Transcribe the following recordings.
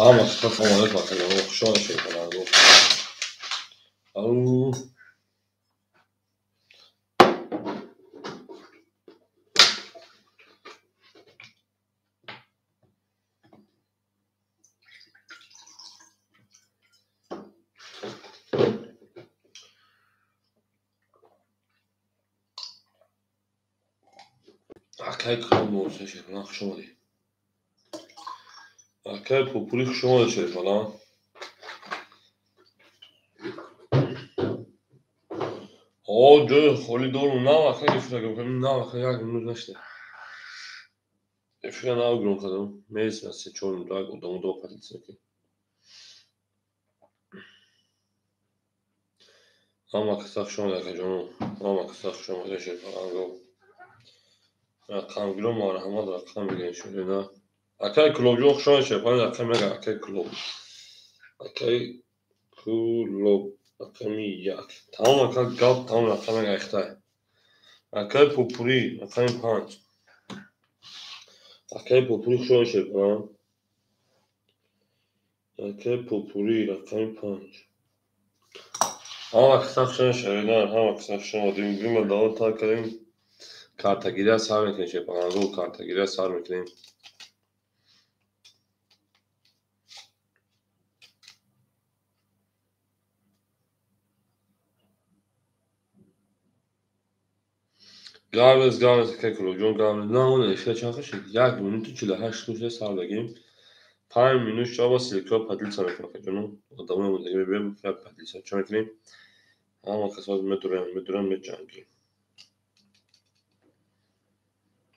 Ама салом алейкум, акаҷон, хуш омадед, Шерифаланго. Ау. Акай Клуб Мурса Шерифалан, хуш омадед. Акай Пупури, хуш омадед, Шерифалан. О, ҷои холӣ дорум, нав ака эфира гиром, нав ака як минут нашуда. Эфира нав гиром кардам. Мересем се-чор минут, як одамо до поделиться мекунем. Ҳама каса хуш омадед, акаҷоно. Ҳама каса хуш омадед, Шерифаланго. Рақамгирон марҳамат, рақам бигиред, шумо. Акай Клуб ҷон, хуш омадед, Шерифалан, рақам як, акай Клуб. Акай Клуб, рақами як. Тамом, ака, гап тамом, рақами як айхтай. Акай Пупури, рақами панҷ. Акай Пупури, хуш омадед, Шерифалан. Акай Пупури, рақами панҷ. Ҳама каса хуш омадед, Шерифалан, ҳама каса хуш омадед. Бима давом тар кардем. Картагирия сар мекунем, Шерифаланго, картагирия сар мекунем. Гавез, гавез, акай Клуб ҷон, гавез. На, он эфира чанд шуд? 1 минуту 48 шуда сар дагем. 5 минут шава ссылка поделиться мекунем, акаҷоно. Одамои омодагӣ мебиём, поделиться чо мекунем. Ҳама каса медурем, медурем, меҷангем.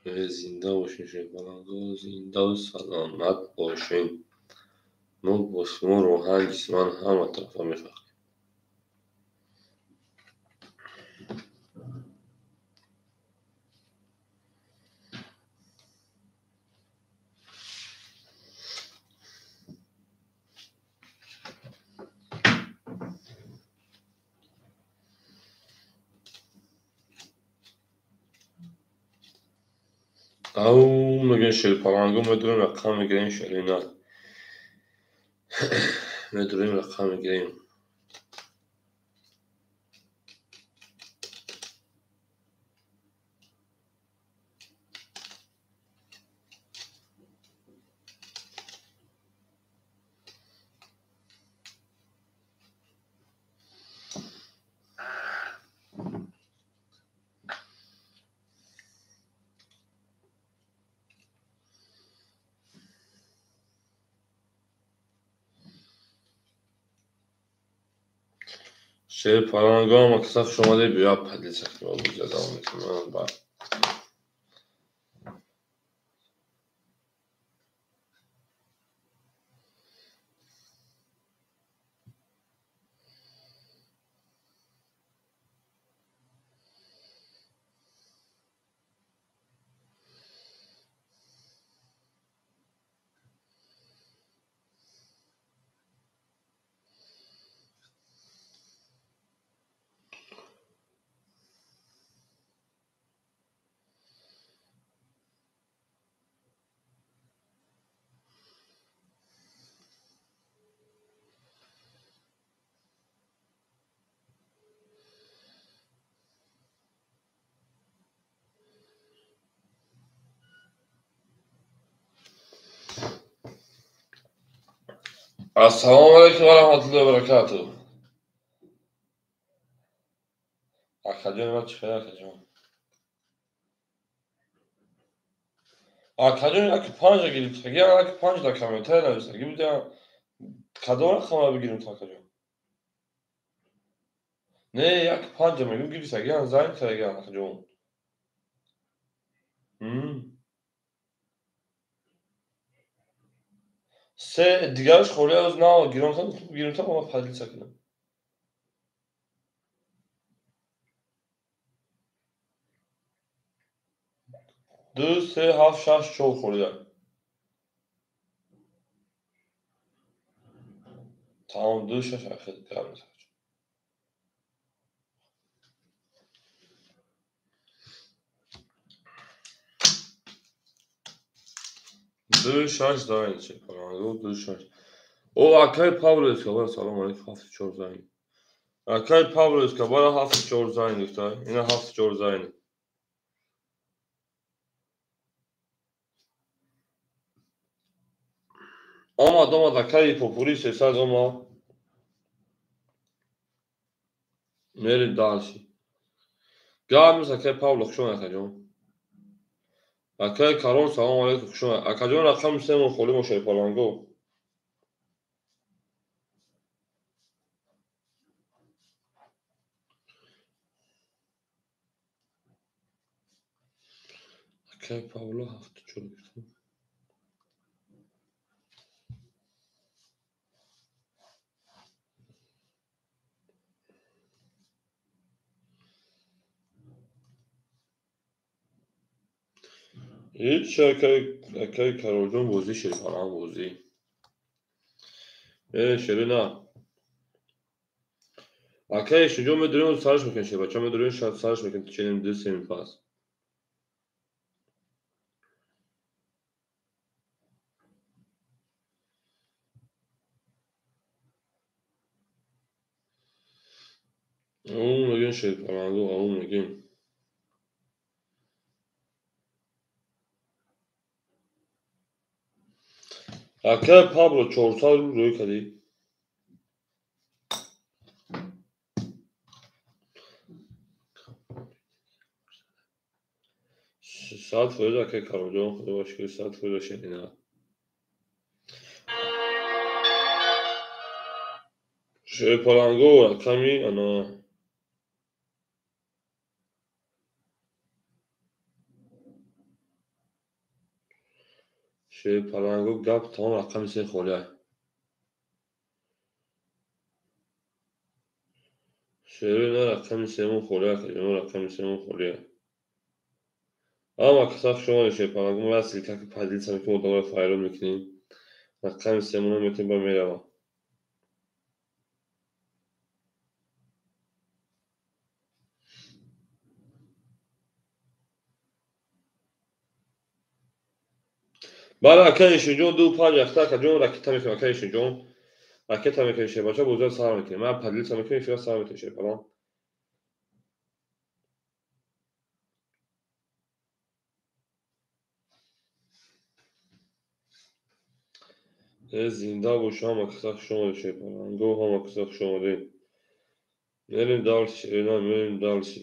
Зинда бошин, Шерифаланго, зиндаву саломат бошин. Мо бо шумо рӯҳан, ҷисман ҳама тарафа мефахрем. Ау, мегӯем Шерифаланго, медурем, рақам мегирем, Шерина. Медурем, рақам мегирем. Шерифаланго, ҳама каса хуш омадед, биё поделиться кунем, бозия давом мекунем. Ба. Ассалому алайкум ва раҳматуллоҳи ва баракатуҳ. Акаҷон, ма чӣ хел, акаҷон? Акаҷон, яки панҷа гирифтагӣ, яки панҷ дар комментария нависагӣ будям. Кадом рақамро бигирем то, акаҷон? Не, яки панҷа мегӯм гирифтагӣ, занг кардагӣ, акаҷон. Се дигараш холӣ аз нав гиромтан, гиромтан, ма поделиться кунам. Ду, се, ҳафт, шаш, чор холида. Тамом, ду, шаш, ахир гап мезанад. Ду, шаш, даин, Шерифаланго, ду, шаш. О, акай Павло Эскобар, салом алейкум, 74 занг. Акай Павло Эскобар 74 занг гуфта. Ина 74 занг. Омад, омад, акай Попури 300 омад. Мерим дальше. Гап нест, акай Павло, хуш омад, акаҷон. Акай Карон, салом алейкум, хуш омад. Акаҷон, рақами семон холӣ мо Шерпаланго. Акай Павло 74 гуфтам. Ҳеҷ акай Каролҷон бозӣ Шерпаланг бозӣ. Э, Шерина. Акай Шуҷон медурем сараш мекунем Шербача медурем сараш мекунем ченем ду семи пас. Аум мегӯем Шерпалангу, аум мегӯем. Акай Пабло 400 рубл рӯй кардӣ. 100% акай Каролҷон, худо ба шукр, 100% Шерина. Шерпаланго рақами ана Шерпаланго гап тамом рақами се холиай. Шерина рақами семон холиай, акаҷон, рақами семон холиай. Ама каса хуш омадед Шерпаланго, мо як ссылка ки поделиться мекунем, одаморо файрод мекунем. Рақами семонро метавонем ба меравам. Бале, акай Ишинҷон, 2-5 яхта, акаҷон, ракета мекунем, акай Ишинҷон. Ракета мекунем, Шербача, бозиро сар мекунем. Ман поделиться мекунем, эфира сар мекунем, Шерпаланг. Э, зинда бош, ҳама каса хуш омадед, Шерпаланго, ҳама каса хуш омадед. Мерем дальше, Шерина, мерем дальше.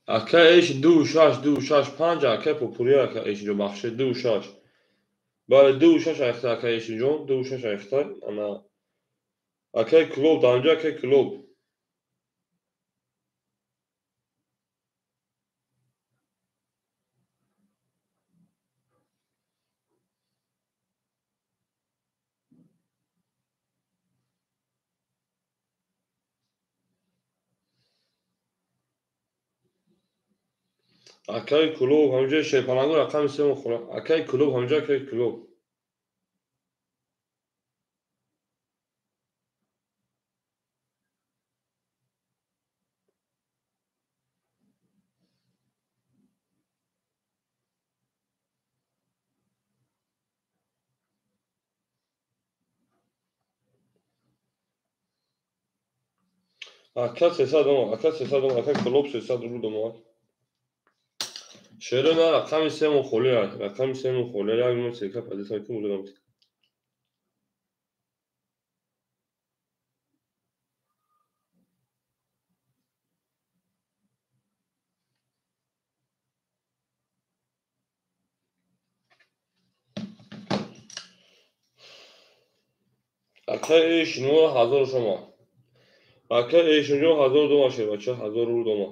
Акай эш 2-6, 2-6, 5, акай Попури, акай Эшинҷон, бахшед, 2-6. Бале, 2-6 айхта, акай Эшинҷон, 2-6 айхта, ана. Акай Клуб, дар инҷо акай Клуб. Акай Клуб, ҳамҷои Шерпаланго рақами семо хӯра. Акай Клуб, ҳамҷо акай Клуб. Ака 300 омад, ака 300 омад, ака Клуб 300 рубл омад. Шерина рақами семон холӣ, рақами семон холӣ, як минут ссылка поделиться мекунем, бузургам. Акай Эшинҷон 1000 шумо. Акай Эшинҷон 1000 дома Шербача, 1000 рубл дома.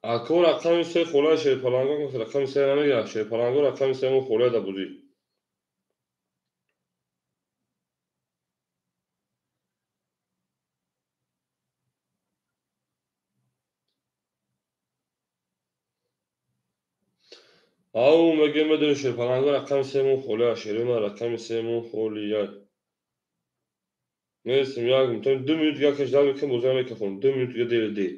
Ако рақами се холаи Шерпаланго, рақами се намегирад. Шерпаланго рақами семон холия да бузӣ. Ау мегем медонӣ шерпаланго рақами семон холия, шерона рақами семон холия. Нестем як минут, 2 минут дига каш дал мекунем, бозиро мекафонем. 2 минут дига дер дер.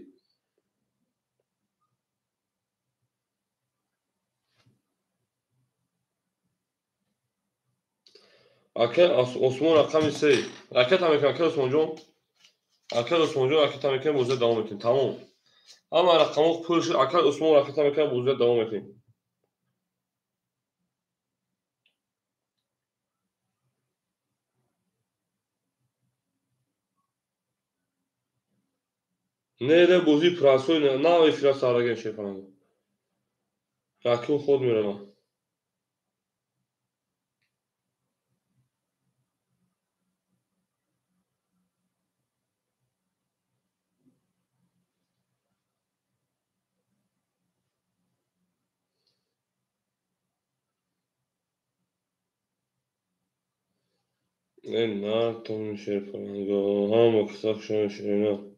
Ака Осмон рақами 3. Ракета мекунем, ака Осмонҷон. Ака Осмонҷон ракета мекунем, бозиро давом метем. Тамом. Ҳама рақамҳо пур шуд, ака Осмон ракета мекунем, бозиро давом метем. Не, не, бозии прасой на эфира сараген шефанам. Ракун худ меравам. Не, на том шефанам. Ҳама каса шон шена.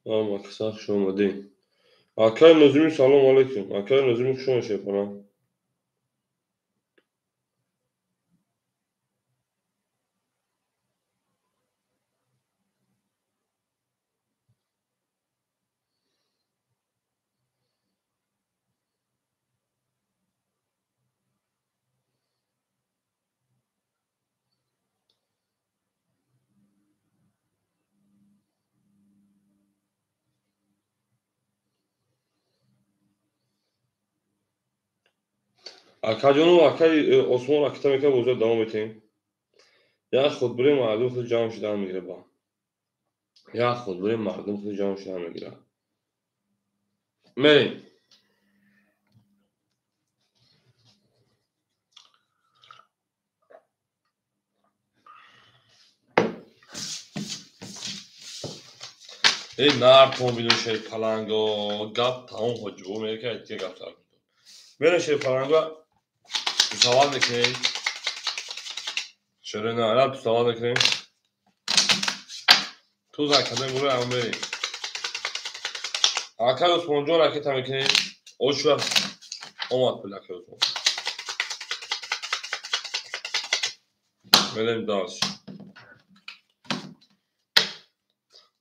Ҳама каса хуш омадед. Акай Нозими салом алейкум. Акай Нозими хуш омадед шефанам. Акаҷону акаи Осмон ракета мекунад, бозиро давом метем. Як худбури мардум худ ҷамъ шудан мегирад ба. Як худбури мардум худ ҷамъ шудан мегирад. Мерем. Эй нартон бидун шерпаланго, гап тамом ҳоҷибо мекунад, дигар гап сар. Мерем шерпаланго савол мекунем. Чаро на, раб савол мекунем. Ту закадем буро ам мерем. Акай Осмонҷон ракета мекунем. Оча омад пул акай Осмон. Мерем дальше.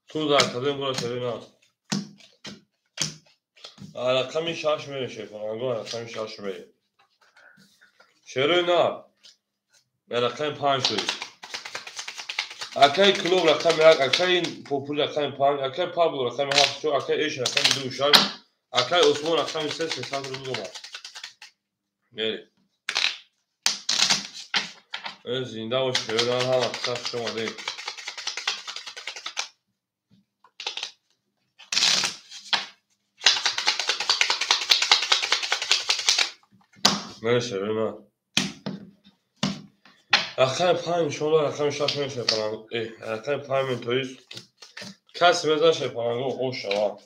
Ту закадем буро чаро на. Рақами 6 мерем шерпаланго, рақами 6 мерем. Чаро на? Рақами 5 шуд. Акаи Клуб рақами 1, акаи Попул рақами 5, акаи Пабло рақами 7, акаи Эш рақами 2 6, акаи Осмон рақами 3 300 рубл омад. Мерем. Зинда бош, чаро ҳама қисса хуш омадед. Мерем чаро на. Рақами 5 иншоалло, рақами 6 мерем шерпаланго. Рақами 5 мерем, то есть касе мезанад шерпаланго, ош шавад.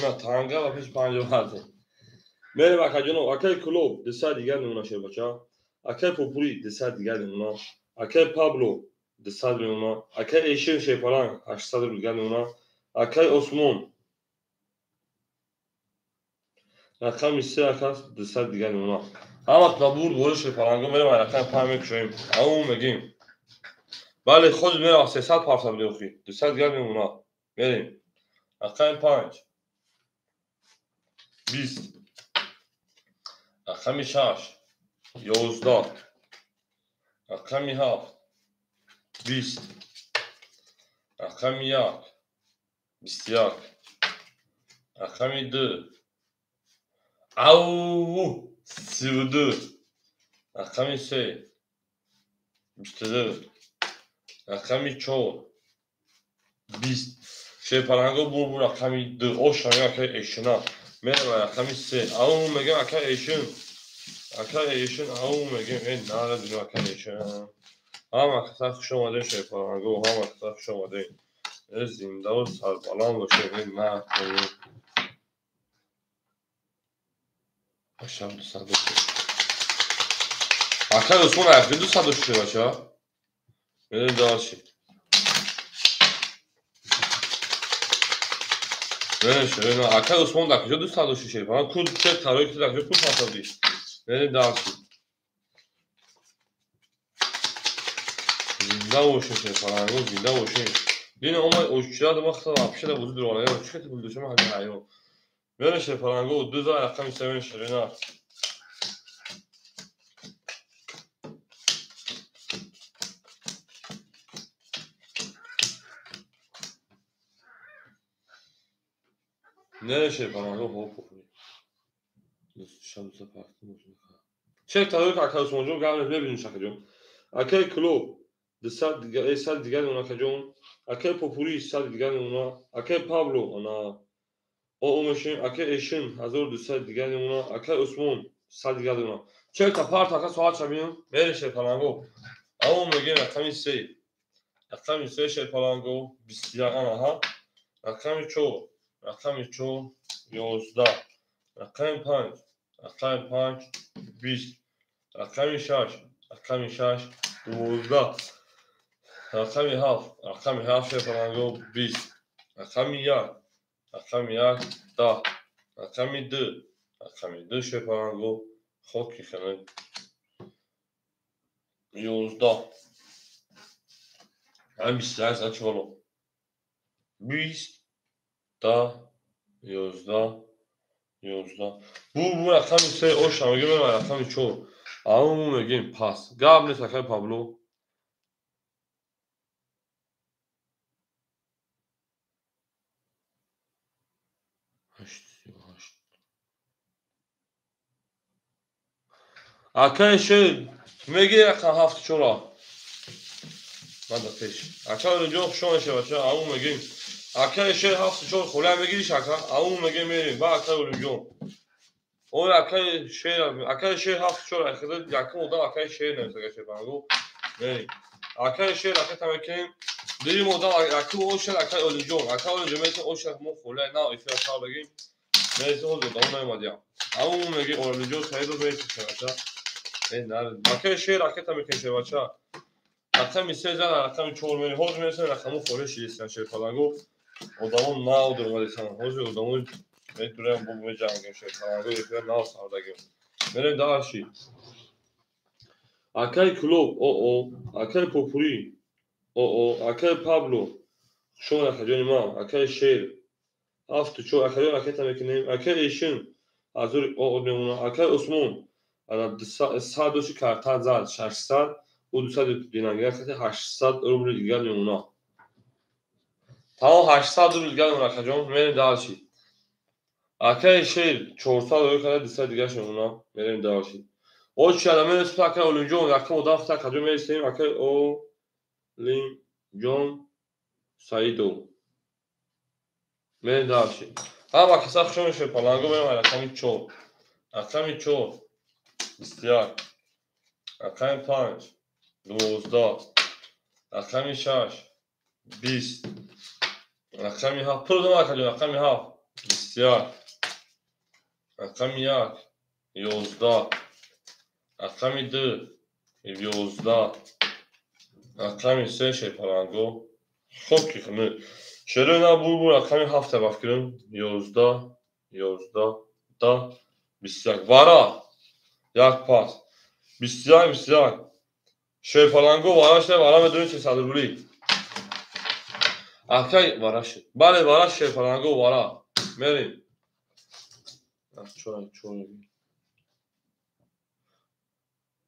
На танга ва пеш 50 ҳаст. Мерем акаҷоно, акаи Клуб 200 дигар мемонад шербача. Акаи Попури 200 дигар мемонад. Акаи Пабло 200 мемонад. Акаи Эшин шерпаланг 800 рубл дигар мемонад. Акаи Осмон рақами 3 акас 200 дигар мемонад. Ҳама набурд бори шерпаланго мерем, рақами 5 мекушоем. Ау мегем. Бале, худ мерам 300 парса бидем охи. 200 дигар мемонад. Мерем. Рақами 5 20, рақами 6 11, рақами 7 20, рақами 1 21, рақами 2 ау 32, рақами 3 22, рақами 4 20. Шерпаланго бурбур рақами 2 ош акаи Эшина. Мерем рақами 3. Ау мегем акаи Эшин. Акаи Эшин ау мегем. Эй нара дунё акаи Эшин. Ҳама каса хуш омадем шерпаланго, ҳама каса хуш омадем. Зиндаву сарбаланд бошед. Эй на Ашам 200. Акаи Осмон аяқи 200 шуд бача. Мерем дальше. Мерем шерена. Акай Усмон дар куҷо дӯст надошти шерпаланг? Ку чек тарои ки дар куҷо пул партовдӣ? Мерем дальше. Зинда бошем шерпаланго, зинда бошем. Дина омад оччирад вақта вообще да бозӣ дурона. Чӣ хел пул дошам ҳами ҳайрон. Мерем шерпаланго, ду за рақами се мерем шерена. Не шерпаланго, ҳо похуй. Шамса пахти мошина. Чек тарои акай Усмонҷон гап мебинем шахаҷон. Акай Клуб 200 дигар, 100 дигар мемона акаҷон. Акай Попури 100 дигар мемона. Акай Пабло ана о мешем. Акай Эшин 1200 дигар мемона. Акай Усмон 100 дигар мемона. Чек та парт ака соат шабинем. Мере шерпаланго. Ао мегем рақами 3. Рақами 3 шерпаланго 21 аҳа. Рақами 4, рақами 4 11. Рақами 5, рақами 5 20. Рақами 6, рақами 6 12. Рақами 7, рақами 7 шерпаланго 20. Рақами 1, рақами 1 10. Рақами 2, рақами 2 шерпаланго хоки хеле 11. Ҳам 21 за чоло. 20 10 11 11. Бу рақами 3 оша мегем, рақами 4. Амо мегем пас. Гап нест акай Пабло. 8. Акай шер меги рақам 7 4. Ман да пеш. Акай Олимҷон хуш омадед бача. Амо мегем. Акай шер 7 4 хола мегириш ака. Амо мегем мерем. Ба акай Олимҷон. Ой акай шер, акай шер 7 4 ахида якум одам акай шер нависага шерпаланго. Мерем. Акай шер ака тамакем. Дирим одам якум о шер акай Олимҷон. Акай Олимҷон мегӯяд о шер мо хола на эфир сар дагим. Мересем ҳозир одам наомадям. Амо мегӯем Олимҷон Саидов мересем бача. Акай шер ака тамакем шер бача. Рақами 3 зан рақами 4 мерем. Ҳозир мересем рақаму холе шидистан шерпаланго. Одамон нав дуромадисан. Ҳозир одамон метурем бо меҷангем шерпаланго эфир нав сар дагим. Мерем дальше. Акай Клуб о акай Попури о акай Пабло шон акаҷони ман акай Шер 7 4 акаҷон акай мекунем. Акай Эшин азур о мемона. Акай Усмон ана 100 доши карта зад 600 у 200 динамгир 800 рубли дигар мемона. Тамом 800 рубли дигар мемона акаҷон. Мерем дальше. Акай Шер 400 рубли карда 200 дигар мемона. Мерем дальше. Очи ада мересем акай Олимҷон якум одам хата акаҷон мересем. Акай Олимҷон Саидов. Мерем дальше. Ҳама каса хуш омадед шерпаланго. Мерем рақами 4. Рақами 4 21. Рақами 5 12. Рақами 6 20. Рақами 7 пур одам акаҷон. Рақами 7 21. Рақами 1 11. Рақами 2 11. Рақами 3 шерпаланго хоки хунук. Шерена бу рақами 7 ба фикрам 11 11 10 21. Вара як пас 21 21. Шерпаланго вара шуда вара медонед 300 рубли. Акай вара шуд. Бале вара шерпаланго вара. Мерем. 4 4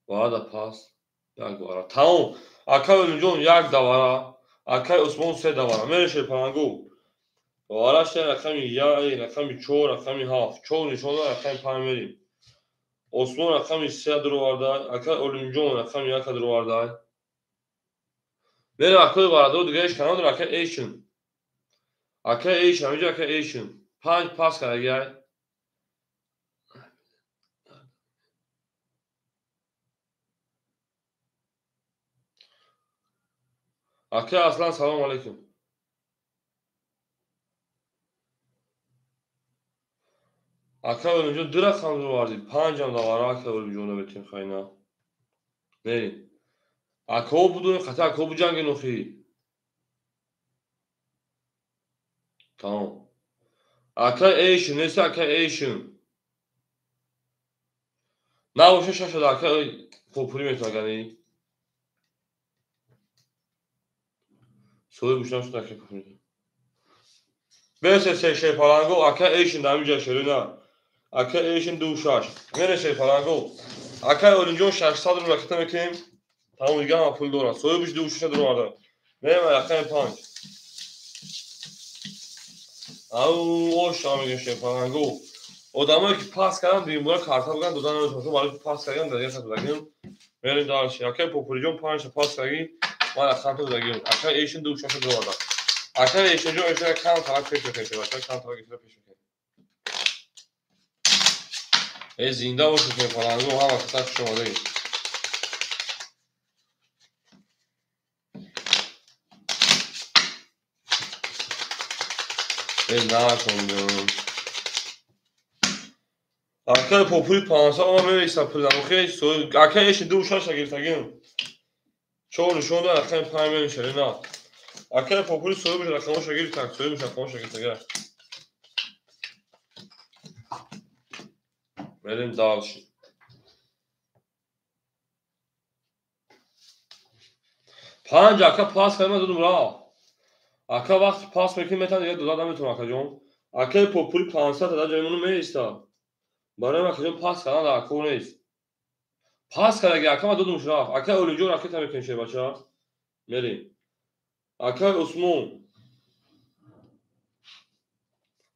Вара да пас як вара. Тамом. Акай Олимҷон як да вара. Акай Усмон 3 да вара. Мерем шерпаланго. Вара шуда рақами 1, рақами 4, рақами 7. 4 нишон дод рақами 5 мерем. Осмон рақами 3 дуроварда, акай Олимҷон рақами 1 дуроварда. Мерем акай варадор дигареш канал дор акай Эшин. Акай Эшин, ҳаминҷо акай Эшин. 5 пас кардагиай. Акай Аслан салом алейкум. Акай Олимҷон 2 рақам дуровардӣ. 5 ам давара акай Олимҷон наметем хайна. Мерем. Акаҳо будун, қата акаҳо буҷанген охи. Тамом. Акай Эйшн, нест акай Эйшн. Набоша шашада акай Попури метавагани. Соҳиб гӯш нашуд акай Попури. Бесе се шерпаланго, акай Эйшн дар ҳамин ҷа шерина. Акай Эйшн 26. Мере шерпаланго. Акай Олимҷон 600 рубл ракета мекунем. Тамом дига ҳама пул дорад. Соҳибаш 26 дуромада. Мерем рақами 5. Ау, ош мегем шерпаланго. Одамое ки пас кардан дуюмбора карта биган дода наметавонам. Барои пас кардан дар як додагим. Мерем дальше. Акай Попуриҷон 5 та пас карги. Ман рақам додагим. Акай Эйшн 26 дуромада. Акай Эйшнҷон эфира кам талаб пеш мекунем. Акай кам талаб эфира пеш мекунем. Э зинда бошед шерпаланго, ҳама каса хуш омадед. Э накун. Акай Попури 500 ама мересад пулам. Охи акай Эйшн 26 гирифтагим. 4 нишон дод, рақами 5 мерешад, на. Акай Попури соҳибаш рақамоша гирифтак, соҳибаш рақамоша гирифтага. Мерем дальше. 5 ака пас кардам, додум рафт. Ака вақти пас мекунӣ метавон дига дода наметавонам акаҷон. Акаи Попури 500 дар ҷои мону меистад. Барои акаҷон пас кардан дар акор нест. Пас кардаги ака ман додумш рафт. Акаи Олимҷон ракета мекунем шербача. Мерем. Акаи Усмон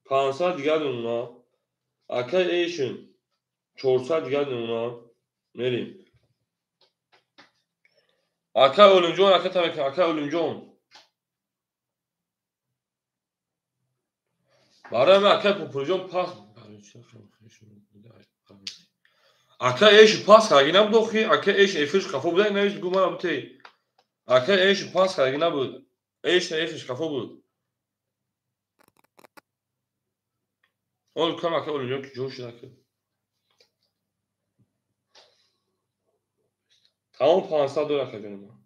500 дигар мемонад. Акаи Эйшн 400 дигар мемонад. Мерем. Акаи Олимҷон ракета мекунем. Акаи Олимҷон. Барои ман акаи Попуриҷон пас акаи Эйшн пас кардаги набуд охи. Акаи Эйшн эфирш қафо буда, навис гу мана бутей. Акаи Эйшн пас кардаги набуд. Эйшн эфирш қафо буд. Ол кам акаи Олимҷон ки ҷо шуд ака. Тамом 500 дор акаҷони ман.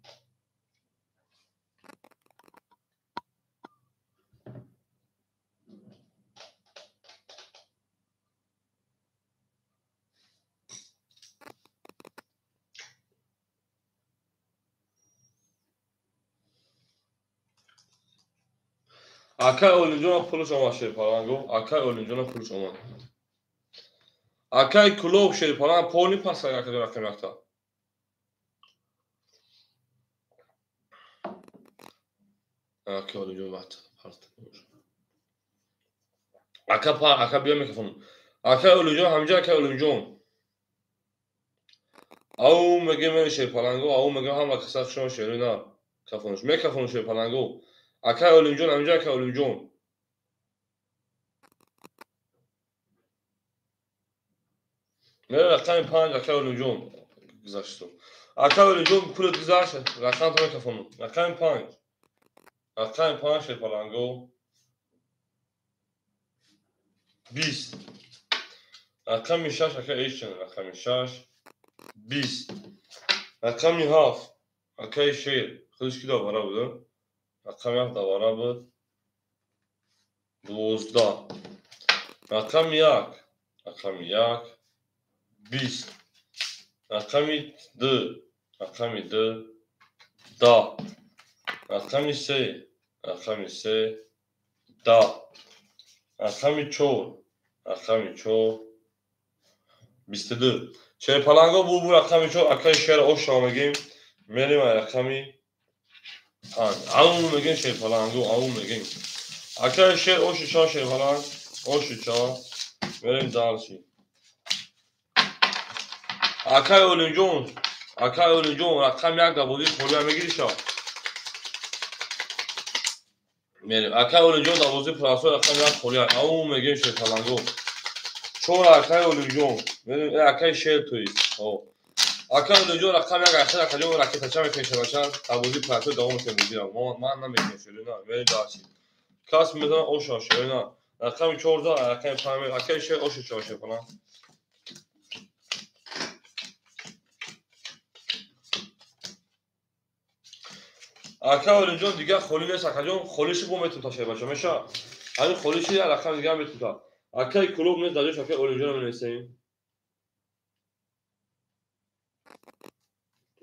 Акай Олимҷон пулаш омад шерпаланго. Акай Олимҷон пулаш омад. Акай Кулоб шерпаланг поли пас кард акаҷон рақами якта. Акай Олимҷон вақт парт. Ака па ака биё микрофон. Акай Олимҷон ҳамҷа акай Олимҷон. Ау мегем мери шерпаланго, ау мегем ҳама каса шумо шерина кафонш. Микрофон шерпаланго. Акай Олимҷон ҳамҷа акай Олимҷон. Мере рақами 5 акай Олимҷон гузашту. Акай Олимҷон пулат гузашт, рақам то микрофон. Рақами 5. Рақами 5 шерпаланго. 20. Рақами 6 акай Эйшн, рақами 6 20. Рақами 7 акай Шер. Худаш ки довара буд? Рақами 7 довара буд. 12. Рақами 1, рақами 1 20. Рақами 2, рақами 2 10. Рақами 3, рақами 3 10. Рақами 4, рақами 4 22. Шерпаланго бу рақами 4 акаи Шер оша мегем. Мерем рақами 5. Ау мегем шерпаланго, ау мегем. Акаи Шер оши ча шерпаланг, оши ча. Мерем дальше. Акаи Олимҷон, акаи Олимҷон рақами 1 дар бозии холия мегириша. Мерем. Акаи Олимҷон дар бозии прасо рақами 1 холия. Ау мегем шерпаланго. 4 акаи Олимҷон. Мерем акаи Шер тоист. Акаи Олимҷон рақами 1 ахир акаҷон ракетача мекунем шербача. Дар бозии прасо давом мекунем бозиро. Ман намекунем шерина. Мерем дальше. Кас мезанад оша шерина. Рақами 14 рақами 5 акаи Шер оша ча шерпаланг. Ака Олимҷон дигар холӣ нест, акаҷон, холиши бо метунта шербача меша. Ҳамин холиши як рақам дигар метунта. Акаи Кулоб нест, дар ҷош акаи Олимҷонро менависем.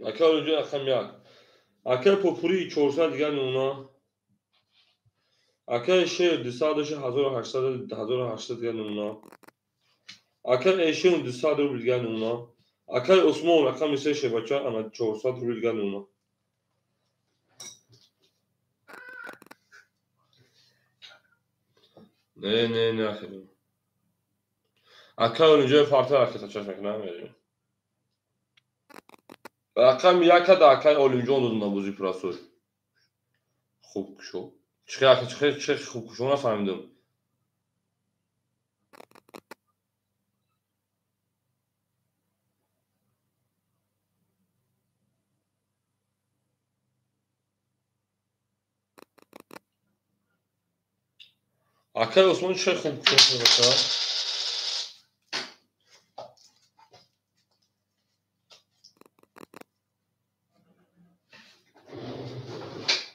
Акаи Олимҷон рақами 1. Акаи Попурӣ 400 дигар намуна. Акаи Шер 200 дошт, 1800, 1800 дигар намуна. Акаи Эшин 200 рубл дигар намуна. Акаи Усмон рақами 3 шербача, ана 400 рубл дигар намуна. Не, не, не, ахи. Акаи Олимҷон фарта ракета чашм мекунам, мерем. Рақами 1 да акаи Олимҷон додам бозӣ пурасой. Хуб кушо. Чихе ака, чихе, чихе хуб кушо нафаҳмидам. Акаи Усмон чихе хуб кушо баша?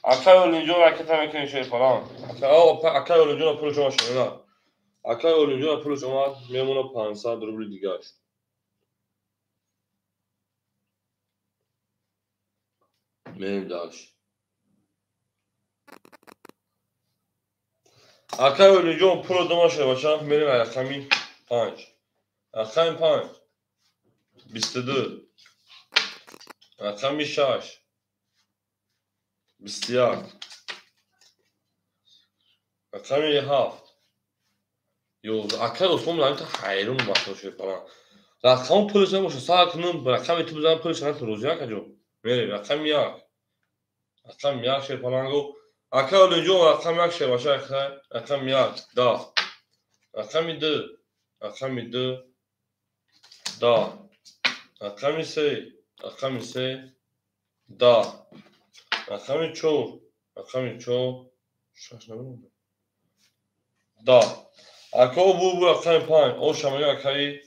Акаи Олимҷон ракета мекунем шерпалан. Акаи Олимҷон пулаш омад шерна. Акаи Олимҷон пулаш омад, мемона 500 рубли дигаш. Мерем дальше. Акаи Олимҷон пуло дома шербача, мерем рақами 5. Рақами 5. 22. Рақами 6. 21. Рақами 7. 11. Акаи Усмон ҳамин та ҳайрон бахто шерпалан. Рақам пулаш набошад, сар кунам, рақами ту бизанам пулаш набошад, розӣ акаҷон. Мерем рақами 1. Рақами 1 шерпаланго. Акаи Олимҷон рақами 1 шербача, рақами 1 10. Рақами 2, рақами 2 10. Рақами 3, рақами 3 10. Рақами 4, рақами 4 6 набуд. 10. Ака бу рақами 5, оша мега акаи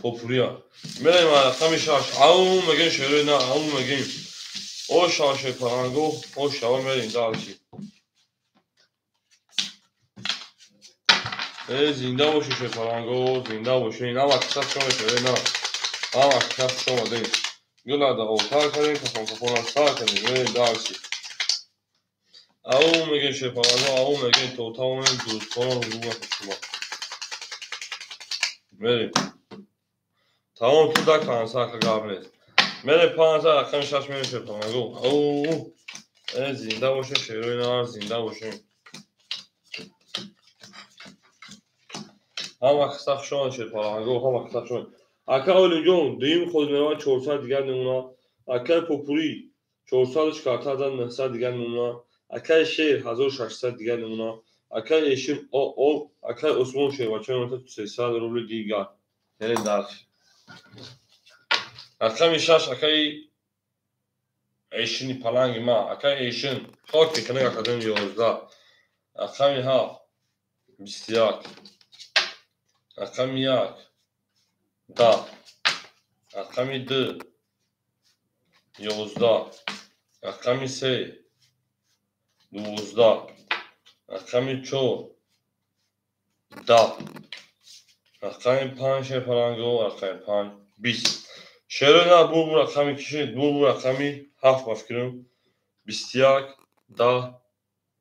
Попурия. Мерем рақами 6. Ау мегем шерои на, ау мегем. Оша шерпаланго, оша мерем дальше. Зинда боши шерпаланго, зинда боши. Ама кисас шома шерои на. Ама кисас шома дем. Гула да отар кардем, кафон кафона сар кардем, мерем дальше. Ау мегем шерпаланго, ау мегем то тавонем дӯстонро ҳуҷум шумо. Мерем. Тамом ту да канса ака гап нест. Мерем 5 рақами 6 мерем шерпаланго. Ау зинда бошем шерои нар, зинда бошем. Ҳама киса хушомад шерпаланго, ҳама киса хушомад. Ака Олимҷон дуюм худ меравад 400 дигар намуна. Акаи Попурӣ 400 карта 900 дигар намуна. Акаи Шер 1600 дигар намуна. Акаи Эшин о акаи Усмон шербача мемонад 300 рубли дигар. Мерем дальше. Рақами 6 акаи Эшини паланги ма, акаи Эшин хок мекунад академ 11. Рақами 7 21. Рақами 1 10. Рақами 2 11. Рақами 3 12. Рақами 4 10. Рақами 5 шерпаланго, рақами 5 20. Шерои на бу рақами киши, бу рақами 7 ба фикрам. 21 10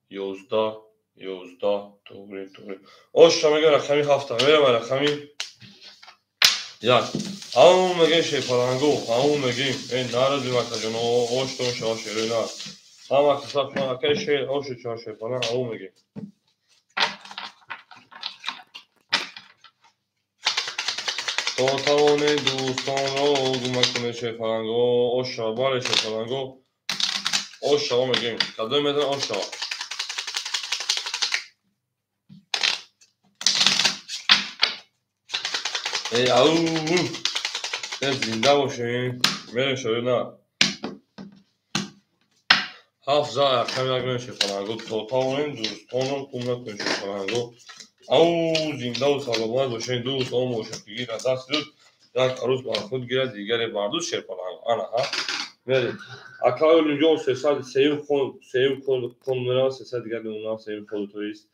11 11 туғри туғри. Оша мега рақами 7 мерам рақами 1. Ау мегем шерпаланго, ау мегем. Нарази макаҷоно, оштон шава шерои на. Ҳама киса акаи шер, ошу чава шерпаланг, ау мегем. То тавонед дӯстонро кӯмак кунед шерпаланго, ош шава, бале шерпаланго, ош шава мегем. Кадом метавон ош шава? Ау, зинда бошем. Мерем шерои на. 7 за рақами 1 мерем шерпаланго. То тавонем дӯстонро кӯмак кунед шерпаланго. Ау зиндаву саломат бошед, дӯстон бошед, гира даст дуд, як арӯс бар худ гирад, дигаре бар дӯст шерпаланг. Ана ҳа. Мерем. Акай Олимҷон 300 сеюм хон, сеюм кон мерава 300 дигар мемонад, сеюм ходу то есть.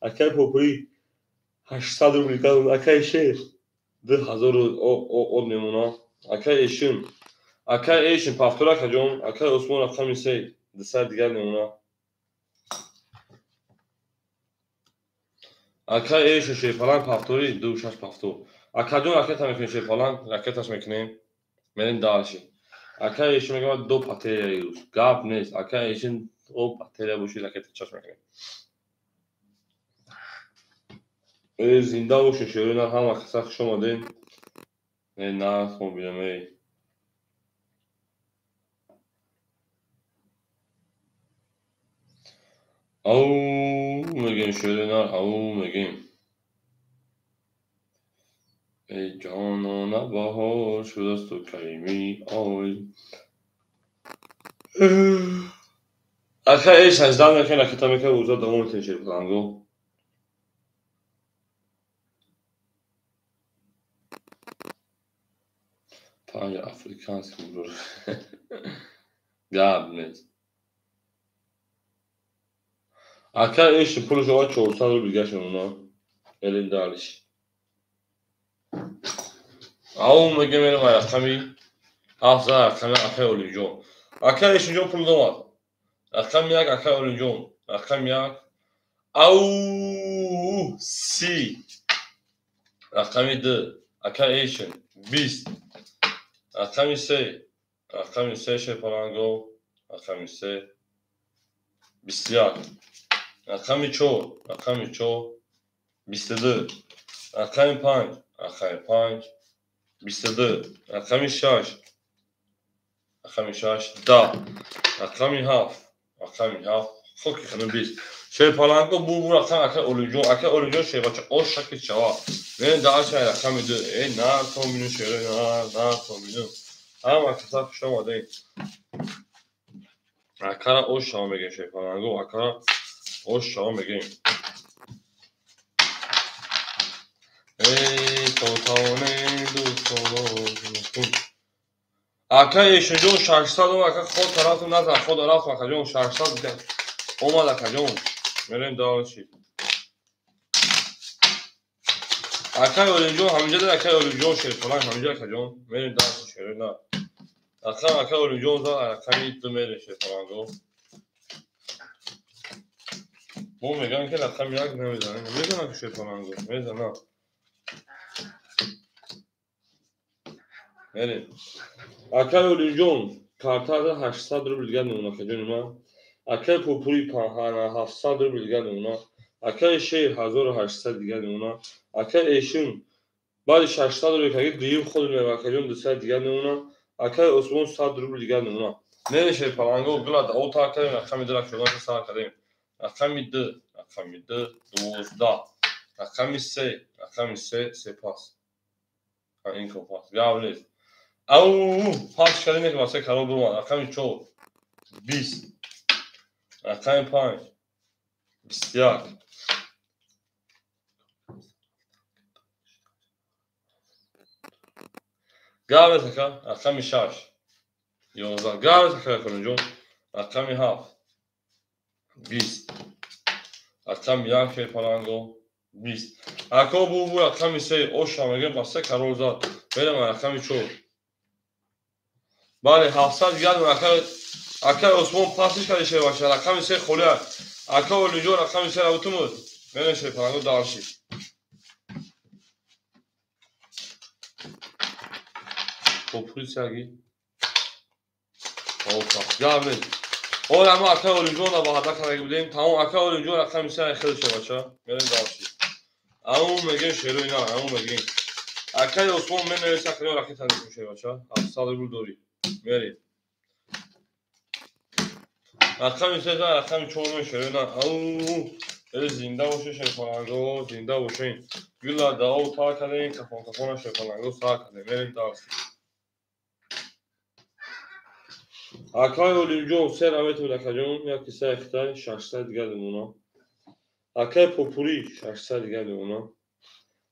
Акай Попури 800 рубл дигар, акай Шер 2000 од мемонад. Акай Эшин, акай Эшин повтор акаҷон, акай Усмон рақами 3 200 дигар мемонад. Акай Эшин шерпаланг повтори 26 повтор. Акаҷон ракета мекунем шерпаланг, ракеташ мекунем. Мерем дальше. Акай Эшин мегӯяд до потеря ирӯз. Гап нест. Акай Эшин о потеря боши ракета чаш мекунем. Э зинда бошед шерои нар, ҳама каса хуш омадед. Э нарх мобинам эй. Ау мегем шерои нар, ау мегем. Эй ҷонона баҳор шудасту кай меоӣ. Акай Эш 18 мекунем, ракета мекунем, уза давом метем шерпаланго. Панҷ африканский бур. Гап нест. Акай Эшин пулаш овард 400 рубл дигар мемонад. Мерем дальше. Ау мегем мерем ай рақами 7 за рақами акай Олимҷон. Акай Эшинҷон пул домад. Рақами 1 акай Олимҷон. Рақами 1. Ау 30. Рақами 2 акай Эшин 20. Рақами 3. Рақами 3 шерпаланго. Рақами 3 21. Рақами 4. Рақами 4 22. Рақами 5. Рақами 5 22. Рақами 6. Рақами 6 10. Рақами 7. Рақами 7 хоки ханум 20. Шерпаланго бу рақам акай Олимҷон, акай Олимҷон шербача ош шакли шава. Мерем дальше рақами 2. Эй нар то мину шерои нар, нар то мину. Ҳама каса хуш омадед. Акара ош шава мегем шерпаланго, акара ош шава мегем. Эй то тавоне дӯстон. Акай Эшинҷон 600 ом, ака ход тарафту назан, ход рафту акаҷон 600 омад акаҷон. Мерем дальше. Акай Олимҷон ҳаминҷа дар акай Олимҷон шерпаланг ҳаминҷа акаҷон. Мерем дальше шерои нар. Рақам акай Олимҷон за рақами 2 мерем шерпаланго. Мо мегӯям ки рақами 1 намезанем. Мезанам ки шерпаланго, мезанам. Мерем. Акай Олимҷон картада 800 рубл дигар мемонад акаҷони ман. Акай Попури 700 рубл дигар мемонад. Акай Шер 1800 дигар мемонад. Акай Эшин баъди 600 рубл каги дуюм худ мерава акаҷон 200 дигар мемонад. Акай Усмон 100 рубл дигар мемонад. Мерем шерпаланго гула о тар кардем рақами 2 ракшоданша сар кардем. Рақами 2, рақами 2 12. Рақами 3, рақами 3 сепас. Ин копас. Гап нест. Ау пас кардем ки васе карол бимонад. Рақами 4 20. Рақами 5 21. Гап нест ака. Рақами 6 11. Гап нест ака Олимҷон. Рақами 7 20. Рақами 1 шерпаланго 20. Ако бу рақами 3 оша мегем ба 3 карол зад. Мерем рақами 4. Бале 700 дигар акай Усмон пасиш карди шербача. Рақами 3 холӣ аст. Ака Олимҷон рақами 3 равтумуд. Мерем шерпаланго дальше. Попури саги. Опа. Гап нест. Ора мо акай Олимҷонро ба ҳада карда будем. Тамом акай Олимҷон рақами 3 хеле шербача. Мерем дальше. Ау мегем шерои нар, ау мегем. Акай Усмон менависа хеле ракета мекунем шербача. 700 рубл дорӣ. Мерем. Рақами 3 рақами 4 шерои нар. Ау зинда бошед шерпаланго, зинда бошед. Гула дао тар кардем, кафон кафона шерпаланго сар кардем. Мерем дальше. Акай Олимҷон 3 равету акаҷон, як кисаи Хитай 600 дигар мемонад. Акай Попури 600 дигар мемонад.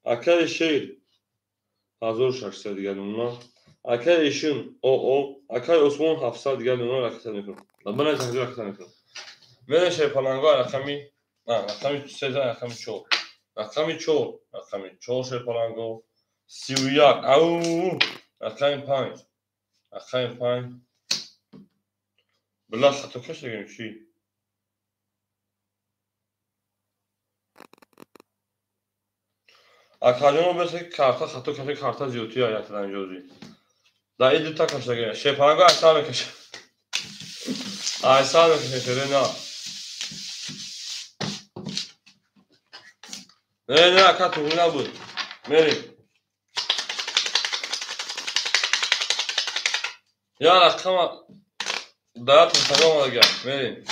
Акай Шер 1600 дигар мемонад. Акай Эшин ОО, акай Осмон 700 дигар мемона ракета мекунам. Ман аз ракета мекунам. Мерем шерпаланго рақами, рақами 3, рақами 4. Рақами 4, рақами 4 шерпаланго 31. Ау, рақами 5. Рақами 5. Била хато кашидем чӣ? Акаҷоно бесе карта хато кашид, карта зиёдтия якдан ҷози. Да и дута кашидаги. Шерпаланго айсар мекашад. Айсар мекашад шере на. Не, не, ака туғри набуд. Мерем. Я рақама даят мусага омадага. Мерем.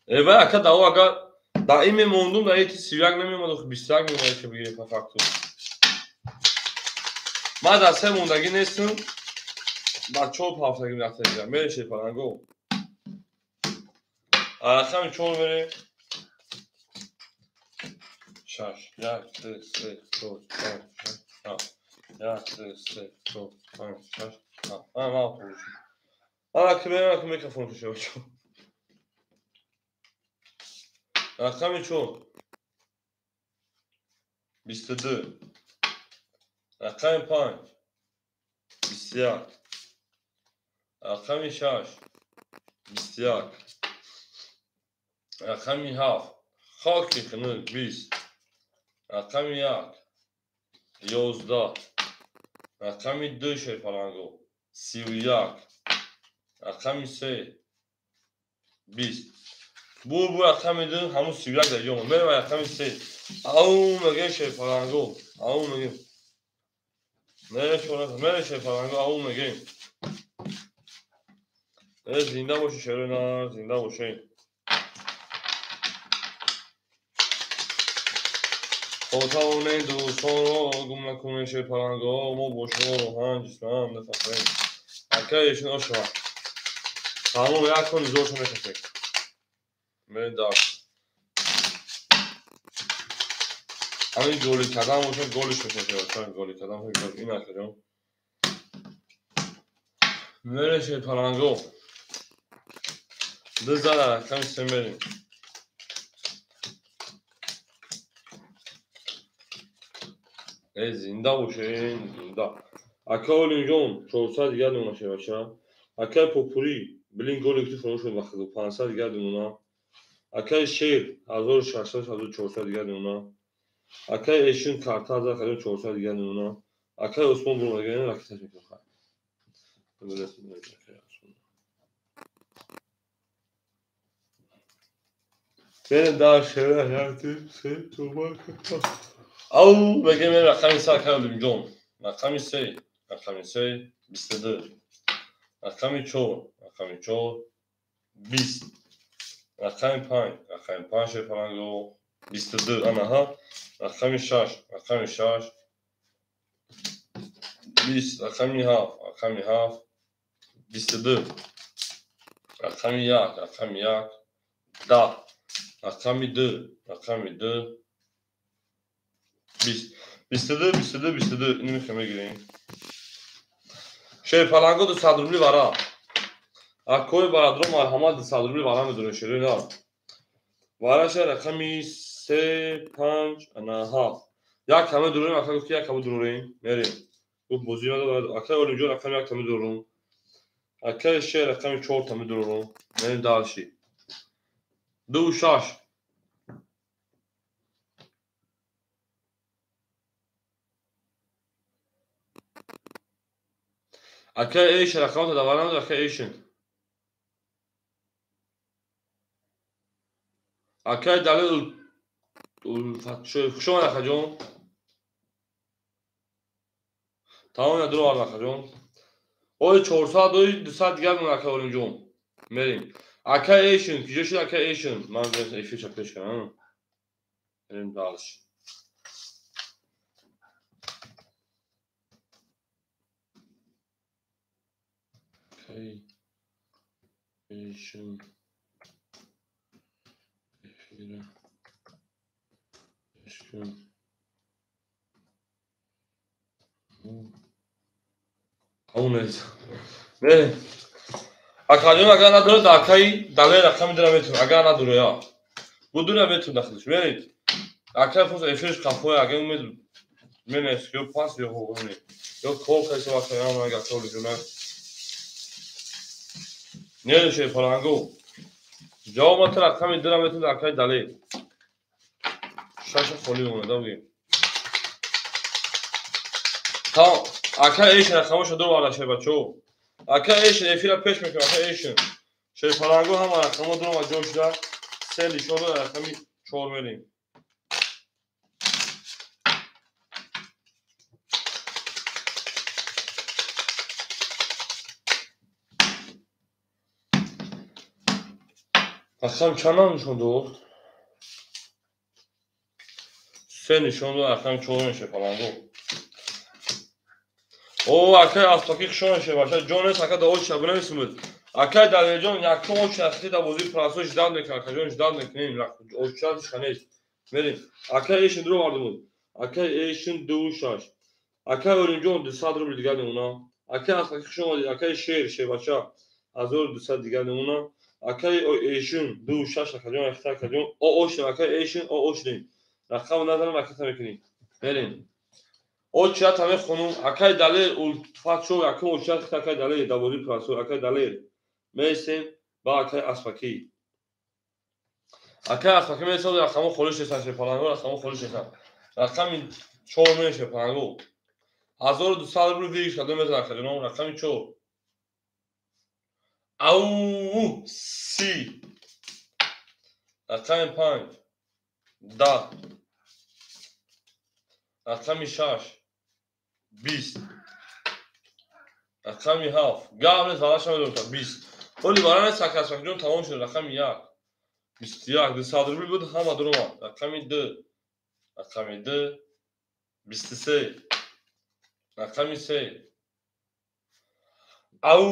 Вай ака дао агар да ин мемондум, да эти 31 намемонд, охи 21 мемонд, ки бигирем по факту. Ман дар се мондагӣ нестам, дар чор ҳафтагӣ рафта дидам. Мерем шерпаланго. Рақами 4 мерем. 6, 1, 2, 3, 4, 5, 6, 7. 1, 2, 3, 4, 5, 6, 7. Ман ман Ана ки мерем, ки микрофон кушем. Рақами 4. 22. Рақами 5. 21. Рақами 6. 21. Рақами 7. Хоки хунук 20. Рақами 1. 11. Рақами 2 шерпаланго 31. Рақами 3. 20. Бу рақами 2 ҳамун 31 дар ҷо. Мерем рақами 3. Ау мегем шерпаланго. Ау мегем. Мерем шерпаланго ау мегем. Зинда боши шерона, зинда боши. Хотавоне дӯстонро гум накунед шерпаланго, мо бо шумо роҳан ҷисман мефахрем. Акай эшин ошава. Тамом як кон низошо мекашед. Мерем дар. Ҳамин голи кардам бошад, голиш мекашед. Чанд голи кардам, ин акаҷон. Мерем шерпаланго. Ду зара рақами 3 мерем. Зинда бошед, зинда. Ака Олимҷон 400 дигар мемона шербача. Акай Попурӣ блин голи ки фаромӯш шуд вақт 500 дигар мемона. Акай Шер 1600 1400 дигар мемона. Акай Эшин карта 1400 дигар мемона. Акай Осмон бурмадаган ракеташ мекунад. Мерем дар шера 1, 2, 3, 4, 5. Ау мегем рақами 3 акай Олимҷон. Рақами 3, рақами 3 22. Рақами 4, рақами 4 20. Рақами 5, рақами 5 шерпаланго 22 анаҳа. Рақами 6, рақами 6 20. Рақами 7, рақами 7 22. Рақами 1, рақами 1 10. Рақами 2, рақами 2 20. 22, 22, 22. Ини мехоҳем мегирем. Шерпаланго 200 рубли вара. Акои барадро марҳамат 200 рубли вара медонем шерои на. Вараша рақами 3, 5, 7. Як каме дурем, ака гуфт ки як каме дурем. Мерем. Гуфт бозӣ надорад. Акаи Олимҷон рақами 1 каме дурум. Акаи Шер рақами 4 каме дурум. Мерем дальше. 2, 6. Акаи Эшин рақамата давар надор, акаи Эшин. Акаи Далил Улфатшоев. Хуш омад акаҷон. Тамом ядро овард акаҷон. Ои 400, ои 200 дигар мемонад акаи Олимҷон. Мерем. Акаи Эшин, куҷо шуд акаи Эшин? Ман эфирша пеш кардам. Мерем дальше. Эшин. Эфира. Эшин. Аунез. Не. Акаҷон агар надорад, акаи Далер рақами дора метавон. Агар надора, я. Будура метавон дахлиш. Мерид. Акаи фоз эфирш қафоя, агар умед менес, ё пас ё ҳуғуни. Ё кол кайса вақта ям ага коли ҷуна. Нереше фалангу. Ҷавоб мата рақами дора метавон акаи Далер. Шаша холи мона, да бугем. Та ака эшин рақамоша ду вара ше бачо. Ака эшин эфира пеш мекунам, ака эшин. Шерпалангу ҳама рақамо дурома ҷой шуда, се лишон рақами 4 мерем. Рақам чанд нишон дод? Се нишон дод, рақами 4 мешепалангу. О, акай Аспаки хушон шебаша, ҷонес ака да оча бинависимуд. Акай Далерҷон якум оча ахти да бозии прасо ждал мекунад, акаҷон ждал мекунем, оча шанес. Мерем. Акай эшин дуро вардимуд. Акай эшин 26. Акай Олимҷон 200 рубл дигар мемона. Акай Аспаки хушон омадид, акай Шер шебача 1200 дигар мемона. Акай эшин 26 акаҷон ахта акаҷон о ошнем, акай эшин о ошнем. Рақам назарам ракета мекунем. Мерем. Очата мехонум, акай Далер улфатшо, якум очат акай Далер да бозии прасо, акай Далер. Месем ба акай Аспаки. Акай Аспаки месем, рақамо холиш несан шепаланго, рақамо холиш несан. Рақами 4 меше паланго. 1200 рубл вигиш кадом мезан акаҷоном, рақами 4. Ау си. Рақами 5. 10. Рақами 6. 20. Рақами 7. Гап нест, вараша медонам 20. Оли вара нест, ака Аспакиҷон тамом шуд. Рақами 1. 21. 200 рубл буд, ҳама дурома. Рақами 2. Рақами 2. 23. Рақами 3. Ау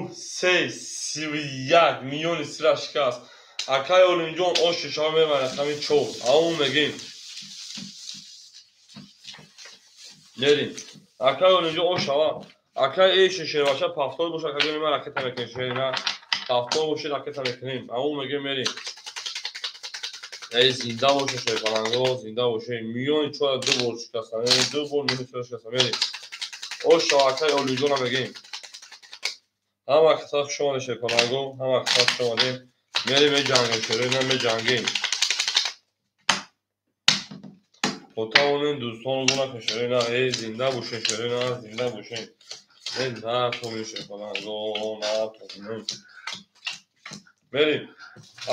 3. 31 миллиони сира шикаст. Акай Олимҷон ош шишаҳо мебарад рақами 4. Ау мегем. Мерим. Акай Олимҷон ош шава. Акай эшин шерваша пафтор боша, акаҷон ма ракета мекунем шерина. Пафтор боша ракета мекунем. Ау мегем мерим. Эй зинда боша шерпаланго, зинда боша. Миллиони 4 ду бор шикаста. Ду бор миллиони 4 шикаста. Мерим. Ош шава акай Олимҷона мегем. Ҳама каса хуш омадед шерпаланго, ҳама каса хуш омадед. Мерим меҷангем, шерина меҷангем. То тавонем дӯстонро накунем шерина, эй зинда бошем шерина, зинда бошем. Эй натонем шерпаланго, натонем. Мерим.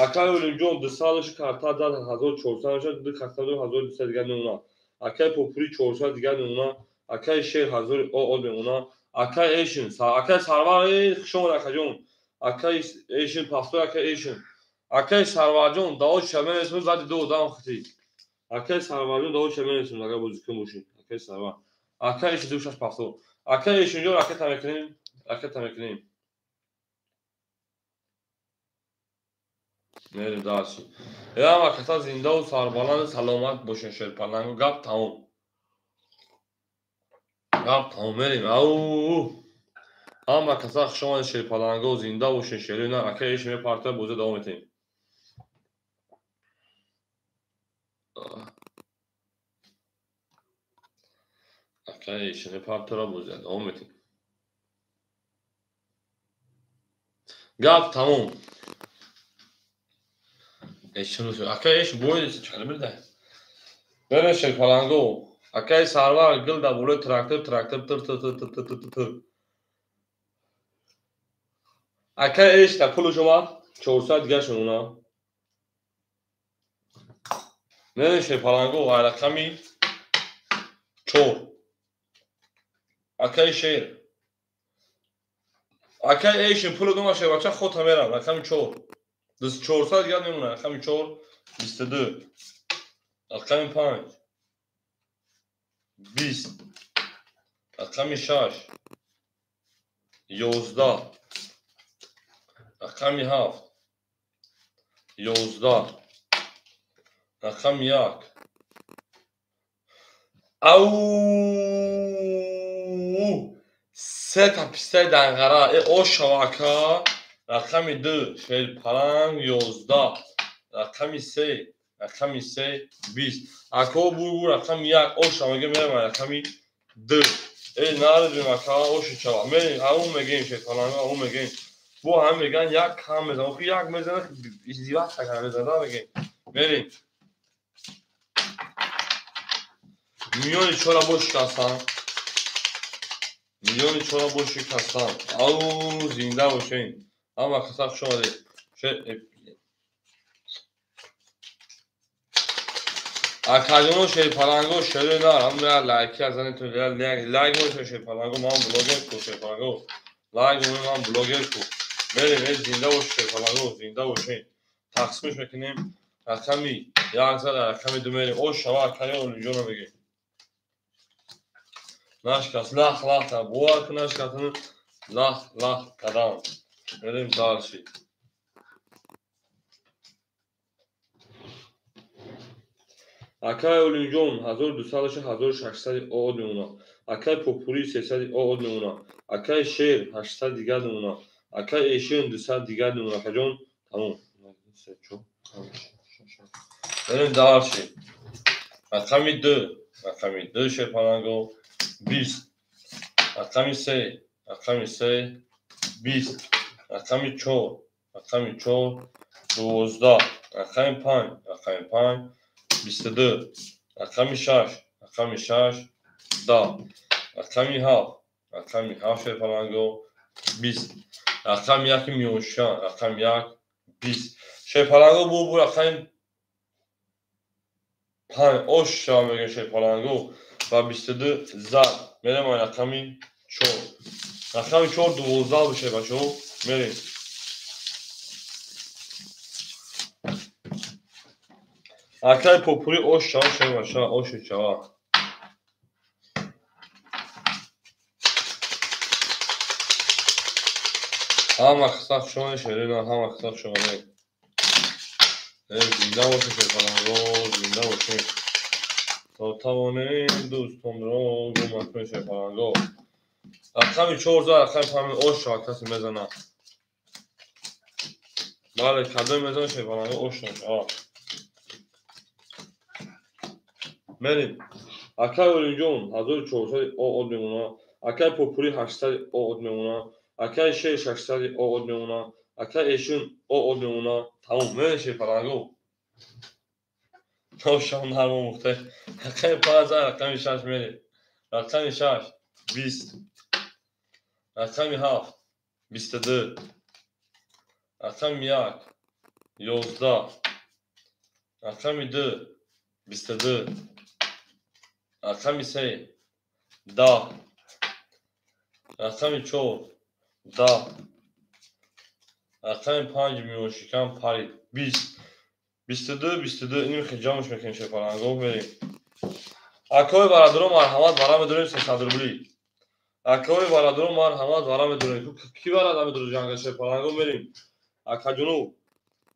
Акай Олимҷон 200 карта дад 1400 мешавад, ду карта дод 1200 дигар мемонад. Акай Попури 400 дигар мемонад. Акай Шер 1000 од мемонад. Акай Эшин, акай Сарвар, эй хуш омад акаҷон. Акай Эшин пафтой, акай Эшин. Акай Сарварҷон дао шаменесму зади ду одам хити. Акай Сарварҷон дао шаменесму агар бозикун бошӣ. Акай Сарвар. Акай Эшин 26 пафто. Акай Эшинҷон ракета мекунем, ракета мекунем. Мерим дальше. Ям аката зиндаву сарбаланду саломат бошен шерпалангу. Гап тамом. Гап тамом мерим. Ау. Ҳама каса хуш омадед шерпаланго, зинда бошен шерина. Акай Эшин мепарта бозӣ давом метем. Акай Эшин мепартара бозӣ давом метем. Гап тамом. Эшин акай Эшин бой чанд бирда. Берем шерпаланго. Акай Сарвар гил да болои трактор, трактор тыр тыр тыр тыр тыр тыр тыр. Акай Эш да пулаш омад 400 дигар шуд. Мерем шерпаланго рақами 4. Акай Шер. Акай Эшин пулу дума шербача хота мерам рақами 4. 400 дигар мемонад рақами 4 22. Рақами 5 20. Рақами 6 11, рақами 7, 11, рақами 1. Ау, сета пистаи данғара, ошава ака. Рақами 2, шерпаланг 11, рақами 3, рақами 3, 20. Ако бур рақами 1, ошава мегем, мерем рақами 2. Наредим ака, оши чава. Мерем, ау мегем шерпаланг, ау мегем. Бо ҳам меган як кам мезанам. Охи як мезанам, издиват кам мезанам, мегем. Мерем. Миёни чора бо шикастан. Миёни чора бо шикастан. Ау, зинда бошед. Ҳама каса хуш омадед. Акаҷоно шерпаланго шере нар, ҳам лайки азанед, лайк монед шерпаланго, ман блогер ку шерпаланго. Лайк монед, ман блогер ку. Мерем, зинда бошед шерпаланго, зинда бошед. Тақсимш мекунем. Рақами 1 зада, рақами 2 мерем. О шава акаи Олимҷонро мегем. Нашкаст, лах лах та, бовар кун нашкаст, лах лах кадам. Мерем дальше. Акаи Олимҷон 1200 1600 од мемонад. Акаи Попури 300 од мемонад. Акаи Шер 800 дигар мемонад. Акаи Эшен 200 дигар мемонад. Акаҷон, тамом. Мерем дальше. Рақами 2, рақами 2 шерпаланго 20. Рақами 3, рақами 3, 20. Рақами 4, рақами 4, 12. Рақами 5, рақами 5, 22. Рақами 6, рақами 6, 10. Рақами 7, рақами 7 шерпаланго 20. Рақами 1 миёншан, рақами 1, 20. Шерпаланго бу рақами 5 ош шава мегем шерпаланго ва 22 зад. Мерем рақами 4. Рақами 4 12 бошад бачаҳо. Мерем. Акаи Попури ош шава шербаша, оши шава. Ҳама қисса хуш омадед шерина, ҳама қисса хуш омадед. Зинда бошед шерпаланго, зинда бошед. То тавонем дӯстонро гум накунед шерпаланго. Рақами 4 зад, рақами 5 ош шава касе мезанад. Бале, кадом мезанад шерпаланго ош шава. Мерем. Акаи Олимҷон 1400 од мемонад. Акаи Попури 800 од мемонад. Акаи Шер 600 од мемонад. Акаи Эшун од мемонад. Тамом, мерем шерпаланго. Ношам нармо мухта. Рақами 5 зад, рақами 6 мерем. Рақами 6, 20. Рақами 7, 22. Рақами 1, 11. Рақами 2, 22. Рақами 3, 10. Рақами 4, 10. Рақами 5 миёншикан парид 20. 22, 22. Иним хел ҷамъш мекунем шерпаланго, мерем. Акои бародарон марҳамат, вара медорем 300 рубли. Акои бародарон марҳамат, вара медорем. Ки вара медорем ҷанга шерпаланго, мерем. Акаҷону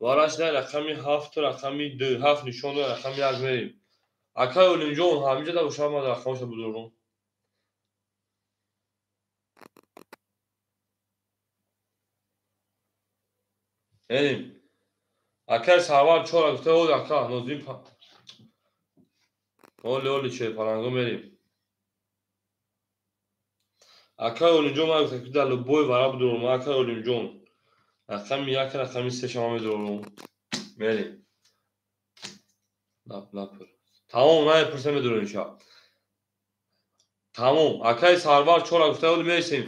вараш дар рақами 7, рақами 2, 7 нишон дорад, рақами 1 мерем. Акаи Олимҷон ҳаминҷа да бошад, ман рақамашро будурам. Мерем. Акаи Сарвар 4 гуфта, оли ака, Нозим оли оли шерпаланго мерем. Акаи Олимҷон ман гуфта, ки дар любой вара будурам. Акаи Олимҷон рақами 1, рақами 3 шама медурам. Мерем. Напур. Тамом, намепурсем, медурем ша. Тамом, акаи Сарвар 4 гуфта, оли мересем.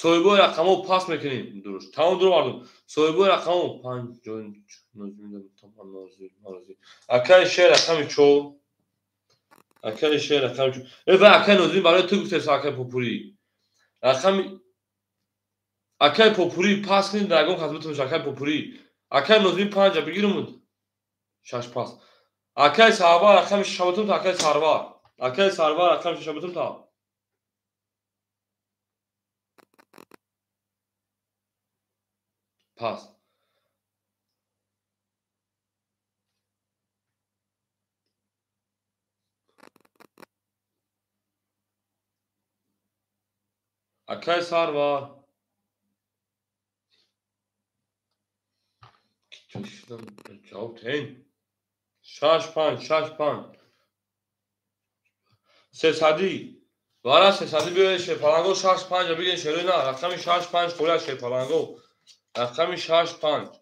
Соҳибои рақамҳо пас мекунем. Дуруст. Тамом, дур мардум. Соҳибои рақамҳо 5 Акаи Шер рақами 4. Акаи Шер рақами 4. Вай акаи Нозим барои ту гуфтест, акаи Попури. Рақами акаи Попури пас кунед, дар ягон кас битонеш акаи Попури. Акаи Нозим 5 бигирум. 6 пас. Акаи Сарвар рақами 6 битум та акаи Сарвар. Акаи Сарвар рақами 6 битум та. Пас. Акай Сарвар. Ҷавоб тен. 6-5, 6-5. Сесадӣ. Вара сесадӣ биёед Шерпаланго 6-5 бигин шерои на. Рақами 6-5 холия Шерпаланго. Рақами 6-5.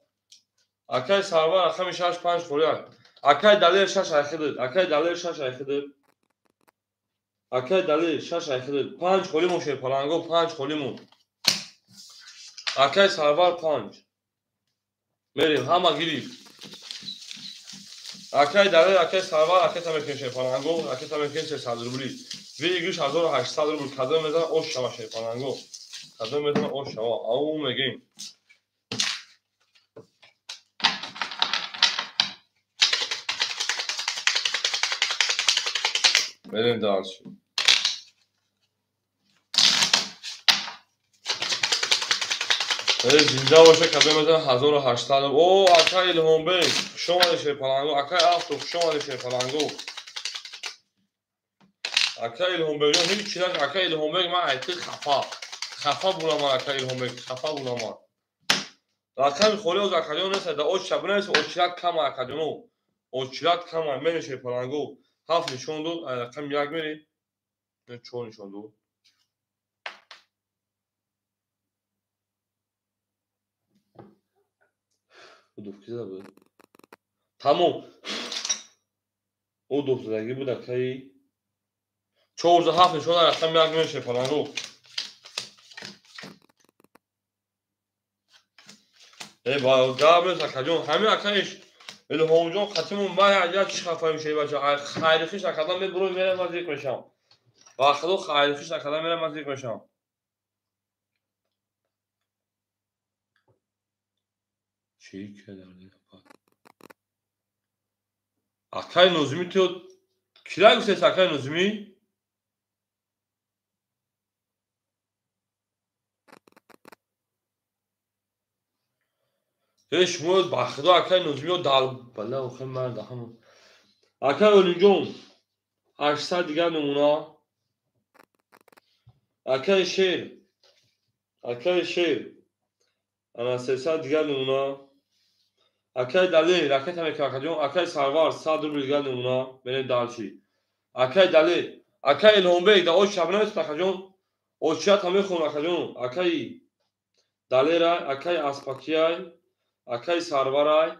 Акай Сарвар рақами 6-5 холия. Акай Далер 6 айхидид. Акай Далер 6 айхидид. Акай Далер 6 айхидид. 5 холимон Шерпаланго, 5 холимон. Акай Сарвар 5. Мерим, ҳама гирифт. Акай Далер, акай Сарвар, ракета мекунем Шерпаланго, ракета мекунем 300 рубли. Выигрыш 1800 рубл. Кадом мезана ош шава Шерпаланго. Кадом мезана ош шава. Ау мегем. Мерем дальше. Зинда боша, кадом мезана 1800. О, акай Илҳомбек, хуш омадӣ Шерпаланго. Акай Авто, хуш омадӣ Шерпаланго. Акай Илҳомбек, ҳеҷ чи наш. Акай Илҳомбек, ман айти хафа. Хафа булам ман акай Илҳомбек, хафа булам ман. Рақами холи оз акаҷон нест, да оч шаб нест, очрат кама акаҷоно. Очрат кама, мерем Шерпаланго. 7 нишон дод, рақами 1 мерем. 4 нишон дод. Удовки зада буд. Тамом. Удов задагӣ буд акаи 4-7 нишон дод, рақами 1 мерем Шерпаланго. Э, ба гап нест акаҷон, ҳамин акаиш Илҳомҷон қатимон ман як чи хафа мешавӣ бача. Хайрихиш накардан мебурам, мерам, ман зиқ мешавам. Ба худо хайрихиш накардан мерам, ман зиқ мешавам. Чӣ кардани? Акай Нозимӣ ту кира гуфтест акай Нозимӣ? Э, шумо ба худо акай Нозимиё дал бала охир ман даҳам. Акай Олимҷон 800 дигар намуна. Акай Шер, акай Шер ана 300 дигар намуна. Акай Далер ракета мекунад акаҷон. Акай Сарвар 100 рубл дигар намуна. Мерем дальше. Акай Далер, акай Илҳомбек да оч шаб намесад акаҷон. Очията мехонам акаҷон. Акай Далерай, акай Аспакияй, акай Сарварай,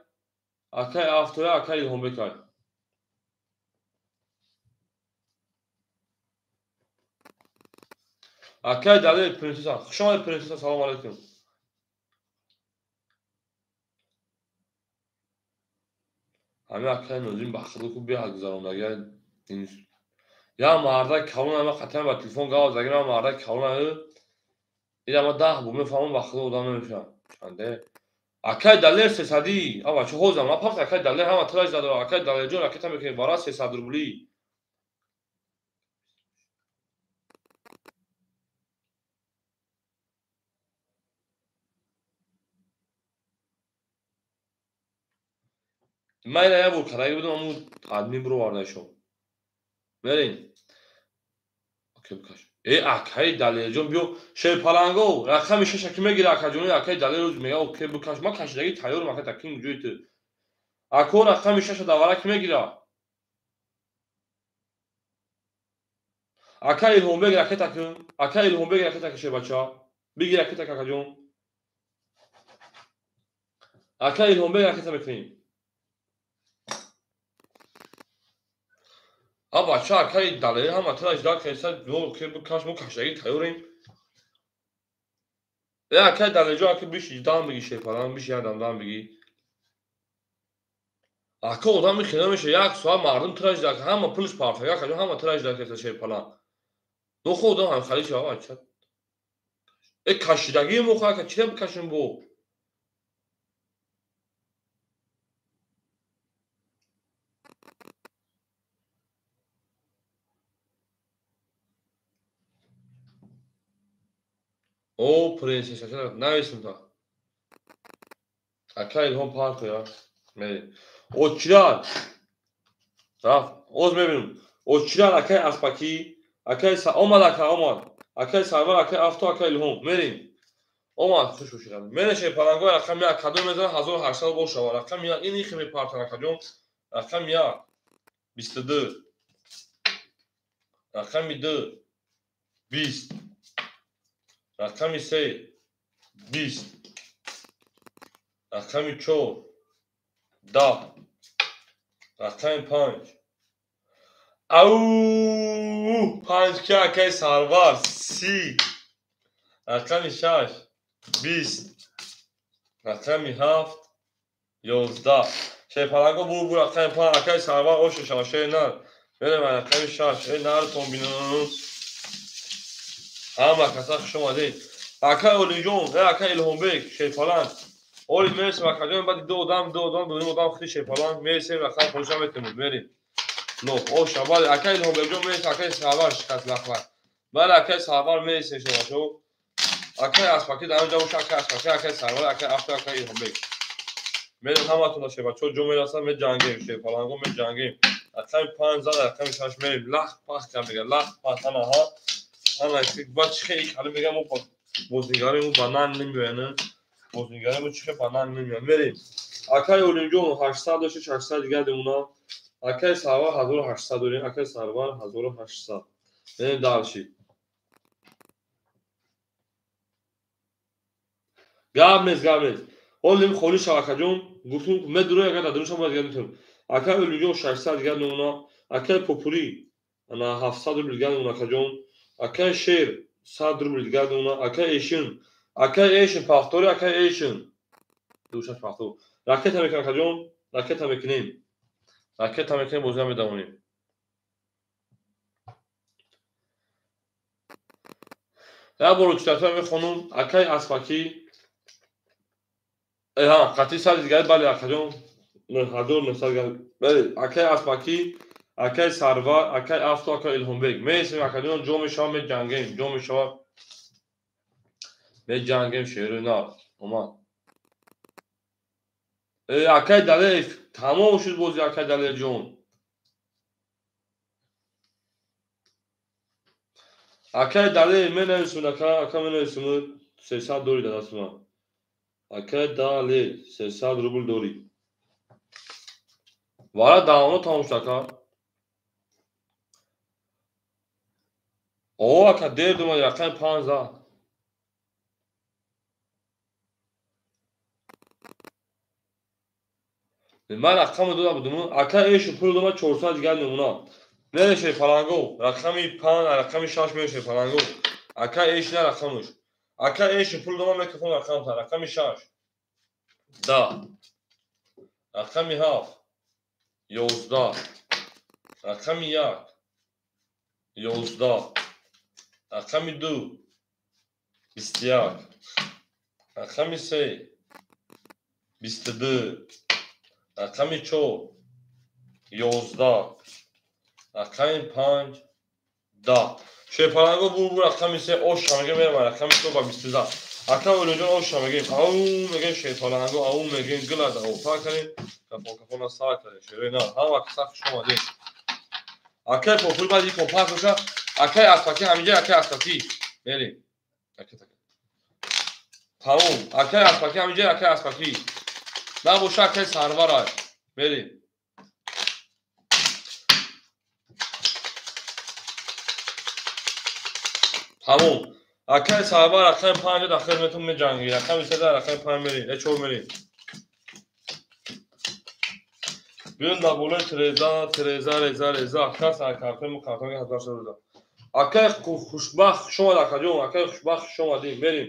акай Автоя, акай Илҳомбекай. Акай Далер принцесса. Хуш омадед принцесса, салом алейкум. Ҳамин акай Нозим ба худо ку беҳад гузарондагӣ. Я марда калон ама қатъан ба телефон гап заги, ман марда калон ира ма 10 бор мефаҳмам, ба худо одам намешавам. Чанде? Акай Далер 300. А бача ҳозам, ма пафт акай Далер ҳама тилаш зада. Акай Далерҷон ракета мекунем бара 300 рубли. Ман ина як бор кардаги будам, аммо админ бировардаишон. Мерем. Окей, бикаш. Э, акай Далерҷон биё Шерпаланго, рақами 6 ки мегира акаҷони, акай Далер рӯз мега окей бикаш. Ман кашидаги тайёрам, акай такин ҷои ту. Ако рақами 6 давара ки мегира? Акай Илҳомбек ракета кун. Акай Илҳомбек ракета кун шербача. Бигир ракета акаҷон. Акай Илҳомбек ракета мекунем. А бача акай Далер ҳама тилаш дар кайса окей бикаш, мо кашидаги тайёрем. Э, акай Далерҷон, ака биши дам биги Шерпаланг, биши як дам дам биги. Ака одам хеле меша, як соат мардум тилаш дар, ҳама пулш парфага, акаҷон ҳама тилаш дар кайса Шерпаланг. Нохо одам ҳам хали шава бача. Э, кашидагии мо ака чира бикашем бо? О, принцесса, нависем та. Ака Илҳом партоя. Мерем. Очират. Рафт. Оз мебинем. Очират акай Аспакӣ, акай омад ака омад. Акай Сарвар, акай Авто, акай Илҳом. Мерем. Омад, хуш бошед. Мерем палангои рақами 1 кадом мезанад 1800 бошава. Рақами 1 ин ихе мепартан акаҷон. Рақами 1 22. Рақами 2 20. Рақами 3 20. Рақами 4 10. Рақами 5 ау 5 ки акай Сарвар 30. Рақами 6 20. Рақами 7 11. Шерпаланго бур бур рақами 5 акай Сарвар ош шава шер нар. Мерем рақами 6 эй нарутон бинам. Ҳама каса хуш омадед. Акай Олимҷон, э акай Илҳомбек, шерпаланг. Оли мересем акаҷон, баъди ду одам, дуним одам хи шерпаланг мересем рақами хоша метемуд, мерем. Лох, оша, бале, акай Илҳомбекҷон мересем, акай Сарвар шикаст лахлах. Бале, акай Сарвар мересем шомашо. Акай Аспакӣ дар он ҷо боша, акай Аспакӣ, акай Сарвар, акай Авто, акай Илҳомбек. Мерем ҳаматон шербачаҳо ҷо мерасанд, меҷангем, шерпаланго меҷангем. Рақами 5 зад, рақами 6 мерем. Лах пах кар мега, лах пах ана ҳа. Ана баъд чӣ хеле калим мега мо бозигари мо ба нан намеоянд. Бозигари мо чӣ хеле ба нан намеоянд. Мерем. Акай Олимҷон 800 дошт, 600 дигар демона. Акай Сарвар 1800 дорем, акай Сарвар 1800. Мерем дальше. Гап нест, гап нест. Олим холӣ шав акаҷон, гуфтум медурӯй агар дар дурӯша бояд дигар метавонем. Акай Олимҷон 600 дигар намуна, акай Попурӣ ана 700 рубл дигар намуна акаҷон, акай Шер 100 рубл дигар намуна, акай Эшин пахтори, акай Эшин. Душаш пахтор. Ракета мекунем акаҷон, ракета мекунем. Ракета мекунем, бозӣ намедавонем. Як бор читатҳо мехонум, акай Аспакӣ ҳа, қатъи сади дигар, бале акаҷон, 1900 дигар. Бале, акай Аспакӣ, акай Сарвар, акай Авто, акай Илҳомбек. Мересем акаҷон, ҷо мешава, меҷангем, ҷо мешава. Меҷангем шеруи нар. Омад. Акай Далер, тамом шуд бози акай Далерҷон. Акай Далер менависум, ака менависум 300 дори дар дасти ман. Акай Далер 300 рубл дорӣ. Вара давно тамом шуд ака. О, ака дер думад, рақами 5 зад. Ман рақамро дода будум. Ака эшу пул дома 400 дигар намуна. Мереше паланго, рақами 5, рақами 6 мереше паланго. Ака эш на рақамуш. Ака эшу пул дома микрофон рақам та, рақами 6. 10. Рақами 7. 11. Рақами 1. 11. Рақами 2. 21. Рақами 3. 22. Рақами 4. 11. Рақами 5. 10. Шерпаланго бур бур рақами 3 ош мегем, мерам рақами 4 ба 22. Ака Олимҷон ош мегем, ау мегем шерпаланго, ау мегем гила да опа кардем, кафон кафона сар кардем, шерои на, ҳама каса хуш омадем. Акай Попури баъд икон пас боша, акай Аспакӣ ҳаминҷа, акай Аспакӣ. Мерем. Тамом, акай Аспакӣ ҳаминҷа, акай Аспакӣ. Набоша акай Сарвар. Мерем. Тамом. Акай Сарвар рақами 5 дар хидматон меҷангӣ. Рақами 3 рақами 5 мерем, 4 мерем. Биён дар болои Тереза, Тереза, Реза, Реза, кас картои мо картои 1800 рӯза. Акай хушбахт хуш омад акаҷон, акай хушбахт хуш омадем, мерем.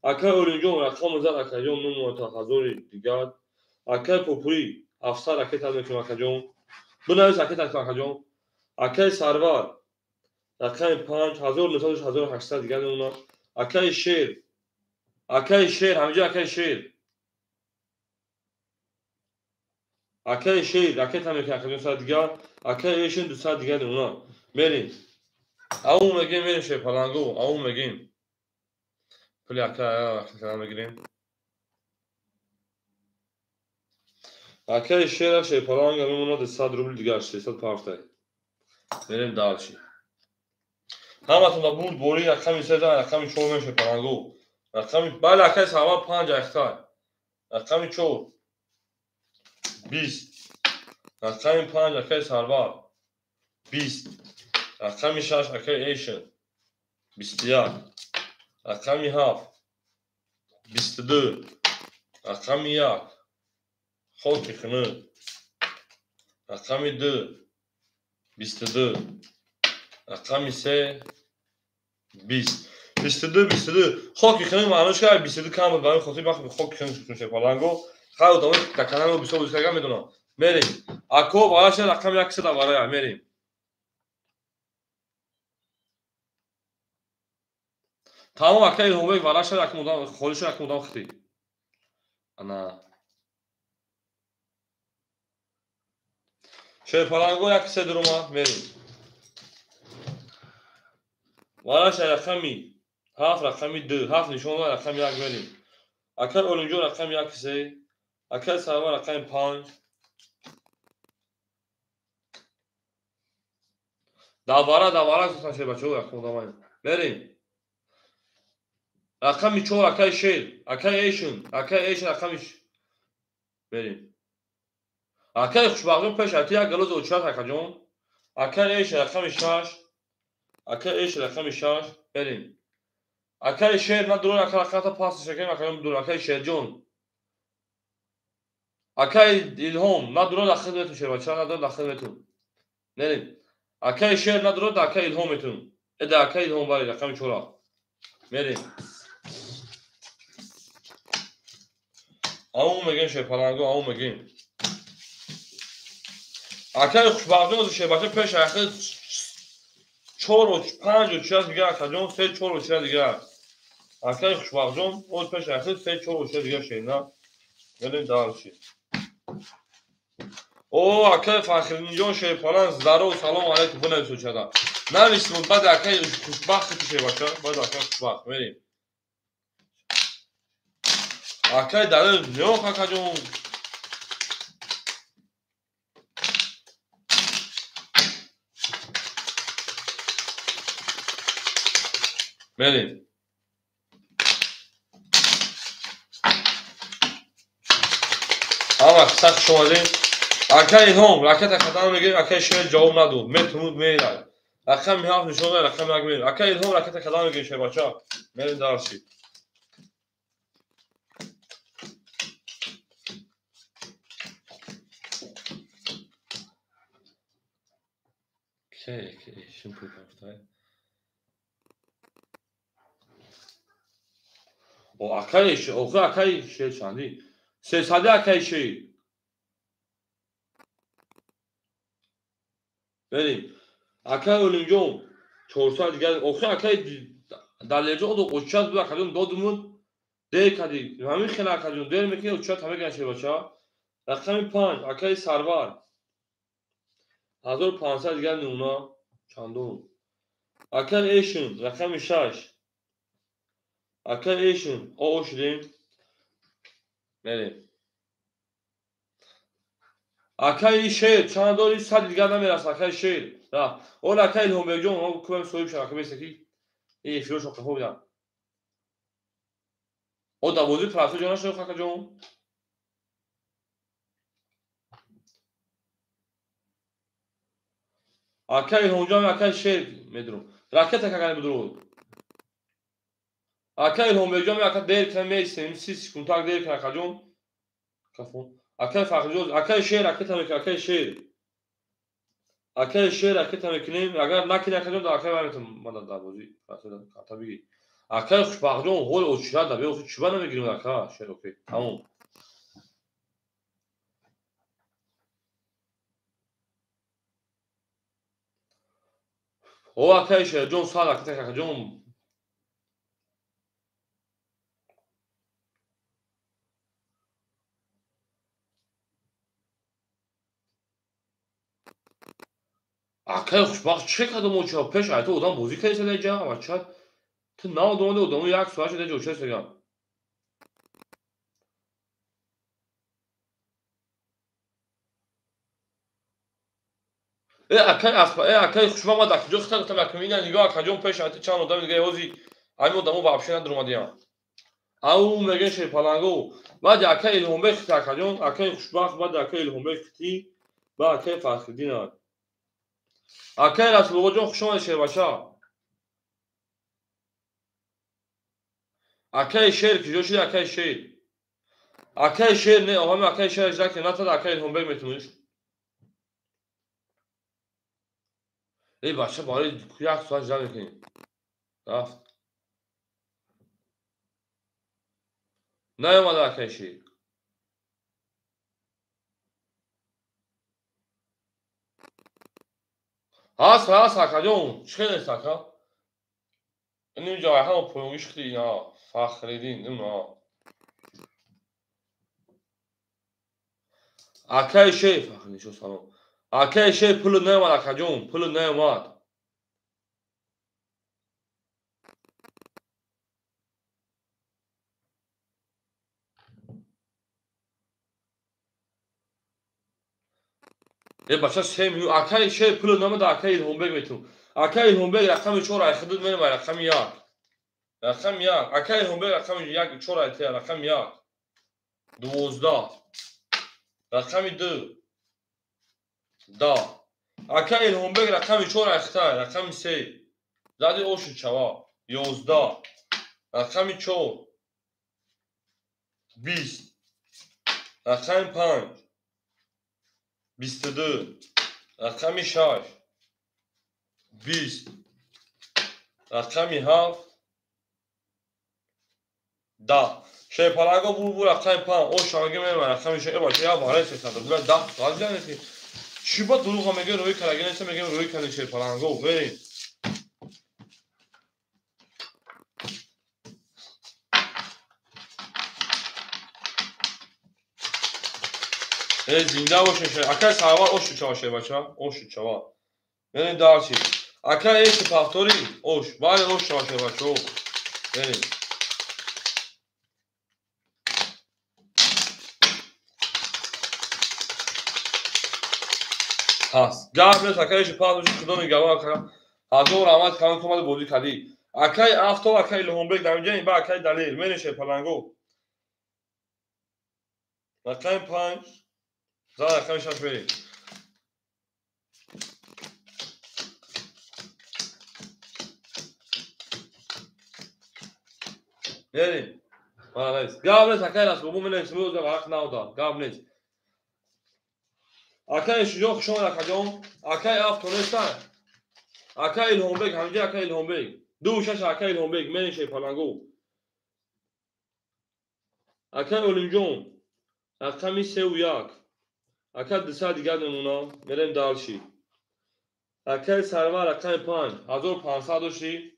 Акай Олимҷон рақам зад акаҷон 9 ҳазори дигар. Акай Попурӣ 700 ракета мекунем акаҷон. Бинавис ракета акаҷон. Акай Сарвар рақами 5 1900 1800 дигар мемонад. Акай Шер, акай Шер, ҳаминҷа акай Шер. Акай Шер ракета мекунем акаҷон 100 дигар. Акай Эшин 200 дигар мемонад. Мерем. Ау мегем, мерем шерпаланго, ау мегем. Пули ака мегирем. Акаи шера шерпаланга мемонад 100 рубл дигар 300 пафтай. Мерем дальше. Ҳаматон да бурд бори рақами 3 рақами 4 мешед паланго. Рақами бале акаи сава 5 ахтай. Рақами 4 20. Рақами 5 акаи Сарвар 20. Рақами 6 акаи Эшен 21. Рақами 7 22. Рақами 1 хоки хунук. Рақами 2 22. Рақами 3 20. 22 22. Хоки хунук маънош ки 22 кам буд, барои хотир вақт хоки хунук шуд шепаланго. Хайр одамои дар канали мо бисёр бозӣ карда медонам. Мерем. Ако вараша рақами 100 варая мерем. Тамом акаи Илҳомбек вараша рақам одам холиша рақам одам хити. Ана шерпаланго 103 дуромад мерем. Вараша рақами 7 рақами 2 7 нишон дод рақами 1 мерем. Акаи Олимҷон рақами 103, акаи Сарвар рақами 5. Давара давара гуфтам шербачаҳо рақам одамай. Мерем. Рақами 4 акаи Шер, акаи Эшин, акаи Эшин рақами мерем. Акаи Хушбахтҷон пеш айти як галоз очият акаҷон. Акаи Эшин рақами 6, акаи Эшин рақами 6 мерем. Акаи Шер на дурон ака рақамата пас шакем акаҷон дур акаи Шерҷон. Акаи Илҳом на дурон дахил метун шербача на дурон дахил метун. Мерем. Акаи Шер на дурон акаи Илҳом метун. Эда акаи Илҳом бари рақами 4. Мерем. Ау мегем шерпаланго, ау мегем. Акаи Хушбахтҷон шербача пеш ахир 4 5 очият дигар акаҷон 3 4 очият дигар. Акаи Хушбахтҷон оз пеш ахир 3 4 очият дигар шерна. Мерем дальше. О, акаи Фахриддинҷон шерпаланг здоров, салом алейкум, бинавис очията. Нависмон баъд акаи Хушбахт шербача, баъд акаи Хушбахт мерем. Акаи Далер неох акаҷон. Мерем. Ҳама сахт хуш омадем. Акаи Илҳом ракета хатар мегирем, акаи Шер ҷавоб надод. Метунуд мерад. Рақами 7 нишон дод, рақами 1 мерем. Акаи Илҳом ракета хатар мегирем шербача. Мерем дарси. О, акаи охи акаи Шер чанди? 300 акаи Шер. Мерем. Акаи Олимҷон 400 дигар. Охи акаи Далерҷон очият буд акаҷон додумуд. Дер кардӣ. Ҳамин хела акаҷон дер мекунӣ очият ҳама гиранд шербача. Рақами 5 акаи Сарвар. 1500 дигар намуна чандум. Акаи Эшин рақами 6. Акаи Эшин о шудем. Мерем. Акаи Шер чанд дори 100 дигар намерасад акаи Шер. Рафт. Ол акаи Илҳомбекҷон мо кӯбем соҳиб шуд ака бесаки ин эфирошон қафо бидам. О давози прафто ҷо нашуд акаҷон. Акаи Илҳомҷон акаи Шер медурум. Ракета какани бидуруд. Акаи Илҳомбекҷон ака дер кана меистем 30 секундтак дер кана акаҷон. Кафон. Акаи Фахриҷон, акаи Шер ракета мекунем, акаи Шер. Акаи Шер ракета мекунем. Агар накунӣ акаҷон дар акаи вай метавонам ман дар бозӣ карта бигӣ. Акаи Хушбахтҷон ҳол очият да беохи чиба намегирем ака Шер окей. Тамом. О акаи Шерҷон сад ракета акаҷон. Акаи Хушбахт чӣ кардам оча? Пеш айто одам бозӣ кардеса даҷа, бача. Ту наодомади одамо як соат шуда даҷа оча сегам. Акай асба, акай хушбахт ма дар куҷо хита гуфтам, якум ина нигоҳ акаҷон пеш чанд одами дига ҳози ҳамин одамо вообще надуромадиям. Ау мегӯян шерпаланго. Баъди акай Илҳомбек хити акаҷон, акай хушбахт, баъди акай Илҳомбек хити, баъд акай Фахриддин. Акай Расулбобоҷон хуш омадед шербача. Акай шер куҷо шуди акай шер? Акай шер не, ҳами акай шер иҷра ки натад акай Илҳомбек метуниш. Эй бача барои як соат иҷра мекунем. Рафт. Наёмада акай шер. Ҳаст, ҳаст акаҷон, чӣ хел нест ака? Инҷо ҳама поёнгиш хити ина Фахриддин, ина. Акай шер Фахриддин шо салом. Акай шер пул наёмад акаҷон, пул наёмад. Бача 3 миллион акай шер пул наёмад акай Илҳомбек метун. Акай Илҳомбек рақами 4 ай худут мерем рақами 1. Рақами 1. Акай Илҳомбек рақами 1 4 ай те рақами 1. 12. Рақами 2. 10. Акай Илҳомбек рақами 4 ай хитай рақами 3. Зади ошу чава 11. Рақами 4. 20. Рақами 5. 22. Рақами 6. 20. Рақами 7. 10. Шерпаланго бу рақами 5. Ош шаваги мерем рақами 6. Бача я барай сесада. Була 10 соат ҷанеси. Чӣ ба дурӯға мегӯ рӯи караги неста мегӯ рӯи кани шерпаланго. Берем. Зинда бошед. Акай сарвар ошу чава шербача, ошу чава. Берем дальше. Акай эши повтори, ош, бале ош чава шербача. Берем. Ҳаст. Гап нест акай эши паҳн бошед, худо нигаҳбон ака. Ҳазор раҳмат калон омада бозӣ кардӣ. Акай Афтоб, акай Илҳомбек дар инҷа, ба акай Далер, мерем шерпаланго. Рақами 5. За рақами 6 мерем. Мерем. Молодец. Гап нест акай Расулбобо менависем, ӯ варақ навда. Гап нест. Акай Шуҷоъ хуш омад акаҷон. Акай Афто неста. Акай Илҳомбек ҳамҷа акай Илҳомбек. 2 6 акай Илҳомбек мерем шерпаланго. Акай Олимҷон рақами 3 1. Ака 200 дигар мемона, мерем дальше. Акай Сарвар рақами 5, 1500 дошти.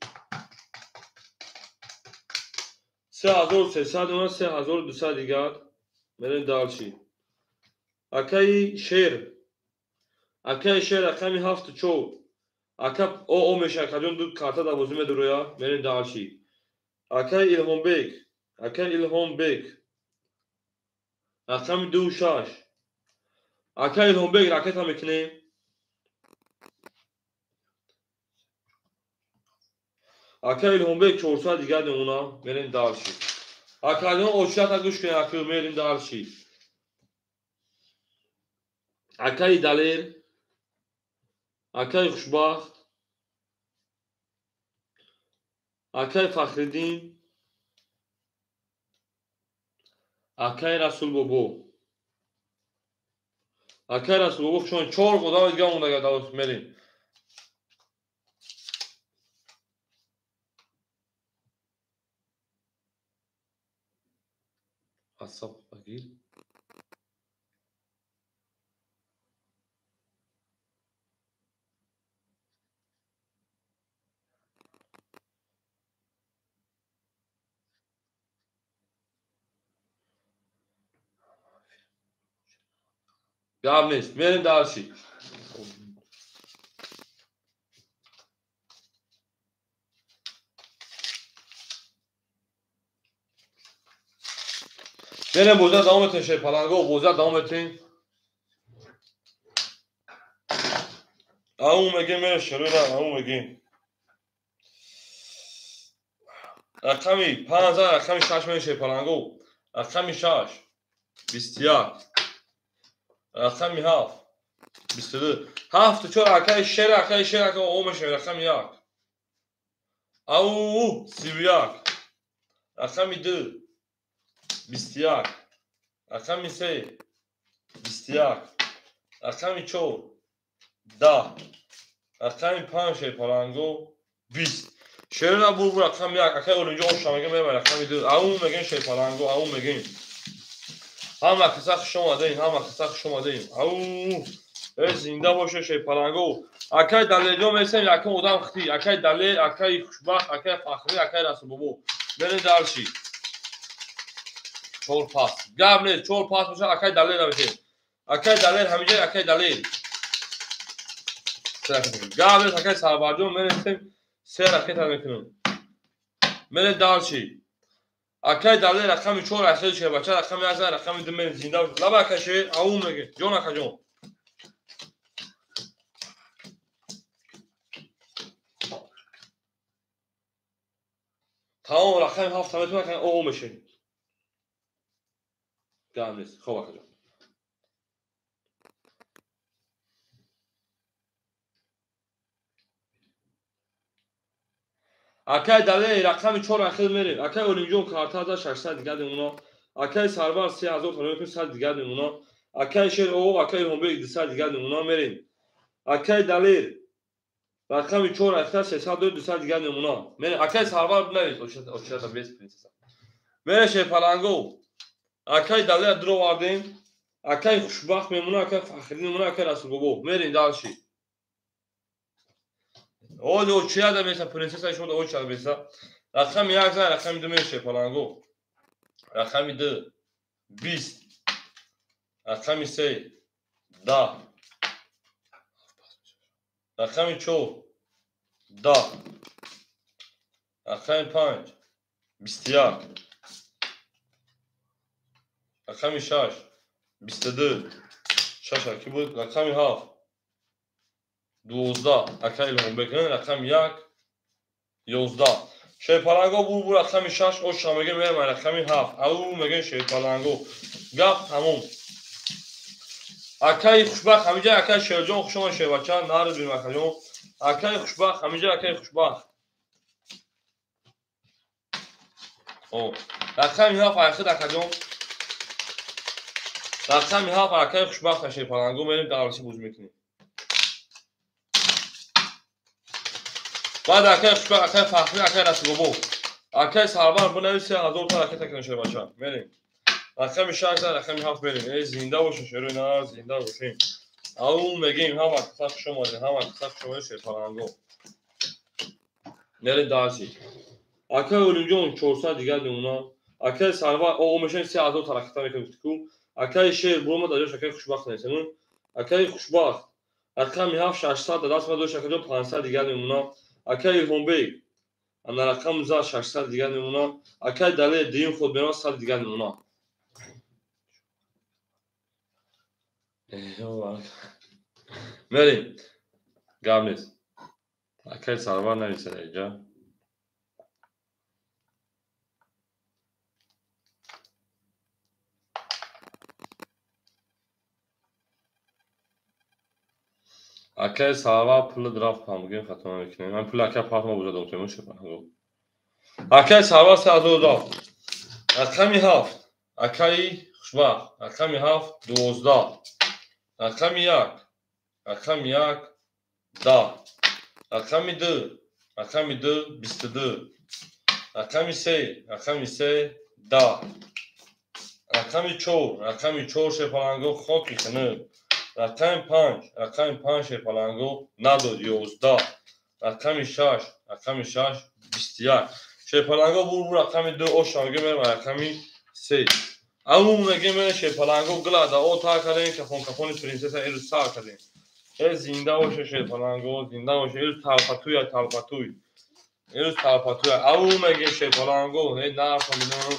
3300 мемона, 3200 дигар. Мерем дальше. Акай Шер. Акай Шер рақами 7 4. Ака о меша акаҷон ду карта дар бозӣ медуроя, мерем дальше. Акай Илҳомбек, акай Илҳомбек рақами 2 6. Акай Илҳомбек ракета мекунем. Акай Илҳомбек 400 дигар мемона, мерем дальше. Акаҷон очата гӯш кунед, ака мерем дальше. Акай Далер, акай Хушбахт, акай Фахриддин, акай Расулбобо. Акай Расулбобо хушон 4 одам дигар монда далос мерем. Асаб багир. Гап нест, мерем дальше. Мерем бозиа давом метем шерпаланго, бозиа давом метем. Ау мегем мере шеруна, ау мегем. Рақами 5 зан, рақами 6 мере шерпаланго. Рақами 6 21. Рақами 7 22. 7 4 акаи шер, акаи шер, акаи о мешавем, рақами 1. Ау 31. Рақами 2 21. Рақами 3 21. Рақами 4 10. Рақами 5 шерпаланго 20. Шерина бур рақами 1. Акаи Олимҷон оша мегем, мерем рақами 2. Ау мегем шерпаланго, ау мегем. Ҳама каса хуш омадем, ҳама каса хуш омадем. Ау зинда боше шерпаланго. Акаи Далерҷон месем, якум одам хити. Акаи Далер, акаи Хушбахт, акаи Фахрӣ, акаи Расулбобо. Мерем дарши. 4 пас. Гап нест, 4 пас боша, акаи Далер нависем. Акаи Далер ҳамиҷа, акаи Далер. Гап нест, акаи Сарварҷон мересем, 3 ракета мекунем. Мерем дарши. Акаи Далер рақами 4 ахир шебача, рақами 1, рақами 2 мерем зинда боша. Лаба акаи шер, ау меге. Ҷон акаҷон. Тамом рақами 7 метавонад акаи о мешем. Гап нест. Хоб акаҷон. Акаи Далер рақами 4 ахир мерем. Акаи Олимҷон карта за 600 дигар мемона. Акаи Сарвар 3000 тона мекунем, 100 дигар мемона. Акаи Шер о, акаи Ҳомбек 200 дигар мемона мерем. Акаи Далер рақами 4 ахир 302 200 дигар мемона. Мерем. Акаи Сарвар навис, очата без принцесса. Мерем шерпаланго. Акаи Далер дуровардем. Акаи Хушбахт мемона, акаи Фахриддин мемона, акаи Расулбобо. Мерем дарши. Оли очияда меса, принцесса шуд очияда меса. Рақами 1 зан, рақами 2 меше паланго. Рақами 2 20. Рақами 3 10. Рақами 4 10. Рақами 5 21. Рақами 6 22. 6 аки буд. Рақами 7 12. Акаи Илҳомбек, рақами 1 11. Шерпаланго бур рақами 6 оша мегем, мерем рақами 7. Ау мегем шерпаланго. Гап тамом. Акаи Хушбахт ҳамиҷа, акаи Шерҷон хуш омад шербача, нари бин акаҷон. Акаи Хушбахт ҳамиҷа, акаи Хушбахт. О, рақами 7 ахир акаҷон. Рақами 7 акаи Хушбахт шерпаланго мерем дарси буз мекунем. Баъд акаи Хушбахт, акаи Фахрӣ, акаи Расулбобо. Акаи Сарвар бинавис 3000 та ракета кунем шербача. Мерем. Рақами 6 рақами 7 мерем. Эй зинда боша шерои на, зинда бошем. Ау мегем ҳама каса хуш омадем, ҳама каса хуш омадем шерпаланго. Мерем дарси. Акаи Олимҷон 400 дигар мемона. Акаи Сарвар о мешем 3000 та ракета мекунем ку. Акаи Шер буромад аҷош акаи Хушбахт несем. Акаи Хушбахт рақами 7 600 даст ма дош акаҷон 500 дигар мемона. Акаи Илҳомбек ана рақам за 600 дигар мемона. Акаи Далер дуюм худ мерава 100 дигар мемона. Мерем. Гап нест. Акаи Сарвар нависад инҷа. Акаи Сарвар пули рафт ҳамгин хато намекунем. Ман пули акаи Фатма буда додем шерпаланго. Акаи Сарвар 3000 рафт. Рақами 7 акаи Хушбахт. Рақами 7 12. Рақами 1 рақами 1 10. Рақами 2 рақами 2 22. Рақами 3 рақами 3 10. Рақами 4 рақами 4 шерпаланго хоки хунук. Рақами 5 рақами 5 шерпаланго надод 11. Рақами 6 рақами 6 21. Шерпаланго бур рақами 2 оша мегем мерем рақами 3. Ау мегем мерем шерпаланго глада о та кардем кафон кафони принцесса эрӯз сар кардем. Э зинда боша шерпаланго, зинда боша. Эрӯз талпатуя талпатуй. Эрӯз талпатуя. Ау мегем шерпаланго, э нарфа минам.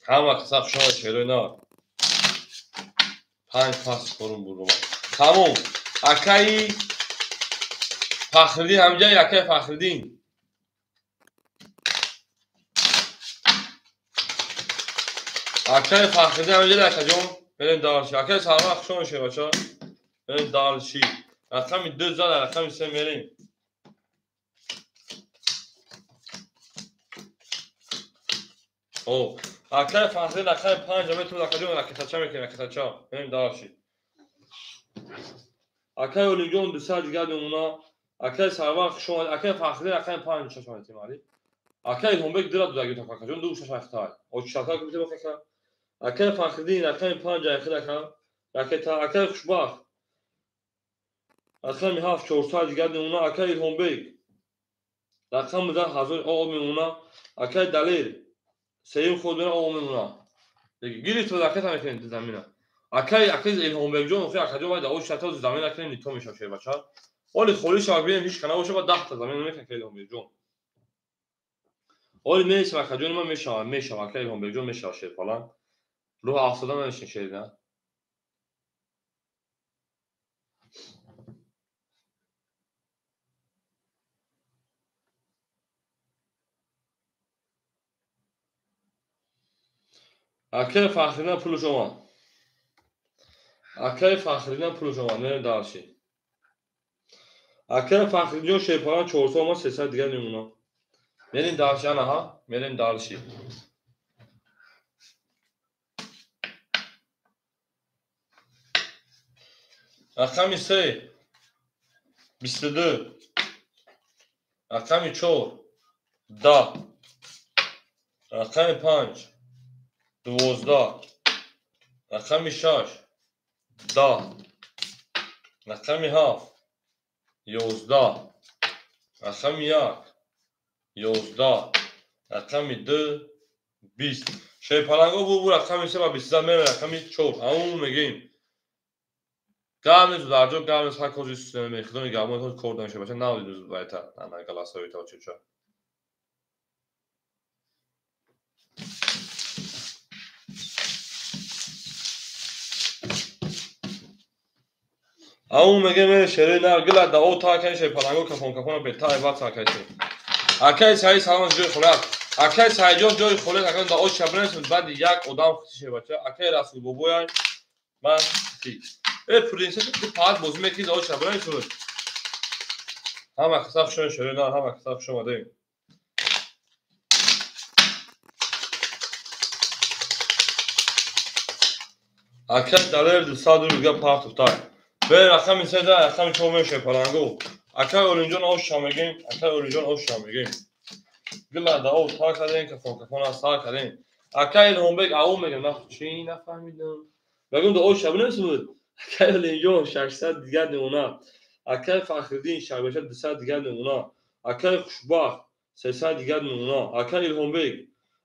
Ҳама каса хуш омад шерои нар. 5 пас хорум бурум. Тамом. Акаи Фахриддин ҳамҷай, акаи Фахриддин. Акаи Фахриддин ҳамҷай, акаҷон. Берем дальше. Акаи Сарвар хуш омадед, бача. Берем дальше. Рақами 2 зад, рақами 3 мерем. О, акаи Фахриддин рақами 5 метавонад, акаҷон, ракетача мекунем, ракетача. Берем дальше. Акаи Олимҷон 200 дигар намуна. Акаи Сарвар хуш омадед. Акаи Фахриддин рақами 5 шаш омадед, али. Акаи Илҳомбек дира дудаги то акаҷон ду шаш ахтай. Очшака гуфтем ака. Акаи Фахриддин рақами 5 айхид ака. Ракета акаи Хушбахт. Рақами 7 400 дигар намуна. Акаи Илҳомбек рақами 1000 об мемона. Акаи Далер сеюм худ мера об мемона. Гирифт ракета мекунем замина. Акаи Илҳомбекҷон охи акаҷон вай да ош шата замина кунем нито мешава шербача. Оли холи шава бинем ҳеч кана боша ба 10 та замина мекунем акаи Илҳомбекҷон. Оли мересем акаҷони ман мешава, мешава акаи Илҳомбекҷон мешава шерпалан. Рӯҳ афтода намешин шерина. Акаи Фахриддин пулаш омад. Акаи Фахриддин пулаш омад. Мерем дальше. Акаи Фахриддин шерпалан 400 омад, 300 дигар мемонад. Мерем дальше, ана ҳа, мерем дальше. Рақами 3 22, рақами 4 10, рақами 5 12, рақами 6 10, рақами 7 11, рақами 1 11, рақами 2 20. Шерпаланго бу рақами 3 ва 20 мерем рақами 4. Ҳамон мегӯем. Гамез дарҷо гамез ҳар кози мехидони гамон ҳоз кор намеша бача навдид байта ана галасовита чуча. Ау меге мере шерои нар гила да о та кай шерпаланго кафон кафона бета эва та кай. Акай саи салом ҷои холат. Акай саиҷон ҷои холат акан да о шабнес баъд як одам хути шербача. Акай Расул бобояй ман ти. Э принсесса ту паат бозӣ мекунӣ да о шабнес. Ҳама каса хушон шерои нар, ҳама каса хуш омадем. Акай Далер 200 рубля партуфтай. Бе рақами 3 да рақами 4 мешавад паланго. Акай Олимҷон ош мегем, акай Олимҷон ош мегем. Гила да о та кардем, кафон кафона сар кардем. Акай Илҳомбек ау мегем, на чӣ нафаҳмидам. Мегум да ош шабнес буд. Акай Олимҷон 600 дигар намуна. Акай Фахриддин 200 дигар намуна. Акай Хушбахт 300 дигар намуна. Акай Илҳомбек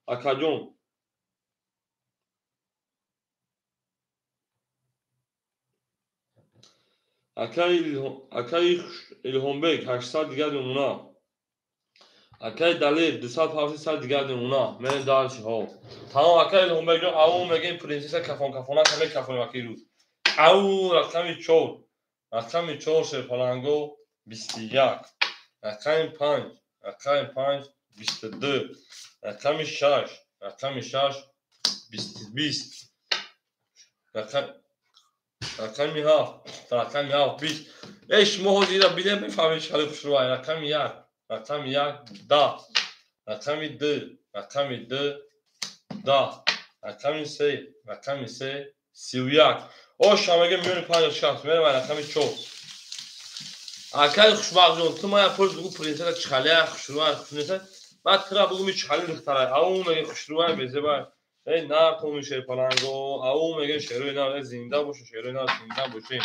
акаҷон Акаи Илҳомбек 800 дигар намуна. Акаи Далер 270 дигар намуна. Мерем дальше ҳо. Тамом акаи Илҳомбекҷон ау мегем принсесса кафон кафона каме кафонем акаи рӯз. Ау рақами 4. Рақами 4 шерпаланго 21. Рақами 5, рақами 5 22. Рақами 6, рақами 6 20. Рақами 7, рақами 7 20. Эй шумо ҳозир ира бинем мефаҳмед чӣ хеле хушрӯай. Рақами 1, рақами 1 10, рақами 2, рақами 2 10, рақами 3, рақами 3 31. Ош ҳамаги миёни 5 60 мерем рақами 4. Акаи Хушбахтҷон, ту мая пурс бугу принсесса чӣ хеле хушрӯай, хушнеса. Баъд тура бугу ми чӣ хеле духтарай. Ау меги хушрӯай безебай. Эй нар томи шерпаланго, ау меги шерои нар, эй зинда бошу, шерои нар зинда бошем.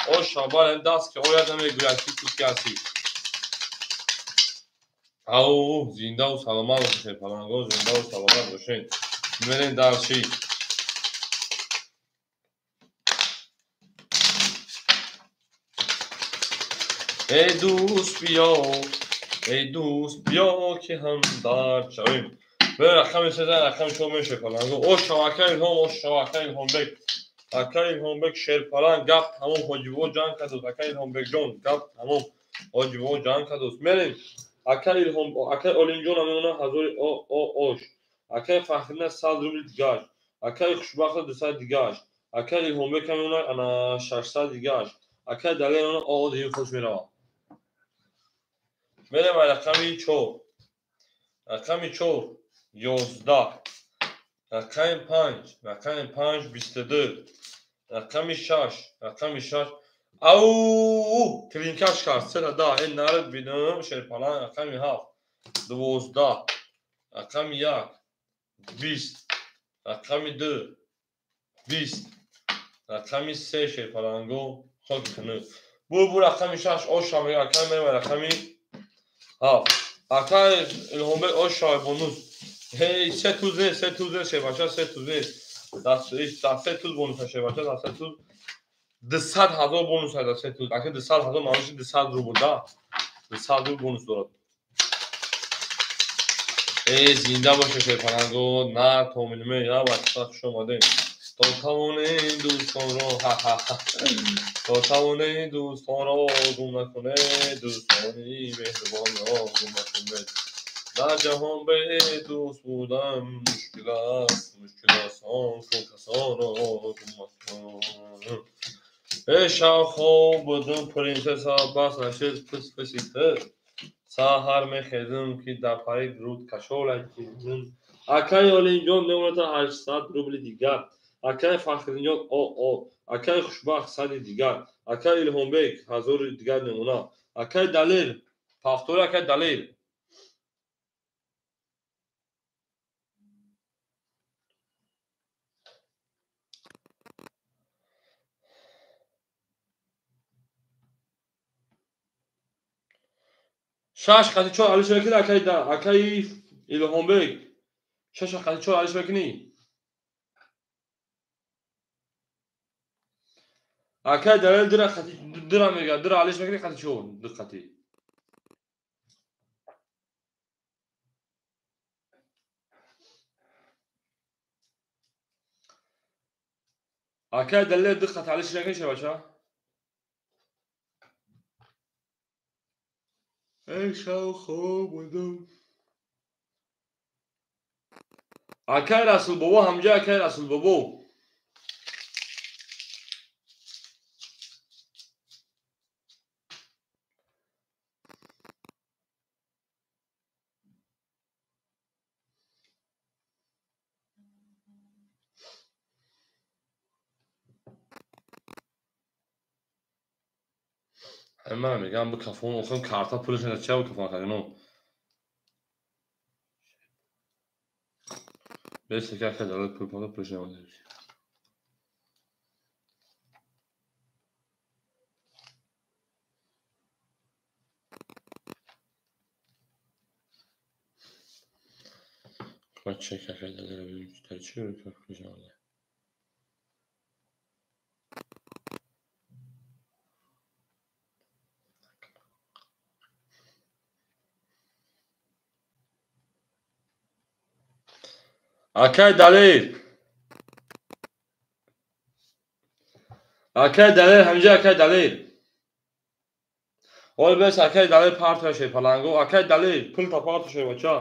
О шабар даст ки ояд намегӯяд ки ту ки ҳастӣ. Ау зиндаву саломат бошед, паланго, зиндаву саломат бошед. Мерем дальше. Эй дӯст биё, эй дӯст биё ки ҳамдард шавем. Бе рақами 3 рақами 4 мешавад паланго. О шавака Илҳом, о шавака Илҳомбек. Акай Илҳомбек Шерпаланг гап тамом, Ҳоҷибо ҷанг кардост. Акай Илҳомбекҷон гап тамом, Ҳоҷибо ҷанг кардост. Мерем. Акай Илҳом, акай Олимҷон мемона ҳазори ош. Акай Фахрина 100 рубл дигаш. Акай Хушбахт 200 дигаш. Акай Илҳомбек мемона ана 600 дигаш. Акай Далер мемона о дигар хуш мерава. Мерем рақами 4. Рақами 4 11. Рақами 5, рақами 5 22. Рақами 6, рақами 6. Ау, клинкаш кард, сера да, эн нарад бидам, Шерпаланг, рақами 7, 12, рақами 1, 20, рақами 2, 20, рақами 3 Шерпаланго, хок кунӣ. Бу рақами 6 оша мега, акай мерем рақами 7. Акай Илҳомбек оша бонус. Ҳей, се туз нест, се туз нест, Шербача, се туз нест. Да се туз бонус Шербача, да се туз. 200 ҳазор бонус да се туз. Ака 200 ҳазор маънош 200 рубл, да. 200 рубл бонус дорад. Эй, зинда боша Шерпаланго, на томилме, я бача хуш омадед. То тавонем дӯстонро, ха-ха-ха. То тавонем дӯстонро гум накунед, дӯстони меҳрубонро гум накунед. Дар ҷаҳон бе дӯст будан мушкил аст, мушкил аст он касонро гум макун. Эй, шаб хоб будум, принсесса бас нашид пис-писи ту. Саҳар мехезум, ки дар парид руд кашолак кизум. Акай Олимҷон мемонад 800 рубли дигар. Акай Фахриддинҷон о. Акай Хушбахт 100 дигар. Акай Илҳомбек 1000 дигар мемонад. Акай Далер, повтори акай Далер. Шаш қати чор алиш мекунӣ акай да, акай Илҳомбек. Шаш қати чор алиш мекунӣ. Акай Далер дира қати дира мега, дира алиш мекунӣ қати чор, ду қати. Акай Далер ду қати алиш мекунӣ шабача? Эй, шаб хоб будум. Акай Расулбобо ҳамҷа, акай Расулбобо. Ман мегам бикафон, охир карта пулаш ча бикафон кардино. Бес ка ка дала пул пул пулаш намода. Бача ка ка дала бибин чӣ пулаш намода. Акай Далер. Акай Далер, ҳамҷа акай Далер. Ол бес акай Далер партия Шерпаланго, акай Далер пул та партия шебача.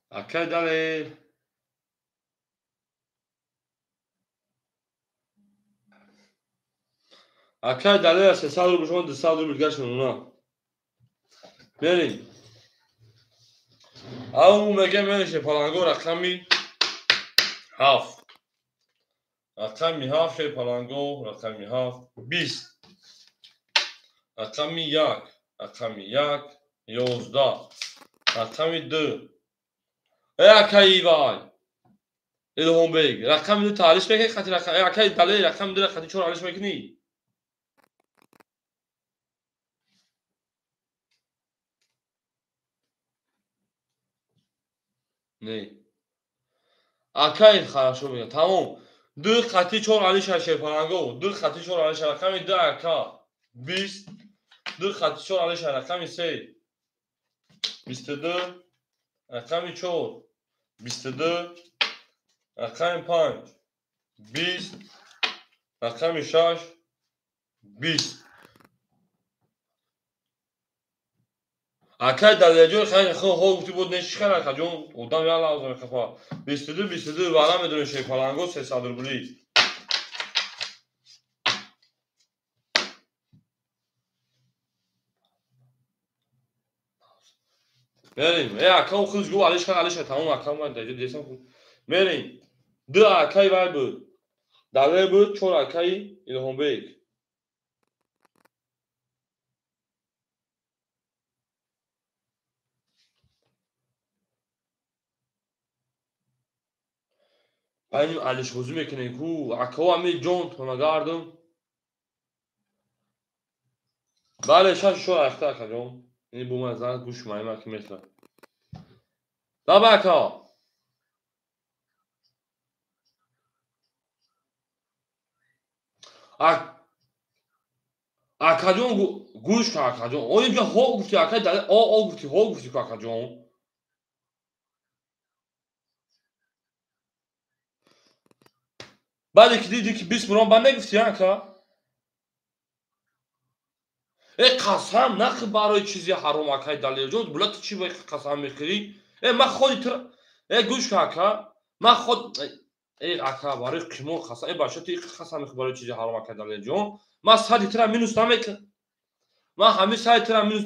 Акай Далер. Акай Далер 300 рубл шумо 200 рубл гашт мемона. Мерем. Ау мега мерем Шерпаланго рақами 7. Рақами 7 Шерпаланго, рақами 7 20. Рақами 1, рақами 1 11. Рақами 2. Эй акай вай. Илҳомбек, рақами 2 таълиш мекунӣ қати рақам. Эй акай Далер, рақами 2 қати 4 алиш мекунӣ. Не. Акай хорошо мега. Тамом. 2 қати 4 алиш Шерпаланго, 2 қати 4 алиш рақами 2 ака 20. Ду хати чор Алишер рақами се 22, рақами чор 22, рақами панҷ 20, рақами шаш 20. Акай Далерҷон хай хо гуфти буд не чӣ хел акаҷон одам як лаҳза мехафа. 22 22 вара медонем Шерпаланго 300 рубли. Мерем. Ака худш гуфт Алишер Алишер тамом ака ман даҷа десам худ. Мерем. Ду акай вай буд. Далер буд, чор акаи Илҳомбек. Байним алишбозӣ мекунем ку акао ами ҷон тонагардам. Бале шаш чор ахта акаҷон. Ин бу ман зан гӯш майма ки мехӯрад. Лаба ака. Акаҷон гӯш кун акаҷон. О инҷа ҳо гуфти ака о о гуфти ҳо гуфти ку акаҷон. Баъде ки диди ки 20 мурон баъд негуфти ака? Қасам нахӯр барои чизи ҳаром акай Далерҷон. Була ту чӣ қасам мехӯрӣ? Ман ходи ту гӯш кун ака. Ман худ ака барои қимор қасам. Бача ту қасам мехӯрӣ барои чизи ҳаром акай Далерҷон. Ман сади тура минус намекунам. Ман ҳамин сади тура минус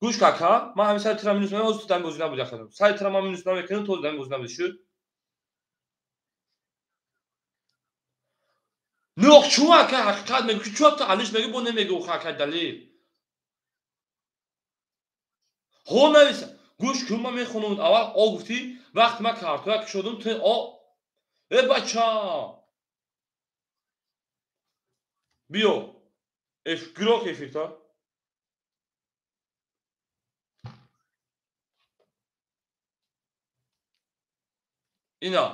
гӯш кун ака. Ман ҳамин сади тура минус намекунам. Ҳозир ту дами бозӣ набуди ака. Сади тура ман минус намекунам, то дами бозӣ набуди шуд. Нох чу ака ҳақиқат мегӯ чу ту алиш мегӯ бо намегӯ ака Далер. Ҳо нависа. Гӯш кун ман мехонам аввал о гуфтӣ вақти ман картоя кушодам ту о бача биё гирок эфирта. Ина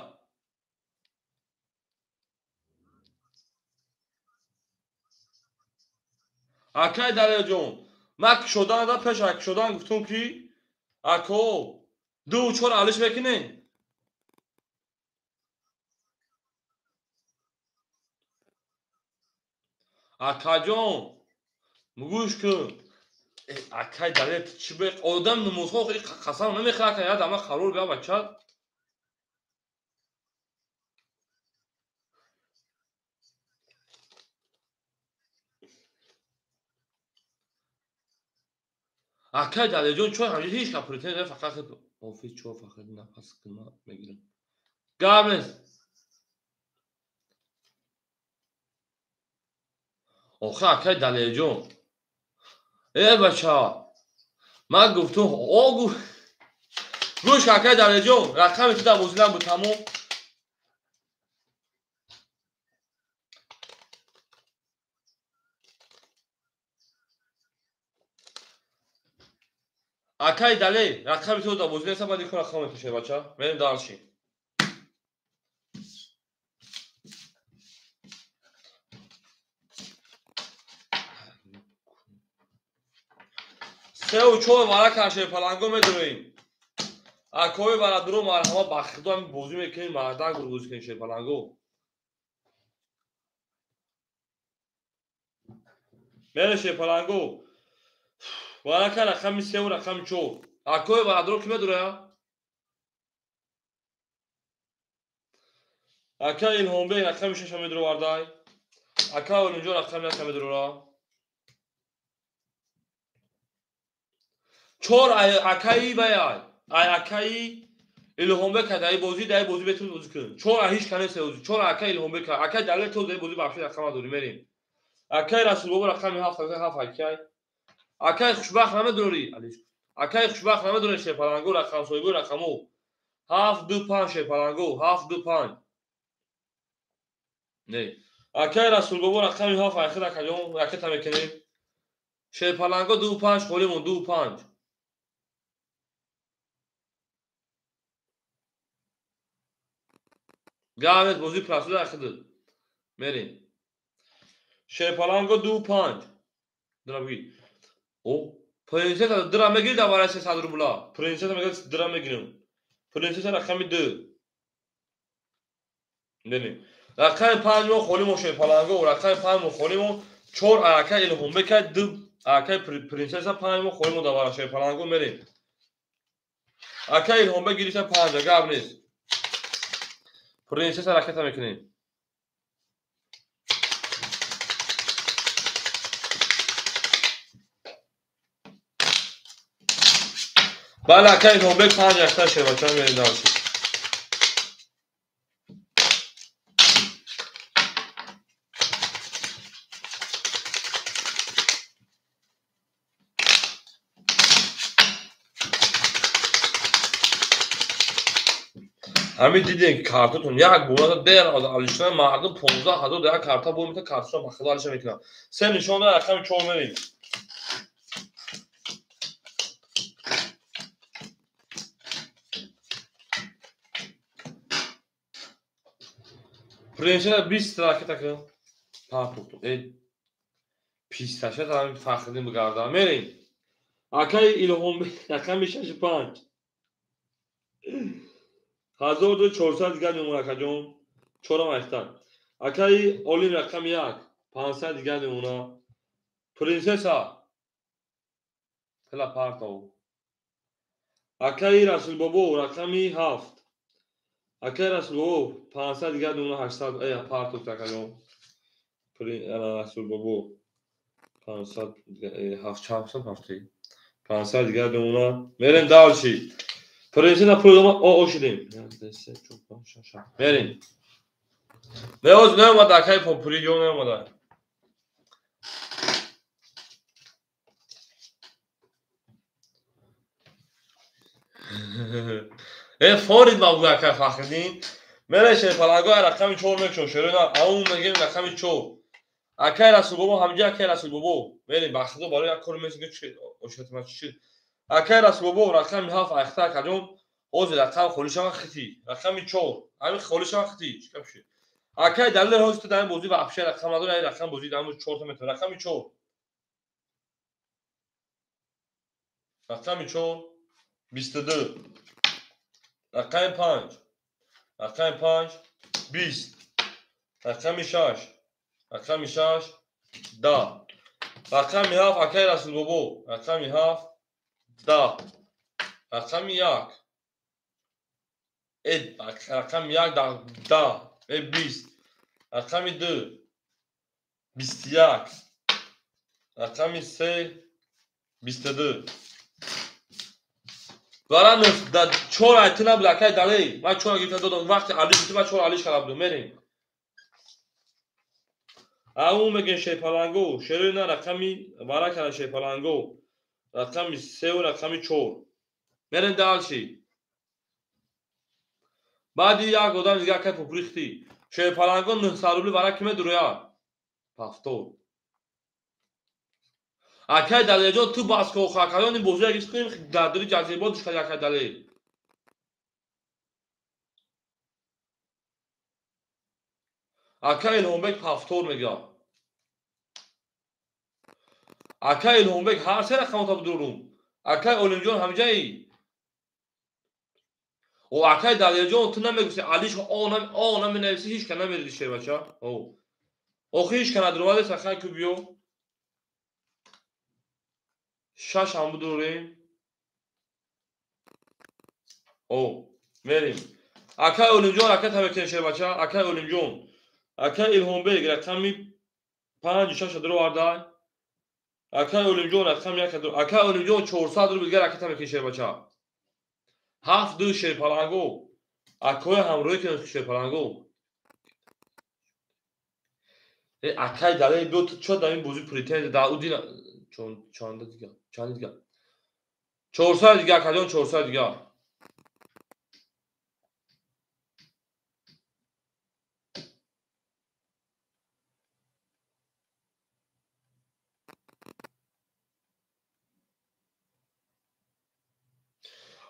акай Далерҷон ман кушоданада пеш аз кушодан гуфтум ки ако ду чор алиш мекунем. Акаҷон гӯш кун. Акай Далер чӣ бе одам намозхо қасам намехӯрад ака як дама қарор бия бача. Акай Далерҷон чой ҳамҷа ҳеҷ кас претензия фақат офис чор фақат нафас кунма мегирам. Гап нест. Охи акай Далерҷон. Бача ман гуфтум о гӯш акай Далерҷон рақами ту дар бозӣ набуд тамом. Акай Далер рақами ту дар бозӣ нест, баъд ин рақам мекушед бача. Мерем дальше. Сеу чор варака Шерпаланго медроем. Акои барадуро марҳама ба худо ҳамин бозӣ мекунем, мардан гур бозӣ кунем Шерпаланго. Мерем Шерпаланго. Варака рақами сеу рақами чор. Акои барадуро ки медроя? Ака Илҳомбек рақами шаша медровардай. Ака Олимҷон рақами яка медрора. Чор акаи вай ай акаи Илҳомбек дай бозӣ бетун бозӣ кун. Чор ҳеҷ кане сеузи. Чор ака Илҳомбек ака Далер то дай бозӣ бахши рақам надорӣ мерем. Акаи Расулбобо рақами 7 7 акай. Акаи Хушбахт намедорӣ алиш. Акаи Хушбахт намедорӣ Шерпаланго рақам соҳибо рақамо 7 2 5 Шерпаланго 7 2 5. Не. Акаи Расулбобо рақами 7 ахир акаҷон ракета мекунем. Шерпаланго 2 5 холимон 2 5. Гавет бозӣ прасуда ахидуд. Мерем. Шерпаланго 2 5. Дорабги. О, принцесса дира мегирӣ дар барои 300 рубла. Принцесса мегирад, дира мегирам. Принцесса рақами 2. Мерем. Рақами 5 мо холӣ мо шерпаланго, рақами 5 мо холӣ мо 4 ака Илҳомбек 2 ака принцесса 5 мо холӣ мо дар барои шерпаланго мерем. Ака Илҳомбек гирифта 5, гап нест. Принцесса ракета мекунем. Бале, ака Илҳомбек 5 якта шербача мерем дальше. Ҳамин дидем ки картатон як бора дер аз алишна мардум 15,000 як карта бо мета карташон ба худо алиша мекунад. Се нишон дора рақами 4 мерем. Принцесса 20 ракета кун. Папухту. Писташа ҳамин Фахриддин бигардам. Мерем. Акаи Илҳомбек рақами 6 5. 1400 дигар мемонад, акаҷон. 4 айхта. Акаи Олим рақами 1. 500 дигар мемонад. Принцесса. Пила партов. Акаи Расулбобо рақами 7. Акаи Расулбобо 500 дигар мемонад, 800 партов акаҷон. Расулбобо 500 700 500 дигар мемонад. Мерем дальше. Принцесса пул дома о шудем. 1 2 3 4 5 6 7. Мерем. Неоз неомада акаи Попури ҷон неомада. Форид мабуд акаи Фахриддин. Мере шерпаланго рақами 4 мекушон. Шерои аун мегем рақами 4. Акаи Расулбобо ҳамҷа акаи Расулбобо. Мерем ба худо барои як кор месиги ошатма чӣ. Акаи Расулбобо рақами 7 айхта акаҷон. Ҳозир рақам холӣ шава хити. Рақами 4. Ҳамин холӣ шава хити. Чӣ гап шуд? Акаи Далер ҳозир ту дар ин бозӣ вообще рақам надорӣ, ин рақам бозӣ дар 4 та метавонӣ. Рақами 4. Рақами 4 22. Рақами 5. Рақами 5 20. Рақами 6. Рақами 6 10. Рақами 7 акаи Расулбобо. Рақами 7 10. Рақами 1. Рақами 1 10. 20. Рақами 2 21. Рақами 3 22. Вара 4 айти набуд акаи Далер. Ман 4 гирифта додам. Вақти алиш гирифта ман 4 алиш карда будам. Мерем. Аун мегем шерпаланго. Шерои на рақами вара кара шерпаланго. Рақами 3 ва рақами 4. Мерем дальше. Баъди як одам дига акаи Попури хити. Шерпаланго 900 рубли вара ки медурояд? Пафтор. Акаи Далерҷон ту бас ко акаён ин бозиро гирифт кунем дар дили ҷазирбо душкади акаи Далер. Акаи Илҳомбек пафтор мегӯяд. Акаи Илҳомбек ҳар се рақамота бидурум. Акаи Олимҷон ҳамҷаи. О акаи Далерҷон ту намегӯси алиш о наменависи ҳеч ка намериди шербача. О. Охи ҳеч ка надуровадес акаи ку биё. 6 ҳам бидурем. О, мерем. Акаи Олимҷон ракета мекунем шербача. Акаи Олимҷон. Акаи Илҳомбек рақами 5 6 дуровардай. Акаи Олимҷон рақами 1 акаи Олимҷон 400 рубл дигар ракета мекунем шербача. 7 2 шерпаланго. Акои ҳамроҳӣ кунем шерпаланго. Акаи Далер биё ту чо дар ин бозӣ претензия дар ӯ дина чанда дига? Чанд дига? 400 дига акаҷон 400 дига.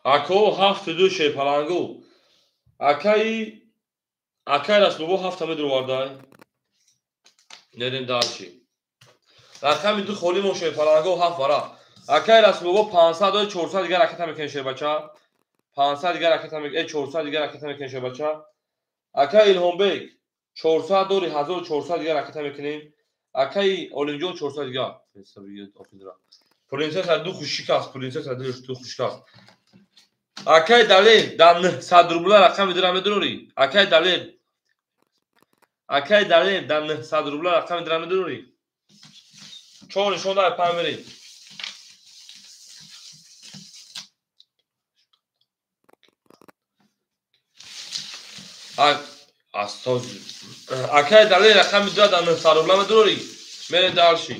Ако 7 2 шерпаланго. Акаи Расулбобо 7 медуровардай. Нерем дальше. Рақами 2 холӣ мо шерпаланго 7 вара. Акай Расулбобо 500 дори 400 дигар ракета мекунем шербача. 500 дигар ракета мекунем, 400 дигар ракета мекунем шербача. Акай Илҳомбек 400 дори 1400 дигар ракета мекунем. Акай Олимҷон 400 дигар. Принцесса ду хушик аст, принцесса ду хушик аст. Акай Далер дар 900 рубла рақами дира медурӣ. Акай Далер. Акай Далер дар 900 рубла рақами дира медурӣ. 4 нишон дар 5 мерӣ. Асоз. Акай Далер рақами дира дар 900 рубла медурӣ. Мере дальше.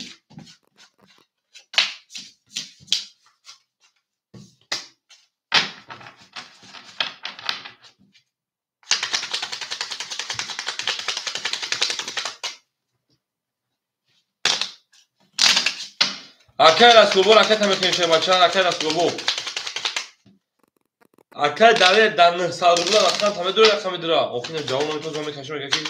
Акай Расулбобо ракета мекунем шербача, акай Расулбобо. Акай Далер дар 900 рубла рақам тамедура рақами дура. Охина ҷавоб наметавонам, зон мекашам мега ки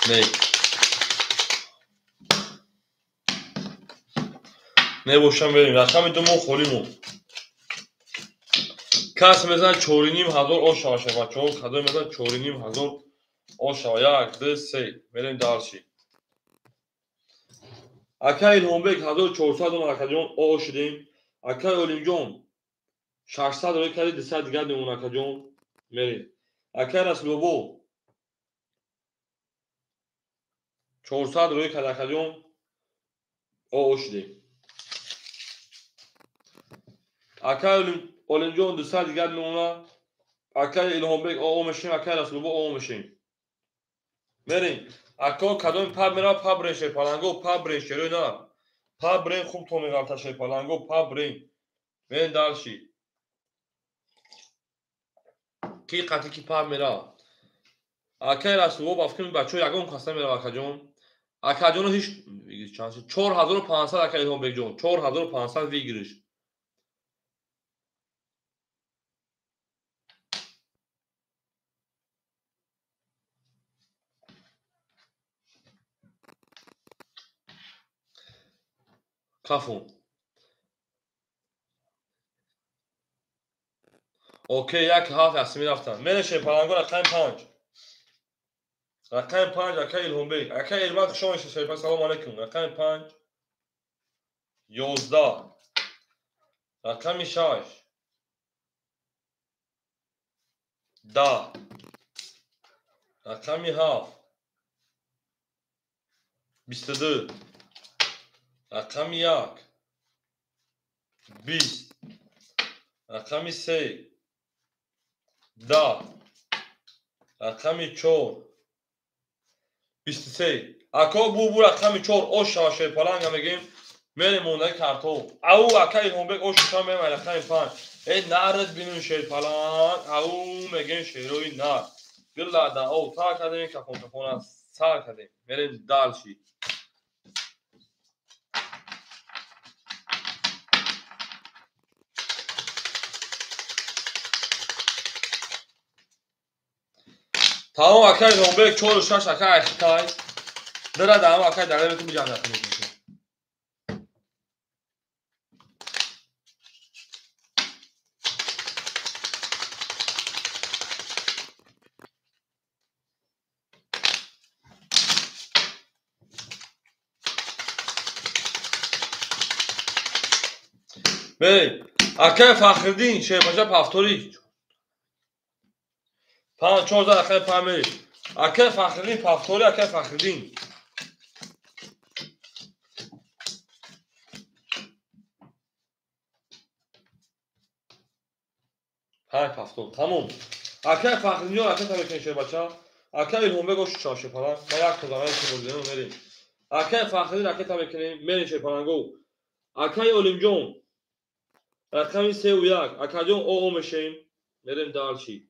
не. Не бошам берем. Рақами ду мо холӣ монд. Кас мезанад 4500 ош шава шербачаҳо, кадом мезанад 4500 ош шава. 1, 2, 3. Мерем дальше. Акай Илҳомбек 1400 омад акаҷон, о шудем. Акай Олимҷон 600 рӯй карди, 200 дигар мемон акаҷон. Мерем. Акай Расулбобо 400 рӯй кард акаҷон, о шудем. Акай Олимҷон 200 дигар мемонад. Акай Илҳомбек о мешем, акай Расулбобо о мешем. Мерем. Ако кадоми паб мерава, паб брен шерпаланго, паб брен шерӯй на. Паб брен хуб то меғалта шерпаланго, паб брен. Мерем дальше. Ки қати ки паб мерава. Акай Расулбобо ба фикри бачаҳо ягон кас намерава акаҷон. Акаҷоно ҳеч чанд 4500 акай Илҳомбекҷон, 4500 выигрыш. Кафун. Окей, як ҳафт асми рафтан. Мере шерпаланго рақами 5. Рақами 5 акай Илҳомбек. Акай Элман хуш омадед шерпаланг. Салом алейкум. Рақами 5 11. Рақами 6 10. Рақами 7 22. Рақами 1 20. Рақами 3 10. Рақами 4 23. Ако бу рақами 4 ош шава шерпаланга мегем. Мерем мондаи картоф. Ау акай Илҳомбек ош шава мерем рақами 5. Э нард бинун шерпаланг. Ау мегем шерои нар. Гилла да о та кардем кафон кафона сар кардем. Мерем дальше. Тамом акай Илҳомбек 4 6 акай Хитай. Дара дамам акай Далер метун биҷам рафтем. Мерем. Акай Фахриддин шербача пафтори. 5 4 акай 5 мерем. Акай Фахриддин пафтори, акай Фахриддин. 5 пафтор. Тамом. Акай Фахриддин акай табекен шербача. Акай Илҳомбек ош шава шерпаланг. Ма як то заман шербозино мерем. Акай Фахриддин акай табекенем мерем шерпаланго. Акай Олимҷон рақами 3 1. Акаҷон о мешем. Мерем дальше.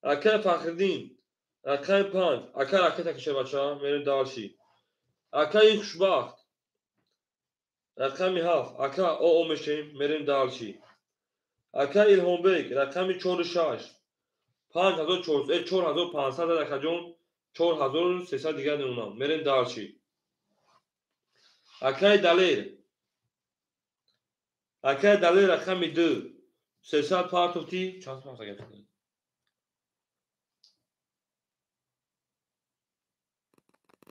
Акай Фахриддин рақами 5. Акай ракета киша бача. Мерем дальше. Акай Хушбахт рақами 7. Ака о мешем. Мерем дальше. Акай Илҳомбек рақами 4 6. 5400 4500 акаҷон, 4300 дигар мемонам. Мерем дальше. Акай Далер. Акай Далер рақами 2. 300 партофти. Чанд сом сагар?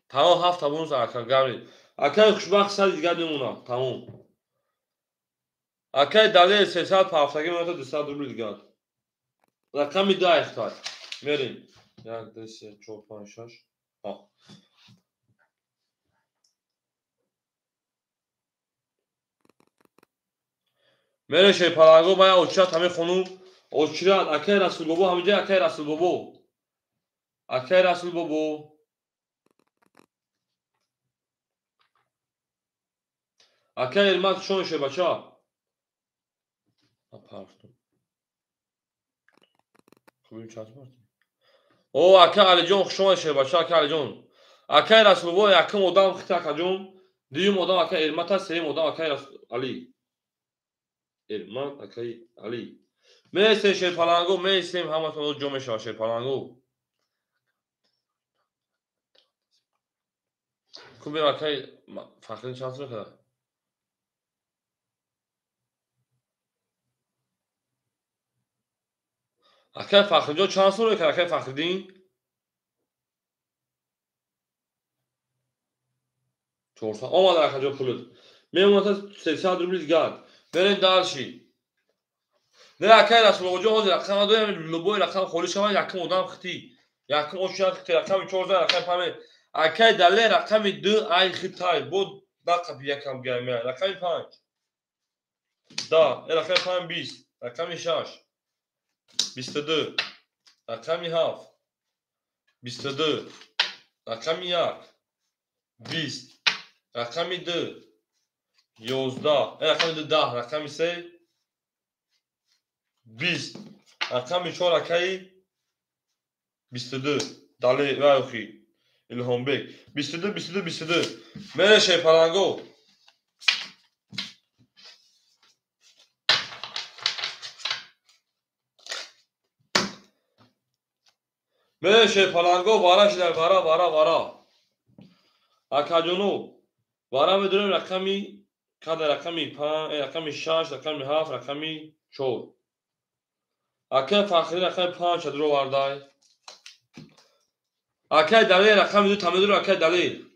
Тамом 7 табун ака гаври. Акай Хушбахт 100 дигар мемонам. Тамом. Акай Далер 300 партофтаги мемонад 200 рубл дигар. Рақами 2 айхтай. Мерем. 1 2 3 4 5 6. Мере шерпаланго мая очират ҳамин хонум. Очират акай Расулбобо ҳаминҷа акай Расулбобо. Акай Расулбобо. Акай Эрмат шон шербача. Апартум. Хубим чанд март? О, акай Алиҷон хуш омадед шербача, акай Алиҷон. Акай Расулбобо якум одам хит акаҷон, дуюм одам акай Эрмат аст, сеюм одам акай Али. Эрмат акай Али. Месем шерпаланго, месем ҳаматон ҷо мешавад шерпаланго. Кубем акай Фахриддин чанд сум мекард? Акай Фахриддин чанд сум мекард акай Фахриддин? 400. Омад акаҷон пулат. Мемонад 300 рубл дигар. Мерем дальше. Не акай Расулбобоҷон ҳозир рақам надорем, любой рақам холӣ шавад, якум одам хитӣ. Якум очират хитӣ, рақами 14, рақами 5. Акай Далер рақами 2 ай хитай. Бо дақаб якам гамя. Рақами 5. Да, рақами 5 20, рақами 6 22, рақами 7 22, рақами 1 20, рақами 2 11, рақами 2 10, рақами 3 20, рақами 4 акаи 22. Далер вайхи Илҳомбек 22 22 22. Мере шерпаланго. Мере шерпаланго вара шида вара вара вара. Акаҷоно вара медорем рақами када рақами 5, рақами 6, рақами 7, рақами 4. Акай Фахриддин рақами 5 чадро вардай. Акай Далер рақами 2 тамедур акай Далер.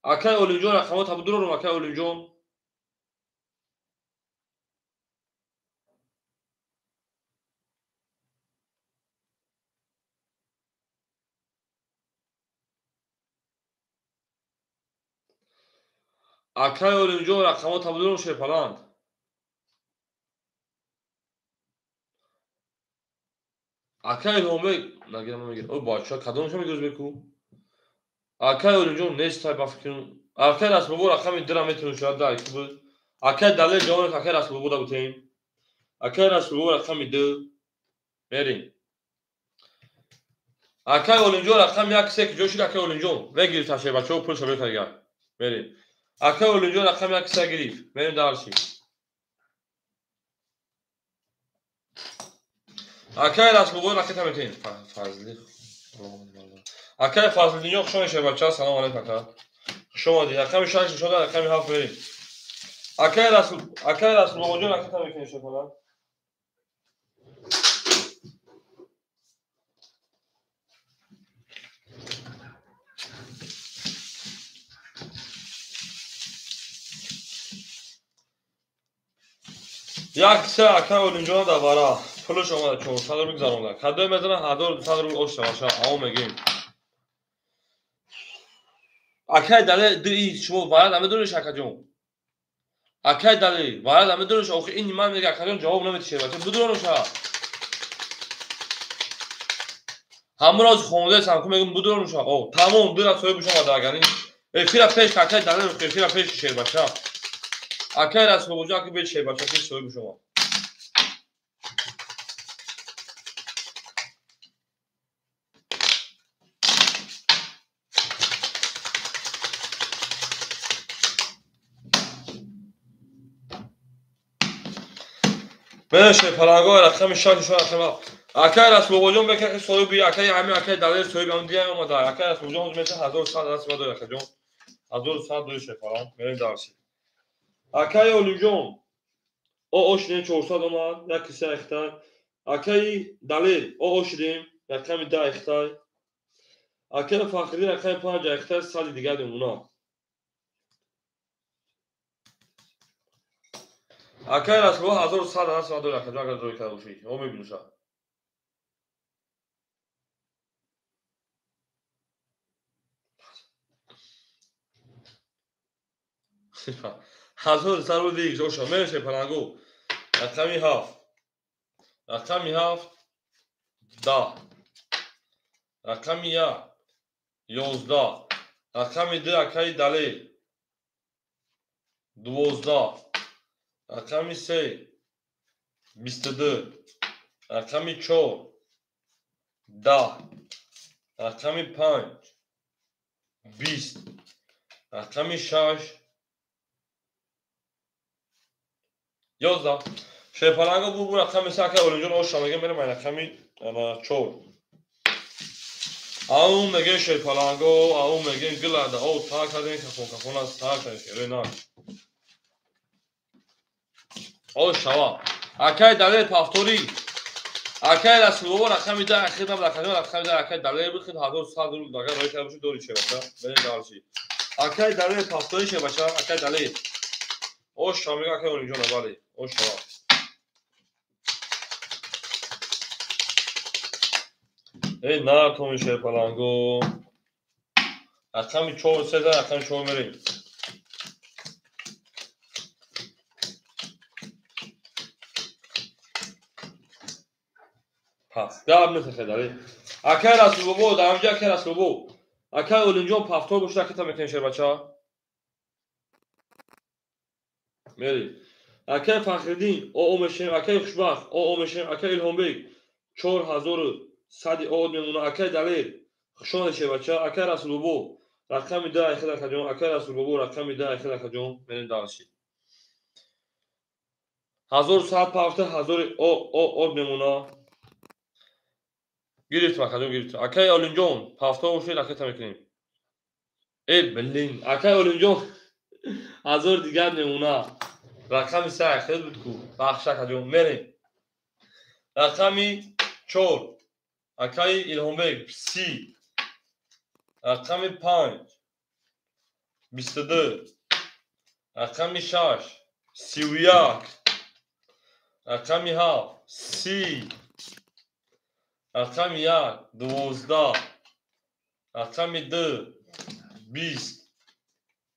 Акай Олимҷон рақамҳо табудурорум акай Олимҷон. Акай Олимҷон рақамҳо табудурорум шерпаланд. Акай Илҳомбек нагирам намегирам. О бача кадомша мегирӯз беку? Акай Олимҷон нестай ба фикрам. Акай Расулбобо рақами 2 метавонад шояд дай ку буд. Акай Далер ҷавон акай Расулбобо да бутем. Акай Расулбобо рақами 2 мерем. Акай Олимҷон рақами 1 3 ки ҷо шуд акай Олимҷон. Мегирифт ташер бачаҳо пулша бекар дигар. Мерем. Акай Олимҷон рақами 1 3 гирифт. Мерем дальше. Акай Расулбобо ракета метем. Фазли. Акай Фазлиддин хуш омадед шербача. Салом алейкум ака. Хуш омадед. Рақами 6 шуда рақами 7 мерем. Акай Расулбобоҷон ракета мекунем шерпаланд. Як се акай Олимҷон да вара. Пулаш омада 400 рубл гузаронда. Кадое мезанад 1200 рубл ош шаваша. Ао мегем. Акай Далер ди шумо вара намедониш акаҷон. Акай Далер вара намедониш. Охи ин ман мега акаҷон ҷавоб наметишед шербача. Будуронуша. Ҳамроз хондаесам ку мегум будуронуша. О, тамом дира соҳиб омада агар ин эфира пеш акай Далер эфира пеш шербача. Акай Расулбобоҷон аки беш шербача пеш соҳиб шумо. Мере шерпаланго рақами 6 шо рақами. Акай Расулбобоҷон бека соҳиби акай ҳамин акай Далер соҳиби ҳамин дигар омада. Акай Расулбобоҷон меша 1100 даст бадор акаҷон. 1100 дори шефарам. Мерем дарси. Акай Олимҷон о шидем 400 омад, як киса ихтай. Акай Далер о шидем, рақами 10 ихтай. Акай Фахриддин рақами 5 ихтай, 100 дигар мемона. Акай Расулбобо 1100 даст бадор акаҷон, агар ҷой карда бошӣ. О мебинуша. Ҳазор сару дигш оша мереше палангу. Рақами 7. Рақами 7 10. Рақами 1 11. Рақами 2 акаи Далер 12. Рақами 3 22. Рақами 4 10. Рақами 5 20. Рақами 6 11. Шерпаланго бу рақами 3 акай Олимҷон оша мега мерем ай рақами 4. Ау меге шерпаланго, ау меге гилада, ау та кардем кафон кафон аз та кардем шерои на. О шава. Акай Далер пафтори. Акай Расулбобо рақами 10 ахирам рақами 10 акай Далер буд 1100 рубл агар рой карда боши дори шебаша. Мерем дарси. Акай Далер пафтори шебаша, акай Далер. Оша мега акай Олимҷон бале. Оша. Эй на томи шерпаланго. Рақами 4 3 рақами 4 мерем. Пас гап нехе дале. Акай Расулбобо, дамҷа акай Расулбобо. Акай Олимҷон пафтор бошад аката мекунем шербача. Мери. Акай Фахриддин о мешем, акай Хушбахт о мешем, акай Илҳомбек 4100 о мемона, акай Далер хушон шебача, акай Расулбобо рақами 10 ахир акаҷон, акай Расулбобо рақами 10 ахир акаҷон, мерем дарси. 1100 пафта 1000 о мемона. Гирифтем акаҷон, гирифтем. Акай Олимҷон пафта бошед аката мекунем. Э блин, акай Олимҷон 1000 дигар мемона. Рақами 3 ахир буд ку. Бахш акаҷон, мерем. Рақами 4 акаи Илҳомбек 30. Рақами 5 22. Рақами 6 31. Рақами 7 30. Рақами 1 12. Рақами 2 20.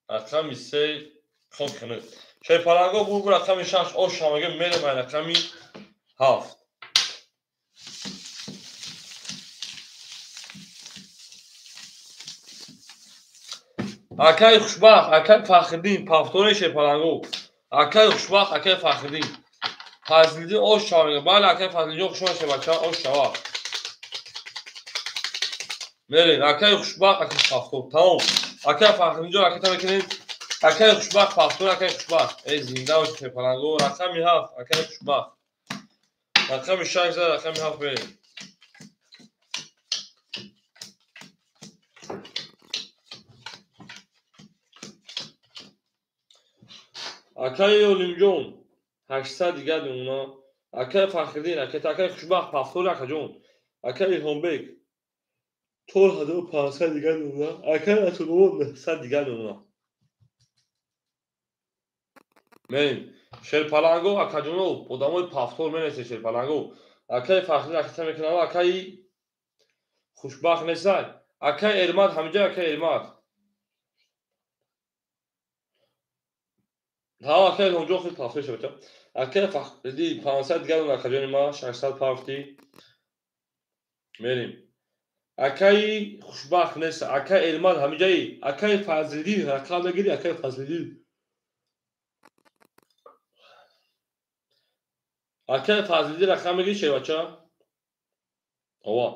Рақами 3 хок кунед. Шерпаланго бу рақами 6 оша мега мерем ай рақами 7. Акай Хушбахт, акай Фахриддин, пафтори шерпаланго. Акай Хушбахт, акай Фахриддин. Фазлиддин оша мега. Бале акай Фазлиддин хушон шебача оша. Мерем акай Хушбахт, акай пафтор. Тамом. Акай Фахриддин акай мекунем. Акай Хушбахт пафтор, акай Хушбахт. Эй зинда бош шерпаланго. Рақами 7 акай Хушбахт. Рақами 6 рақами 7 мерем. Акай Олимҷон 800 дигар мемона. Акай Фахриддин, акай Хушбахт пафтор акаҷон. Акай Илҳомбек 4500 дигар мемона. Акай Расулбобо 900 дигар мемона. Мерем. Шерпаланго акаҷоно, одамои пафтор менесе шерпаланго. Акай Фахриддин аката мекунам, акай Хушбахт несай. Акай Эрмат ҳамиҷа акай Эрмат. Ҳа акай Илҳомҷон хел пафтор шабача. Акай Фахриддин 500 дигар акаҷони ма 600 пафти. Мерем. Акай Хушбахт нест, акай Эрмат ҳамиҷаи, акай Фазлиддин рақам мегири, акай Фазлиддин. Акай Фазлиддин рақам мегири шербача? Ова.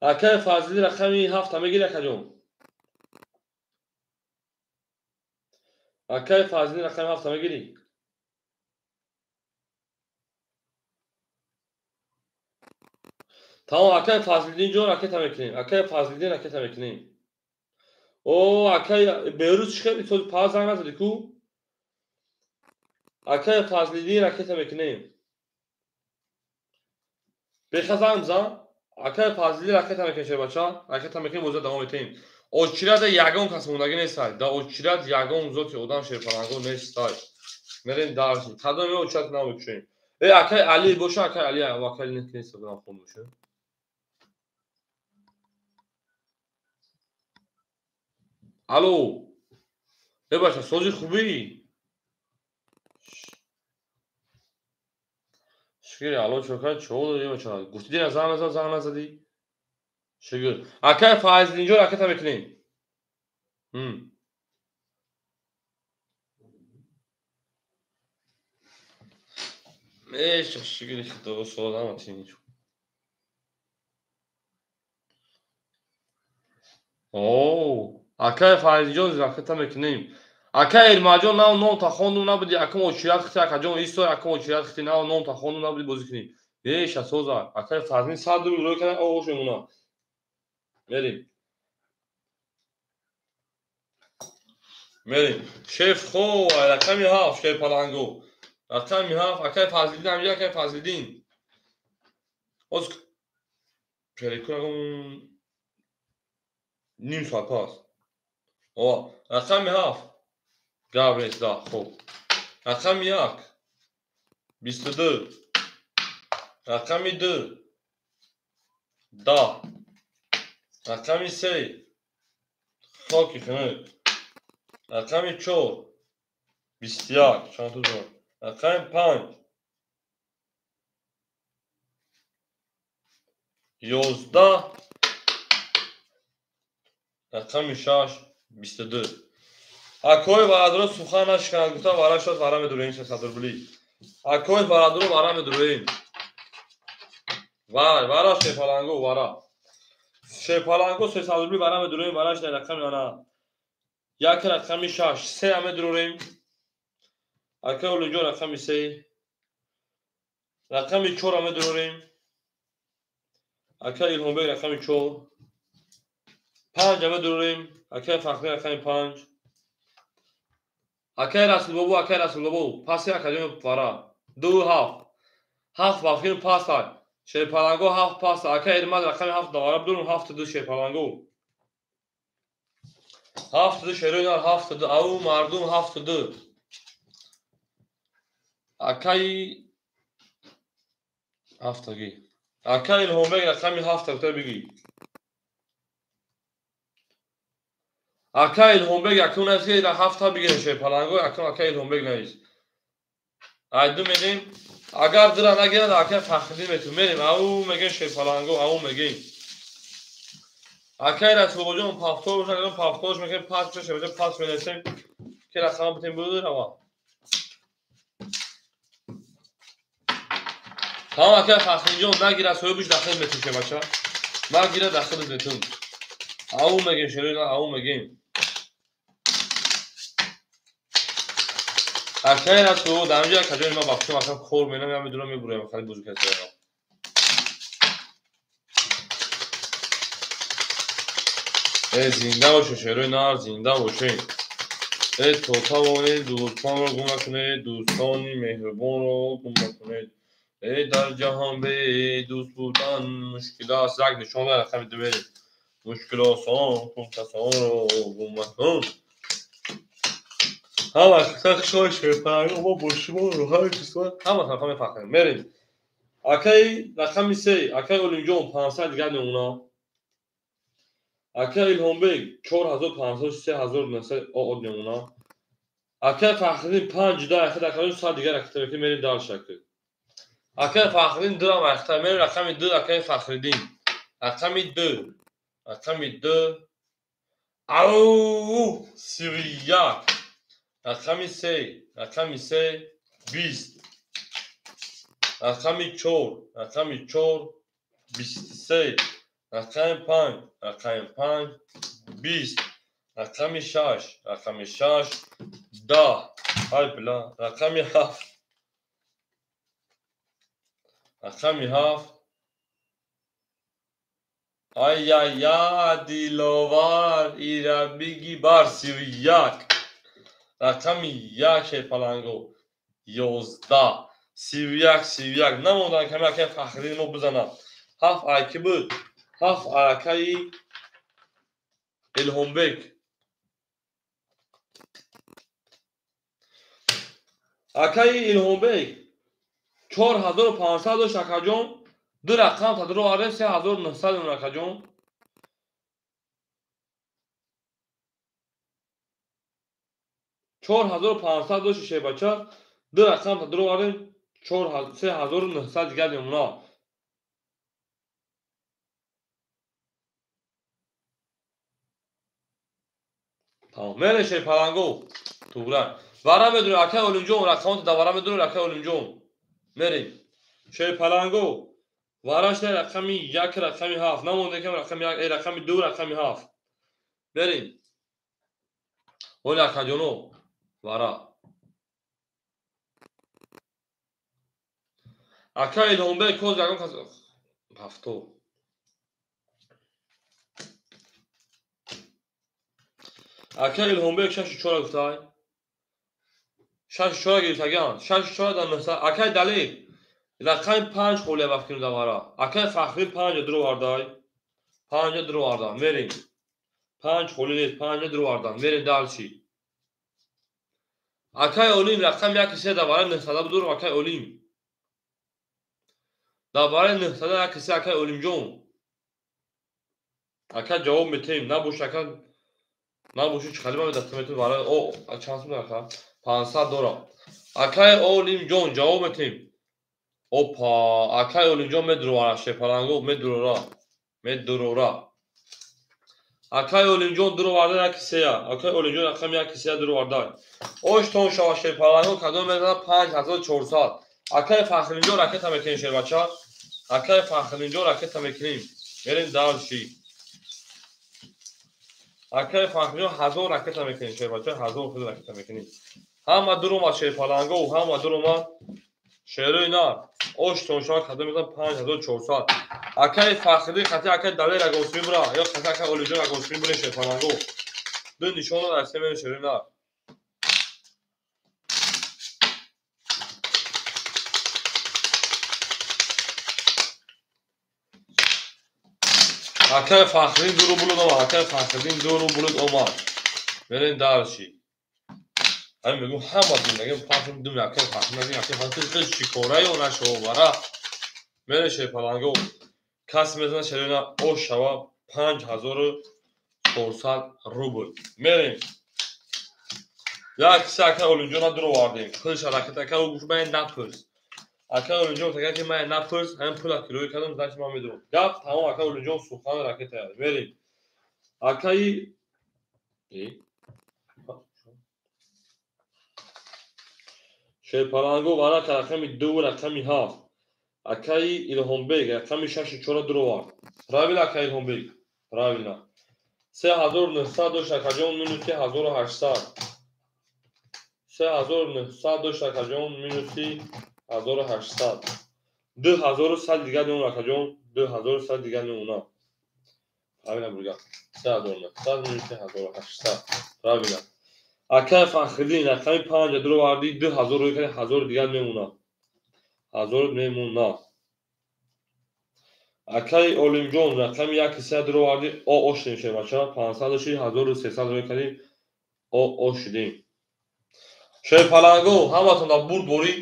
Акай Фазлиддин рақами 7 мегири акаҷон. Акай Фазлиддин рақами 7 мегири? Тамом, акай Фазлиддин ҷон, ракета мекунем. Акай Фазлиддин ракета мекунем. О, акай Берӯз чӣ хел соз пас занг назадӣ ку? Акай Фазлиддин ракета мекунем. Беха занг бизан. Акай Фазлиддин ракета мекунем, шербача. Ракета мекунем, бозиро давом метаҳем. Очирада ягон кас мондагӣ нестай. Да очирад ягон зоти одам шерпаланго нестай. Мерем дарси. Кадоме очирад намекушем. Э, акай Али боша, акай Али, акай Али нест, одам хон боша. Алло. Э, бача, сози хубӣ? Шукр, алло, чокар, чо дорӣ, бача? Гуфтӣ дина занг назад, занг назадӣ? Шукр. Акай Файзлинҷон ракета мекунем. Эша, шукри худо, солама тинч. О, акай Файзлинҷон ракета мекунем. Акай Эрмаҷон, нав ном та хондум набуди, акам очират хити, акаҷон исто, акам очират хити, нав ном та хондум набуди бозӣ кунӣ. Эша, соза. Акай Фазлин 100 рубл рӯй карда, оғош мемона. Мерим. Мерим. Шеф хо, рақами 7, шерпаланго. Рақами 7, акай Фазлиддин, ҳамҷа акай Фазлиддин. Оз шерикунагум ним соат пас. О, рақами 7. Гап нест, да, хуб. Рақами 1. 22. Рақами 2. 10. Рақами 3. Хоки хунук. Рақами 4. 21. Чанд то ҷон. Рақами 5. 11. Рақами 6. 22. Акои бародаро сухан нашиканад, гуфта вара шуд, вара медуроем 600 рубли. Акои бародаро вара медуроем. Вай, вара шепаланго, вара. Шепаланго 300 рубли вара медуроем, вара шуд рақами ана. Як рақами 6, 3 медурорем. Акои Олимҷон рақами 3. Рақами 4 медурорем. Акои Илҳомбек рақами 4. 5 медурорем. Акои Фахри рақами 5. Акай Расулбобо, акай Расулбобо, паси академия вара. 2 7. 7 вақин пас ай. Шерпаланго 7 пас. Акай Эрмад рақами 7 давара бидурум 7 2 шерпаланго. 7 2 шероинар 7 2 ау мардум 7 2. Акай 7 таги. Акай Илҳомбек рақами 7 гуфта бигӣ. Акай Илҳомбек якум навис ки 7 бигирем шерпаланго, якум акай Илҳомбек навис. Айду мерем. Агар дира нагирад, акай Фахриддин метун. Мерем, ау мегем шерпаланго, ау мегем. Акай Расулбоҷон пафтор бошад, агар пафторш мекунем, пас бошад, шербача пас менависем, ки рақама битем бурава. Тамом, акай Фахриддинҷон нагирад, соҳибиш дахил метун шербача. Нагирад, дахил метун. Ау мегем шероина, ау мегем. Акай Расул, дар инҷа акаҷони ман бахшум, акам кор менам, я медурам, мебурам, хали бузург касоям. Э, зинда бошед, шерои нар, зинда бошед. Э, то тавонед дӯстонро гум накунед, дӯстони меҳрубонро гум накунед. Э, дар ҷаҳон бе дӯст будан мушкил аст. Як нишон дар рақами 2 мерем. Мушкил осон кун, касонро гум макун. Ҳама шой шерпаланго, мо бо шумо роҳаи чизҳо ҳама тарафа мефахрем. Мерем. Акай рақами 3, акай Олимҷон 500 дигар мемона. Акай Илҳомбек 4500 3900 од мемона. Акай Фахриддин 5 да ахир акаҷон 100 дигар ракета мекунем, мерем дар шакл. Акай Фахриддин 2 ам ахта, мерем рақами 2 акай Фахриддин. Рақами 2. Рақами 2. Ау, 31. Рақами 3, рақами 3 20. Рақами 4, рақами 4 23. Рақами 5, рақами 5 20. Рақами 6, рақами 6 10. Ҳай била, рақами 7. Рақами 7. Ай-яй-я, Диловар, ира биги бар 31. Рақами 1 шерпаланго. 11. 31, 31. Намондан ками акай Фахриддин мо бизанад. 7 ай ки буд? 7 акаи Илҳомбек. Акаи Илҳомбек 4500 дошт акаҷон. Ду рақам тадро овардем 3900 акаҷон. 4500 дошт шербача. Ду рақам тадро овардем 3900 дигар мемона. Тамом. Мере шерпаланго. Туғра. Вара медурем акай Олимҷон, рақамото да вара медурем акай Олимҷон. Мерем. Шерпаланго. Варашта рақами 1, рақами 7. Намонда кам рақами 1, рақами 2, рақами 7. Мерем. Оли акаҷоно. Вара. Акай Илҳомбек коз ягон кас ҳафто. Акай Илҳомбек 6-4 гуфтай. 6-4 гирифтаган. 6-4 дар 900. Акай Далер рақами 5 холия вафкину давара. Акай Фахри 5 дуровардай. 5 дуроварда. Мерем. 5 холи нест, 5 дуроварда. Мерем дальше. Акай Олим рақами 1 3 давара 900 будур. Акай Олим. Давара 900 1 3 акай Олимҷон. Ака ҷавоб метем. Набош ака набоши чӣ халима медастам метем вара. О, чанд сум ака? 500 дорам. Акай Олимҷон ҷавоб метем. Опа, акай Олимҷон медурора, шепаланго медурора. Медурора. Акай Олимҷон дуроварда 1 3. Акай Олимҷон рақами 1 3 дуроварда. Оштон шава шепаланго кадом мезанад 5400. Акай Фахриддинҷон ракета мекунем шербача. Акай Фахриддинҷон ракета мекунем. Мерем дальше. Акай Фахриддинҷон 1000 ракета мекунем шербача, 1000 хел ракета мекунем. Ҳама дуромад шерпаланго, ҳама дуромад. Шерои нар. Оштон шава кадом мезанад 5400. Акай Фахриддин хати акай Далер Агосми бура, ё хати акай Олимҷон Агосми бура шерпаланго. Ду нишонро дар се мерем шерои нар. Акай Фахриддин 2 рубл омад. Акай Фахриддин 2 рубл омад. Мерем дальше. Ҳамин мегӯм ҳама зиндагим пахм дум акай Фахриддин, акай Фахриддин шикора ё нашовара. Мерем шерпаланго. Кас мезанад шерина ош шава 5400 рубл. Мерем. Як киса акай Олимҷона дуровардем. Пулша ракета акай гуфт ман напурс. Акай Олимҷон гуфт ки ман напурс, ҳамин пула кироя кардам, значит ман медурам. Гап тамом акай Олимҷон сухан ракета. Мерем. Акаи шерпаланго варака рақами 2 рақами 7. Акаи Илҳомбек рақами 6-4 дуровард. Правильно акаи Илҳомбек? Правильно. 3900 дошт акаҷон минуси 1800. 3900 дошт акаҷон минуси 1800. 2100 дигар мемона акаҷон, 2100 дигар мемона. Правильно бурга. 3900 минуси 1800. Правильно. Акай Фахриддин рақами 5 дуроварди 2000 рӯй карди 1000 дигар мемона. 1000 мемона. Акай Олимҷон рақами 1 3 дуроварди о шудем шербача 500 дошти 1300 рӯй карди о шудем. Шерпаланго ҳаматон дар бурд борӣ.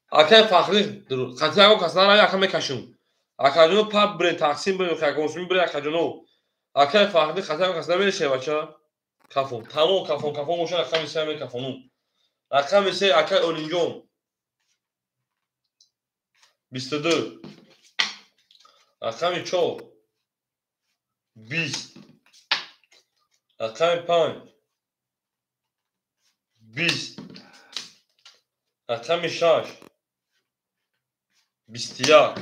Акай Фахриддин қатъи ягон кас нарави ака мекашум. Акаҷоно пап бирен тақсим бирен акаҷон бирен акаҷоно. Акай Фахриддин қатъи ягон кас намере шербача. Кафон. Тамом кафон кафон боша рақами 3 мекафонум. Рақами 3 акай Олимҷон. 22. Рақами 4 20. Рақами 5 20. Рақами 6 21.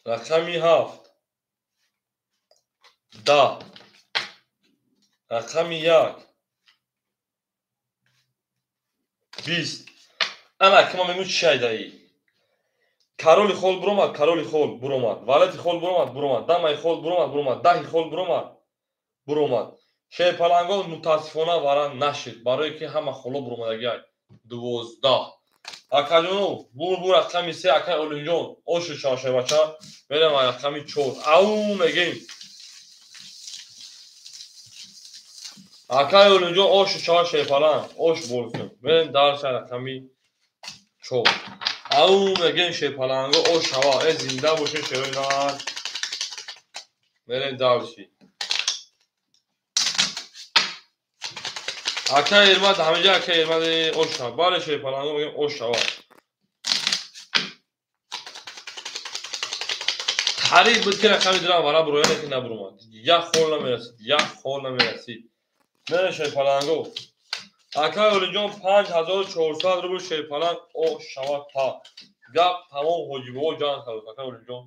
Рақами 7 10. Рақами 1 20. Ана ки ман мегӯм чӣ шайдаӣ? Короли хол буромад, короли хол буромад. Валети хол буромад, буромад. Дамаи хол буромад, буромад. Даҳи хол буромад, буромад. Шерпаланго мутаассифона вара нашид, барое ки ҳама холо буромадагиай. 12. Акаҷоно, бур бур рақами 3 акай Олимҷон, ошу шавшайбача, мерем рақами 4. Ау мегем. Акай Олимҷон ошу шавшайпаланг, ош борсун. Мерем дарса рақами 4. Ау мегем шерпаланго ош шава, э зинда боше шероинар. Мерем дарси. Акай Эрмад ҳамиҷа акай Эрмад ош шава. Бале шерпаланго мегем ош шава. Қариб буд ки рақами дурам вара бурояне ки набуромад. Як хол намерасид, як хол намерасид. Мерем шерпаланго. Акай Олимҷон 5400 рубл шерпаланг ош шава та. Гап тамом ҳоҷибобо ҷанг кард акай Олимҷон.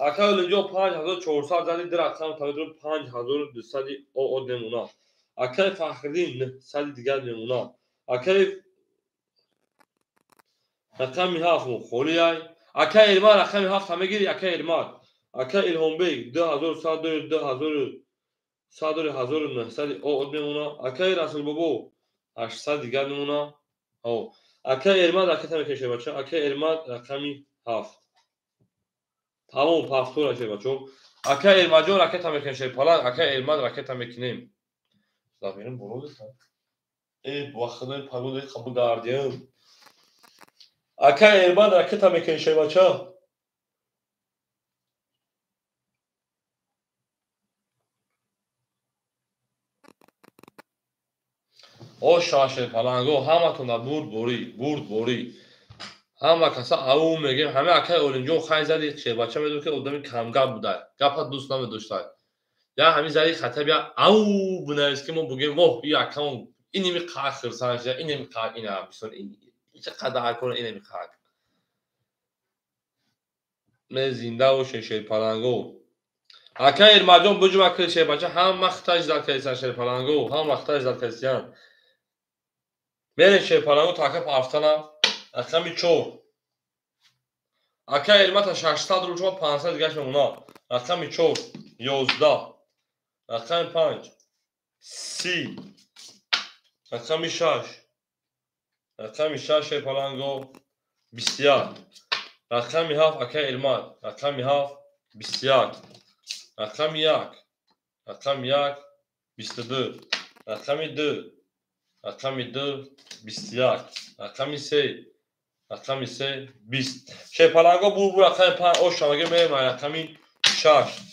Акай Олимҷон 5400 зади ду рақам тавидро 5200 од мемонад. Акай Фахриддин 900 дигар мемонад. Акай рақами 7 холиай. Акай Эрмад рақами 7 мегири акай Эрмад. Акай Илҳомбек 2100 2100 1900 од мемонад. Акай Расулбобо 800 дигар мемонад. Акай Эрмад ракета мекашад бача. Акай Эрмад рақами 7. Тамом пафтор ашед бачо. Акай Эрмадҷон ракета мекашад паланг. Акай Эрмад ракета мекунем. Заминим боло дesa. Э, вақтҳои погодаи қабул гардиям. Акай Эрмад ракета мекашад бача. Ош шашед паланго ҳаматона бурд борӣ, бурд борӣ. Ҳама каса ау мегем, ҳама акай Олимҷон хай зади шербача медонад ки одами камгап буда, гапа дӯст намедошта. Я ҳамин зади хатаб я ау бинавис ки мо бугем, воҳ, и акамон иними қақ хирсан шуда, иними қақ ина бисон, чӣ қадар кор иними қақ. Ме зинда бошед шерпаланго. Акай Эрмаҷон буҷума кир шербача, ҳама хиташ зад кардисан шерпаланго, ҳама хиташ зад кардисиян. Мерем шерпаланго така пафтана, рақами 4. Акай Эрмата 600 рубл шумо 500 дигаш мемонад. Рақами 4 11. Рақами 5 30. Рақами 6. Рақами 6 шерпаланго 21. Рақами 7 акай Эрмат. Рақами 7 21. Рақами 1. Рақами 1 22. Рақами 2. Рақами 2 21. Рақами 3. Рақами 3 20. Шерпаланго бур бур рақами 5 ош шамаге мерем рақами 6.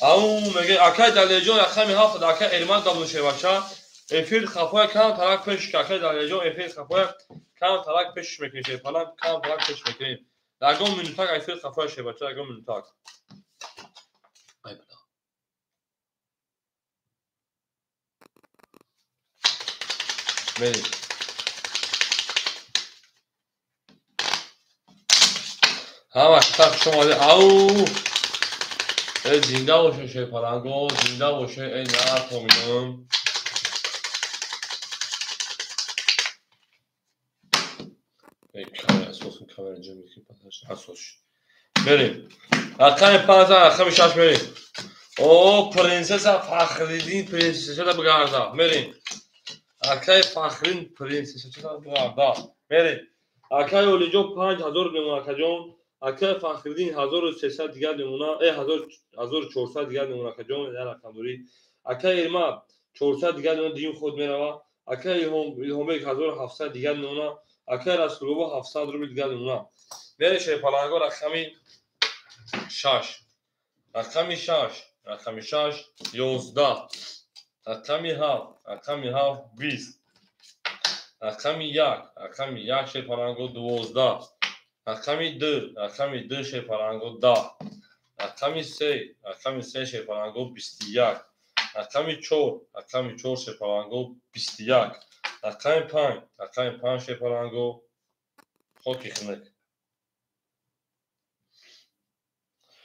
Ау меге акай Далерҷон рақами 7 акай Эрмад дабл шербача. Эфир хафоя кам тарак пеш акай Далерҷон эфир хафоя кам тарак пеш мекунем шерпаланг кам тарак пеш мекунем. Ягон минутак эфир хафоя шербача ягон минутак. Ай бля. Мерем. Ҳама киса хуш омадед. Ау! Э зинда боше шерпаланго, зинда боше, э нархоминам. Э камера, асосан камера ҷо мекунем, пасаш асос шуд. Мерем. Рақами 5, рақами 6 мерем. О, принсесса Фахриддин принсесса бигарда. Мерем. Акай Фахриддин принсесса бигарда. Мерем. Акай Олиҷон 5000 мемонад акаҷон. Акай Фахриддин 1300 дигар мемонад, 1400 дигар мемонад акаҷон, як рақам дорӣ. Акай Эрмад 400 дигар мемонад, дуюм худ мерава. Акай Илҳомбек 1700 дигар мемонад. Акай Расулбобо 700 рубл дигар мемонад. Мерем шерпаланго рақами 6. Рақами 6, рақами 6 11. Рақами 7, рақами 7 20. Рақами 1, рақами 1 шерпаланго 12. Рақами 2, рақами 2 шерпаланго 10. Рақами 3, рақами 3 шерпаланго 21. Рақами 4, рақами 4 шерпаланго 21. Рақами 5, рақами 5 шерпаланго хоки хунук.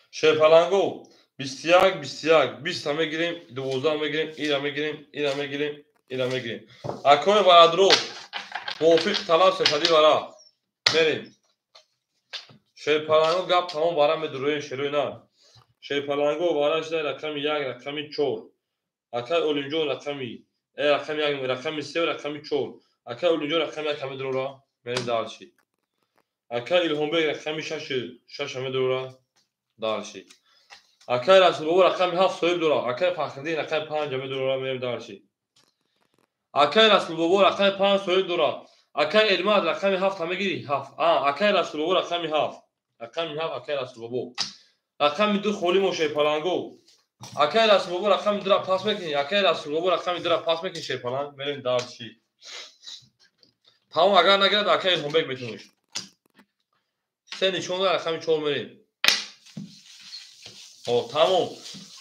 Шерпаланго 21, 21, 20 мегирем, 12 мегирем, ира мегирем, ира мегирем, ира мегирем. Акои варадро мувофиқ талаб сесади вара. Мерем. Шерпаланго гап тамом вара медуроем шерои на. Шерпаланго вара шуда рақами 1, рақами 4. Акай Олимҷон рақами 1, рақами 3, рақами 4. Акай Олимҷон рақами 1 ҳамедурора. Мерем дальше. Акай Илҳомбек рақами 6, 6 ҳамедурора. Дальше. Акай Расулбобо рақами 7 соҳиб дора. Акай Фахриддин рақами 5 ҳамедурора. Мерем дальше. Акай Расулбобо рақами 5 соҳиб дора. Акай Эрмад рақами 7 ҳамегирӣ? 7. Акай Расулбобо рақами 7. Рақами 7 акай Расулбобо. Рақами 2 холӣ мо шерпаланго. Акай Расулбобо рақами 2-ра пас мекунӣ. Акай Расулбобо рақами 2-ра пас мекунӣ шерпаланг. Мерем дальше. Тамом агар нагирад акай Илҳомбек метуниш. 3 нишон дора рақами 4 мерем. Тамом.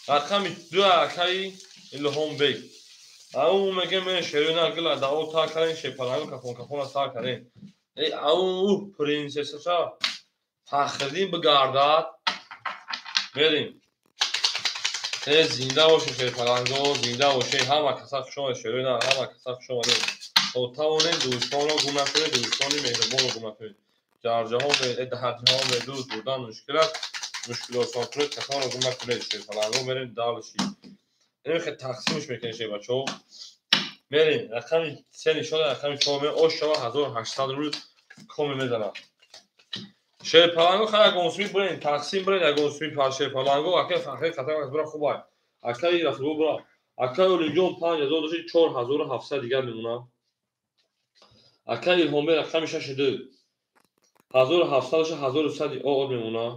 Рақами 2 акай Илҳомбек. Ау мегем мен шерина гила дао та карен шерпаланго кафон кафона сар карен. Эй ау принсессаша Фахриддин бигардад. Мерем. Зинда боше шерпаланго, зинда боше. Ҳама каса хуш омадед шерина, ҳама каса хуш омадед. То тавонем дӯстонро гум накунед, дӯстони меҳрубонро гум накунед. Дар ҷаҳон бе дӯст будан мушкил аст. Мушкил осон кунед, касонро гум накунед шерпаланго. Мерем дальше. Инро тақсимш мекунем шербачаҳо. Мерем рақами 3 нишон, рақами 4 мерем. Ош шава 1800 рубл коме мезанад. Шерпаланго хай ягон суми бурен, тақсим бурен ягон суми шерпаланго. Акай Фахри қатар бура хуб ай. Акай Расулбобо бура. Акай Олимҷон 5000 дошт, 4700 дигар мемонад. Акай Илҳомбек рақами 6 2. 1700 дошт, 1100 оор мемонад.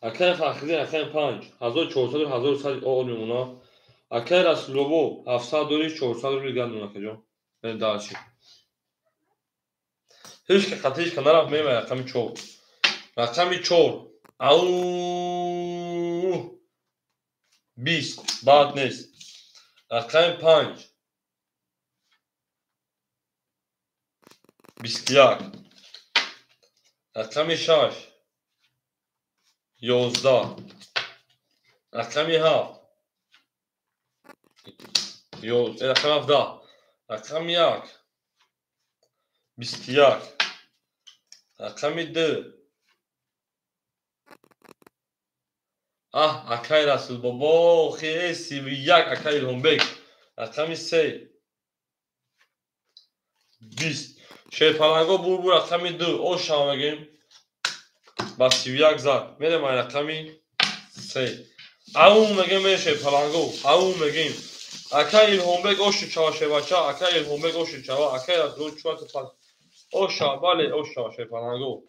Акай Фахриддин рақами 5, 1400 1100 оор мемонад. Акай Расулбобо 700 дори, 400 рубл дигар мемонад акаҷон. Мерем дальше. Ҳеҷ ки қатъи ҳеҷ ка нарафт, мерем рақами 4. Рақами 4. Ау 20 бад нест. Рақами 5. 21. Рақами 6. 11. Рақами 7. Рақами 7. Рақами 1. 21. Рақами 2. Аҳ, акай Расулбобо, хе 31 акай Илҳомбек. Рақами 3. 20. Шерпаланго бурбур рақами 2. Ош шава мегем. Ба 31 зад. Мерем ай рақами 3. Ау мегем мерем шерпаланго. Ау мегем. Акай Илҳомбек ошу чава шербача, акай Илҳомбек ошу чава, акай Расулбобо чува пас. Ош шава, бале, ош шава шерпаланго.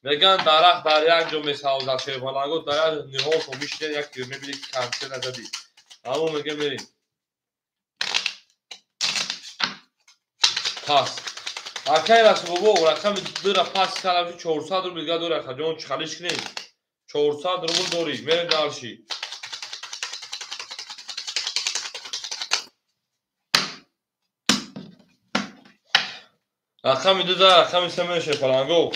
Меган дарахт дар як ҷо месавзад шерпаланго, дар як ниҳол то мишинед, як мебинед ки консерт назадӣ. Ау мегем мерем. Пас. Акай Расулбобо рақами 2-ра пас кардам, 400 рубл дигар дорӣ акаҷон, чӣ халиш кунем? 400 рубл дорӣ, мерем дальше. Рақами 2 да рақами 3 мерем шерпаланго.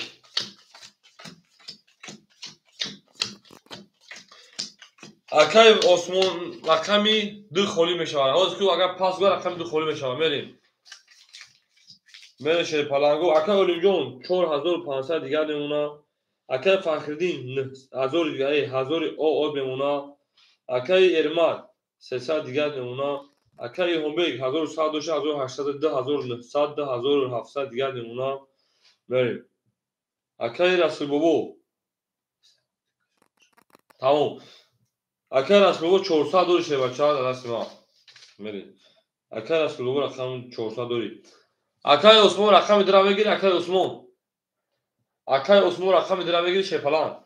Акай Осмон рақами 2 холӣ мешавад. Ҳозир ку агар пас гӯяд рақами 2 холӣ мешавад. Мерем. Мерем шерпаланго. Акай Олимҷон 4500 дигар мемонад. Акай Фахриддин 1000 дигар, 1000 оор мемонад. Акай Эрмад 300 дигар мемонад. Акай Илҳомбек 1100 дошт, 1800, 2900, 2700 дигар мемонад. Мерем. Акай Расулбобо. Тамом. Акай Расулбобо 400 дори шербача дар дасти ман. Мерем. Акай Расулбобо рақами 400 дори. Акай Осмон рақами 2-ра мегирӣ, акай Осмон. Акай Осмон рақами 2-ра мегирӣ шерпаланг.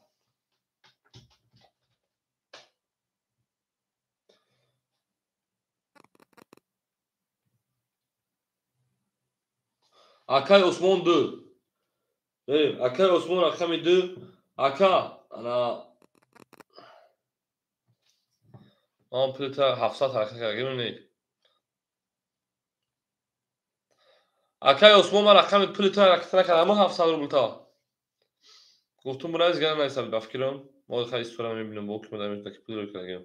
Акай Осмон 2. Мерем. Акай Осмон рақами 2. Ака, ана ман пулта 700 ҳаракат кардам, не. Акай Осмон ман рақами пули ту ҳаракат накардам, аммо 700 рубл та. Гуфтум бурайз гана найсаб ба фикрам. Мо хай истора мебинам, бо ки мадам ки пул ро кардам.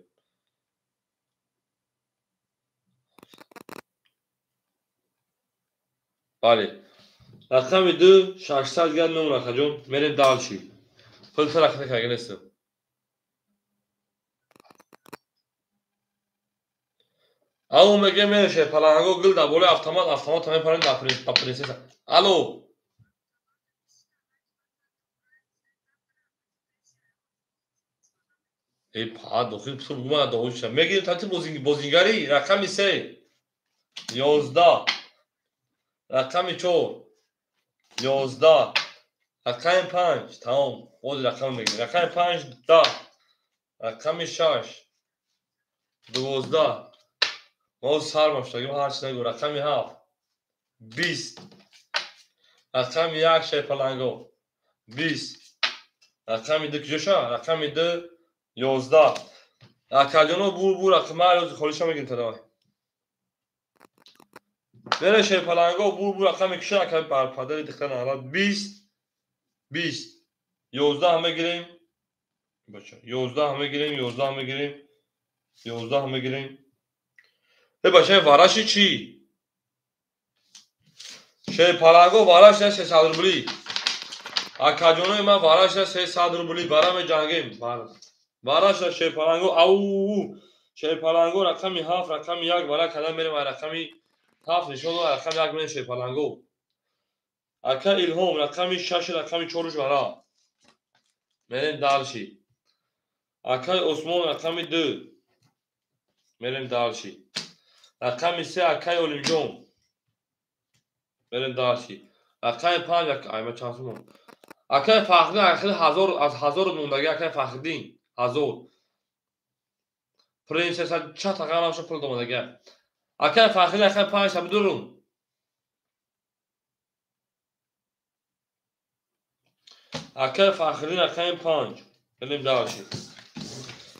Бале. Рақами 2 600 дигар номер акаҷон. Мерем дальше. Пул тарахта кагинестам. Алло мегем мереше паланго гул дар болои автомат, автомат мепарем дар принсесса. Алло. Эй па дохил пул гума дохил мегирем тати бозингари рақами 3 11 рақами 4 11 рақами 5 тамом боз рақам мегирем. Рақами 5 10 рақами 6 12 мо сар маштагим ҳар чи нагу. Рақами 7 20 рақами 1 шайпаланго 20 рақами 2 куҷоша? Рақами 2 11 акаҷоно бур рақами ҳар холиша мегирем тадавай. Бере шайпаланго бур рақами киша ака бар падари дихта нарад 20 20 11 мегирем бача 11 мегирем 11 мегирем 11 мегирем. Э бача вараши чӣ? Шайпаланго вараш 300 рубли. Акаҷонои ман вараш 300 рубли бара меҷангем. Вараш шайпаланго ау шайпаланго рақами 7 рақами 1 вара када мерем рақами 7 нишон рақами 1 мерем шайпаланго. Ака Илҳом рақами 6 рақами 4 вара. Мерем дальше. Акаи Осмон рақами 2 мерем дальше. Рақами 3 акаи Олимҷон. Мерем дальше. Рақами 5 айма чанд сумон. Акаи Фахриддин ахир 1000 аз 1000 мондаги акаи Фахриддин 1000. Принсесса чат ақарамша пул домадаги. Акаи Фахриддин рақами 5 сабдурум. Акаи Фахриддин рақами 5. Мерем дальше.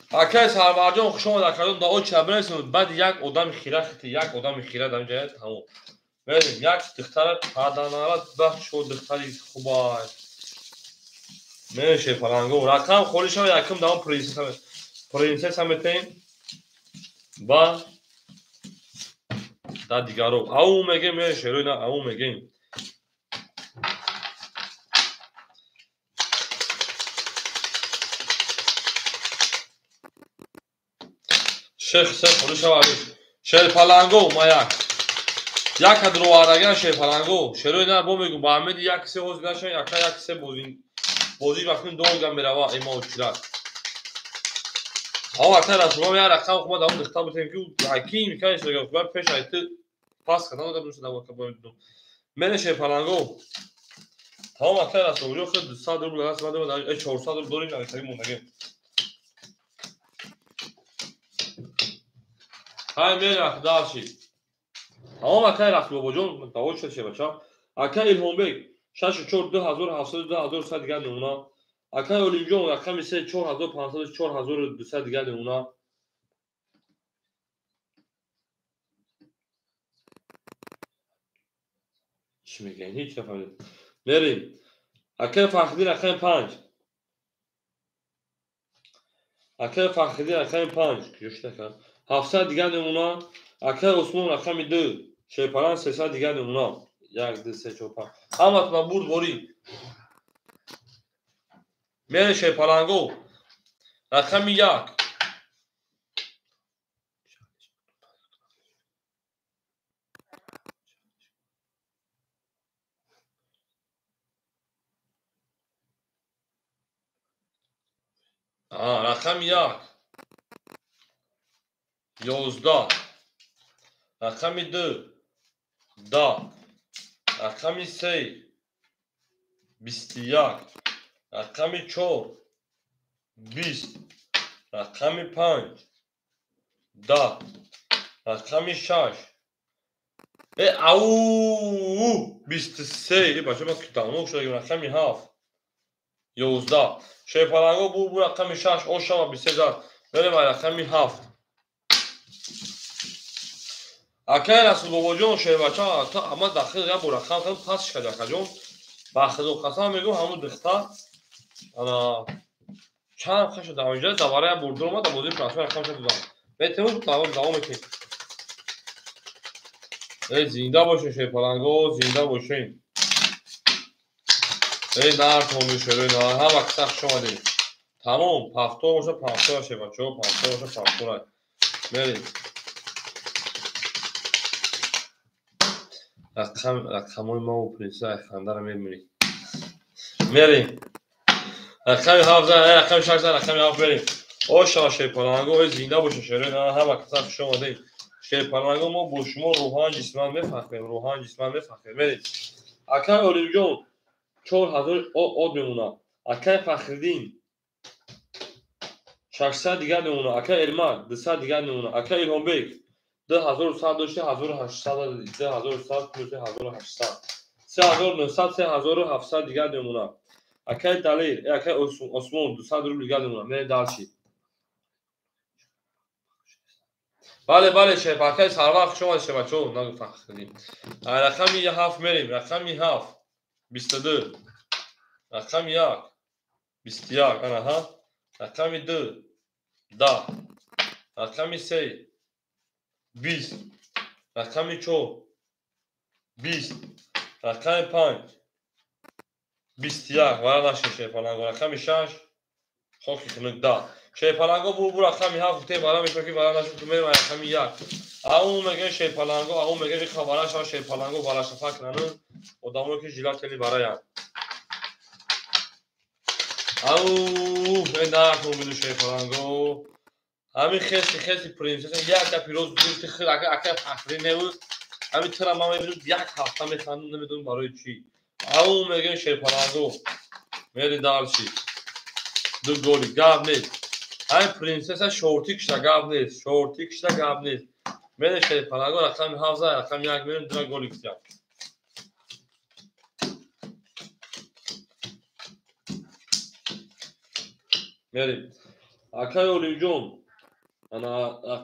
Акаи Сарварҷон хуш омад акаҷон дао ча бинависем баъд як одами хира хити як одами хира дар инҷа тамом. Мерем як духтара паданара бахшо духтари хубай. Мерем шепаланго рақам холӣ шава якум давом принсесса метем ба да дигаро. Ау мегем мерем шерои на ау мегем. Шех се холӣ шава шерпаланго маяк. Як адровараган шерпаланго. Шерои на бо мегум ба Аҳмеди як се ҳозир наша яка як се бозӣ вақти долга мерава има очират. Ав ака расулом я рақам хума давом дихта бутем ки ҳаким микан шага хуба пеш айти пас кадан да бушда ва кабо дум. Мене шерпаланго. Тамом ака расулом худ 200 рубл даст мадам 400 рубл дорим на таги мондаги. Ҳай мерах дальше. Тамом акай Расулбобоҷон даво шуд шебача. Акай Илҳомбек 6 4 2700 2100 дигар намуна. Акай Олимҷон рақами 3 4500 4200 дигар намуна. Чӣ мегӯян? Ҳеҷ нафаҳмидам. Мерем. Акай Фахриддин рақами 5. Акай Фахриддин рақами 5. Куҷо шуд ака? 700 дигар намуна. Акай Осмон рақами 2. Шерпаланг 300 дигар намуна. 1 2 3 4 5. Ҳаматона бурд ворӣ. Мере шерпаланго. Рақами 1. Рақами 1. 11 рақами 2 10 рақами 3 21 рақами 4 20 рақами 5 10 рақами 6 ау 23 бача ман давно шуда рақами 7 11 шерпаланго бу рақами 6 ошава 23 зад мерем рақами 7. Акай Расулбобоҷон шербача ама дахил як бор рақам кардам пас шуд акаҷон. Ба худо қасам мегӯм ҳамун духтар ана чанд хаша дар инҷа давара як бор дуромад дар бозии франсуа рақам шуд додам. Метавон давом мекунем. Зинда бошен шерпаланго, зинда бошен. Эй нартон бишерои нар, ҳама каса хуш омадед. Тамом, пафтор боша, пафтора шебачо, пафтор боша, пафтора. Мерем. Рақамои ма у принсеса хандара мебинед. Мерем. Рақами 7, рақами 6, рақами 7 мерем. Ошава шерпаланго, ой зинда боша шерои нар, ҳама каса хуш омадед. Шерпаланго мо бо шумо рӯҳан ҷисман мефахрем, рӯҳан ҷисман мефахрем. Мерем. Акай Олимҷон 4000 од мемонад. Акай Фахриддин 600 дигар мемонад. Акай Эрмак 200 дигар мемонад. Акай Илҳомбек 2100 дошти 1800 додӣ. 2100 плюс 1800. 3900 3700 дигар мемонад. Акай Далер, акай Осмон 200 рубл дигар мемонад. Мерем дальше. Бале, бале, шеф, акай Сарвар хуш омадед, шефачо, нагу Фахриддин. Рақами 7 мерем, рақами 7 22, рақами 1 21, анаҳа, рақами 2 10, рақами 3 20, рақами 4 20, рақами 5 21, вара нашед шефаланго, рақами 6 хоки хунук 10. Шерпаланго бу рақами 7 гуфтем, вара мешавад ки вара нашуд, мерем рақами 1. Ау мегӯем шерпаланго, ау мегӯем иха вара шава шерпаланго, вара шафа кунанд одамое ки жилатели бараянд. Ау, э накун биду шерпаланго. Ҳамин хеси хеси принсеса як гапи рост гуфти хел ака ака фахрӣ небуд. Ҳамин тира ман мебинам як ҳафта механдам, намедонам барои чӣ. Ау мегӯем шерпаланго. Мери дальше. Ду голи гап нест. Ҳамин принсеса шорти кишта гап нест, шорти кишта гап нест. Мерем шерпаланго рақами 7, рақами 1 мерем дура голи кишта. Мерем. Акай Олимҷон ана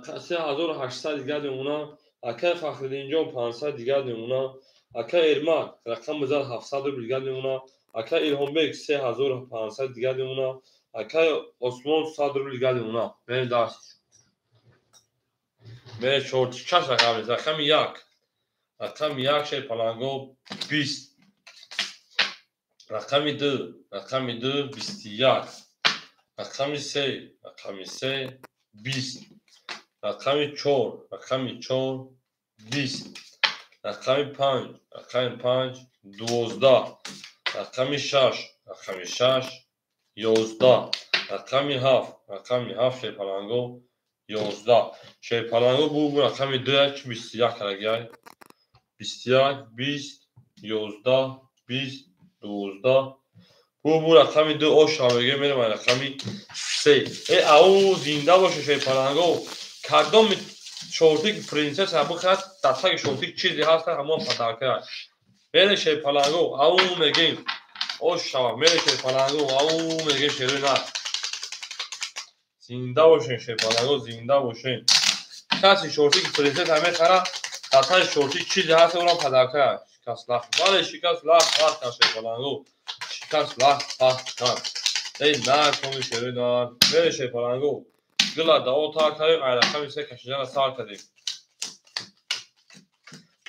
3800 дигар мемонад. Акай Фахриддинҷон 500 дигар мемонад. Акай Эрмак рақам бизан 700 рубл дигар мемонад. Акай Илҳомбек 3500 дигар мемонад. Акай Осмон 100 рубл дигар мемонад. Мерем дарс. Мерем 4 6 рақам нест. Рақами 1. Рақами 1 шерпаланго 20. Рақами 2, рақами 2 21. Рақами 3, рақами 3 20. Рақами 4, рақами 4 20. Рақами 5, рақами 5 12. Рақами 6, рақами 6 11. Рақами 7, рақами 7 шерпаланго 11. Шерпаланго бу рақами 2 21 карагай. 21 20 11 20 12. Бу рақами 2 оша мегӯем, мерем рақами 3. Э ау зинда боше шерпаланго. Кадоми шортик принсеса бихарад, дастаки шортик чизе ҳаст, ҳамон подарка. Мерем шерпаланго, ау мегӯем. Оша мерем шерпаланго, ау мегӯем шерои нар. Зинда бошен шерпаланго, зинда бошен. Каси шортик принсеса мехарад, дастаки шортик чизе ҳаст, онам подарка. Шикаст лах. Бале, шикаст лах, лах кар шерпаланго. Шикаст лах, лах кар. Эй накони шерои нар. Мерем шерпаланго. Гила дао тар кардем, ай рақами 3 кашидана сар кардем.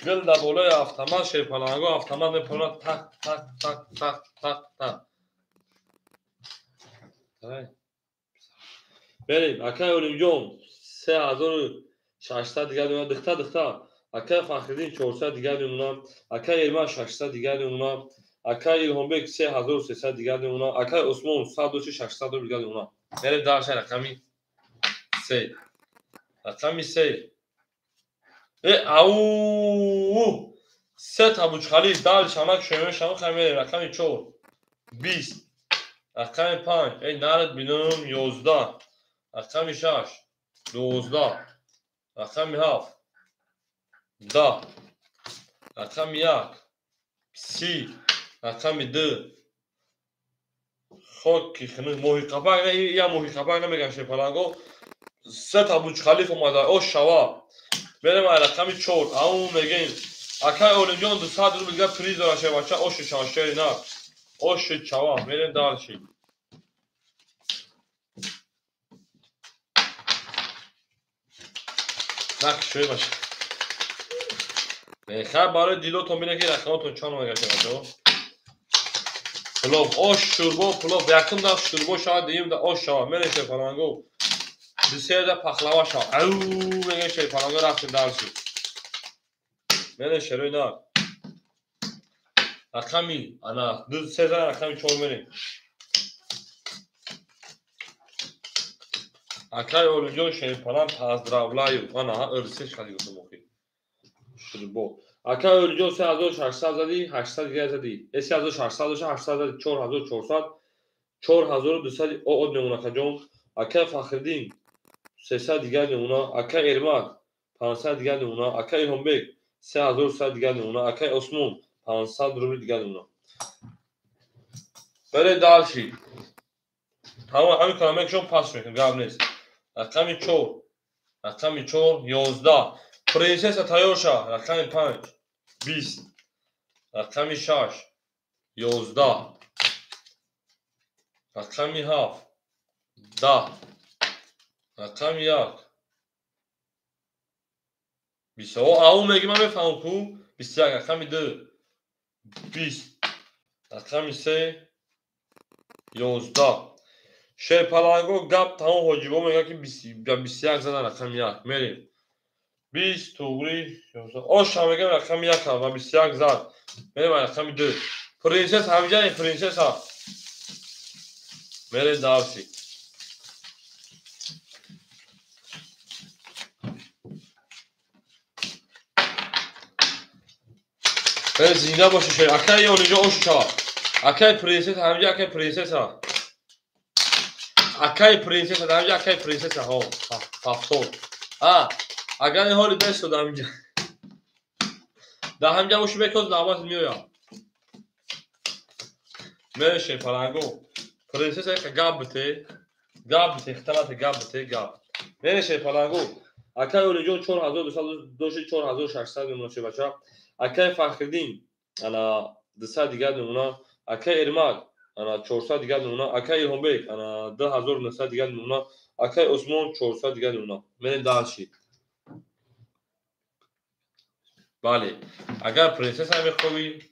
Гил дар болои автомат шерпаланго, автомат мепонад так так так так так так. Мерем, акай Олимҷон 3600 дигар мемонад, дихта дихта. Акай Фахриддин 400 дигар мемонад, акай Эрмак 600 дигар мемонад, акай Илҳомбек 3300 дигар мемонад, акай Осмон 100 600 рубл дигар мемонад. Мерем дальше рақами 3. Рақами 3. Э ау! Се та бучхали дальше амак шоён шамо хай мерем рақами 4 20. Рақами 5 эй нарад бинам 11. Рақами 6 12. Рақами 7 10. Рақами 1 30. Рақами 2 хоки хунук моҳи қапак, я моҳи қапак намегам шерпаланго. Се та Бурҷ-Халиф омада, о шава. Мерем ай рақами 4, ау мегӯем. Акай Олимҷон 200 рубл дигар приз дорад шербача, оши шава шери нар. Оши чава, мерем дальше. Нақшои баша. Мехай барои дилотон бинед ки рақамотон чанд омада шербачаҳо. Пулов, ош, шӯрбо, пулов. Якум даф шӯрбо шавад, дуюм да ош шавад. Мерем шерпаланго. Десерда пахлава шавад. Ау, мегӯем шерпаланго, рафтем дарси. Мерем шерои нар. Рақами, ана, ду се зан, рақами чор мерем. Акай Олимҷон шерпалан поздравляю. Ана, ырсе шади гуфтам охир. Шӯрбо. Акай Олимҷон 3600 зади, 800 дигар зади. 3600 доша, 800 зади, 4400, 4200 од мемона акаҷон. Акай Фахриддин 300 дигар мемона. Акай Эрмак 500 дигар мемона. Акай Илҳомбек 3100 дигар мемона. Акай Осмон 500 рубл дигар мемона. Бере дальше. Тамом, ҳамин кора мекушам, пас мекунам, гап нест. Рақами 4, рақами 4, 11. Принсесса тайёр ша. Рақами 5, 20. Рақами 6, 11. Рақами 7, 10. Рақами 1, 20. О, ау меги ман мефаҳмам ку. 21. Рақами 2, 20. Рақами 3, 11. Шерпаланго гап тамом ҳоҷибо мегӯяд ки 21 задан рақами 1. Мерем. 20 туғри 11. Ош ҳам мегӯям рақами 1 ва 21 зад. Мерем рақами 2. Принсесса ҳамиҷа принсесса. Мерем дарси. Зинда боши шер. Акай Олимҷон ош шавад. Акай принсесса ҳамиҷа акай принсесса. Акай принсесса ҳамиҷа акай принсесса ҳо. 70. А, агар ин ҳоли бесод ҳамиҷа. Дар ҳамиҷа боши бекоз навбат меояд. Мере шерпаланго. Принсесса яка гап бите. Гап бите, хиталате гап бите, гап. Мере шерпаланго. Акай Олимҷон 4200 доши 4600 мемона шербача. Акай Фахриддин ана 200 дигар мемона. Акай Эрмак ана 400 дигар мемона. Акай Илҳомбек ана 2900 дигар мемона. Акай Осмон 400 дигар мемона. Мерем дальше. Бале, агар принсесса мехоҳӣ,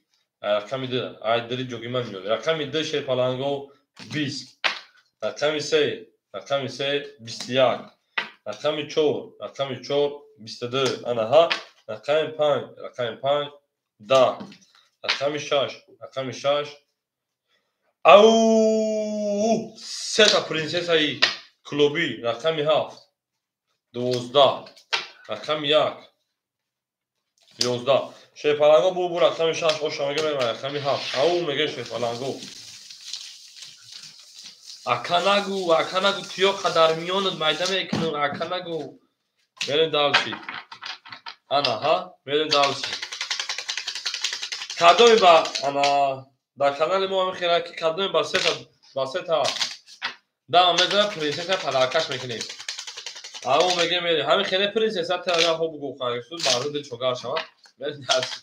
рақами 2, ай дили ҷоги ман меояд. Рақами 2 шерпаланго 20. Рақами 3, рақами 3 21. Рақами 4, рақами 4 22. Ана ҳа. Рақами 5, рақами 5 10. Рақами 6, рақами 6. Ау, сета принсессаи клубӣ. Рақами 7 12. Рақами 1 11. Шерпаланго бу рақами 6 оша мега мерем рақами 7. Ау мега шерпаланго. Ака нагу, ака нагу, тиёқа дар миёнат майда мекунам, ака нагу. Мерем дальше. Ана ҳа, мерем дальше. Кадоми ба ана дар канали мо ҳамин хела ки кадоми ба сета дама мезанад, принсесса падаркаш мекунем. Ау мегем мерем. Ҳамин хеле принсесса тага хо бугу қарисуд, мардум дил чогар шавад. Мерем дальше.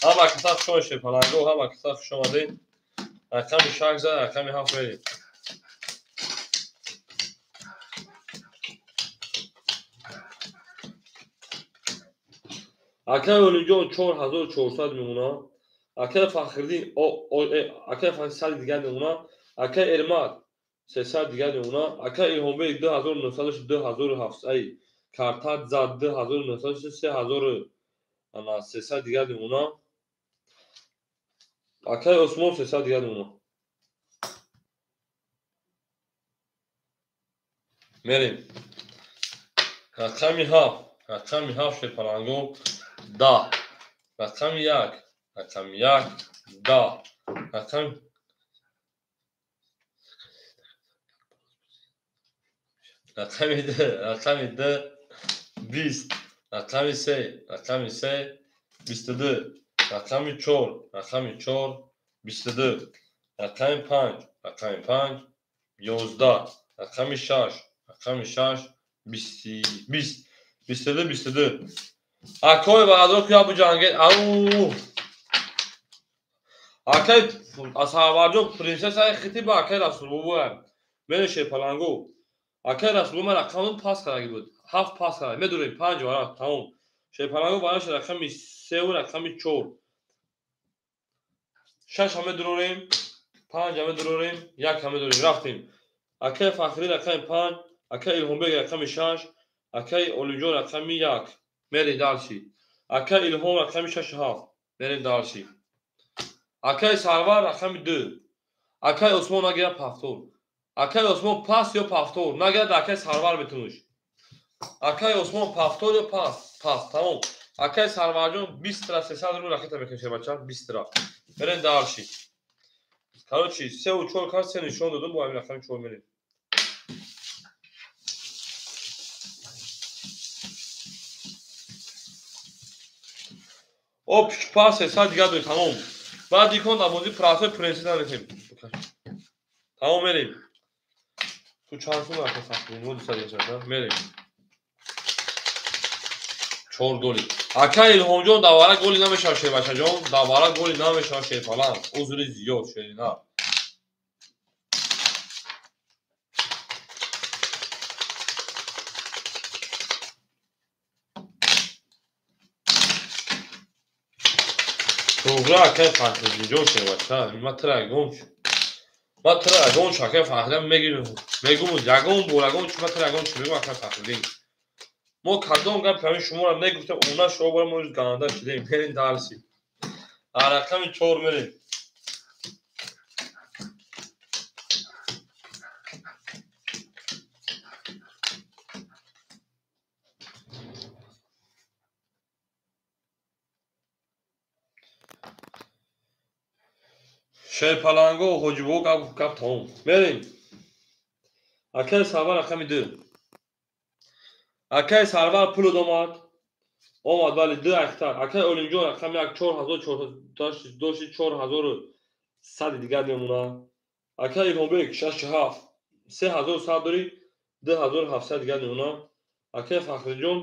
Ҳама каса хуш омадед шерпаланго, ҳама каса хуш омадед. Рақами 6 зад, рақами 7 мерем. Акай Олимҷон 4400 мемона. Акай Фахриддин акай Фахриддин 100 дигар мемона. Акай Эрмак 300 дигар мемона. Акай Илҳомбек 2900 2700 ай картат зад 2900 3000 ана 300 дигар мемона. Акай Осмон 300 дигар мемона. Мерем. Рақами 7, рақами 7 шерпаланго 10. Рақами 1, рақами 1 10. Рақами 2, рақами 2 20. Рақами 3, рақами 3 22. Рақами 4, рақами 4 22. Рақами 5, рақами 5 11. Рақами 6, рақами 6 20. 22 22. Акой бародар ки абу ҷангед. Ау. Акай Асаварҷон принсессаи хити ба акай Расулбобо. Мере шерпаланго. Акай Расулбобо ман рақамон пас кардаги буд. 7 пас карда. Медурем 5 варақ тамом. Шерпаланго барош рақами 3 ва рақами 4. Шаш ҳаме дурорем, панҷ ҳаме дурорем, як ҳаме дурорем. Рафтем. Акай Фахриддин рақами панҷ, акай Илҳомбек рақами шаш, акай Олимҷон рақами як. Мерем дальше. Акай Илҳом рақами шашу ҳафт. Мерем дальше. Акай Сарвар рақами ду. Акай Осмон нагирад повтор. Акай Осмон пас ё повтор. Нагирад акай Сарвар метунуш. Акай Осмон повтор ё пас? Пас, тамом. Акай Сарварҷон 20 ра 300 рубл ракета мекунем, бача, 20 ра. Мерем дальше. Короче, сеу чор кар се нишон додум, бо ҳамин рақами чор мерем. Оп, пас 300 дигар дорем, тамом. Баъд икон дар бозии прасои принсес нарехем. Тамом, мерем. Ту чанд сум акай Фахриддин? Мо 200 дигар, мерем. Чор голи. Акай Илҳомҷон давара голи намешавад, шербачаҷон. Давара голи намешавад, шерпаланг. Узри зиёд, шерина. Туғра акай Фахриддинҷон, шербача. Ма тира ягон ма тира ягон чӣ акай Фахриддин мегирем. Мегум ягон бор ягон чӣ ма тира ягон чӣ мегум акай Фахриддин. Мо кадом гап ҳамин шуморо негуфтем, она шумо бора мо ганда шудем. Мерем дальше. Рақами чор мерем. Шерпаланго Ҳоҷибо гап гап тамом. Мерем. Акай Сарвар рақами ду. Акай Сарвар пул омад. Омад, бале, ду ахтар. Акай Олимҷон рақами як 4000 дошти 4100 дигар мемонад. Акай Илҳомбек шашу ҳафт 3100 дорӣ, 2700 дигар мемонад. Акай Фахриҷон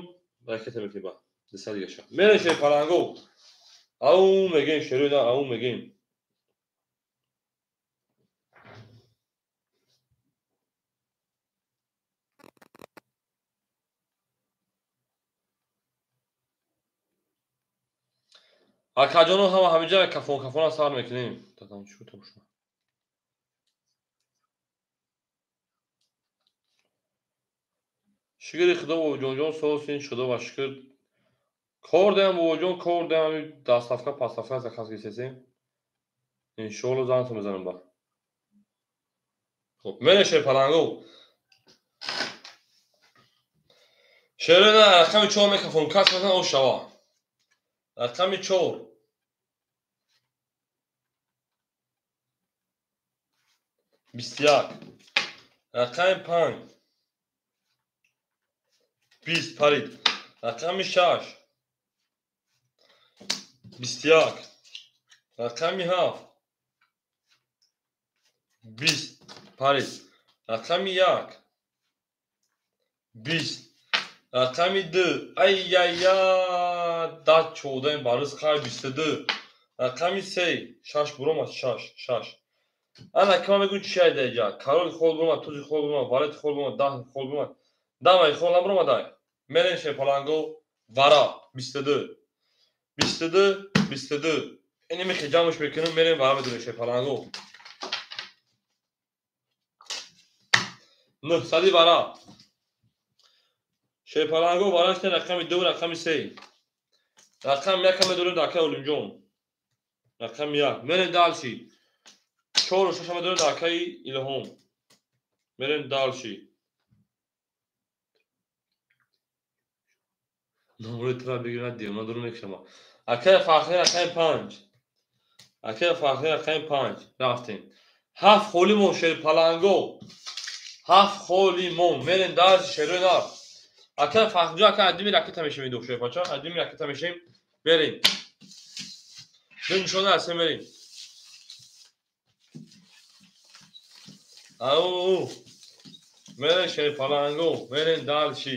ракета мекунӣ ба 200 дигар ша. Мерем шерпаланго. Ау мегем шерои на, ау мегем. Акаҷоно ҳама ҳаминҷа кафон кафона сар мекунем. Дадам чӣ тамошо. Шукри Худо бобоҷонҷон сосин шудо ва шукр. Кор даям бобоҷон, кор даям доставка поставка заказ гирифтесем. Иншоалло зангтон мезанам ба. Хоб, мерем шерпаланго. Шерона рақами чор мекафон, кас мезан о шава. Рақами чор. 21. Рақами панҷ. 20 парид. Рақами шаш. 21. Рақами ҳафт. 20 парид. Рақами як. 20. Рақами ду. Ай-яй-я, дад чодаем ба ризқ хай 22. Рақами се. Шаш буромад, шаш, шаш. Ана ки ман мегӯям чи айда иҷа? Король хол буромад, тузи хол буромад, валети хол буромад, даҳ хол буромад. Дамай хол набуромадай. Мерем шерпаланго вара 22. 22, 22. Ини мехе ҷамъш мекунем, мерем вара медурем шерпаланго. 900 вара. Шерпаланго вара шуда рақами ду, рақами се. Рақами якам медорем дар акаи Олимҷон. Рақами як. Мерем дальше. Чору шашам медорем дар акаи Илҳом. Мерем дальше. Номери тура бигирад, девона дуру мекушам. Акаи Фахрӣ рақами панҷ. Акаи Фахрӣ рақами панҷ. Рафтем. Ҳафт холи мон шерпаланго. Ҳафт холи мон. Мерем дальше шерои нар. Акаи Фахриҷон, акаи адими ракета мешем иду шерпача, адими ракета мешем. Мерем. Ду нишона ҳастем, мерем. Ау, мерем шерпаланго, мерем дальше.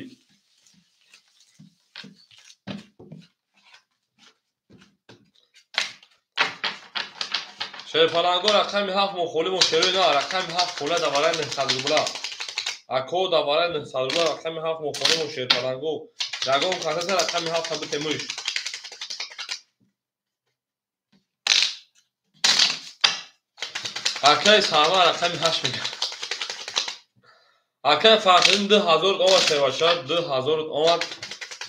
Шерпаланго рақами ҳафт мо холи мо шерои на, рақами ҳафт хола дар барои 900 рубла. Ако дар барои 900 рубла рақами ҳафт мо холи мо шерпаланго. Ягон касаса рақами ҳафт битемуш. Акай Сарвар рақами 8 мегӯяд. Акай Фахриддин 2000 омад шербача, 2000 омад.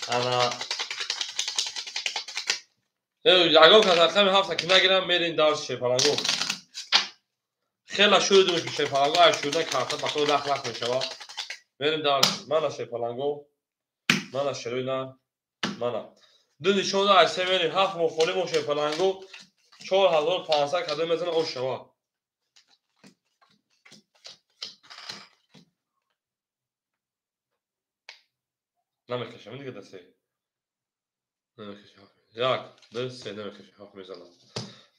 Ана ягон кас рақами 7 ки нагирам, мерин дарс шерпаланго. Хела шуридум ки шерпаланго ай шуридан карта ба худ лах-лах мешавад. Мерим дарс. Мана шерпаланго. Мана шеруина. Мана. Ду нишон ай се мерим 7 мо холӣ мо шерпаланго 4500 кадом мезана ош шава. Намекашам дига да се. Намекашам. 1, 2, 3 намекашам. 7 мезанам.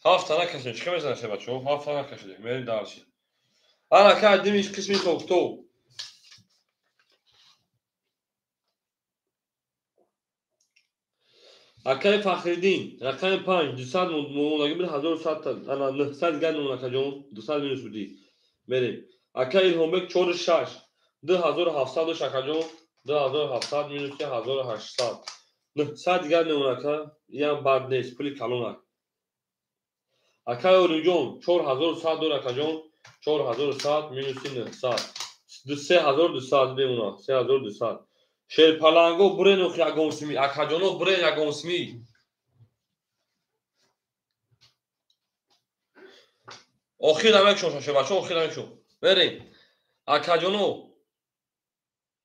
7 та накашем. Чӣ мезанам ше бачаҳо? 7 та накашидем. Мерим дарси. Ана кардимиш қисми токтов. Акай Фахриддин рақами 5 200 мондаги буд 1100 та ана 900 дигар мемон акаҷон 200 минус будӣ. Мерем. Акай Илҳомбек 4 6 2700 дошт акаҷон 2700 минус 1800. 900 дигар мемон ака, иам бад нест, пули калон. Акай Оринҷон 4100 дор акаҷон 4100 минус 900. 3200 мемона, 3200. Шерпаланго бурен охи ягон сми, акаҷоно бурен ягон сми. Охир намекшон шебачо, охир намекшон. Мерем. Акаҷоно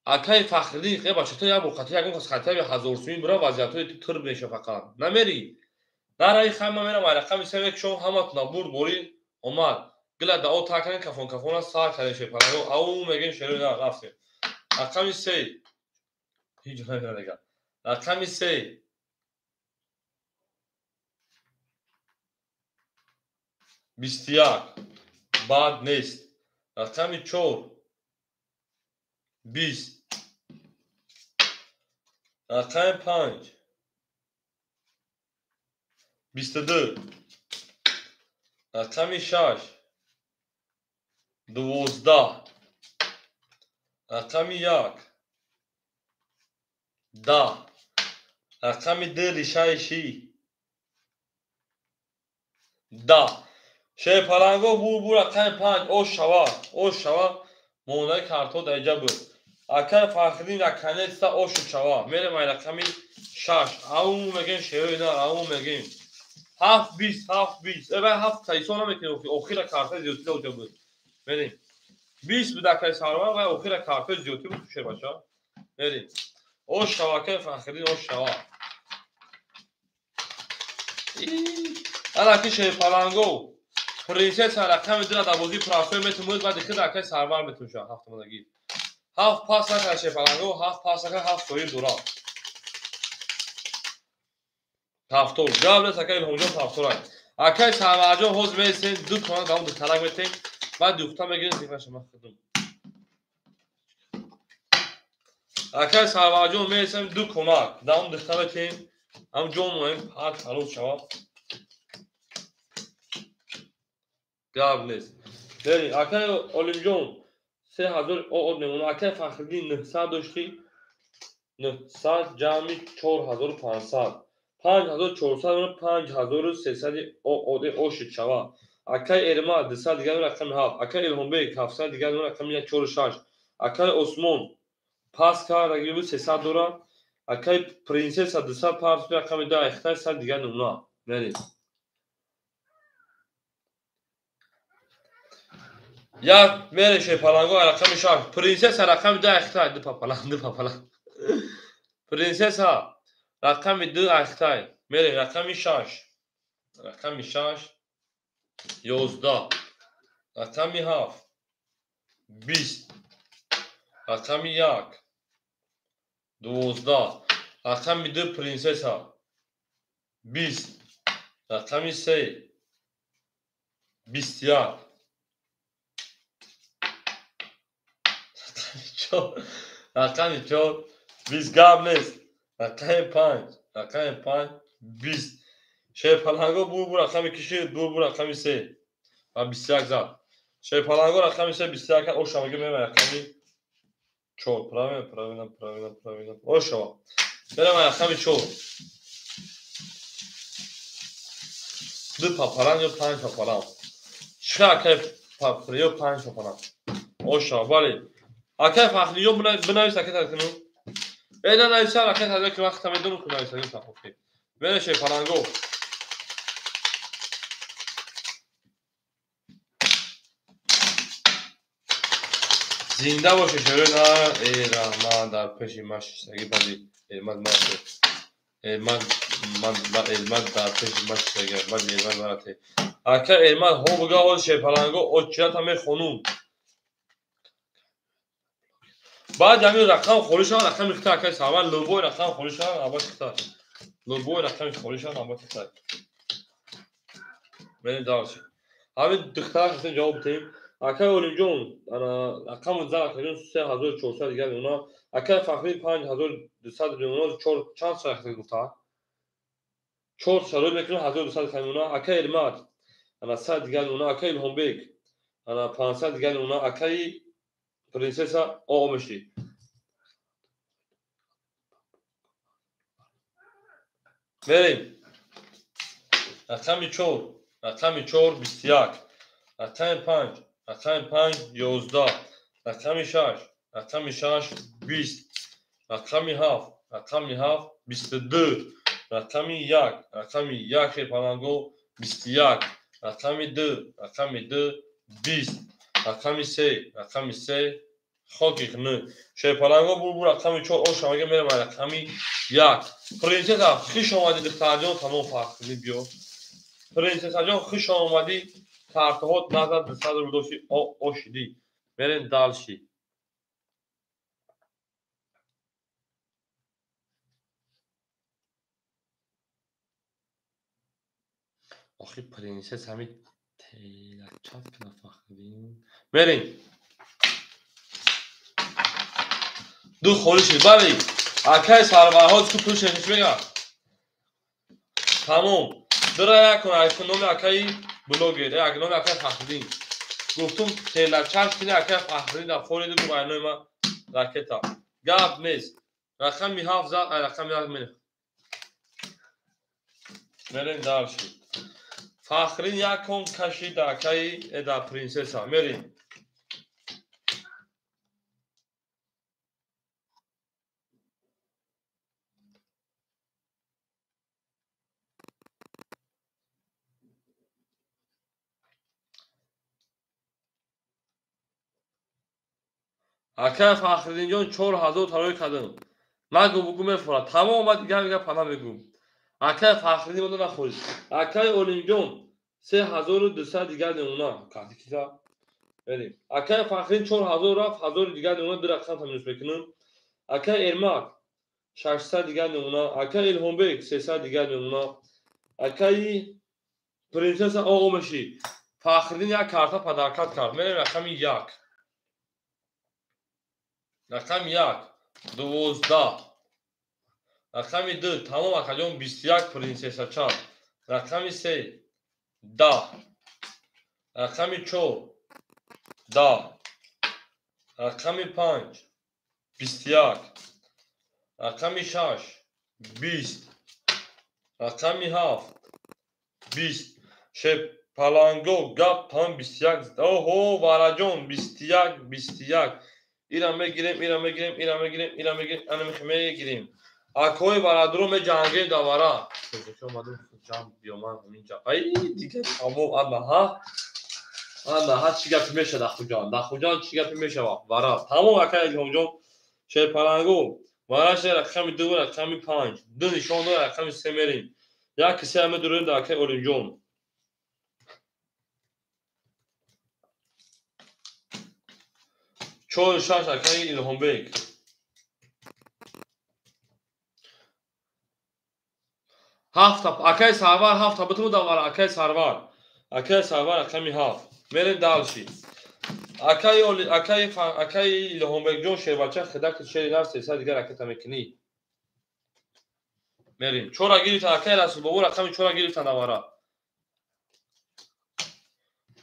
акай Фахриддин хе бача то як бор хати ягон кас хати 1000 сумӣ бура вазъиятҳои тир меша фақат. Намери. Нараи хама мерам ай рақами се мекшон ҳаматона бурд бори омад. Гила дао та кардем кафон кафона сар кардем шерпаланго. Ау мегем шерои на рафтем. Рақами се ҳеҷ намедонам. Рақами се 21 бад нест. Рақами 4 20. Рақами 5 22. Рақами 6 12. Рақами 1 10. Рақами 2 решаи ши 10. Шерпаланго бур рақами 5 ош шава, ош шава. Мондаи картҳо дар инҷа буд. Акай Фахриддин наконец-то ош шава. Мерем ай рақами 6. Ау мегем шерои на, ау мегем. 7 20, 7 20. Э вай 7 та ҳисоб намекунем охи, охира картҳои зиёдтӣ дар оҷа буд. Мерем. 20 буд акай Сарвар, вай охира картҳои зиёдтӣ буд шербача. Мерем. Ош шава акай Фахриддин ош шава. Ана ки шерпаланго принсесса рақами 2 дар бозии простой метумуд, баъди худ акай Сарвар метумша ҳафтмонаги. 7 пас накард шерпаланго, 7 пас накард, 7 соҳиб дорад. Ҳафтор. Гап нест акай Илҳомҷон ҳафторай. Акай Сарварҷон ҳозир месем ду тона давом духтарак метем, баъд духта мегирем зикраша ман худум. Акай Сарварҷон месем ду конак давом духта метем, ҳам ҷон моем ҳар халос шавад. Гап нест. Бери акай Олимҷон 3000 од мемонад. Акай Фахриддин 900 доштӣ, 900 ҷамъи 4500. 5400 мемонад, 5300 од ошид шавад. Акай Эрма 200 дигар рақами 7. Акай Илҳомбек 700 дигар рақами 1 46. Акай Осмон пас кард, агар 300 дорад. Акай Принсесса 200 парс рақами 2 айхтай 100 дигар намуна. Мерем. Як мере шерпаланго рақами 6. Принсесса рақами 2 айхтай, ду папалан, ду папалан. Принсесса рақами 2 айхтай. Мере рақами 6. Рақами 6 11. Рақами 7 20. Рақами 1 12. Рақами 2 принсесса 20. Рақами 3 21. Рақами 4 20 гап нест. Рақами 5, рақами 5 20. Шерпаланго бур рақами киши, бур рақами 3 ва 21 зад. Шерпаланго рақами 3 21 ош шава мерем рақами 4. Правильно, правильно, правильно, правильно. Ош шава. Мерем рақами 4. 2 папалан ё 5 папалан. Чӣ акай Ё панҷ шапаланг. Оша, бале. Акай Фахриён бинавис акай Тазикину. Э, на нависар акай Тазик ки вақт медонам ки нависагим тахофи. Мереше паланго. Зинда боши шерои на, э раҳмат дар пеши ма шиштагӣ бади элмад марате. Элмад ман элмад дар пеши ма шиштагӣ бади элмад марате. Ака элмад ҳо буга ҳол шерпаланго очирата мехонум. Баъд ҳамин рақам холӣ шавад, рақами хита акай савал любой рақам холӣ шавад, аввал хита. Любой рақами холӣ шавад, аввал хита. Мерем дальше. Ҳамин духтара хистем ҷавоб диҳем. Акай Олимҷон, ана рақами зан акаҷон 3400 дигар мемона. Акай Фахрӣ 5200 мемона. Чор чанд шарт гуфта? Чор шароит мекунам 1200 мемона. Акай Элмад, ана 100 дигар мемона. Акай Илҳомбек, ана 500 дигар мемона. Акай Принсесса оомеши. Мерем. Рақами 4, рақами 4 21, рақами 5, рақами 5 11, рақами 6, рақами 6 20, рақами 7, рақами 7 22, рақами 1, рақами 1 шерпаланго 21, рақами 2, рақами 2 20, рақами 3, рақами 3 хоки 9. Шерпаланго бур рақами 4 ош омага мерам рақами 1. Принсесса хуш омадӣ духтарҷон, тамом фахрӣ биё. Принсессаҷон хуш омадӣ, картаҳот назар 200 рубл дошти ошидӣ. Мерем дальше. Охи принсесса ҳамин телачат кана Фахриддин. Мерем. Ду холӣ шуд. Бале. Акай сарварҳо ку пул шеш мега. Тамом. Дира як кун ай номи акаи блогер, як номи акаи Фахриддин. Гуфтум телачат кини акаи Фахриддин дар фориди гу ай номи ма ракета. Гап нест. Рақами 7 зад, ай рақами 1 мерем. Мерем дальше. Фахриддин як кон кашид акаи да принсесса. Мерем. Акай Фахриддинҷон 4000 тарои кардам. Нагу бугу мефурад. Тамом омад дигар дигар пана мегум. Акай Фахриддин мода нахӯрид. Акай Олимҷон 3200 дигар намуна. Карти кита? Берем. Акай Фахриддин 4000 рафт, 1000 дигар намуна ду рақам та минус мекунам. Акай Эрмак 600 дигар намуна. Акай Илҳомбек 300 дигар намуна. Акай Принсесса оомеши. Фахриддин як карта падаркат кард. Мерем рақами 1. Рақами 1 12. Рақами 2 тамом акаҷон 21 принсессача. Рақами 3 10. Рақами 4 10. Рақами 5 21. Рақами 6 20. Рақами 7 20. Шепаланго гап там 21. Оҳо вараҷон 21 21. Ира мегирем, ира мегирем, ира мегирем, ира мегирем, ана мегирем. Акои варадро меҷангем давара. Кӯзаки омадам ҷамб биёман ҳаминҷа. Ай дига тамом ана ҳа. Ана ҳа чӣ гапи мешавад Ахуҷон? Ахуҷон чӣ гапи мешавад? Вара. Тамом акай Илҳомҷон. Шерпаланго. Вараш рақами 2 рақами 5. Ду нишон дор рақами 3 мерем. Як кисе ҳаме дурем дар акай Олимҷон. 4 6 акаи Илҳомбек. Ҳафта акаи Сарвар ҳафта биту давар акаи Сарвар. Акаи Сарвар рақами 7. Мерем дальше. Акаи акаи акаи Илҳомбекҷон шербача хидаки шери нав 300 дигар ракета мекунӣ. Мерем. Чора гирифтан акаи Расулбобо рақами 4 гирифтан давара.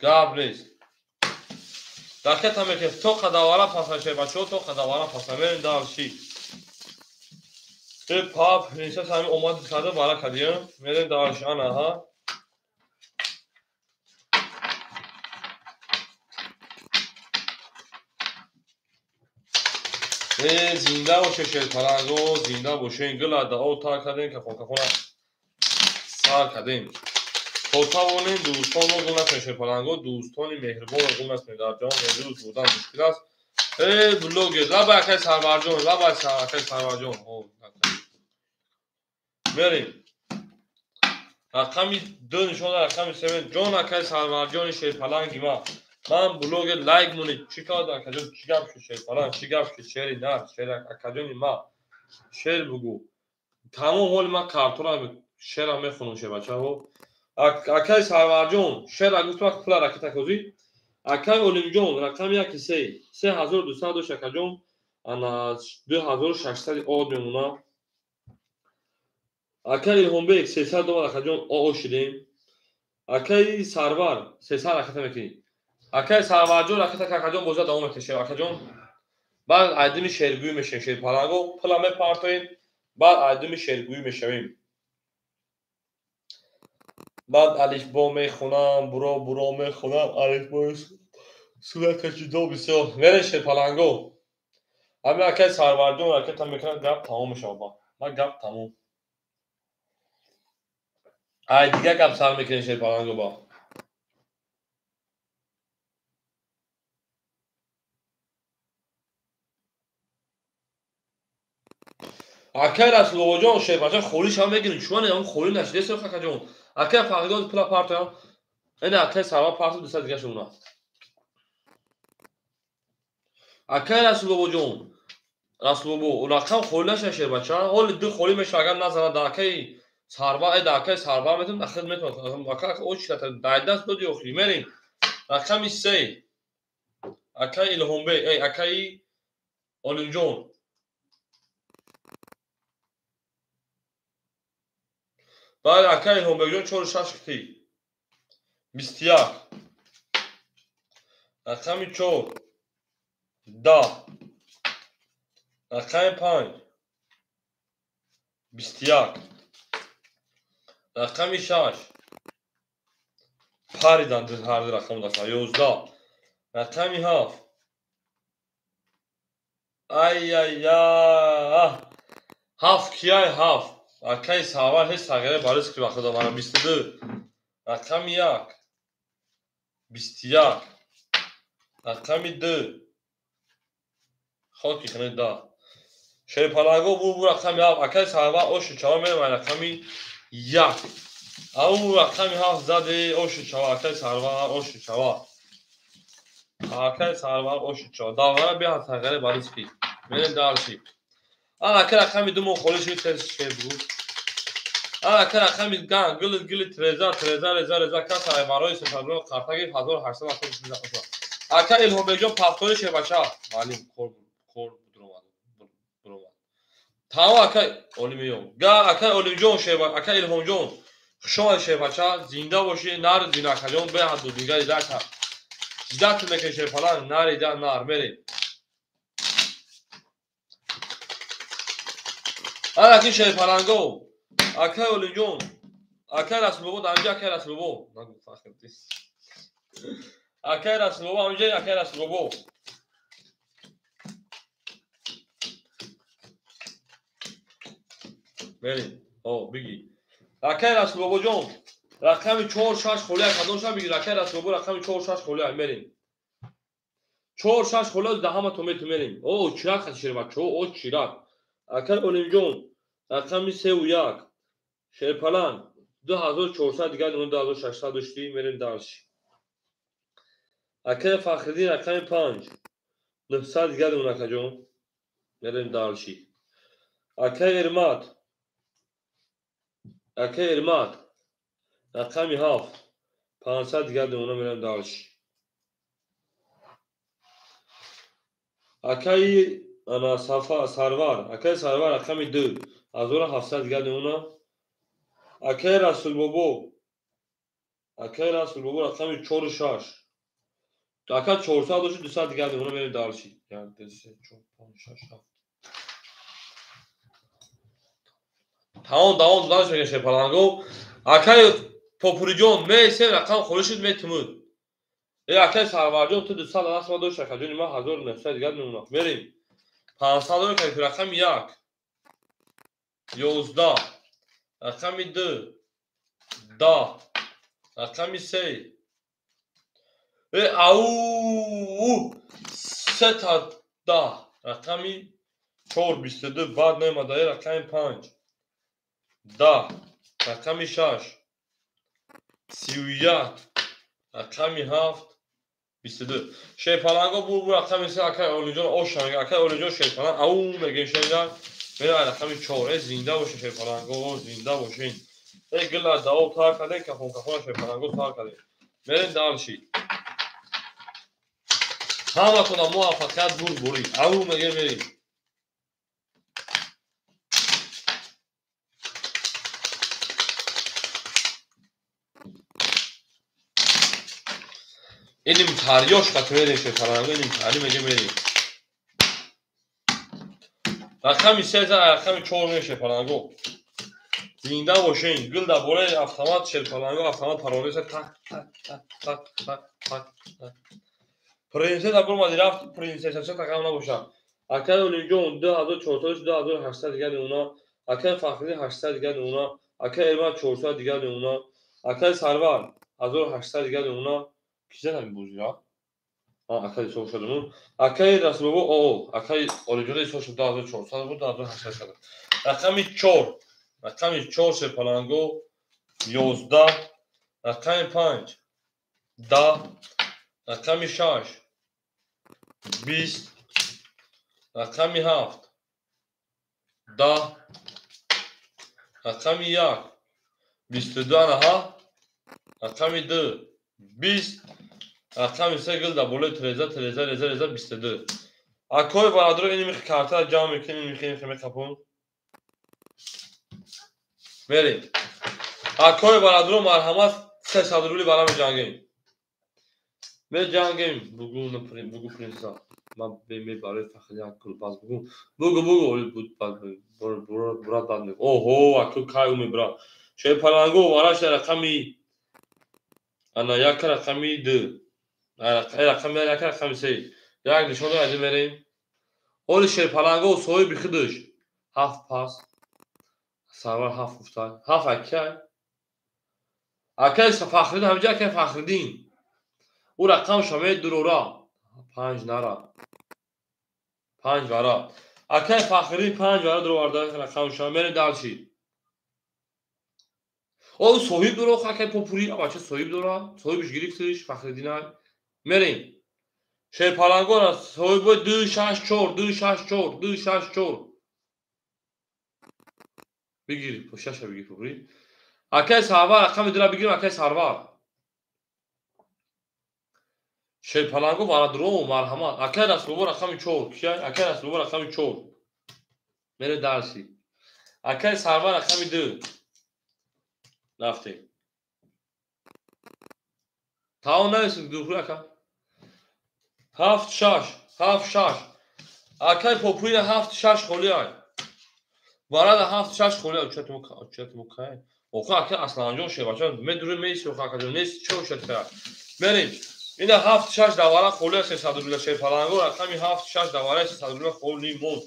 Гап нест. Ракета мекунем то қадавара паса шербачаҳо то қадавара паса. Мерем дальше. Пап принсесса ҳамин омад карда вара кардиям. Мерем дальше. Ана ҳа. Зинда боше шерпаланго, зинда бошен. Гила дао тар кардем, кафон кафона сар кардем. То тавонем дӯстонро гум накунем шерпаланго, дӯстони меҳрибонро гум накунем. Дар ҷаҳон имрӯз будан мушкил аст. Блогер, лабай акай Сарварҷон, лабай акай Сарварҷон. Мерем. Рақами 2 нишон дод, рақами 7. Ҷон акай Сарварҷони шерпаланги ма. Ман блогер лайк монед. Чӣ кард акаҷон? Чӣ гап шуд шерпаланг? Чӣ гап шуд шери нар? Шер акаҷони ма. Шер бугу. Тамом ҳоли ман картона шера мехонам шербачаҳо. Акай Сарварҷон, шера гуфт вақт пула ракета козӣ. Акай Олимҷон, рақами 1 3. 3200 дошт акаҷон. Ана 2600 од мемона. Акай Илҳомбек 300 доллар акаҷон оо шидем. Акай Сарвар 300 ракета мекунӣ. Акай Сарварҷон ракета акаҷон боза давом мекунем акаҷон. Баъд айдими шергӯӣ мешавем шерпаланго, пула мепартоем, баъд айдими шергӯӣ мешавем. Баъд алифбо мехонам, буро буро мехонам, алифбои сурата ҷудо бисёр. Мерем шерпаланго. Ҳамин акай Сарварҷон ракета мекунад, гап тамом мешавад. Ма гап тамом. Ай дигар гап сар мекунем шерпаланго ба. Акай Расулобоҷон шербача холиш ҳам мегирем. Чуна ҳам холӣ нашидест акаҷон. Акай Фахриддин пула партоям. Ина акай Сарвар парто 200 дигар шуна. Акай Расулобоҷон, Расулобо рақам холӣ наша шербача. Ҳоли ду холӣ мешава агар назана да акай Сарвар, да акай Сарвар метавон ахир метавон. Ака очи дайдаст доди охири. Мерем. Рақами 3. Акай Илҳомбек, эй акай Олимҷон. Бале, акай Илҳомбекҷон 4 6 қитӣ. 21. Рақами 4. 10. Рақами 5. 21. Рақами 6. Паридан ҳар ду рақам даста. 11. Рақами 7. Ай-ай-я. 7 кияй 7. Акай Сарвар ҳеҷ тағйире ба ризқи ба худо мана 22. Рақами 1. 21. Рақами 2. Хоки хунед 10. Шерпаланго бу рақами 7. Акай Сарвар оши чава мерем рақами 1. Ау рақами 7 заде оши чава акай Сарвар оши чава. Акай Сарвар оши чава. Давара беҳад тағйире ба ризқи. Мерем дарси. Ана ака рақами 2 мо холӣ шуд тез шер бугу. Ана ака рақами ган гил гил треза треза реза реза каса ай барои сефарро қартаги 1886. Ака Илҳомбекҷон пафтори шербача. Маълим кор кор буромад. Буромад. Тамом акай Олимиён. Га акай Олимҷон шерба ака Илҳомҷон. Хуш омадед шербача, зинда бошӣ, нар зина акаҷон беҳад ду дигари дака. Ждат мекунем шерпаланг, нари да нар мерем. Ана ки шерпаланго, акай Олимҷон, акай Расулобо, дар инҷа акай Расулобо. Нагу Фахриддин. Акай Расулобо, ҳаминҷа акай Расулобо. Мерем. О, биги. Акай Расулобоҷон, рақами 4 6 холӣ кадом ша биги, акай Расулобо рақами 4 6 холӣ мерем. 4 6 холӣ да ҳаматон мету мерем. О, чирак хати шербачо, о чирак. Акай Олимҷон, рақами 3 1. Шерпаланг 2400 дигар 2600 доштӣ, мерем дарси. Акай Фахриддин рақами 5. 900 дигар акаҷон, мерем дарси. Акай Эрмат, акай Эрмат рақами 7. 500 дигар мерем дарси. Акай ана Сафа Сарвар, акай Сарвар рақами 2. 1700 дигар Акай Расулбобо, акай Расулбобо рақами 4 6. Ака 400 дошт 200 дигар мерем дарси. 1 2 3 4 5 6 7. Тамом давом додан мекунем шерпаланго. Акай Попуриҷон ме се рақам холӣ шуд метумуд. Акай Сарварҷон ту 200 даст ма дошт акаҷони ма 1900 дигар мемонад. Мерем. 500 доллар рақами 1 11 рақами 2 10 рақами 3 ау 3 та 10 рақами 4 22 баъд наомада рақами 5 10 рақами 6 31 рақами 7 22 шерпаланго бур рақами 3 акай Олиҷон оша мега акай Олиҷон шерпаланг ау мегем шеридан мера рақами 4 зинда боше шерпаланго зинда бошин гила даоб тар кардем кафон кафон шерпаланго тар кардем мерем дальше ҳаматона муваффақият бурбурӣ ау мегем мерем иним тарёш қати мерем шерпаланго иним тари меге мерем рақами 3 рақами 4 мерем шерпаланго зинда бошен гул дар бораи автомат шерпаланго автомат паронеса так так так так так так так принсесса бурмади рафт принсесса ча тақам набошад акай Олимҷон 2400 2800 дигар мемона акай Фахриддин 800 дигар мемона акай Эрмат 400 дигар мемона акай Сарвар 1800 дигар мемона ки зад ҳамин бозиро акай ҳисоб шудамун акай Расулбобо о акай Олимҷон ҳисоб шуд 2400 буд 2800 шуд рақами 4 рақами 4 шерпаланго 11 рақами 5 10 рақами 6 20 рақами 7 10 рақами 1 22 анаҳа рақами 2 20 рақами 3 гул дар болои треза треза реза реза 22 акои бародаро ини михи картара ҷамъ мекунем ини михи михи меқапон мерем акои бародаро марҳамат 300 рубли бара меҷангем меҷангем бугу бугу принсесса ман барои Фахри як гулбаз бугу бугу бугу брат бад мегӯ оҳо аку кай ӯ мебурад шерпаланго вараш рақами ана як рақами 2 рақами як рақами 3 як нишон дод мерем ҳоли шерпаланго соҳиби худаш 7 пас Сарвар 7 гуфта 7 акай акай Фахриддин ҳамҷа акай Фахриддин ӯ рақамша медурора 5 нара 5 вара акай Фахриддин 5 вара дуроварда рақамша мерем дальше о соҳиб дора акай Попури бача соҳиб дора соҳибиш гирифтиш Фахриддинай мерем шерпалангора соҳибои 2 6 4 2 6 4 2 6 4 бигир шаша бигир Попури акай Сарвар рақами дура бигирем акай Сарвар шерпаланго варадро марҳамат акай Расулбобо рақами 4 кия акай Расулбобо рақами 4 мере дальше акай Сарвар рақами 2 рафтем таон нависед духури ака 7 6 7 6 акай Попури 7 6 холӣ ай варада 7 6 холӣ ай чатмо кай охо акай Асланҷон шербача медури меиси охо акаҷон нест чо шад мерем ина 7 6 давара холӣ аст 300 рубля шерпаланго рақами 7 6 давара 300 рубля холӣ монд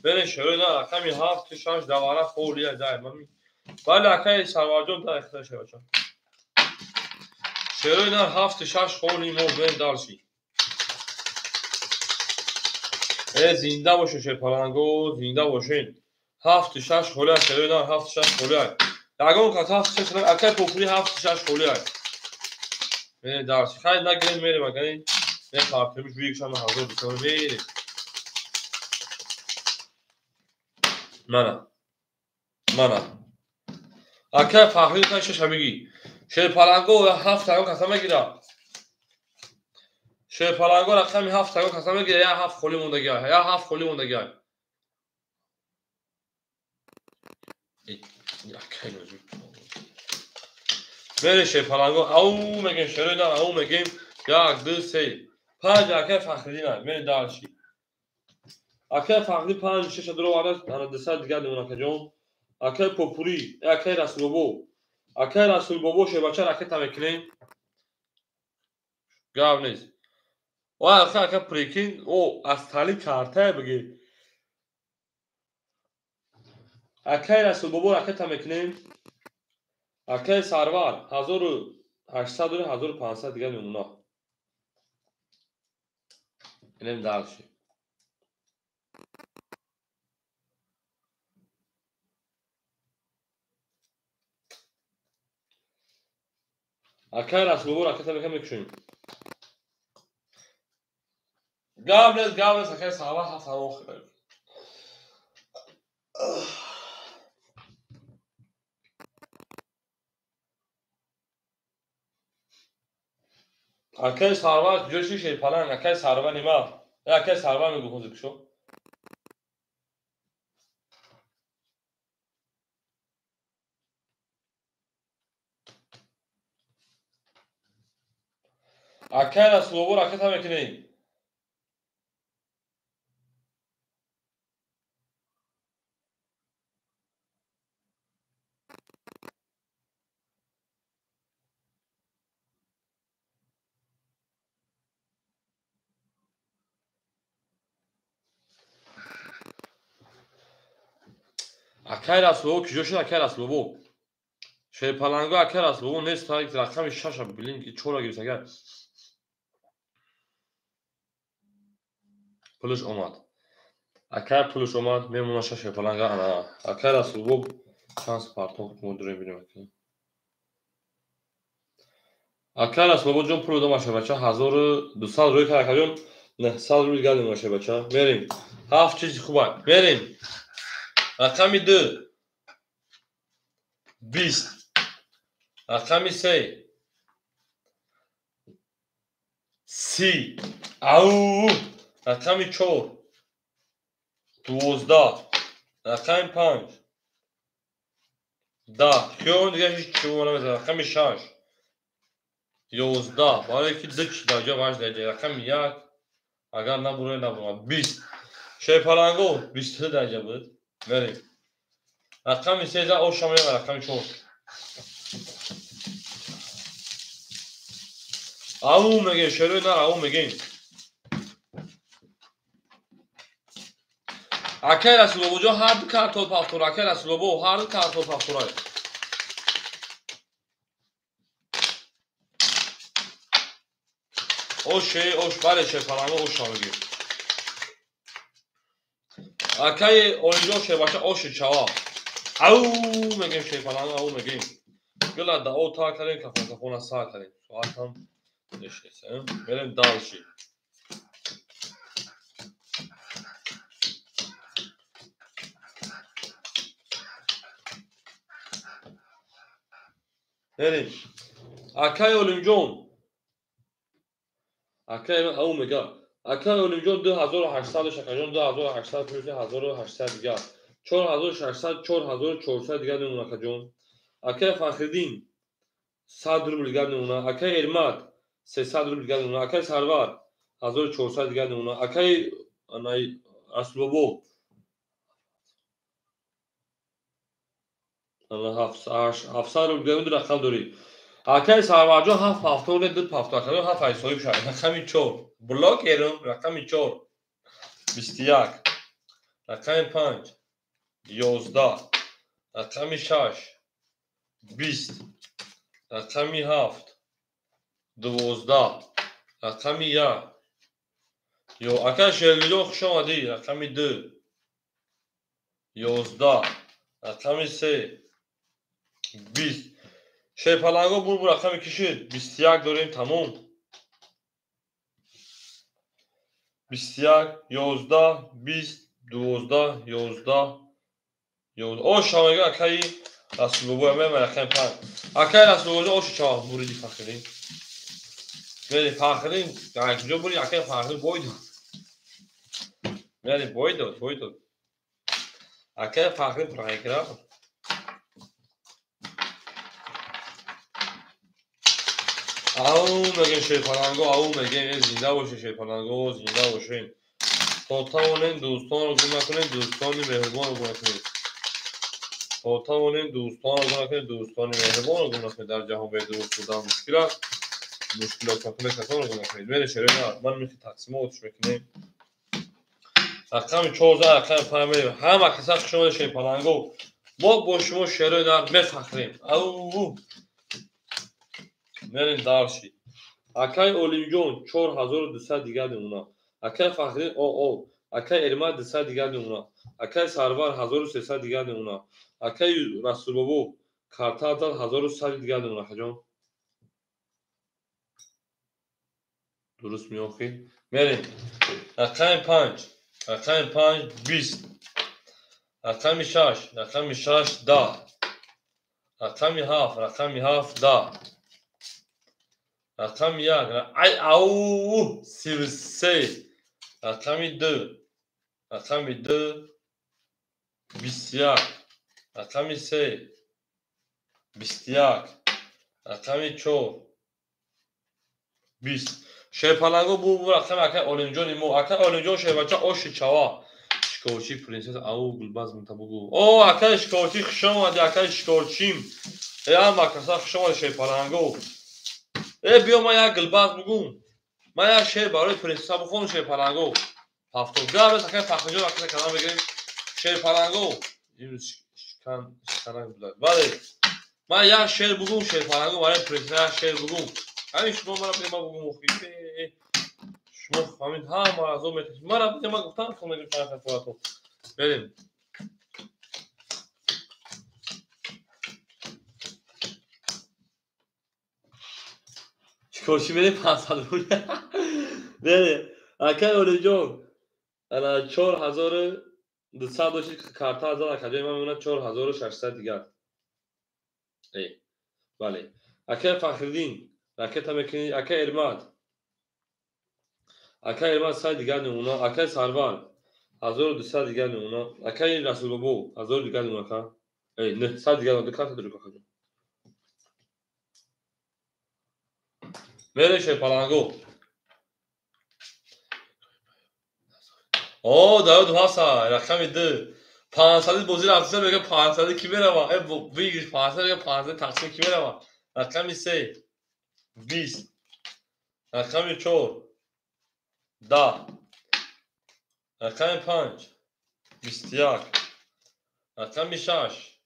мерем шерои на рақами 7 6 давара холӣ ай дай мами бале акай Сарварҷон дай худа шербача шерои на 7 6 холӣ монд мерем дальше зинда бошед шерпаланго зинда бошед 7 6 холӣ аст шерои на 7 6 холӣ ай ягон кас 7 6 акай Попури 7 6 холӣ ай мерем дальше хайр нагирем мерем агар мепартемиш бигшам 1000 мерем мана мана акай Фахриддин шаша бигӣ шерпаланго 7 ягон каса мегирад шерпаланго рақами 7 ягон каса мегирад я 7 холӣ мондагӣ я 7 холӣ мондагӣ мерем шерпаланго ау мегем шерои на ау мегем 1 2 3 5 акай Фахриддин ай мерем дальше акай Фахриддин 5 6 дуроварда ана 200 дигар мемонад акаҷон акай Попури акай Расулбобо акай Расулбобо шербача ракета мекунем гап нест о ака прикинь о аз тали картае бигир Акай Расулбобо ракета мекунем. Акай Сарвар 1800 1500 дигар мемона. Инем дальше. Акай Расулбобо ракета мекунем, мекушем. Гап нест, гап нест, акай Сарвар ҳафт охир. Акай Сарвар куҷо ши Шерпаланг? Акай Сарвар нима? Акай Сарвар мегӯ ҳозир кушо. Акай Расулобо ракета мекунем. Акай Расулобо куҷо шуд? Акай Расулобо. Шерпаланго акай Расулобо нест, рақами шаша билин чора гирифт агар. Пулш омад. Акай пулш омад, мемона шаш Шерпаланга ана. Акай Расулобо шанс партон мо дурем бинем акай. Акай Расулобо ҷон пул дод машабача 1200 рӯй кард акаҷон 900 рӯй дигар мемона Мерим. Ҳафт чизи хуб мерим. Рақами 2 20, рақами 3 30, ау, рақами 4 12, рақами 5 10, хиён дигар ҳеҷ чиз намезанад. Рақами 6 11, барои ки ду чи дар ҷо важ дар ҷо. Рақами 1 агар набуре набурад. 20. Шерпаланго 23 дар ҷо буд. Мерим. Рақами 13 оша мерем, рақами 4. Ау мегем, шерои нар ау мегем. Акай Расулобо ҷон ҳар ду картол пафтора, акай Расулобо ҳар ду картол пафтора. Оше, ош, бале Шерпаланго оша мегем. Акай Олиҷон шербача оши чава. Ау мегем Шерпаланго ау мегем. Гила да о та кардем, кафон кафона са кардем. Соатам нешест. Мерем дальше. Мерем. Акай Олимҷон. Акай ау мега. Акай Олимҷон 2800 шакаҷон 2800 плюс 1800 дигар. 4600 4400 дигар мемона акаҷон. Акай Фахриддин 100 рубл дигар мемона. Акай Эрмат 300 рубл дигар мемона. Акай Сарвар 1400 дигар мемона. Акай Расулобо 700 рубл дигар мемона. Рақам дорӣ. Акай Сарварҷон 7 ҳафтор не 2 ҳафтор. Акаҷон 7 ай соҳиб шавад. Рақами 4 блокерум, рақами 4 21, рақами 5 11, рақами 6 20, рақами 7 12, рақами 1. Ё акай Шералиҷон хуш омадӣ. Рақами 2 11, рақами 3 20. Шерпаланго бурбур рақами ки шуд? 21 дорем, тамом. 21, 11, 20, 12, 11, 11. Оша мега акаи Расулобо, мема рақами 5. Акаи Расулобо оша чава буриди Фахриддин. Мери Фахриддин, дар куҷо бури? Акаи Фахриддин бой дод. Мери бой дод, бой дод. Акаи Фахриддин проиграл. Ау мегем Шерпаланго, ау мегем, зинда бошед Шерпаланго, зинда бошед. То тавонем дӯстонро гум накунем, дӯстони меҳрубонро гум накунем. То тавонем дӯстонро гум накунем, дӯстони меҳрубонро гум накунем. Дар ҷаҳон бе дӯст будан мушкил аст. Мушкилот накунед, касонро гум накунед. Мере шерои нар, ман мехи тақсимотш мекунем. Рақами 14, рақами 5 мерем. Ҳама каса хуш омадед Шерпаланго. Мо бо шумо шерои нар мефахрем. Ау! Мерем дарши. Акай Олимҷон 4200 дигар мемона. Акай Фахриддин ОО. Акай Эрмат 200 дигар мемона. Акай Сарвар 1300 дигар мемона. Акай Расулбобо карта зад 1100 дигар мемона. Акаҷон. Дуруст меохӣ? Мерем. Рақами 5. Рақами 5 20. Рақами 6. Рақами 6 10. Рақами 7. Рақами 7 10. Рақами 1. Ай ау 33. Рақами 2. Рақами 2 21. Рақами 3 21. Рақами 4 20. Шерпаланго бу рақами акай Олимҷони мо. Акай Олимҷон шербача оши чава. Шикорчи принсесса ау гулбаз мутабугу. О, акай шикорчи хуш омади, акай шикорчим. Э, ама каса хуш омади шерпаланго. Э, биё ман як гулбаз бугум. Ман як шер барои принсесса бухонам шерпаланго. Ҳафтод гап акай Фахриҷон акай калам мегирем. Шерпаланго. Имрӯз шикан шиканак буда. Бале. Ман як шер бугум шерпаланго барои принсесса як шер бугум. Ҳамин шумо мара бема бугум охи. Шумо ҳамин ҳама азоб меташед. Мара бема гуфтам ки мегирем чанд хатоатон. Берем. Чикор чи мерем 500 рубл. Берем. Акай Олиҷон. Ана 4200 дошти карта зад акаҷои ман мемонад 4600 дигар. Э. Бале. Акай Фахриддин ракета мекунӣ. Акай Эрмат. Акай Эрмат 100 дигар мемона. Акай Сарвар 1200 дигар мемона. Акай Расулбобо 1000 дигар мемона ака. Э, 900 дигар ду карта дорӣ акаҷон. Мерем шерпаланго. О, даёд ҳаста, рақами 2. 500 бозӣ рафта мега 500 ки мерава? Э, выигрыш 500 мега 500 тақсим ки мерава? Рақами 3 20. Рақами 4 10. Рақами 5 21. Рақами 6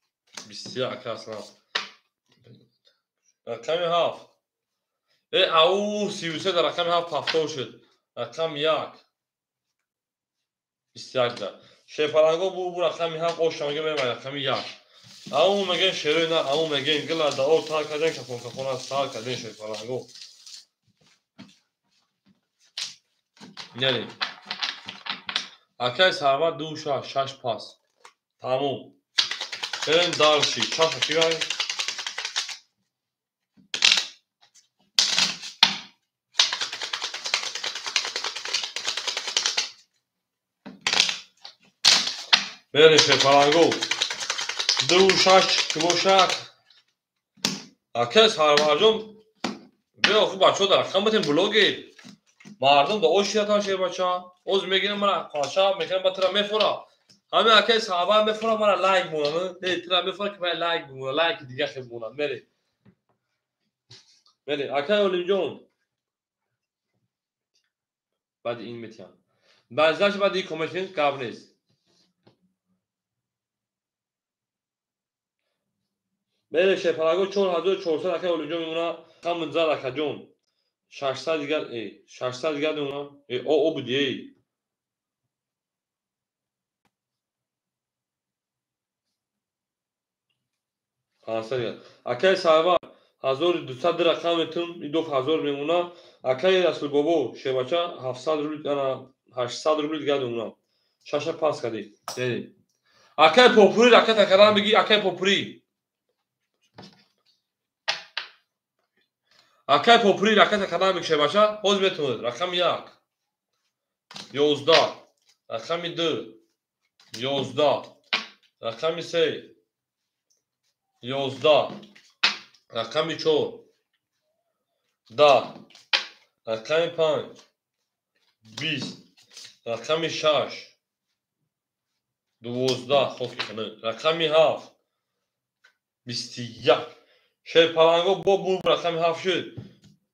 21 аслан. Рақами 7. Э, ау 33 дар рақами 7 повтор шуд. Рақами 1 21 да. Шерпаланго бу рақами 7 оша мега мерава рақами 1. Ау мегем шерои на, ау мегем гила да о тар карден кафон кафона сар карден шерпаланго. Нерем. Акай Сарвар 2 6 6 пас. Тамом. Берем дарши. Чаша кивай. Берем шерпаланго. 2 6 ки бошад. Акай Сарварҷон биё охи бачаҳо дар рақам битем блогер. Мардум да ошиятан шербача. Оз мегирам мара қаша мекунам ба тира мефора. Ҳамин акай Сарвар мефора мара лайк монам. Не тира мефора ки мара лайк бимона, лайки дига хел монам. Мере. Мере акай Олимҷон. Баъди ин метиҳам. Баъзаш баъди ин коммент гап нест. Мере шерпаланго 4400 акай Олимҷон мемона. Камн зад акаҷон. 600 дигар, 600 дигар мемона. Э, о, о буди, эй. 500 дигар. Акай Сарвар 1200 рақам метум, и 2000 мемона. Акай Расулбобо шербача 700 рубл, ана 800 рубл дигар мемона. Шаша пас кардӣ. Мерем. Акай Попури ракета кардан бигӣ, акай Попури. Акай Попури ракета кардан бигӣ шербача, ҳозир метавонед. Рақами 1 11, рақами 2 11, рақами 3 11, рақами 4 10, рақами 5 20, рақами 6 12, хоки хунук, рақами 7 21. Шерпаланго бо бу рақами 7 шуд.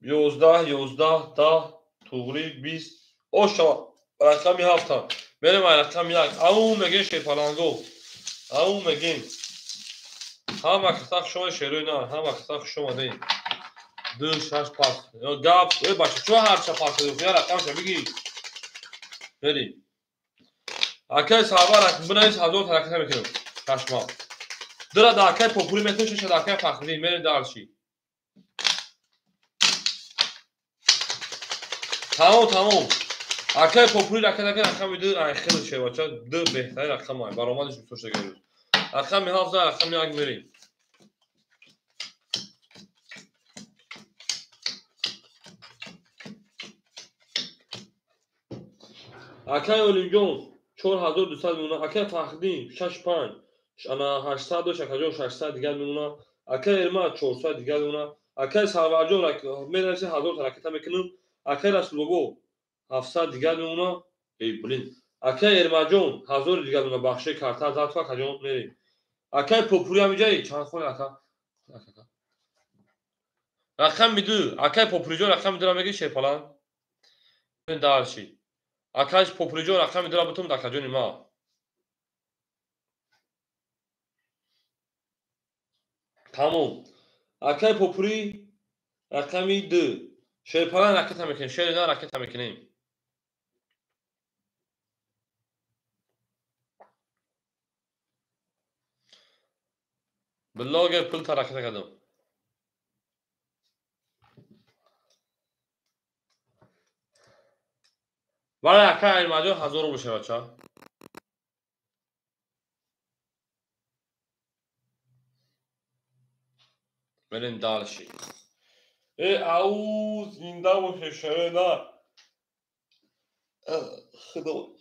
11 11 10 туғри 20. Оша рақами 7. Мерем ай рақами 1. Ау мегем шерпаланго. Ау мегем. Ҳама каса хуш омадед, шерои на, ҳама каса хуш омадед. 2 6 пас. Гап, э бача, чо ҳарча пас кардӣ? Я рақамша бигӣ. Бери. Акай Сарвар, бинавис 1000 ҳараката мекунем. Чашма. Дира да акай Попури метавон, шаша да акай Фахриддин, мерем дарши. Тамом, тамом. Акай Попури ракета ки рақами 2 ай хеле шевача, 2 беҳтарин рақам ай, баромадиш бисёр шуда гирифт. Рақами 7 рақами 1 мерем. Акай Олимҷон 4200 мемона, акай Фахриддин 6 5, ана 800 дошт, акаҷон 600 дигар мемона, акай Эрмат 400 дигар мемона, акай Сарварҷон менависи 1000 ракета мекунам, акай Расулбобо 700 дигар мемона, эй блин, акай Эрмаҷон 1000 дигар мемона, бахши карта зад акаҷон мерем. Акай Попури ҳамиҷаи чанд холи ака? Рақами 2, акай Попуриҷон рақами 2-ра мегӣ шерпалан? Дарши. Акай Попуриҷон рақами 2-ра бутум акаҷони ма. Тамом. Акай Попури рақами 2. Шерпалан ракета мекунем, шери на ракета мекунем. Блогер пул та ракета кардам. Вале акай Аймаҷон 1000 рубл шавад ча? Мерем дальше. Э, ау, зинда боше шере на. Худо.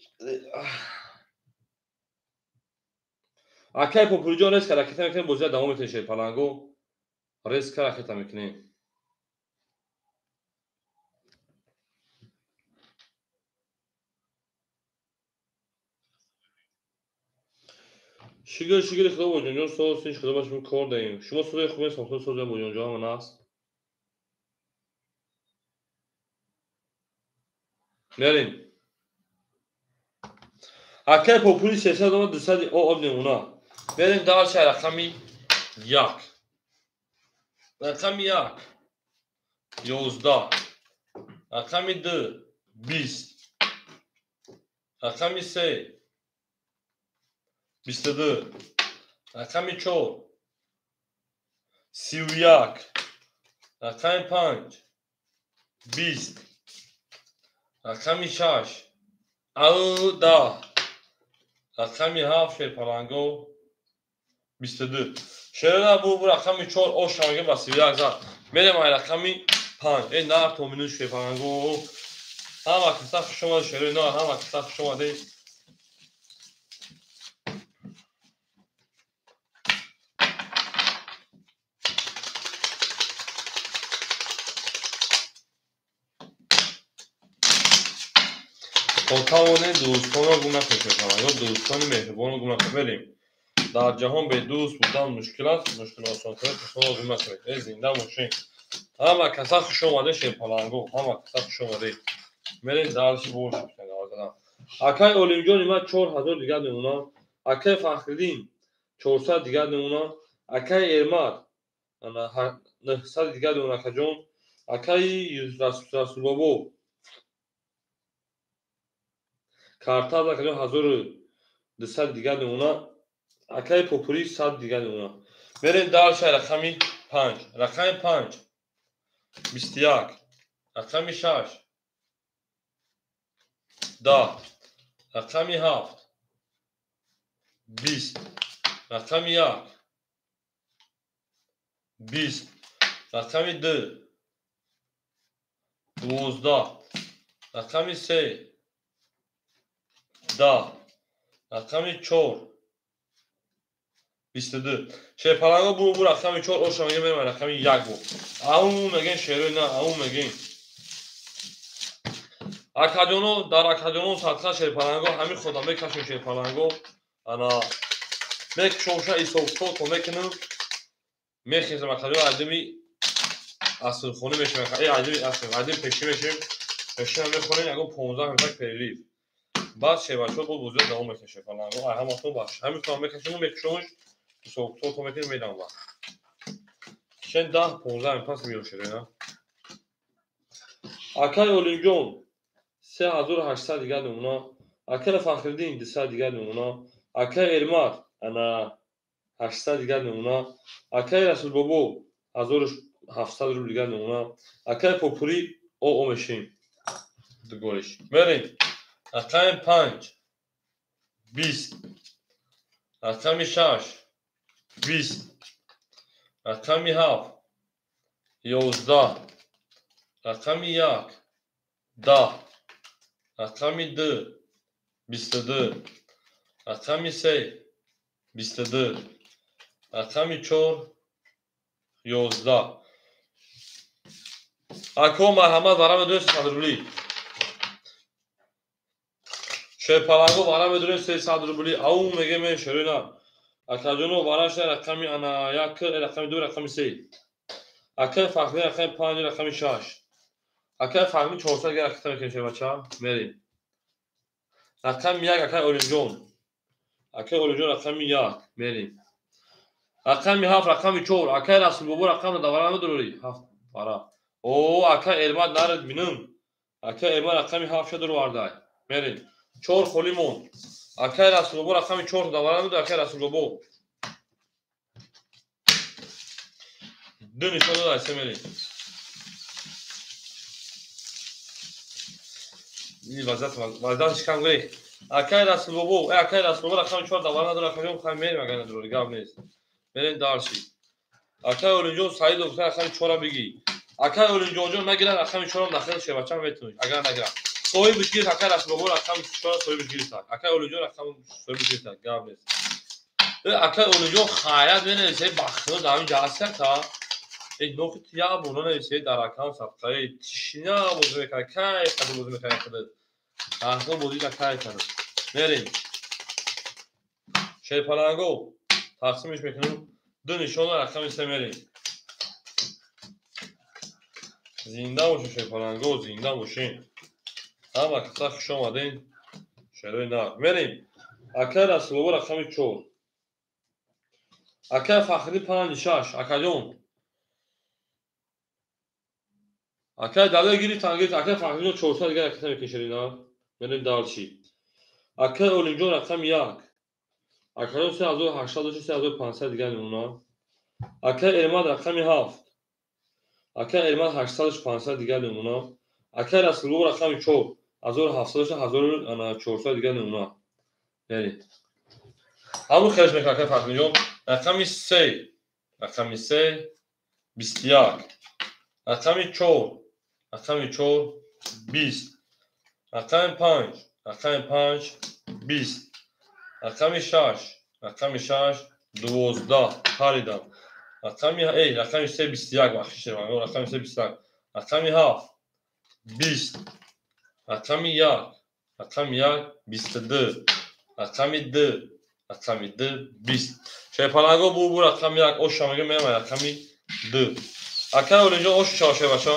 Акай Попуриҷон резка ракета мекунем, бозия давом метавонем шерпаланго. Резка ракета мекунем. Шигир, шигир, худо боҷонҷон, соз синч, худо ба шумо кор даҳем. Шумо созои хубе сохта созои боҷонҷон ҳамон аст. Мерем. Акай Попури 300 омад, 200 об мемона. Мерем дальше рақами 1. Рақами 1 11. Рақами 2 20. Рақами 3 22. Рақами 4 31. Рақами 5 20. Рақами 6 10. Рақами 7 шерпаланго 22. Шерена бу рақами 4 ош шамаге ба 31 зад. Мерем ай рақами 5. Эй нар то минут шерпаланго. Ҳама каса хуш омад шерена, ҳама каса хуш омадед. То тавонед дӯстонро гум накунед, ё дӯстони меҳрубонро гум накунед. Мерем. Дар ҷаҳон бе дӯст будан мушкил аст, мушкил осон кунед, дӯстонро гум накунед. Э, зинда бошед. Ҳама каса хуш омадед шерпаланго, ҳама каса хуш омадед. Мерем дальше бошем. Акай Олимҷони ман 4000 дигар мемонам, акай Фахриддин 400 дигар мемонам, акай Эрмат 900 дигар мемонам, акаҷон, акай Расулбобо карта акаҷон 1200 дигар мемонам, акай Попури 100 дигар мемонам. Мерем дальше рақами 5. Рақами 5 21. Рақами 6 10. Рақами 7 20. Рақами 1 20. Рақами 2 12. Рақами 3 10. Рақами 4 22. Шерпаланго бу рақами 4 оша мегем, мерем рақами 1 бу. Аум мегем шерои на, аум мегем. Акаҷоно, дар акаҷоно садқа шерпаланго, ҳамин худам мекашем шерпаланго. Ана мекушомша ҳисоб-китоб то мекунем. Мехезем акаҷон, айдими асрхонӣ мешем, айдими аср, айдими пешӣ мешем. Пешина мехонем, ягон 15 минутак перерив. Баъд шербачаҳо бо бозиро давом мекунем шерпаланго. Ай ҳаматон бахш. Ҳамин худам мекашем, мекушомш. Ҳисоб-китоб мекунем, медам вақт. Шен 10 15 пас миён шероина. Акай Олимҷон 3800 дигар намуна. Акай Фахриддин 200 дигар намуна. Акай Эрмат ана 800 дигар намуна. Акай Расулбобо 1700 рубл дигар намуна. Акай Попури о мешим. Дугориш. Мерем. Рақами 5 20. Рақами 6 20. Рақами 7 11. Рақами 1 10. Рақами 2 22. Рақами 3 22. Рақами 4 11. Ако марҳамат, вара медонед 300 рубли. Шерпаланго вара медонед 300 рубли. Ау мегем шерина. Акаҷоно вараша рақами ана 1, рақами 2, рақами 3. Акай Фахри рақами 5, рақами 6. Акай Фахри 400 гра рақами мекунем шербача. Мерем. Рақами 1 акай Олимҷон. Акай Олимҷон рақами 1. Мерем. Рақами 7, рақами 4. Акай Расулбобо рақами давара медорӣ. 7 вара. О, акай Эрмат наред бинам. Акай Эрмат рақами 7 ша дуровардай. Мерем. 4 холӣ монд. Акай Расулбобо рақами 4 давара медорӣ. Акай Расулбобо. 2 нишон дод, айса мерем. Ин вазъият кам гирифт. Акай Расулбобо, акай Расулбобо рақами 4 давара надорад, акаҷон хай мерем, агар надорӣ, гап нест. Мерем дарши. Акай Олимҷон Саидов рақами 4-ро бигӣ. Акай Олимҷонҷон нагирад рақами 4-ро нахел шевачам метавонӣ, агар нагирад. Соҳибиш гирифт, акай Расулбобо рақами 4 соҳибиш гирифт. Акай Олимҷон рақами соҳибиш гирифт, гап нест. Акай Олимҷон хайрат менависад, бахтиёр дар ҳамин ҷо ҳаст, та? Нохи як бор нанависед дар аккаунт сабқаи тишина бозӣ мекард, кай қадр бозӣ мекард худат. Аҳно бозида кай кард. Мерем. Шерпаланго тақсимиш мекунем. 2 нишона рақами 3 мерем. Зинда бошед шерпаланго, зинда бошед. Ҳама каса хуш омадед. Шерои нағз. Мерем. Акай Расулбобо рақами 4. Акай Фахри 5 6. Акаҷон. Акай Далер гирифтан гирифт. Акай Фахриҷон 400 дигар ракета мекунем шерина. Мерем дарши. Акай Олимҷон рақами 1. Акаҷон 3800 дошт, 3500 дигар мемонад. Акай Эрмат рақами 7. Акай Эрмат 800 500 дигар мемонад. Акай Расулбобо рақами 4. 1700 дошт, 1400 дигар мемонад. Мерем. Ҳамун хелш мекунад акай Фахриҷон. Рақами 3. Рақами 3 21. Рақами 4. Рақами 4 20. Рақами 5. Рақами 5 20. Рақами 6. Рақами 6 12. Паридам. Рақами рақами 3 21 бахшиш рақами 3 21. Рақами 7 20. Рақами 1. Рақами 1 22. Рақами 2. Рақами 2 20. Шерпаланго бу рақами 1 оша мегӯям, мерам рақами 2. Акай Олимҷон ош чао шербача.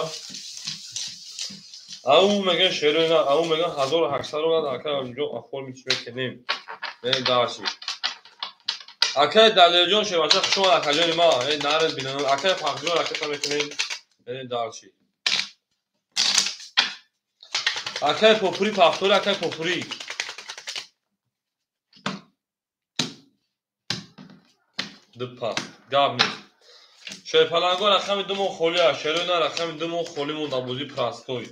Ау мегӯям шероина, ау мегӯям 1800 рубл акай Олимҷон оформить мекунем. Мерем дарши. Акай Далерҷон шербача хуш омад акаҷони ма. Наред бинам. Акай Фахриҷон ракета мекунем. Мерем дарши. Акай Попури пафтори, акай Попури. Ду паст. Гап нест. Шерпаланго рақами 2 мон холӣ аст. Шероина рақами 2 мон холӣ монда бозӣ простой.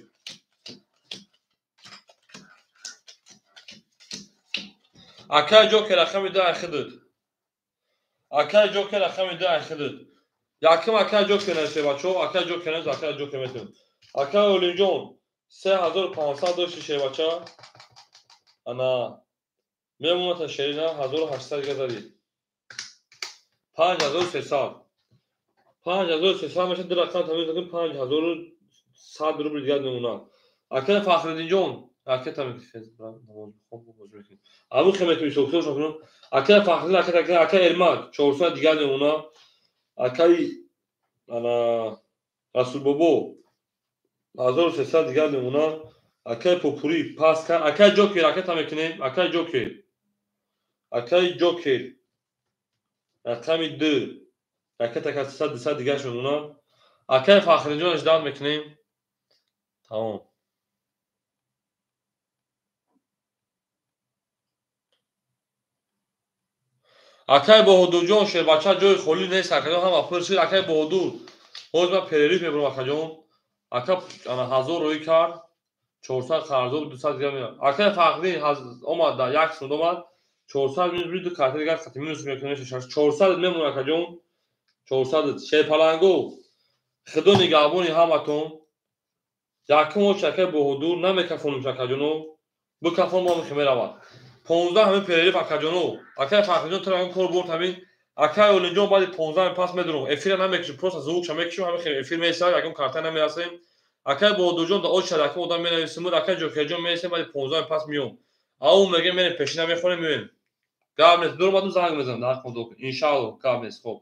Акай Ҷокер рақами 2 айхидид. Акай Ҷокер рақами 2 айхидид. Яким акай Ҷокер нависед бачаҳо, акай Ҷокер нависед, акай Ҷокер метавонед. Акай Олимҷон 3500 дошти шербача. Ана мемонад та шерина 1800 дига задӣ. 5300. 5300 мешавад, ду рақам тамиз мекунем, 5100 рубл дигар мемонад. Акай Фахриддинҷон ракета мекунем. Абу хе мекунем, ҳисоб-китоб мекунем. Акай Фахриддин, акай Эрмат 400 дигар мемонад. Акай ана Расулбобо 1300 дигар мемонад. Акай Попури пас кард. Акай Ҷокер ракета мекунем. Акай Ҷокер. Акай Ҷокер. Рақами 2. Ракета ка 300 200 дигаш мемонад. Акай Фахриҷон ждать мекунем. Тамом. Акай Баҳодурҷон, шербача ҷои холӣ нест, акаҷон ҳама пур шуд. Акай Баҳодур, ҳозир ман перерыв мебурам, акаҷон. Ака ана 1000 роӣ кард, 400 қарзо, 200 дигар меояд. Акай Фахриддин омад, да як сунд омад, 400 минус ду карта дигар қати минус мекунем, 400 мемонад, акаҷон. 400 шерпаланго. Худо нигаҳбони ҳаматон. Якум оч акай Баҳодур намекафонем, акаҷоно. Бикафон мо мехе меравад. 15 ҳамин перерыв, акаҷоно. Акай Фахриҷон, ту кор бурд ҳамин. Акай Олинҷон, баъди 15 пас медурам. Эфира намекушем, просто звукша мекушем, ҳамин хел эфир месарад, ягон карта намерасем. Акай Баҳодурҷон, да оча якум одам менависем, акай Ҷокерҷон мерасем, баъди 15 пас миём. Ау мегем, мерем пешина мехонем, меоем. Гап нест, дуромадум занг мезанам, дар ҳаққи худо. Иншаалло, гап нест, хоб.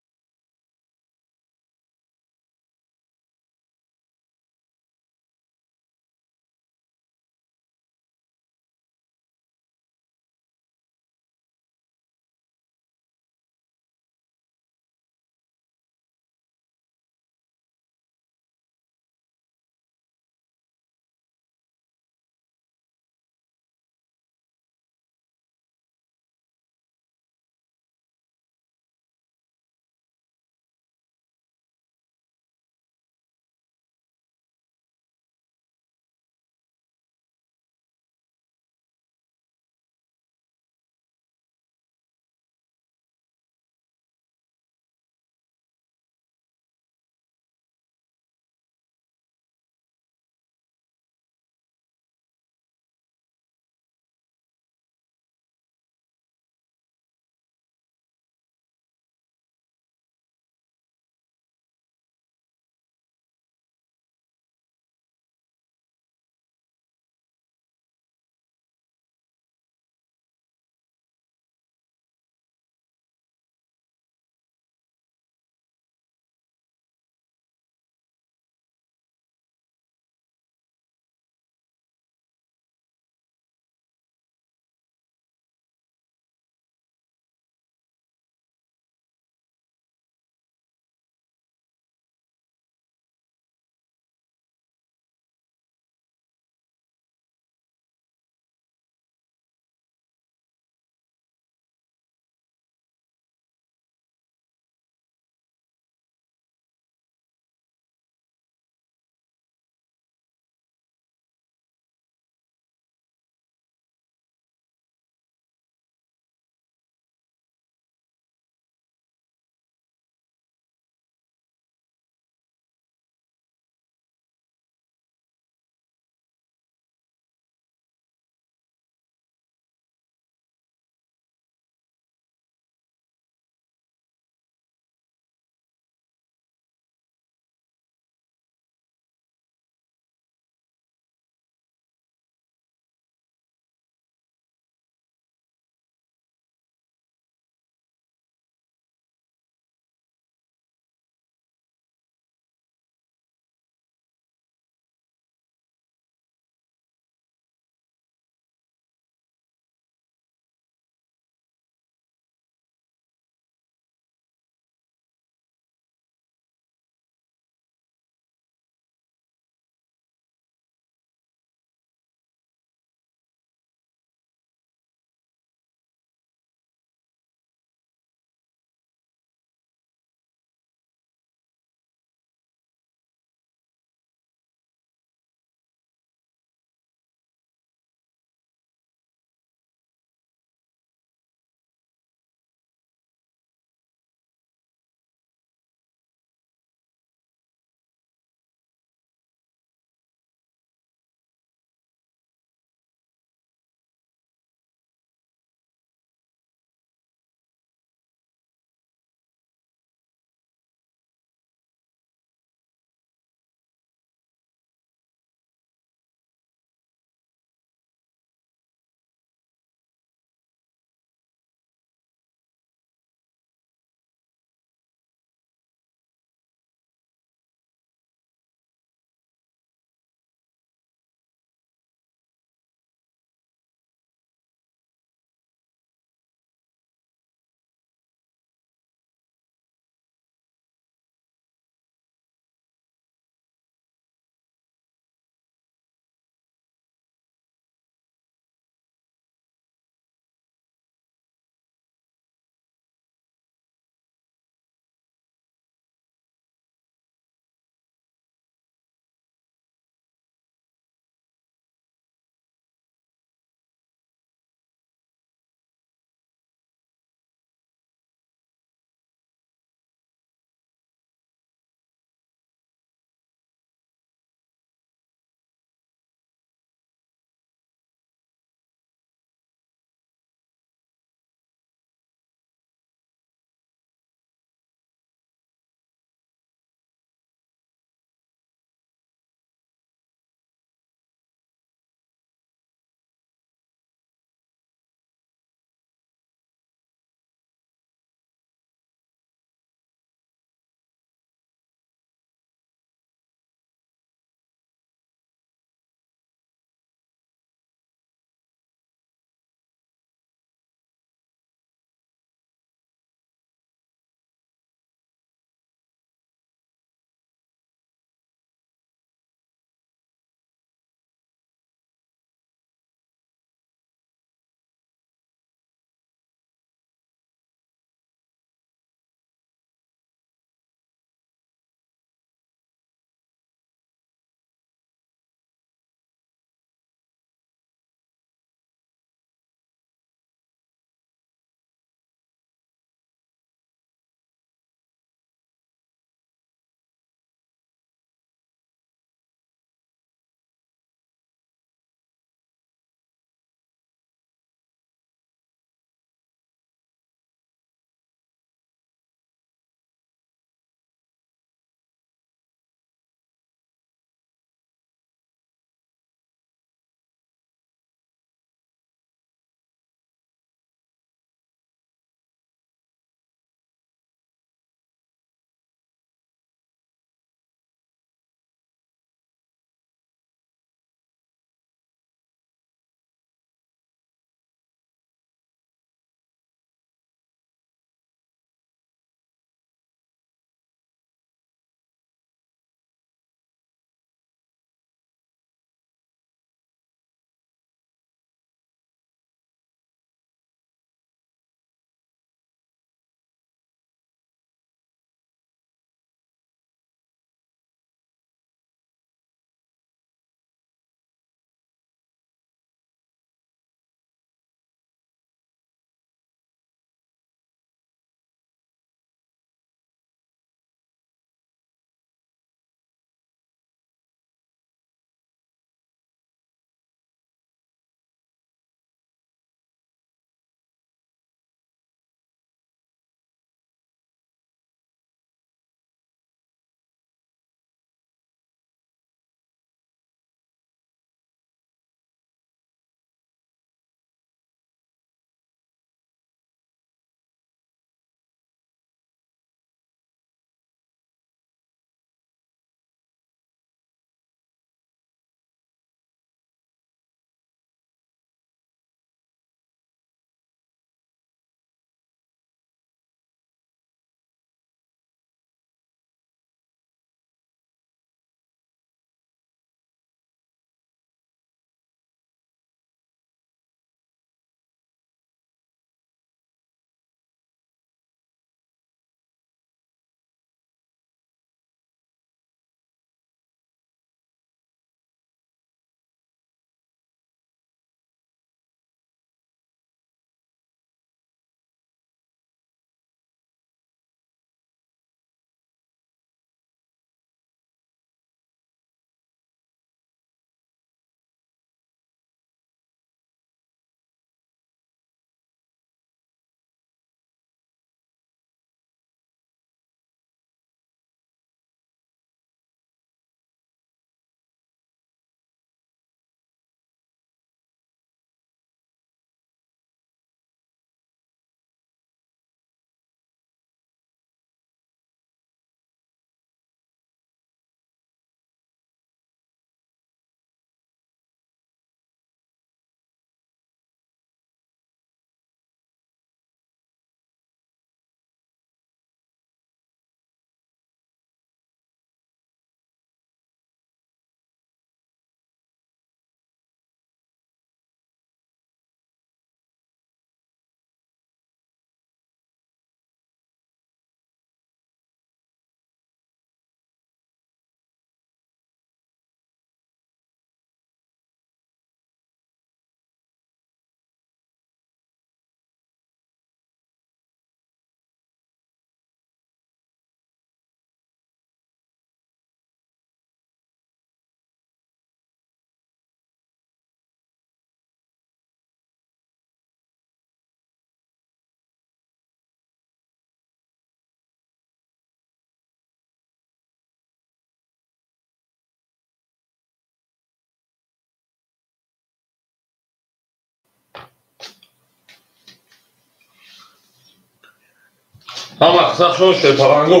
Ҳама қисса хуш омадед, шерпаланго.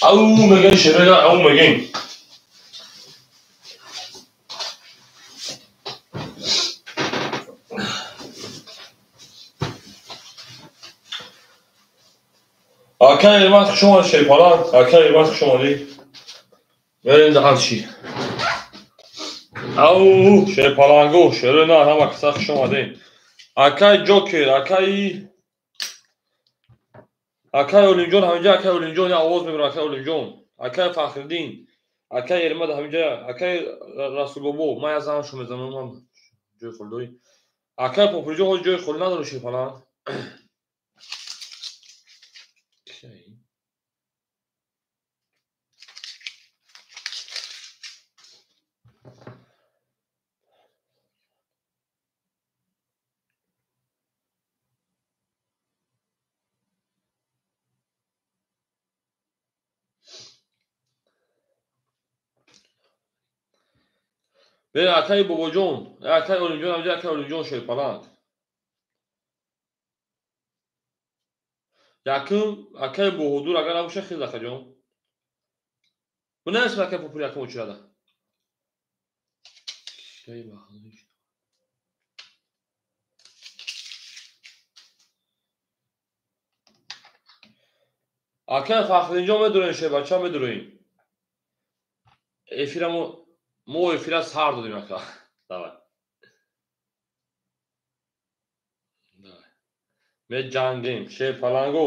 Ау мегӯем, шерои, ау мегӯем. Акай Эрмат, хуш омадед, шерпаланг. Акай Эрмат, хуш омадед. Мерем дальше. Ау, шерпаланго, шерои нар, ҳама қисса хуш омадед. Акай Ҷокер, акай Олимҷон ҳаминҷа, акай Олимҷон, я овоз мебарам, акай Олимҷон, акай Фахриддин, акай Эрмат ҳаминҷа, акай Расулбобо, ман як занашо мезанам, ман ҷои холӣ дорӣ. Акай Попуриҷон ҳоҷи ҷои холӣ надорӣ, шерпаланг. Бе, акай Бобоҷон, акай Олимҷон, ҳаминҷа акай Олимҷон, шерпаланг. Якум акай Боҳодур агар набоша, хез, акаҷон. Бинависем, акай Попури, якум очирада. Акай Фахриддинҷон медурем, шербача медурем. Эфирамо мо эфира сар додем, ака. Давай. Давай. Меҷангем, шерпаланго.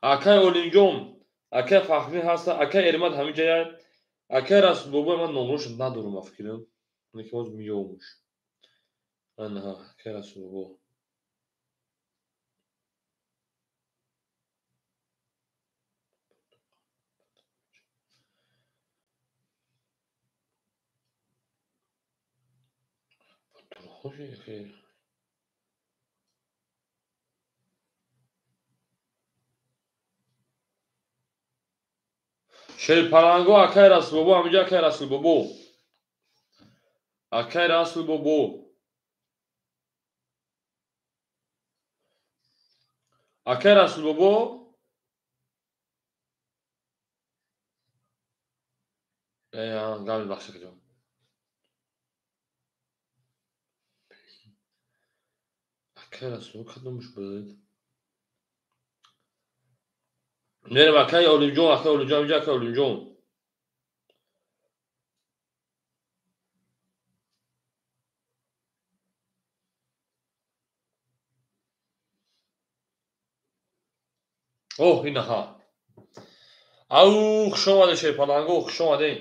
Акай Олимҷон, акай Фахриддин ҳаста, акай Эрмат ҳаминҷая, акай Расулбобо, ман номрош надорам, ба фикрам. Ки ҳоз меёмуш. Анаҳа, акай Расулбобо. Шерпаланго, акай Расулбобо, ҳаминҷа акай Расулбобо. Акай Расулбобо. Акай Расулбобо. Гап бахш, акаҷон. Акай Расулбобо кадомаш буд? Мерем, акай Олимҷон, акай Олимҷон, ҳаминҷа акай Олимҷон. Оҳ, инаҳа. Ау, хуш омадед, шерпаланго, хуш омадед.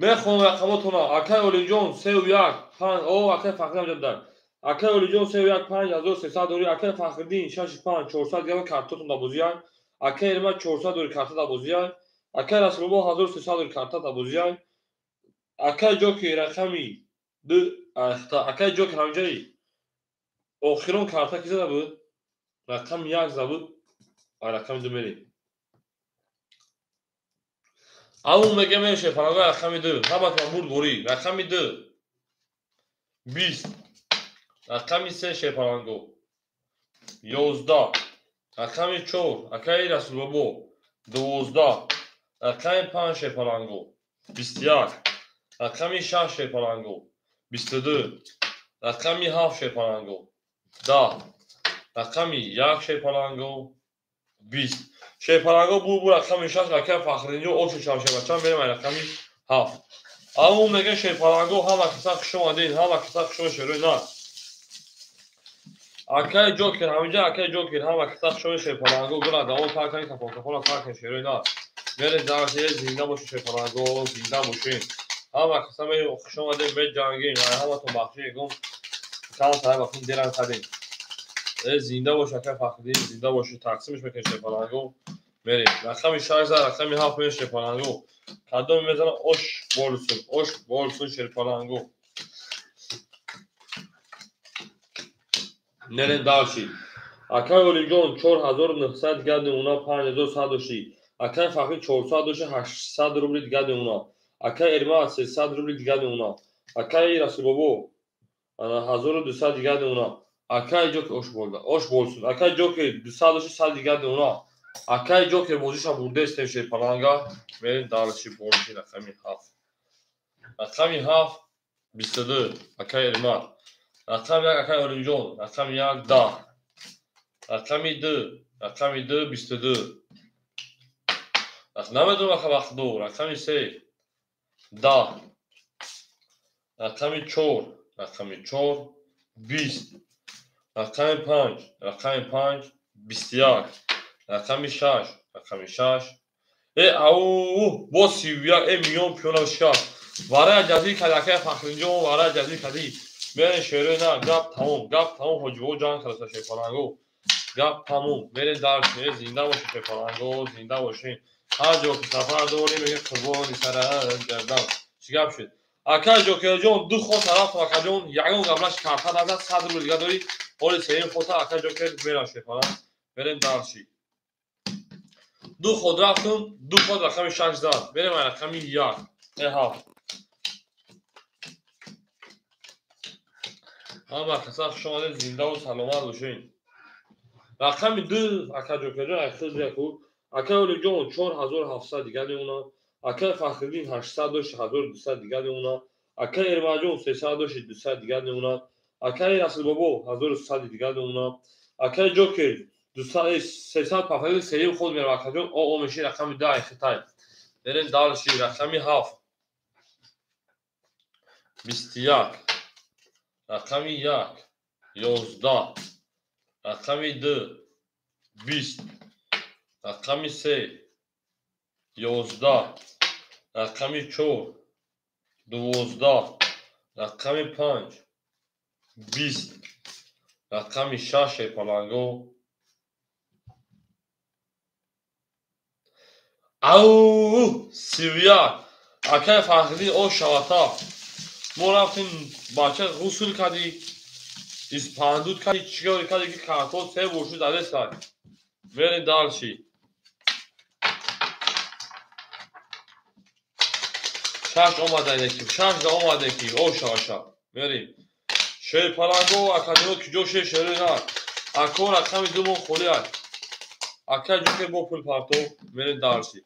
Мехонам рақамотона. Акай Олимҷон 31 5, о, акай Фахриддин ҳаминҷа будар. Акай Олимҷон 31 5300 дорӣ, акай Фахриддин 6 5 400 дигар картотон дар бозияй. Акай Эрмат 400 дорӣ карта дар бозияй. Акай Расулбобо 1300 дорӣ карта дар бозияй. Акай Ҷокер рақами 2, акай Ҷокер ҳаминҷаи охирон карта ки зада буд? Рақами 1 зада буд. Рақами 2 мерем. Ау мегӯям, шерпаланго, рақами 2. Ҳаматон бурд борӣ. Рақами 2. 20. Рақами 3, шерпаланго. 11. Рақами 4, акай Расулбобо. 12. Рақами 5, шерпаланго. 21. Рақами 6, шерпаланго. 22. Рақами 7, шерпаланго. 10. Рақами 1, шерпаланго. 20. Шерпаланго бу рақами 6, акай Фахриддинҷон, ошу шав, шербача, мерем ай рақами 7. Ау мегӯям, шерпаланго, ҳама каса хуш омадед, ҳама каса хуш омадед, шерои нар. Акай Ҷокер ҳаминҷа, акай Ҷокер, ҳама каса хуш омадед, шерпаланго, гула давом сар кунед, кафон кафона сар кунед, шерои нар. Мерем дальше, зинда бошед, шерпаланго, зинда бошед. Ҳама каса хуш омадед, меҷангем, ҳаматон бахши егом кам сар бахши деран кардем. Зинда бош, акай Фахриддин, зинда бошед, тақсимш мекунед, шерпаланго. Мерем. Рақами 6 за, рақами 7 мерем, шерпаланго. Кадом мезанам, ош болсун, ош болсун, шерпаланго. Мерем дальше. Акай Олимҷон 4900 дигар уна 5100 дошти. Акай Фахри 400 дошти, 800 рубли дигар уна. Акай Эрмат 300 рубли дигар уна. Акай Расулбобо 1200 дигар уна. Акай Ҷокер ош болда, ош болсун. Акай Ҷокер 200 дошти, 100 дигар уна. Акай Ҷокер бозиша бурдестем шерпаланга. Мерем дальше борши рақами 7. Рақами 7 22 акай Эрмат. Рақами 1 акай Олимҷон. Рақами 1 10. Рақами 2, рақами 2 22. Намедонам ака вақтдо. Рақами 3 10. Рақами 4, рақами 4 20. Рақами 5, рақами 5 21. Рақами 6, рақами 6. Ау, боз 31, миён пиёна шикаст. Варая ҷазир кади акай Фахринҷон, варая ҷазир кади. Мерем шерои на, гап тамом, гап тамом, ҳоҷибо ҷанг кардаса шерпаланго. Гап тамом, мерем дарс, зинда бошем шерпаланго, зинда бошем. Ҳар ҷо ки сафар дорем, мегӯем қурбони сара гардам. Чӣ гап шуд? Акай Ҷокерҷон, ду хота рафт акаҷон, ягон габлаш карта назад, 100 рубл дига дорӣ. Ҳоли сеюм хота акай Ҷокер мерам шерпаланг. Мерем дарси. Ду ход рафтум, ду ход рақами 6 зад. Мерем рақами 1. 7. Ҳама каса хуш омадед, зиндаву саломат бошед. Рақами 2 ака Ҷокерҷон, айхиз яку. Акай Олимҷон 4700 дига мемонад. Акай Фахриддин 800 дошт, 1200 дига мемонад. Акай Эрмаҷон 300 дошт, 200 дига мемонад. Акай Расулбобо 1300 дига мемонад. Акай Ҷокер 200 300 пафади сеюм ход мерава акаҷон, о меши рақами 2 айхитай. Мерем дальше рақами 7. 21. Рақами 1 11. Рақами 2 20. Рақами 3 11. Рақами 4 12. Рақами 5 20. Рақами 6 шерпаланго. Ау, 31. Акай Фахриддин о шавата. Мо рафтем бача ғусл кардӣ, испандуд кардӣ, чӣ кор кардӣ ки картон се бор шуд адесай. Мерем дальше. 6 омадан яки, 6 да омадан ки, о шаваша. Мерем. Шерпаланго академио ки ҷо ше шерои на. Ако рақами 2 мо холӣ аст. Акай Ҷокер бо пул партов, мерем дальше.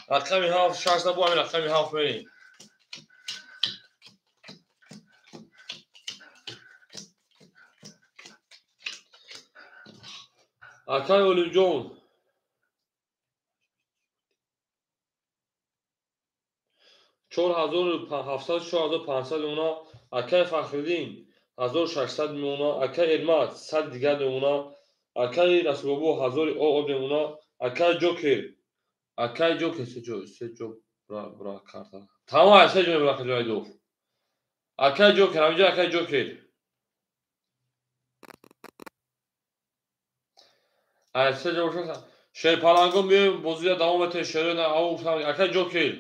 Рақами 7, 6 да бо ҳамин рақами 7 мерем. Акай Олимҷон 4700, 4500 мемона. Акай Фахриддин 1600 мемона. Акай Эрмат 100 дигар мемона. Акай Расулбобо 1000 об мемона. Акай Ҷокер, акай Ҷокер се ҷо бра карта. Тамом, се ҷо бра ҷой ду. Акай Ҷокер, ҳаминҷо акай Ҷокер. Ай се ҷо бошад. Шерпаланго меоем бозиро давом метаҳем шерои на ау гуфтам акай Ҷокер.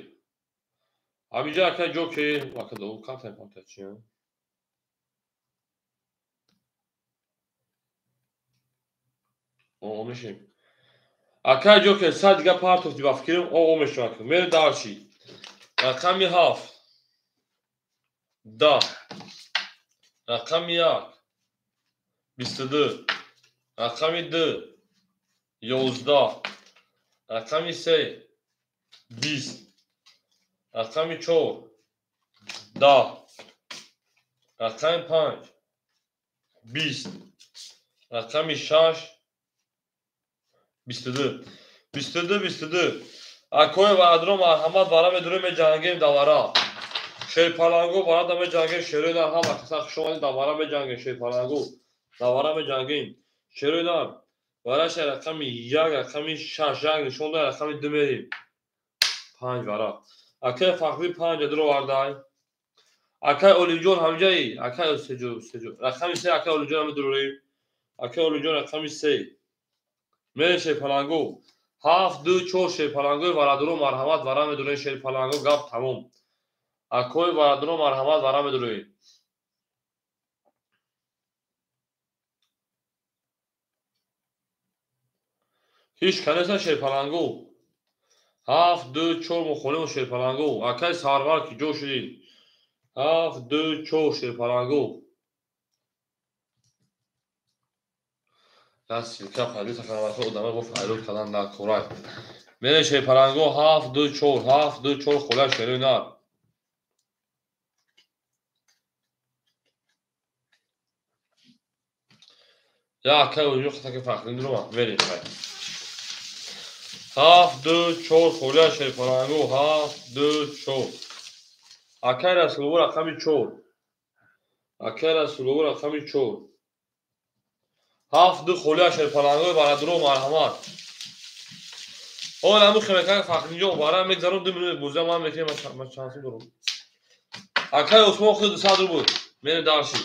Ҳаминҷо акай Ҷокер, ака ду карта карта чи? О мешем. Акай Ҷокер 100 дига партофти ба фикрем, о мешем ака. Мерем дальше. Рақами 7 10. Рақами 1 22. Рақами 2 11. Рақами 3 20. Рақами 4 10. Рақами 5 20. Рақами 6 22. 22 22. Акои ваъдро марҳамат вара медурем меҷангем давара. Шерпаланго варада меҷангем шерои нар ҳама каса хуш омадед давара меҷангем шерпаланго. Давара меҷангем. Шерои нар вараша рақами 1 рақами 6 1 нишон дод рақами 2 мерем. 5 вара. Акай Фахри 5 дуро вардай. Акай Олимҷон ҳамҷаи, акай се ҷо, се ҷо. Рақами 3 акай Олимҷон ҳам дурорем. Акай Олимҷон рақами 3. Мерем шерпаланго. 7 2 4 шерпалангои варадуро марҳамат вара медурем шерпаланго гап тамом. Акои варадуро марҳамат вара медурем. Ҳеҷ канеса шерпаланго. 7 2 4 мо холем шерпаланго. Акай Сарвар ки ҷо шудид. 7 2 4 шерпаланго. Я ссылка поделиться кардам, одама бо файлот кардан дар корай. Мерем шерпаланго 7 2 4 7 2 4 хола шерои нар. Я акай оҷо хатаки фахрин дурума мерем хай. 7 2 4 хола шерпаланго 7 2 4. Акай Расулобо рақами 4. Акай Расулобо рақами 4. 7 2 хола шерпаланго барадуро марҳамат. Ҳол ҳамун химекак Фахринҷон бара мегзарон 2 минут бозия ман мекунем, ман чанд сум дорам. Акай Усмон худ 200 рубл. Мерем дарши.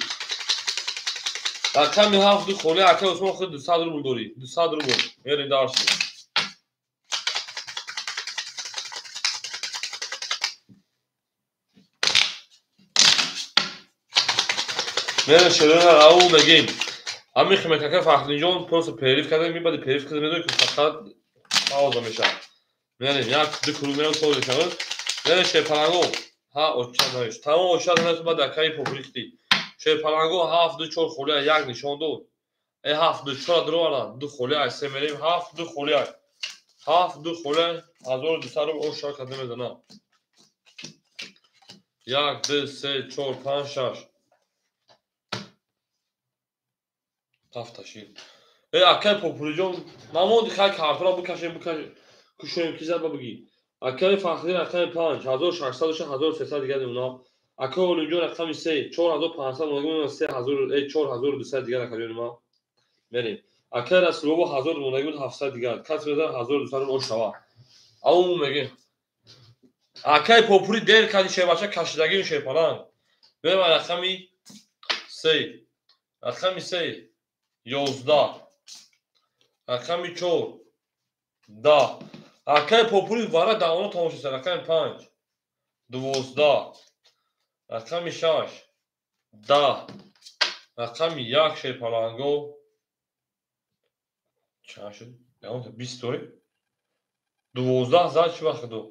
Рақами 7 2 хола акай Усмон худ 200 рубл дорӣ. 200 рубл. Мерем дарши. Мерем шерона ау мегим. Ҳамин химекака Фахринҷон просто перерыв кардем, мебади перерыв кардем, медонӣ ки фақат пауза мешавад. Мерем як ду круг мерем сол мешавад. Мерем шерпаланго ҳа оча навишт. Тамом оча навишт баъд акаи попурихти. Шерпаланго 7 2 4 холия як нишон дод. 7 2 4 дуровардан 2 холия се мерем 7 2 холия. 7 2 холия 1200 рубл ош шава карда мезанам. 1 2 3 4 5 6 ҳафташи. Акай Попуриҷон намоди хай картона бикашем кушоем ки зад ба бигӣ. Акай Фахриддин рақами 5 1600 1300 дигар уна. Акай Олимҷон рақами 3 4500 мондаги 3000 4200 дигар акаҷони ма. Мерем. Акай Расулобо 1000 мондаги буд 700 дигар. Кас мезанад 1200 рубл ош шава. Аву мегем. Акай Попури дер кади шербача кашидагӣ шерпаланг. Мерем рақами 3. Рақами 3 11. Рақами 4 10. Акай Попури вара давоно тамом шуд. Рақами 5 12. Рақами 6 10. Рақами 1 шерпаланго чанд шуд? 20 дорем. 12 зад чӣ вақт ду?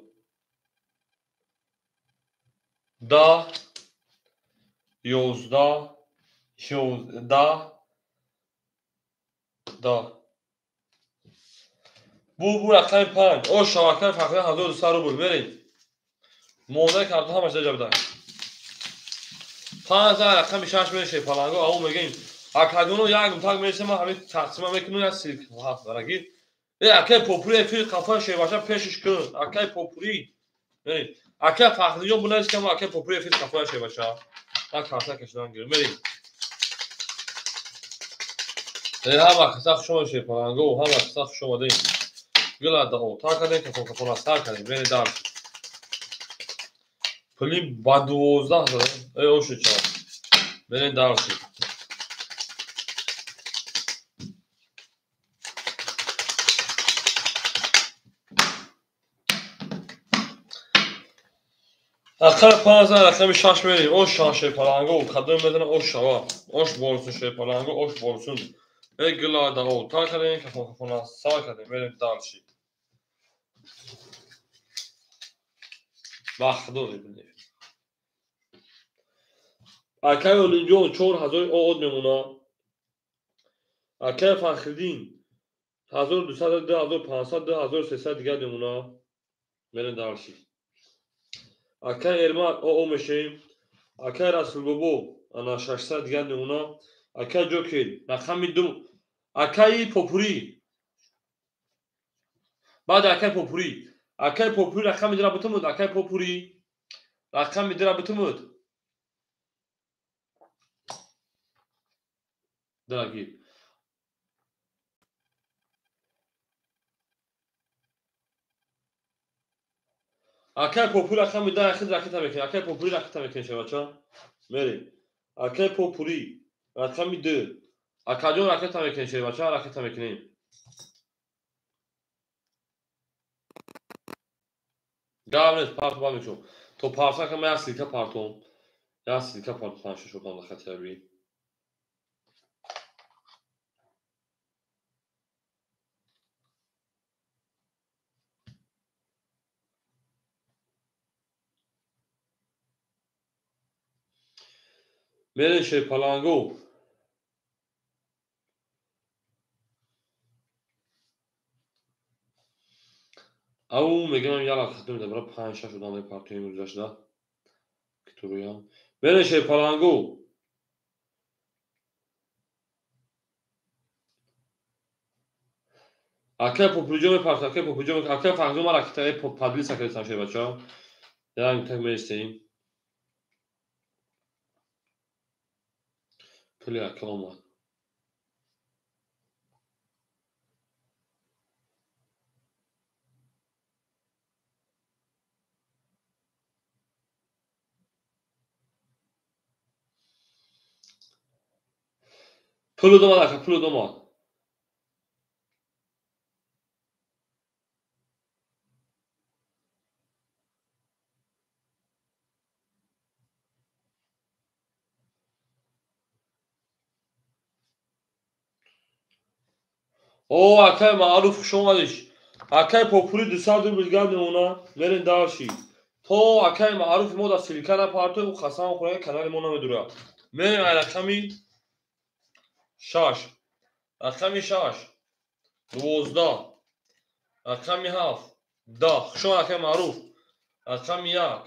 10 11 11 10. Бу рақами 5. О шавакаи Фахриддин 1200 рубл. Мерем. Мондаи картон ҳамаш дар ҷабда. 5 рақами 6 мерем шерпаланго ау мегем. Акадоно як мутак мересем, ман ҳамин тақсима мекунам як силк ҳафт бараги. Акай Попури эфир қафа шербача пешиш кун. Акай Попури. Мерем. Акай Фахриддинҷон бунавис ки акай Попури эфир қафа шербача. Ман карта кашидан гирам. Мерем. Ҳама каса хуш омадед шерпаланго, ҳама каса хуш омадед. Гила дао, та кардем кафон кафон сар кардем, мерем дарс. Пули ба 12 задем. Оши ча. Мерем дарс. Рақами 5 рақами 6 мерем. Ош шан шерпаланго, кадом мезанам ош шава. Ош борсун шерпаланго, ош борсун. Гила дао, та кардем кафон кафон сар кардем, мерем дарши. Вақт дорем. Акай Олимҷон 4000 од мемона. Акай Фахриддин 1200 2500 2300 дигар мемона. Мерем дарши. Акай Эрмак о мешем. Акай Расулбобо ана 600 дигар мемона. Акай Ҷокер рақами 2. Акай Попури. Баъд акай Попури. Акай Попури рақами 2 бутумуд. Акай Попури рақами 2 бутумуд. Дорогие. Акай Попури рақами 2 ахир ракета мекунем. Акай Попури ракета мекунем шабача. Мерем. Акай Попури рақами 2. Акаҷон ракета мекунем шабача, ракета мекунем. Гап нест, парт ба мекунем. То парса кам як силка партом. Як силка партом 5 6 одам хатяби. Мерем шерпаланго. Ау мегӯям як лаққатон дабара 5-6 одам мепартоем имрӯзашда. Китуруям. Мерем шерпалангу. Акай Попуриҷо мепарт, акай Попуриҷо, акай Фахриҷо ман ракетаи подлиса кардам шербача. Як так мерестем. Пули ака омад. Пулу домад ака, пулу домад. О, акай Маъруф, хуш омадиш. Акай Попури 200 рубл гап мемона, мерем дарши. То акай Маъруфи мо дар силка напартой, ӯ қасам хӯрда канали мо намедурад. Мерем ай рақами 6, рақами 6, 12, рақами 7, 10. Хуш омад акай Маъруф. Рақами 1,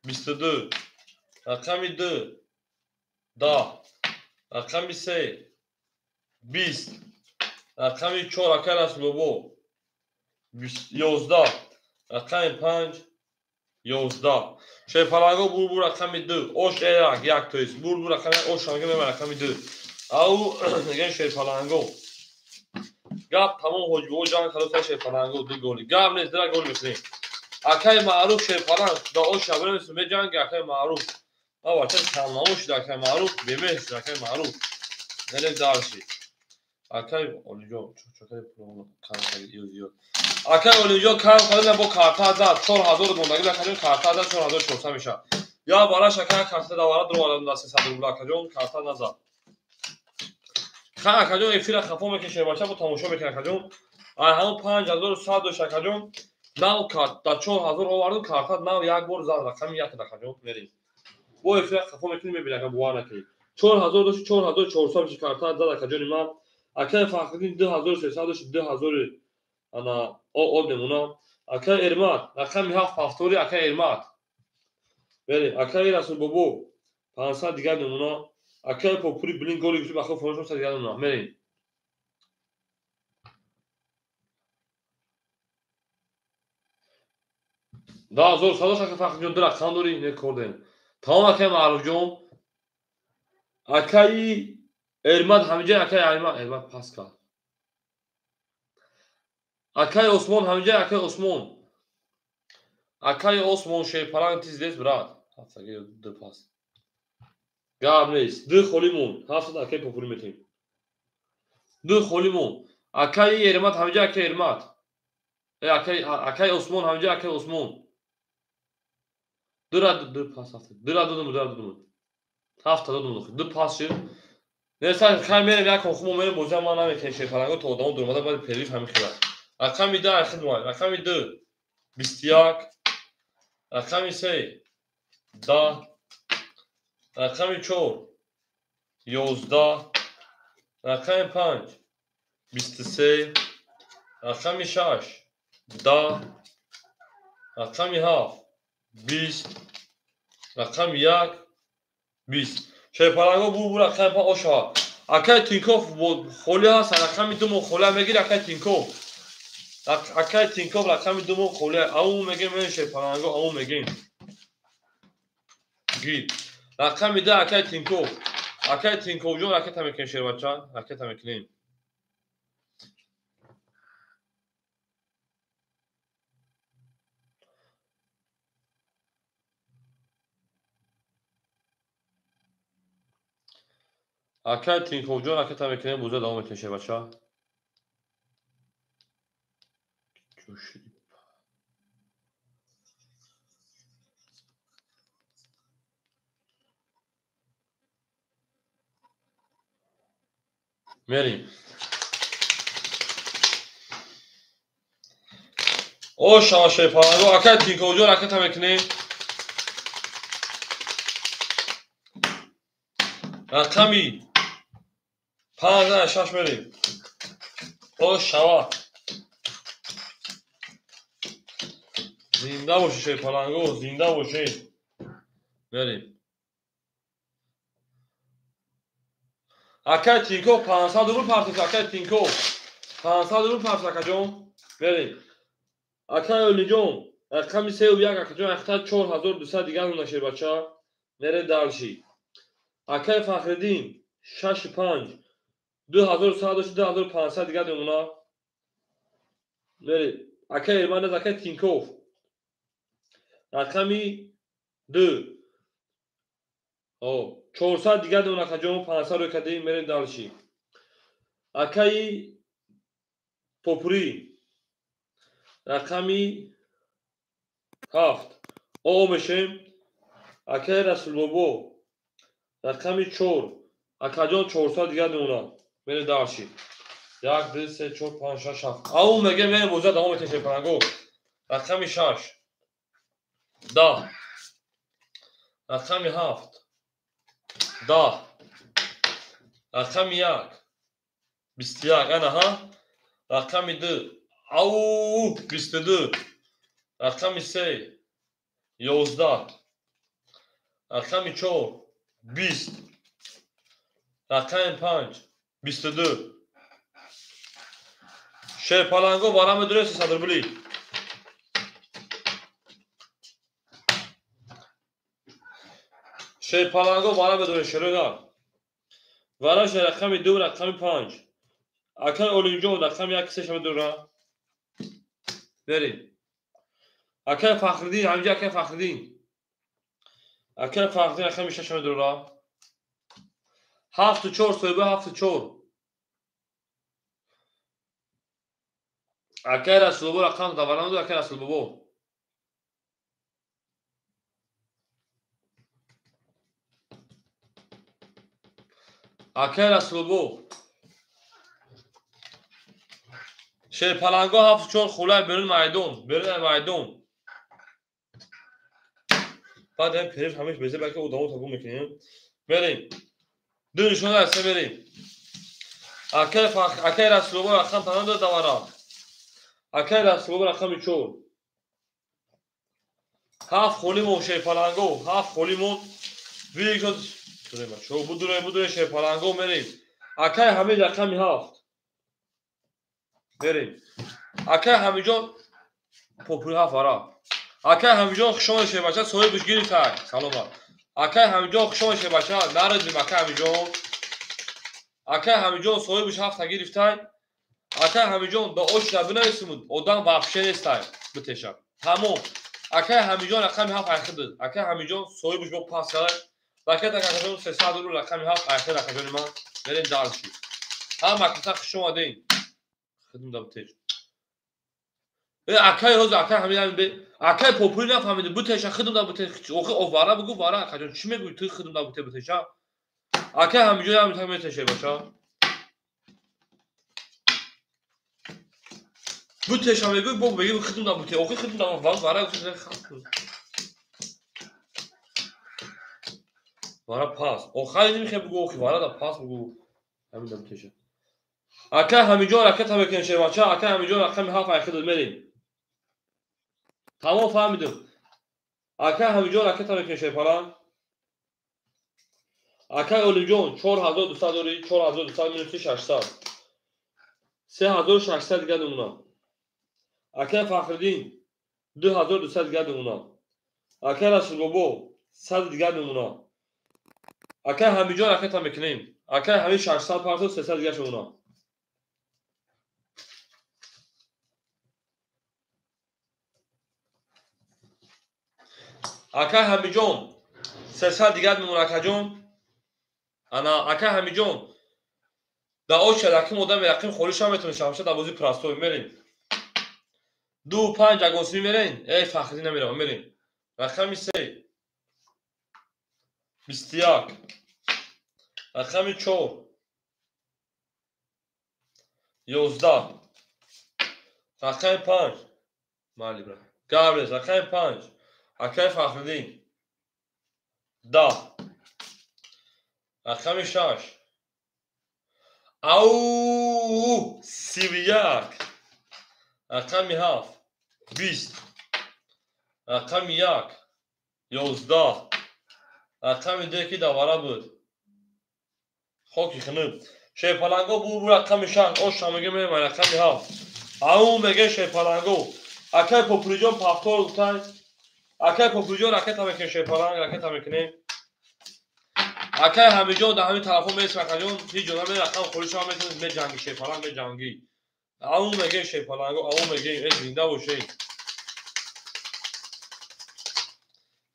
22, рақами 2, 10, рақами 3, 20, рақами 4, акай Расулбобо, 11, рақами 5, 11. Шерпаланго бур рақами 2, ош 1, 1 то есть бур рақами ош ҳамга меман рақами 2. Ау мегӯям шерпаланго. Гап тамом ҳоҷибо ҷанг кардоса шерпаланго 2 голи. Гап нест, 2 гол мекунем. Акай Маъруф шерпаланг да ош шабрем меҷанг акай Маъруф. А бача камнамо шуда акай Маъруф, бемеҳр шуда акай Маъруф. Неле дарши. Акай Олиҷон чокаи пулон кам кард ё зиёд. Акай Олиҷон кам кард бо карта зад 4000 мондагӣ акаҷон карта зад 4400 мешавад. Я бараш акай карта давара дуровардам да 300 рубл акаҷон карта назад. Ха акаҷон эфира хафо мекунед бача бо тамошо мекунед акаҷон. Ай ҳамон 5100 дошт акаҷон. Нав карт да 4000 овардум карта нав як бор зад рақами 1 акаҷон мерем. Бо эфира хафо мекунед мебинед ака бовар накунед. 4000 дошт 4400 меши карта зад акаҷони ман. Акай Фахриддин 2300 дошт 2000 ана об мемонам. Акай Эрмат рақами 7 повтори акай Эрмат. Берем акай Расулбобо 500 дигар мемонам. Акай Попури блин голи гирифт бахо фонд 600 дигар мемонам. Мерем. Да зор садош акай Фахриҷон ду рақам дорӣ не кордем. Тамом акай Маъруфҷон. Акай Эрмат ҳамиҷа акай Эрмат пас кард. Акай Осмон ҳамиҷа акай Осмон. Акай Осмон шерпаланг тиз дест брат. Ҳафтаги ду пас. Гап нест. Ду холӣ монд. 700 акай Попури метем. Ду холӣ монд. Акай Эрмат ҳамиҷа акай Эрмат. Акай Осмон ҳамиҷа акай Осмон. Ду пас ҳафта. Ду додум, ду додум. Ҳафта додум. Ду пас шуд. Несан хай мерем як хохмо мерем бозиам ман намекунем шерпаланго то одамо дуромада баъд периф ҳамин хела. Рақами 2 ахид муайян. Рақами 2 21, рақами 3 10, рақами 4 11, рақами 5 23, рақами 6 10, рақами 7 20, рақами 1 20. Шерпаланго бур рақами 5 ошава. Акай Тинков холӣ ҳаст, рақами 2 мо холӣ мегир акай Тинков. Акай Тинков рақами 2 мо холӣ. Ау мегем мен шерпаланго, ау мегем. Гир. Рақами 2 акай Тинков. Акай Тинковҷон ракета мекунем шербача, ракета мекунем. Акай Тинковҷон ракета мекунем, бозиро давом метем шербача. Мерем. О шава шерпаланго, акай Тинковҷон ракета мекунем. Рақами 5 6 мерем. О шава. Зинда бошед шерпаланго, зинда бошед. Мерем. Акай Тинков 500 рубл партофт, акай Тинков. 500 рубл партофт, акаҷон. Мерем. Акай Олиҷон, рақами 3 1 акаҷон, ахта 4200 дигар мона шербача. Мерем дальше. Акай Фахриддин 6 5 2100 дошт, 2500 дигар мемона. Мерем. Акай Эрманез, акай Тинков. Рақами 2. О, 400 дигар мемона акаҷон, 500 рӯй кардем, мерем дальше. Акаи Попурӣ рақами 7. О мешем. Акаи Расулбобо рақами 4. Акаҷон 400 дигар мемонад. Мерем дальше. 1, 2, 3, 4, 5, 6, 7. Ау мегем, мерем боза давом метем шерпаланго. Рақами 6. 10. Рақами 7. 10. Рақами 1. 21. Ана ҳа. Рақами 2. Ау 22. Рақами 3. 11. Рақами 4. 20. Рақами 5. 22. Шерпаланго вара медурем 300 рубли. Шерпаланго вара медурем шерона. Вара ше рақами 2, рақами 5. Акай Олимҷон рақами 1 3 медура. Берем. Акай Фахриддин, ҳамҷа акай Фахриддин. Акай Фахриддин рақами 6 медура. 7 4 соҳиба 7 4. Акай Расулбобо рақам давара медура, акай Расулбобо. Акай Расулбобо. Шерпаланго 7 4 хулай берун майдон, берун майдон. Баъд ҳам переш ҳамеш безе балки одамо табу мекунем. Мерем. Ду нишона аст мерем. Акай Фах, акай Расулбобо рақам танад давара. Акай Расулбобо рақами 4. 7 холӣ мон шерпаланго, 7 холӣ мон. Вигшод бачо, будуре, будуре шерпаланго мерем. Акай Ҳамид рақами 7. Мерем. Акай Ҳамиҷон попури 7 вара. Акай Ҳамиҷон хуш омадед шербача, соҳибаш гирифтай. Саломат. Акай Ҳамиҷон хуш омадед шербача, нарадим акай Ҳамиҷон. Акай Ҳамиҷон соҳибаш 7 гирифтай. Акай Ҳамиҷон ба очна бинависимуд, одам вообще нестай битеша. Тамом. Акай Ҳамиҷон рақами 7 айхид. Акай Ҳамиҷон соҳибаш бо пас кард. Ракет акаҷон 300 рубл рақами 7 айхид акаҷони ман. Мерем дальше. Ҳама каса хуш омадед. Хидм да битеш. Акай ҳозир акай Ҳамид бе акай попури нафаҳмиди бутеша хидм да бутеш. Охи овара бугу вара акаҷон чӣ мегӯӣ ту хидм да буте бутеша? Акай Ҳамиҷон ҳам метеше бача. Бутеша мегӯй бо мегӯй хидм да буте. Охи хидм да вара вара пас. Охари намехоҳ бугу охи вара да пас бугу. Ҳамин да бутеша. Акай Ҳамиҷон ракета мекунем шербача. Акай Ҳамиҷон рақами 7 айхид мерем. Тамом фаҳмидем. Акай Ҳамиҷон ракета мекунем шерпаланг. Акай Олимҷон 4200 дорӣ, 4200 минуси 600. 3600 дигар мемонад. Акай Фахриддин 2200 дигар мемонад. Акай Расулбобо 100 дигар мемонад. Акай Ҳамиҷон ракета мекунем. Акай Ҳамид 600 партов 300 дигар мемонад. Акай Ҳамиҷон 300 дигар мемонад акаҷон. Ана акай Ҳамиҷон да оча рақим одам рақим холиш ҳам метавонед шамша дар бозии простой мерем. 2 5 агосӣ мерем. Эй Фахриддин намерам мерем. Рақами 3 21. Рақами 4 11. Рақами 5 майли бра. Габрес рақами 5. Акай Фахриддин 10. Рақами 6. Ау 31. Рақами 7 20. Рақами 1 11. Рақами 2 ки давара буд. Хоки хунук. Шерпаланго бу рақами 6. Ош меге мерем рақами 7. Ау меге шерпаланго. Акай Попуриҷон пафтор гуфтай. Акай Попуриҷон ракета мекунем шерпаланг, ракета мекунем. Акай Ҳамиҷон дар ҳамин тарафҳо месм акаҷон, ҳеҷ ҷо намер рақам холӣ шава метавонед меҷанги шерпаланг меҷангӣ. Ау меге шерпаланго, ау меге, э зинда бошед.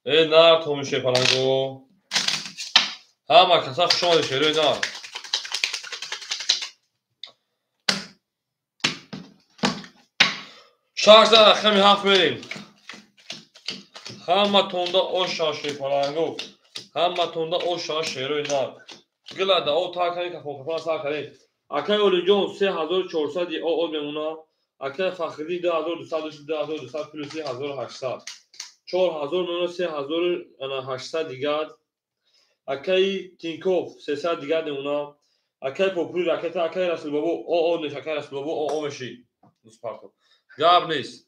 Э нар томи шерпаланго. Ҳама каса хуш омадед шерои нар. Шаш дар рақами 7 мерем. Ҳаматонда оша шерпаланго. Ҳаматонда оша шерои нар. Гила да о та кардем, кафон сар кардем. Акай Олимҷон 3400 ОО мемона. Акай Фахриддин 2200 2200 плюс 1800. 4000 мемона 3800 дигар. Акай Тинков 300 дигар мемона. Акай Попури ракета, акай Расулбобо ОО неш, акай Расулбобо ОО меши. Нуспарто. Гап нест.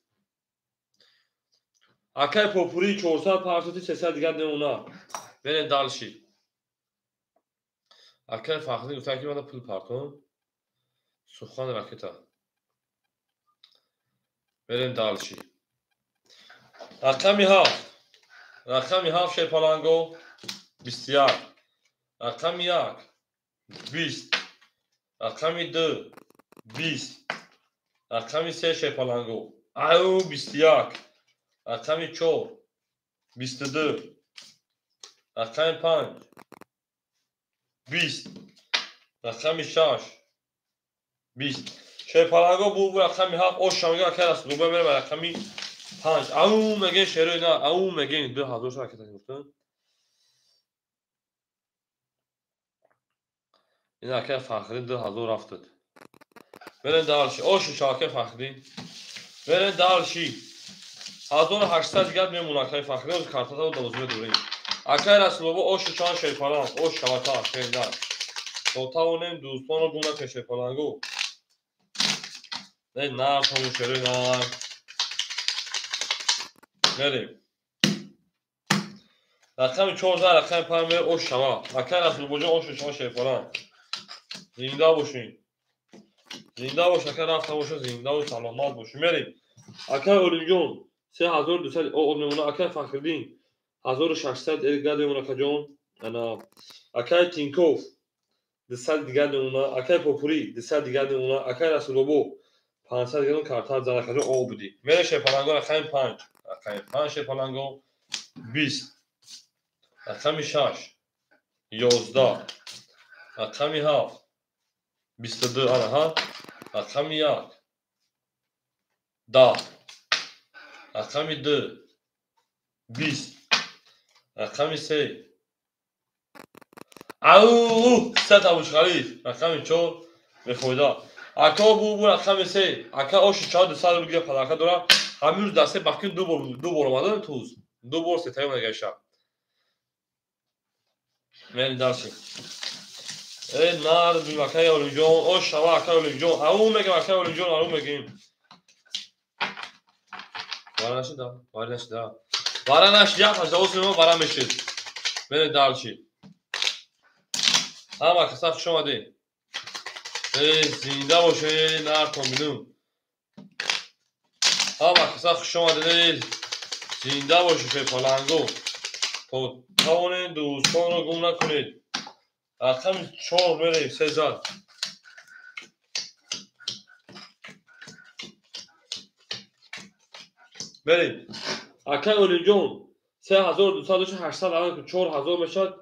Акай Попури 400 партоти 300 дигар мемона. Мерем дальше. Акай Фахриддин гуфта ки мана пул партон. Сухан ракета. Мерем дальше. Рақами 7. Рақами 7 шерпаланго 21. Рақами 1 20. Рақами 2 20. Рақами 3 шерпаланго. Ау 21. Рақами 4 22. Рақами 5 20. Рақами 6 20. Шерпаланго бу рақами 7 оша мега акай Расулбобо мерем рақами 5. Ау меге шерои на, ау меге 2000 ракета гуфтан. Ин акай Фахриддин 2000 рафтад. Мерем дальше. Оши акай Фахриддин. Мерем дальше. 1800 дигар мемона акай Фахриддин, оз картата дозме медорем. Акай Расулбобо оши чанд шерпаланг, ош шавата шердар. То тавонем дӯстонро гум накунем шерпалангу. Не нар тому шерои нар. Мерем. Рақами 14 рақами 5 мер ош шава. Акай Расулбоҷон оши чанд шерпаланг. Зинда бошин. Зинда бош акай рафта боша, зинда бош, саломат бош. Мерем. Акай Олимҷон 3200 ОО мемона. Акай Фахриддин 1600 дигар мемона акаҷон. Ана акай Тинков 200 дигар мемона. Акай Попури 200 дигар мемона. Акай Расулбобо 500 дигар карта зан акаҷон ОО будӣ. Мерем шерпаланго рақами 5. Рақами 5 шерпаланго 20. Рақами 6 11. Рақами 7 22 ана ҳа. Рақами 1 10. Рақами 2 20. Рақами 3 ау 3 абушқалид. Рақами 4 бефоида. Ака бу рақами 3. Ака оши 400 рубл гира подарка дора. Ҳамин рӯз дасте бахкин ду бор омада туз. Ду бор сетаё мегаша. Мерем дальше. Э нар бим акай Олимҷон, ош шава акай Олимҷон. Ау мегем акай Олимҷон, ау мегем. Вара нашида, вара нашида. Вара нашида, ҳаждаҳ мо вара мешид. Мерем дальше. Ҳама каса хуш омадед. Э зинда бошед, нартон бинум. Ҳама каса хуш омадед. Зинда бошед шерпаланго. То тавонед дӯстонро гум накунед. Рақами 4 мерем 3 зад. Мерем. Акай Олимҷон 3200 800 алан кун 4000 мешавад.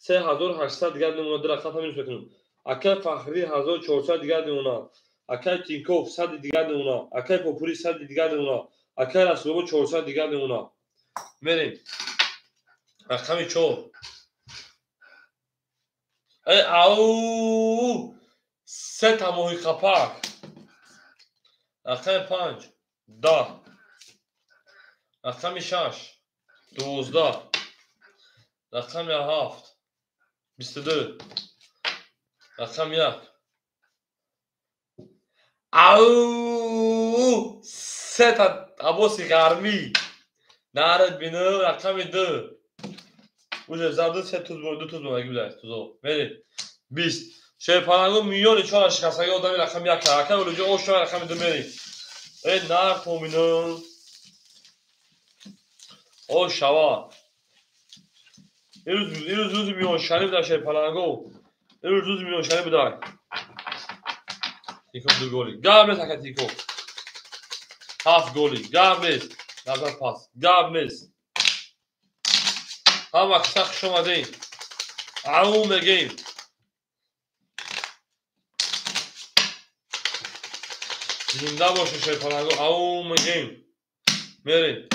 3800 дигар мемона. Ду рақам минус мекунем. Акай Фахриддин 1400 дигар мемона. Акай Тинков 100 дигар мемона. Акай Попури 100 дигар мемона. Акай Расулбобо 400 дигар мемона. Мерем. Рақами 4. Э ау се та моҳи қапак. Рақами 5 10. Рақами 6 12. Рақами 7 22. Рақами 1 ау се та абоси гармӣ. Нарад бину рақами ду. Уже заду се туз ду туз бо гибла тузо. Мерем. 20. Шерпаланго миёни чора шикастаги одами рақами як. Акай Олимҷон ош шава рақами ду мерем. Э нар томину. Ош шава. Ирӯз рӯзи миёншарӣ буда Шерпаланго. Ирӯз рӯзи миёншарӣ буда. Тинков ду голи. Гап нест ака Тинков. 7 голи. Гап нест. Назар пас. Гап нест. Ҳама киса хуш омадем. Ау мегем. Зинда боше Шерпаланго. Ау мегем. Мерем.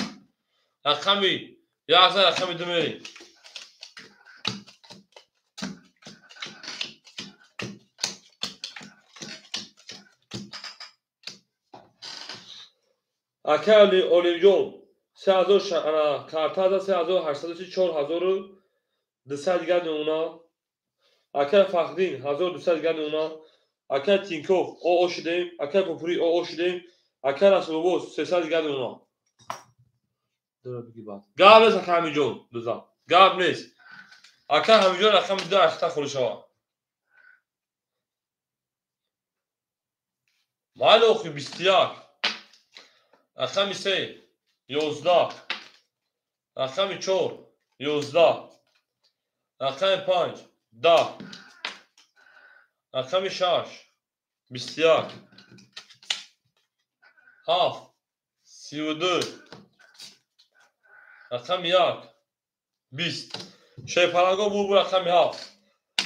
Рақами як за рақами ду мерем. Акай Олимҷон 3000 картаза 3834 200 дигар мемона. Акай Фахриддин 1200 дигар мемона. Акай Тинков ОО шудем. Акай Попурӣ ОО шудем. Акай Расулобод 300 дигар мемона. Гап нест акай Ҳамиҷон дуза. Гап нест. Акай Ҳамиҷон рақами ду ахта холӣ шава. Майли охи 21. Рақами се 11. Рақами чор 11. Рақами панҷ 10. Рақами шаш 21. 7 32. Рақами як 20. Шерпаланго бур рақами 7.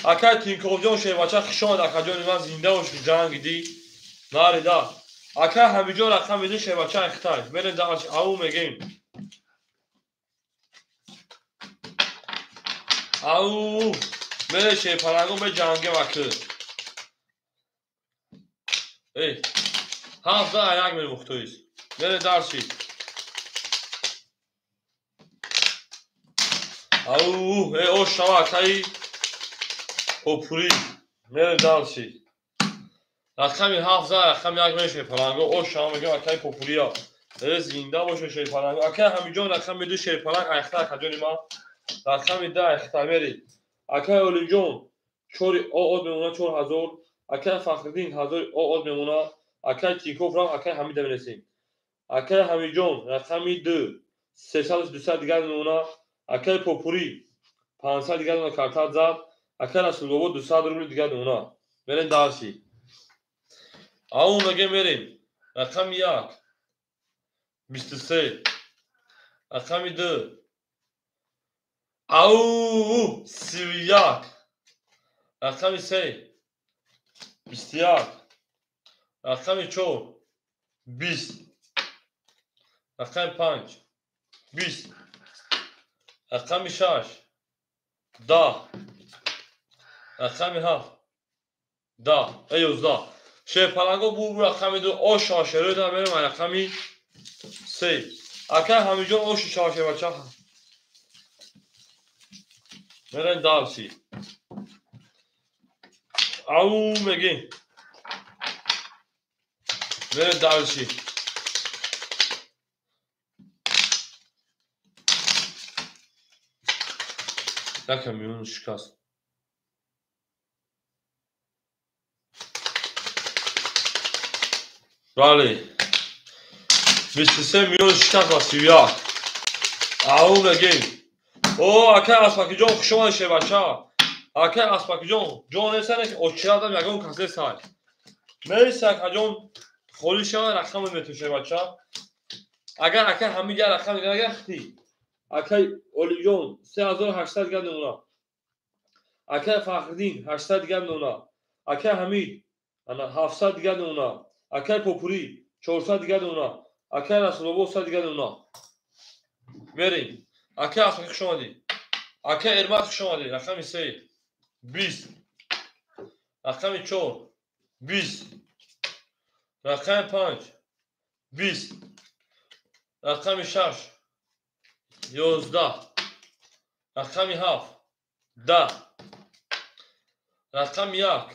Акай Тинковҷон шербача хуш омад акаҷони ман зинда бошӣ ҷанг дидӣ. Нарида. Акай Ҳамиҷон рақами ду шербача ихтай. Мерем дар ау мегем. Ау мерем Шерпаланго меҷангем акы. Эй 7 за як мерем ухтоист. Мерем дарши. Ау эй ош шава акаи Попурӣ. Мерем дарши. Рақами 7 за рақами як мерем Шерпаланго. Ош шава мегем акаи Попурия. Э зинда боше Шерпаланго. Акаи Ҳамиҷон рақами ду Шерпаланг айхта акаҷони ман. Рақами 10 айхта мерем. Акаи Олимҷон 4 ОО мемона 4000. Акаи Фахриддин 1000 ОО мемона. Акаи Тинков рафт акаи Ҳамида мерасем. Акаи Ҳамиҷон рақами 2 300 200 дигар мемона. Акаи Попурӣ 500 дигар мемона картат зад. Акаи Расулобод 200 рубли дигар мемона. Мерем дарси. Ау мегем мерем. Рақами 1 23. Рақами 2 ау 31. Рақами 3 21. Рақами 4 20. Рақами 5 20. Рақами 6 10. Рақами 7 10. 11. Шерпаланго бур рақами 2 ош шашеро да мерем рақами 3. Акай Ҳамиҷон ош шаше бача. Мерем дарси. Ау мегем. Мерем дарси. Яка миён шикаст. Бале. 23 миён шикаст ва 31. Ау мегем. О, акай Аспакиҷон хуш омадед шербача. Акай Аспакиҷон ҷон нестане ки очирадам ягон кас нестай. Мерси акаҷон холӣ шава рақам мету шербача. Агар акай Ҳамид як рақам дигар агар хти. Акай Олимҷон 3800 дигар мемона. Акай Фахриддин 800 дигар мемона. Акай Ҳамид ана 700 дигар мемона. Акай Попурӣ 400 дигар мемона. Акай Расулобод 100 дигар мемона. Мерем. Акай Аспаки хуш омадӣ. Акай Эрмат хуш омадӣ. Рақами 3 20. Рақами 4 20. Рақами 5 20. Рақами 6 11. Рақами 7 10. Рақами 1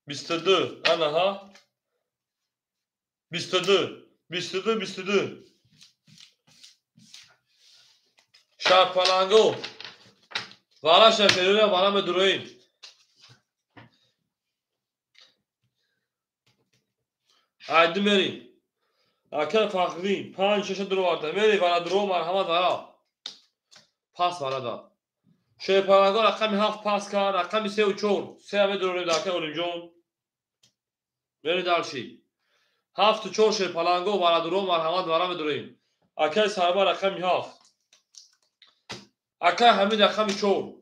22. Анаҳа 22 22 22. Шабпаланго. Вара шаферина вара медуроим. Айди мерим. Ака Фахриддин 5-6 дуроварда. Мери вара дуро марҳамат вара. Пас вара да. Шерпаланго рақами 7 пас кард, рақами 3 ва 4. 3 медурорем дар ака Олимҷон. Мери дарши. 7 ва 4 шерпаланго вара дуро марҳамат вара медуроим. Акаи Сарвар рақами 7. Акаи Ҳамид рақами 4.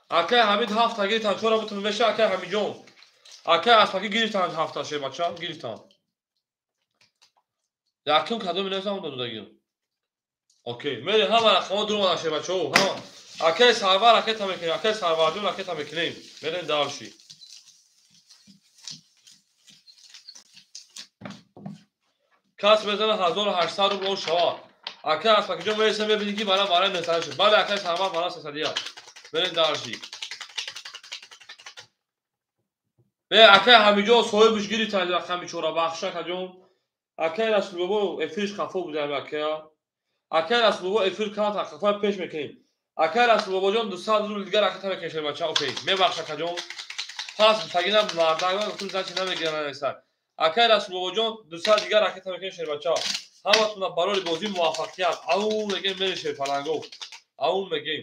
Акаи Ҳамид 7 гирифтан, 4 бутун меша акаи Ҳамидҷон. Акаи Аспакӣ гирифтан 7 шербача, гирифтан. Якум кадом менависам додагим. Окей, мери ҳама рақамҳо дур омадан шербачаҳо, ҳама. Акаи Сарвар ракета мекунем, акаи Сарварҷон ракета мекунем. Мерем дарши. Кас мезана 1800 рубл шава. Акаи Аспакиҷон мересем мебинӣ ки бара бараи 900 шуд. Бале акаи Сарвар бара 300. Мерем дарши. Бе акаи Ҳамиҷон соҳибш гирифтан рақами 4 бахша акаҷон. Акаи Расулбобо эфирш хафо буда акая. Акаи Расулбобо эфир кард хафо пеш мекунем. Акаи Расулбобоҷон 200 рубл дигар ракета мекунем шербача. Окей, мебахш акаҷон. Пас тагина мардак гуфтум зачи намегиран нависад. Акаи Расулбобоҷон 200 дигар ракета мекунем шербача. Ҳаматона барои бозӣ муваффақият. Аун мегем мери шерпаланго. Аун мегем.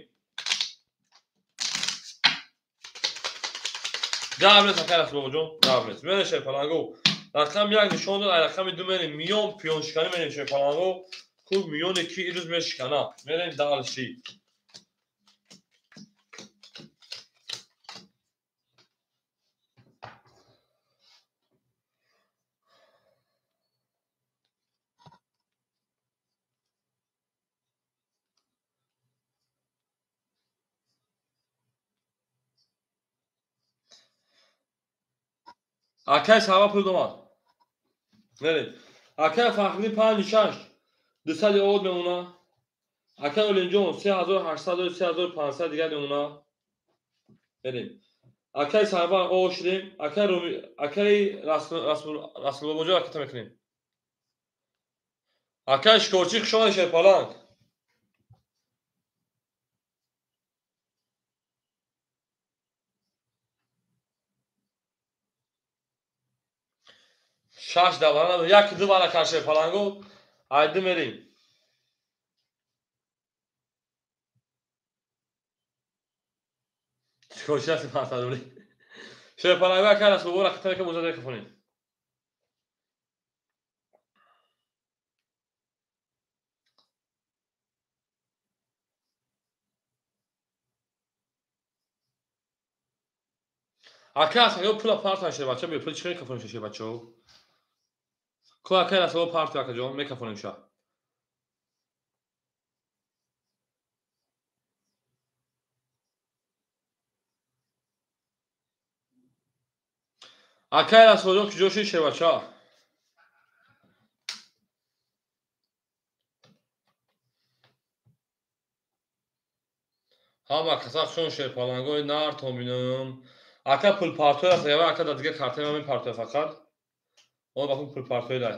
Гап нест акаи Расулбобоҷон, гап нест. Мери шерпаланго. Рақами 1 нишон дод, рақами 2 мерем миён пиёншиканӣ мерем шерпаланго. Ку миёне ки ирӯз мешикана. Мерем дарши. Акаи Сарвар пул домад. Мерем. Акаи Фахриддин 5-6 200 овод мемона. Акаи Олимҷон 3800 3500 дигар мемона. Мерем. Акаи Сарвар о шудем. Акаи Руми, акаи Расулбобоҷон ракета мекунем. Акаи Шикорчӣ хуш омадед шерпаланг. Шаш давра, як ду вара кар шерпаланго, айди мерем. Шикорчӣ ҳастем 500 рубли. Шерпаланго акаи Расулбобо ракета мекунем, муза мекунем. Акаи Расулбобо пула партан шербача, бе пул чӣ мекафонем шербачаҳо? Ку акаи Расулбобо парту акаҷон, мекафонем ша. Акаи Расулбобоҷон куҷо шуд шербача? Ҳама каса хушон шерпалангои нартон бинам. Ака пулпартои аст, ява ака дар дигар картаи ман мепартоя фақат. О бакун пулпартои дай.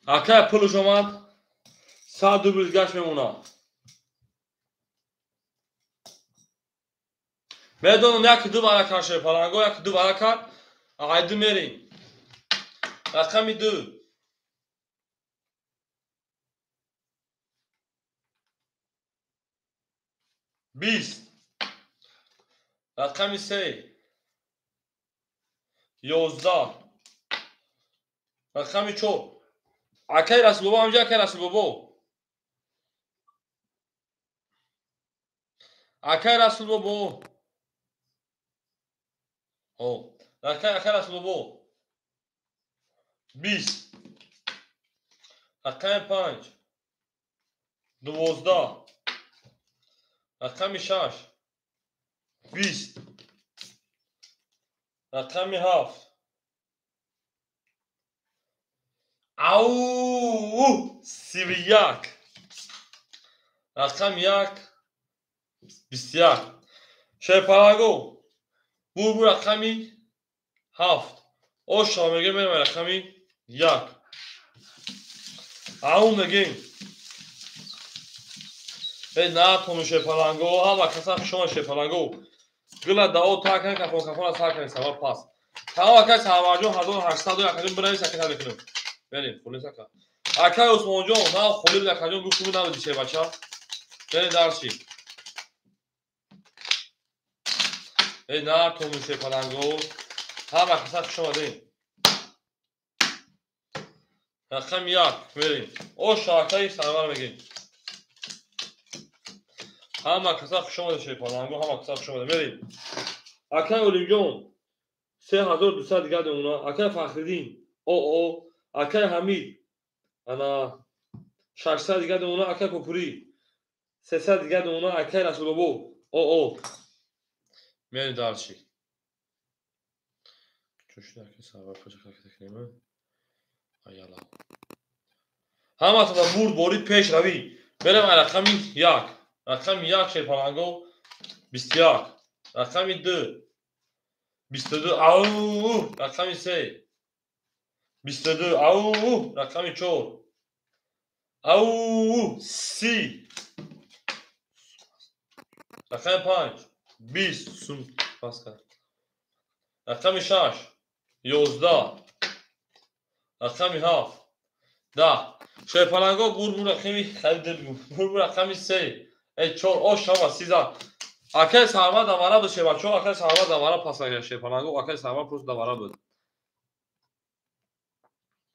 Ака пулш омад, 100 рубл гашт мемонад. Медонам як ду вара кар шерпаланго, як ду вара кар, айду мерем. Рақами 2. 20. Рақами 3. 11. Рақами 4. Акаи Расулбобо ҳамҷа, акаи Расулбобо. Акаи Расулбобо. О, акаи Расулбобо. 20. Рақами 5. 12. Рақами 6. 20. Рақами 7. Ау, 31. Рақами 1 21. Шерпаланго бурбур рақами 7. Оша мегем мерем рақами 1. Ау мегем. Э натону шерпаланго, ҳама каса хушон шерпаланго. Гила дао такан кафон кафон сар савар пас. Тамом акай Сарварҷон 1800 акаҷон бинавис акай мекунем. Берем, холис ака. Акай Усмонҷон, на холис акаҷон гуфту набуди шербача. Берем дарси. Э натону шерпаланго, ҳама каса хуш омадем. Рақами 1 мерем. Оша акай Сарвар мегем. Ҳама каса хуш омадем шерпаланго, ҳама каса хуш омадем. Мерем. Акай Олимҷон 3200 дигар демона. Акай Фахриддин ОО, акай Ҳамид ана 600 дигар демона. Акай Попурӣ 300 дигар демона. Акай Расулобо ОО. Мерем дарси. Чӯшида акай Сарвар паша ҳаракат кунем. Аяла. Ҳаматона бурд борид пеш равӣ. Мерем рақами 1. Рақами 1 шерпаланго 21. Рақами 2 22. Ау! Рақами 3 22. Ау! Рақами 4. Ау! 30. Рақами 5 20. Сум пас кард. Рақами 6 11. Рақами 7 10. Шерпаланго бурбур рақами бурбур рақами 3 4. Ош шава 13. Акай Сарвар давара буд шербачо, акай Сарвар давара пас кард шерпаланго, акай Сарвар просто давара буд.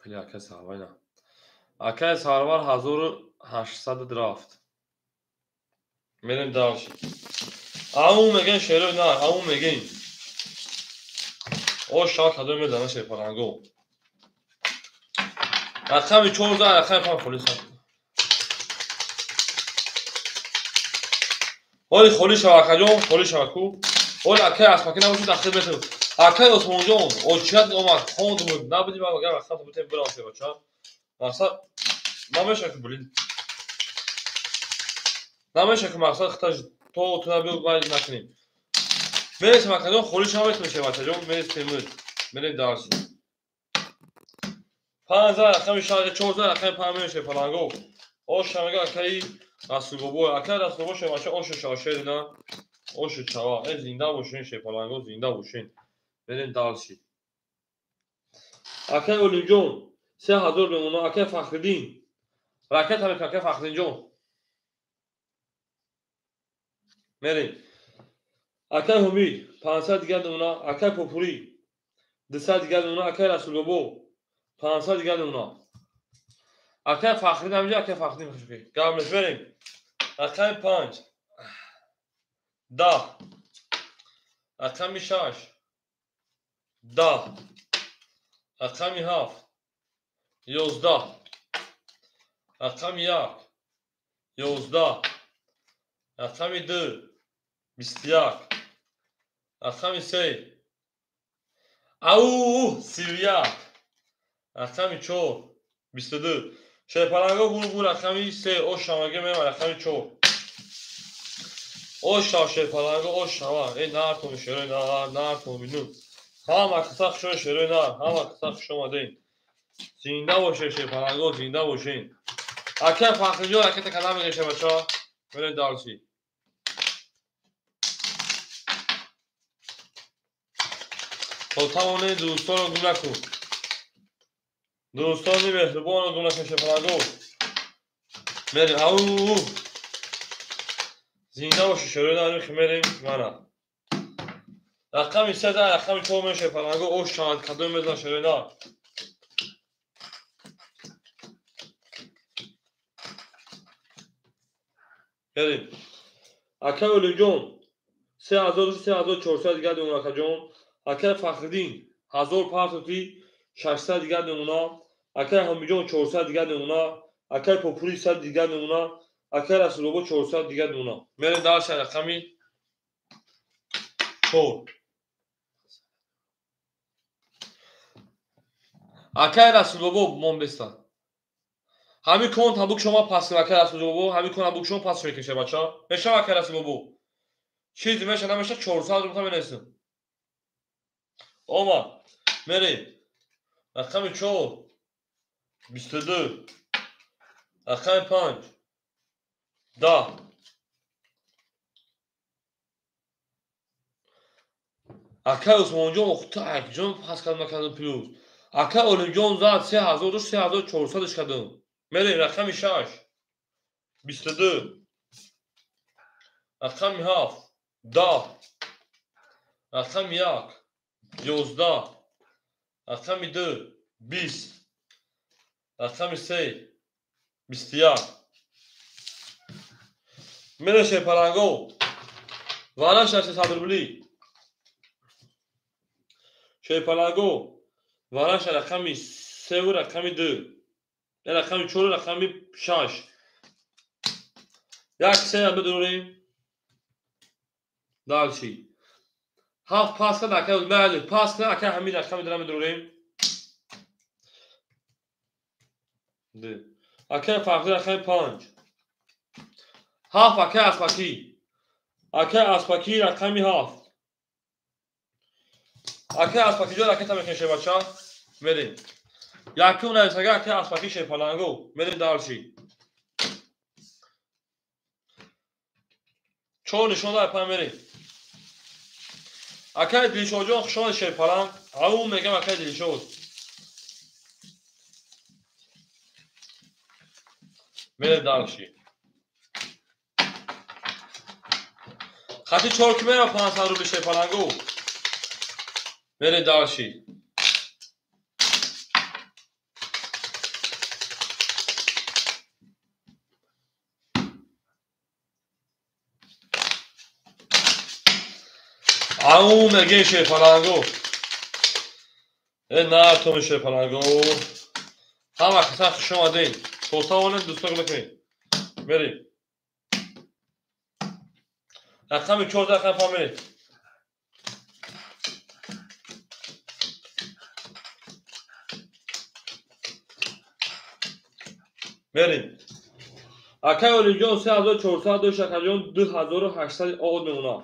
Пили акай Сарвар на. Акай Сарвар 1800 рафт. Мерем дальше. Ау мегем шерои на, ау мегем. Ош шава кадом мезана шерпаланго. Рақами 14, рақами 5 холис. Ҳоли холӣ шава акаҷон, холӣ шава ку. Ҳоли акай Аспакӣ набошад дахил метавон. Акай Усмонҷон, очият омад, хонд буд, набуди ман агар рақам бутем бирам шебача. Мақсад намеша ки блин. Намеша ки мақсад хиташ то ту набиё ман накунем. Мересем акаҷон, холӣ шава метавон шебачаҷон, мересем мерем дарси. 5 рақами 6, 14 рақами 5 мерем паланго. Оша мега акаи Расулбобо, акай Расулбобо шебача оша шава шерина. Оша чава. Э зинда бошин шепаланго, зинда бошин. Мерем дарси. Акай Олимҷон 3000 мемона. Акай Фахриддин. Ракета мекунам акай Фахриддинҷон. Мерем. Акай Ҳумид 500 дигар мемона. Акай Попурӣ 200 дигар мемона. Акай Расулбобо 500 дигар мемона. Акай Фахриддин ҳаминҷо, акай Фахриддин хушки. Гап нест, мерем. Рақами 5 10. Рақами 6 10. Рақами 7 11. Рақами 1 11. Рақами 2 21. Рақами 3 ау 31. Рақами 4 22. Шерпаланго бурбур рақами 3 ош шаваге мерам рақами 4. Ош шав шерпаланго, ош шава. Э нартон шерои нар, нартон бину. Ҳама каса хушон шерои нар, ҳама каса хуш омадем. Зинда бошед шерпаланго, зинда бошед. Акай Фахриҷон ракета кана мегем шебача. Мерем дарси. То тавонед дӯстонро гум накун. Дӯстони меҳрубонро гум накун шерпаланго. Мерем. Ау! Зинда бошед шерои нар, мерем мана. Рақами 3 рақами 4 мешавад шерпаланго, ош шавад кадом мезанад шерои нар. Мерем. Акай Олимҷон 3000 3400 дигар мемона акаҷон. Акай Фахриддин 1000 партоти 600 дигар мемона. Акай Ҳамиҷон 400 дигар мемона. Акай Попурӣ 100 дигар мемона. Акай Расулобо 400 дигар мемона. Мерем дарси рақами 4. Акай Расулобо монбеста. Ҳамин кон табук шумо пас ака Расулбобо, ҳамин кон табук шумо пас мекунед бача. Мешава ака Расулбобо. Чизи меша намеша 400 рубл менесем. Омад. Мерем. Рақами 4 22. Рақами 5 10. Акай Усмонҷон охта акҷон пас кардам накардам плюс. Акай Олимҷон зад 3000 дошт 3400 кардам. Мерем рақами 6 22. Рақами 7 10. Рақами 1 11. Рақами 2 20. Рақами 3 21. Мерем шерпаланго. Вараш 600 рубли. Шерпаланго. Вараш рақами 3 ва рақами 2. Рақами 4 рақами 6. Як се бидурем. Дальше. 7 пас кард ака майли пас кард ака ҳамин рақами дора медурем. 2. Ака фарқи рақами 5. 7 ака аспакӣ. Ака аспакӣ рақами 7. Ака аспакӣ ҷо ракета мекунем шербача. Мерем. Якум нависага ака аспакӣ шерпаланго. Мерем дальше. 4 нишон дар пай мерем. Акай Дилшодҷон хушомад шерпаланг. Ау мегам акай Дилшод. Мерем дальше. Хати 4 ки мерам 500 рубли шерпаланго. Мерем дальше. Ау мегем шерпаланго. На том шерпаланго. Ҳама каса хуш омадед. Тосавонед дӯстон мекунед. Мерем. Рақами 4 рақам фаҳмед. Мерем. Акай Олимҷон 3400 дошт, акаҷон 2800 од мемонад.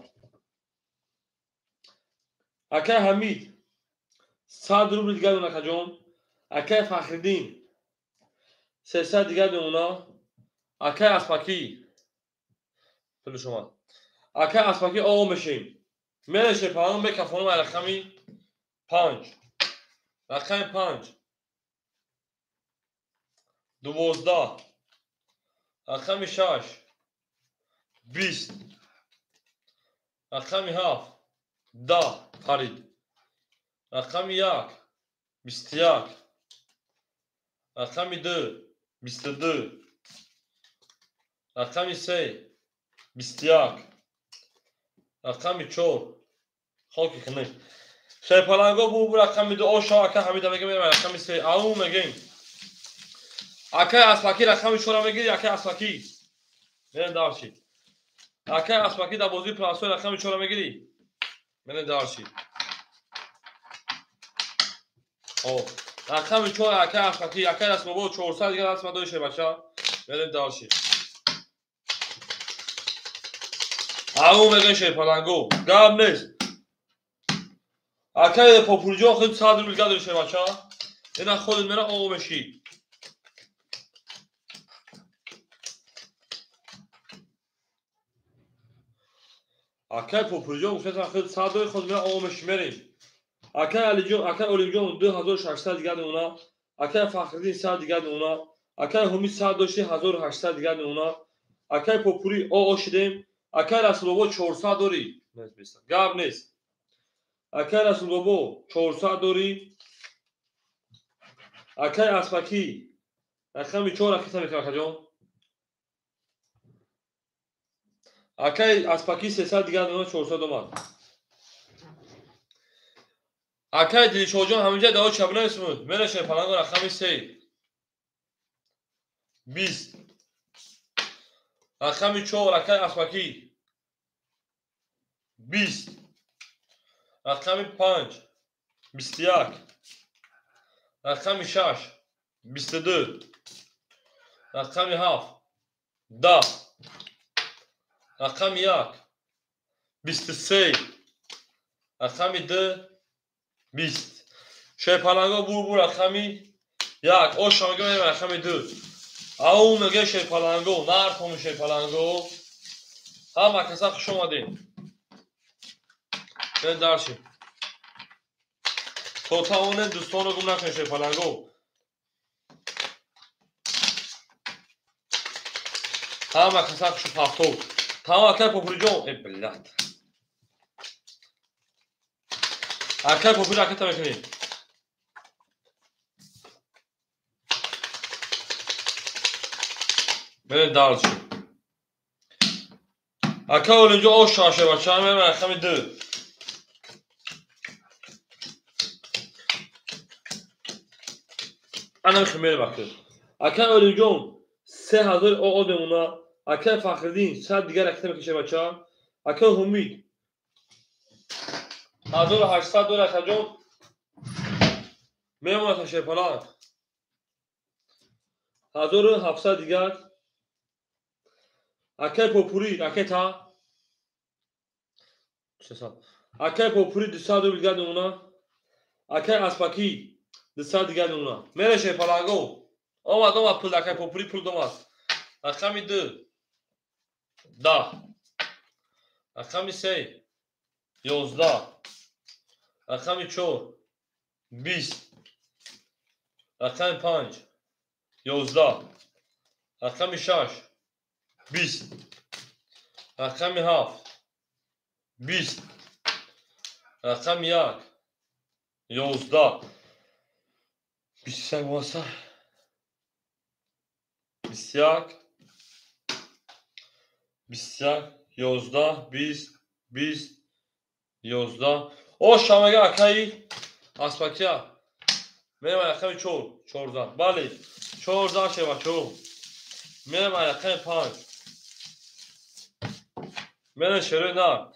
Акай Ҳамид 100 рубл дигар мемонад акаҷон. Акай Фахриддин 300 дигар мемонад. Акай Аспакӣ пули шумо. Акай Аспакӣ о мешем. Мерешем паҳлавон мекафонем рақами 5. Рақами 5 12. Рақами 6 20. Рақами 7 10 парид. Рақами 1 21. Рақами 2 22. Рақами 3 21. Рақами 4 хоки хунук. Шерпаланго бу рақами 2 оша ака Ҳамида мегем рақами 3 ау мегем. Акай Аспакӣ рақами 4 мегири акай Аспакӣ. Мерем дальше. Акай Аспакӣ дар бозии прасой рақами 4 мегири. Мерем дальше. О, рақами 4 акай Аспакӣ, акай Расулбобо 400 дигар расма дошт бача. Мерем дальше. Ау мегем шерпаланго. Гап нест. Акай Попурҷон худ 100 рубл дигар дошт бача. Ина худат мера о мешӣ. Акай Попурҷон гуфтааст худ 100 дой худ мера о мешӣ мерем. Акай Алиҷон, акай Олимҷон 2600 дигар мемонад. Акай Фахриддин 100 дигар мемонад. Акай Ҳумид 100 дошти 1800 дигар мемонад. Акай Попурӣ о шидем. Акай Расулбобо 400 дорӣ. Гап нест. Акай Расулбобо 400 дорӣ. Акай Аспакӣ рақами 4 ракета мекунад акаҷон. Акай Аспакӣ 300 дигар мемонад 400 омад. Акай Дилшодҷон ҳаминҷа дао чабнависмуд. Мерешем паланго рақами 3 20. Рақами 4 акай Аспакӣ 20. Рақами 5 21. Рақами 6 22. Рақами 7 10. Рақами 1 23. Рақами 2 20. Шерпаланго бур рақами 1. Оша мега мерем рақами 2. Ау мега шерпаланго, нархом шерпаланго. Ҳама каса хуш омадед. Бен дарши. То тавонед дӯстонро гум накунед шерпаланго. Ҳама каса хуш ҳафтод. Тамом акай Попуриҷон, э блядь. Акай Попури ракета мекунем. Берем дальше. Акай Олимҷон ош шаша бача, мерем рақами 2. Ана мехем мерем акай. Акай Олимҷон 3000 ОО мемона. Акай Фахриддин 100 дигар ракета мекунем бача. Акай Ҳумид 1800 дора акаҷон мемонад шерпаланг. 1700 дигар. Акай Попури ракета 300. Акай Попури 200 рубл дигар мемона. Акай Аспакӣ 200 дигар мемона. Мере шерпаланго. Омад омад пул акай Попури пул домад. Рақами 2 10. Рақами 3 11. Рақами 4 20. Рақами 5 11. Рақами 6 20. Рақами 7 20. Рақами 1 11. 21 боса 21 21 11 20 20 11. Оша мега акаи Аспакия. Мерем рақами 4 14. Бале 14 шева 4. Мерем рақами 5. Мерем шерои нар.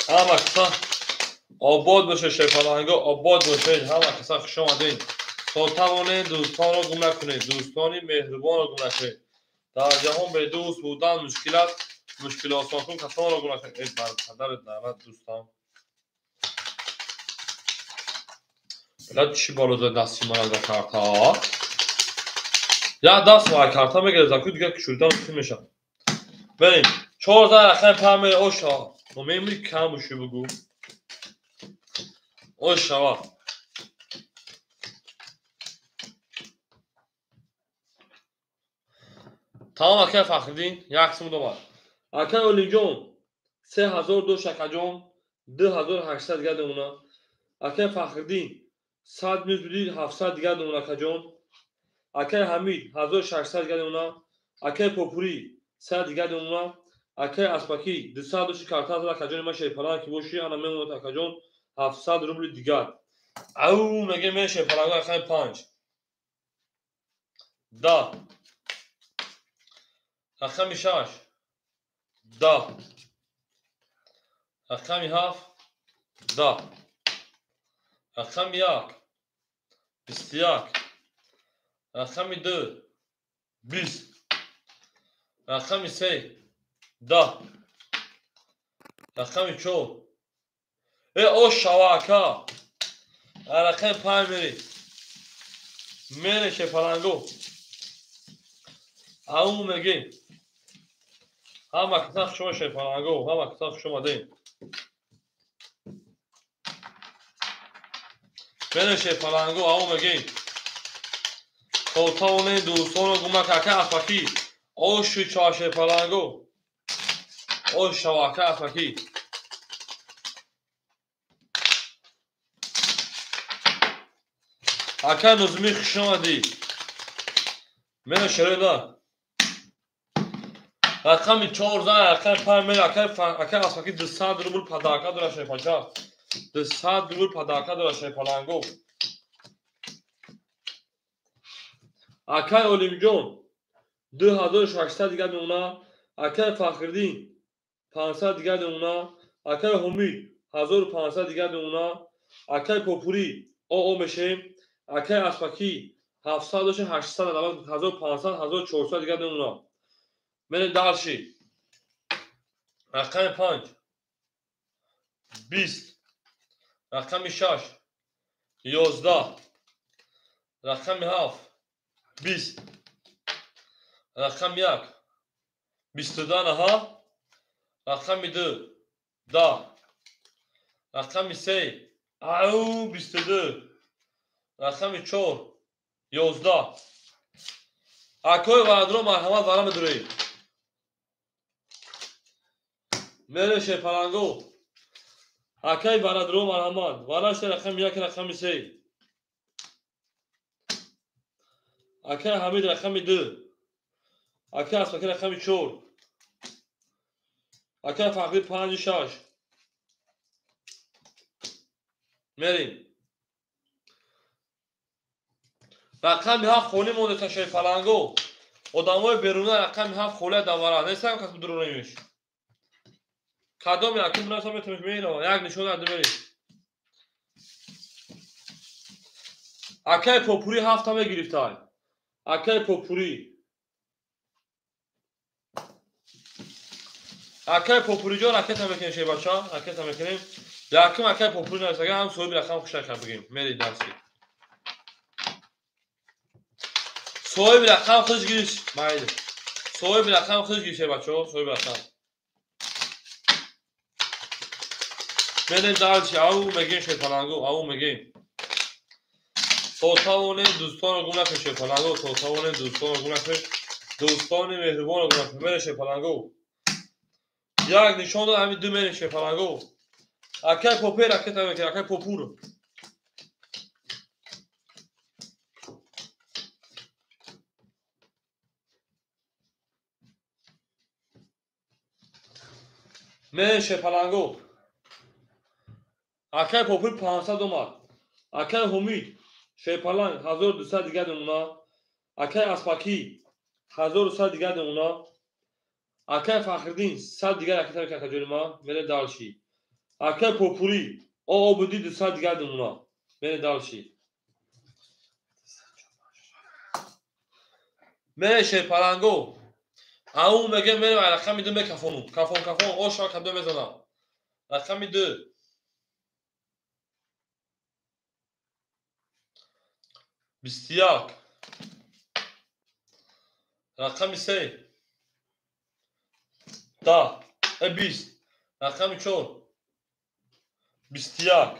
Ҳама каса обод бошед шерпаланго, обод бошед. Ҳама каса хуш омадед. То тавонед дӯстонро гум накунед, дӯстони меҳрубонро гум накунед. Дар ҷаҳон бедӯст будан мушкил аст, мушкил осонкун касонро гум накунед. Э бар падарат лаънат дӯстам. Блядь, чӣ бало зад дасти мана за карта? Як даст ва карта мегирад, заку дигар кушодан мумкин мешавад. Берем. 14 рақами 5 мере оша. Но мемури кам боши бугу. Ошава. Тамом акай Фахриддин, як сум домад. Акай Олимҷон 3000 дошт акаҷон, 2800 дигар мемона. Акай Фахриддин 100 минус буди 700 дигар мемона акаҷон. Акай Ҳамид 1600 дигар мемона. Акай Попури 100 дигар мемона. Акай Аспакӣ 200 дошти карта зад акаҷони ман шерпаланг ки боши, ана мемонад акаҷон 700 рубли дигар. Ау меге мен шерпаланг акай 5 10. Рақами 6 10. Рақами 7 10. Рақами 1 21. Рақами 2 20. Рақами 3 10. Рақами 4 ошава ака. Рақами 5 мери. Мере шерпаланго. Ау меге. Ҳама каса хуш омадед шерпаланго, ҳама каса хуш омадед. Мере шерпаланго, ау меге. То тавонед дӯстонро гум накунед. Акай Аспакӣ, оши ча шерпаланго. Ошава акай Аспакӣ. Акай Нузмӣ хуш омадӣ. Мере шерои нар. Рақами 14 рақами 5 мере акай Аспакӣ 200 рубл падарка дора шерпача. 200 рубл падарка дора шерпаланго. Акай Олимҷон 2600 дигар мемона. Акай Фахриддин 500 дигар мемона. Акай Ҳумид 1500 дигар мемона. Акай Попурӣ ОО мешем. Акай Аспакӣ 700 доша 800 1500 1400 дигар мемона. Мерем дальше. Рақами 5 20, рақами 6 11, рақами 7 20, рақами 1 22 наҳа, рақами 2 10, рақами 3 ау 22, рақами 4 11. Акои варадро марҳамат вара медурем. Мере шепаланго. Акай варадро марҳамат. Варашта рақами 1, рақами 3. Акай Ҳамид рақами 2. Акай Аспаки рақами 4. Акай Фахри 5 6. Мерим. Рақами 7 холӣ монда ташои паланго. Одамои беруна рақами 7 холия давара. Нестам кас дурунимиш. Кадоми аким бинависам метавониш мерава. Як нишон аду мерим. Акай Попурӣ 7 мегирифтай. Акай Попурӣ. Акай Попурӣ ҷон ракета мекунем шебача, ракета мекунем. Яким акай Попурӣ навис, агар ҳам соҳиби рақам хушак бигем. Мери дарси. Соҳиби рақам хуш гириш, майли. Соҳиби рақам хуш гириш шебачо, соҳиби рақам. Мерем дальше, ау мегем шепаланго, ау мегем. То тавонем дӯстонро гум накунем шепаланго, то тавонем дӯстонро гум накунем, дӯстони меҳрубонро гум накунем. Мерем шепаланго. Як нишон дод, ҳамин ду мерем шепаланго. Акай Попе ракета мекунем, акай Попур. Мерем шепаланго. Акай Попур 500 омад. Акай Ҳумид шепаланг 1200 дигар мемона. Акай Аспакӣ 1100 дигар мемона. Акай Фахриддин 100 дигар ракета мекунад акаҷони ман. Мерем дальше. Акай Попурӣ ОО буди 200 дигар мемона. Мерем дальше. Мерем шепаланго. Ау мегем мерем рақами 2 мекафонум. Кафон кафон оша кадо мезанам. Рақами 2 21, рақами 3 10, 20, рақами 4 21,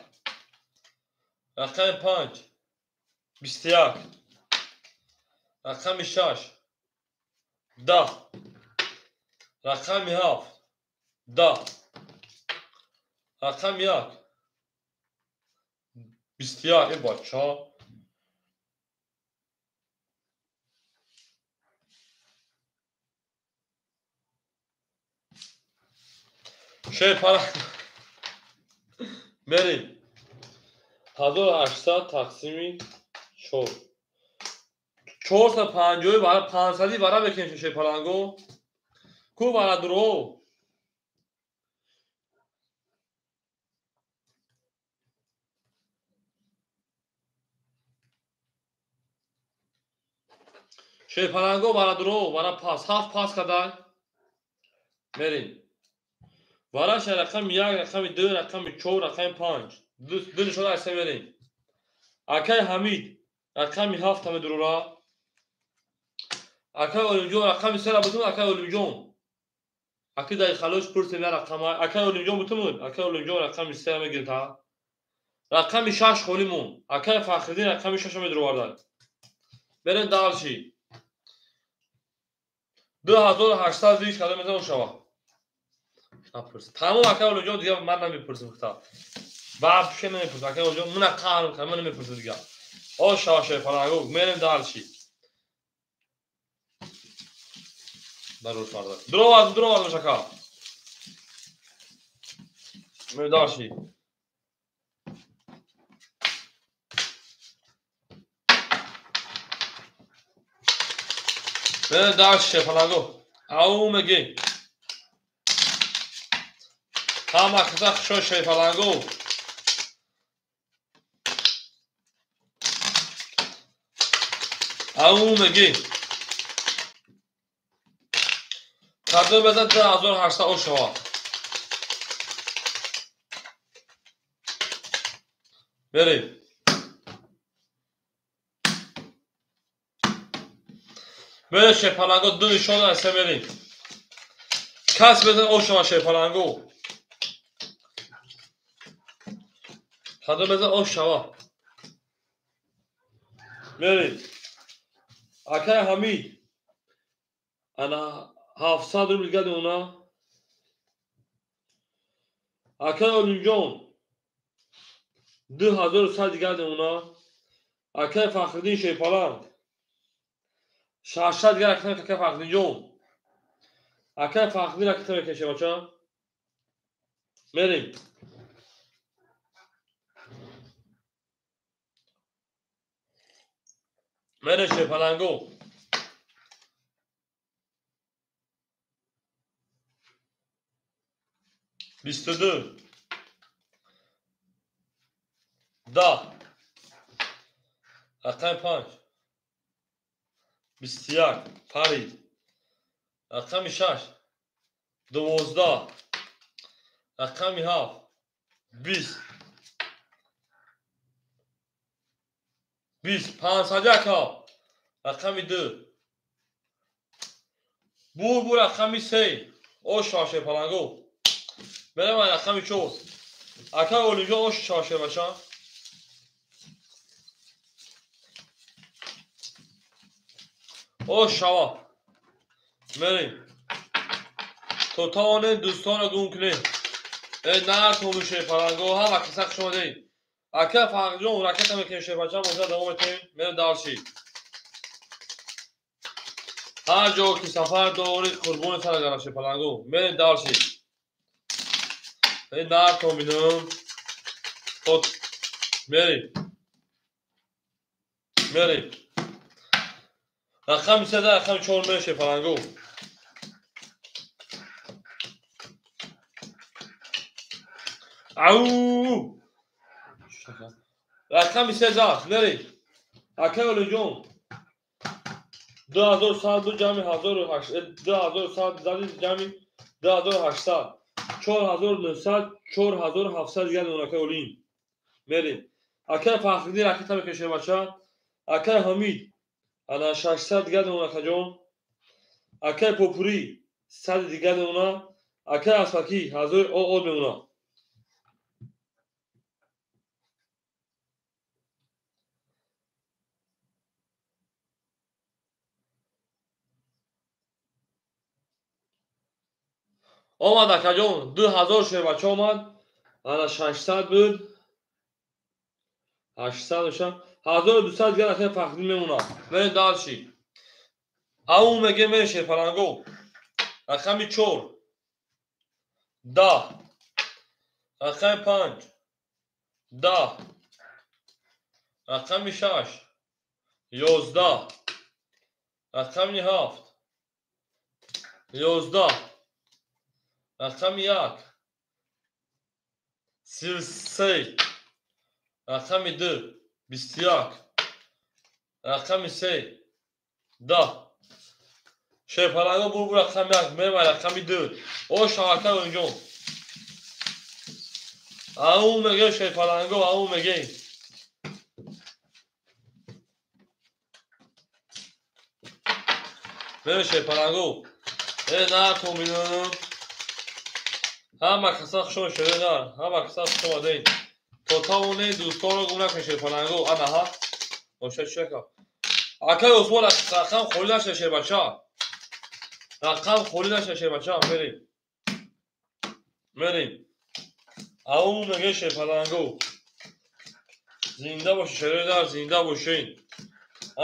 рақами 5 21, рақами 6 10, рақами 7 10, рақами 1 21. Э бача. Шепаланг. Мерим. 1800 тақсими 4. 450 вара 500 вара мекунем шепаланго. Ку вара дуро. Шепаланго вара дуро, вара пас, 7 пас кадай. Мерим. Вараша рақами 1, рақами 2, рақами 4, рақами 5. Ду нишона айса мерем. Акай Ҳамид рақами 7 медурора. Акай Олимҷон рақами 3 бутун, акай Олимҷон. Аки дар халош пурсем я рақама. Акай Олимҷон бутун, акай Олимҷон рақами 3 мегирта. Рақами 6 холӣ мон. Акай Фахриддин рақами 6 медуроварда. Мерем дальше. 2800 зиш кадом мезанам шава. Тамом акай Олимҷон дигар ман намепурсам хита. Вообще намепурсам. Акай Олимҷон мана қаҳр мекунам, ман намепурсам дигар. О шава шепаланго, мерем дальше. Дарур фарда. Дуровардам, дуровардам шака. Мерем дальше. Мерем дальше шепаланго. Ау меги. Ҳама каса хушо шерпаланго. Ау меги. Кадо беза 2800 ошава. Мерем. Мерем шерпаланго ду нишон асе мерем. Кас беза ошава шерпаланго. Кадо беза ошава. Мерем. Акай Ҳамид. Ана 700 рубл гади она. Акай Олимҷон 2100 гади она. Акай Фахриддин Шерпаланг 600 гар акай Фахриддинҷон. Акай Фахриддин акай мекашем бача. Мерем. Мерем Шерпаланго. 22 10 рақами 5 21 парид рақами 6 12 рақами 7 20 20 501 рақами 2 бур рақами 3 ош шерпаланго. Мерем рақами 4. Акай Олимҷон ош шер бача. Ош шава. Мерем. То тавонем дӯстонро гум кунем. Нар тому шерпаланго ҳама каса хуш омадед. Акай Фахрҷон ракета мекунем шербача, боза давом метем. Мерем дарши. Ҳар ҷо ки сафар дорӣ қурбони сара гарам шерпаланго. Мерем дарши. Нар томинам. Мерем. Мерем. Рақами 3 рақами 4 мерем шерпаланго. Ау! Рақами 3 мерем. Акай Олимҷон 2100 ҷамъи 1800 2100 зади ҷамъи 2800 4900 4700 дигар мемонад акай Олим. Мерем. Акай Фахриддин ракета мекашем бача. Акай Ҳамид ана 600 дигар мемонад акаҷон. Акай Попурӣ 100 дигар мемонад. Акай Асфакӣ 1000 од мемонад. Омад акаҷон 2000 шербача омад. Ана 600 буд. 800 боша. 1200 дигар акай Фахриддин мемонад. Мерем дарши. Ау меге мерем шерпаланго. Рақами 4 10 рақами 5 10 рақами 6 11 рақами 7 11 рақами 1 33 рақами 2 21 рақами 3 10 шерпаланго бур рақами 1 мерем рақами 2 ош акай Олимҷон. Ау меге шерпаланго, ау меге. Мерем шерпаланго. Нар томинам. Ҳама каса хуш омадед шердар, ҳама каса хуш омадед. То тавонед дӯстонро гум накунед шерпаланго. Анаҳа. Оша чӣ кард? Акай Усмон рақам холӣ нашуда шербача. Рақам холӣ нашуда шербача. Мерем. Мерем. Ау меге шерпаланго. Зинда бошед шердар, зинда бошед.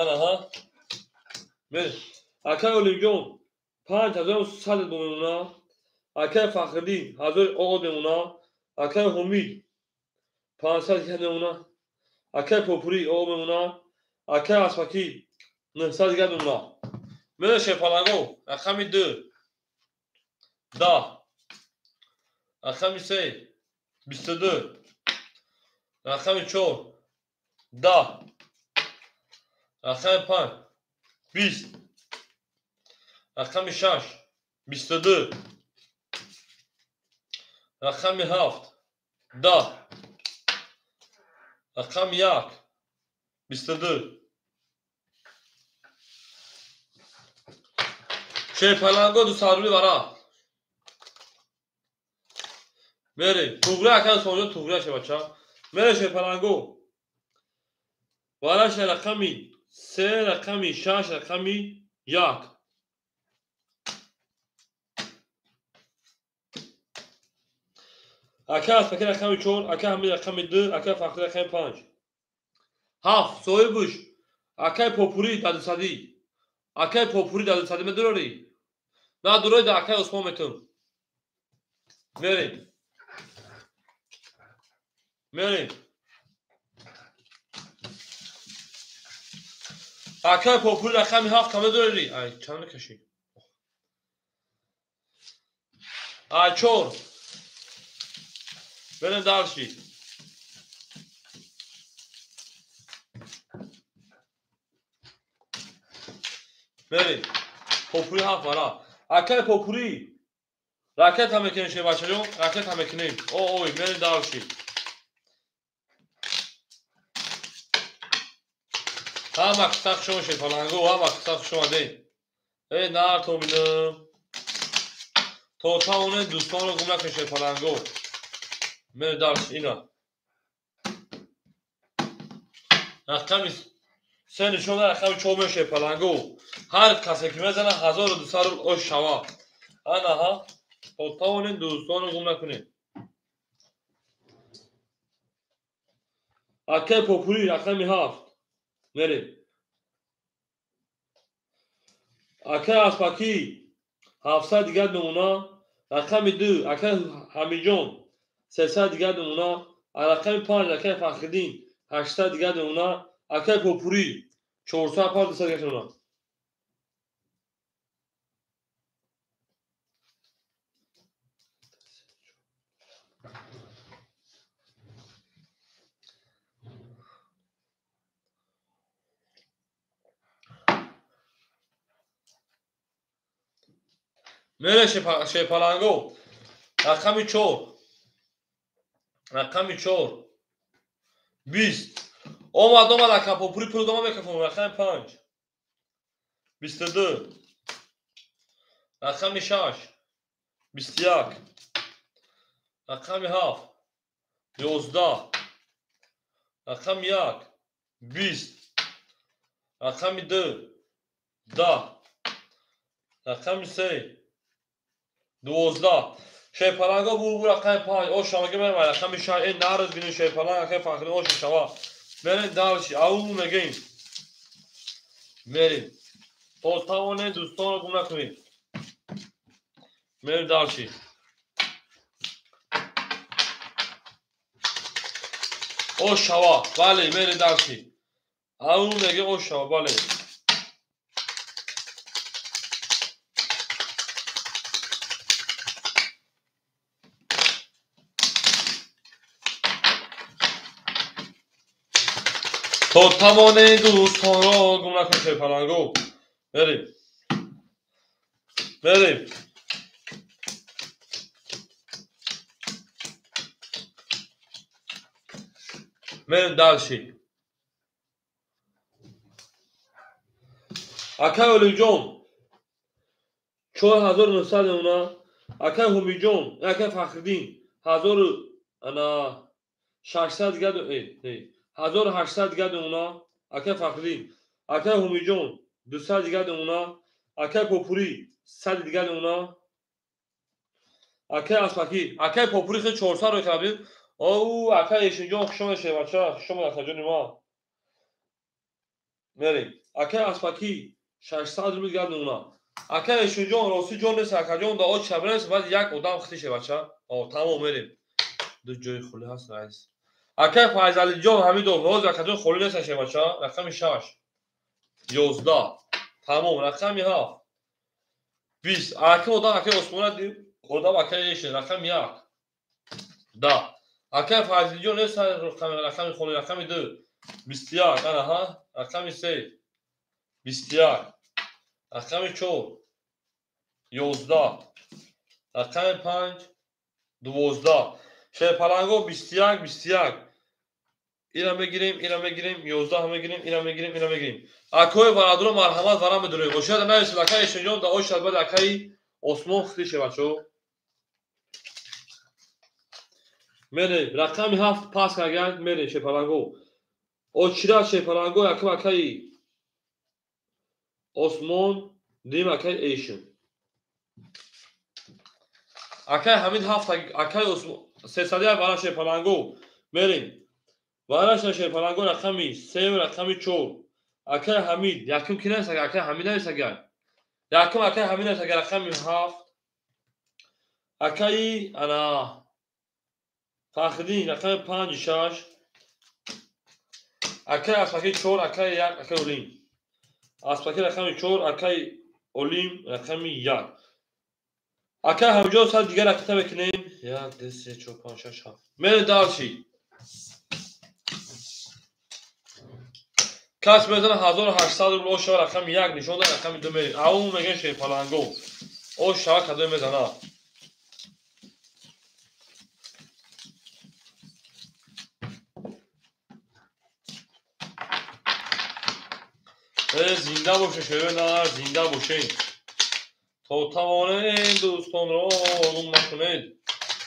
Анаҳа. Мерем. Акай Олимҷон 5100 мемонад. Акай Фахриддин 1000 од мемонад. Акай Ҳумид 500 мемонад. Акай Попурӣ од мемонад. Акай Асфакӣ 900 дигар мемонад. Мерем шерпаланго. Рақами 2 10 Рақами се, 22. Рақами чор, 10. Рақами панҷ, 20. Рақами шаш, 22. Рақами ҳафт, 10. Рақами як, 22. Шерпаланго 200 рубли вара. Мерем. Туғри ака Усмонҷон туғри аше бача. Мерем шерпаланго. Вараша рақами се, рақами шаш, рақами як. Ака Аспаки рақами чор, ака Ҳамид рақами ду, ака Фахри рақами панҷ. Ҳафт соҳибуш акаи Попурӣ дар дусадӣ. Акаи Попурӣ дар дусадӣ медурорӣ? На дурои да акаи Усмон метум. Мерем. Мерем. Акаи Попурӣ рақами ҳафт кам медурорӣ? Ай, чанд мекашӣ? Ай, чор. Мерем дальше. Мерем. Попурӣ ҳафт вара. Акаи Попурӣ. Ракета мекунем шербачаҷон, ракета мекунем. О, ой, мерем дальше. Ҳама қисса хуш омад шерпаланго, ҳама қисса хуш омадед. Э, нар то бинам. То тавонед дӯстонро гум накунед шерпаланго. Мерем дальше, ина. Рақами се нишон да, рақами чор меояд шерпаланго. Ҳар касе ки мезанад 1200 рубл ош шава. Ана ҳа, то тавонед дӯстонро гум накунед. Акаи Попурӣ рақами ҳафт. Мерем. Акаи Аспакӣ 700 дигар намуна. Рақами ду, акаи Ҳамиҷон 300 дигар намуна. Рақами панҷ, акаи Фахриддин 800 дигар намуна. Акаи Попурӣ 405 200 дигар намуна. Мере шерпаланго. Рақами чор. Рақами чор. 20. Омад, омад, ака Попурӣ пул дома мекафон. Рақами панҷ. 22. Рақами шаш. 21. Рақами ҳафт. 11. Рақами як. 20. Рақами ду. 10. Рақами се. 12. Шерпаланго бур рақами панҷ. Ош шаваги мерем рақами шаш. Э, нараз бинем шерпаланг акаи Фахриддин ош шава. Мерем дальше. Ау мегем. Мерем. То тавонед дӯстонро гум накунед. Мерем дальше. Ош шава. Бале, мерем дальше. Ау мегем ош шава, бале. То тавонед дӯстонро гум накунед шерпаланго. Мерем. Мерем. Мерем дальше. Акаи Олимҷон 4900 намуна. Акаи Ҳумиҷон, акаи Фахриддин 1600 дигар, 1800 дигар намуна. Акаи Фахриддин, акаи Ҳумиҷон 200 дигар намуна. Акаи Попурӣ 100 дигар намуна. Акаи Аспакӣ, акаи Попурӣ хел 400 ро кардем. Оу, акаи Эшинҷон хуш омадед шербача, хуш омад акаҷони ман. Мерем. Акаи Аспакӣ 600 рубл дигар намуна. Акаи Эшинҷон рости ҷон нест, акаҷон да оч шаб нест, баъд як одам хити шербача. О, тамом мерем. Ду ҷои холӣ ҳаст раис. Акаи Файзалиҷон Ҳамидов, ҳозир акаҷон холӣ нест шербача. Рақами шаш. 11. Тамом, рақами ҳафт. 20. Ака одам акаи Осмона дид, одам акаи Эшин, рақами як. 10. Акай Фазилҷон нест рақами холи, рақами 2 21, ана ҳа, рақами 3 21, рақами 4 11, рақами 5 12. Шерпаланго 21 21. Ира мегирем, ира мегирем, 11 мегирем, ира мегирем, ира мегирем. Акои бародаро марҳамат вара медорем. Ошада нависед акай Эшенҷон да ошад баъд акаи Осмон хитише бачо. Мере рақами 7 пас карган мере шерпаланго. Очира шерпаланго якум акаи Осмон, дим акаи Эшен. Акаи Ҳамид 7 акаи Осмон 301 вара шерпаланго мерем. Вараша шерпаланго рақами 3 рақами 4. Акаи Ҳамид якум ки навис акаи Ҳамид навис агар. Якум акаи Ҳамид навис агар рақами 7. Акаи ана Фахриддин рақами 5 6. Акаи Аспаки 4, акаи 1, акаи Олим. Аспаки рақами 4, акаи Олим рақами 1. Акаи Ҳамиҷон сар дигар ракета мекунем. 1 2 3 4 5 6 7. Мерем дальше. Кас мезана 1800 рубл ошава рақами 1 нишон дад, рақами 2 мерем. Аввал мегӯем шерпаланго. Ошава кадом мезана. Зинда боше шерона, зинда бошед. То тавонед дӯстонро гум накунед.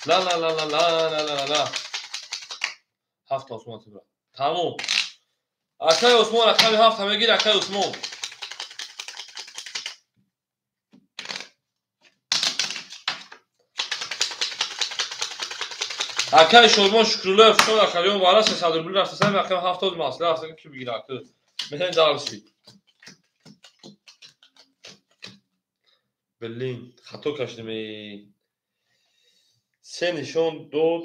Ла ла ла ла ла ла ла ла. 7 Осмон тибра. Тамом. Акаи Осмон рақами 7 мегир, акаи Осмон. Акаи Шодмон Шукруллоев шод акалиён вара 300 рубл рафта, рақами 7 масъала аст ки бигир ака. Мехоҳем дальше. Блин, хато кашидем. 3 нишон дод.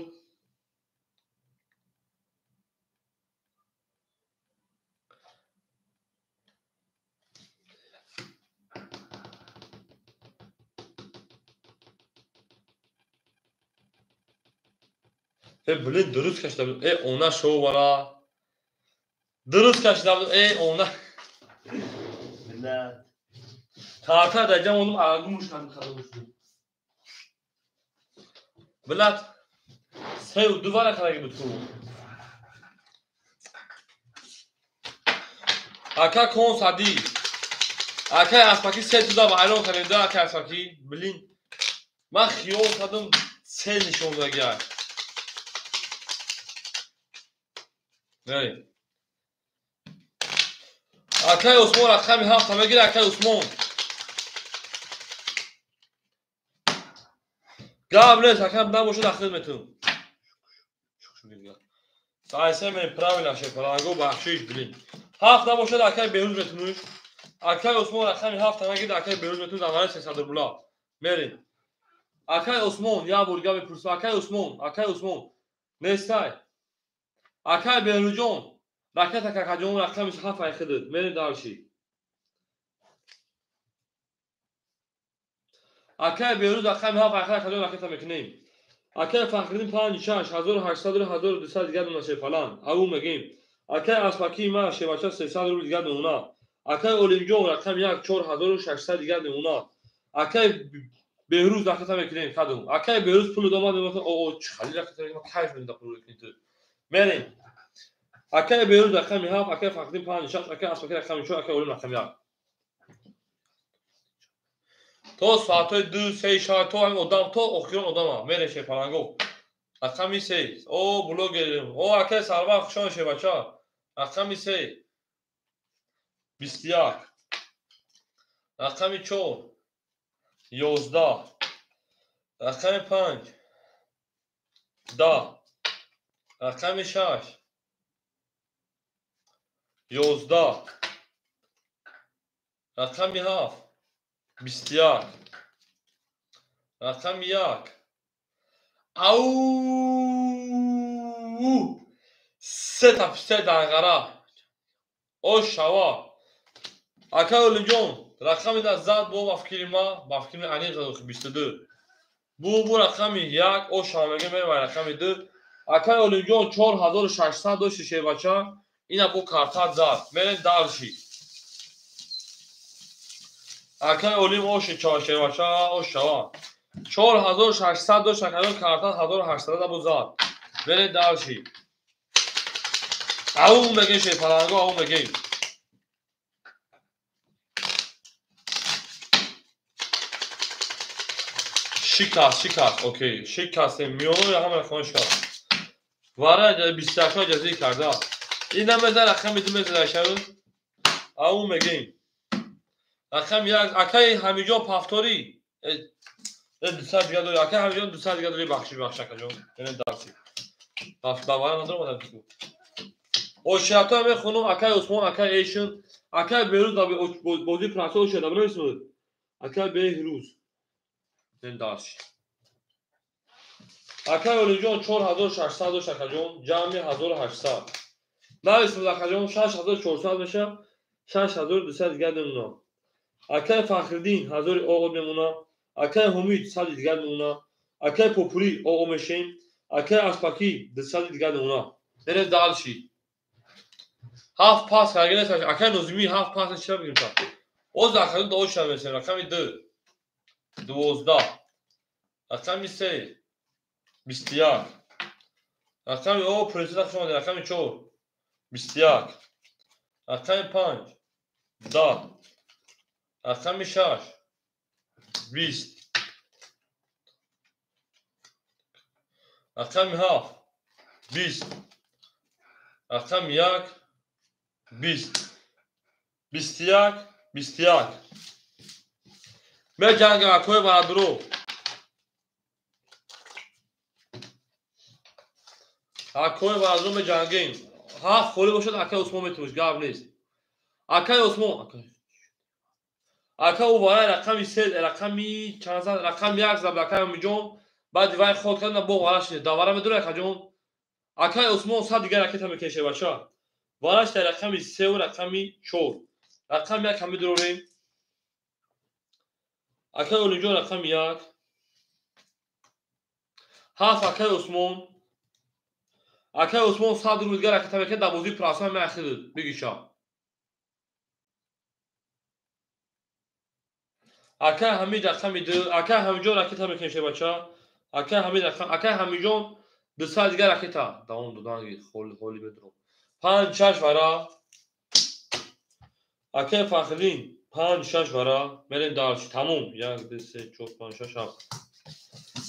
Блин, дуруст кашида будем. Она шоу вара. Дуруст кашида будем. Она. Блин. Карта даҷам одам агумуш кардем хато шуд. Блин. 3 2 вара кардаги буд ку. Ака кон сади. Ака Аспаки 3 туда вайрон кардем да ака Аспаки. Блин. Ман хиёл кардам 3 нишон дагия. Акаи Осмон рақами 7 мегир, акаи Осмон. Гап нест, акам набошад ахир метунам. Сайсе мен правильно шерпаланго бахшиш блин. 7 набошад акаи Беҳрӯз метунуш. Акаи Осмон рақами 7 мегир, акаи Беҳрӯз метунуш аввали 300 рубла. Мерем. Акаи Осмон, як бор дигар мепурсам. Акаи Осмон, акаи Осмон. Нестай. Акаи Беҳрӯзҷон, ракета какаҷон рақами 7 айхидид. Мерем дальше. Акаи Беҳрӯз рақами 7 айхид акаҷон ракета мекунем. Акаи Фахриддин 5 6 1800 1200 дигар дона шерпалан. Аву мегем. Акаи Аспаки ма шербача 300 рубл дигар мемона. Акаи Олимҷон рақами 1 4600 дигар мемона. Акаи Беҳрӯз ракета мекунем кадом. Акаи Беҳрӯз пул домад мемона. О, чӣ хали ракета мекунем, кайф медиҳад пул мекунӣ ту. Мерем. Акаи Беҳрӯз рақами 7, акаи Фахриддин 5 6, акаи Аспаки рақами 4, акаи Олим рақами 1. То соатҳои 2 3 шаб то ҳамин одам то охирон одама мерем шерпаланго. Рақами 3. О блогер. О акаи Сарвар хушон шербача. Рақами 3. 21. Рақами 4 11. Рақами 5 10. Рақами 6 11. Рақами 7 21. Рақами 1. Ау! 3 та писта данғара. О шава. Акаи Олимҷон, рақами да зад бо ба фикри ма, ба фикри аниқ зад 22. Бу рақами 1 оша мегем мерем рақами 2. Акай Олимҷон 4600 дошти шербача. Ина бо карта зад. Мерем дальше. Акай Олим оши чава шербача ош шава. 4600 дошт акай карта 1800 бо зад. Мерем дальше. Ау мегем шерпаланго ау мегем. Шикаст, окей. Шикаст, миёно я ҳама рақамҳо шикаст. Вара 21 ҷазӣ карда. Ин намеза рақами 2 меза шавад. Ау мегем. Рақами 1 акай Ҳамиҷон пафторӣ. 200 дига дорӣ. Акай Ҳамиҷон 200 дига дорӣ бахшиш бахш акаҷон. Мерем дарси. Бафтавара надорам одам тику. Ошиято мехонам акай Усмон, акай Эйшн, акай Беҳрӯз бозии прасо ошиято бинависед. Акай Беҳрӯз. Мерем дарси. Акай Олимҷон 4600 дошт акаҷон, ҷамъи 1800. Нависед акаҷон 6400 меша, 6200 дигар мемона. Акай Фахриддин 1000 ОО мемона, акай Ҳумид 100 дигар мемона, акай Попурӣ ОО мешем, акай Аспакӣ 200 дигар мемона. Мерем дальше. 7 пас каргина акай Нозимӣ 7 пас чира бигирем та. Оз акаҷон до оша мешем, рақами 2 12, рақами 3 21, рақами о президент хуш омадед, рақами 4 21, рақами 5 10, рақами 6 20, рақами 7 20, рақами 1 20, 21 21. Меҷангам акои бародаро. Акои бародаро меҷангем. 7 холӣ бошад акай Усмон метавош, гап нест. Акай Усмон, ака ӯ варай рақами 3, рақами чанд зад, рақами 1 зад акай Ҳамиҷон, баъди вай ход кард бо вара шид. Давара медорӣ акаҷон? Акай Усмон 100 дигар ракета мекеше бача. Вараш дар рақами 3 ва рақами 4. Рақами 1 ҳам медорем. Акай Олимҷон рақами 1. 7 акай Усмон. Акай Усмон 100 рубл дигар ракета мекунад дар бозии прасо ҳам меахирд. Бигиша. Акай Ҳамид рақами 2, акай Ҳамиҷон ракета мекунем шебача. Акай Ҳамид рақам, акай Ҳамиҷон 200 дигар ракета. Давом доданги холи медорам. 5 6 вара. Акай Фахриддин 5 6 вара. Мерем дальше. Тамом. 1 2 3 4 5 6 7.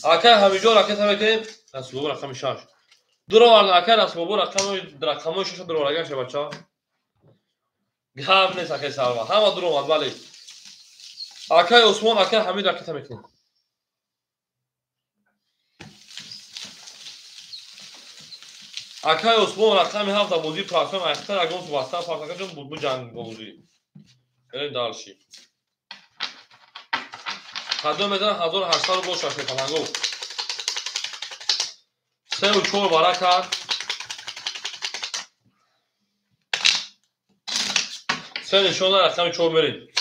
Акай Ҳамиҷон ракета мекунем. Расулбобо рақами 6. Дуровард акай Расулбобо рақамои 6 дуровард шебача. Гап нест акай Сарва. Ҳама дуровард, бале. Акай Усмон, акай Ҳамид ракета мекунем. Акай Усмон рақами 7 дар бозии прасом ахтар ягон васта партакаҷон буд ҷанг бозӣ. Мерем дальше. Қадом мезанад 1800 рубл шаш мепаланго. 3 ва 4 вара кард. 3 нишон рақами 4 мерем.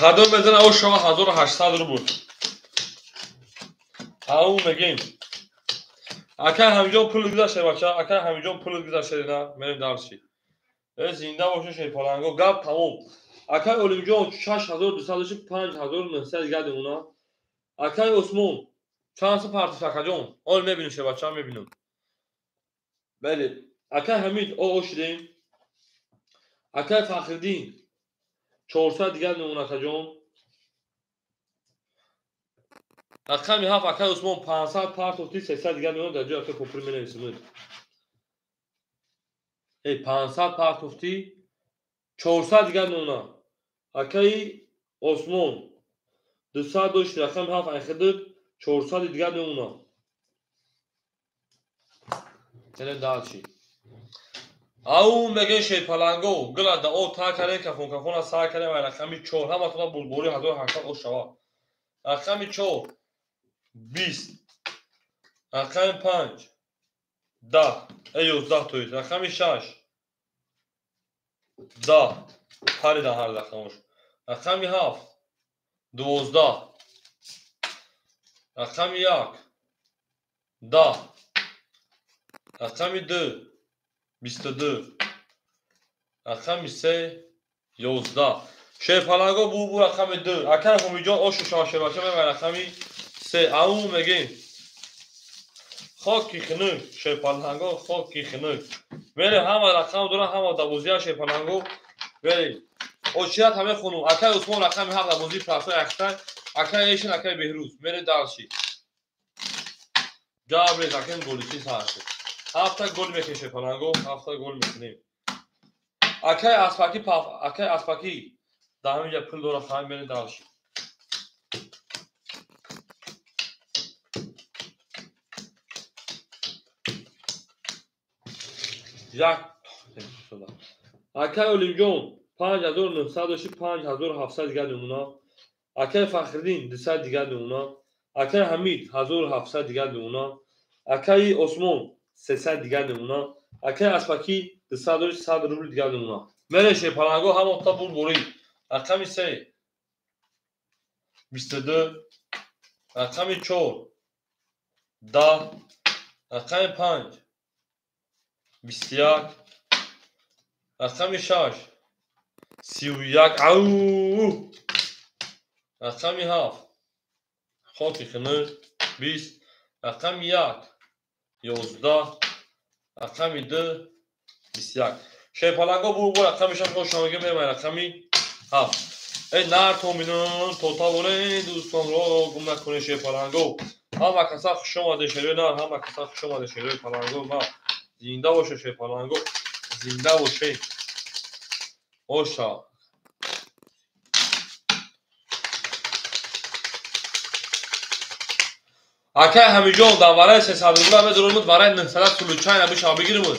Кадом мезана о шава 1800 рубл. Ау мегем. Акай Ҳамиҷон пул гузашта бача, акай Ҳамиҷон пул гузашта на, мерем дарси. Зинда боша шерпаланго, гап тамом. Акай Олимҷон 6200 дошт, 5900 дигар мемона. Акай Усмон чанд сум партофт акаҷон? Ол мебинем шербача, мебинем. Бале, акай Ҳамид о шудем. Акай Фахриддин 400 дигар мемона акаҷон. Рақами 7 акай Усмон 500 партофти, 300 дигар мемона дар ҷои акай Попури менависем. 500 партофти, 400 дигар мемона. Акай Осмон 200 дошт, рақами 7 айхидид, 400 дигар мемона. Мерем дальше. Ау мегӯяд шерпаланго, гула да о та кардем, кафон кафона сар кардем, ва рақами 4 ҳаматона булбори 1800 ош шава. Рақами 4 20, Рақами 5 10 11 то есть. Рақами 6 10 паридан ҳар рақамош. Рақами 7 12. Рақами 1 10. Рақами 2 22. Рақами 3 11. Шерпаланго бу рақами 2. Акай Ҳумиҷон ошу шавшебача мебар рақами 3. Ау мегем. Хоки хунук, шерпаланго хоки хунук. Мере ҳама рақам доран, ҳама дабозия шерпаланго. Мере. Очият ҳаме хунук. Акай Усмон рақами 7 дабозии прасо якта. Акай Эшин, акай Беҳрӯз. Мере дальше. Габрез акай голичи сарши. Ҳафта гол мекунем шерпаланго, ҳафта гол мекунем. Акай Аспаки паф, акай Аспаки дар ҳамин ҷа пул дора, хаем мере дальше. Як акай Олимҷон 5900 дошти, 5700 дигар мемона. Акай Фахриддин 200 дигар мемона. Акай Ҳамид 1700 дигар мемона. Акай Осмон 300 дигар мемона. Акай Аспаки 200 дошти, 100 рубл дигар мемона. Мере шерпаланго ҳамон та бур борид. Рақами 3 22. Рақами 4 10. Рақами 5 21. Рақами 6 31. Ау! Рақами 7 хоки хунук 20. Рақами 1 11. Рақами 2 21. Шерпаланго бур бо рақами 6 хошамега мемай рақами 7. Эй нар томинон тоталоре дӯстонро гум накунед шерпаланго. Ҳама каса хуш омаде шерои нар, ҳама каса хуш омаде шерои паланго. Ма зинда боше шерпаланго, зинда боше. Оша. Акай Ҳамиҷон дар вараи 300 рубла медоромуд, вараи 900 сулучайна бишава бигиримуд.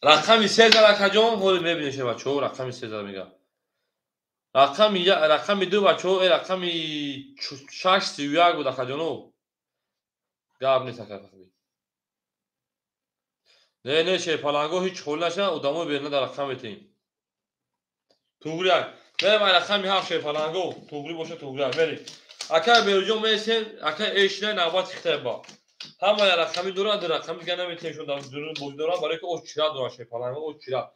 Рақами 3 зад акаҷон, ҳоли мебинед бачаҳо, рақами 3 зад мега. Рақами 2 бачаҳо, рақами 6 31 буд акаҷоно. Гап нест ака Фахриддин. Не, не, шерпаланго ҳеҷ холӣ нашад, одамои берна дар рақам метиҳем. Туғри як. Мерем ай рақами 7 шерпаланго, туғри боша туғри як. Мерем. Акай Беруҷон месем, акай Эшина навбат хитайба. Ҳама я рақами дорад, ду рақами дигар наметиҳем, шон дар дурун бозӣ дорад, барои ки оч чира дорад шерпаланго, оч чира.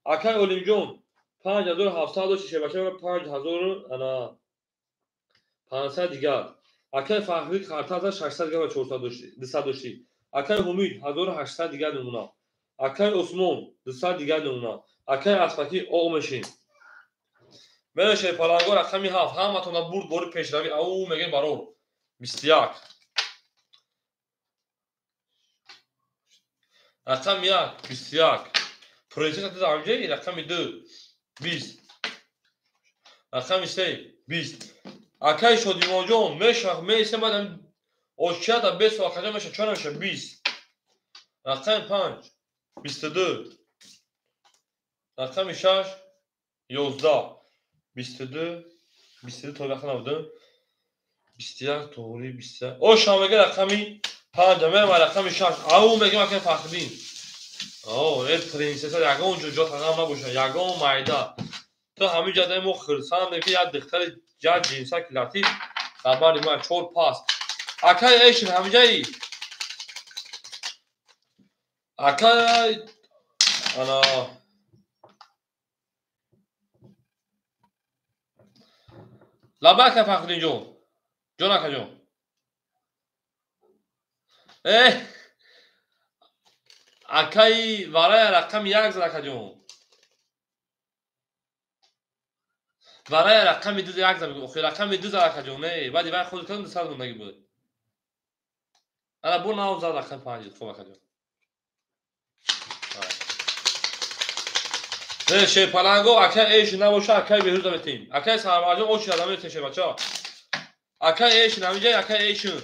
Акай Олимҷон 5700 дошти шербача, 5500 дигар. Акай Фахрид қарта зад 600 дигар ва 400 дошти, 200 дошти. Акай Ҳумид 1800 дигар мемона. Акай Усмон 200 дигар мемона. Акай Аспаки оғ мешин. Мере шерпаланго рақами 7 ҳаматона бурд бори пешравӣ. Ау мегем барор. 21. Рақами 1 21. Президент ҳамҷаи рақами 2 20. Рақами 3 20. Акай Шодимонҷон мешах меисем баъд очията бесо акаҷон меша чор меша 20. Рақами 5 22. Рақами 6 11. 22 22 то вақт набудам. 21 тоғри 21. Оша мега рақами 5 мерам рақами 6. Ау мегем акай Фахриддин. О, э принсесса ягон ҷо ҷо тағам набошад, ягон майда. То ҳамин ҷадаи мо хирсандем ки як духтари як ҷинсаки латиф дар бари ма 4 пас. Акай Эшин ҳаминҷаи. Акай ана лаба ака Фахриддинҷон. Ҷон акаҷон. Акай варая рақами 1 зад акаҷон. Варая рақами 2 1 зад. Охи рақами 2 зад акаҷон. Не, баъди вай худ кардам 200 мондаги буд. Ана бо нав зад рақами 5. Хуб акаҷон. Не, шерпаланго акай Эшин набоша, акай Беҳрӯза метиҳем. Акай Сарварҷон очи зада метиҳем шербача. Акай Эшин ҳаминҷа, акай Эшин.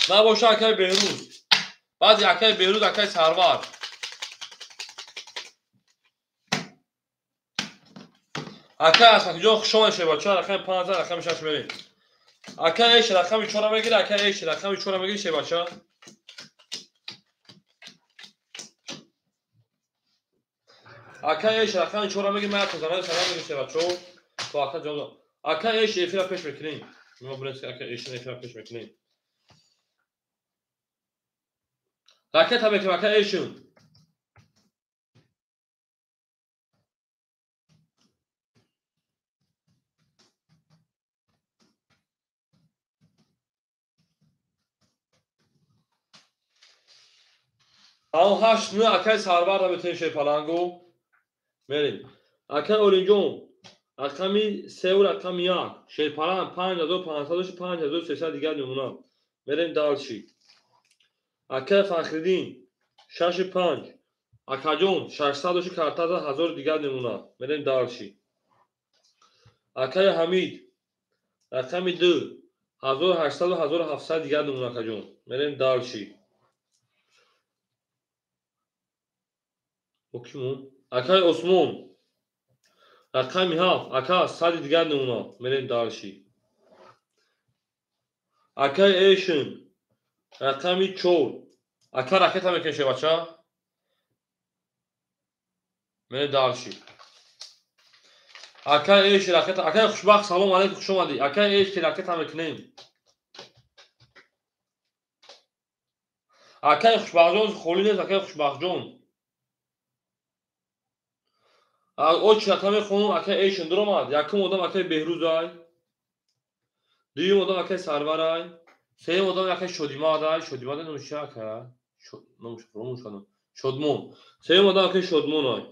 Набоша акай Беҳрӯз. Баъди акай Беҳрӯз акай Сарвар. Ака Асхатҷон, хуш омадед, шербача. Рақами 5 рақами 6 мерем. Ака Эш рақами 4 мегири, ака Эш рақами 4 мегири, шербача. Ака Эш рақами 4 мегири, ман то салом мегирам, шербачо. То ака ҷавоб. Ака Эш эфира пеш мекунем. Мо бурем, ака Эш эфира пеш мекунем. Ракета мекунем, ака Эшун. Ау 8 9 акай Сарварра метавонем, шерпалангу. Мерем. Акай Олимҷон, рақами 3 ва рақами 1. Шерпаланг 5500 5300 дигар намуна. Мерем дальше. Акай Фахриддин 6 5. Акаҷон 600 картаза 1000 дигар намуна. Мерем дальше. Акай Ҳамид рақами 2 1800 1700 дигар намуна, акаҷон. Мерем дальше. Окимон. Акай Осмон рақами 7 ака 100 дигар намуна. Мерем дальше. Акай Эшин рақами 4. Ака ракета мекунем, шербача. Мерем дальше. Акай Эш ракета. Акай Хушбахт, салом алейкум, хуш омадӣ. Акай Эш ракета мекунем. Акай Хушбахтҷон холӣ нест, акай Хушбахтҷон. Очрата мехонам, акай Эшин дуромад. Якум одам акай Беҳрӯзай. Дуюм одам акай Сарварай. Сеюм одам акай Шодимадай. Шодимадай номи чи ака? Номаш фаромӯш кардам. Шодмон. Сеюм одам акай Шодмонай.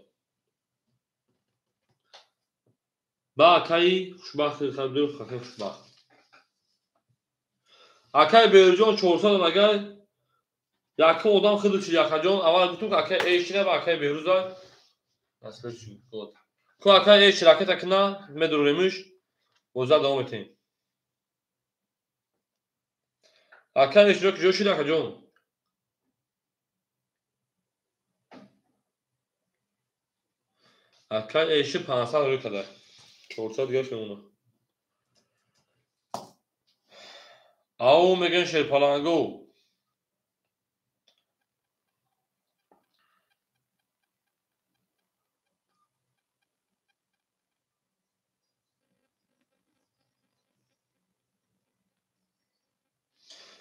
Ба акаи Хушбахт, акай Хушбахт. Акай Беҳрӯзҷон 400 агар якум одам худо чи акаҷон, аввал гуфтум акай Эшина ва акай Беҳрӯзай. Ку акай Эш ракета кина, медуремиш, боза давом метем. Акай Эш ҷо шид, акаҷон? Акай Эши 500 рӯй када. 400 дигар мемона. Ау мегӯян шерпалангу.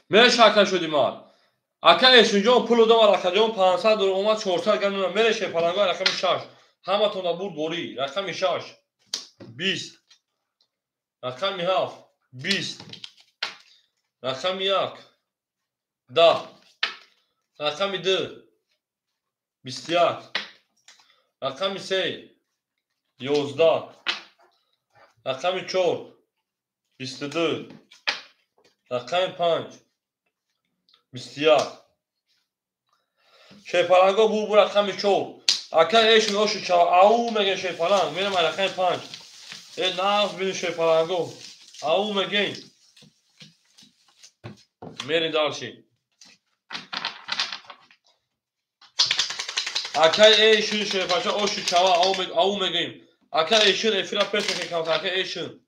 Мереш ака Шодимар. Ака Эшинҷон пул додам, акаҷон 500 омад, 400 гам намуна. Мереш шерпалангу рақами 6. Ҳаматон бурд борӣ. Рақами 6 20. Рақами 7 20. Рақами 1 10. Рақами 2 21. Рақами 3 11. Рақами 4 22. Рақами 5 21. Шерпаланго бу рақами 4. Ака Эшин ошу чава. Ау мегӯян шерпаланг. Мерам рақами 5. Э нағз бини шерпаланго. Ау мегӯем. Мерем дальше. Акай Эшин шерпача ошу чава. Ау мегӯем. Ака Эшин эфира пеш мекунем камтар. Ака Эшин.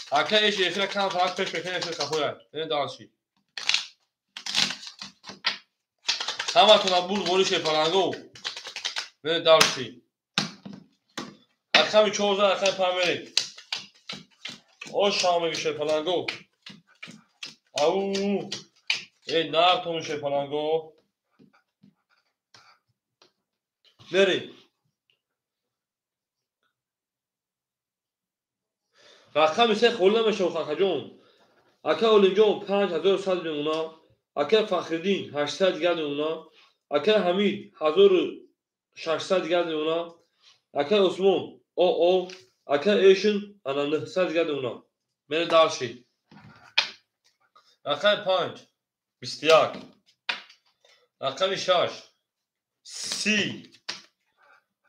Ака Эш эфира камтар пеш мекунем, эфир қафоя. Мерем дальше. Ҳаматон бурд бори шерпаланго. Мерем дальше. Рақами 14 рақами 5 мерем. Ош шава меги шерпаланго. Ау. Э нартон шерпаланго. Мерем. Рақами 3 холӣ намешавад, акаҷон. Ака Олимҷон 5100 мемона. Ака Фахриддин 800 дигар мемона. Ака Ҳамид 1600 дигар мемона. Ака Осмон ОО. Ака Эшин ана 900 дигар мемона. Мерем дальше. Рақами 5 21. Рақами 6 30.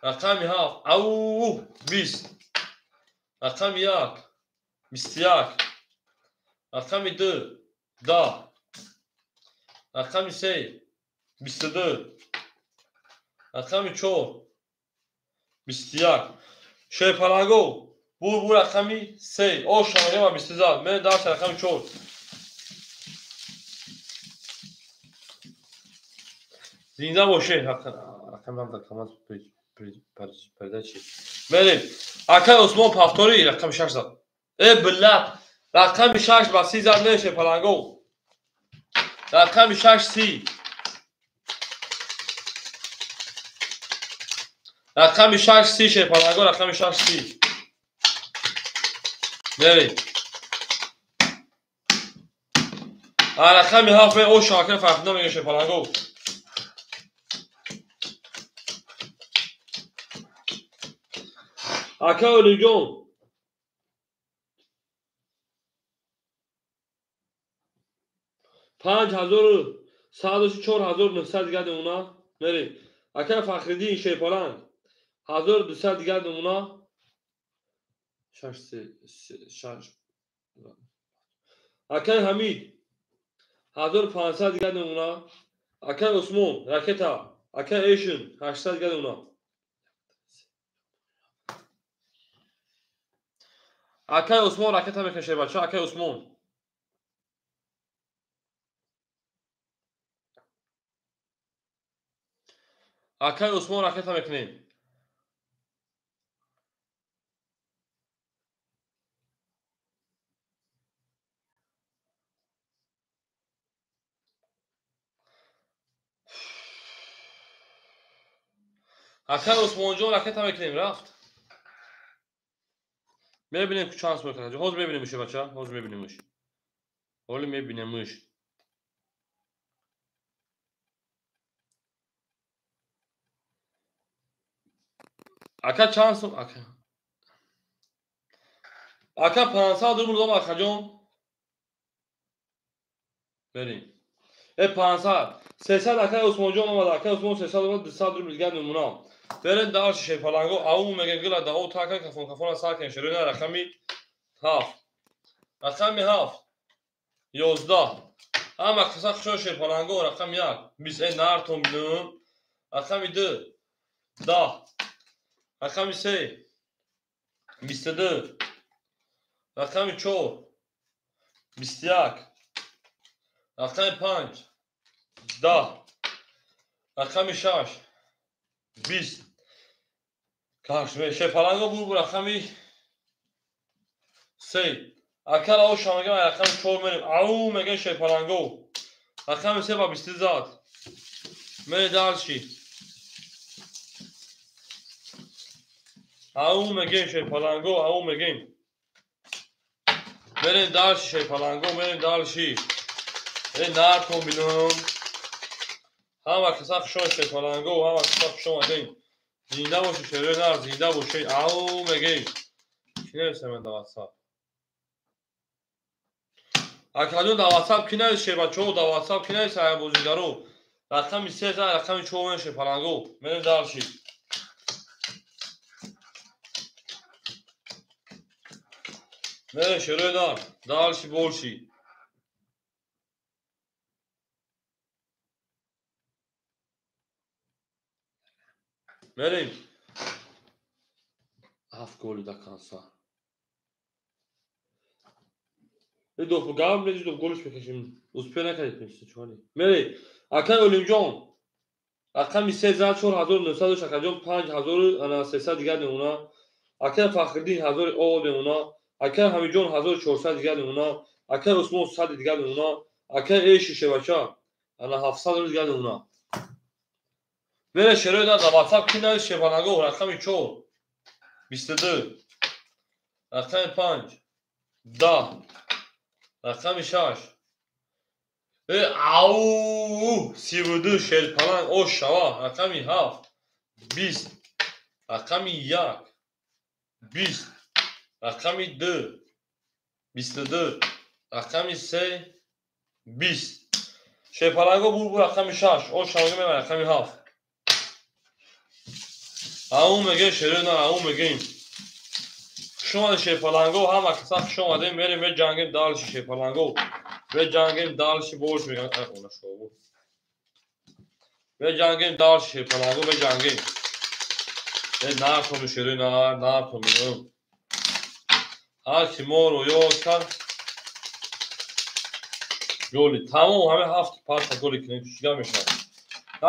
Рақами 7 ау 20. Рақами 1 21. Рақами 2 10. Рақами 3 22. Рақами 4 21. Шерпаланго Бур рақами 3. О шамага ба 20 зад. Мен дарс рақами 4. Зинда боше. Рақами ҳам дар камаз передачи. Мерем. Акай Усмон повтори рақами 6 зад. Э биллат. Рақами 6 ба 30 зад неше паланго. Рақами 6 30. Рақами 6 30 шепаланго, рақами 6 30. Мерем. Рақами 7 ме о шакр фарқида мега шепаланго. Ака Олиҷон 5104 4900 дигар намуна. Мерем. Ака Фахриддин Шерпаланг 1200 дигар намуна. 6 6. Акай Ҳамид 1500 дигар намуна. Акай Усмон ракета. Акай Эшин 800 дигар намуна. Акай Усмон ракета мекашад бача, Акай Усмон. Акай Усмон ракета мекунем. Акай Усмонҷон ракета мекунем, рафт. Мебинем ки чанд сум мекунад. Ҳозир мебинемш бача, ҳозир мебинемш. Ҳоли мебинемш. Ака чанд сум ака? Ака 500 рубл дом акаҷон. Берем. 500. 300 акай Усмонҷон омад. Акай Усмон 300 омад, 200 рубл дигар намуна. Берем дарши шерпаланго. Ау мега гила да о така кафон кафона сар кунем. Шероина рақами 7. Рақами 7. 11. Ҳама қиса хушо шерпаланго рақами 1. 20 нартон бинум. Рақами 2. 10. Рақами 3. 22. Рақами 4. 21. Рақами 5. 10. Рақами 6. 20. Каш шерпаланго бур рақами 3. Акара о шамага рақами 4 мерем. Ау мега шерпаланго. Рақами 3 ба 20 зад. Мере дальше. Ау мегем шерпаланго, ау мегем. Мерем дальше шерпаланго, мерем дальше. Нартон бинам. Ҳама каса хушон шерпаланго, ҳама каса хуш омадем. Зинда бошед шерои нар, зинда бошед. Ау мегем. Ки нависам ман дар WhatsApp? Акаҷон дар WhatsApp ки навис шербачаҳо, дар WhatsApp ки навис ая бозигаро. Рақами 3 зад, рақами 4 мерем шерпаланго. Мерем дальше. Мерем шерои нар, дальше больше. Мерем. 7 голи до конца. Доф гав меди доф голиш мекашем. Успе накардед меши чони. Мерем. Акай Олимҷон. Рақами 3 зад 4900 акаҷон 5300 дигар намуна. Акай Фахриддин 1000 о намуна. Акай Ҳамидҷон 1400 дигар намуна. Акай Усмон 100 дигар намуна. Акай Эши шебача ана 700 дигар намуна. Мере шерои дар WhatsApp ки навис шерпаланго рақами 4 22 рақами 5 10 рақами 6 ау 32 шерпаланг о шава рақами 7 20 рақами 1 20 рақами 2 22 рақами 3 20 шерпаланго бур рақами 6 о шава мебарад рақами 7. Ау мегем шероина, ау мегем. Хуш омадед шерпаланго, ҳама каса хуш омадем. Мерем меҷангем дальше шерпаланго. Меҷангем дальше больше мегам. Ай она шобу. Меҷангем дальше шерпаланго, меҷангем. Э нартон шероина, нартон. Ҳар ки моро ёд кард голи. Тамом ҳамин ҳафт панҷта голи кунем, чига мешавад?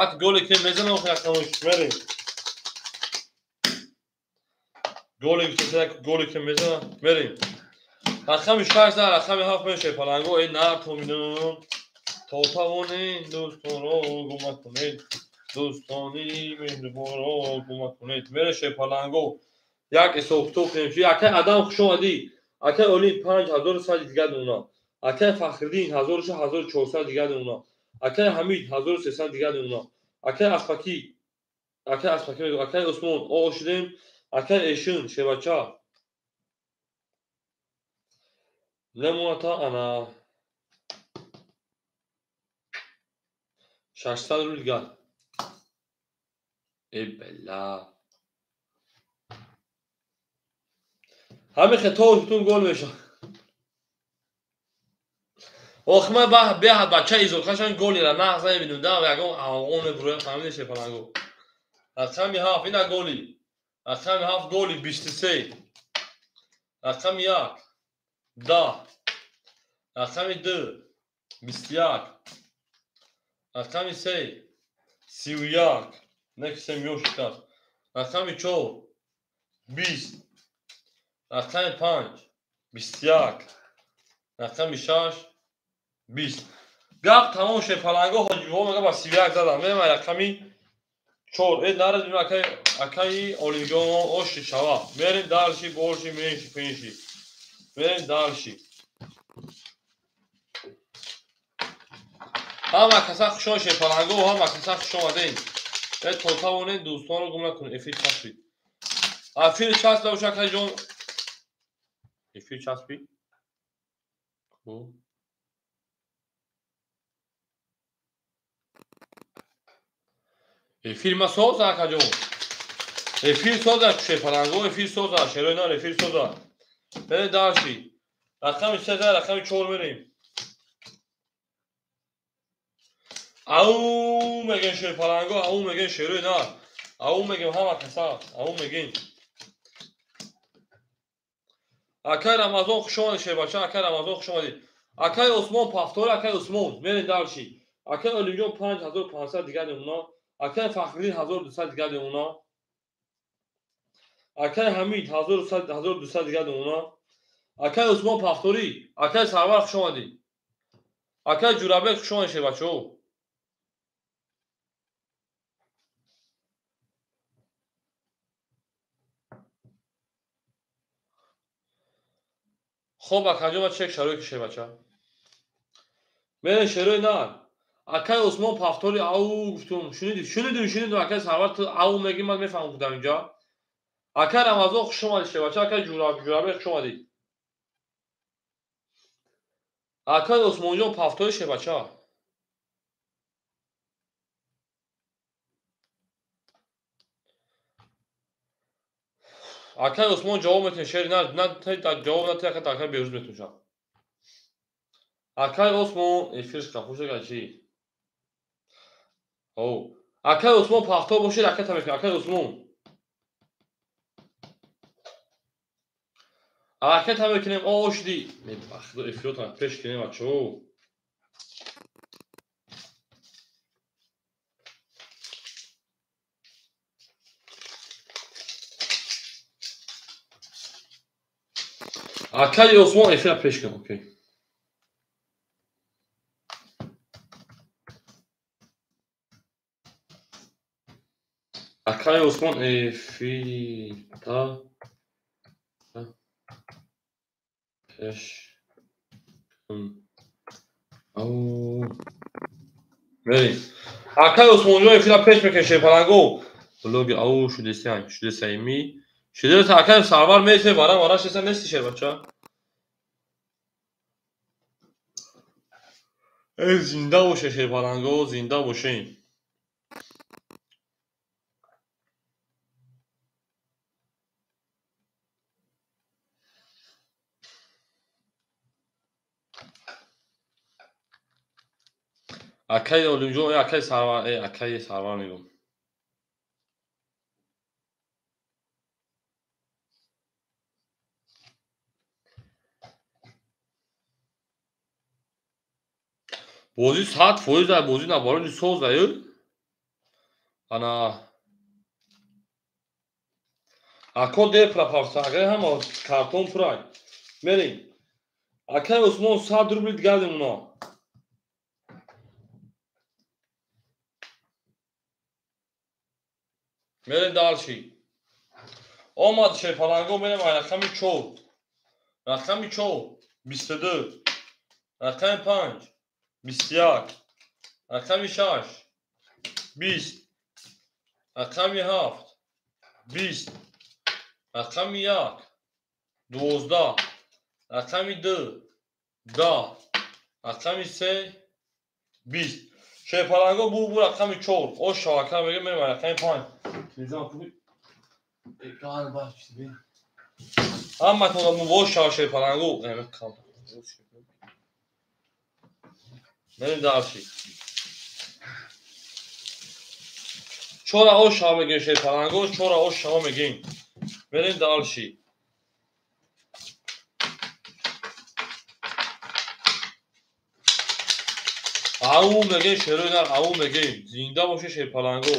Як голи кунем мезанам, якамош мерем. Голи як голи кунем мезанам, мерем. Рақами 6 на рақами 7 мешавад паланго. Эй нартоминон, то тавонед дӯстонро гум накунед, дӯстони меҳрубонро гум накунед. Мерешед паланго. Як ҳисоб-китоб кунем. Акай Адам хуш омадӣ. Акай Олим 5100 дигар дона. Акай Фахриддин 1400 дигар дона. Акай Ҳамид 1300 дигар дона. Акай Аспакӣ, акай Аспакӣ, акай Усмон ошидем. Акай Эшин шевача. Намоната ана 600 рубл дигар. Э бала. Ҳамин хето тун гол мешавад. Ох, ман беҳад бача изоркашан голира нағз намебинам, да ягон авғон мебуроям, фаҳмида шепаланго. Рақами 7 ина голи. Рақами 7 голи 23. Рақами 1 10. Рақами 2 21. Рақами 3 31. Нексем ёшикаст. Рақами 4 20. Рақами 5 21. Рақами 6 20. Гап тамом шуд паланго. Ҳоҷиҳо мега ба 31 задам. Мерем рақами 4. Э нарадим акаи Олимҷон оши шава. Мерем дальше, больше, меньше, пенши. Мерем дальше. Ҳама каса хуш омадед паланго, ҳама каса хуш омадед. Э то тавонед дӯстонро гум накунед. Эфир часпид. Эфир часпида боша акаҷон. Эфир часпид. Хуб. Эфир ма соза акаҷон. Эфир соза шепаланго, эфир соза, шерои нар эфир соза. Мерем дальше. Рақами 3 рақами 4 мерем. Ау мегем шепаланго, ау мегем шерои нар. Ау мегем ҳама каса, ау мегем. Акай Рамазон хуш омадед шербача, акай Рамазон хуш омадед. Акай Усмон пафтор, акай Усмон, мерем дальше. Акай Олимҷон 5500 дигар намуна. Акай Фахриддин 1200 дигар намуна. Акай Ҳамид 1200 дигар намуна. Акай Усмон Пафторӣ, акай Сарвар хуш омадед. Акай Ҷурабек хуш омадед шербачаҳо. Хоб акаҷон, ма чек шарои ки шербача. Мерем шерои нар. Акай Усмон Пафтори ау гуфтум. Шунидим, шунидим, шунидим. Акай Сарвар ту ау мегӣ, ман мефаҳмам гуфтам инҷа. Акай Рамазон хуш омадед шербача, акай Ҷурабек хуш омадед. Акай Усмонҷон Пафтори шербача. Акай Усмон ҷавоб метавонед шери на на ҷавоб натиҳ, акай акай берӯз метавоншад. Акай Усмон эфирш қафуша чи? О, акай Усмон Пафтор бошед, акай тамекунед. Акай Усмон. Акай тамекунем, о шуди. Мебахшид, эфиротон пеш кунем бачаҳо. Акай Усмон эфира пеш кун, окей. Акай Усмон эфита пеш кун. Ау. Мерем. Акай Усмонҷон эфира пеш мекунем шерпаланго. Блоги ау шудесян, шудесями. Шудеса акай Сарвар месе вара вара шеса нести шербача. Э зинда боше шерпаланго, зинда бошем. Акай Олимҷон, акай Сарвар, акай Сарвар мегӯм. Бозӣ 100% ай бозӣ набарони соз ай. Ана ако дер пропавса, агар ҳама картон пурай. Мерем. Акай Усмон 100 рубли дигар мемона. Мерем дальше. Омад шерпаланго мерем ай рақами 4. Рақами 4 22. Рақами 5 21. Рақами 6 20. Рақами 7 20. Рақами 1 12. Рақами 2 10. Рақами 3 20. Шерпаланго бу рақами 4. О шавака мегем мерем рақами 5. Низам куби. Гар баш би. Ҳаматонро мубош шава шерпаланго. Мерем дальше. Чора ош шава мегем шерпаланго, чора ош шава мегем. Мерем дальше. Ау мегем шерои нар, ау мегем. Зинда боше шерпаланго.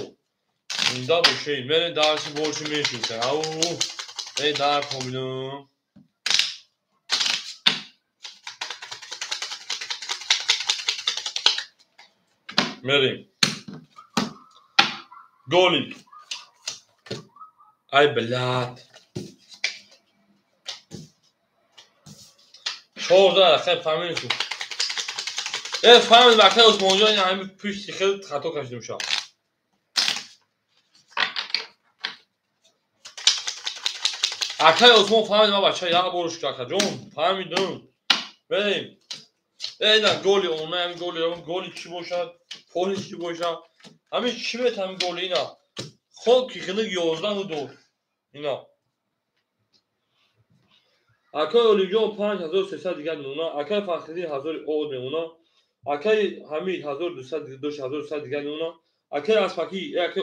Зинда боше. Мерем дальше больше меньше. Ау. Эй дар хобидум. Мерем. Голик. Ай, блядь. 14 хеле фаҳмидем шуд. Э, фаҳмидем акай Усмонҷон ин ҳами пушти хеле хато кашидем шав. Акай Усмон фаҳмидем, бача, як бор шуд акаҷон, фаҳмидем. Мерем. Э, ина голи она, ҳами голи, голи чӣ бошад, поли чӣ бошад? Ҳами чӣ мет ҳами голи ина? Хок ки хинук 11 дод. Ина. Акай Олимҷон 5300 дигар мемона, акай Фахриддин 1000 од мемона, акай Ҳамид 1200 2100 дигар мемона, акай Аспакӣ, акай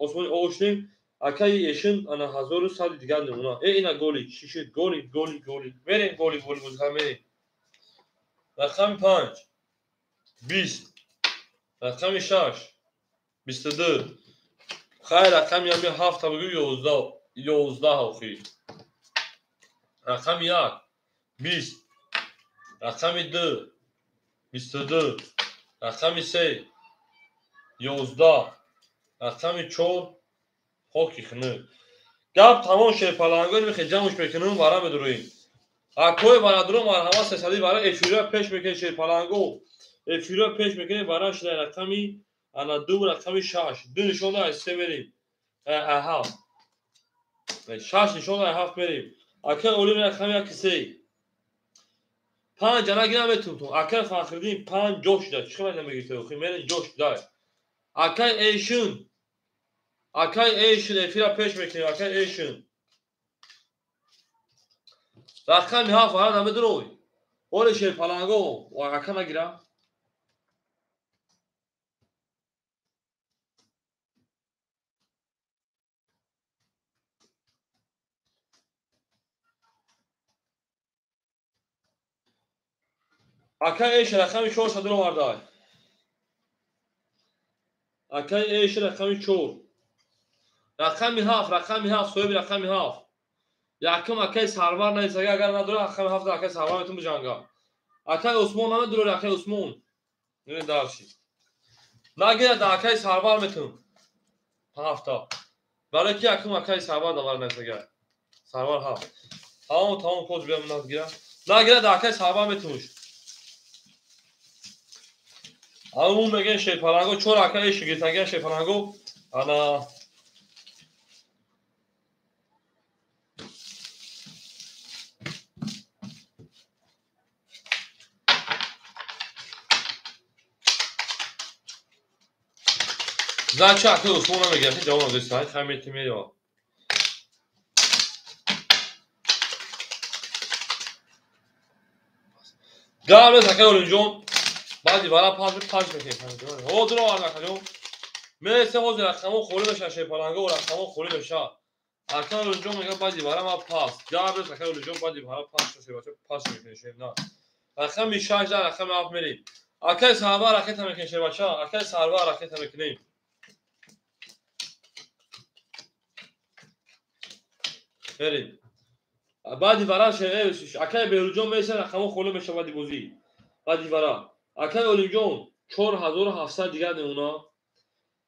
Осмони Оғошнем, акай Эшин ана 1100 дигар мемона. Э ина голи, чӣ шуд? Голи, голи, голи. Мерем голи, голи бозиха мерем. Рақами 5 20. Рақами 6 22. Хайр, рақами ҳами 7 бигӯ 11, 11 охир. Рақами 1 20. Рақами 2 22. Рақами 3 11. Рақами 4 хоки хинук. Гап тамом шерпалангои мехе ҷамъш мекунем вара медуроем. Акои барадурон марҳамат сесади вара эфира пеш мекунем шерпаланго. Эфира пеш мекунем вара шуда рақами ана 2 рақами 6. 2 нишон аз 3 мерем. 7. 6 нишон аз 7 мерем. Акай Олим рақами 1 3. 5 ана гира метунтун. Акай Фахриддин 5 ҷош шуда. Чӣ хабар намегирифта? Охи мере ҷош шуда. Акай Эйшин. Акай Эйшин эфира пеш мекунем. Акай Эйшин. Рақами 7 вара намедурой. Оле шерпаланго ака нагира. Акай Эйшин рақами 4 садро овардай. Акай Эйшин рақами 4. Рақами 7, рақами 7, соҳиби рақами 7. Якум акай Сарвар наисага, агар надора рақами 7 акай Сарвар метун биҷанга. Акай Усмон намедурори, акай Усмон. Нури дарши. Нагира да акай Сарвар метун. 7. Барои ки якум акай Сарвар давар наисага. Сарвар 7. Тамом, тамом, коз биям нагира. Нагира да акай Сарвар метунш. Ау мегэн шерпаланго, чор акай эши гиртаган шерпаланго. Ана Зача акай Усмон намегирад, ҷавоб надост, хай мети мерава. Гап нест акай Олимҷон. Баъди вара панҷ панҷ мекунем. Ҳо дуро овард акаҷон. Мересем ҳозир рақамҳо холӣ мешавад, шерпаланго рақамҳо холӣ мешавад. Акай Олимҷон мегӯяд баъди вара ман пас. Гап нест акай Олимҷон баъди вара пас шуд, пас мекунем шер на. Рақами 6 дар рақами 7 мерем. Акай Сарвар ракета мекунем, шербача. Акай Сарвар ракета мекунем. Мерем. Баъди вара акай Беҳрӯзҷон меса рақамҳо холӣ мешавад баъди бозӣ. Баъди вара. Акай Олимҷон 4700 дигар мемона.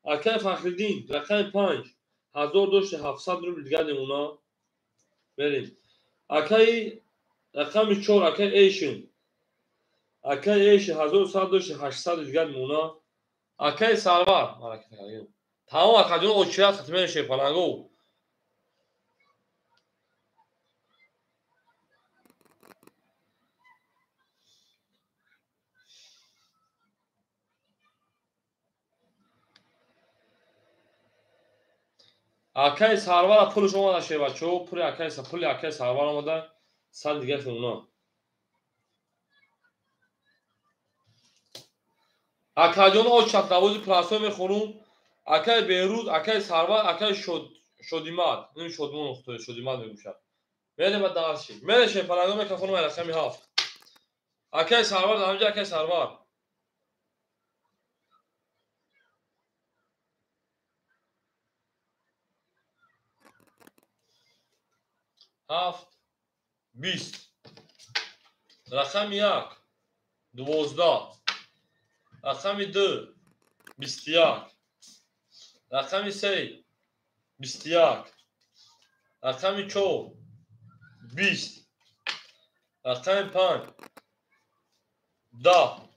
Акай Фахриддин рақами 5 1700 рубл дигар мемона. Мерем. Акай рақами 4 акай Эйшин. Акай Эйшин 1100 дигар мемона. Акай Сарвар тамом акаҷон очират хатмер шерпаланго. Акай Сарвара пулш омада шербачо, пули акай пули акай Сарвар омада, 100 дигар мемона. Акаҷон очат навози пласо мехӯрум. Акай Беҳрӯз, акай Сарвар, акай Шодимад. Ин Шодмон ухто, Шодимад мегӯшад. Мерем ба дарси. Мерем шерпаланго микрофон ва рақами 7. Акай Сарвар, ҳамҷа акай Сарвар. Ҳафт, 20. Рақами 1, 12. Рақами 2, 21. Рақами 3, 21. Рақами 4, 20. Рақами 5, 10.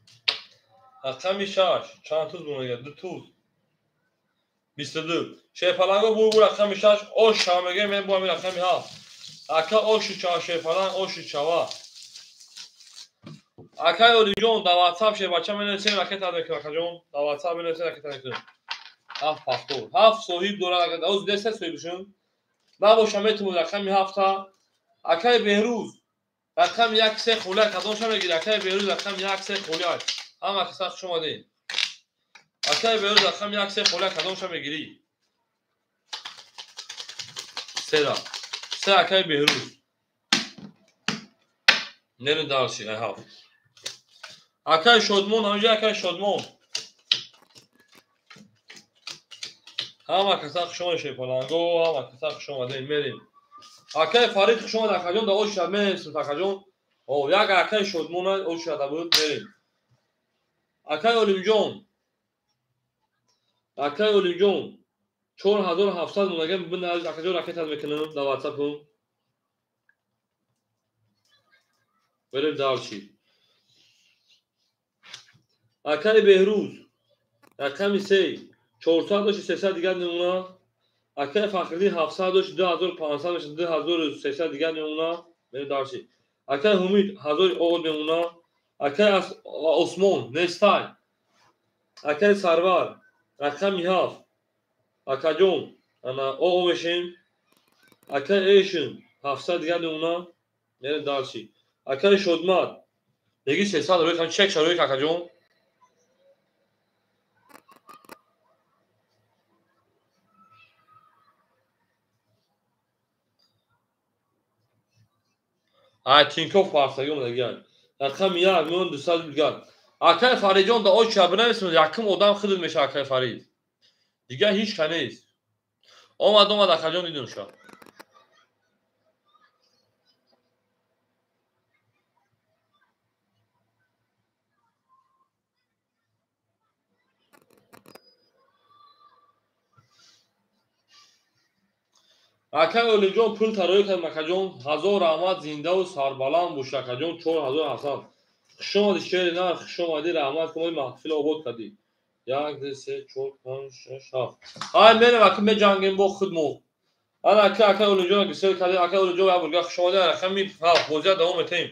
Рақами 6, чанд туз бумега? 2 туз. 22. Шерпаланго бу рақами 6, ош шава мега, мен бу ҳамин рақами 7. Ака оши чава шерпаланг, оши чава. Акай Олимҷон дар WhatsApp шербача менависем ракета мекунем акаҷон. Дар WhatsApp менависем ракета мекунем. 7 ҳафтор. 7 соҳиб дорад ака. Оз десте соҳибшун. Набоша метавонад рақами 7-та. Акай Беҳрӯз рақами 1 3 холия кадомша мегирӣ? Акай Беҳрӯз рақами 1 3 холия. Ҳама каса хуш омадед. Акай Беҳрӯз рақами 1 3 холия кадомша мегирӣ? Сера. Се акай Беҳрӯз. Нерин дарси ай 7. Акай Шодмон, ҳамҷа акай Шодмон. Ҳама каса хуш омадед шерпаланго, ҳама каса хуш омадед, мерем. Акай Фарид хуш омад акаҷон, да ош шад менависем акаҷон. О, як акай Шодмон ош шада буд, мерем. Акай Олимҷон. Акай Олимҷон 4700 монага бинавис акаҷон ракета мекунам дар WhatsApp-ум. Берем дарчи. Акай Беҳрӯз рақами 3 400 300 дигар мемона. Акай Фахриддин 700 2500 мешавад 2300 дигар мемона. Берем дарчи. Акай Ҳумид 1000 овод мемона. Акай Осмон нестай. Акай Сарвар рақами 7. Акаҷон ана оо мешем. Акай Эйшин 700 дигар мемона. Берем дарчи. Акай Шодмад меги 300 рӯй кан чек шарои акаҷон. Ай Тинков парсаги омадагиан. Рақами 1 миён 200 дигар. Акай Фаридҷон да оча бинависем якум одам хидл мешавад акай Фарид. Дигар ҳеч ка нест. Омад омад акаҷон дидем ша. Акай Олимҷон пул тароӣ кардем акаҷон. 1000 раҳмат, зиндаву сарбаланд бош акаҷон. 4700. Хуш омадӣ шери нар, хуш омадӣ, раҳмат ки мои маҳфил обод кардӣ. 1 2 3 4 5 6 7. Ай мерем ака меҷангем бо худ мо. Ана ака акай Олимҷон гисел кардем. Акай Олимҷон як бурга хуш омадӣ. Рақами 7 бозия давом метаҳем.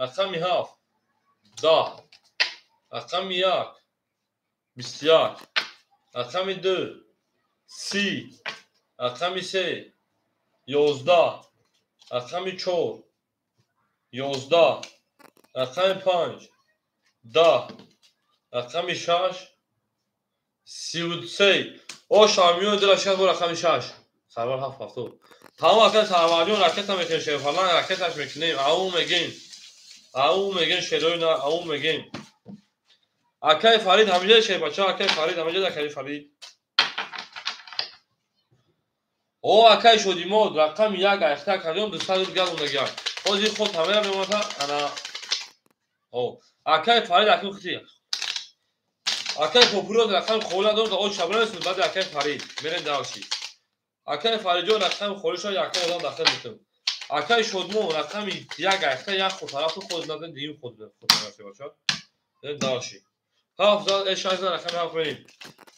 Рақами 7 10. Рақами 1 21. Рақами 2 30. Рақами 3 11. Рақами 4 11. Рақами 5 10. Рақами 6 33. О шамиён дила шикаст бо рақами 6. Сарвар 7 ҳафтод. Тамом акай Сарварҷон ракета мекунем шерфалан ракеташ мекунем. Ау мегем. Ау мегем шерои на ау мегем. Акай Фарид ҳамиҷа шербача, акай Фарид ҳамиҷа, акай Фарид. О, акай Шодимо, рақами 1 айхта акаҷон 200 дигар мондагиа. Ҳозир худ ҳамера мемонад, ана. О, акай Фарид аким хити. Акай Попурот рақами холӣ надорад, о шабра нест, баъди акай Фарид. Мерем дальше. Акай Фаридҷон рақами холиша якум одам дахил мекунем. Акай Шодмон рақами 1 айхта як худ тарафу худ надем, дуюм худ шербача. Мерем дальше. 7 зад, 6 зад, рақами 7 мерем.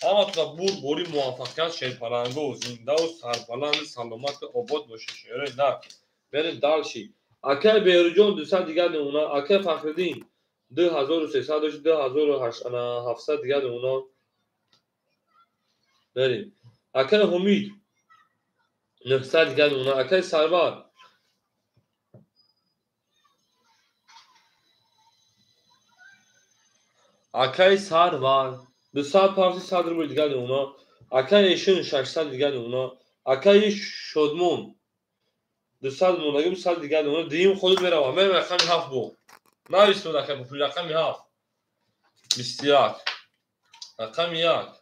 Ҳаматона бурд, бори муваффақият, шерпалангу, зиндаву сарбаланду саломату обод бошед, шерои нар. Мерем дальше. Акай Беҳрӯҷон 200 дигар намуна, акай Фахриддин 2300 дошт, 2700 дигар намуна. Мерем. Акай Ҳумид 900 дигар намуна, акай Сарвар акай Сарвар 200 парси 100 рубл дигар намуна, акай Эшин 600 дигар намуна, акай Шодмон 200 мондагӣ 100 дигар намуна. Дуюм худут меравам. Мерем рақами 7 бо. Нависед акай Пули рақами 7. 21. Рақами 1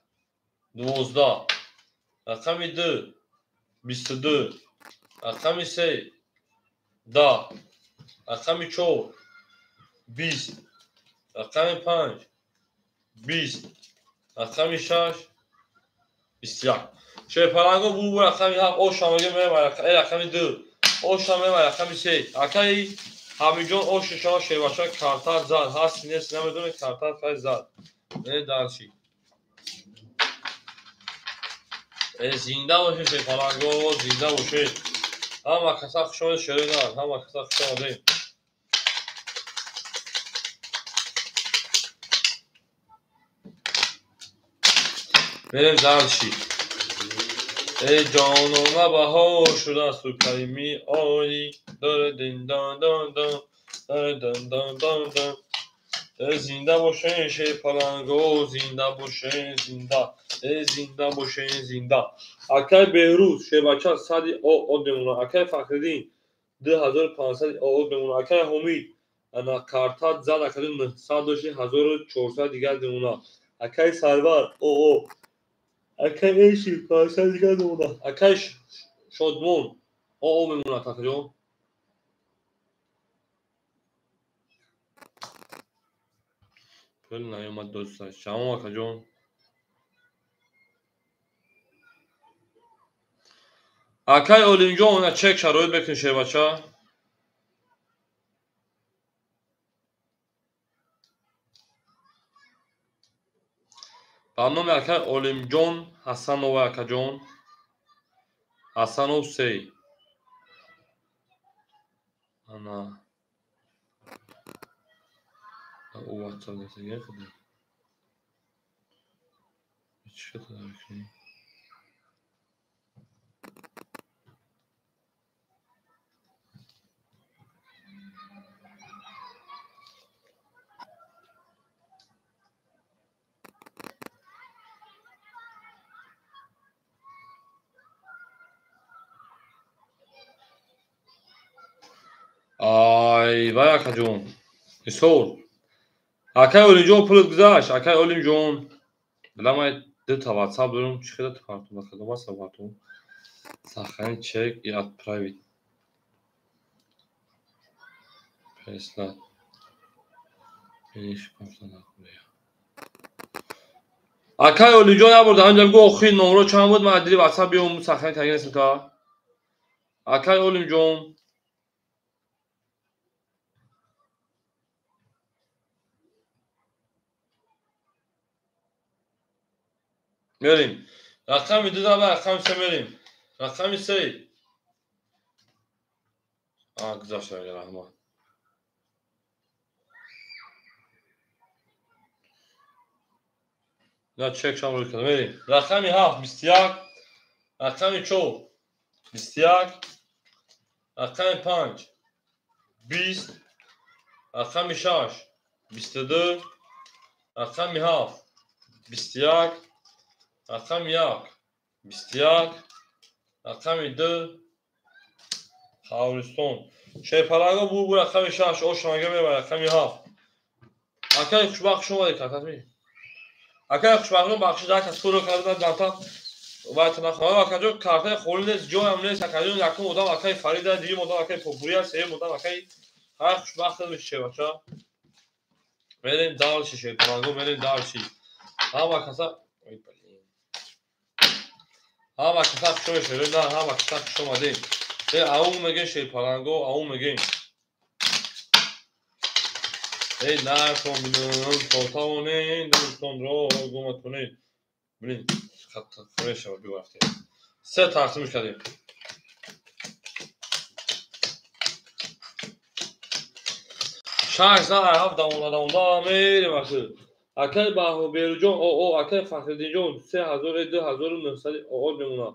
12. Рақами 2 22. Рақами 3 10. Рақами 4 20. Рақами 5 20. Рақами 6 21. Шерпаланго бу рақами 7 ош ҳамаги мерем рақами 2. Ош ҳам мерем рақами 3. Акай Ҳамиҷон ош шумо шербача картар зад. Ҳаст нест намедонем, картар хай зад. Мерем дальше. Зинда бошед шерпаланго, зинда бошед. Ҳама каса хуш омадед шерои нар, ҳама каса хуш омадед. Мерем дальше. Эй ҷонона баҳор шудасту карими оли дин дан дан дан дан дан дан дан. Зинда бошен шерпаланго, зинда бошен, зинда. Зинда бошен, зинда. Акай Беҳрӯз шербача 100 ОО мемонад. Акай Фахриддин 2500 ОО мемонад. Акай Ҳумид ана картат зад, акади 900 дошти 1400 дигар мемонад. Акай Сарвар ОО. Акай Эши 500 дигар мемонад. Акай Шодмон ОО мемонад акаҷон. Пул наёмад дӯста. Шамом акаҷон. Акай Олимҷон чек шароит бекун шербача. Ба номи акай Олимҷон Ҳасанова акаҷон. Ҳасанов 3. Ана. О WhatsApp несага худо. Чӣ кардам? Ай, вай акаҷон. Исор. Акай Олимҷон пулат гузашт, акай Олимҷон. Биламай дута WhatsApp дорам, чӣ хела партум, кадом WhatsApp партум? Сохранить чек и отправить. Прислать. Акай Олимҷон набурда, ҳамҷа бигӯ охир номро чанд буд, ман дили WhatsApp биём сохранить карда нестам та. Акай Олимҷон. Мерем. Рақами 2 ва рақами 3 мерем. Рақами 3. Гузашт раҳмат. На чек шам рӯй кардам. Мерем. Рақами 7 21, рақами 4 21, рақами 5 20, рақами 6 22, рақами 7 21, рақами 1 21, рақами 2 Қабристон. Шерпаланго бу рақами 6 ошонага мебарад рақами 7. Акай хушбахт хуш омадед картатми. Акай хушбахтон бахшиш дар кас пулро кардан ҷамта ва танахона акаҷон картаи холӣ нест, ҷоям нест. Акаҷон якум одам акаи Фарида, дуюм одам акаи Попурия, сеюм одам акаи ҳар хушбахт шебача. Мерем дальше шерпаланго, мерем дальше. Ҳама каса ой блин. Ҳама каса хушо шерина, ҳама каса хуш омадем. Э аум мегем шерпаланго, аум мегем. Эй накоминам, то тавонем дӯстонро гума кунем. Блин, хато бивафтем. Се тақсимш кардем. Шаш зан ҳафт давонда давонда мерем акы. Акай Баҳоберуҷон оо акай Фахриддинҷон 3900 оо мемонад.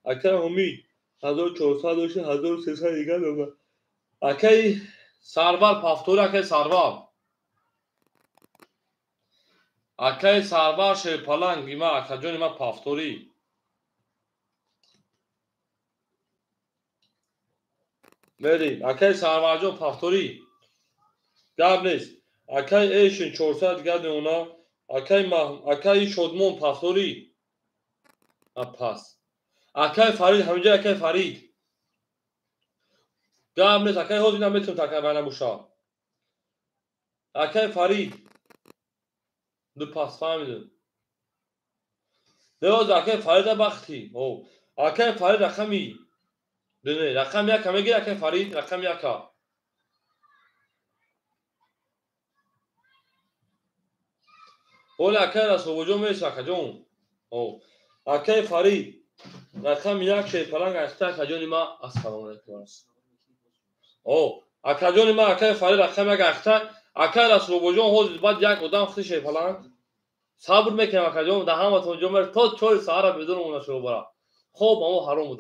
Акай Ҳумид 1400 дошта 1300 дигар мемонад. Акай Сарвар пафтори акай Сарвар. Акай Сарвар шерпаланг има акаҷони ма пафторӣ. Мерим. Акай Сарварҷон пафторӣ. Гап нест. Акай Эшин 400 дигар мемонад. Акай Шодмон пафторӣ. Пас. Акай Фарид ҳаминҷа акай Фарид. Гап нест. Акай ҳозир наметавонем такай вай набоша. Акай Фарид. Ду пас фаҳмидем. Деоз акай Фарида бахти. О, акай Фарид рақами дуне, рақами яка мегири акай Фарид, рақами яка. Оли акай Расулбоҷон меист акаҷон. О, акай Фарид рақами як шерпаланг ахта акаҷони ма. Ассалому алайкум. О, акаҷони ма акай Фарид рақами як ахта. Акай Расулбоҷон ҳозир баъд як одам хити шерпаланг. Сабр мекунем акаҷон, дар ҳаматон ҷо мер то 4 саҳара бедор монда шумо бара. Хоб амо ҳаром буд.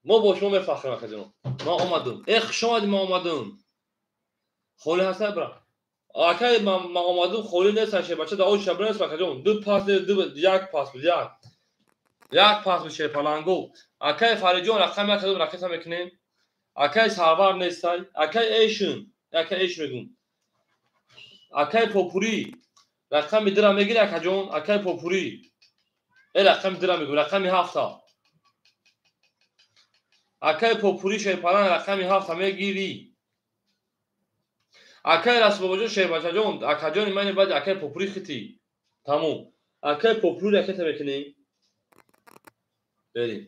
Мо бо шумо мефахрем акаҷон. Ман омадам. Э хуш омадӣ, ман омадам. Холӣ ҳаст бра. Акай ман омадам, холӣ нест шербача, дар оҷи шабра нест акаҷон. Ду пас не, ду як пас буд, як. Як пас буд шерпалангу. Акай Фариҷон рақами як ракета мекунем. Акай Сарвар нестай. Акай Эшин, акай Эшин мегум. Акай Попурӣ рақами дира мегири акаҷон, акай Попурӣ. Э рақами дира мегум, рақами ҳафта. Акай Попурӣ шерпаланг рақами ҳафта мегирӣ. Акай Расулбоҷон шербачаҷон, акаҷони мани баъди акай Попурӣ хитӣ. Тамом. Акай Попурӣ ракета мекунем. Берим.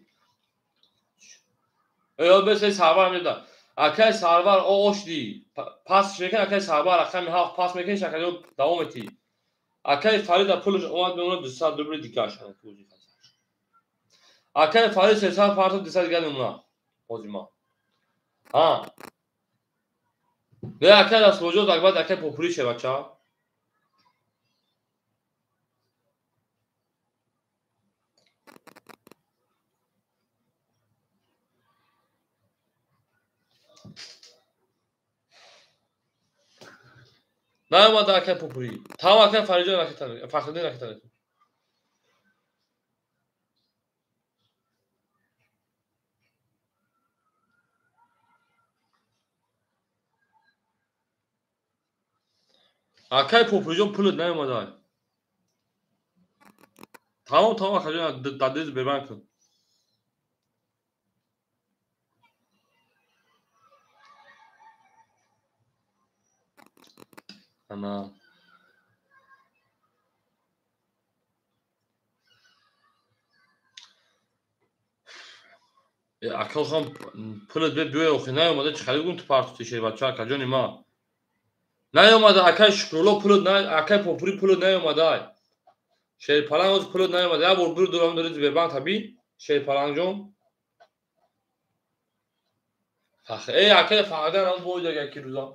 Э бес Сарвар меда. Акай Сарвар ошди. Пас мекунӣ акай Сарвар рақами ҳафт пас мекунӣ, акаҷон давом метӣ. Акай Фарида пулаш омад мемонад 200 рубли дигарш. Акай Фарид 300 парто 200 дигар мемонад. Ҳозир ма. Ҳа. Не акай Расулбоҷон баъд акай Попурӣ шевача. Наомада акай Попурӣ. Тамом акай Фариҷон ракета, Фахриддин ракета мекунад. Акай Попурӣҷон пулат наомада. Тамом, тамом акаҷон дар дили бебанд кун. Ана. Акахон пулат биёй охи наомада чӣ харид гум ту партути шербача акаҷони ма. Наомада акай Шукрулло пулат на, акай Попурӣ пулат наомада. Шерпаланг ҳозир пулат наомада. Як бор биро дурам дори Сбербанк таби Шерпалангҷон. Э акай Фахриддин ҳам боид яки рӯза.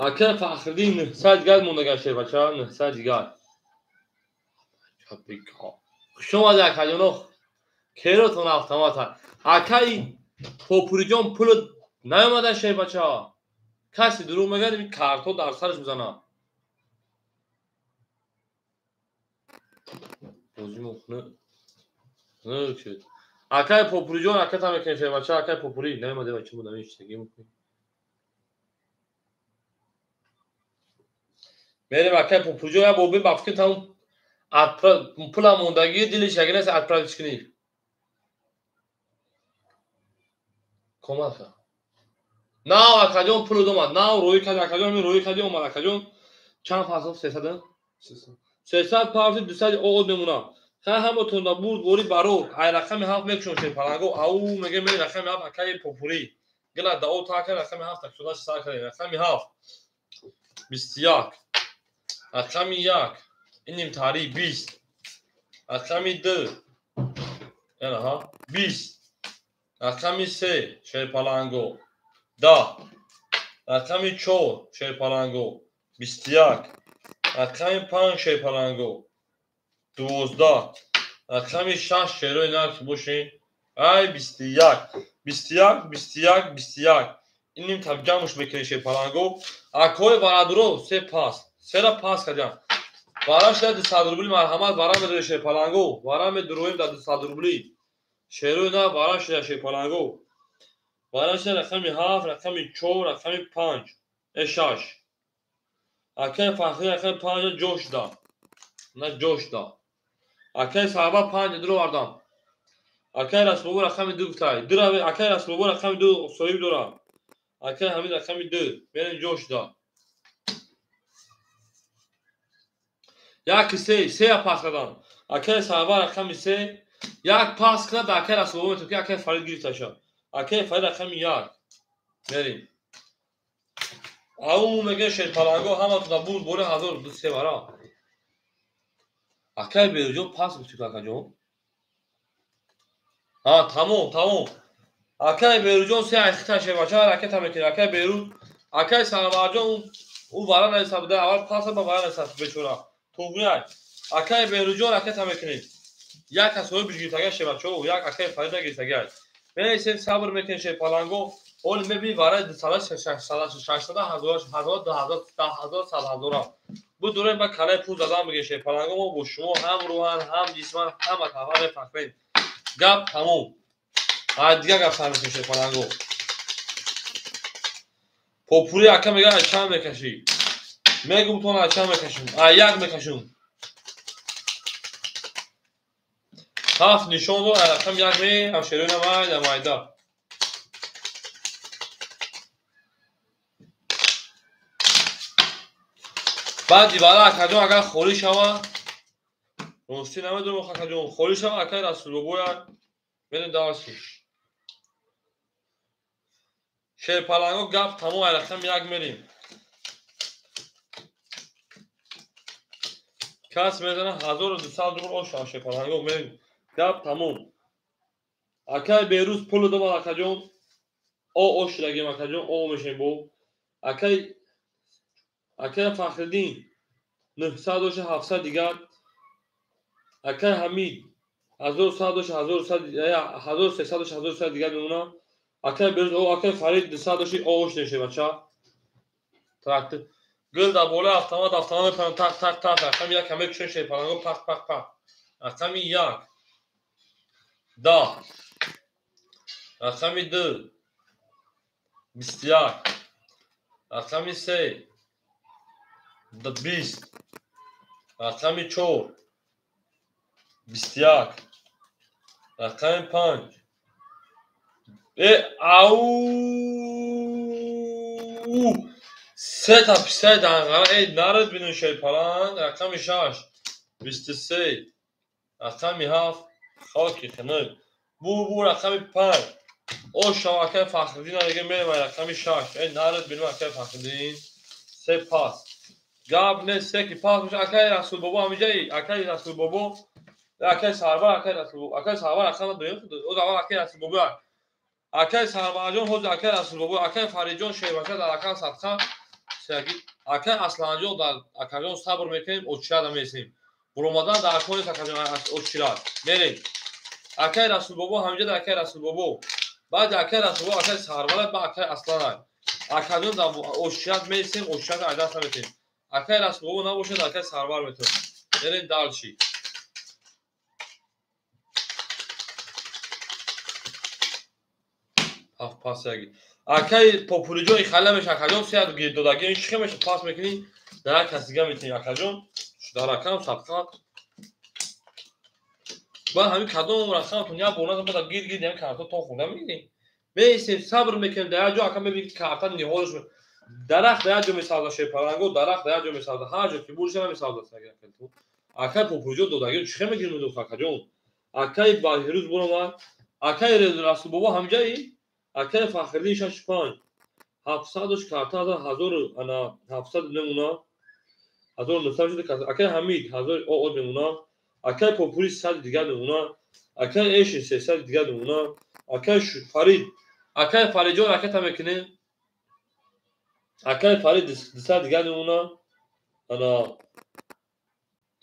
Акай Фахриддин 900 дигар мондагар шербача, 900 дигар. Хуш омадед акаҷоно. Керотон автомата. Акай Попуриҷон пулат наомада шербача. Касе дурӯғ мегӯяд, ин картҳо дар сараш мезанад. Акай Попуриҷон ракета мекунем шербача, акай Попури. Намемаде бача бу намештагӣ мекунем. Мерем акай Попуриҷон я бобин ба фикр тамом пула мондагӣ дили шагирас отправить кунӣ. Комака. Нав акаҷон пул омад. Нав рӯй кард акаҷон, ҳамин рӯй карди омад акаҷон. Чанд пасов 300? 300 павзи 200 од мемонад. Хай ҳаматон да бурд бори барор. Ай рақами 7 мекушон шерпаланго. Ау меге ме рақами 7 акаи Попури. Гила да о та кар рақами 7 таксуда сар кардем. Рақами 7 21. Рақами 1 иним тари 20. Рақами 2 яна ҳа 20. Рақами 3 шерпаланго 10. Рақами 4 шерпаланго 21. Рақами 5 шерпаланго 12. Рақами 6 шерои нарх бошед. Ай 21. 21 21 21. Иним таб ҷамъш мекунем шерпаланго. Акои барадуро се пас. Сера пас кардям. Вара шуда 200 рубли марҳамат вара медорем шерпаланго. Вара медуроем дар 200 рубли. Шерои нар вара шуда шерпаланго. Вара шуда рақами 7, рақами 4, рақами 5, 6. Акай Фахри рақами 5 ҷо шуда. На ҷо шуда. Акай Саҳаба 5 дуро вардам. Акай Расулбобо рақами 2 гуфтай. Дура акай Расулбобо рақами 2 соҳиб дорад. Акай Ҳамид рақами 2. Мерем ҷо шуда. 1 3 3 пас кардам. Акай Саҳаба рақами 3 як пас кунад ба акай Расулбобо метавон ки акай Фарид гирифта шавад. Акай Фарид рақами 1. Мерем. Ау меге шерпаланго ҳаматона бурд бори 1003 вара. Акай Беруҷон пас гуфтӣ акаҷон. Ҳа, тамом, тамом. Акай Беруҷон се айхита шербача ракета мекунад. Акай Беруз, акай Сарварҷон ӯ вара наиста буда, аввал паса ба вара наиста бечора. Туғрияй. Акай Беруҷон ракета мекунед. Як кас соҳиб гирифтагай шербачо, як акай Фарида гирифтагай. Менависем сабр мекунем шерпаланго. Ҳол мебинӣ вараи 200 600 600 1000 1000 2000 10000 100,000. Будурем ба калаи пул задан бигем шерпаланго. Мо бо шумо ҳам рӯҳан, ҳам ҷисман, ҳама тарафа мефахрем. Гап тамом. Ай дигар гап сар мекунем шерпаланго. Попури ака мегӯяд ай чанд мекашӣ? Мегум тон ай чанд мекашум? Ай як мекашум. 7 нишон дод, ай рақам 1 ме, ам шерои намайда майда. Баъди вара акаҷон агар холӣ шава, ростӣ намедонам акаҷон, холӣ шава акай Расулбобоя мерем дарси. Шерпаланго гап тамом, ай рақами 1 мерем. Кас мезана 1200 рубл оша шерпаланго мерем. Гап тамом. Акай Беруз пул домад акаҷон. О ошидагем акаҷон, о мешем бо. Акай Фахриддин 900 доша 700 дигар. Акай Ҳамид 1100 доша 1300 доша 1100 дигар мемонад. Акай Беруз, о акай Фарид 200 доши о ош неше бача. Трактор. Гул дар болои автомат мепарам тақ тақ тақ. Рақами 1 мекушем шерпаланго пах пах пах. Рақами 1 10. Рақами 2 21. Рақами 3 20. Рақами 4 21. Рақами 5 ау сета писаи данғара э нарад бинун шерпаланг. Рақами 6 23. Рақами 7 хоки хинук. Бу рақами 5 О шав акай Фахриддин мега мерем рақами 6 э нарад бинун акай Фахриддин се пас. Гап не се ки пас боша акай Расулбобо ҳамиҷаи акай Расулбобо акай Сарвар акай Расулбобо акай Сарвар рақама дуюм о аввал акай Расулбобо акай Сарварҷон ҳозир акай Расулбобо акай Фаридҷон шербача дар акан садқа сеги акай Асланҷон дар акаҷон сабр мекунем очирада месем. Буромадан дар акон нест акаҷон очирад. Мерем. Акай Расулбобо ҳамиҷа дар акай Расулбобо. Баъд акай Расулбобо акай Сарвар ба акай Асланай. Акаҷон дар очирад месем, очирад айдаст наметем. Акай Расулбобо набошад, акай Сарвар метавонад. Мерем дальше. Ҳафт пас яги. Акай Попуриҷон ихала меша, акаҷон сеяд гир додаги, ин чихе меша пас мекунӣ, дар як кас дига метавонӣ, акаҷон, дар рақам садқа. Баъд ҳамин кадом рақамтон як бор назан, баъд гир гир ҳамин карта то хӯрда мегирем. Меистем, сабр мекунем, дар як ҷо ака мебинем ки карта ниҳолаш дарахт дар як ҷо месавзад, шерпаланго дарахт дар як ҷо месавзад, ҳар ҷо ки бурша намесавзад. Акай Попуриҷон додаги чихе мегирем акаҷон? Акай Баҳирӯз буромад, акай Расулбобо ҳамҷаи, акай Фахриддин шаш панҷ, ҳафтсадуш карта ҳазору ана ҳафтсад мемона, 1900 шуда карта, акай Ҳамид ҳазор оо мемона, акай Попури сад дигар мемона, акай Эшин сесад дигар мемона, акай Фарид, акай Фаридҷон ракета мекунем, акай Фарид дусад дигар мемона, ана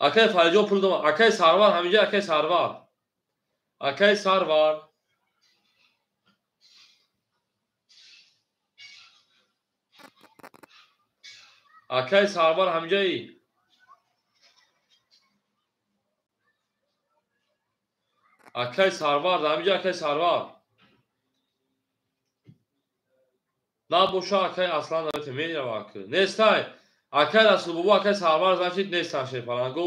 акай Фаридҷон пул дома, акай Сарвар ҳаминҷа, акай Сарвар, акай Сарвар, акай Сарвар ҳаминҷаи, акай Сарвар ҳаминҷа, акай Сарвар набоша, акай Аслан мерава, нестай, акай Расулбобо, акай Сарвар значит нестан шерпаланго.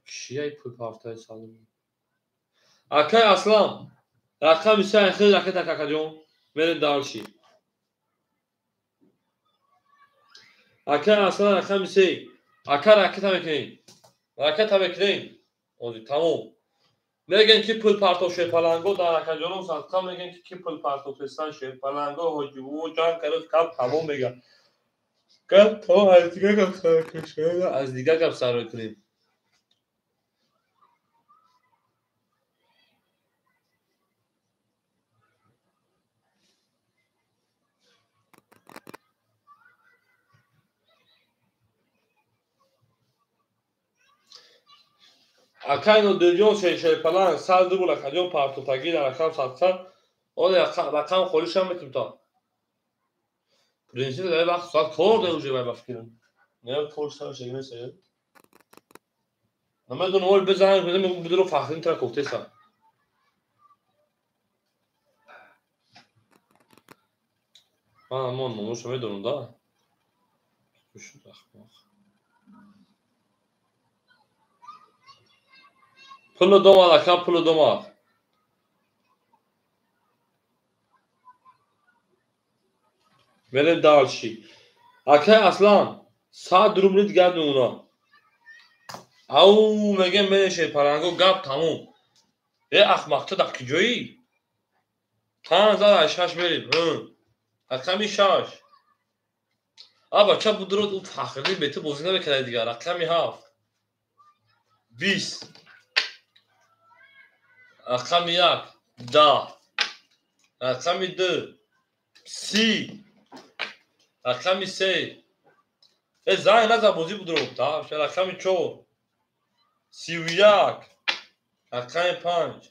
Кияй пул партаи салом? Акай Аслан, рақами се хел ракета какаҷон, мерем дальше. Акай Аслан рақами се, ака ракета мекунем, ракета мекунем, ози тамом. Мегӯем ки пул партов шерпаланго дар акаҷоном садқа, мегӯем ки ки пул партофтесан шерпаланго ҳоҷибобо ҷанг кард, кап тамом мега. Гап тамом, аз дигар гап сар кунем, аз дигар гап сар мекунем. Акай Нодирҷон шерпаланг сад рубл акаҷон партофтагӣ дар рақам садқа, оли рақам холишам метим то. Принсип дар вақт соат кор да уже вай ба фикрам. Не кор сар шегне се. Намедонам, оли бизанг, мегӯям бидро Фахриддин тра кофтеса. Ман амон номошо медонам да. Шуд ахмақ. Пулу домад, ака, пулу домад. Мерем дальше. Акай Аслан, 100 рубли дигар мемона. Ау, мегем мерем шерпаланго, гап тамом. Э, ахмақ, ту дар куҷоӣ? Панҷ зад аз шаш мерем. Рақами шаш. А бача будро ӯ Фахриддин бе ту бозӣ намекарда дигар. Рақами ҳафт. Бист. Рақами як. Даҳ. Рақами ду. Си. Рақами се. Э, занг назад бозӣ будро. Рақами чор. Сию як. Рақами панҷ.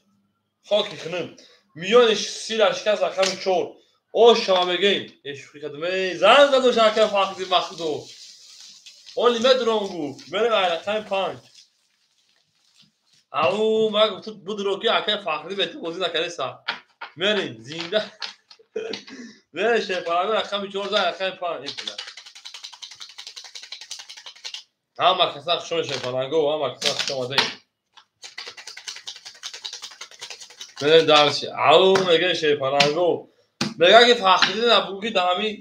Хоки хунум. Миёни сира шикаст рақами чор. О, шава мегӯем. Э, шӯхӣ кардам. Э, занг задо шакар Фахриддин Махмудов. Оли медурам гуфт. Мерем ай рақами панҷ. Ау, ман гуфтам будро ки акай Фахриддин бе ту бозӣ накардаса. Мерем, зинда. Мерем шерпаланго рақами чор зад рақами панҷ. Э, бля. Ҳама каса хуш омадед шерпаланго, ҳама каса хуш омадед. Мерем дальше. Ау, мегӯем шерпаланго. Мегӯяд ки Фахриддин абугӯ ки дар ҳамин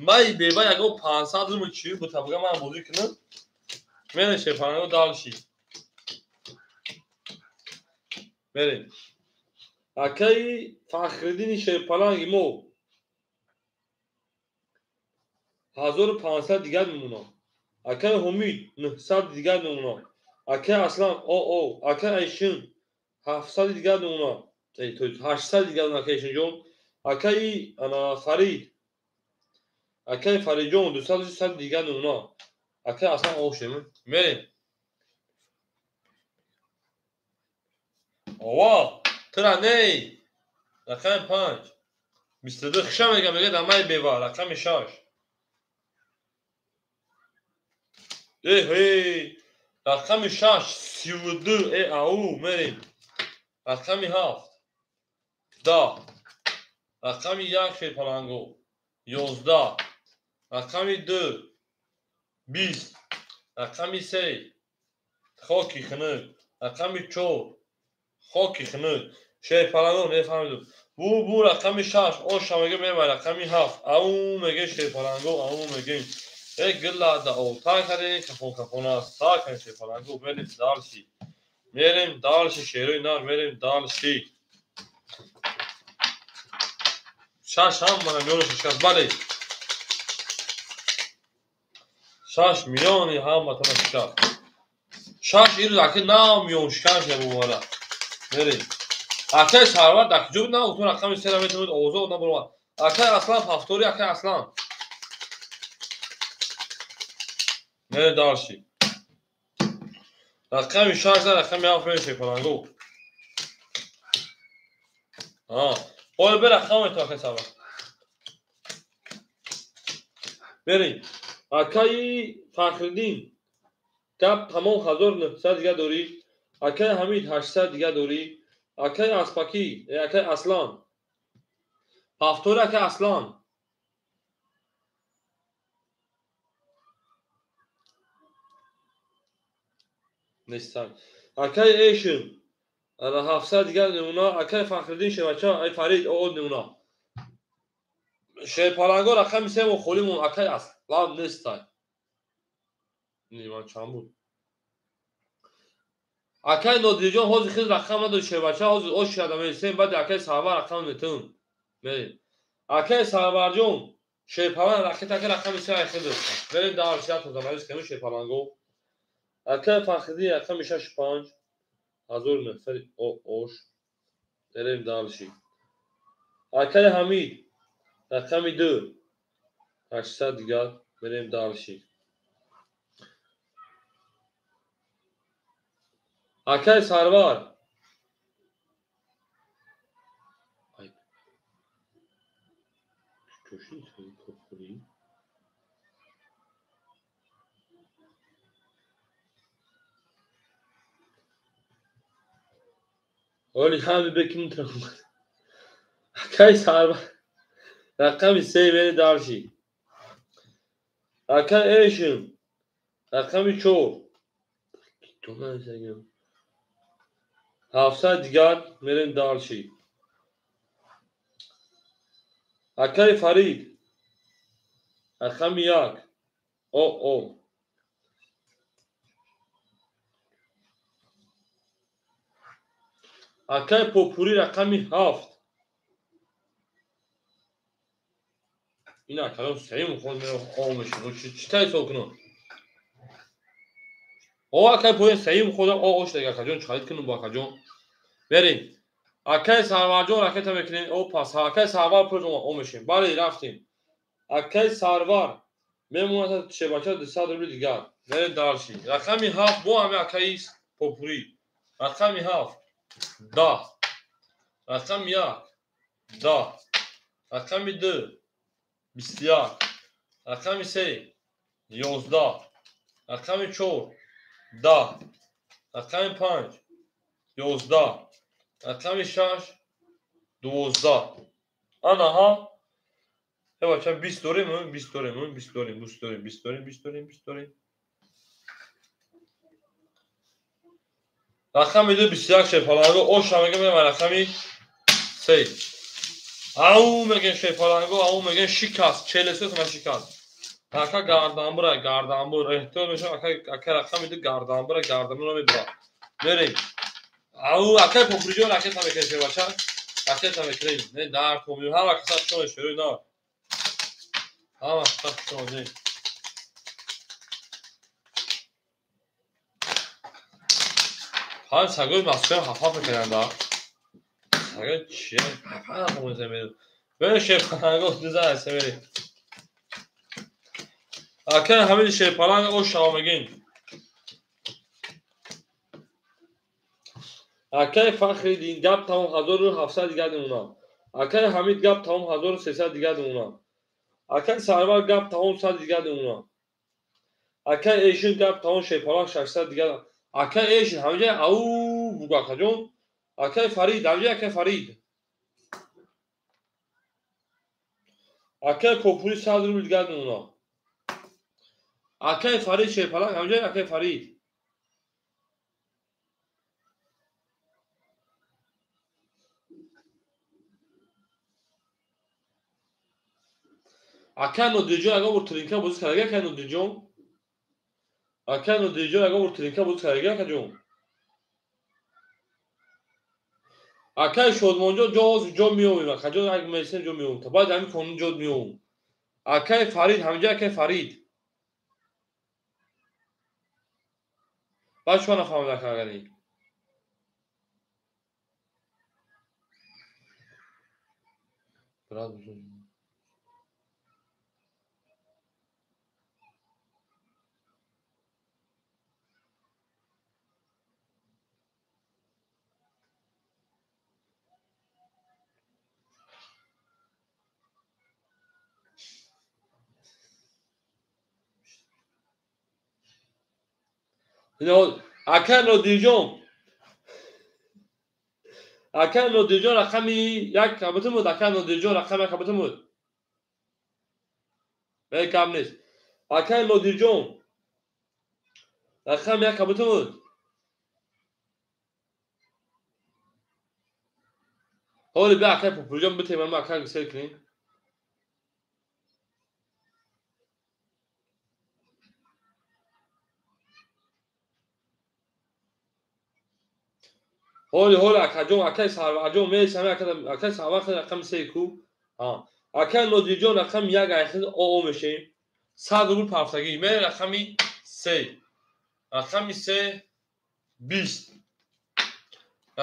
май беба ягон 500 рубл чӣ бута буга ман бозӣ кунам. Мерем шерпаланго дальше. Мерем. Акаи Фахриддини шерпаланги мо 1500 дигар мемонад. Акаи Ҳумид 900 дигар мемонад. Акаи Аслан оо, акаи Айшин 700 дигар мемонад. Эй, то 800 дигар мемонад акаи Айшинҷон. Акаи ана Фарид, акаи Фаридҷон 200 дигар мемонад. Акаи Аслан оо шем. Мерем. Ова, тура ней. Рақами панҷ. Бисту ду хиша мегӯям, мегӯяд амаи бева, рақами шаш. Э, ҳей, рақами шаш, сиву ду, э, ау, мерем. Рақами ҳафт. Даҳ. Рақами 1 шерпаланго 11, рақами 2 20, рақами 3 хоки хунук, рақами 4 хоки хунук. Шерпаланго нефаҳмидум. Бу рақами 6 оша меге мебай рақами 7 ау меге шерпаланго ау меге. Э гилла да о та каде кафон кафон аст. Та каде шерпаланго мерем дальше. Мерем дальше шерои нар мерем дальше. 6 ҳам мана миёни шикаст. Бале. 6 миёни ҳаматона шикаст. 6 ирӯз аки на миён шикан шебумара. Мерем. Акай Сарвар дар куҷо буд? На гуфтум рақами 3 метавонед овоза на баромад. Акай Аслан повтори, акай Аслан. Мерем дальше. Рақами 6 рақами 7 мерем шерпаланго. Ҳоло бе рақам метавон акай Сарвар. Мерем. Акаи Фахриддин гап тамом 1900 дига дорӣ. Акаи Ҳамид 800 дига дорӣ. Акаи Аспакӣ, акаи Аслан. Повтори акаи Аслан. Нестан. Акаи Эшин 700 дигар намуна. Акаи Фахриддин Шевача, ай Фарид о намуна. Шерпаланго рақами 3 мо холӣ мон акаи Аслан нестай. Ниман чанд буд? Акаи Нодирҷон ҳозир хел рақам надори шербача, ҳозир ош шуда мересем, баъд акаи Сарвар рақам метавон. Мерем. Акаи Сарварҷон шерпаланг ракета ака рақами 3 ай хел. Мерем дар шат тоза кем шерпаланго. Акаи Фахриддин рақами 6 5 1900 ош. Мерем дальше. Акаи Ҳамид рақами 2 800 дигар. Мерем дальше. Акаи Сарвар оли ҳами беким трамад. Акаи Сарвар рақами 3 мери дальше. Акаи Эшин рақами 4 700 дигар мерем дальше. Акаи Фарид рақами 1 о. Акаи Попурӣ рақами 7. Ин акалон сеюм ход мерам о мешин. Чӣ та ҳисоб кунам? О акаи поин сеюм хода о ош дега акаҷон чӣ кунам бо акаҷон? Мерем. Акаи Сарварҷон ракета мекунем. О пас акаи Сарвар пур о мешем. Бале рафтем. Акаи Сарвар мемонад шебача 200 рубли дигар. Мерем дальше. Рақами 7 бо ҳами акаи Попурӣ. Рақами 7 10. Рақами 1 10. Рақами 2 21. Рақами 3 11. Рақами 4 10. Рақами 5 11. Рақами 6 12. Анаҳа. Бача 20 дорем, 20 дорем, 20 дорем, 20 дорем, 20 дорем, 20 дорем, 20 дорем. Рақами 2 21 шерпаланго оша мега мева рақами 3. Ау меган шерпаланго, ау меган шикаст, 43 ма шикаст. Ака гарданбура, гарданбур, эҳтиёт мешавам, ака рақами 2 гарданбура, гарданбура мебура. Мерем. Ау акаи Попуриҷон ракета мекунем шербача. Ракета мекунем. Не дар комил ҳама каса шумо шерои на. Ҳама каса шумо не. Ҳам сагои Москва хафа мекунанд. Сагои чи хафа мекунанд. Бе шерпаланго диза семери. Акаи Ҳамид шерпаланг о шава мегин. Акаи Фахриддин гап тамом 1700 дигар намуна. Акаи Ҳамид гап тамом 1300 дигар намуна. Акаи Сарвар гап тамом 100 дигар намуна. Акаи Эшин гап тамом шерпаланг 600 дигар. Акаи Эшин ҳамҷа ау бугу акаҷон. Акаи Фарид ҳамҷа акаи Фарид. Акай Попури 100 рубл дигар мемона. Акай Фарид Шерпаланг ҳамҷои акай Фарид. Акай Нодирҷон ягон бор тринка бозӣ кардаги акай Нодирҷон? Акай Нодирҷон ягон бор тринка бозӣ кардаги акаҷон? Акай Шодмонҷон ҷо ҷо меомем, акаҷон як месем ҷо меомем. Та баъд ҳамин қонун ҷо меомем. Акай Фарид ҳамҷои акай Фарид. Баъд шумо нафаҳмид ака агани. Брат, акай Нодирҷон, акай Нодирҷон рақами як кабутун буд. Акай Нодирҷон рақами як кабутун буд. Бе гап нест. Акай Нодирҷон рақами як кабутун буд. Ҳоли бе акай Попурҷон битем, ма акай гусел кунем. Ҳоли ҳоли акаҷон, акай Сарварҷон мересам, акай Сарвар рақами се ку. Акай Нодирҷон рақами як айхид оо мешем. 100 рубл пафтагӣ. Мерем рақами се. Рақами се 20.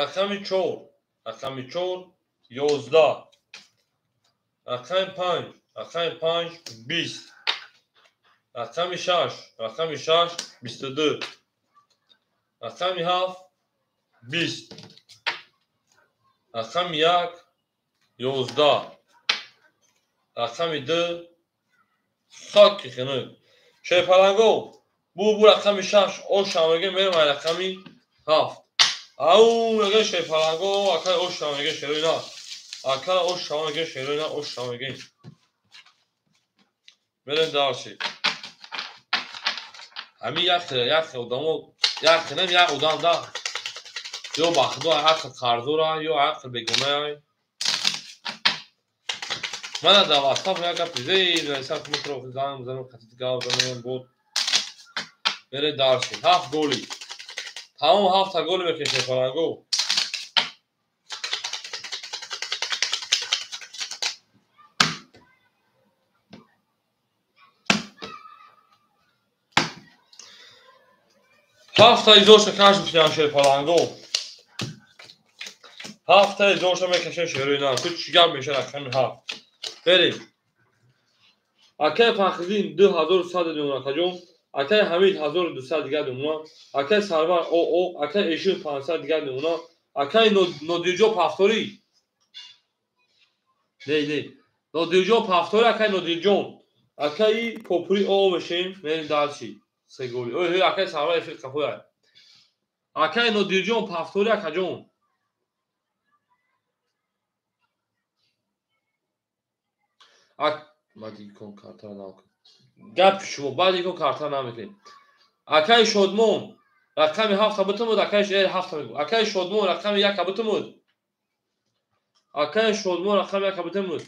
Рақами чор. Рақами чор 11. Рақами панҷ. Рақами панҷ 20. Рақами шаш. Рақами шаш 22. Рақами ҳафт 20. Рақами як 11. Рақами ду хоки хунук. Шерпаланго бу бу рақами шаш ошам меге, мерем ай рақами ҳафт. Ау меге шерпаланго, акай ошам меге шерои на. Акай ошам меге шерои на, ошам меге. Мерем дальше. Ҳамин як хел, як хел одамо, як хелем як одам да. Ё ба худо ҳаққи қарздора, ё ҳаққи бегунаи. Мана дар ватсап як гапи зер нависам, ки метро занг мезанам, қатити гап занам, бод. Мере дарси. Ҳафт голи. Тамом ҳафта голи мекашем фаланго. Ҳафта изоша каш мекунам шерпаланго. Ҳафта изоша мекашем шерои на. Ту чӣ гап меша рақами ҳафт. Берем. Акай Фахриддин 2100 мемонад акаҷон. Акай Ҳамид 1200 дигар мемонад. Акай Сарвар ОО, акай Эшир 500 дигар мемонад. Акай Нодирҷон Пафторӣ. Не, не. Нодирҷон Пафторӣ, акай Нодирҷон. Акай Попури ОО мешем, мерем дальше. Се голи. Ой, акай Сарвар эфир қафоя. Акай Нодирҷон Пафторӣ, акаҷон. Баъди икон картара накун. Гапи шумо, баъди икон картара намекунем. Акай Шодмон рақами ҳафта бутун буд, акай ҳафта мегӯ. Акай Шодмон рақами яка бутун буд. Акай Шодмон рақами яка бутун буд.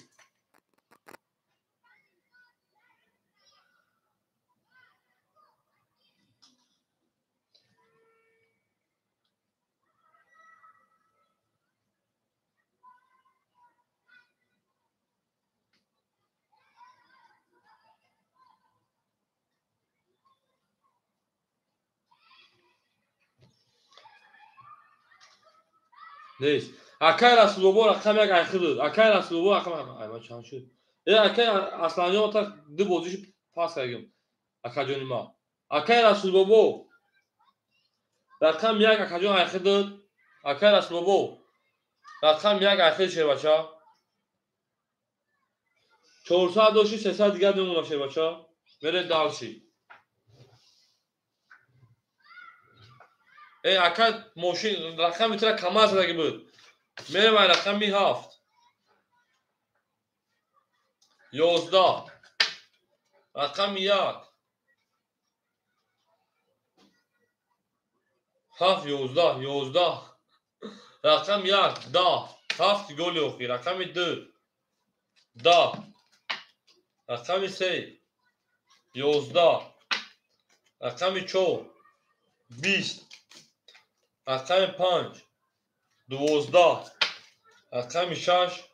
Нест. Акай Расулобо рақами як айхи буд. Акай Расулобо рақами ай ма чанд шуд? Э акай Асланҷон та ду бозиши пас кардем. Акаҷони ма. Акай Расулобо рақами як акаҷон айхи буд. Акай Расулобо рақами як айхи шербача. 400 дошти 300 дигар мемонад шербача. Мере дальше. Э ака мошин рақами тура камаз задаги буд. Мерем ай рақами ҳафт. 11, рақами 1, 7, 11, 11, рақами 1, 10, 7 голи охир, рақами 2, 10, рақами 3, 11, рақами 4, 20, рақами 5, 12, рақами 6,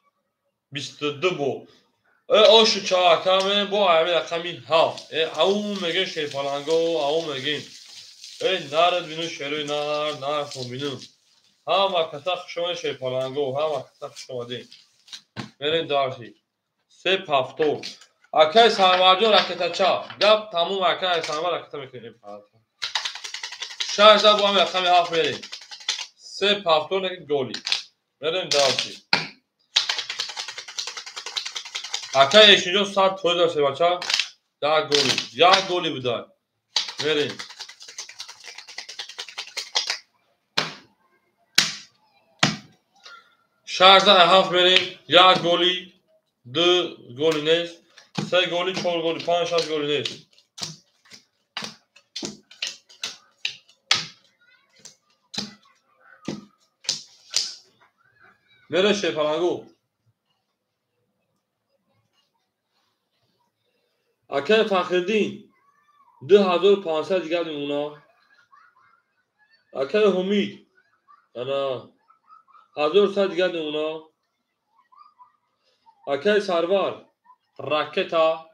22 бо. Ошу чаакаме бо ами рақами 7. Ау мегем шерпаланго, ау мегем. Нарад бину шерои нар, нар бину. Ҳама каса хуш омадед шерпаланго, ҳама каса хуш омадед. Мерем дарси. 3 пафтор. Акай Сарварҷон ракетача. Гап тамом акай Сарвар ракета мекунем. 6 бо ами рақами 7 мерем. 3 пафтор неки голи. Мерем дарси. Акай Эшинҷон 100 фоиз дошт бача. 1 голи. 1 голи буда. Мерем. 6 7 мерем. 1 голи, 2 голи нест, 3 голи, 4 голи, 5, 6 голи нест. Мерем шерпалангу. Акай Фахриддин 2500 дигар мемона. Акай Ҳумид ана 1100 дигар мемона. Акай Сарвар ракета.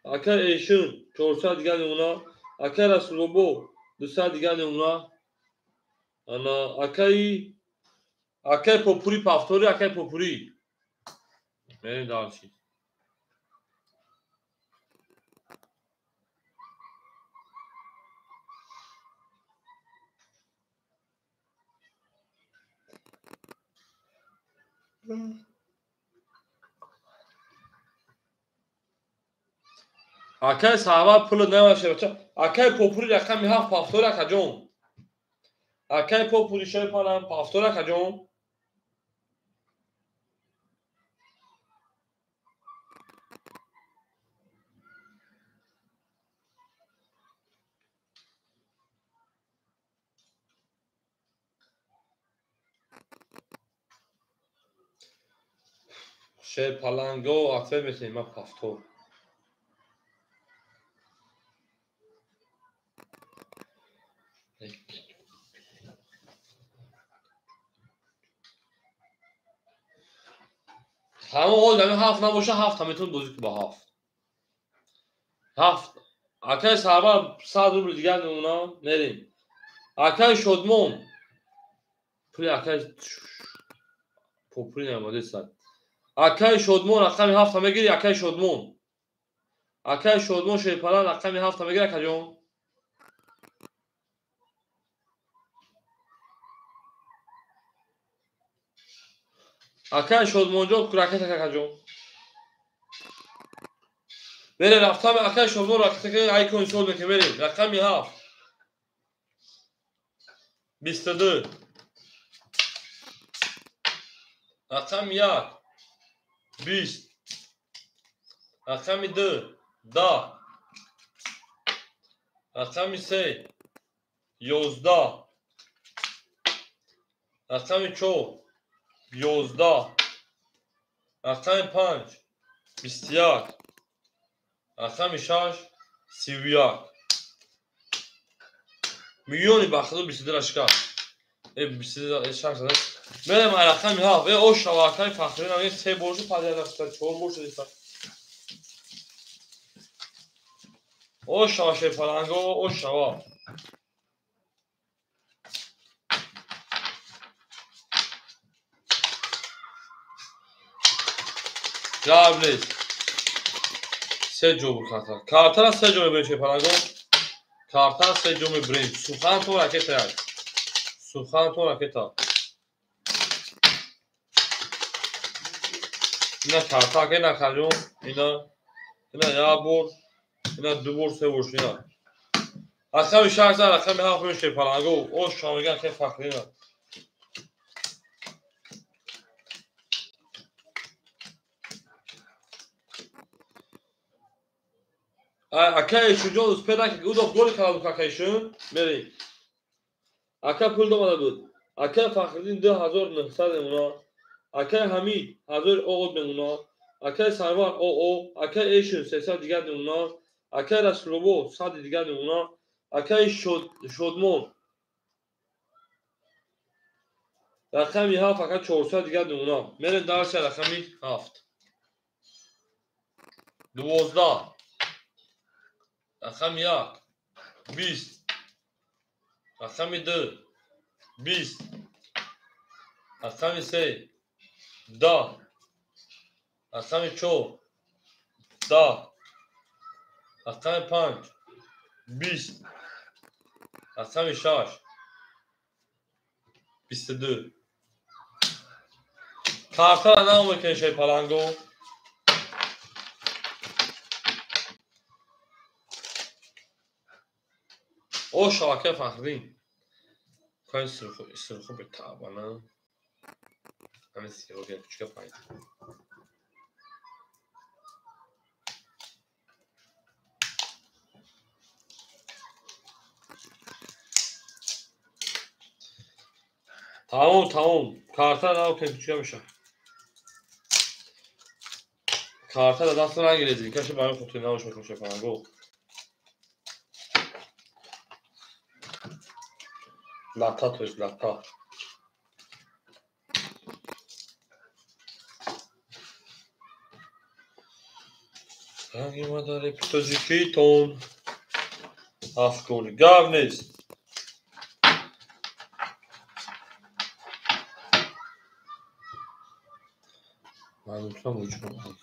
Акай Эшин 400 дигар мемона. Акай Расулбобо 200 дигар мемона. Ана акай Попури пафтори, акай Попури. Мерем дарси. Акай Сарвар пул намаше бача. Акай Попури рақами 7 пафтор акаҷон. Акай Попури шерпалан пафтор акаҷон. Шерпаланго ответ метавонем ма пафтор. Ҳамон ҳол ҳамин 7 набоша, 7 метавон бозӣ кунӣ бо 7. 7. Акай Сарвар 100 рубл дигар мемона, мерем. Акай Шодмон пули акай Попури намодаст. Акай Шодмон рақами 7 мегири, акай Шодмон. Акай Шодмон шерпалан рақами 7 мегири, акаҷон. Акай Шодмонҷон ракета акаҷон. Мерем рафтам акай Шодмон ракета айкон исол мекунем, мерем. Рақами 7. 22. Рақами 1. 20. Рақами 2, 10. Рақами 3, 11. Рақами 4, 11. Рақами 5, 21. Рақами 6, 31. Миллиони бахту 22 шикаст. 22 6. Мерем рақами 7. О шава акай Фахриддин ами 3 бор шуд, 5 рафта, 4 бор шуд. О шава шерпаланго, о шава. Гап нест. 3 ҷо буд карта. Картара 3 ҷо мебарем шерпаланго. Картара 3 ҷо мебарем. Сухан то ракета як. Сухан то ракета. Ина карта ки накаҷон, ина як бор, ина 2 бор, 3 бор ина. Рақами 6, рақами 7 мешавад шерпаланго. О шумо мегӯянд ки Фахриддин. Акай Шуҷон успед удов гол карда буд акайшун. Мерем. Ака пул домада буд. Акай Фахриддин 2900 мемона. Акай Ҳамид 1000 ОО мемона. Акай Сарвар ОО, акай Эшун 300 дигар мемона. Акай Расулобо 100 дигар мемона. Акай Шодмон рақами 7 ака 400 дигар мемона. Мерем дарси рақами 7. 12 рақами 1 20 рақами 2 20 рақами 3 10 рақами 4 10 рақами 5 20 рақами 6 22. Картара намекунем шай паланго. О шабакаи Фахриддин. Кай сурху бетабана. Ҳамин сиёҳ кучка пайда. Тамом, тамом. Карта намекунем кучка меша. Карта дар даст нагиред, каши ба ҳамин хотир намош мекунем шай паланго. Лата, то есть лата. Ранги мадари тоҷикитон. Ҳафт голи. Гап нест. Ман метавонам вуҷуд кунам.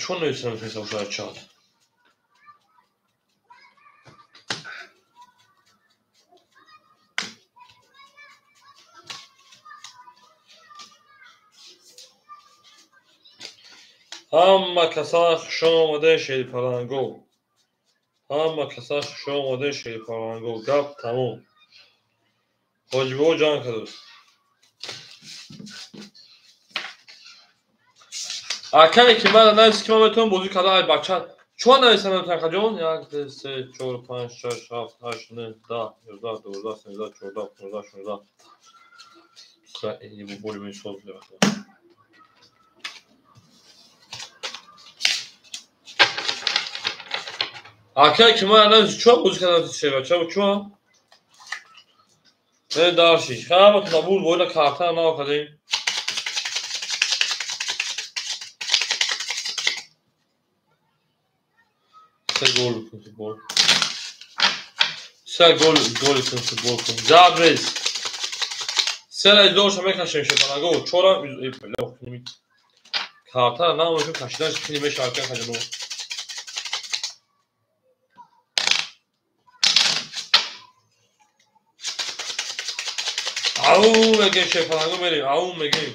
Чон нависам ҳисоб чат? Ҳама каса хушомаде шерипаланго. Ҳама каса хушомаде шерипаланго. Гап тамом. Ҳоҷибобо ҷанг кардааст. Акае ки ман навист ки ман метавонам бозӣ карда, ай бача. Чӣ нависам наметавонам акаҷон? 1 2 3 4 5 6 7 8 9 10 11 12 13 14 15 16. Ин боли месоз мебахшад. Акае ки ман навист чӣ бозӣ карда навист бача, чӣ? Не дарши. Ҳама табур боила карта нав кардем. Се гол кун футбол. Се гол гол кун футбол кун. Гап нест. Се изоша мекашем шепанаго. Чора карта намошем кашидан хини мешавад кашидан. Ау мегем шепанаго мерем. Ау мегем.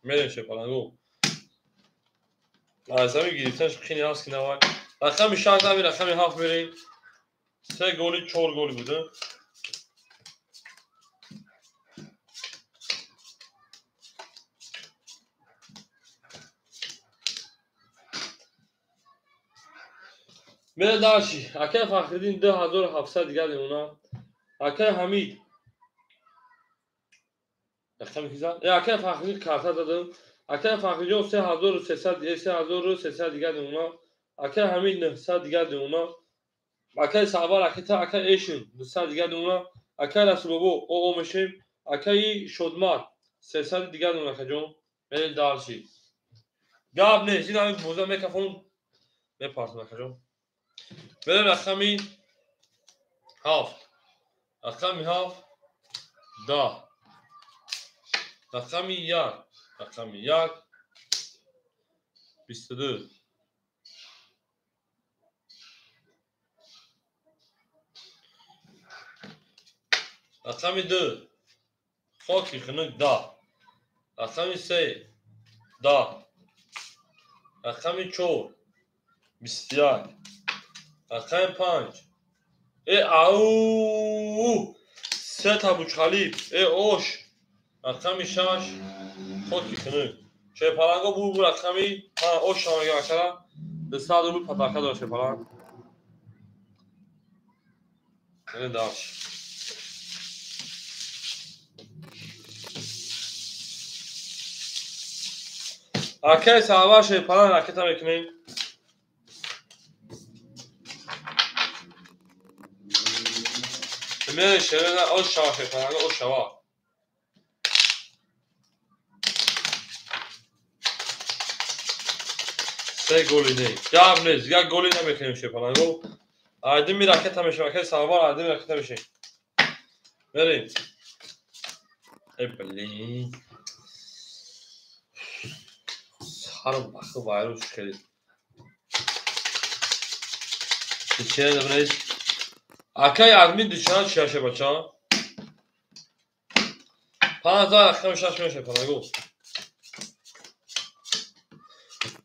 Мерем шепанаго. Аз ҳамин гирифтанаш хини ҳаст ки навай. Рақами 6 нави рақами 7 мерем. 3 голи 4 голи буда. Мере дарши. Акай Фахриддин 2700 дигар мемона. Акай Ҳамид рақами ки зад? Акай Фахриддин карта задам. Акай Фахриддин 3300 3300 дигар мемона. Акай Ҳамид 900 дигар мемона. Акай Сарвар, акай акай Эшин 200 дигар мемона. Акай Расулобо ОО мешем. Акай Шодмар 300 дигар мемона акаҷон. Мерем дарши. Гап нест. Ин ҳамин боза микрофон мепартам акаҷон. Мерем рақами 7. Рақами 7 10. Рақами 1. Рақами 1 22. Рақами 2 хоки хунук 10. Рақами 3 10. Рақами 4 21. Рақами 5 Э ау! Се та бучхалиб. Э ош. Рақами 6 хоки хунук. Шерпаланго бу рақами 5 ош мегам акара. 200 рубл подарка дора шерпаланг. Э даш. Акай сарвар шерпаланг ракета мекунем. Мере шерена ош шава шерпаланго ош шава. Се голи не. Гап нест, як голи намекунем шерпаланго. Айдими ракета мешавад, акай сарвар айдими ракета мешавад. Мерем. Э блин. Сарам бахы вайрон шуд хеле. Дучера набред. Акай админ дучара чи аше бача? 5000 рақами 6 мешавад панаго.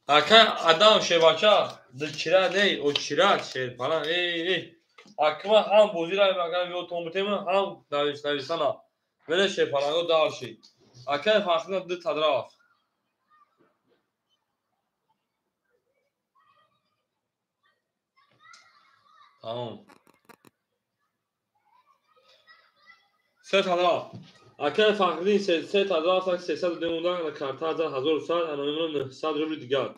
Акай адам шебача дучера не, очира шерпалан. Эй эй. Акма ҳам бозира агар ёдтон бутема, ҳам нависана. Мере шерпаланго дальше. Акай Фахриддин ду тадраф. Тамом. Се тадраф. Акай Фахриддин се тадраф 312 карта 1100 анонимно 900 рубли дигар.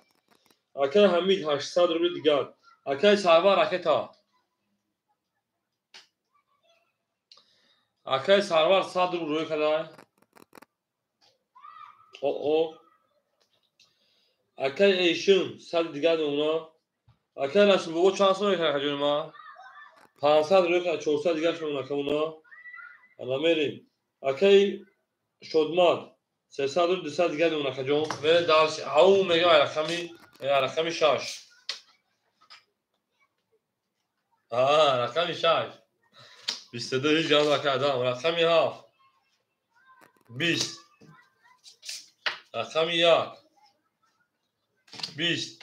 Акай Ҳамид 800 рубли дигар. Акай Сарвар ракета. Акай Сарвар 100 рубл рӯй карда. О. Акай Эйшин 100 дигар мемона. Акай Расул бобо чанд сом мекард ҷони ман? 500 рӯй кард, 400 дигар мемона камона. Ана мерем. Акай Шодмад 300 рубл 200 дигар мемона ҷон. Мерем дарс. Ҳау мегам рақами 6. Рақами 6. 22 ҳеҷ гап накардам. Рақами 7. 20. Рақами 1. 20.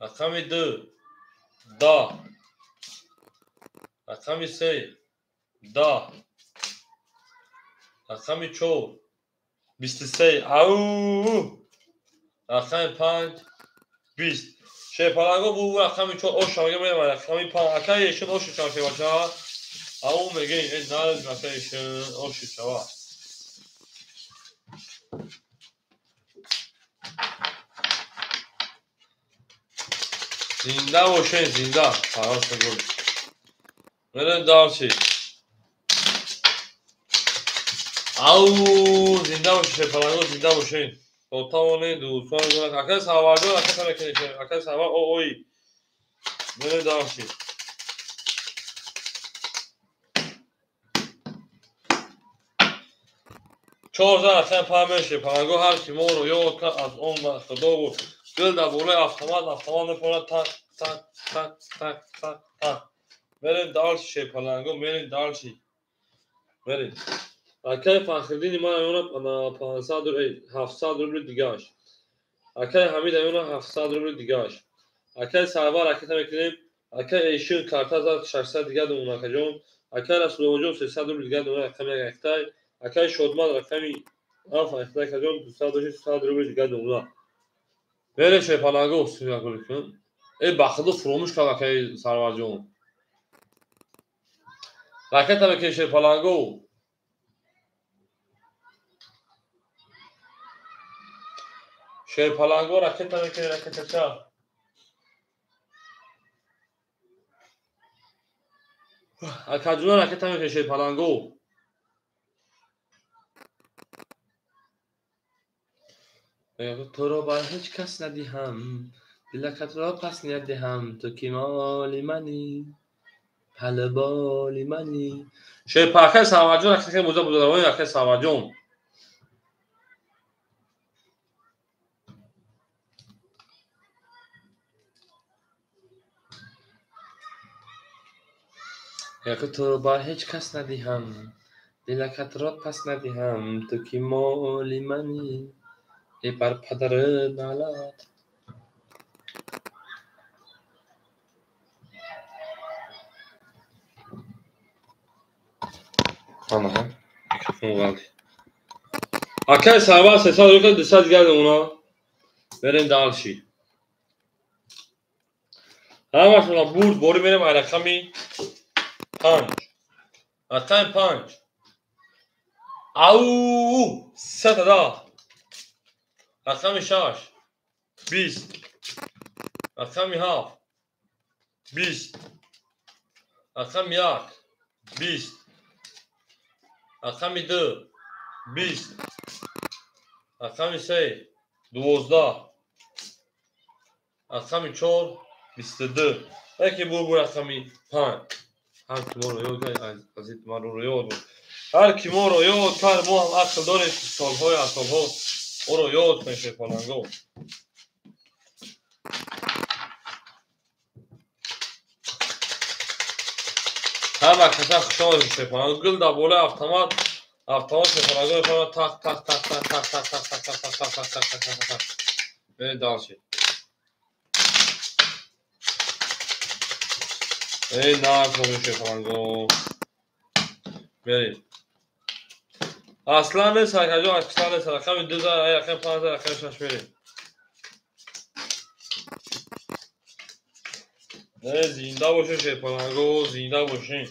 Рақами 2. 10. Рақами 3. 10. Рақами 4. 23. Ау! Рақами 5. 20. Шерпаланго бу рақами 4 ош шава мегам рақами 5. Акай эшин ош шава шербача. Ау мегем э нарез акай эшин ош шава. Зинда бошен, зинда. Фарос гул. Мерем дальше. Ау, зинда бошен, шерпаланго зинда бошен. Тотавоне дӯстон акай Сарварҷон ракета мекунед. Акай Сарвар ой. Мерем дальше. 4000 рақами 5 мешавад. Паланго ҳар ки моро ёд кард аз он ба Худо буд. Дил дар болои автомат, автомат мепонад так так так так так так. Мерем дальше шерпаланго, мерем дальше. Мерем. Акай Фахриддини ман аёна 500 рубл 700 рубли дигаш. Акай Ҳамид аёна 700 рубли дигаш. Акай Сарвар ракета мекунем. Акай Эйшин карта зад 600 дигар мемона акаҷон. Акай Расулобоҷон 300 рубли дигар мемона рақами яктай. Акай Шодман рақами 7 актай акаҷон 200 рубли дигар мемона. Мере шерпаланго сиякул кун. Э ба худо фуромӯш кард акай Сарварҷон. Ракета мекунем шерпаланго. Шерпаланго ракета мекунем ракетача. Акаҷуна ракета мекунем шерпаланго. Туро ба ҳеҷ кас надиҳам, дилакатро пас надиҳам, ту ки моли мани, палболи мани. Шерпакай Сарварҷон ракета муза бузаравони акай Сарварҷон. Яко туро ба ҳеҷ кас надиҳам, дилакатро пас надиҳам, ту ки моли мани, эй бар падари налат. Ана, микрофон ғалти. Акай Сарвар 300 рубл, 200 дигар мемона. Берем дальше. Ҳамашона бурд борӣ мерем ай рақами 5. Рақами 5. Ау, 310. Рақами 6. 20. Рақами 7. 20. Рақами 1. 20. Рақами 2. 20. Рақами 3. 12. Рақами 4. 22. Яке бур рақами 5. Ҳар ки моро ёд кард, азиз маро ёд буд. Ҳар ки моро ёд кард, мо ҳам ақл дорем, ки солҳои аз солҳо ӯро ёд кунем, шерпаланго. Ҳама каса хуш омадед, шерпаланго. Гул дар болои автомат, автомат шерпаланго мефармояд тақ тақ тақ тақ тақ тақ тақ тақ тақ тақ тақ тақ тақ тақ тақ. Берем дальше. Эй, накун шерпаланго. Берем. Аслан нест, акаҷон, аслан нест. Рақами 2, рақами 5, рақами 6 мерем. Не, зинда бошед, шерпаланго, зинда бошед.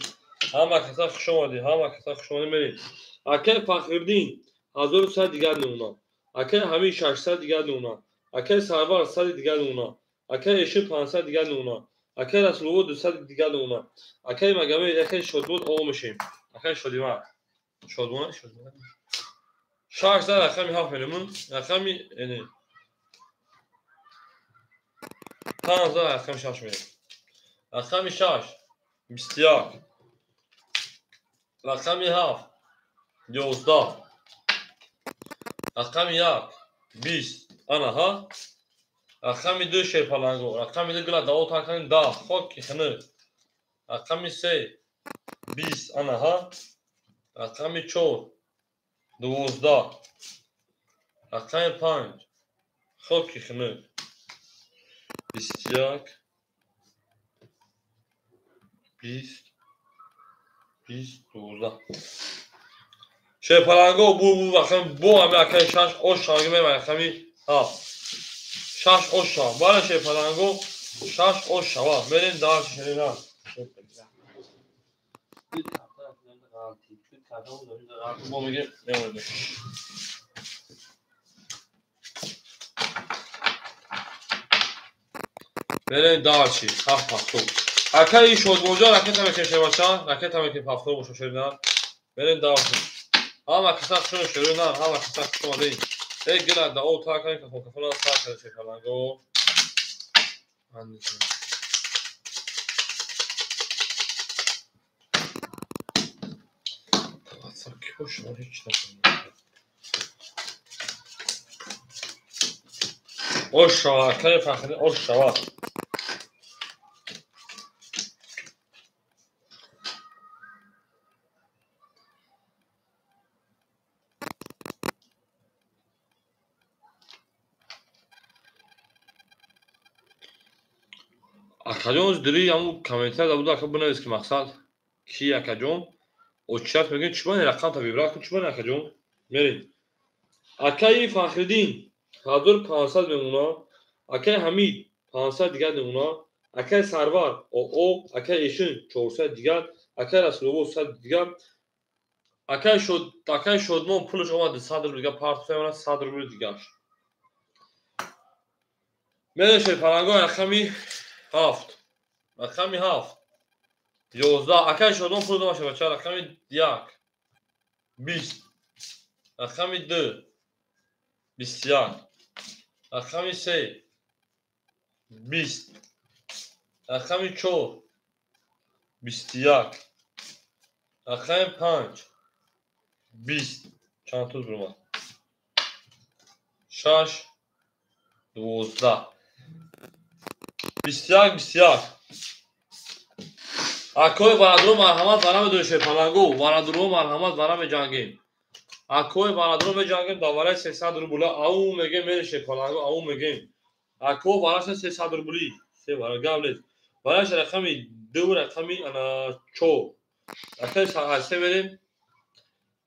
Ҳама каса хуш омадед, ҳама каса хуш омадед, мерем. Акай Фахриддин 1100 дигар мемонад. Акай Ҳамид 600 дигар мемонад. Акай Сарвар 100 дигар мемонад. Акай Эшин 500 дигар мемонад. Акай Расулобод 200 дигар мемонад. Акай Магомед, акай Шодмон о мешем. Акай Шодимар. Шодмон, Шодмон. 600 рақами 7 меремон. Рақами эне 5 рақами 6 мерем. Рақами 6 21. Рақами 7 11. Рақами 1 20. Ана ҳа. Рақами 2 шерпаланго. Рақами 2 гула даво такани 10. Хоки хинук. Рақами 3 20. Ана ҳа. Рақами 4 12. Рақами 5 хоки хинук. 21 20 20 12. Шерпаланго бу рақами бо ҳами акаи 6 ош шанги мемай рақами 7. 6 ош шава. Бале шерпаланго 6 ош шава. Мерем дальше шерина. Бо мегем мемонем. Мерем дальше. 7 7. Акаи Шодмонҷон ракета мекунем шербача, ракета мекунем ҳафто боша шерина. Мерем дальше. Ҳама каса хушон шерина, ҳама каса хуш омадед. Эй гила да об тар кунем, кафон кафона сар карда шерпаланго. Ош шава, акаи Фахриддин, ош шава. Акаҷон дири ҳамун комментария буда, ака бинавис ки мақсад ки акаҷон очият мегӯем, чӣ бани рақамта вибрат кун, чӣ бани акаҷон. Мерем. Акаи Фахриддин 1500 мемонад, акаи Ҳамид 500 дигар мемонад, акаи Сарвар оо, акаи Эшин 400 дигар, акаи Расулобод 100 дигар, акаи Шодмон пулаш омад 100 рубл дигар, партофта мемонад 100 рубл дигарш. Мерем шерпаланго рақами 7. Рақами 7. 11. Акаи Шодмон пул дома шава, ча рақами 1. 20. Рақами 2. 21. Рақами 3. 20. Рақами 4. 21. Рақами 5. 20. Чанд туз бурмад? 6. 12. 21 21. Акои бародаро марҳамат вара медонед шерпаланго, бародаро марҳамат вара меҷангем. Акои бародаро меҷангем дар вараи 300 рубла. Ау мегем мере шерпаланго, ау мегем. Ако вараша 300 рубли. Се вара гап нест. Вараш рақами 2 рақами ана 4. Акаи се мерем.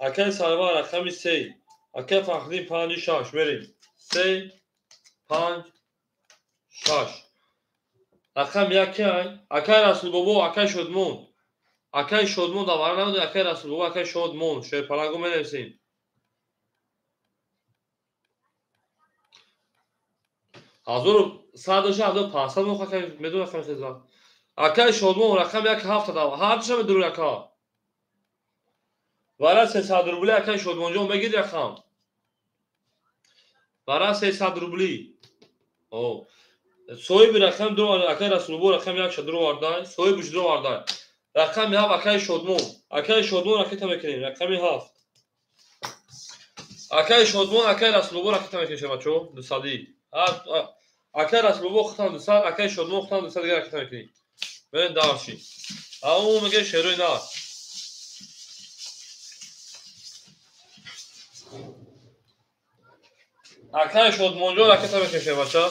Акай Сарвар рақами 3. Акай Фахриддин 5 6 мерем. 3 5 6. Рақам 1 ай. Акай Расулбобо, акай Шодмон. Акай Шодмон давара набуд, акай Расулбобо, акай Шодмон. Шерпаланго менависем. 1100 дошта, 1500 мох акай медон рақами хеза. Акай Шодмон рақам 1 7 дав. Ҳардуша медуру ака. Вара 300 рубли акай Шодмонҷон бегир рақам. Вара 300 рубли. О. Соҳиби рақам ду акай Расулбобо рақам 1 ша дуровардай, соҳибиш дуровардай. Рақами 7 акай Шодмон. Акай Шодмон ракета мекунем, рақами 7. Акай Шодмон, акай Расулбобо ракета мекунем, бачо, 200. Акай Расулбобо хутам 200, акай Шодмон хутам 200 дигар ракета мекунем. Бен дарши. Ау меге шерои на. Акай Шодмонҷон ракета мекунем, бача.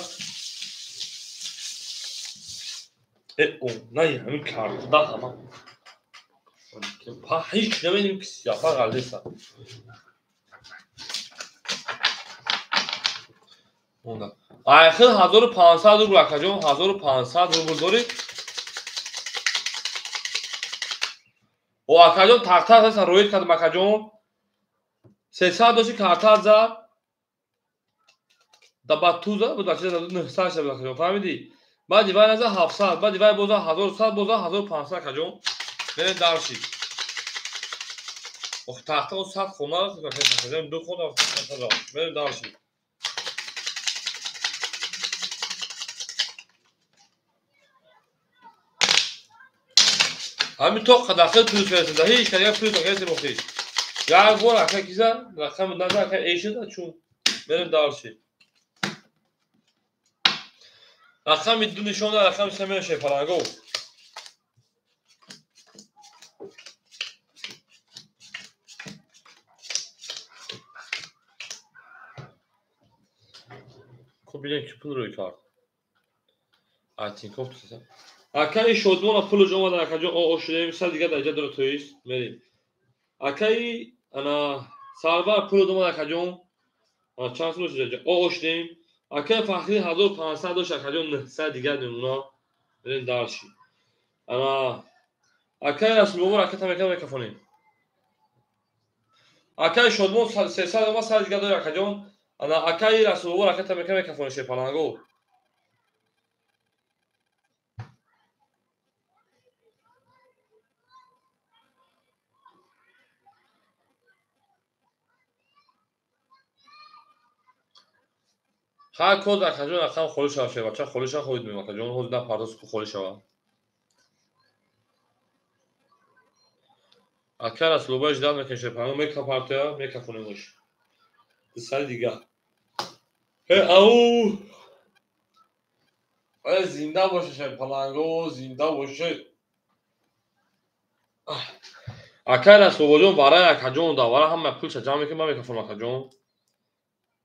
О, най, ҳамин карда ҳама. Па ҳеҷ намедонем ки сиёфа ғалдеса. Монда. Айхил 1500 рубл акаҷон, 1500 рубл дорӣ. О акаҷон тахта ҳаста роид кардам акаҷон. 300 дошти карта зад. Да ба ту зад, буд бача 900 шуда акаҷон, фаҳмидӣ? Баъди вай наза 700, баъди вай боза 1100, боза 1500 акаҷон. Мерем дарши. Ох тахта о 100 хона акаҷон, ду хона акаҷон. Мерем дарши. Ҳамин то қадақил плюс мерасида, ҳеҷ кадига плюс накардем охи. Як бор ака киза, рақам наза ака эшида чун. Мерем дарши. Рақами 2 нишон да, рақами 3 мерем шерпаланго. Хуб бинем ки пул рӯй кард. Айтинков туса. Акаи Шодмона пулуш омада акаҷон, о шудем, сал дигар дар ҷа дора тоист, мерем. Акаи ана Сарвар пулуш омада акаҷон, чанд сум шуда ҷа, о шудем. Акаи Фахрӣ 1500 дошт акаҷон, 900 дигар мемона. Мерем дарши. Ана акаи Расулбобо ракета мекунам мекафонем. Акаи Шодмон 300 омад, сал дигар дора акаҷон. Ана акаи Расулбобо ракета мекунам мекафонем шерпаланго. Ҳар коз акаҷон рақам холӣ шава шербача, холӣ шава хоҳид мем акаҷон, ҳозир на пардоз ку холӣ шава. Ака Расулбобо ждат мекунем шерпаланго, мека партоя, мекафонемош. Дусари дигар. Э ау! Э зинда боше шерпаланго, зинда боше. Акай Расулбобоҷон варай акаҷон да, вара ҳама пулша ҷамъ мекунем, ман мекафонам акаҷон.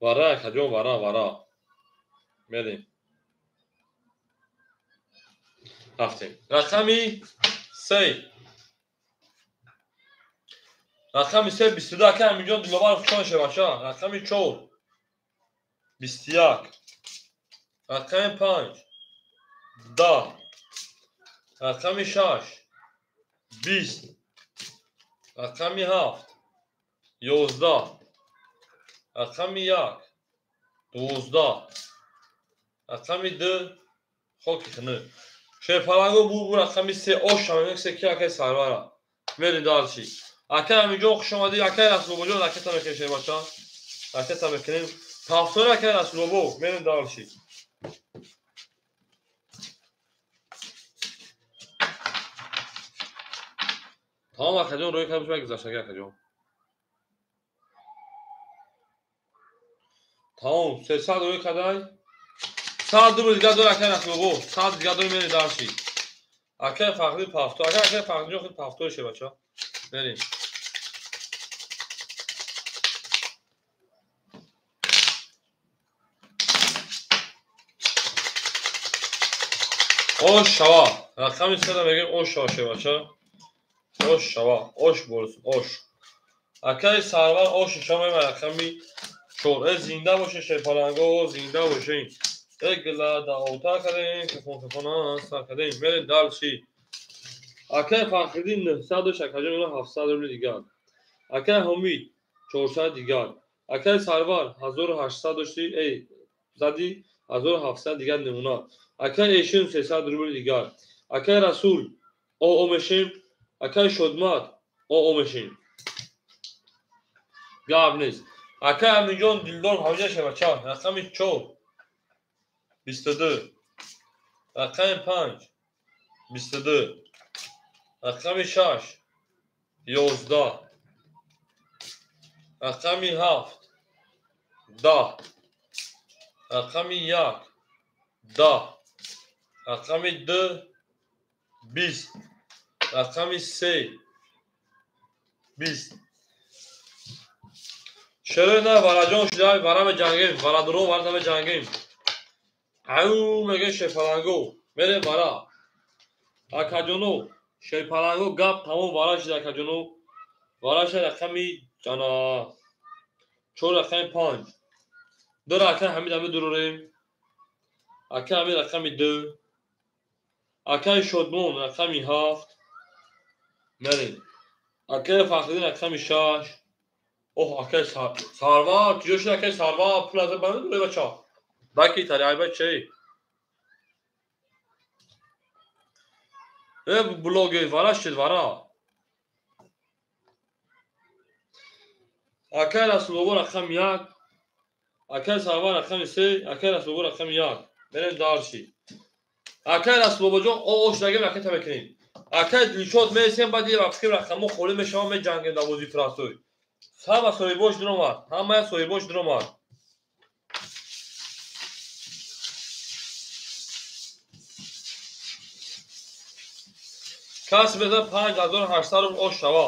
Вара акаҷон, вара, вара. Мерем. Рафтем. Рақами 3. Рақами 3 22 акай Аминҷон Диловар хушон шеваша. Рақами 4 21. Рақами 5 10. Рақами 6 20. Рақами 7 11. Рақами 1 12. Рақами 2 хоки хунук. Шерпаланго бу рақами 3 ош шамем се ки акай Сарвара. Мерем дарши. Акай Аминҷон хуш омадӣ, акай Расулбобоҷон ракета мекунем шербача. Ракета мекунем. Тафтори акай Расулбобо, мерем дарши. Тамом акаҷон рӯй кардем шумо гузаштагӣ акаҷон. Тамом 300 рӯй кардай. 100 рубл дигар дора акай Расулбобо, 100 дигар дора мерем дарши. Акай Фахрӣ пафто, акай Фахриҷон худ пафтори шебача. Мерем. Ош шава. Рақами 3 мегем ош шава шебача. Ош шава, ош борис, ош. Акаи Сарвар ош нишон мебарад рақами 4. Э зинда боше шерпаланго, зинда бошен. Э гила даота кардем, кафон кафона сар кардем. Мерем дальше. Акаи Фахриддин 900 дошт, акаҷон 700 рубли дигар. Акаи Ҳомид 400 дигар. Акаи Сарвар 1800 дошти, эй зади 1700 дигар намуна. Акаи Эшин 300 рубли дигар. Акаи Расул о мешем. Акаи Шодмат о мешем. Гап нест. Акаи Аминҷон Дилдор ҳавҷа шава ча. Рақами 4 22. Рақами 5 22. Рақами 6 11. Рақами 7 10. Рақами 1 10. Рақами 2 20. Рақами 3 20. Шерои на вараҷон шуда, вара меҷангем, варадуро вара меҷангем. Ау мегӯем шерпаланго, мерем вара. Акаҷоно, шерпаланго гап тамом вара шуда акаҷоно. Вара шуда рақами ана 4 рақами 5. 2 рақами Ҳамид ами дурорем. Акаи Ҳамид рақами 2. Акаи Шодмон рақами 7. Мерем. Акаи Фахриддин рақами 6. Оҳ, акаи Сарвар, куҷо шуд акаи Сарвар? Пул аз ба медорӣ бача? Баки тари айба чӣ? Э блогер вара шуд вара. Акаи Расулобо рақами 1. Акаи Сарвар рақами 3, акаи Расулобо рақами 1. Мерем дальше. Акаи Расулобоҷон о шудагем ракета мекунем. Акаи Дилшод мересем, баъди вақти рақамҳо холӣ мешаванд, меҷангем дар бозии простой. Ҳама соҳибош дуромад, ҳама соҳибош дуромад. Кас мезад 5800 рубл ош шава.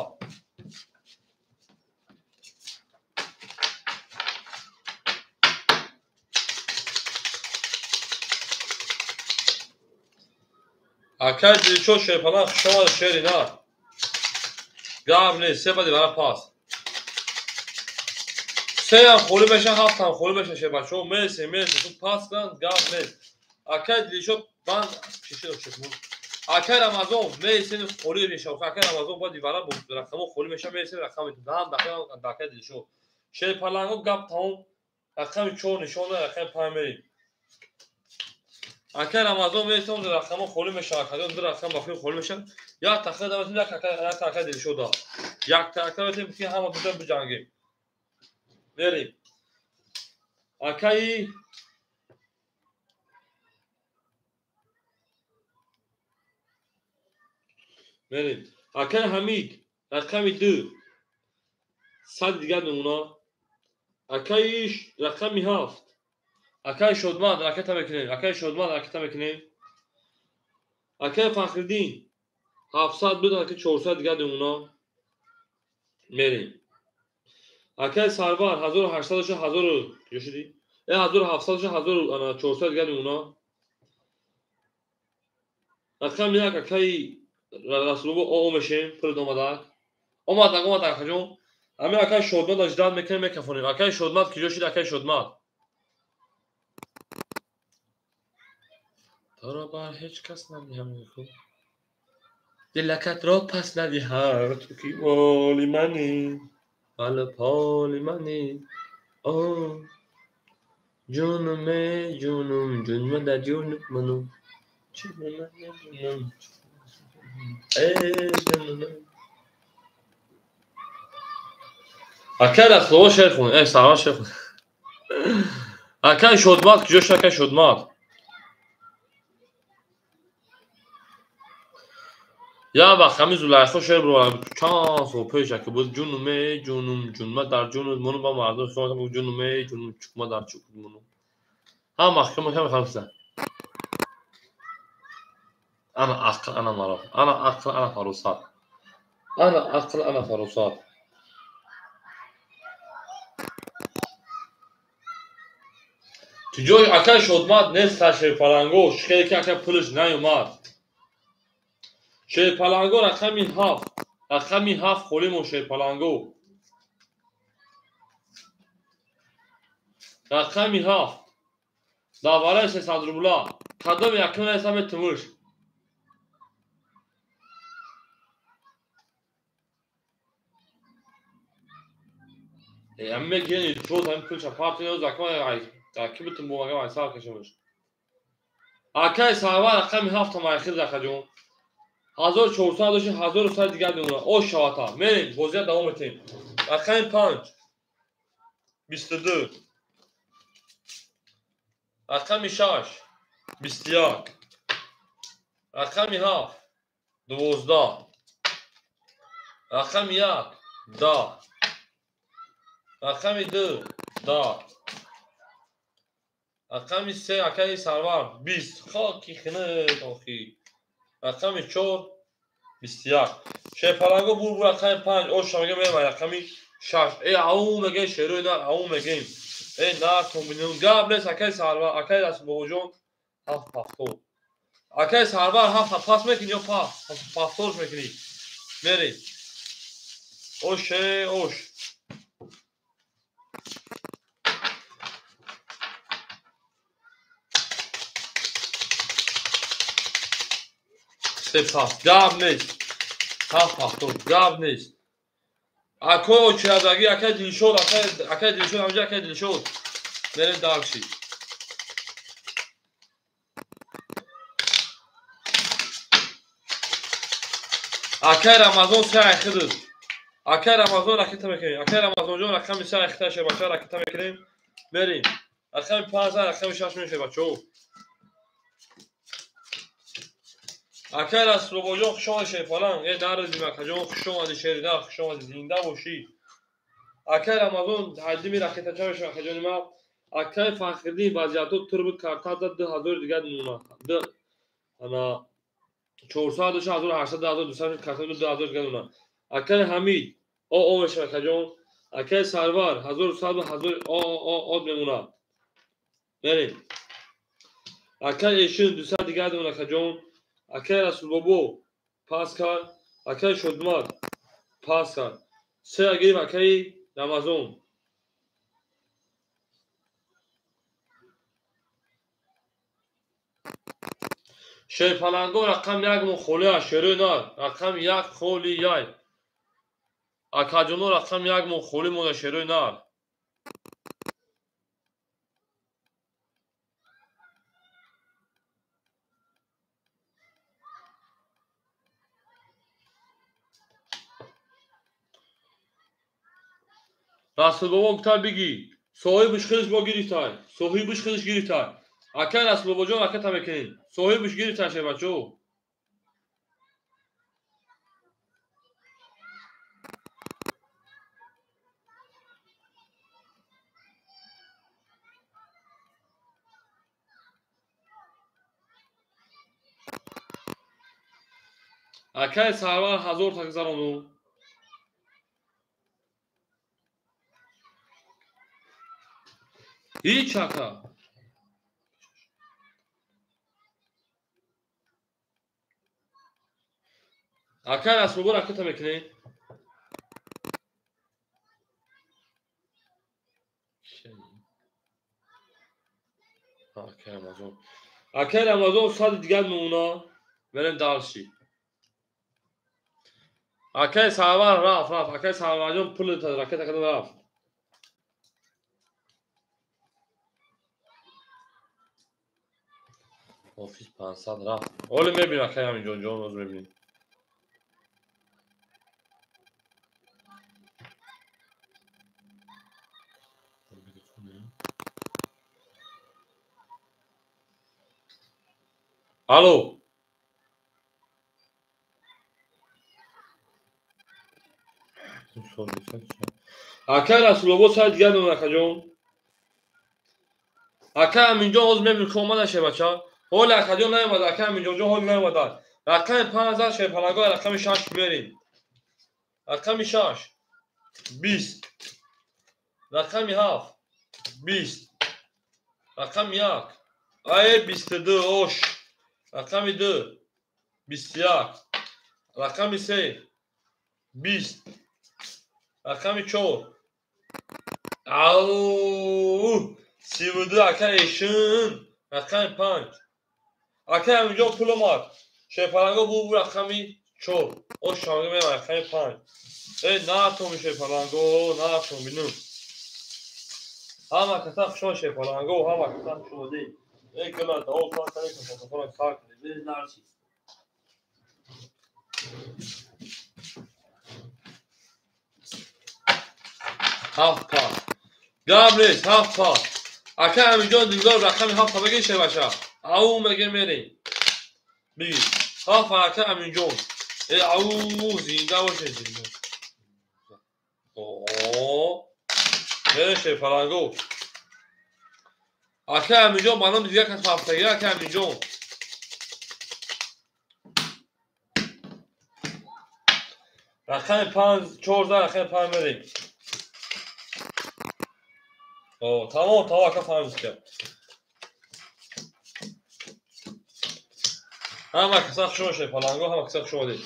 Акаи Дилшод шерпаланг хуш омад шери на. Гап нест, се баъди вара пас. Сеам холӣ меша, ҳафтам холӣ меша шербачаҳо. Мересем, мересем, ту пас кан, гап нест. Акаи Дилшод банд чишид шуд. Акаи Рамазон мересем холӣ меша. Акаи Рамазон баъди вара бо рақамҳо холӣ меша, мересем рақам даҳам дахил акаи Дилшод. Шерпаланго гап тамом. Рақами 4 нишон дод, рақами 5 мерем. Акаи Рамазон мересем, рақамҳо холӣ меша. Акаҷон ду рақам ба холӣ меша. Як тахир даметем, як акаи Дилшод да. Як тахир метем ки ҳама буда биҷангем. Мерем. Акаи мерем. Акаи Ҳамид рақами 2 100 дигар намуна. Акаи рақами 7. Акаи Шодманд ракета мекунем. Акаи Шодманд ракета мекунем. Акаи Фахриддин 700 буд, акаи 400 дигар намуна. Мерем. Акаи Сарвар 1800 1000 куҷо шудӣ? Э 1700 1400 дигар намуна. Рақами 1 акаи Расулобо о мешем, пул омадак. Омадак, омадак акаҷон. Ҳамин акаи Шодмад аждад мекунем, мекафонем. Акаи Шодмад куҷо шуд, акаи Шодмад? Туро бар ҳеҷ кас надиҳам, дилакатро пас надиҳам, ту ки моли манӣ, мали поли манӣ. О ҷунуме ҷунум ҷунма дар ҷунуб манум. Ҷунум э ҷунум. Акаи Расулобо шер хун, э Сарвар шер хун. Акаи Шодмад куҷо шуд, акаи Шодмад? Як вақт ҳамин Зулайхо шер бировард чанд сол пеш ака буд ҷунуме ҷунум ҷунма дар ҷунуд мунум ба мардум хиёнат буд ҷунуме ҷунум чукма дар чукуд мунум. Ҳама ҳикм ҳама хамса. Ана ақл, ана мароф, ана ақл, ана фаросат. Ана ақл, ана фаросат. Куҷои акаи Шодмад нест шерпаланго, шихеле ки ака пулаш наёмад. Шерпаланго рақами 7, рақами 7 холӣ мон шерпаланго. Рақами 7. Давараи 300 рубла. Кадом якум расаме тумуш. Мегирен илтимос ҳамин пулша партия закма ки битум бомагам айсар кашамаш. Акай Сарвар рақами 7 майхир закаҷон. 1400 доши 1100 дигар мемонад. Ош шавата. Мерем, бозия давом метем. Рақами 5 22. Рақами 6 21. Рақами 7 12. Рақами 1 10. Рақами 2 10. Рақами 3 акаи Сарвар 20. Хоки хинак охи. Рақами 4 21. Шерпаланго бур рақами 5 ош мега мерем рақами 6. Ау мега шерои нар ау мегем. Нар комбинон гап нест акаи Сарвар, акаи Расулбобоҷон 7 пафтор. Акаи Сарвар 7 пас мекунӣ ё пас? Пафторш мекунӣ. Мерем. Оше ош. Се пас. Гап нест. 7 пафтор. Гап нест. Акои очирадагӣ, акаи Дилшод, акаи Дилшод, ҳамҷа акаи Дилшод. Мерем дарши. Акаи Рамазон се айхидуд. Акаи Рамазон ракета мекунем. Акаи Рамазонҷон рақами се айхида шебача ракета мекунем. Мерем. Рақами 5 рақами 6 мешебачо. Акаи Расулбобоҷон хуш омадӣ шерпаланг. Наризим акаҷон хуш омадӣ шерина, хуш омадӣ, зинда бошӣ. Акаи Рамазон ҳайдими ракетача мешава акаҷони ман. Акаи Фахриддин вазъиятҳо тур буд картаза 2000 дигар мемонад. Ана 400 дошт 1800 2200 картаза 2000 дигар мемонад. Акаи Ҳамид о мешава акаҷон. Акаи Сарвар 1100 1000 о мемонад. Мерем. Акаи Эшин 200 дигар мемонад акаҷон. Акаи Расулбобо пас кард. Акаи Шодмар пас кард. Се гирифт акаи Рамазон. Шерпаланго рақами 1 мо холӣ аст. Шерои нар рақами 1 холӣ яй. Акаҷоно рақами 1 мо холӣ монда шерои нар. Расулбобо гуфта бигӣ соҳибаш худаш бо гирифтай. Соҳибаш худаш гирифтай. Акаи Расулбобоҷон ракета мекунем. Соҳибаш гирифтай шербачо. Акаи Сарвар 1000 та гузарону. Ҳеҷ ака. Акаи Расулбобо ракета мекунем. Акаи Рамазон. Акаи Рамазон 100 дигар мемонад. Мерем дарши. Акаи Сарвар рафт. Акаи Сарварҷон пул ракета карда рафт. Офис 500 рафт. Ҳоло мебинем акаи Ҳамидҷонҷон, ҳозир мебинем. Алло. Акаи Расулобо сай дигар мемонад акаҷон. Акаи Аминҷон ҳозир мебинем ки омада шебача. Ҳоли акаҷон наомада, акаи Аминҷонҷон ҳоли наомада. Рақами 5 шерпаланго рақами 6 мерем. Рақами 6 20. Рақами 7 20. Рақами 1 ай 22 ош. Рақами 2 21. Рақами 3 20. Рақами 4 ау 32 акай Эшин рақами 5. Акай Аминҷон пул омад. Шерпаланго бу рақами 4. Ош шамга мерам рақами 5. Эй натоми шерпаланго, натоми бинум. Ҳама каса хушон шерпаланго, ҳама каса хуш омадед. Эй гала давом кунед, касафона сар кунед. Без нарчи. Ҳафт па. Гап нест, ҳафт па. Акай Аминҷон дилдор рақами ҳафт па бигир шербаша. Ау меге мерем. Бигир. Ҳафт акай Аминҷон. Э ау зинда боше зинда. О. Мерем шерпаланго. Акай Аминҷон ба номи дигар кас ҳафтагӣ акай Аминҷон. Рақами 5 14 рақами 5 мерем. О, тамом, тамом ака фаҳмид. Ҳама каса хуш омадед паланго, ҳама каса хуш омадед.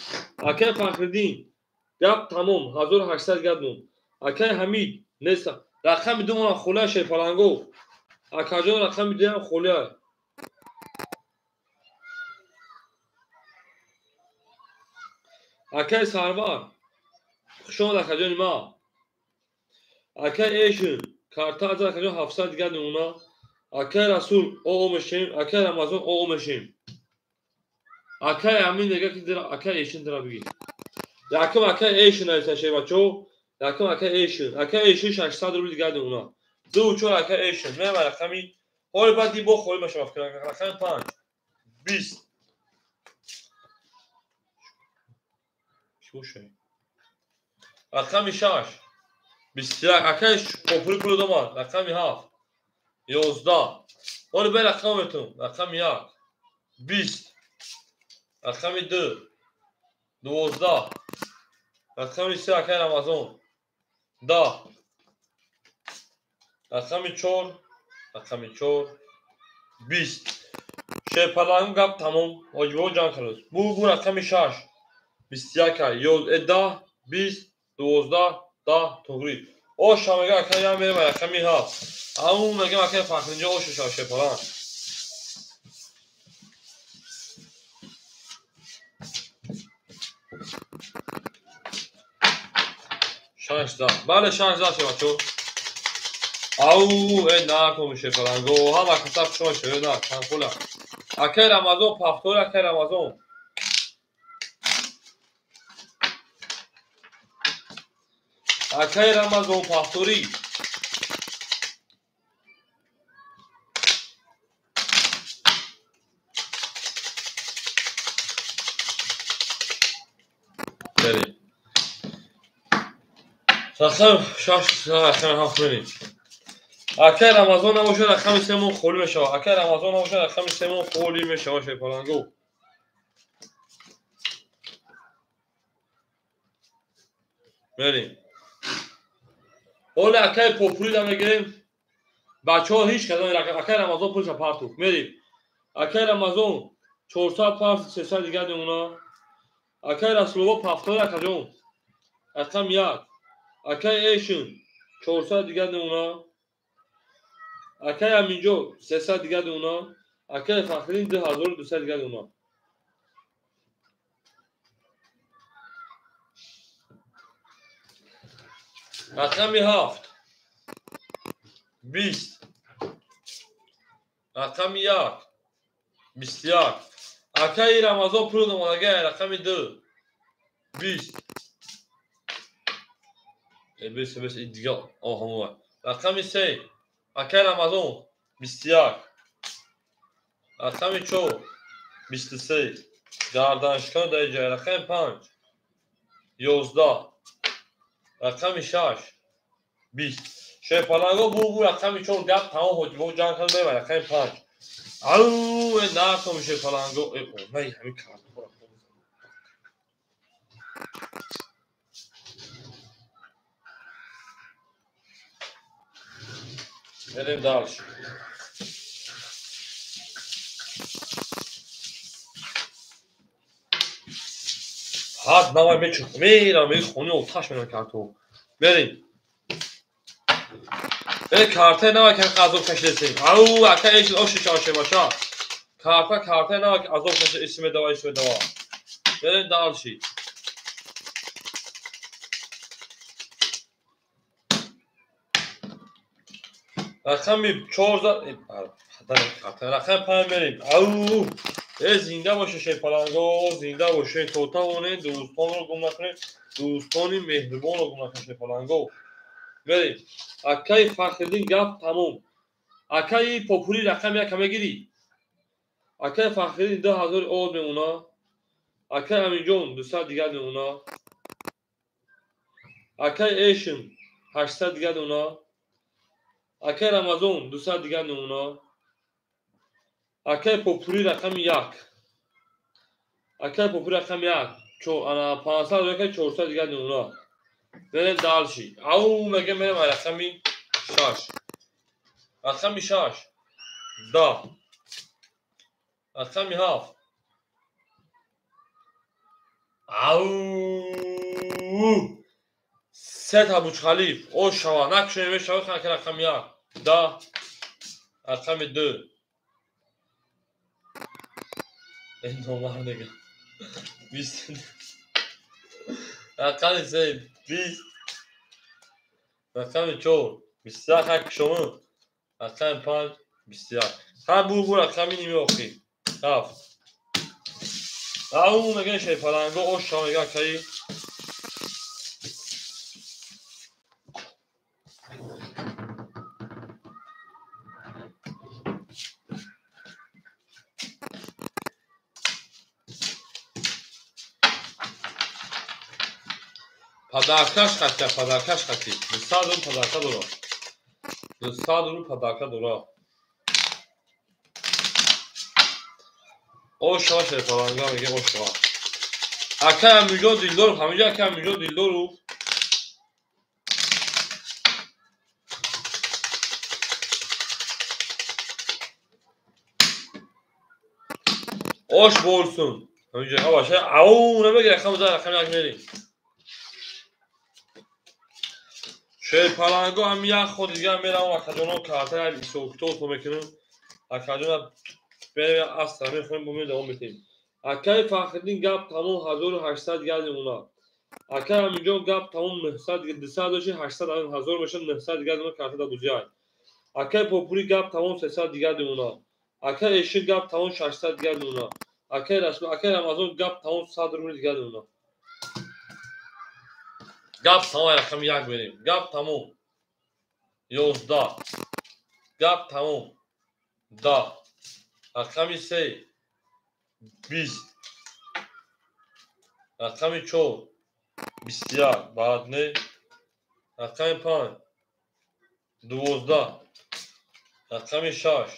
Акай Фахриддин, гап тамом, 1800 гап мон. Акай Ҳамид, нест. Рақами 2 мона холия шерпаланго. Акаҷон рақами 2 ҳам холия. Акай Сарвар, хуш омад акаҷони ма. Акай Эшин, карта аз акаҷон 700 дигар намуна. Акай Расул оо мешем, акай Рамазон оо мешем. Акай Амин мега ки акай Эшин дара бигир. Якум акай Эшин нависта шербачо, якум акай Эшин, акай Эшин 600 рубл дигар намуна. 2 4 акай Эшин, мева рақами ҳоли баъд бо холи мешава фикр рақами 5 20 чӣ рақами 6 21 акай попули пул домад рақами 7 11 ҳоли бе рақам метум рақами 1 20 рақами 2 12 рақами 3 акай Рамазон 10 рақами 4 рақами 4 20 шерпаланг гап тамом ҳоҷибо ҷанг халос бу рақами 6 21 10 20 12 10 туғри. Ош мега акай я мерем рақами 7. Ау мегам акай Фахринҷо ош шав шерпаланг. Шаш да. Бале шаш да шевачо. Ау э наком шерпаланго. Ҳама каса хуш шеве на канхула. Акай Рамазон пафтор акай Рамазон. Акай Рамазон пафторӣ. Мерем. Рақами 6 рақами 7 мерем. Акай Рамазон набошад рақами 3 мон холӣ мешавад. Акай Рамазон набошад рақами 3 мон холӣ мешавад шерпаланго. Мерем. Ҳоле акай популида мегирем. Бачаҳо ҳеҷ кадом акай Рамазон пулша партух. Мерем. Акай Рамазон 400 партух 300 дигар мемона. Акай Расулобо пафтор акаҷон. Рақам 1. Акай Эшин 400 дигар мемона. Акай Аминҷо 300 дигар мемона. Акай Фахриддин 2200 дигар мемона. Рақами 7 20 рақами 1 21 акай Рамазон пул домадага рақами 2 20 бес бес дигар оҳ рақами 3 акай Рамазон 21 рақами 4 23 гарданшикан дар ҷай рақами 5 11 рақами 6 20 шерпаланго бу рақами 4 гап тамом ҳоҷибо ҷанг кард мева рақами 5 ау наком шерпаланго э най ҳамин картҳоро мерем дальше. Ҳад навай мечух мерам, меги хони оташ мерам картҳо. Мерем. Карта нава ки азоб кашидесем. Ау, ака эш оши шоше баша. Карта нава ки азоб кашид исме дава исме дава. Берем дальше. Рақами 4 рақами 5 мерем. Ау, зинда боше шерпаланго, зинда боше. То тавонед дӯстонро гум накунед, дӯстони меҳрубонро гум накунед шерпаланго. Мерем. Акаи Фахриддин гап тамом. Акаи Попури рақами 1 мегирӣ. Акаи Фахриддин 2000 од мемона. Акаи Аминҷон 200 дигар мемона. Акаи Эшин 800 дигар мемона. Акаи Рамазон 200 дигар мемона. Акаи Попури рақами 1. Акаи Попури рақами 1. Ана 500 акаи 400 дигар мемона. Берем дальше. Ау, мегем берем рақами 6. Рақами 6. Да. Рақами 7. Ау. Се та Бурҷ-Халиф. О шава, накшем мешава хан рақами 1. Да. Рақами 2. Ин номар нега. 20. Рақами 3. 20. Рақами 4. 21 ҳак шумо. Рақами 5. 21. Ҳа бу рақами ними охир. 7. Ау меган шерпаланго ош шава мега акаи. Подаркаш хати, подаркаш хати. 200 рубл подарка дора. 200 рубл подарка дора. Ош шава шерпаланга меге ош шава. Акай Аминҷон Дилдоров, ҳаминҷо акай Аминҷон Дилдоров. Ош болсун. Ҳаминҷо абаша ау намеге рақам за рақам як мерем. Шерпаланго ҳам як ход дигар меравам акаҷоно карта исоктото мекунам. Акаҷона берем астра мехоҳем бо давом метем. Акаи Фахриддин гап тамом 1800 дигар мемонад. Акаи Аминҷон гап тамом 900 200 доши 800 1000 мешавад 900 дигар мемонад карта дар бузиай. Акаи Попури гап тамом 300 дигар мемонад. Акаи Эшир гап тамом 600 дигар мемонад. Акаи Расул, акаи Рамазон гап тамом 100 рубл дигар мемонад. Гап тамом рақами 1 берем. Гап тамом. 11. Гап тамом. 10. Рақами 3. 20. Рақами 4. 21. Баъд не. Рақами 5. 12. Рақами 6.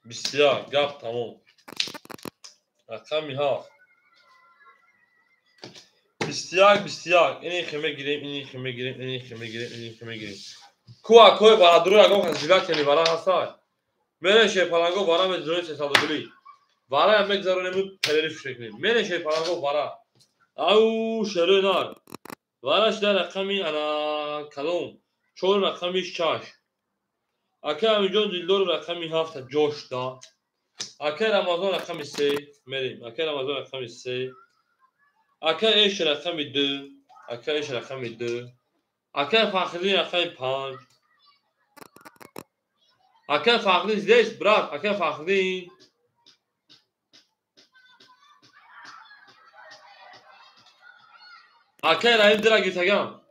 21. Гап тамом. Рақами 7. 21, 21. Ини хе мегирем, ини хе мегирем, ини хе мегирем, ини хе мегирем. Ку акои барадуро ягон кас жилатени вара ҳастай. Мере шерпаланго вара мезурои 300 рубли. Вара мегзаронему перериф мекунем. Мере шерпаланго вара. Ау шерои нар. Вара шида рақами ана калом. 4 рақами 6. Акаи Аминҷон Дилдоров рақами 7 ҷош да. Акаи Рамазон рақами 3 мерем. Акаи Рамазон рақами 3. Акаи Эш рақами 2. Акаи Эш рақами 2. Акаи Фахриддин рақами 5. Акаи Фахриддин здесь, брат. Акаи Фахриддин. Акаи Раҳим дира гиртагам.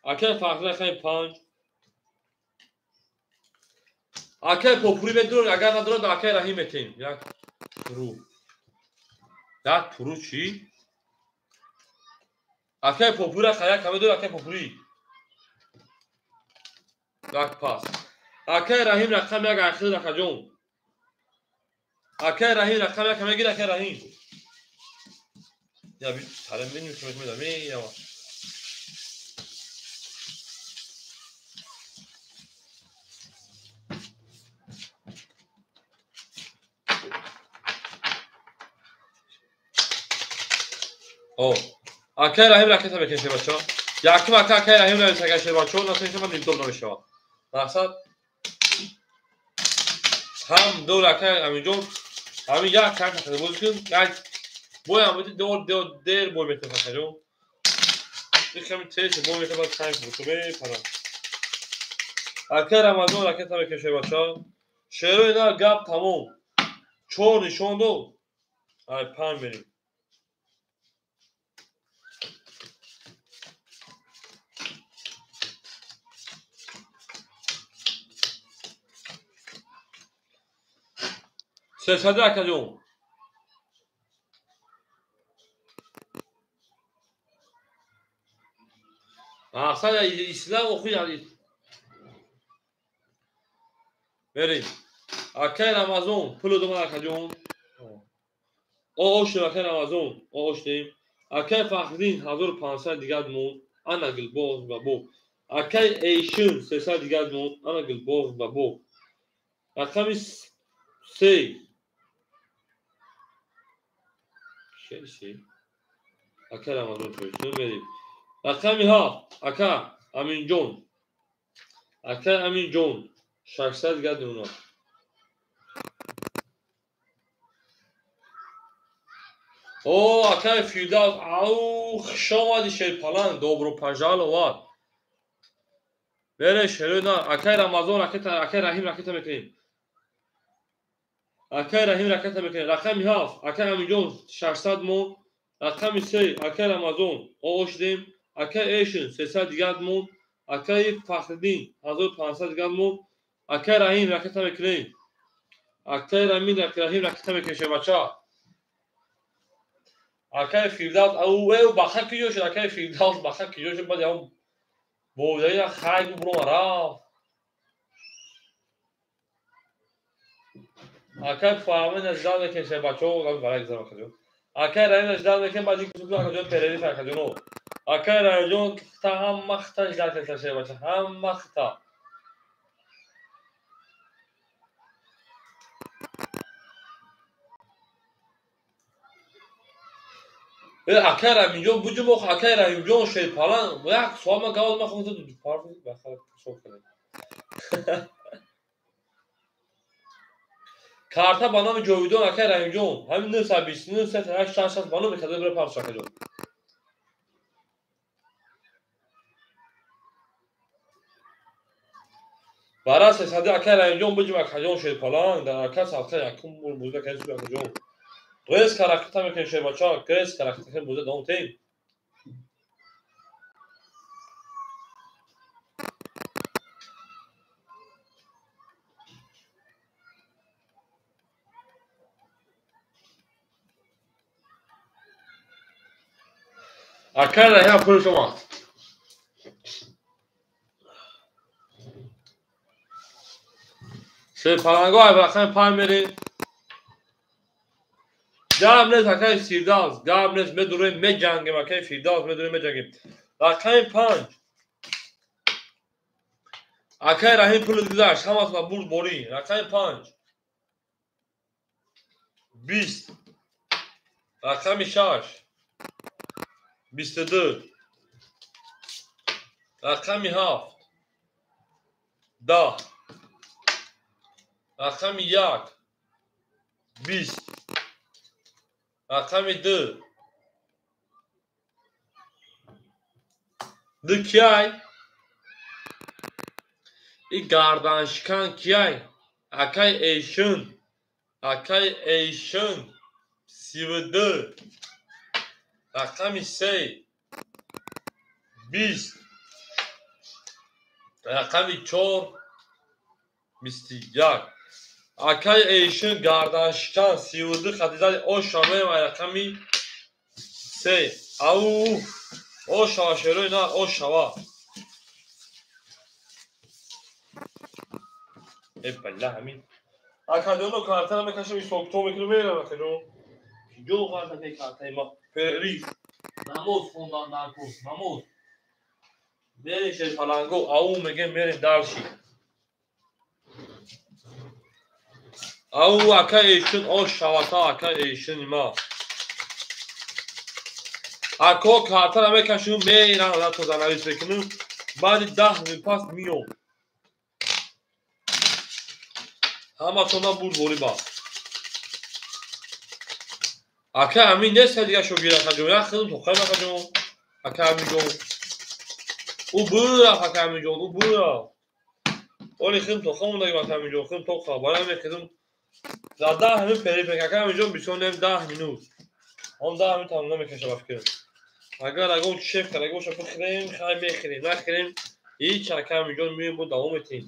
Акаи Фахриддин рақами 5. Акаи Попури медурад, агар надурад, акаи Раҳим метем. Як ру. Як пуру чӣ? Акаи Попури як ҳаме дорад, акаи Попури. Як пас. Акаи Раҳим рақами 1 ахир акаҷон. Акаи Раҳим рақами 1 мегир, акаи Раҳим. Я би тарем бинем ки мекунем, меява. О, акаи Раҳим ракета мекунем шербачо. Якум ака акаи Раҳим нависага шербачо, насоиша ман дилдор намешавад. Мақсад ҳам дор акай Аминҷон, ҳамин як карта бозӣ кун, як боям бити дор дер бой метавад акаҷон. Ин ками тез бой метавад танк буту мепарад. Акай Рамазон ракета мекашад бача. Шерои на гап тамом. 4 нишон дод. Ай 5 мерим. Сесади акаҷон. Мақсад ислам охи мерим. Акай Рамазон пуло домад акаҷон. Оштем акай Рамазон, оштем. Акай Фахриддин 1500 дигар монд. Ана гулбоғ ба боғ. Акай Эйшин 300 дигар монд. Ана гулбоғ ба боғ. Рақами 3. 6. Акай Рамазон чойшин мерим. Рақами 7. Ака Аминҷон. Акай Аминҷон 600 дигар монд. О, акай Фирдавс, ау, хуш омадӣ шерпаланг, добро пожаловать. Бере шерои на, акай Рамазон ракета, акай Раҳим ракета мекунем. Акай Раҳим ракета мекунем. Рақами 7, акай Аминҷон 600 монд. Рақами 3, акай Рамазон оошдем. Акай Эшин 300 дигар монд. Акай Фахриддин 1500 дигар монд. Акай Раҳим ракета мекунем. Акай Раҳим ракета мекунем шербача. Акай Фирдавс, ау, эй, баха киҷо шуд, акай Фирдавс баха киҷо шуд, баъд ям бовдаи хай гу брома рафт. Акай Фармин ждал мекунем, бачаҳо, гап барак зам акаҷон. Акай Раҳим ждал мекунем, баъд ин кусук акаҷон перериф акаҷоно. Акай Раҳимҷон хта ҳама хта ждал кардаса бача, ҳама хта. Акай Раҳимҷон буҷум ох, акай Раҳимҷон шерпаланг, як соат ман гаваз ман худам парф бахар шок кардам. Карта ба номи Ҷовидон акай Раҳимҷон, ҳамин 929 866 ба номи кадом бира парф акаҷон. Бара сесади акай Раҳимҷон буҷум акаҷон шерпаланг, дар ака садқа якум бор бузда кардем акаҷон. Резко ракета мекунем шербача, резко ракета мекунем бузда давом тем. Акай Раҳим пулш омад. Шерпаланго ай рақами 5 мерем. Гап нест акай Фирдавс, гап нест, медурем, меҷангем акай Фирдавс, медурем, меҷангем. Рақами 5. Акай Раҳим пулит гузашт, ҳамасона бурд борӣ. Рақами 5. 20. Рақами 6. 22. Рақами 7. 10. Рақами 1. 20. Рақами 2. 2 кияй? И гарданшикан кияй? Акай Эйшин. Акай Эйшин. 32. Рақами 3. 20. Рақами 4. 21. Акай Эйшин гарданшикан 32 хадизади оша мерем ай рақами 3. Ау, ошава шерои на ошава. Э балла ҳамин. Акаҷоно картара мекашам, исокто мекунам, мерам акаҷон. Киҷо ғарта ки картаи ма перериф. Намоз хондан дар курс, намоз. Мерем шерпаланго, ау мегем мерем дарши. Ау акай Эйшин ош шавата, акай Эйшин ма. Ако картара мекашам, мерам, то занавис мекунам. Баъди 10 минут пас миём. Ҳаматона бурдборӣ ба. Ака Амин нест дига шогирд акаҷон, як хидм тоқаем акаҷон. Ака Аминҷон. Ӯ бурафт ака Аминҷон, ӯ бурафт. Оли хидм тоқа мондагим ака Аминҷон, хидм тоқа. Барои ҳамин хидм за 10 минут перепек ака Аминҷон бисёр нем 10 минут. Он 10 минут ҳам намекаша ба фикрам. Агар ягон шеф кардаги боша бихӯрем, хай мехӯрем, нахӯрем ҳеч ака Аминҷон меоем бо давом метиҳем.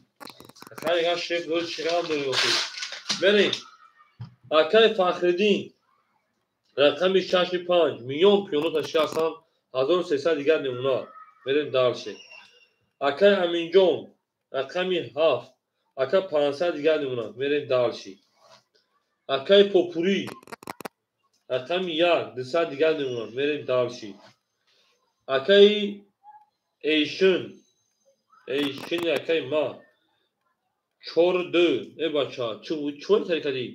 Хай яган шеф дори чӣ ғам дори охи. Мерем. Акаи Фахриддин рақами 6-5 миллион пиёнота шиҳастанд, 1300 дигар намуна. Мерем дальше. Акаи Аминҷон рақами 7 ака 500 дигар намуна. Мерем дальше. Акаи Попурӣ рақами 1 200 дигар намуна. Мерем дальше. Акаи Эйшин Эйшини акаи ма 4-2 э бача чӣ тари кардӣ?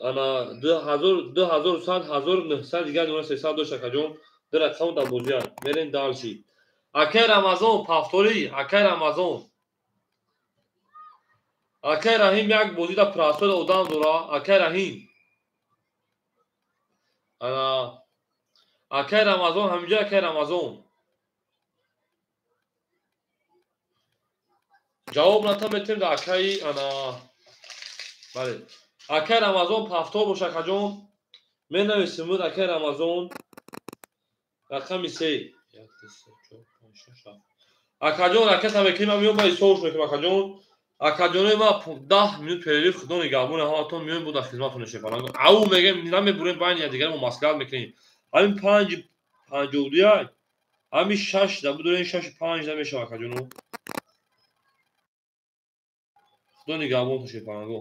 Ана 2100 1900 дигар намуна 300 дошт акаҷон. Ду рақам дар бозианд. Мерем дальше. Акаи Рамазон пафторӣ, акаи Рамазон. Акаи Раҳим як бозӣ дар прасода одам дора. Акаи Раҳим. Ана акаи Рамазон ҳаминҷо акаи Рамазон. Ҷавоб ната метем дар акаи ана бале. Акаи Рамазон пафтор боша акаҷон. Менависем буд акаи Рамазон рақами 3. 1 2 3 4 5 6 7. Акаҷон ракета мекунем, ман меоям ба ҳисобш мекунем акаҷон. Акаҷонои ма 10 минут перерыв худо нигаҳбон ҳаматон меоем бо дар хизматон мешавем. Ау мегем намебурем байни якдигар мо маслиҳат мекунем. Ҳамин 5:52 ҳамин 6 да будорем 6:05 да мешавад акаҷоно. Худо нигаҳбон шепаланго.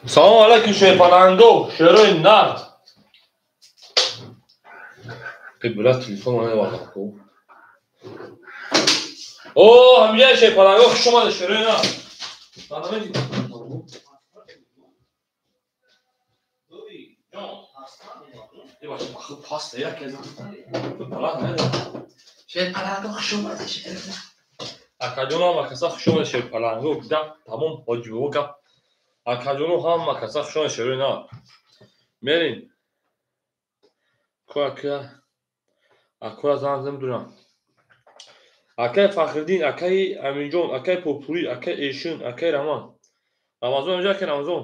Салом алейкум шерпаланго, шерои нар. Бля, телефон ман ку. О, ҳамҷа шерпаланго, хуш омадед шерои нар. Акаҷонам акаса хуш омадед шерпаланго. Тамом ҳоҷибобо гап. Акаҷоно ҳама каса хуш омадед шерои нар. Мерем. Акоя занг намедурам. Акаи Фахриддин, акаи Аминҷон, акаи Попурӣ, акаи Эшин, акаи Раман. Рамазон инҷа, акаи Рамазон.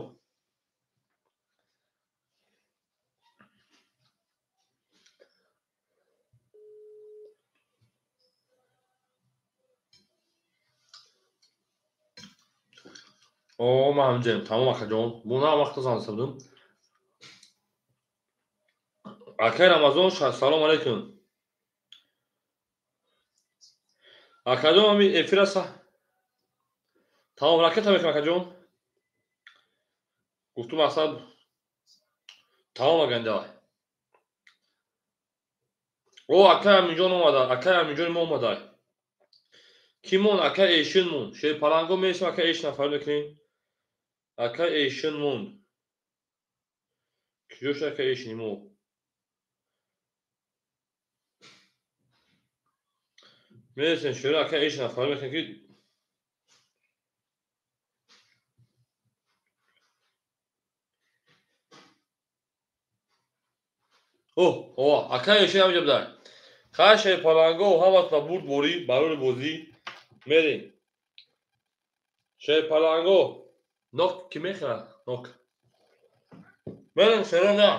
О, ман ҳамҷаем. Тамом акаҷон. Бо на вақта занг задам. Акаи Рамазон, салом алейкум. Акаҷон, ҳами эфир аст. Тамом ракета мекунам акаҷон. Гуфтум мақсад тамом аганда. О, акаи Аминҷон омада, акаи Аминҷони мо омада. Ки мон? Акаи Эшин мон. Шерпаланго мересем, акаи Эшин нафар мекунем. Акаи Эшин монд. Куҷо шуд акаи Эшини мо? Мересем шеро, акаи Эшин нафар мекунем ки О, о, акаи Эшин ҳамҷа будай. Хай шерпаланго ҳаматона бурд борӣ барои бозӣ. Мерем. Шерпаланго. Нок ки мехӯрад? Нок. Мерем шеро на.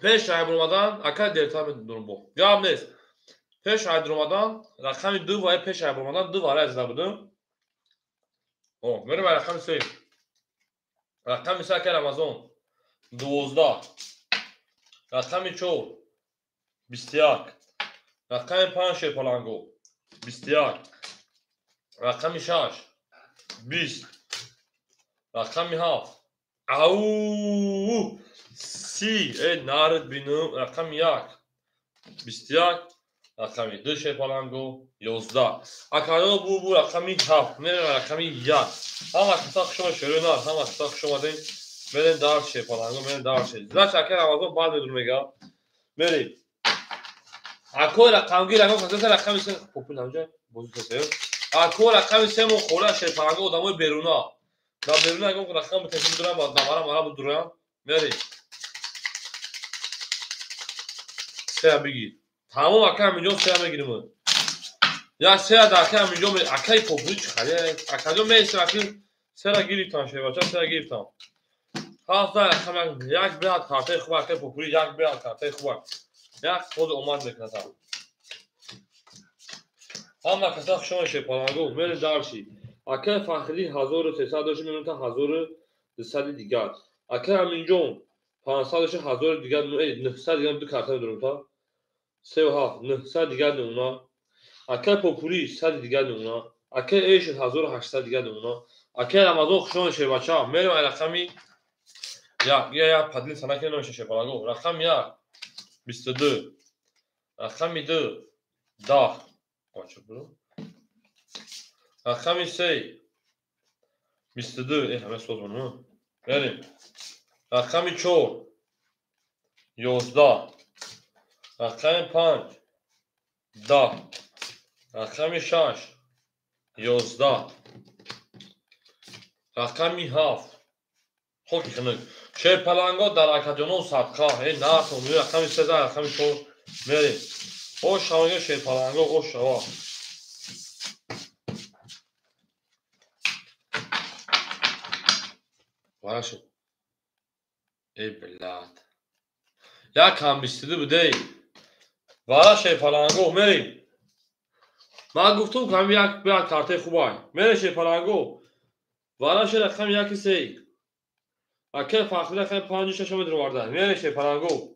Пеш айб омадан, акай дертар медурам бо. Гап нест. Пеш айб омадан, рақами 2 ва пеш айб омадан 2 вара зада будам. О, мерем рақами 3. Рақами 3 акай Рамазон. 12. Рақами 4 21. Рақами 5 шерпаланго 21. Рақами 6 20. Рақами 7 ау 30. Эй нард бинум. Рақами 1 21. Рақами 2 шерпаланго 11. Акаё бу рақами 7. Мерем рақами 1. Ҳама каса хуш омадед шерои нар, ҳама каса хуш омадед. Мерем дар шерпаланго, мерем дар шер. Значит, акаи Рамазон баъд медурам мега. Мерем. Акои рақамгир, акои каса рақами 3 попул ҳамҷа бозӣ каса. Акои рақами 3 мо хора шерпаланго одамои беруна. Дар беруна ягон рақам битасим дурам, дамара мара будурам. Мерем. 3 бигир. Тамом акаи Аминҷон 3 мегирим. Я 3 дар акаи Аминҷон, акаи Популӣ чӣ харе? Акаҷон мересем, акаи 3 гирифтам шербача, 3 гирифтам. 7 рақам як беҳад картаи хуб, акаи Популӣ як беҳад картаи хуб. Як худ омад мекунад. Ҳама каса хуш омадед шерпаланго. Мерем дарши. Акаи Фахриддин 1300 дошт, мемонад 1200 дигар. Акаи Аминҷон 500 дошт, 1000 дигар, 900 дигар ду карта медорам та. 3 7 900 дигар намуна. Акаи Популӣ 100 дигар намуна. Акаи Эшин 1800 дигар намуна. Акаи Рамазон хуш омадед шербача. Мерем ай рақами 1. Я падил санаки намеша шерпаланго. Рақами 1 22. Рақами 2 10. Қоча буру. Рақами 3 22. Ҳама соз буру. Мерем. Рақами 4 11. Рақами 5 10. Рақами 6 11. Рақами 7 хоки хунук. Шерпаланго дар акаҷоно садқа. Эй натон, рақами 3 рақами 4 мерем. Ош шава шерпаланго, ош шава. Вараши. Эй блядь. Як кам 22 будей. Вара шерпаланго мерем. Ман гуфтум ки ҳами як беҳад картаи хубай. Мерем шерпаланго. Вара шер рақами 1 3. Акаи Фахриддин рақами 5 6 медуроварда. Мерем шерпаланго.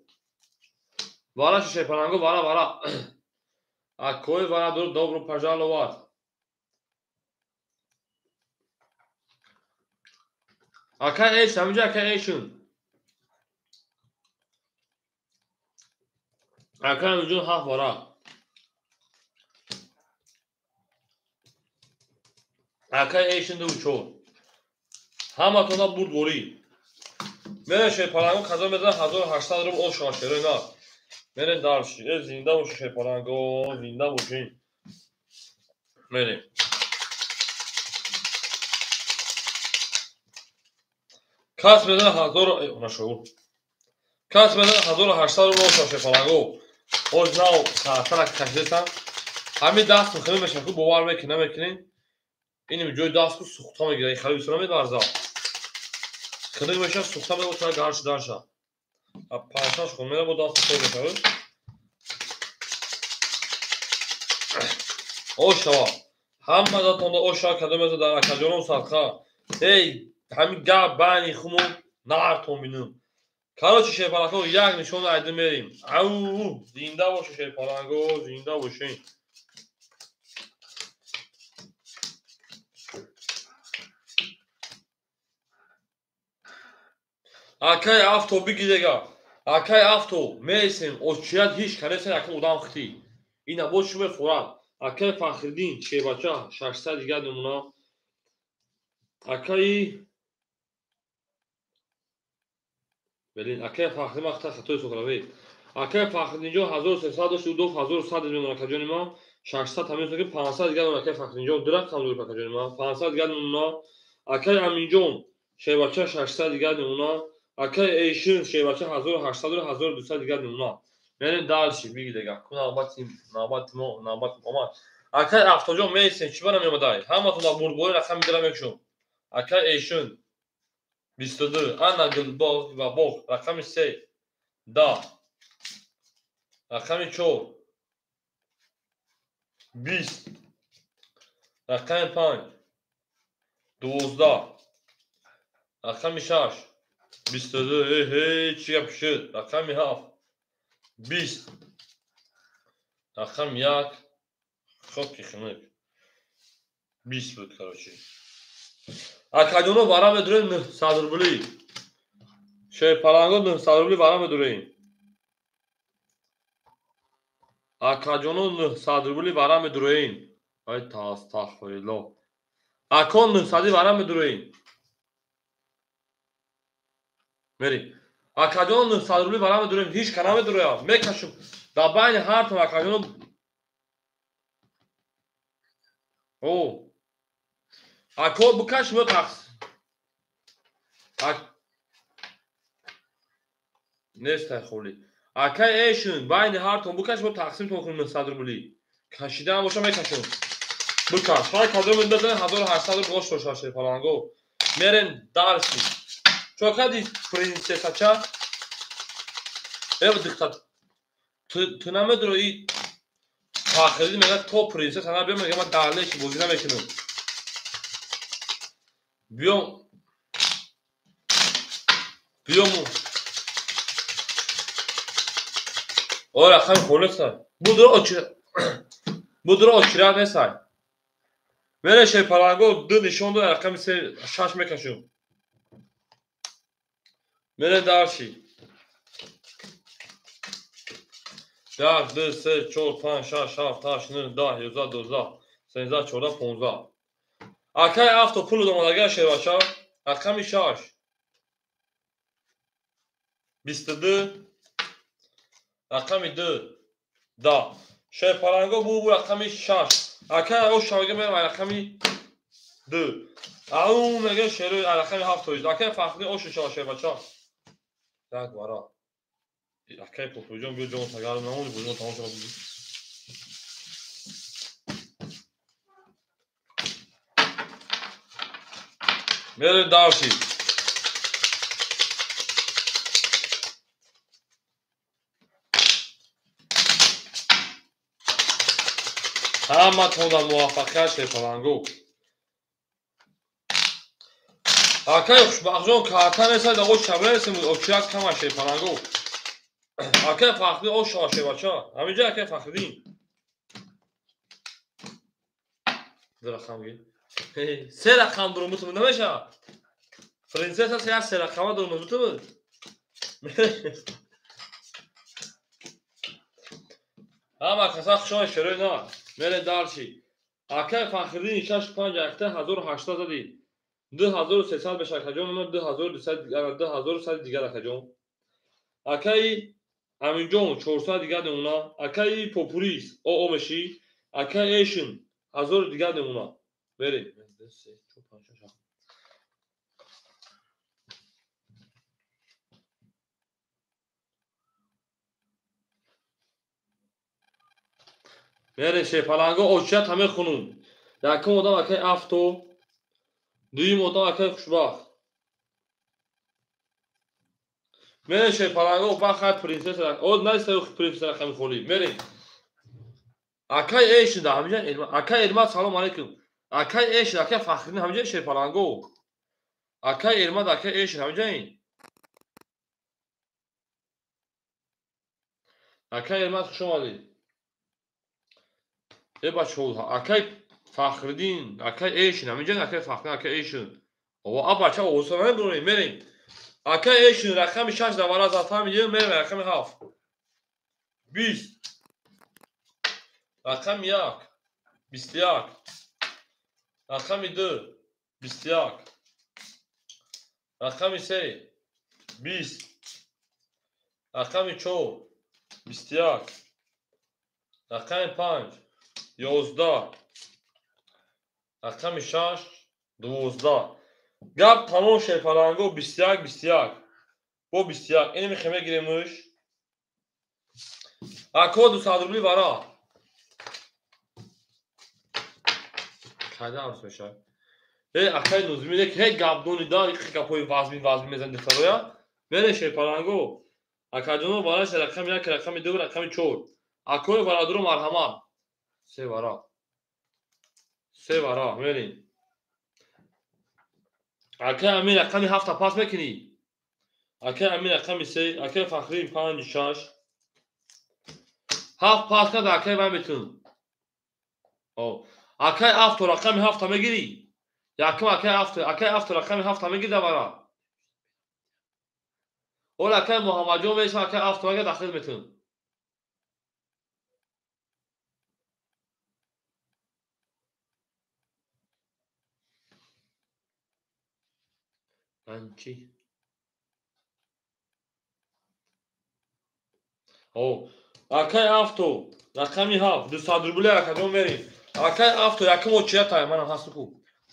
Вара шерпаланго, вара вара. Акои вара дур добро пожаловать. Акай эш, ҳаминҷо акай эшун. Акай ҳаминҷо 7 варақ. Акай эшун 2 4. Ҳаматона бурдборӣ. Мерен шерпаланго казо мезанад 1800 рубл ош шава шерои нар. Мерен дарши. Э зинда боши шерпаланго, зинда бошин. Мерем. Кас мезанад 1000 нашур. Кас мезанад 1800 рубл ош шава шерпаланго. Оз нав саатара кашидасан. Ҳамин даст хеле мешавад, ку бовар мекунӣ, намекунӣ? Иним ҷои дасту сухта мегирад, ин хали бисёр намеларза. Хинук мешавад, сухта мегирад, гарш дарша. 5-6 хун мера бо даст сухта мешавад. Ош шава. Ҳама датонда ош шава кадом меза дар акаҷоном садқа. Эй, ҳамин гап байни хумо нартон бинум. Короче, шерпаланго як нишон айда мерим. Ау, зинда боши шерпаланго, зинда бошин. Акай авто бигидега. Акай авто месем очият ҳеч канесен акай одам хити. Ина боз шуме форад. Акай Фахриддин шербача 600 дигар намуна. Акай Белин, акай Фахриддин вақта хатои сохравӣ. Акай Фахриддинҷон 1300 дошт, ӯ доф 1100 мемона акаҷони ман. 600 ҳамин ки 500 дигар намуна акай Фахриддинҷон, ду рақам дур акаҷони ман. 500 дигар намуна. Акай Аминҷон шербача 600 дигар намуна. Акай Эйшин шербача 1800 1200 дигар намуна. Мерем дальше бигидега. Ку навбати навбати мо навбати омад. Акай Автоҷон месен чӣ бара меомадай? Ҳаматон дар бурдборӣ рақам мидара мекушум. Акай Эйшин 22 ана гулбоғ ва боғ рақами 3 10 рақами 4 20 рақами 5 12 рақами 6 22 эй эй чӣ гап шуд? Рақами 7 20 рақами 1 хоки хинук 20 буд короче. Акаҷоно вара медурем 900 рубли. Шерпаланго 900 рубли вара медурем. Акаҷоно 900 рубли вара медурем. Ай астағфируллоҳ. Акон 900 вара медурем. Мерим. Акаҷоно 900 рубли вара медурем. Ҳеч ка намедуроям. Мекашум. Дар байни ҳартон акаҷоно о Ако букаш мо тақс. Нестай холи. Акай эшун байни ҳартон букаш мо тақсим тон кунем 900 рубли. Кашидаам боша мекашум. Букаш. Ҳар кадом мезанем 1800 рубл ош доша шерпаланго. Мерем дарси. Чо кади принсессача? Эв диққат. Ту намедуро и Фахриддин мегӯяд то принсесса набиём, мегӯяд ман далеши бозӣ намекунам. Биём биём о рақами холесай. Будро очират несай. Мере шерпаланго ду нишон дод рақами 3 6 мекашум. Мере дарши. 1 2 3 4 5 6 7 8 9 10 11 12 13 14 15. Акай авто пул домадага шербача рақами 6 22 рақами 2 10. Шерпаланго бу рақами 6. Акай ош шавга мерам рақами 2. Ау мега шеро рақами 7 тоиз. Акай Фахриддин ош шава шербача. Так вара. Акай Попоҷон биё ҷон тагар намони бозино тамом шава. Мерем дарси. Ҳаматонда муваффақият шерпаланго. Акай Хушбахтҷон карта несай даго чабресем очират кама шерпаланго. Акай Фахриддин ош шава шербача. Ҳаминҷо акай Фахриддин. Ду рақам гир. Се рақам дурум бутум намешавад. Принцесса се як се рақама дорум буту. Ҳама каса хушои шерои на. Мере дарши. Акай Фахриддин 6 5 1800 зади. 2300 беша акаҷон, 2200 2100 дигар акаҷон. Акай Аминҷон 400 дигар намуна. Акай Попурис о меши. Акай Эшин 1000 дигар намуна. Мере. 2 3 4 5 6 7. Мере шепаланго очият ҳаме хунум. Якум одам акай Авто, дуюм одам акай Хушбахт. Мере шепаланго бахай принцесса. О найса принцесса рақами холи. Мере. Акай Эшин да ҳамҷа акай Эрмат салом алейкум. Акай Эшин, акай Фахриддин ҳамҷа шепаланго. Акай Эрмат, акай Эшин ҳамҷа ин. Акай Эрмат хуш омадед. Э бачаҳо, акай Фахриддин, акай Эшин, ҳаминҷа акай Фахриддин, акай Эшин. О, а бача овоза намебурем, мерем. Акай Эшин рақами 6 давара зад, фаҳмидӣ? Мерем рақами 7. 20. Рақами 1. 21. Рақами 2. 21. Рақами 3. 20. Рақами 4. 21. Рақами 5. 11. Рақами 6. 12. Гап тамом шерпаланго 21 21. Бо 21. Инами хеме гиремуш. Ако 200 рубли вара. Кайда арз мешавад? Э акай Нозимиде ки ҳеҷ гап донида, ҳеҷ гапҳои вазмин вазмин мезанед духтароя. Мере шерпаланго. Акаҷоно вараш рақами 1, рақами 2, рақами 4. Акои варадуро марҳамат. Се вара. Се вара, мерем. Акай Амин рақами 7 пас мекунӣ? Акай Амин рақами 3, акай Фахриддин 5 6. 7 пас кард, акай ман метун. О, акай Авто рақами 7 мегирӣ? Якум акай Авто рақами 7 мегирӣ давара. Ола акай Муҳаммадҷон меша, акай Авто ага дахил метун. Анчи. О, акай Авто рақами 7, 200 рубли акаҷон мерем. Акай Авто якум очията, манам ҳасту хуб.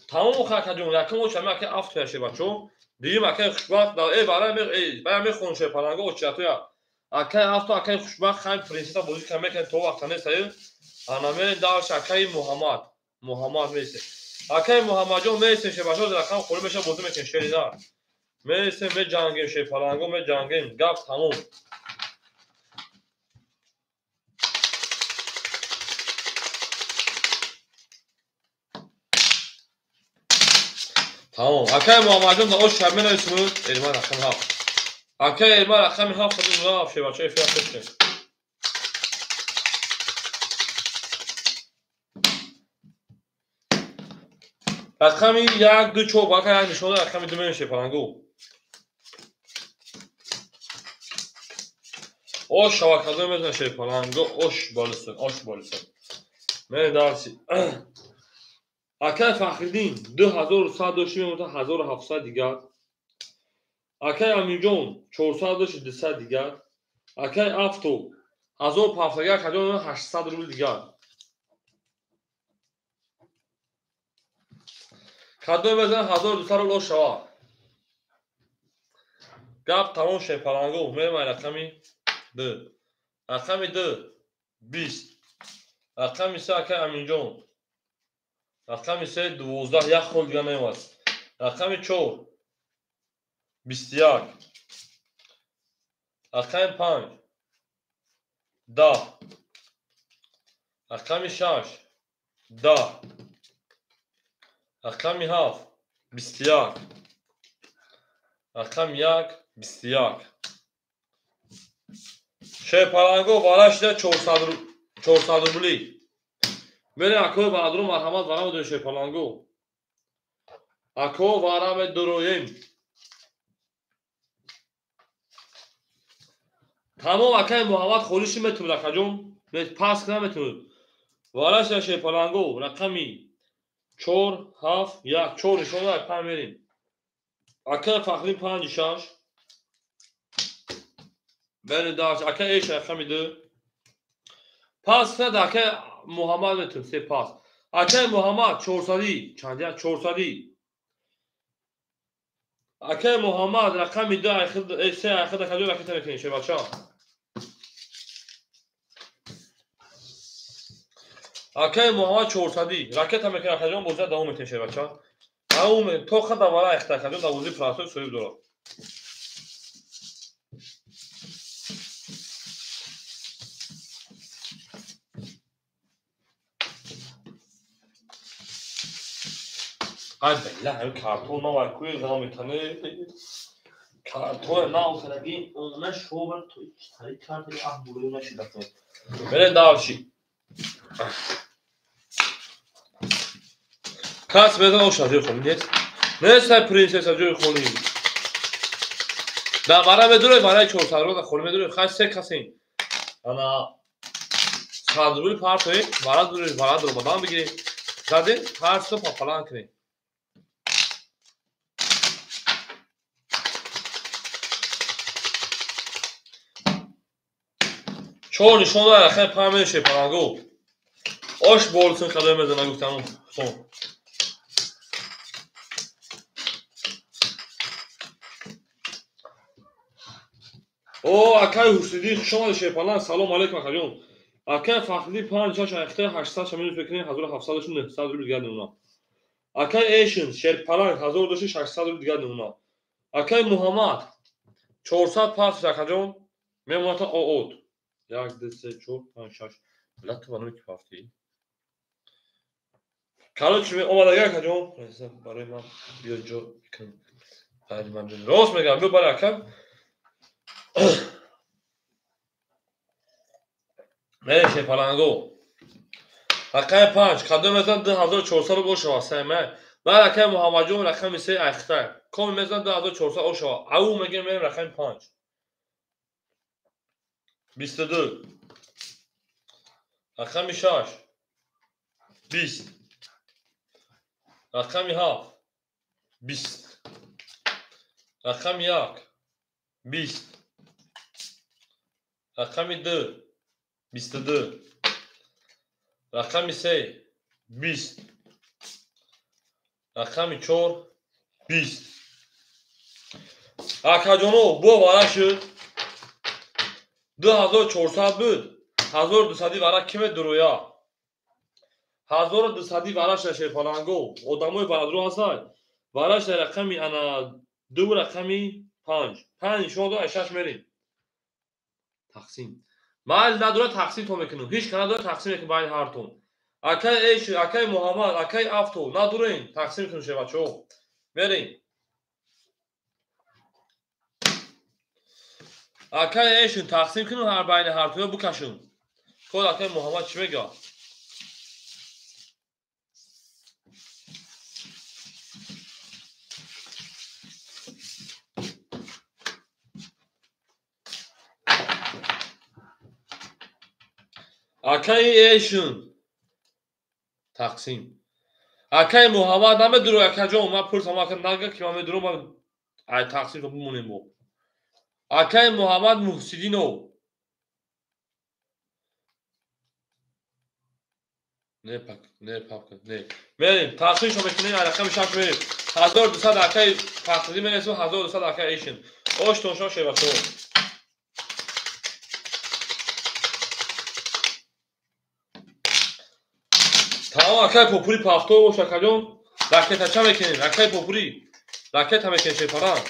Тамом акаҷон, якум очия акай Авто яше бачо. Дуюм акай Хушбахт, э бара ме э бара мехон шепаланго очиятоя. Акай Авто, акай Хушбахт хай принцесса бозӣ кам мекунад то вақта нестаю. Ана мерем дарш акай Муҳаммад. Муҳаммад месе. Акай Муҳаммадҷон месе шебачо рақам холӣ меша бозӣ мекунем шерина. Месе меҷангем шепаланго меҷангем. Гап тамом. Тамом. Акай Муҳаммадҷон да ош шаб менависем Эрман рақами 7. Акай Эрман рақами 7 саду шебачо эфир пешкем. Рақами 1 2 4 акай як нишон рақами 2 мемеше палангу. Ош шавакадо мезан шепаланго, ош болисон, ош болисон. Мен дарси. Акай Фахриддин 2100 дошти мемонад 1700 дигар. Акай Аминҷон 400 дошти 200 дигар. Акай Авто 1500 акаҷон 800 рубл дигар. Кадом мезанад 1200 рубл ош шава. Гап тамом шепаланго. Мерем рақами 2. Рақами 2 20. Рақами 3 акай Аминҷон. Рақами 3 12, як хол дигар намеомад. Рақами 4 21. Рақами 5 10. Рақами 6 10. Рақами 7 21. Рақами 1 21. Шерпаланго варашида 400 рубли. Мерем акои бародаро марҳамат вара медорем шерпаланго. Ако вара медороем. Тамом акай Муҳаммад холиши метавонад акаҷон. Пас наметавонад. Вараша шерпаланго рақами 4 7 1 4 нишон дорад 5 мерим. Акай Фахриддин 5 6. Бери даш акай Эш рақами 2. Пас над акай Муҳаммад метавонад се пас. Акай Муҳаммад 400 чанд я 400. Акай Муҳаммад рақами 2 айхид 3 айхид акаҷон ракета мекунем шербача. Акай Муҳаммад 400 ракета мекунем акаҷон бозиа давом метем шербача. Давом то хада вара айхид акаҷон дар бозии простой соҳиб дорад. Ай бела ҳамин картон навай куи ғам метане. Картон навсараги она шобар то тари карти ах бурӯ нашида. Берен давши. Кас мезан оша ҷои холӣ нест. Нест ай принсесса ҷои холӣ. Да вара медурой вараи 400 рубл холӣ медурой. Хай се касин. Ана 100 рубл партои вара дурой вара дуро бадан бигирем. Задем парсо папалан кунем. Чор нишон дорад рақами 5 мешавад паланго. Ош болсун қадам мезанад гуфтам сон. О акай Ҳусиддин хуш омадед шерпаланг. Салом алейкум акаҷон. Акай Фахриддин 5 6 айхта 800 шамил мекунем 1700 900 рубл дигар намуна. Акай Эшин шерпаланг 1600 рубл дигар намуна. Акай Муҳаммад 400 пас акаҷон мемонад оот. 1 2 3 4 5 6. Бла ту банои ки пафтӣ. Короче, омадага акаҷон. Барои ман биё ҷо кун. Барои ман рост мегам, биё барои акам. Мереше паланго. Рақами 5 кадом мезан 2400 рубл шава сема. Баъд акай Муҳаммадҷон рақами 3 айхта. Коми мезан 2400 ошава. Ау мегем мерем рақами 5. 22. Рақами 6. 20. Рақами 7. 20. Рақами 1. 20. Рақами 2. 22. Рақами 3. 20. Рақами 4. 20. Акаҷоно бо вара шуд. 2400 буд. 1200 вара ки медуроя? 1200 вара шуда шерпаланго. Одамои барадро ҳастанд. Вара шуда рақами ана 2 рақами 5. 5 нишон дорад, 6 мерем. Тақсим. Майл надора тақсим то мекунем. Ҳеч ка надора тақсим мекунем байни ҳартон. Акай Эш, акай Муҳаммад, акай Авто надорем тақсим мекунем шербачаҳо. Мерем. Акай Эшин тақсим кунем ҳар байни ҳартоя букашем. Код акай Муҳаммад чӣ мегӯяд? Акай Эшин тақсим. Акай Муҳаммад намедурой акаҷон, ман пурсам ака нага ки ман медурам, ман ай тақсим бимонем мо. Акай Муҳаммад Муҳсиддинов. Не пак, не папка, не. Мерем, тақсимшо мекунем, ай рақами 6 мерем. 1200 акай Фахриддин мересем, 1200 акай Эшин. Ош тоншо шербачаҳо. Тамом акай Попури пафто ош акаҷон. Ракетача мекунем, акай Попури. Ракета мекунем шерпаланг.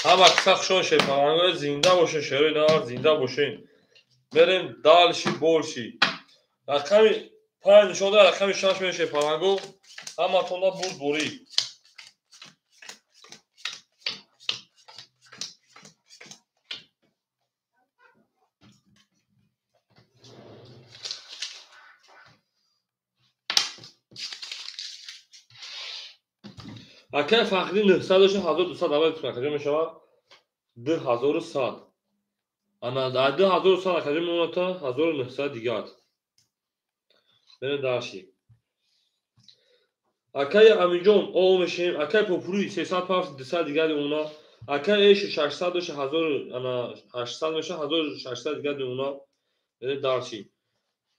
Ҳама қисса хушон шерпаланго, зинда бошен шерои нар, зинда бошен. Мерем дальше больше. Рақами 5 нишон дорад, рақами 6 мерем шерпаланго. Ҳаматонда бурд бурӣ. Акай Фахриддин 900 дошта 1200 аввал акаҷон мешавад 2100. Ана 2100 акаҷон мемонад та 1900 дигар. Мерем дарши. Акай Аминҷон о мешем, акай Попури 300 пафт 200 дигар мемонад. Акай Эш 600 дошта 1800 мешавад 1600 дигар мемонад. Мерем дарши.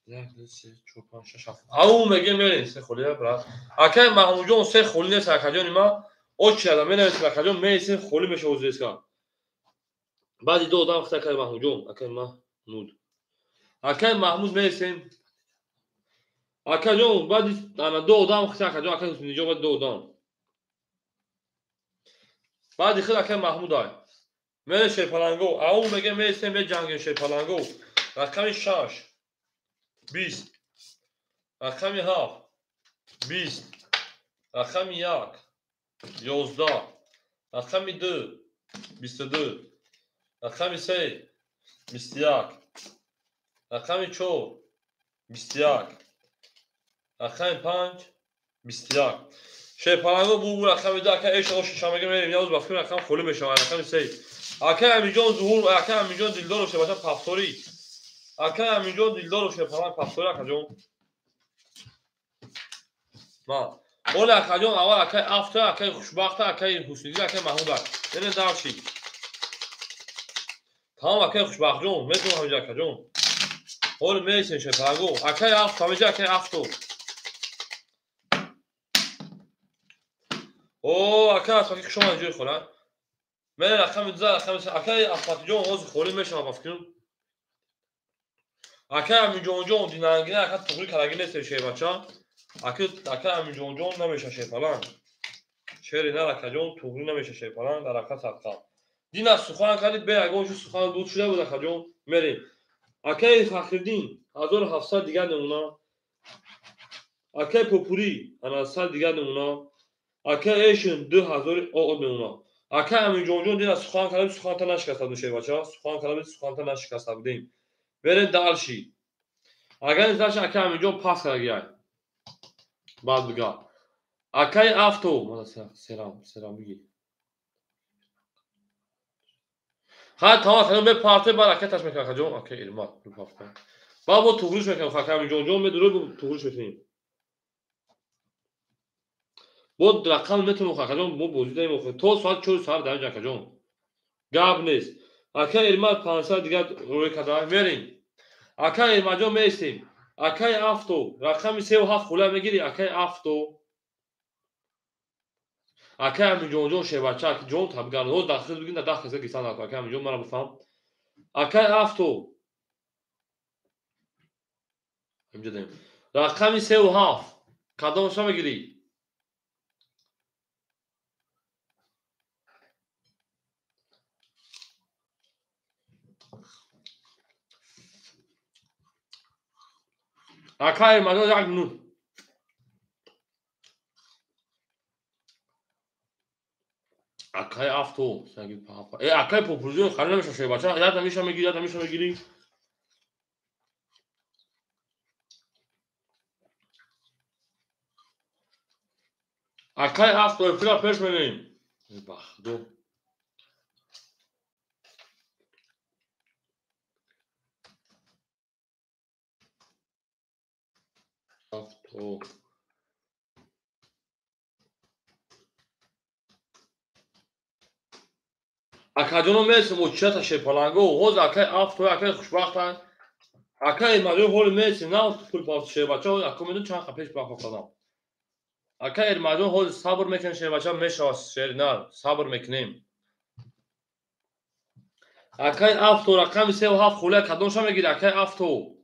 1 2 3 4 5 6 7. Ау мегем мерем се холия брат. Акай Маҳмудҷон се холи нест акаҷони ма. Очи ада менависем акаҷон меисем холи мешавад узеска. Баъди ду одам хита акай Маҳмудҷон, акай Маҳмуд. Акай Маҳмуд меисем. Акаҷон баъди ана ду одам хита акаҷон, акай Ҳусниҷон баъди ду одам. Баъди хид акай Маҳмуд ай. Мерем Шерпаланго. Ау мегем меисем меҷангем Шерпаланго. Рақами 6 20, рақами 7 20, рақами 1 11, рақами 2 22, рақами 3 21, рақами 4 21, рақами 5 21. Шерпаланго бу рақами 2 ака эш ош шамага мерем явуз ба фикр рақам холӣ мешавад рақами 3. Акай Аминҷон Зуҳур, акай Аминҷон Дилдоров шебача пафторӣ. Акай Аминҷон Дилдоров шерпаланг пафторӣ акаҷон. Ма оли акаҷон аввал акай Афта, акай Хушбахта, акай Ҳусниди, акай Маҳмуда. Ене дарши. Тамом акай Хушбахтҷон, метавон ҳамиҷа акаҷон. Оли меисем шерпаланго. Акай Афта, ҳамиҷа акай Афто. О, акай Асфаки хуш омадед ҷои хола. Мене рақами 2, рақами 3. Акай Асфакиҷон ҳозир холӣ мешавад ба фикрам. Акай Аминҷонҷон динангина ака туғри кардаги нестем шербача. Акай Аминҷонҷон намеша шерпаланг. Шери нар акаҷон туғри намеша шерпаланг дар ака садқа. Дина сухан кардид бе ягон чиз сухан буд шуда буд акаҷон. Мерем. Акай Фахриддин 1700 дигар намуна. Акай Попури ана 100 дигар намуна. Акай Эшин 2000 о намуна. Акай Аминҷонҷон дина сухан кардид суханта нашикаста буд шербача. Сухан кардид суханта нашикаста будем. Берем дарши. Агар дарши акай Аминҷон пас кардагиай. Баъд бига. Акай Авто, мана серам биги. Ха тамом акаҷон мепарте баъд акай таш мекунад акаҷон, акай Ирмат мепарте. Баъд бо туғриш мекунем акай Аминҷонҷон медурӯ туғриш мекунем. Бо рақам метавонем акаҷон мо бозӣ даем то соат 4 саҳар дар инҷа акаҷон. Гап нест. Акай Ирмат 500 дигар рӯй карда мерем. Акай Ирматҷон меистем. Акай Авто рақами 3 ва 7 хула мегири акай Авто. Акай Аминҷонҷон шербача ҷон табгар ҳоз дахил бигин да дахил гисан акай Аминҷон мара бифаҳм. Акай Авто инҷа дем. Рақами 3 ва 7 кадомша мегири? Акай Ирматҷон 1 минут. Акай Авто саги папа. Акай Попурҷон хали намеша шербача. Яд намеша мегири, яд намеша мегири. Акай Авто эфира пеш мерем. Бахдо. Авто. Акаҷоно мерасем очията шерпаланго. Ҳоз акай Авто, акай Хушбахтанд. Акай Ирматҷон ҳоли мерасем на пул пафт шербача, ако медон чанд қа пеш бафтадам. Акай Ирматҷон ҳози сабр мекунем шербача мешавад шери нар, сабр мекунем. Акай Авто рақами 3 ва 7 хулия кадомша мегири акай Авто?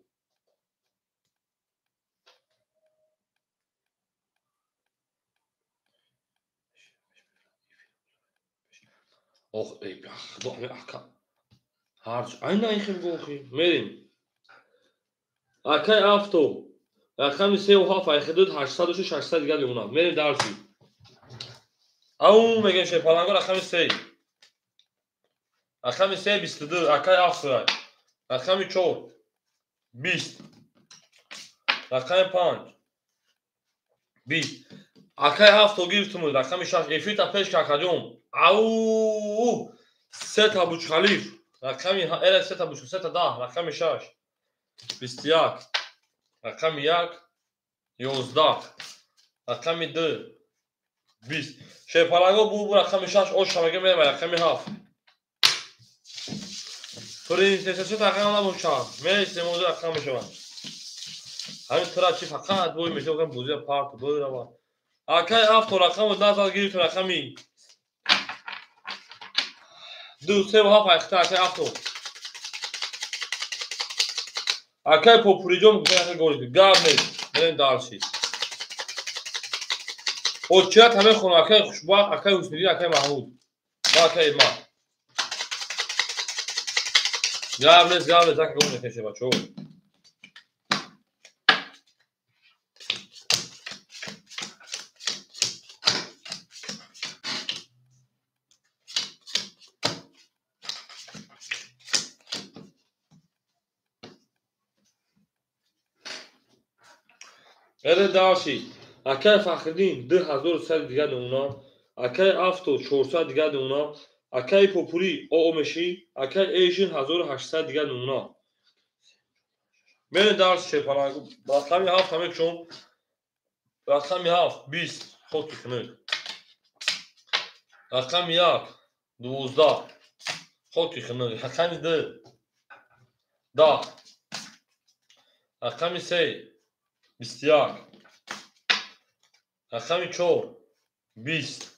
Ох, эй, худо, ака. Ҳарч, айна ин хел гохи. Мерем. Акай Авто рақами 3 ва 7 айхидуд 806 600 дигар мемонад. Мерем дарси. Ау мегем шерпаланго рақами 3. Рақами 3 22 акай Авто. Рақами 4 20. Рақами 5 20. Акай ҳафто гирифтум, рақами шаш. Эфирта пеш какаҷон. Ау! Сета Бурҷ-Халиф. Рақами эра сета Бурҷ, сета даҳ, рақами шаш. 21. Рақами як, 11. Рақами ду, 20. Шерпаланго бу рақами шаш, ош шамага мерава рақами ҳафт. Принсесса рақам набошад. Мересем озу рақам мешавад. Ҳамин тира чи фақат бой мешавад, бозия парт бирава. Акай ҳафто рақаму назар гирифт рақами ду, се ва ҳафт айхта акай ҳафто. Акай Попуриҷон гуфта гол гап нест. Мерем дарши. Очират ҳаме хона акай Хушбахт, акай Ҳусниддин, акай Маҳмуд ва акай Ма. Гап нест, гап нест, ака гол мекаше бачаҳо. Эре дарши. Акай Фахриддин 2100 дигар намуна, акай Авто 400 дигар намуна, акай Попури оо меши, акай Эйшин 1800 дигар намуна. Мерем дарши шерпаланг. Рақами ҳафт ҳаме чун рақами ҳафт 20 хоки хунук. Рақами як 12 хоки хунук. Рақами ду 10. Рақами се 21. Рақами чор 20.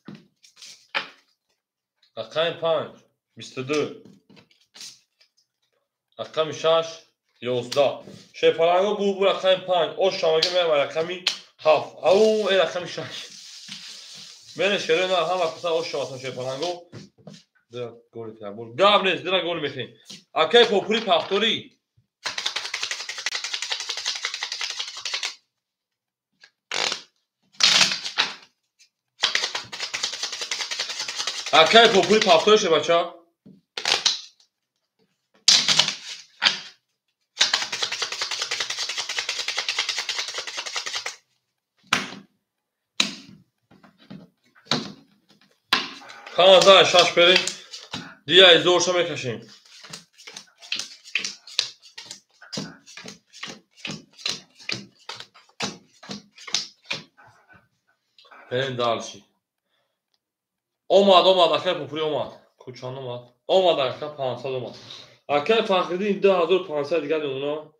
Рақами панҷ 22. Рақами шаш 11. Шерпаланго бу рақами панҷ. Ош шамага мерава рақами ҳафт. Ау, э рақами шаш. Мере шерои на ҳама каса ош шаватон шерпаланго. Дира голи табур. Гап нест, дира гол мехӯрем. Акай Попури пахторӣ. Акай Попури пахторӣ ше бача. Панздаҳ шаш берем. Дия изорша мекашем. Берем дальше. Омад, омад, акай Попури омад. Кучан омад. Омад, акай 500 омад. Акай Фахриддин 2500 дигар намуна.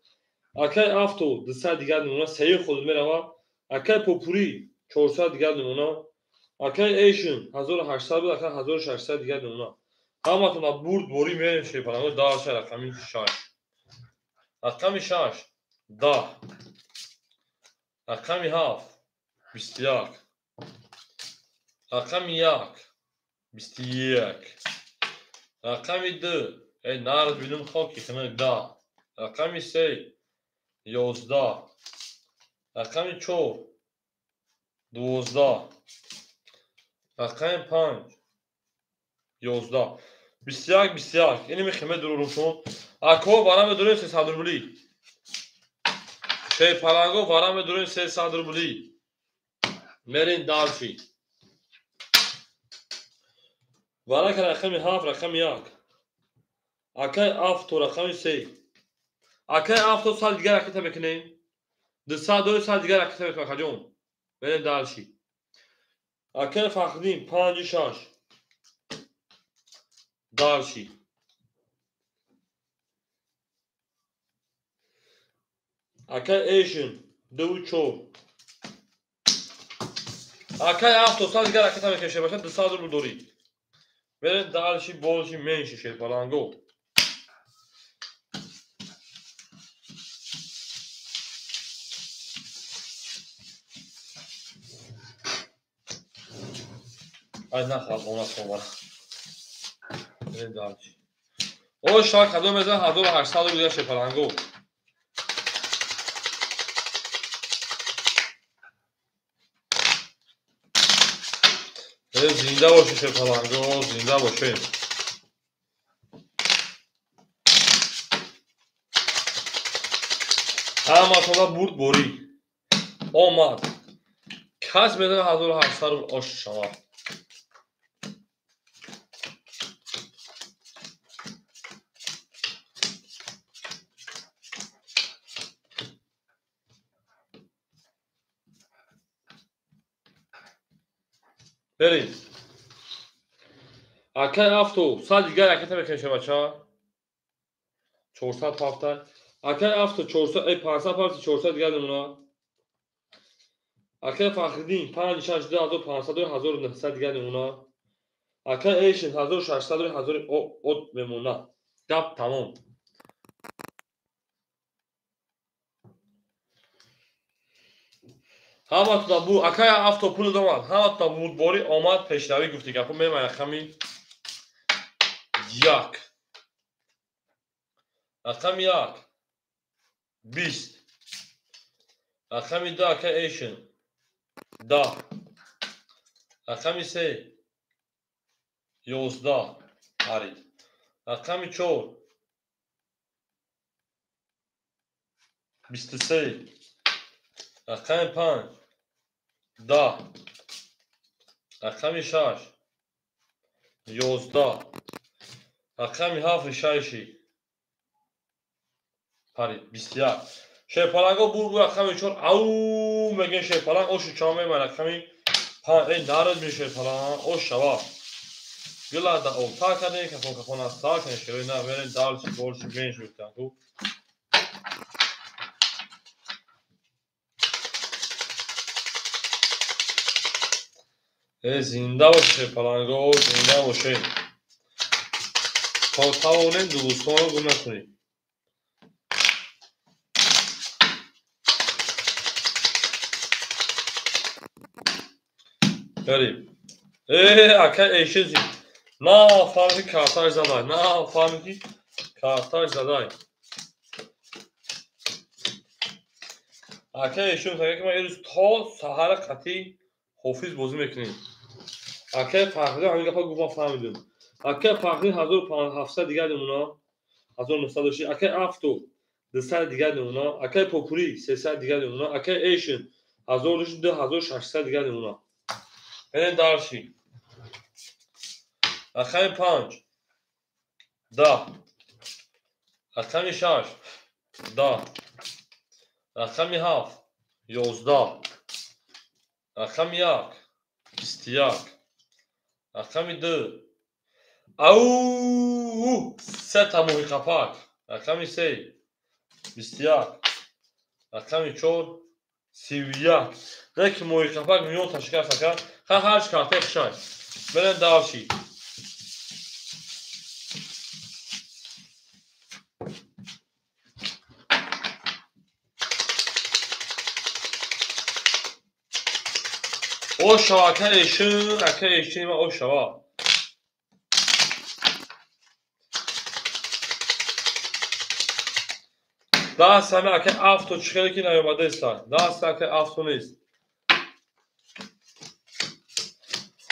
Акай Авто 200 дигар намуна. Сеюм худ мерава. Акай Попури 400 дигар намуна. Акай Эйшин 1800 буд, акай 1600 дигар намуна. Ҳаматона бурд борӣ мерем шерпаланго дарша рақами шаш. Рақами шаш 10. Рақами ҳафт 21. Рақами як 21. Рақами ду эй нарз бинум хоки хунук 10. Рақами се 11. Рақами чор 12. Рақами панҷ 11. 21 21. Ини мехеме дурурум шумо. Ако вара медурем 300 рубли. Шерпаланго вара медурем 300 рубли. Мерем дарши. Варака рақами ҳафт, рақами як. Акай Авто рақами се. Акай Авто сад дигар ракета мекунем. 200 дори сад дигар ракета мекунем акаҷон. Мерем дарши. Акай Фахриддин 5 6. Дарши. Акай Эйшин 2 4. Акай Авто сад дигар ракета мекунем шербаша 200 рубл дорӣ. Мерем дарши болши менши шерпаланго. Ай нахал она совара. Мерем дарши. О шак кадом мезан 1800 рубл шерпаланго. Зинда боши шерпаланго, зинда боши. Ҳаматона бурд борӣ. Омад. Кас медона 1800 рубл ош шава. بریم. Акай авто, сад дигар ракета мекунем бача. 400 ҳафта. Акай авто 400, 500 ҳафта 400 дигар намуна. Акай Фахриддин 5 6 2500 1900 дигар намуна. Акай Эйшин 1600 1000 от мемона. Гап тамом. Ҳаматона бу акай авто пул домад. Ҳаматона бурдборӣ омад пешравӣ гуфти гапо мемай рақами 1. Рақами 1 20. Рақами 2 акай Эйшин 10. Рақами 3 11 харид. Рақами 4 23. Рақами 5 10. Рақами 6 11. Рақами 7 6 парид 21. Шерпаланго бургу рақами 4 ау мегӯем шерпаланг ошу ча мемай рақами 5 эй нарад ми шерпаланг ош шава. Гила да об та кардем кафон кафон аз та кардем шерои на верен далчи болчи бен шуд ку. Зинда боше шерпаланго, зинда боше. То тавонем дӯстонро гум накунем. Барем. Акай Эйшин на фаҳмиди карташ задай, на фаҳмиди карташ задай. Акай Эйшин мегӯяд ки ман имрӯз то саҳара қатъи ҳофиз бозӣ мекунем. Акай Фахриддин ҳамин гапа гуфт, ман фаҳмидам. Акай Фахриддин 1700 дигар намуна, 1900 дошти. Акай Авто 200 дигар намуна, акай Попури 300 дигар намуна, акай Эйшин 1000 дошти, 2600 дигар намуна. Берем дарши. Рақами 5 10. Рақами 6 10. Рақами 7 11. Рақами 1 21. Рақами 2 ау сета моҳи қапак. Рақами 3 21. Рақами 4 31. Не ки моҳи қапак миён ташкар сака. Ха ҳарч картаи хушай. Берем дарши. Ош шава акай Эйшин, акай Эйшин ма ош шава. Даст ҳами акай авто чӣ хеле ки наёмадаеста. Даст акай авто нест.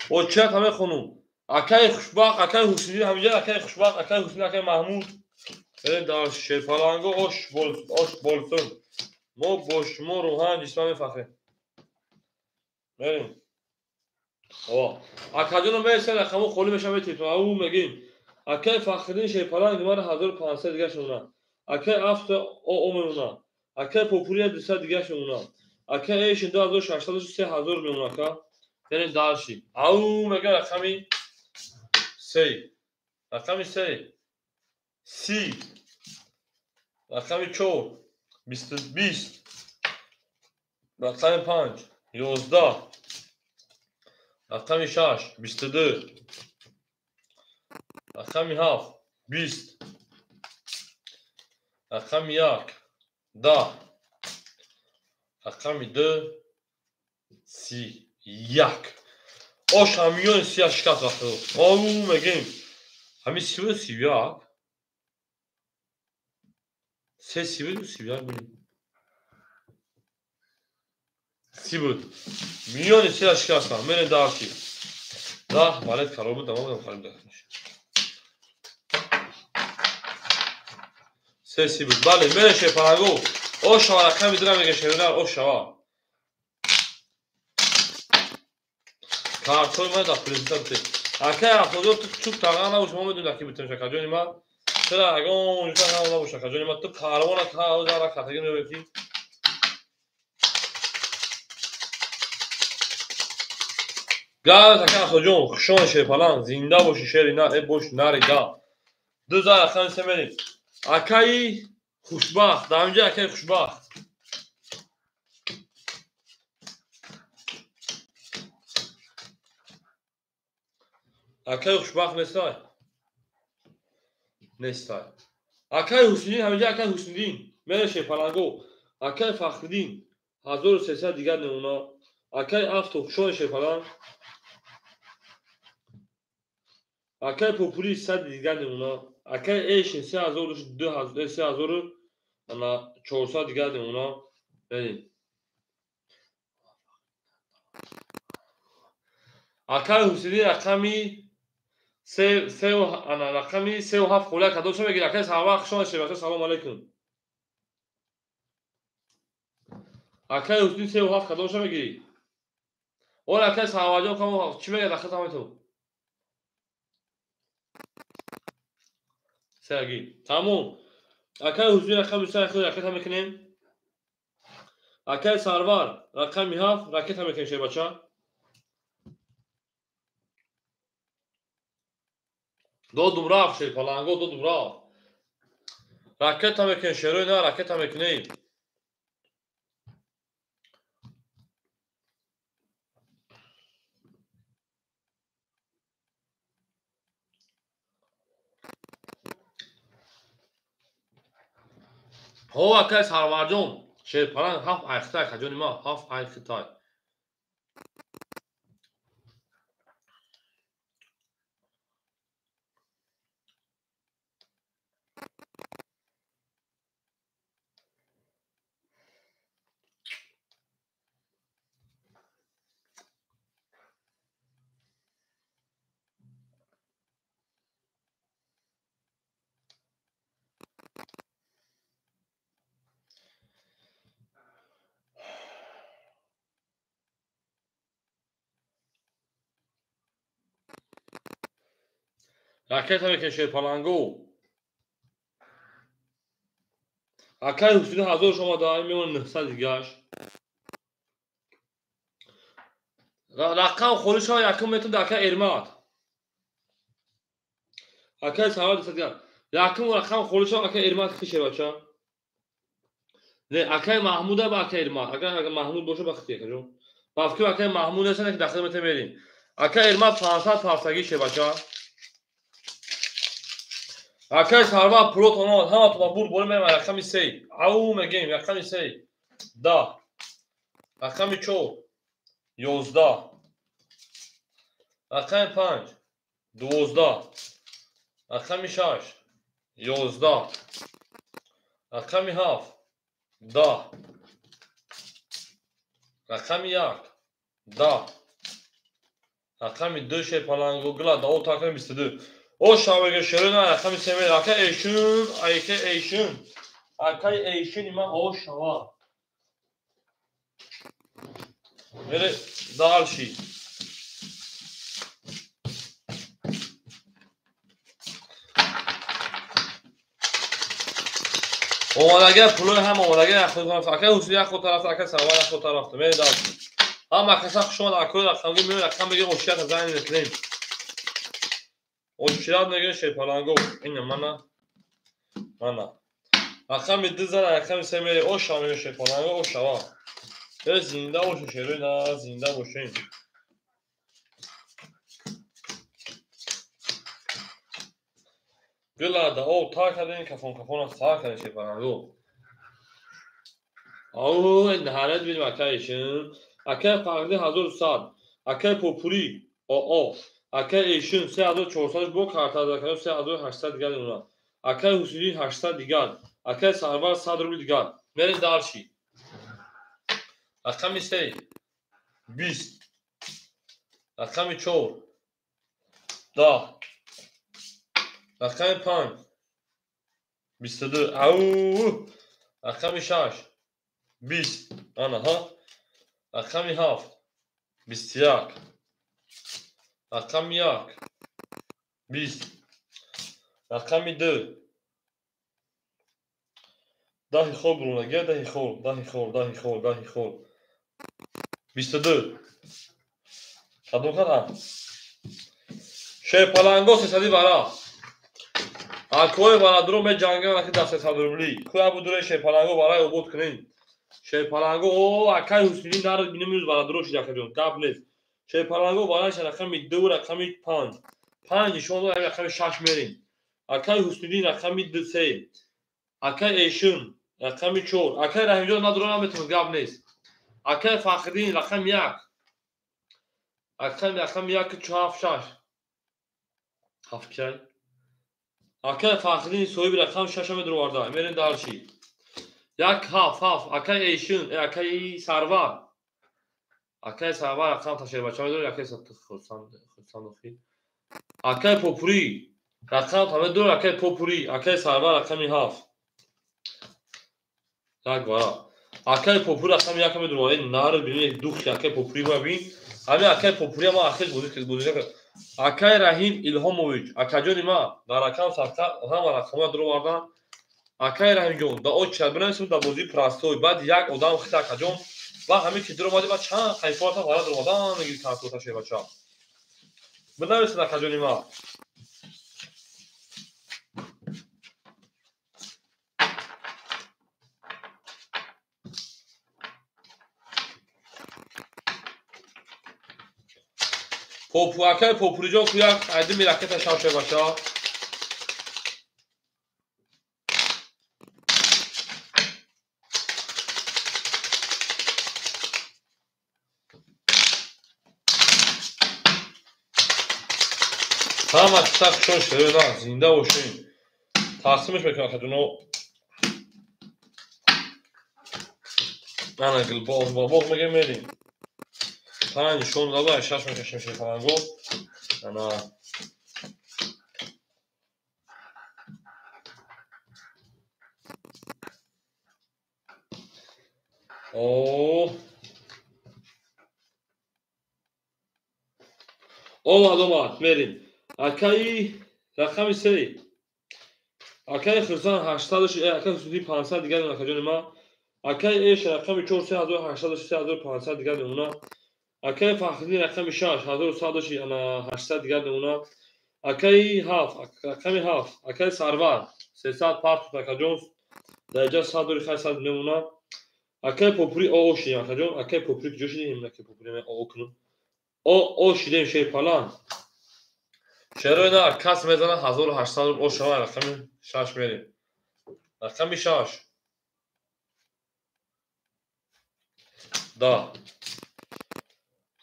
Очият ҳаме хонум. Акай хушбахт, акай Ҳусинӣ ҳамиҷа, акай хушбахт, акай Ҳусинӣ, акай Маҳмуд. Берем дар шерпаланго ош болсун. Мо бо шумо рӯҳан ҷисман мефахрем. Берем. Акаҷоно мересен рақамо холӣ мешавад метифтон. Ау мегӯем. Акай Фахриддин шерпаланг мара 1500 дигар шумона. Акай авто оо мемона. Акай Попурия 200 дигар шумона. Акай Эйшин 2600 3000 мемона ака. Берем дарши. Ау мегӯем рақами 3. Рақами 3 30. Рақами 4 20. Рақами 5 11. Рақами 6 22. Рақами 7 20. Рақами 1 10. Рақами 2 31. Ош ҳамиёни сия шикаст вақто. Оу мегӯем. Ҳами 30 31. 3 30 31 бинем. 30 буд. Миёни сия шикастам. Мерем дарши. 10 валет карор буд, дамо будам харид дахниш. 3 30 буд. Бале, мерем шерпаланго. Ош шава рақами 2 мегӯем шерпаланго ош шава. Картҳои ман дар президент бутед. Акай Афзалҷон, ту чук тағар набош, мо медонем дар ки бутем, шакаҷони ман. Чара ягон ҷо набош, шакаҷони ман, ту карвона зара катаги меёбӣ ки. Газ ака Афзалҷон, хушон шерпаланг, зинда боши шери на, э бош нари га. Ду зар рақами се мерем. Акаи хушбахт, дар инҷа акаи хушбахт. Акаи хушбахт нестай? Нестай. Акаи Ҳусниддин, ҳаминҷа акаи Ҳусниддин, мере шерпаланго. Акаи Фахриддин, 1300 дигар намуна. Акаи Афто, хушони шерпаланг. Акаи Попули, 100 дигар намуна. Акаи Эшин, 3400 дигар намуна. Берем. Акаи Ҳусниддин рақами рақами 3 7 холия кадомша мегирад? Акаи Сарвар, хушон шербача, салом алейкум. Акаи Ҳусниддин 3 7 кадомша мегирӣ? Оре, акаи Сарварҷон, чӣ мегӯяд ахир ту? Сеги. Тамом. Акаи Ҳусниддин рақами 3 ракета мекунем. Акаи Сарвар рақами 7 ракета мекунем, шербача. Додум рафт, шерпаланго, додум рафт. Ракета мекунем, шерои на, ракета мекунем. Ҳо, акаи Сарварҷон, шерпаланг 7 ай Хитай, акаҷони ман, 7 ай Хитай. Ракета мекунем, шерпаланго. Акаи Ҳусниддин 1000 омада, мемонад 900 дигаш. Рақам холӣ шава, якум метавон дар акаи Эрмат. Акаи Сарвар 200 дигар. Якум рақам холӣ шава, акаи Эрмат хи шербача. Не, акаи Маҳмуда ба акаи Эрмат. Агар Маҳмуд боша, ба хити акаҷон. Ба фикр акаи Маҳмуд нест, ки дахил метавон мерем. Акаи Эрмат 500 пафтагӣ, шербача. Акаи Сарвар пулот омад, ҳаматон ба бурд борем, мерем рақами 3. Ау мегем, рақами 3. 10. Рақами 4. 11. Рақами 5. 12. Рақами 6. 11. Рақами 7. 10. Рақами 1. 10. Рақами 2 шерпаланго гила да о тақрибан 22. О шабега шерона рақами 3 мер акаи Эйшун, акаи Эйшун. Акаи Эйшун ма о шава. Мере дальше. Омадага пулои ҳам омадага як худ тараф, акаи Ҳусни як худ тараф, акаи Сарвар як худ тараф. Мере дальше. Ҳама каса хуш омад, акаи рақамги меояд, рақам бигир, ошият занг мекунем. Очират мегирем, шерпаланго. Ина мана. Мана. Рақами 2 зара, рақами 3 мере. О шава мегирем, шерпаланго, о шава. Э зинда бошем, шерои на, зинда бошем. Гила да о та кардем, кафон кафона сар кардем, шерпаланго. Ау, ниҳоят бинем акаи Эшин. Акаи Фахриддин 1100, акаи Попури, о. Акаи Эшин 3400 бо карта 3800 дигар мемонад. Акаи Ҳусниддин 800 дигар. Акаи Сарвар 100 рубл дигар. Мерем дальше. Рақами 3 20. Рақами 4 10. Рақами 5 22. Ау! Рақами 6 20. Ана ҳа. Рақами 7 21. Рақами 1 20. Рақами 2 10 хол бурунагия, 10 хол, 10 хол, 10 хол, 10 хол. 22. Кадом кардам? Шерпаланго 300 вара. Акои варадуро меҷангам аки дар 300 рубли. Куя будуре шерпаланго варай обод кунем. Шерпаланго о акай Ҳусинӣ нар минимус варадуро шид акаҷон. Гап нест. Шерпаланго варай рақами 2 рақами 5. 5 нишон дод, рақами 6 мерем. Акай Ҳусинӣ рақами 2 3. Акай Эшин рақами 4. Акай Раҳимҷон надуро наметавонад, гап нест. Акай Фахриддин рақами 1. Акай рақами 1 4 7 6. 7 кай? Акай Фахриддин соҳиби рақами 6 медуроварда. Мерем дарши. 1 7 7. Акай Эшин, акай Сарвар. Акай Сарвар рақам ташербача медорад, акай Хурсандохи. Акай Попури рақам тамедорад, акай Попури, акай Сарвар рақами 7. Як вара. Акай Попури рақами 1 медорад. Нар бинед духи акай Попури ма бин. Ҳамин акай Попури ма ахир бозӣ кард. Акай Раҳим Илҳомович, акаҷони ма дар рақам садқа ҳама рақамҳоя дуровардан. Акай Раҳимҷон, да очад бинависем дар бозии простой. Баъд як одам хита акаҷон, баъд ҳамин ки дуромадӣ, баъд чанд қайфоатам вара дуромадан мегири консулта шебача. Бинависед акаҷони ма. Попу акай Попуриҷон ку як айдими ракета шав шебача. Ҳама чиза хушон шерои на, зинда бошем. Тақсимеш мекунам акаҷоно. Ана гулбоғ боғ мегем мерем. 5 нишон дада, 6 мекашем шерпаланго. Ана о омад, омад, мерем. Акаи рақами 3. Акаи Хурсанд 800, акаи Ҳусинӣ 500 дигар акаҷони ма. Акаи Эш рақами 4 3800 3500 дигар мемона. Акаи Фахриддин рақами 6 1100 ана 800 дигар мемона. Акаи 7 рақами 7 акаи Сарвар 300 партут акаҷон дар инҷа 100 дори хай 100 мемона. Акаи Попури о шидем акаҷон, акаи Попури куҷо шидем? Акаи Попури ме о кунум. О шидем шерпалан. Шерои на кас мезана 1800 рубл о шава рақами 6 мерем. Рақами 6. Да.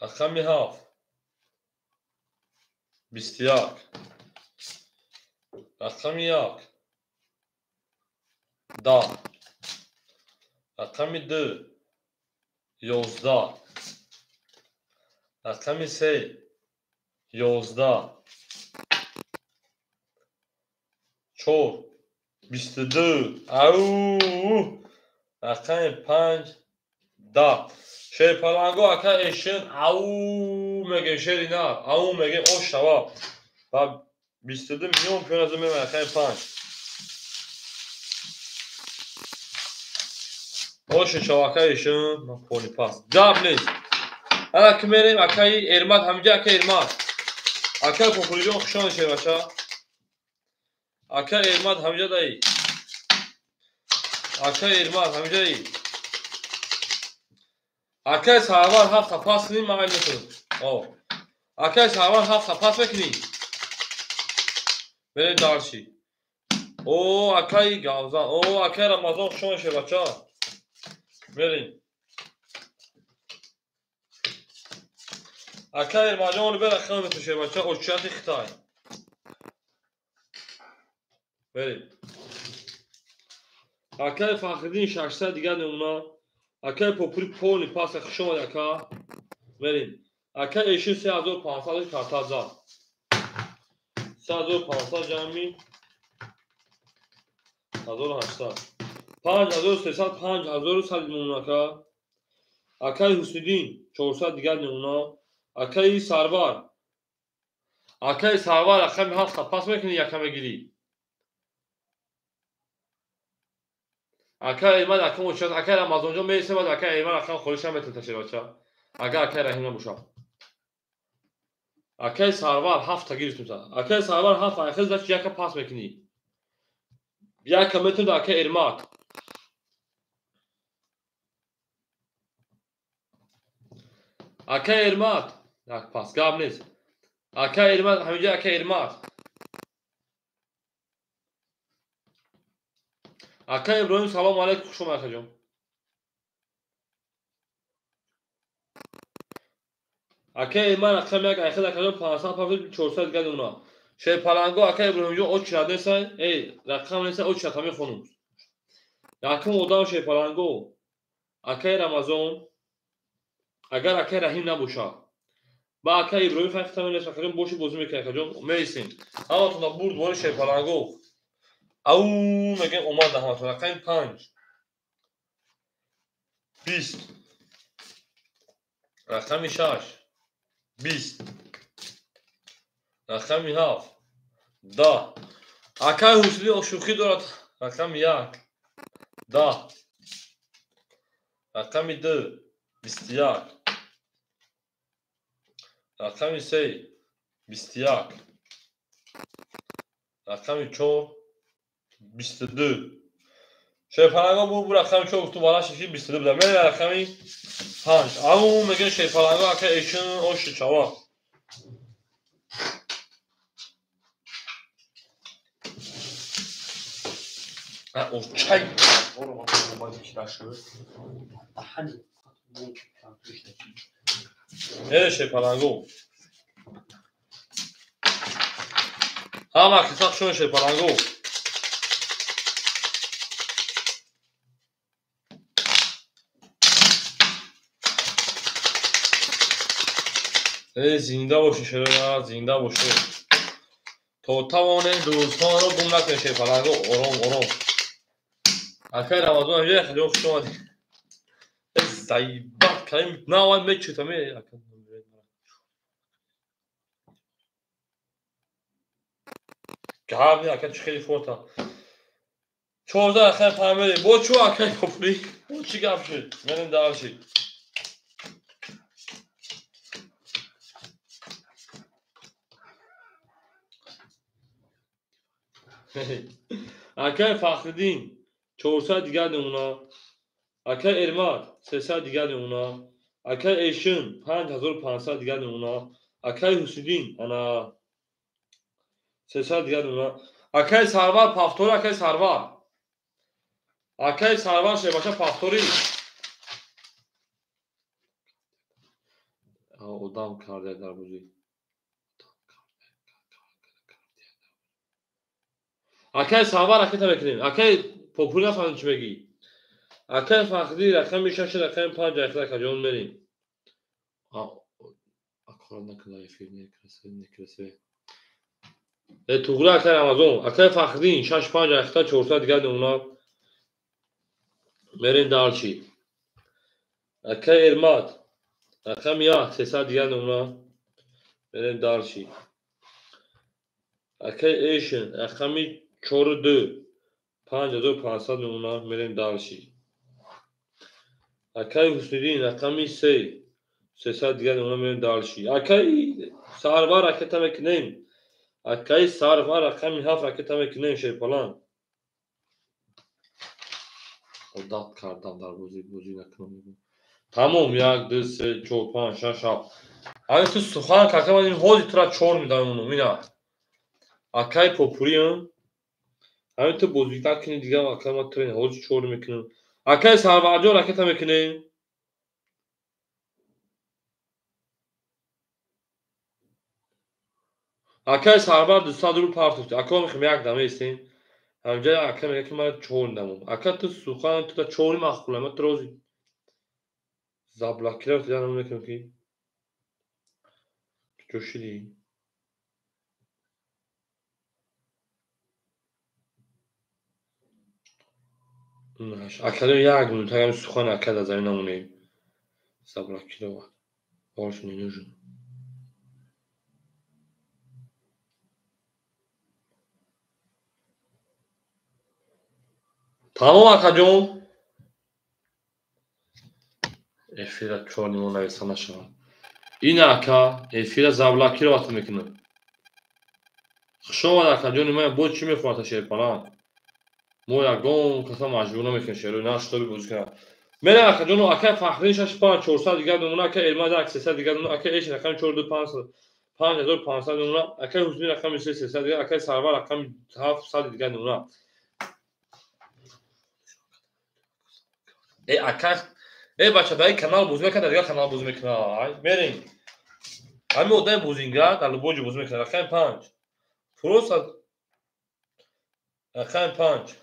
Рақами 7. 21. Рақами 1. Да. Рақами 2. 11. Рақами 3. 11. 4. 22. Ау! Рақами 5. Да. Шерпаланго ака Эшин ау мегем шери на, ау мегем ош шава. Ва 22 миллион пиён аз мемонад рақами 5. Ош шава ака Эшин, ма поли пас. Гап нест. Ана ки мерем акаи Эрмат, ҳамиҷа акаи Эрмат. Акаи Попуриҷон хушон шербача. Акаи Эрмат ҳамиҷа даи. Акаи Эрмат ҳамиҷа даи. Акаи Сарвар 7 пас кунӣ, ман метавонам. О. Акаи Сарвар 7 пас мекунӣ. Мерем дарши. О, акаи Гавзан, о, акаи Рамазон хушон шебача. Мерем. Акаи Эрмаҷон бера хел метавон шебача, очияти Хитай. Мерем. Акаи Фахриддин 600 дигар мемона. Акаи Попури полни паса хуш омад ака. Мерем. Акаи Эшин 3500 карта зад. 3500 ҷамъи 1800. 5300 5100 мемона ака. Акаи Ҳусниддин 400 дигар мемона. Акаи Сарвар. Акаи Сарвар рақами 7 пас мекунӣ, яка мегирӣ. Акаи Эрмат рақам очад, акаи Рамазонҷон мересем, баъд акаи Эрмат рақам холиша метавон таширбача. Агар акаи Раҳим набошад. Акаи Сарвар 7 гирифтум. Акаи Сарвар 7 айхез значит яка пас мекунӣ. Яка метавон акаи Эрмат. Акаи Эрмат як пас гап нест. Акаи Эрмат ҳаминҷа акаи Эрмат. Акаи Иброҳим салому алайкум, хуш омад акаҷон. Акаи Эрмат рақами 1 айхез акаҷон 500 пафт 400 дигар уна. Шерпаланго акаи Иброҳимҷон очират несай, эй рақам несай очират ҳамин хонум. Якум одам Шерпаланго акаи Рамазон агар акаи Раҳим набошад. Ба акаи Иброҳим хайфта менес акаҷон боши бозӣ мекунад акаҷон мересем. Ҳаматон бурд бори Шерпаланго. Ау мегӯем омад ҳаматон рақами 5 20 рақами 6 20 рақами 7 10 акаи Ҳусни шӯхӣ дорад рақами 1 10 рақами 2 21 рақами 3 21 рақами 4 22 Шерпаланго бу рақами 4 гуфтум валаши ки 22 буда. Мере рақами 5 ау мегӯ Шерпаланго ака эшин оши чава. Чай мере Шерпаланго. Ҳама қисса шуни Шерпаланго. Зинда бошед шерона, зинда бошед. То тавонем дӯстонро гум накунед Шерпаланго, ором ором. Акаи Рамазон ҳамҷа хеле хуш омадед. Заибат кардем, навад мечутам. Гап ака чӣ хеле форта. 14 рақами 5 мерем. Бо чӯ акаи Кофрӣ? Бо чӣ гап шуд? Мерем дарши. Акаи Фахриддин 400 дигар намуна. Акаи Эрмат 300 дигар намуна. Акаи Эшин 5500 дигар намуна. Акаи Ҳусиддин ана 300 дигар намуна. Акаи Сарвар пафтори, акаи Сарвар. Акаи Сарвар шебаша пафтори. Одам карда дар бозӣ. Акаи Сарвар ракета мекунем. Акаи Попули нафаҳмидем чӣ мегӣ. Акаи Фахриддин рақами 6 рақами 5 айхел акаҷон мерем. Аккурат накунад эфир некрасиве. Туғри акаи Рамазон. Акаи Фахриддин 6 5 айхта 400 дигар намуна. Мерем дарчи. Акаи Эрмат рақами 1 300 дигар намуна. Мерем дарчи. Акаи Эшин рақами 4 2 5500 намуна. Мерем дарчи. Акаи Ҳусниддин рақами 3 300 дигар намуна. Мерем дарчи. Акаи Сарвар ракета мекунем. Акаи Сарвар рақами 7 ракета мекунем Шерпалан. Одат кардам дар бозӣ, бозӣ накунам. Тамом 1 2 3 4 5 6 7. Ҳамин ту сухан кака ман ҳозир тура 4 медам уну ина. Акаи Попуриам. Ҳамин ту бозӣ накунӣ дигар акаи ман тура ҳозир 4 мекунам. Акаи Сарварҷон ракета мекунем. Акаи Сарвар 200 рубл партофт. Ака мехоҳем як дама истем. Ҳамҷа ака мегӯяд ки ман 4 дамам. Ака ту сухан ту 4 маъқулам. Ман ту рози заблокировать дигар намекунам ки ҷо шидӣ. Академ як минут агар сухан ака дар замин намонем. Заблокировать. Больше не нужен. Тамом акаҷон. Эфира чор нима нависа нашавад. Ин ака эфира заблокировать мекунад. Хуш омад акаҷони ман, боз чӣ мехоҳад шерпаланг? Мо ягон каса маҷбур намекунем шерои на шитоби бозӣ кунад. Мерам акаҷону акай Фахриддин 65 400 дигар мемона, акай Элмаз 300 дигар мемона, акай Эш рақами 4 2 5 5500 мемона, акай Ҳусни рақами 3 300 дигар, акай Сарвар рақами 700 дигар мемона. Э акай, э бача дар канал бозӣ мекунад, дар дигар канал бозӣ мекунад. Мерем. Ҳамин одами бозингар дар любой ҷо бозӣ мекунад. Рақами 5. Просто рақами 5.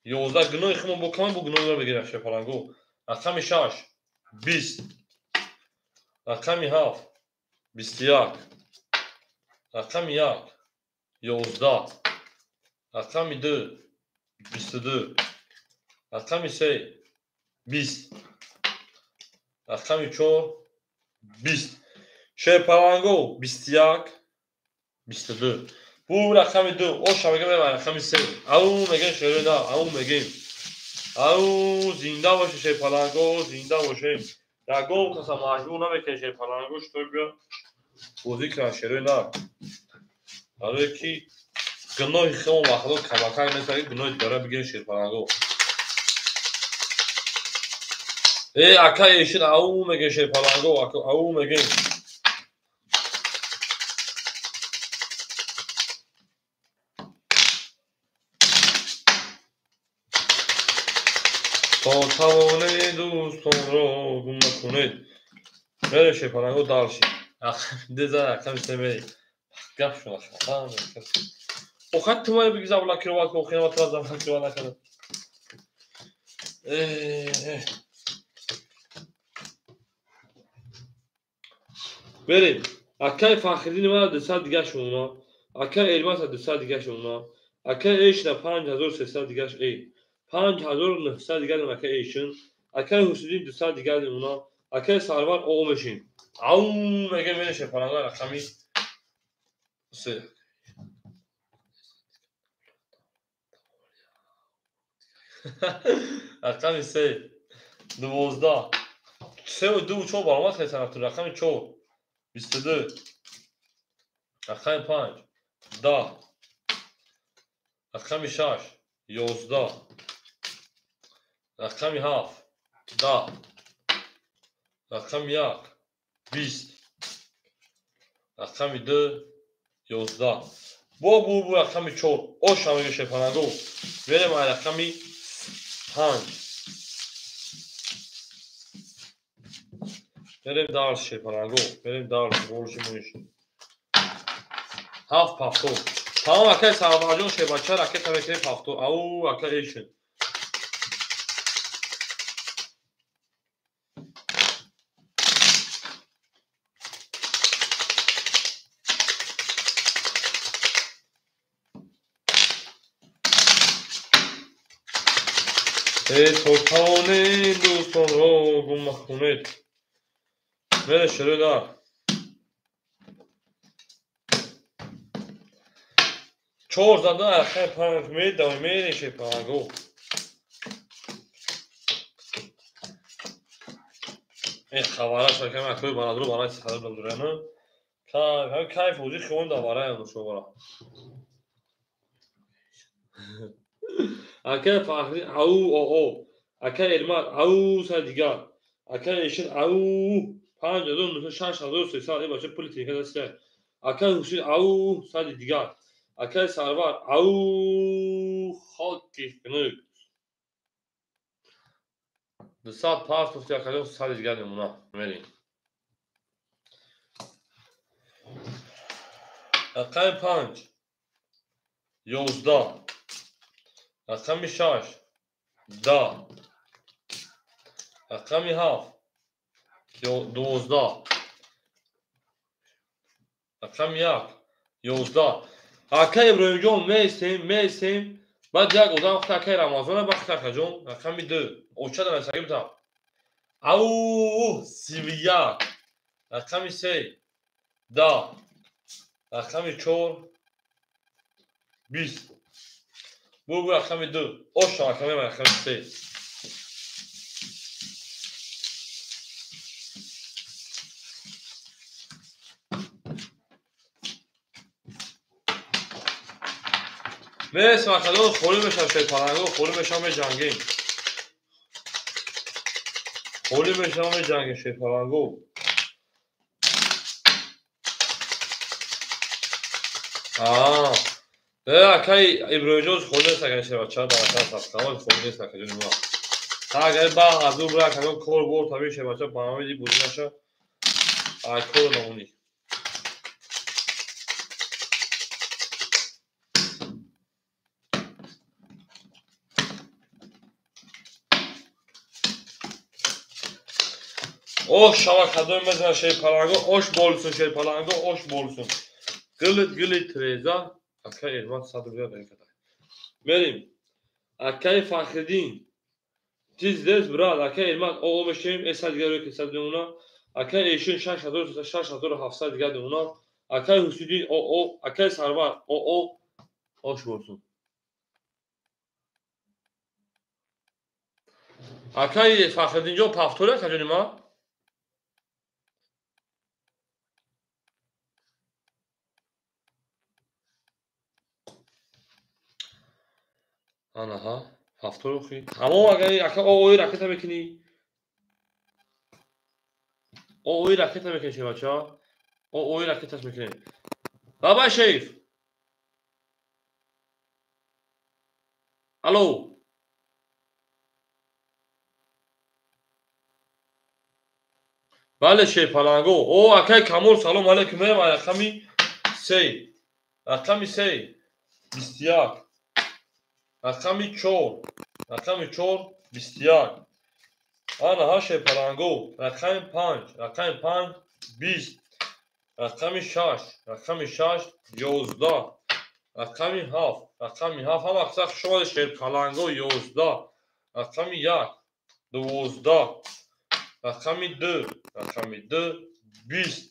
11 гуноҳи худмон бо камон бо гуноҳи мегирем шерпалангу. Рақами 6 20. Рақами 7 21. Рақами 1 11. Рақами 2 22. Рақами 3 20. Рақами 4 20. Шерпалангу 21 22. Бу рақами 2 оша мегем рақами 3. Ау мегем шерои на, ау мегем. Ау зинда боше шерпаланго, зинда боше. Ягон каса маҷбур намекунем шерпаланго шитоби биё бозӣ кунад шерои на. Барое ки гуноҳи худмон ба худо камакак нест, ки гуноҳи дигарро бигирем шерпаланго. Э ака эшин ау мегем шерпаланго, ау мегем. То тавоне дӯстонро гум накунед. Мерем шерпаланго дальше. Деза рақами се мерем. Гап шуд аха. Охат ту мани биги заблокировать кун, охир ма тура заблокировать накардам. Берем. Акай Фахриддини мана 200 дигаш мемона. Акай Элмаса 200 дигаш мемона. Акай Эшна 5300 дигаш эй. 5900 дигар акай Эшин. Акай Ҳусиддин 200 дигар мемона. Акай Сарвар о мешин. Ау мегем мерем шерпаланга рақами 3. Рақами 3 12. 3 2 4 баромад хеле рақами 4 22. Рақами 5 10. Рақами 6 11. Рақами 7 10. Рақами 1 20. Рақами 2 11. Бо бу рақами 4. Оша мега шерпаланго. Мерем ай рақами 5. Мерем дальше шерпаланго. Мерем дальше. Больше муиш. 7 пафтор. Тамом акай Сарварҷон шербача ракета мекунем пафтор. Ау акай Эшин. То тавонед дӯстонро гум накунед. Мере шерои на. 4 зада рақами 5 медавем, мерем шерпаланго. Ин хабараш рақами акои барадру барои садо додуряну. Кайф бозӣ хиён да бараям шобара. Акай Фахри ау о. Акай Элмар ау са дигар. Акай Эшин ау 5900 6300 э бача пули техника даст. Акай Ҳусин ау сади дигар. Акай Сарвар ау хоки хунук. 200 паспорт акаҷон сади дигар мемона. Мерем. Рақами 5 11. Рақами 6 10. Рақами 7 12. Рақами 1 11. Акай Иброҳимҷон меистем. Баъд як одам гуфт акай Рамазона бахт акаҷон. Рақами 2. Оча нависагӣ бутам. Ау 31. Рақами 3 10. Рақами 4 20. Бу рақами 2. Ош рақами рақами 3. Мересим акаҷон, холӣ мешавам шерпаланго, холӣ мешавам меҷангем. Холӣ мешавам меҷангем шерпаланго. Акай Иброҳимҷон холӣ нест акай шербача, дар акай сабқамон холӣ нест акаҷони ма. Агар ба ҳазур бира акаҷон кор бор табии шербача ба ҳамаи бозӣ наша, ай кор намонӣ. Ош шава кадом мезана шерпаланго, ош болсун шерпаланго, ош болсун. Гилит гилит треза, акай Эрмат 100 рубля дар кадай. Мерим. Акай Фахриддин. Тиз дез брат, акай Эрмат о мешем, эса дигар рӯй кесад мемона. Акай Эшин 6000 6700 дигар мемона. Акай Ҳусиддин о, акай Сарвар о, ош болсун. Акай Фахриддинҷон пафтори акаҷони ма? Анаҳа, ҳафторо хи. Тамом агар ака ои ракета мекунӣ. Ои ракета мекунӣ шебача. Ои ракеташ мекунем. Баба шеф. Алло. Бале шеф паланго. О акай Камол салом алейкум. Мерам рақами 3. Рақами 3. 21. Рақами 4. Рақами 4 21. Ана ҳа шерпаланго. Рақами 5. Рақами 5 20. Рақами 6. Рақами 6 11. Рақами 7. Рақами 7 ҳама қисса хуш омадед шерпаланго 11. Рақами 1 12. Рақами 2. Рақами 2 20.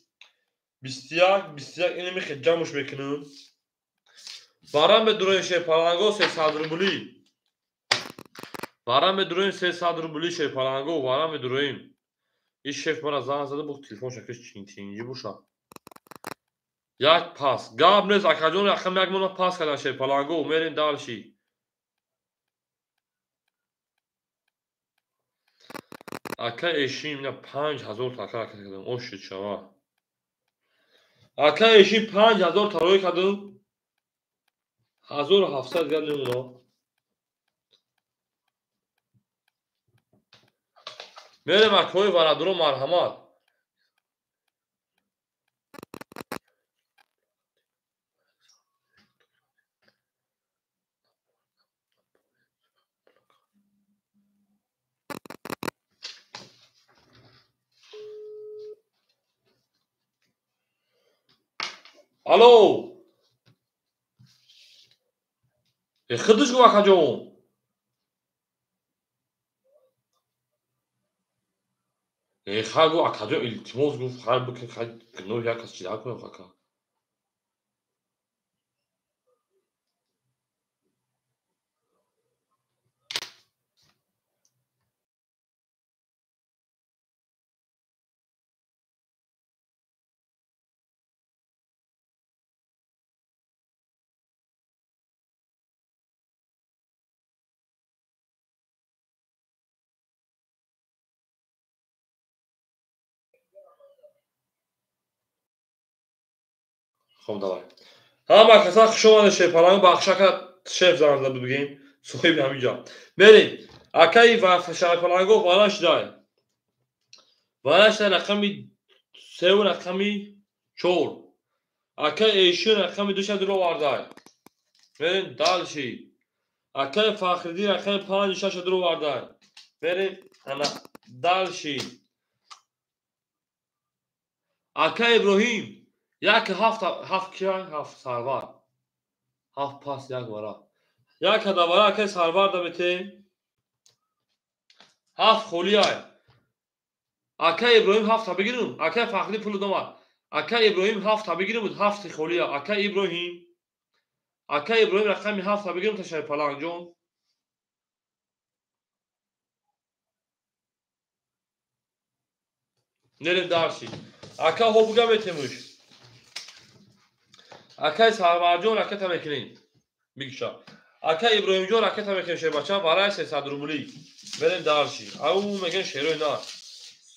21 21 ини михе ҷамъш мекунем. Барам медуроем шерпаланго 300 рубли. Барам медуроем 300 рубли шерпаланго, барам медуроем. Ин шеф мара занг зада буд, телефон шакаш чинтинҷи боша. Як пас. Гап нест акаҷон, рақам як мона пас кардан шерпаланго, мерем дальше. Ака Эшин ина 5000 така ракет кардам. Ош шуд шава. Ака Эшин 5000 тарои кардам. 1700 дигар мемона. Мерем акои варадуро марҳамат. Алло. Худаш гуфт акаҷон. Хай гуфт акаҷон илтимос гуфт хай бикун хай гуноҳи як кас чида кунам ака. Хоб давай. Ҳама каса хуш омадед шерпаланго, бахшака шеф занг зада бигем. Соҳиби ҳаминҷа. Мерем. Акаи шерпаланго вара шидай. Вара шидай рақами 3 ва рақами 4. Акаи Эшин рақами 2 ша дуро овардай. Мерем дальше. Акаи Фахриддин рақами 5 6 ша дуро овардай. Мерем ана дальше. Акаи Иброҳим як ҳафт ҳафт кия ҳафт сарвар. Ҳафт пас як вара. Як ҳадавара акаи сарвар да метем. Ҳафт холиай. Акаи Иброҳим ҳафта бигирум. Акаи Фахриддин пул домад. Акаи Иброҳим ҳафта бигирум, ҳафти холия. Акаи Иброҳим Ака Иброҳим рақами 7 бигирем та Шерпалангҷон. Нерем дарси. Ака ҳо буга метемуш. Акай Сарварҷон ракета мекунем. Бигиша. Ака Иброҳимҷон ракета мекунем шербача барай 300 рубли. Берем дарси. Ау мегӯем шерои на.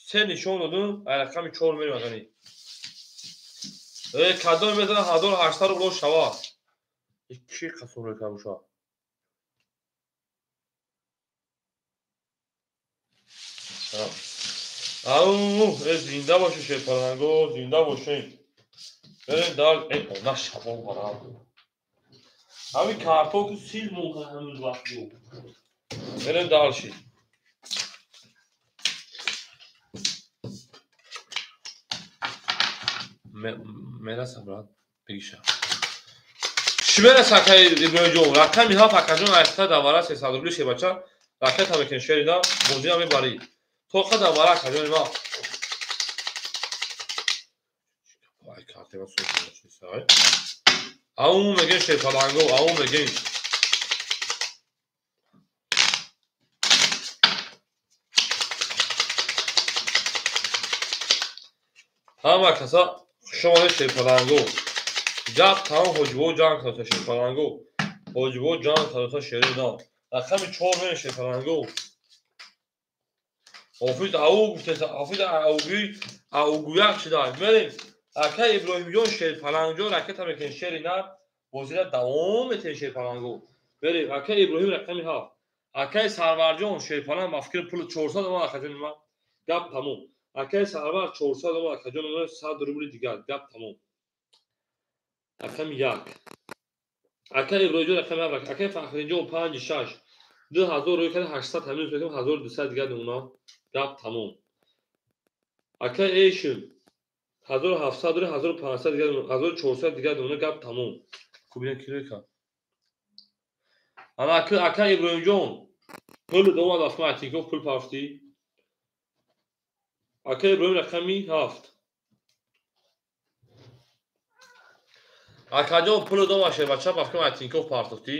Се нишон додум, ай рақами 4 мерем агани. Кадом мезана 1800 рубл шава. Чӣ қасом рекамуша? Ау, зинда бошед шерпаланго, зинда бошед. Берем дар, она шабон барам. Ҳамин картоку сил монда ҳанӯз вақту. Берем дарши. Мераса брат, бигиша. Чӣ мераса акаи Иброҳимҷон? Рақами 7 акаҷон айхта давара 300 рубли шебача ракета мекунем шерина, бозиам мебарӣ. Тоқа давара акаҷони ма. Ай картема сой. Ау мегӯем шерпаланго, ау мегӯем. Ҳама каса хушомадед шерпаланго. Гап тамом ҳоҷибо ҷанг кардоса шерпаланго. Ҳоҷибо ҷанг кардоса шери нав. Рақами 4 мерем шерпаланго. Ҳофиз ау гуфтеса, ҳофиз аугӯй, аугӯяк шуда. Мерем. Ака Иброҳимҷон шерпалангҷон ракета мекунем шери нар. Бозира давом метем шерпаланго. Мерем. Ака Иброҳим рақами 7. Акаи Сарварҷон шерпаланг ба фикри пул 400 омад акаҷони ман. Гап тамом. Акаи Сарвар 400 омад акаҷони ман 100 рубли дигар. Гап тамом. Рақами 1. Акаи Иброҳимҷон рақами 7. Акаи Фахриддинҷон 5 6. 2000 рӯй карда 800 ҳамин мекунем 1200 дигар мемонад. Гап тамом. Акаи Эшин 1700 рӯй 1500 дигар 1400 дигар мемонад. Гап тамом. Кубина ки рӯй кард? Ана акаи Иброҳимҷон пул омад афма Атиков пул пафтӣ. Акаи Иброҳим рақами 7. Акаҷон пул дома шербача ба фикрам Атинков партофтӣ.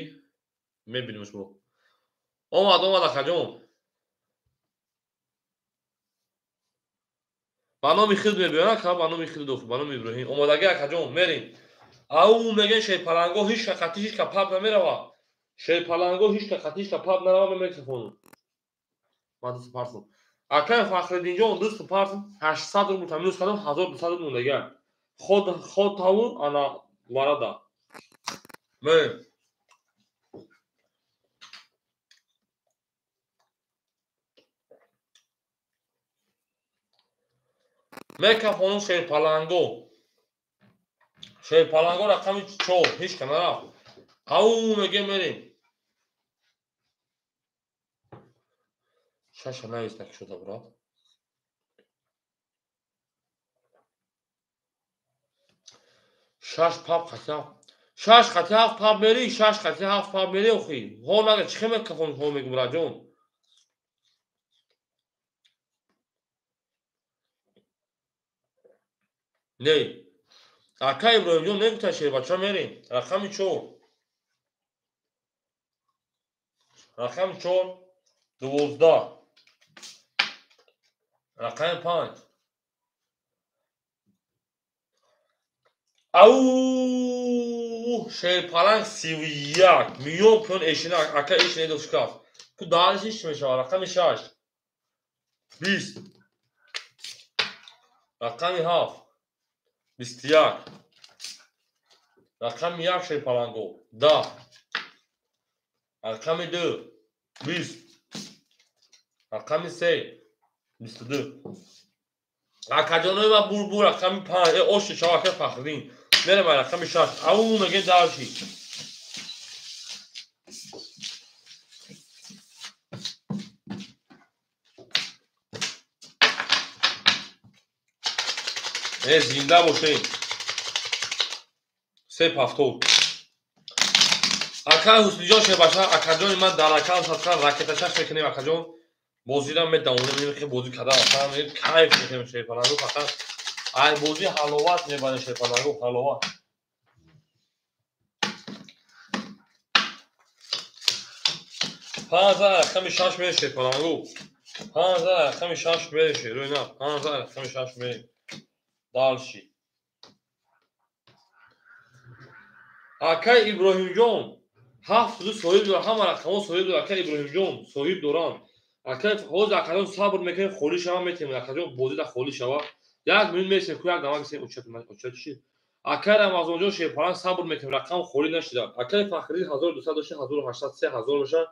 Мебинемш мо. Омад, омад акаҷон. Ба номи худ мебиён ака, ба номи худ дохил, ба номи Иброҳим. Омадагӣ акаҷон, мерем. Ау мегӯем шерпаланго ҳеч ка қатӣ ҳеч ка паб намерава. Шерпаланго ҳеч ка қатӣ ҳеч ка паб нарава, ман мекафонам. Ман дасту партом. Акаи Фахриддинҷон дасту партом 800 рубл та минус кардам 1200 рубл мондагӣ. Ход ход таву ана варада. Мерем. Мекафонум шерпаланго. Шерпаланго рақами 4 ҳеч ка нарафт. Ау мегӯем мерем. Шаша навис накушода брат. Шаш паб қати ҳафт. Шаш қати ҳафт паб мери, шаш қати ҳафт паб мери охи. Ҳо нага чӣ хел мекафонум ҳо мегӯм браҷон. Не. Ака Иброҳимҷон негуфта шербача мерем. Рақами 4. Рақами 4 12. Рақами 5. Ау шерпаланг 31. Миён пён эшина ака эшина дов шкаф. Ку даҳанаш ҳеч мешавад. Рақами 6. 20. Рақами 7. 21. Рақами 1 шерпаланго 10. Рақами 2 20. Рақами 3 22. Акаҷонои ман бур рақами 5. Оши шава ака Фахриддин. Мерем рақами 6. Ау мегӯем дарши. Зинда бошед. Се пафтор. Ака Ҳусниҷон шербача, акаҷони ман дар ракам садқан ракеташаш мекунем акаҷон. Бозиро медавонем, мехе бозӣ кардан аслан кайф мекунем шерпаланго, фақат ай бозӣ ҳаловат мебарем шерпаланго, ҳаловат. Панза рақами шаш мерем шерпалангу. Панза рақами шаш мерем шерои нар. Панза рақами шаш мерем. Дальше. Акай Иброҳимҷон ҳафт рӯз соҳиб дорад, ҳама рақамҳо соҳиб дорад. Акай Иброҳимҷон соҳиб доранд. Акай ҳозир акаҷон сабр мекунем, холӣ шава метем. Акаҷон бозида холӣ шава. Як минут месем, ку як дамак сем учат учат чи. Акай Рамазонҷон шерпаланг сабр мекунем, рақам холӣ нашида. Акай Фахриддин 1200 дошта, 1800 3000 мешавад.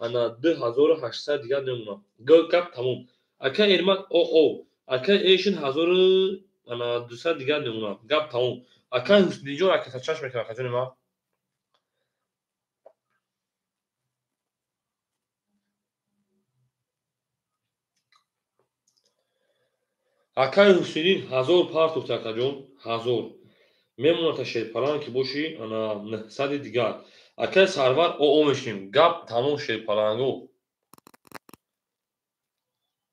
Ана 2800 дигар намемонад. Гап тамом. Акай Эрмак о. Акай Эшин 1200 дигар намемонад. Гап тамом. Акай Ҳусниҷон ракета чашм мекунад, акаҷони ман. Акай Ҳусайнин 1000 партофт, акаҷон, 1000. Мемонад та шерпаланг ки боши, ана 900 дигар. Акай Сарвар о мешинем. Гап тамом шерпалангу.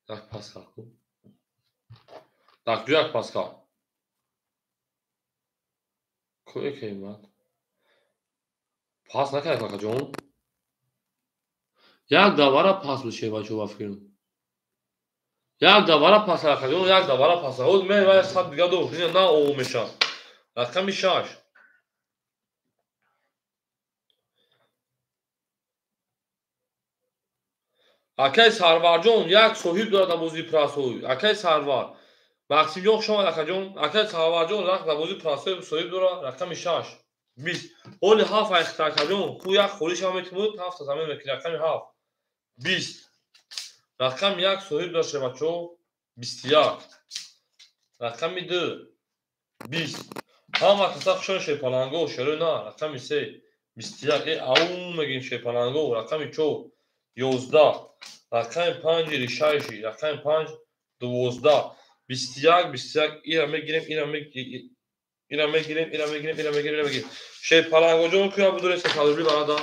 Як паска. Так, ду як паска. Кое кемат? Пас накард, акаҷон? Як давара пас буд шербачо ба фикрам. Як давара пас, акаҷон, як давара пас. Ҳозир мен вай сад дигар дошт, ина на о мешавад. Рақами шаш. Акай Сарварҷон як соҳиб дорад дар бозии прасой. Акай Сарвар. Максимҷон хуш омад, акаҷон. Акай Сарварҷон дар бозии прасой соҳиб дорад. Рақами шаш. 20. Ҳоли ҳафт айхта, акаҷон. Ку як холӣ шава метимуд, ҳафта замин мекунӣ. Рақами ҳафт. 20. Рақами як соҳиб дошт, бачаҳо. 21. Рақами ду. 20. Ҳама каса хушон шерпаланго, шерои на. Рақами се. 21. Э, ау мегим шерпаланго. Рақами чор. 11. Рақами панҷ решаиши. Рақами панҷ 12. 21, 21. Ира мегирем, ира мегирем, ира мегирем, ира мегирем, ира мегирем, ира мегирем. Шерпалангоҷон куя будуре сесад рубли барада.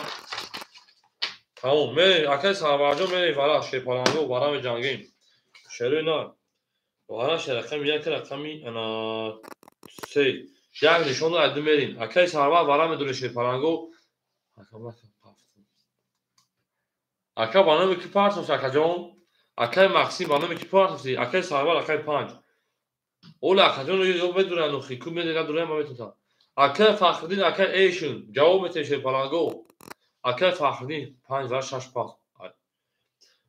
Тамом. Мерем, акай Сарварҷон мерем вара шерпаланго, вара меҷангем. Шерои на. Вара ше рақами як, рақами ана се. Як нишон айду мерем. Акай Сарвар вара медуре шерпаланго. Ака ба номи ки партофт, акаҷон? Акай Максим ба номи ки партофти? Акай Сарвар, акай панҷ. Ола акаҷон ё медуранд охи, ку медера дурам ма метонам. Акай Фахриддин, акай Эшин, ҷавоб метем шерпаланго. Акай Фахриддин панҷ ва шаш пас.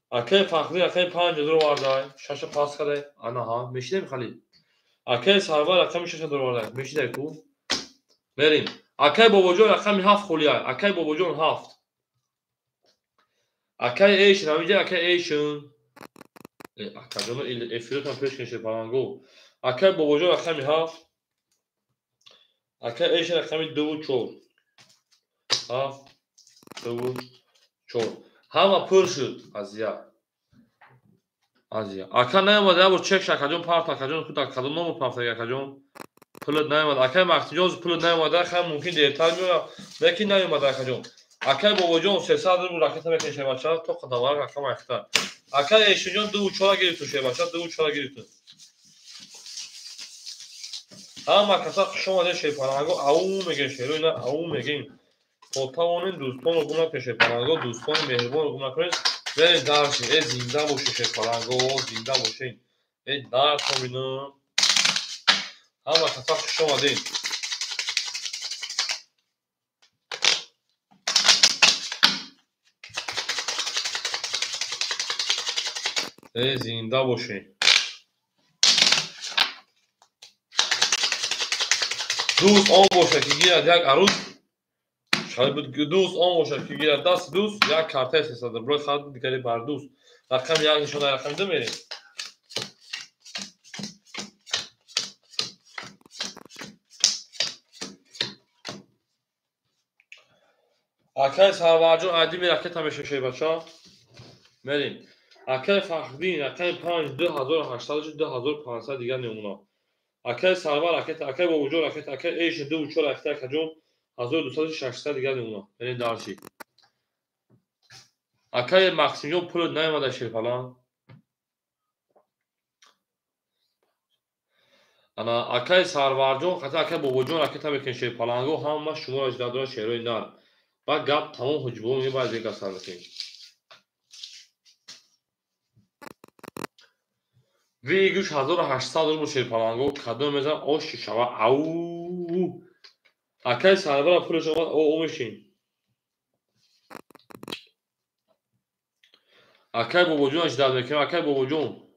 Акай Фахриддин, акай панҷ дуровардай, шаша пас кадай. Ана ҳа, мешидем хали. Акай Сарвар рақами шаша дуровардай, мешидай ку? Мерем. Акай Бобоҷон рақами ҳафт холиай. Акай Бобоҷон ҳафт. Акай Эшин, ҳаминҷа акай Эшин. Акаҷон эфиротон пеш кунед шерпаланго. Акай Бобоҷон рақами ҳафт. Акай Эшин рақами дуву чор. Ҳафт, дуву чор. Ҳама пур шуд. Азия. Азия. Ака наомад, як бор чек ш акаҷон парт, акаҷон худ кадом номер партаги акаҷон? Пулат наомад. Акай Махтиҷон пулат наомада, хай мумкин дертар меояд, лекин наомада акаҷон. Акай Бобоҷон 300 рубл ракета мекунед шербача, то қадамара рақам айхта. Акай Эшинҷон дуву чора гирифту шербача, дуву чора гирифту. Ҳама каса хуш омадед шерпаланго, ау мегем шерои на, ау мегем. То тавонем дӯстонро гум накунед шерпаланго, дӯстони меҳрубонро гум накунед. Беред дарси, э зинда бошед шерпаланго, зинда бошед. Э дарсон бинам. Ҳама каса хуш омадед. Э зинда бошед. Дӯст он бошад ки гирад як арӯз, дӯст он бошад ки гирад дасти дӯст, як картаи 300 рубли харид дигари бар дӯст. Рақами як нишона, рақами ду мерем. Акай Сарварҷон айдими ракета мешавад бача. Мерем. Акай Фахриддин рақами панҷ 2800 2500 дигар намуна. Акай Сарвар ракета, акай Бобоҷон ракета, акай Эшин дуву чор ракета, акаҷон 1200 600 дигар намуна. Мерем дарси. Акай Максимҷон пулат наомада шерпаланг. Ана акай Сарварҷон хата акай Бобоҷон ракета мекунед шерпаланго, ҳама шуморо иҷра дорад шерои нар. Баъд гап тамом ҳуҷбо мебарад дигар сар мекунем. Выигрыш 1800 рубл шерпаланго. Кадом мезан ош шава. Ау. Акай Сарвара пулаш омад, о мешин. Акай Бобоҷон ждать мекунем. Акай Бобоҷон.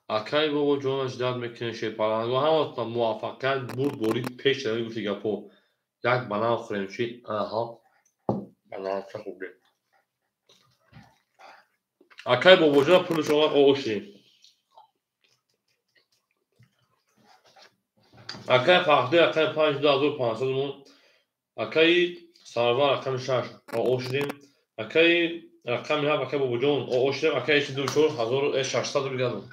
Акай Бобоҷон ждать мекунем шерпаланго. Ҳаматон муваффақият бурд борид пеш равед гуфти гапо. Як банан хӯрем чи? Аҳа. Банан ча хубе. Акай Бобоҷон пулаш омад, оши. Акай Фахди рақами 5 2500 мон. Акай Сарвар рақами 6 ошидем. Акай рақами 7 акай Бобоҷон ошидем. Акай 24600 рубл гадом.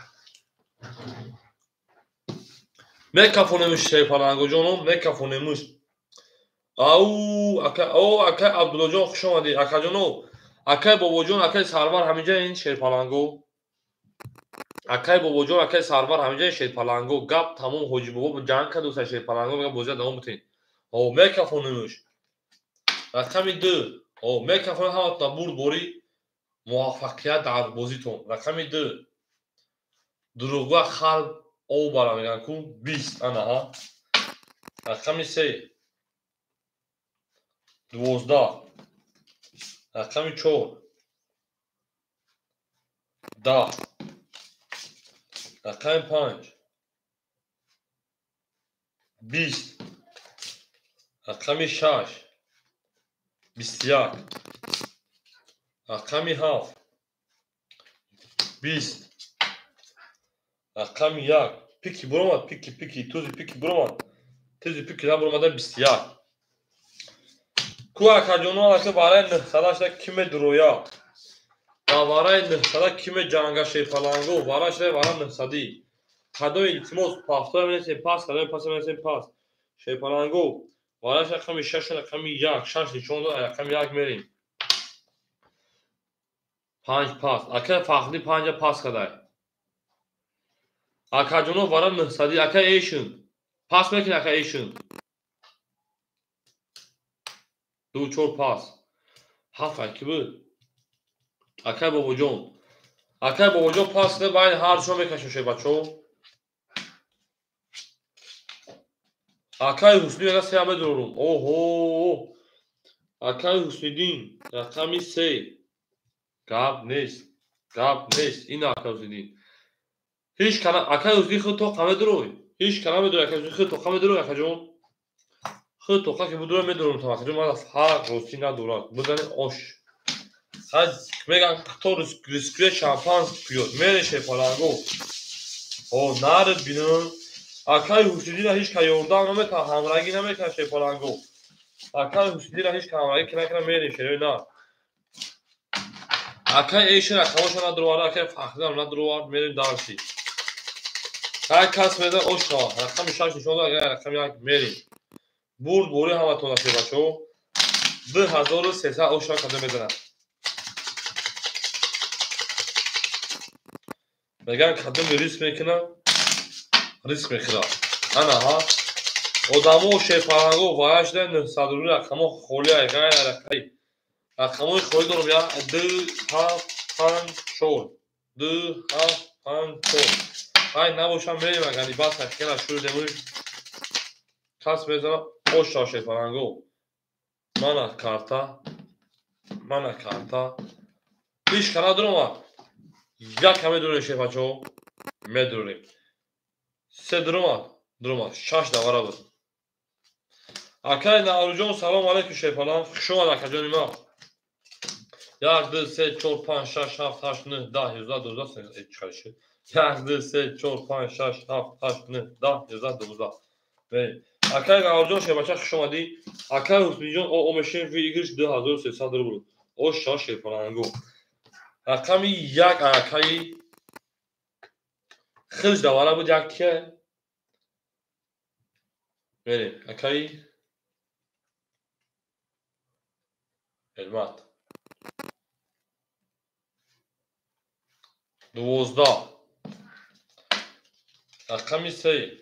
Мекафонемуш шерпалангоҷоно, мекафонемуш. Ау, акай, о, акай Абдуллоҷон хуш омадӣ. Акаҷоно, акай Бобоҷон, акай Сарвар ҳаминҷа ин шерпаланго. Акай Бобоҷон, акай Сарвар ҳаминҷа ин шерпаланго. Гап тамом Ҳоҷи Бобо ҷанг кард уса шерпаланго мега бозия давом битен. О, мекафонемуш. Рақами 2. О, мекафонем ҳаматона бурд борӣ муваффақият дар бозитон. Рақами 2. Дурӯғгӯ хар об бара меган ку 20 ана ҳа. Рақами 3. 12. Рақами 4. 10. Рақами 5. 20. Рақами 6. 21. Рақами 7. 20. Рақами 1. Пики буромад, пики, пики, тузи пики буромад. Тузи пики набуромада 21. Ку акаҷоно алака барои 900 шуда ки медуроя. Дар барои 900 ки меҷанга шерпаланго, вара шуда вара 900. Кадои илтимос пафтоя менесем пас, кадои паса менесем пас. Шерпаланго, вара рақами 6 рақами 1, 6 нишон дод, рақами 1 мерем. 5 пас. Ака Фахри 5 пас кадай. Акаҷоно вара 900, ака Эйшн. Пас мекунӣ ака Эйшн. 2 4 пас. 7 ки буд? Акай Бобоҷон. Акай Бобоҷон пас кунад, байни ҳар душон мекашем шербачаҳо. Акай Ҳуснӣ мега 3 медорум. Оҳо. Акай Ҳусниддин рақами 3. Гап нест. Гап нест. Ин акай Ҳусниддин. Ҳеч кана акай Ҳусниддин худ тоқа медурой. Ҳеч кана медурой акай Ҳусниддин худ тоқа медурой акаҷон. Худ тоқа ки будурой медурам то акаҷон ман фарқ ростӣ надорад. Бизани ош. Хай меган кто рискует шампанс пьёт. Мере шерпаланго. О нари бинам. Акай Ҳусниддинро ҳеч ка ёрдам наметавон, ҳамрагӣ наметавон шерпаланго. Акай Ҳусниддинро ҳеч ка ҳамрагӣ накунад мере шерои на. Акай Эйшин рақамошо надуровард, акай Фахридам надуровард, мерем дарси. Ҳар кас мезан ош шавад. Рақами 6 нишон дод, агар рақами 1 мерем. Бурд бори ҳаматон аст бачаҳо. 2300 ош шавад кадом мезанад. Меган кадом риск мекунад, риск мехӯрад. Ана ҳа. Одамо шерпаланго вара шуда 900 рубл рақамо холӣ ай ғайр рақами. Рақамои холӣ дорам я 2 7 5 4. 2 7 5 4. Ай набошам мерем агар бас ҳақиқат шурӯъ демӯш. Кас мезанад ош шав шерпаланго. Мана карта. Мана карта. Ҳеч ка надуромад. Як ҳаме дурем шерпачаҳо. Медурем. 3 дуромад. Дуромад. 6 давара буд. Акай Наврӯзҷон салом алейкум шерпаланг. Хуш омад акаҷони ман. 1 2 3 4 5 6 7 8 9 10 11 12 13 чӣ шуд? 1 2 3 4 5 6 7 8 9 10 11 12. Мерем. Акай Наврӯзҷон шербача хуш омадӣ. Акай Ҳусниҷон о мешем выигрыш 2300 рубл. Ош шав шерпаланго. Рақами 1 акаи хилж давара буд як ки. Мерем. Акаи Элмат. 12. Рақами 3.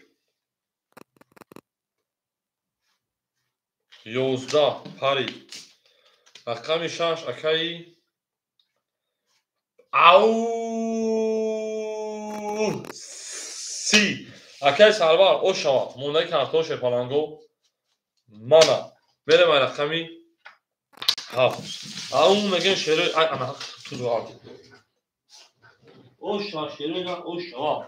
11 пари. Рақами 6 акаи ау 30. Акаи Сарвар о шава. Мондаи картон шерпаланго. Мана. Мерем ай рақами 7. Ау мегем шерои ай ана ту дуа. О шава шерои на о шава.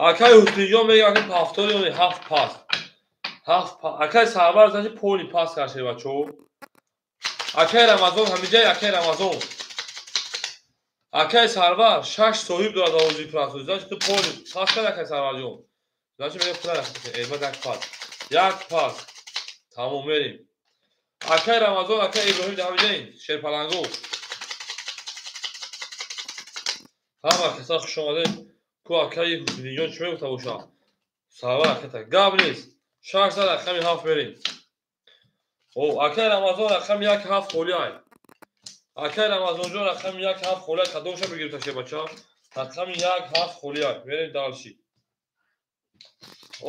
Акаи Ҳусниҷон мегӯяд ки пафтори он 7 пас. 7 пас. Акаи Сарвар значи поли пас кард шербачо. Акаи Рамазон ҳамиҷай акаи Рамазон. Акаи Сарвар 6 соҳиб дорад овози прасо. Значи ту поли пас кард акаи Сарварҷон. Значи мегӯяд пула рахт. Эрмад як пас. Як пас. Тамом мерим. Акаи Рамазон, акаи Иброҳим ҳамиҷай шерпаланго. Ҳама каса хуш омадед. Ку акаи Ҳусниҷон чӣ мегуфта бошад? Сарвар аката гап нест. 6 зад рақами 7 мерем. О, акаи Рамазон рақами 1 7 холӣ ай. Акаи Рамазонҷон рақами 1 7 холӣ ай. Кадомша бигирифта шебача? Рақами 1 7 холӣ ай. Мерем дальше.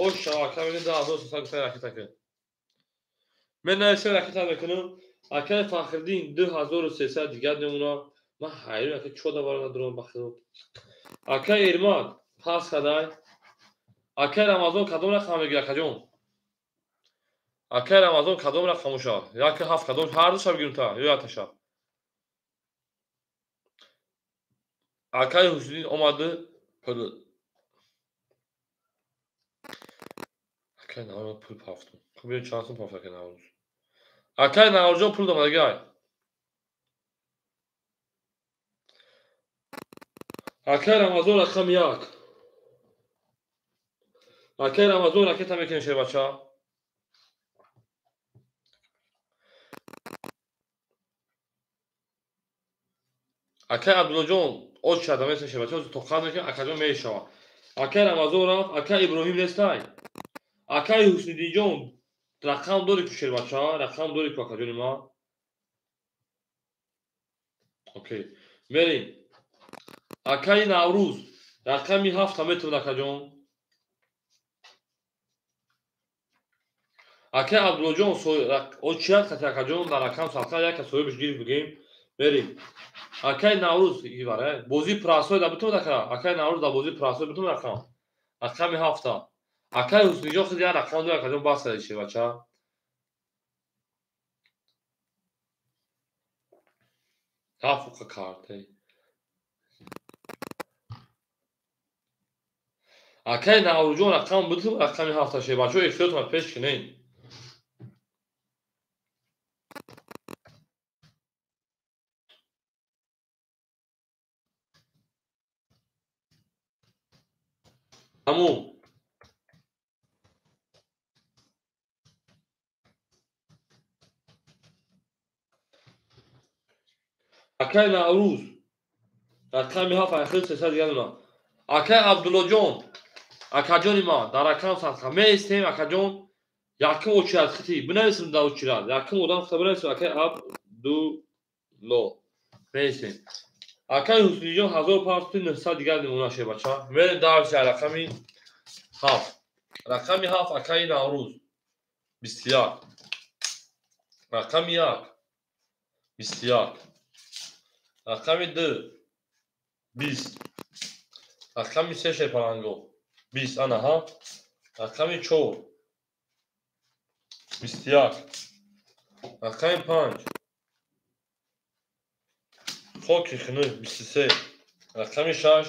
О, шава ака мерем 2300 гуфта ракета кун. Мен нависем ракета мекунам. Акаи Фахриддин 2300 дигар мемонад. Ман ҳайрон ака чо давара надорам ба худо. Акаи Эрмат пас кадай. Акаи Рамазон кадом рақам мегирад акаҷон? Акаи Рамазон кадом рақам бошад? 1 7 кадом? Ҳар душа бигирем та ё якташа? Акаи Ҳусниddin омаду пул. Акаи Наврӯз пул пафтум. Хуб бибин чанд сум пафт акаи Наврӯз. Акаи Наврӯзҷон пул домадагай. Акаи Рамазон рақами 1. Акаи Рамазон ракета мекунем шербача. Акаи Абдуллоҷон оч шада меса шербача, тоқат мекунем, акаҷон мешава. Акаи Рамазон рафт, акаи Иброҳим нестай. Акаи Ҳусниддинҷон рақам дори ку шербача, рақам дори ку акаҷони ман. Окей. Мерем. Акаи Наврӯз рақами 7 метавонад акаҷон. Акаи Абдуллоҷон очият хати акаҷон дар рақам садқа яка соҳибаш гирифт бигем. Мерем. Акаи Наврӯз ивара бозии прасой да битавонад ака. Акаи Наврӯз дар бозии прасой битавонад рақам. Рақами 7. Акаи Ҳусниҷон худ як рақам дорад акаҷон бас кард шербача. 7 карта. Акаи Наврӯзҷон рақам битавонад рақами 7 шербачо эҳтиётона пеш кунед. Тамом. Акаи Наврӯз рақами 7 ахир 300 дигар дона. Акаи Абдуллоҷон акаҷони ман дар рақам садқа меистем акаҷон. Якум очират хити бинависем дар очират. Якум одам хита бинависем акаи Абдулло. Меистем. Акаи Ҳусниҷон 1500 дигар намуна шербача. Мерем дарси рақами 7. Рақами 7 акаи Наврӯз 21. Рақами 1 21. Рақами 2 20. Рақами 3 шерпаланго 20 ана ҳа. Рақами 4 21. Рақами 5 хоки хунук 23. Рақами 6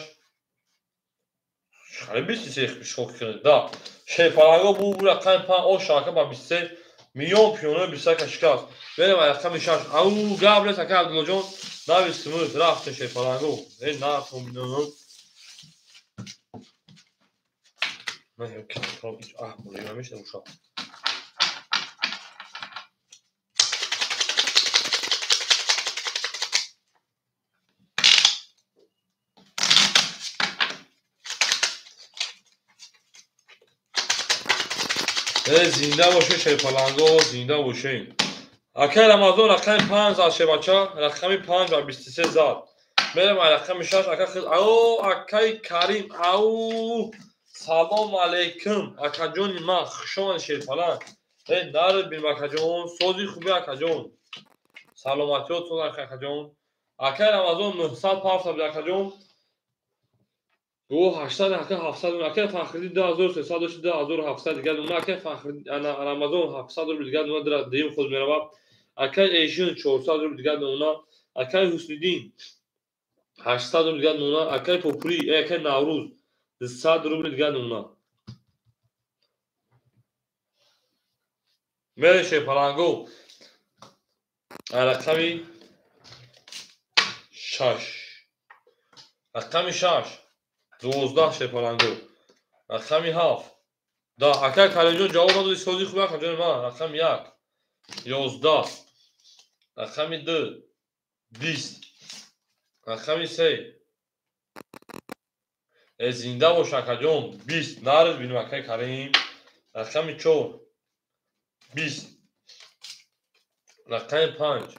хали 23 хоки хунук да. Шерпаланго бу рақами 5 о шака ба 23 миллион пиёно 21 шикаст. Мерем рақами 6. Ау гап нест ака Абдуллоҷон нависимуз рафтем шерпаланго. Э нафтом бинонам. Ман намешавам. Зинда бошед шерпаланго, зинда бошед. Акаи Рамазон рақами 5 зад шербача, рақами 5 ва 23 зад. Мерем рақами 6 ака хид. Ау акай Карим, ау салом алейкум акаҷони ман, хуш омадед Шерпаланг. Э нарид бинем акаҷон, сози хуби акаҷон. Саломатиёт соз акаҷон. Акай Рамазон 900 пафта буд акаҷон. Гу 800 ака 700 акай Фахриддин 2300 дошт 2700 дигар нуна акай Фахриддин Рамазон 700 рубл дигар нуна дира дуюм худ меравад. Акай Эшин 400 рубл дигар нуна, акай Ҳусниддин 800 рубл дигар нуна, акай Попури, акай Наврӯз 200 рубл дигар нуна. Мерем Шерпаланго рақами 6. Рақами 6 12 Шерпаланго. Рақами 7 10. Акай Каримҷон ҷавоб надоди, сози хуби акаҷони ман. Рақами 1 11. Рақами 2 20. Рақами 3 зинда бош акаҷон 20. Нарид бинем акай Карим. Рақами 4 20. Рақами 5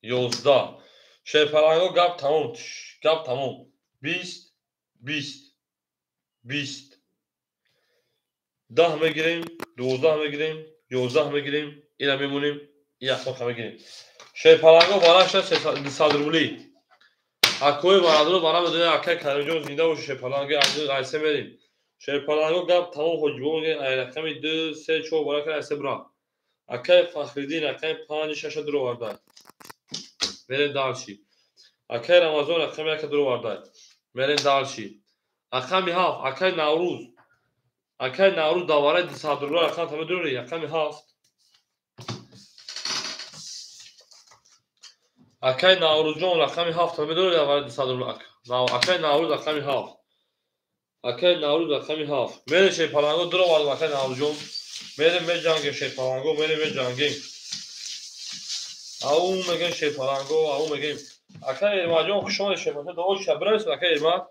11. Шерпаланго гап тамом, гап тамом. 20 20 20. 10 мегирем, 12 мегирем, 11 мегирем, ира мемонем, ира хоқа мегирем. Шерпаланго бараша 200 рубли. Акои барадро бара медонем акай Каримҷон зинда боши Шерпаланго айсе мерем. Шерпаланго гап тамом ҳоҷибо мегирем ай рақами 2 3 4 бара кар айсе бира. Акай Фахриддин рақами 5 6 дуроварда. Мерем дальше. Акай Рамазон рақами 1 дуроварда. Мерем дальше. Рақами 7 акай Наврӯз. Акай Наврӯз давараи 200 рубл рақам тама дурӣ рақами 7. Акай Наврӯзҷон рақами 7 тама дурӣ давараи 200 рубл. Акай Наврӯз рақами 7. Акай Наврӯз рақами 7. Мерем Шерпаланго дуровардам акай Наврӯзҷон. Мерем меҷангем Шерпаланго, мерем меҷангем. Ау мегем Шерпаланго, ау мегем. Акай Эрмаҷон хуш омадед Шерпаланго. Дуо ча бирасед акай Эрмат.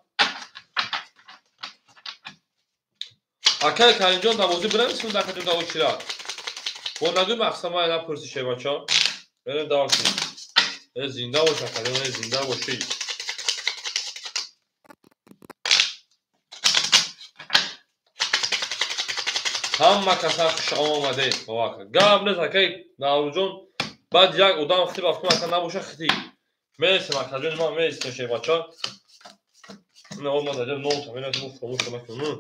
Акай Каримҷон давозӣ бирасед акаҷон даво чира. Бо нагӯй мақсад ман напурси Шербача. Мерем дальше. Э зинда бош акаҷон, э зинда бошӣ. Ҳама каса хуш омадед. Гап нест акай Наврӯзҷон. Баъд як одам хити бафкум ака набоша хити. Мересем акаҷони ман, мересем Шербача. Не, он ман даҷа ном та менасем, фаромӯш накунам.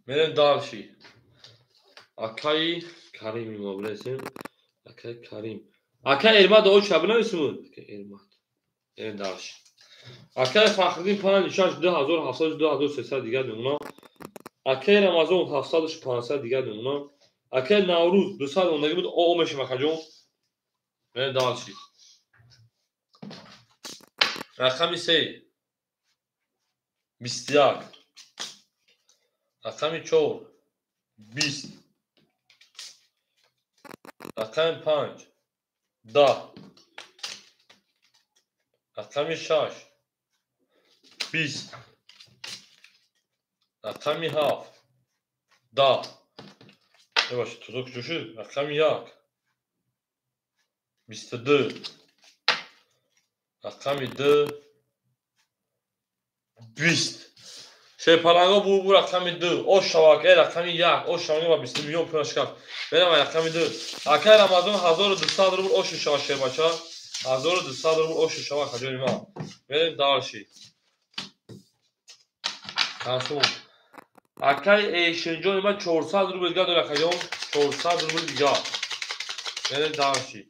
Мерем дальше. Акаи Карим мо биресем. Акаи Карим. Акаи Эрмат дуо ча бинависем? Акаи Эрмат. Мерем дальше. Акаи Фахриддин 5 6 2700 2300 дигар мемона. Акаи Рамазон 700 500 дигар мемона. Акаи Наврӯз 200 мондагӣ буд, о мешем акаҷон. Мерем дальше. Рақами 3 21. Рақами 4 20. Рақами 5 10. Рақами 6 20. Рақами 7 10. Бебахшед, тузо куҷо шуд? Рақами 1 22. Рақами 2 20. Шерпаланго бу рақами 2. Ош шавак, э рақами 1. Ош шавак ва 20 миллион пул шикафт. Мерам рақами 2. Акай Рамазон 1200 рубл ош шавак Шербача. 1200 рубл ош шавак акаҷони ман. Мерем дальше. Тансум. Акай Эшинҷони ман 400 рубл дигар дорад акаҷон. 400 рубл дигар. Мерем дальше.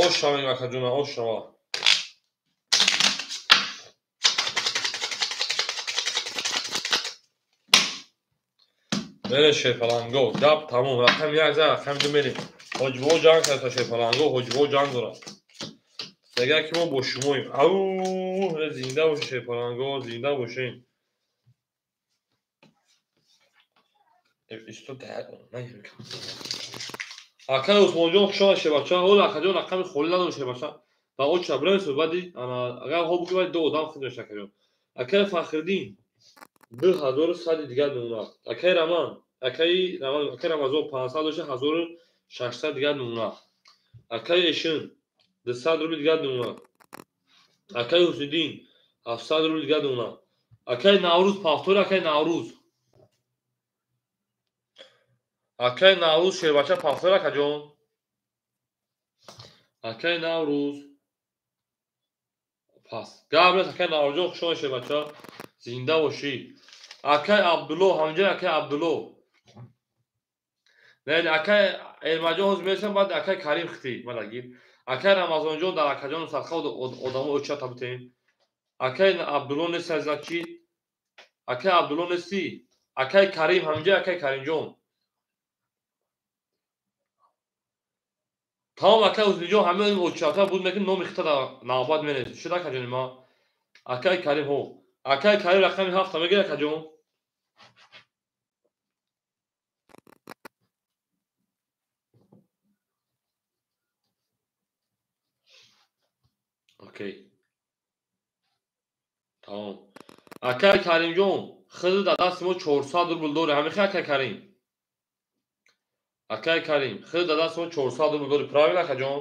Ош шавем акаҷона, ош шава. Мерем Шерпаланго. Гап тамом. Рақами 1 за рақами 2 мерем. Ҳоҷибо ҷанг карда Шерпаланго, ҳоҷибо ҷанг дорад. Мегӯяд ки мо бо шумоем. Ау, зинда бошед Шерпаланго, зинда бошед. Акай Усмонҷон хуш омадед Шербача. Ҳоло акаҷон рақами холӣ надорад Шербача. Ба оча бирем баъди агар ҳо буги баъди ду одам худ меша акаҷон. Акаи Фахриддин 2100 дигар мемонад. Акаи Раман, акаи Раман, акаи Рамазон 500 дошта 1600 дигар мемонад. Акаи Эшин 200 рубл дигар мемонад. Акаи Ҳусиддин 700 рубл дигар мемонад. Акаи Наврӯз повтор, акаи Наврӯз. Акаи Наврӯз шербача повтор акаҷон. Акаи Наврӯз пас. Гап нест акаи Наврӯзҷон, хуш омадед шербача. Зинда бошӣ. Акаи Абдулло, ҳаминҷо акаи Абдулло. Не, акаи Элмаҷон ҳозир мерасам, баъд акаи Карим хитӣ, мана гир. Акаи Рамазонҷон дар акаҷон садқа одамо очата бутем. Акаи Абдулло нест азизакчи. Акаи Абдулло нестӣ. Акаи Карим ҳаминҷо акаи Каримҷон. Тамом акаи Ҳусниҷон ҳамин очата буд мекунем, номи хита дар навбат менависем. Шуд акаҷони ма? Акаи Карим ҳо. Акаи Карим рақами 7 мегирад акаҷон. Окей. Тамом. Акаи Каримҷон, хизр дар дасти мо 400 рубл дорӣ. Ҳамихе акаи Карим? Акаи Карим, хизр дар дасти мо 400 рубл дорӣ. Правильно акаҷон?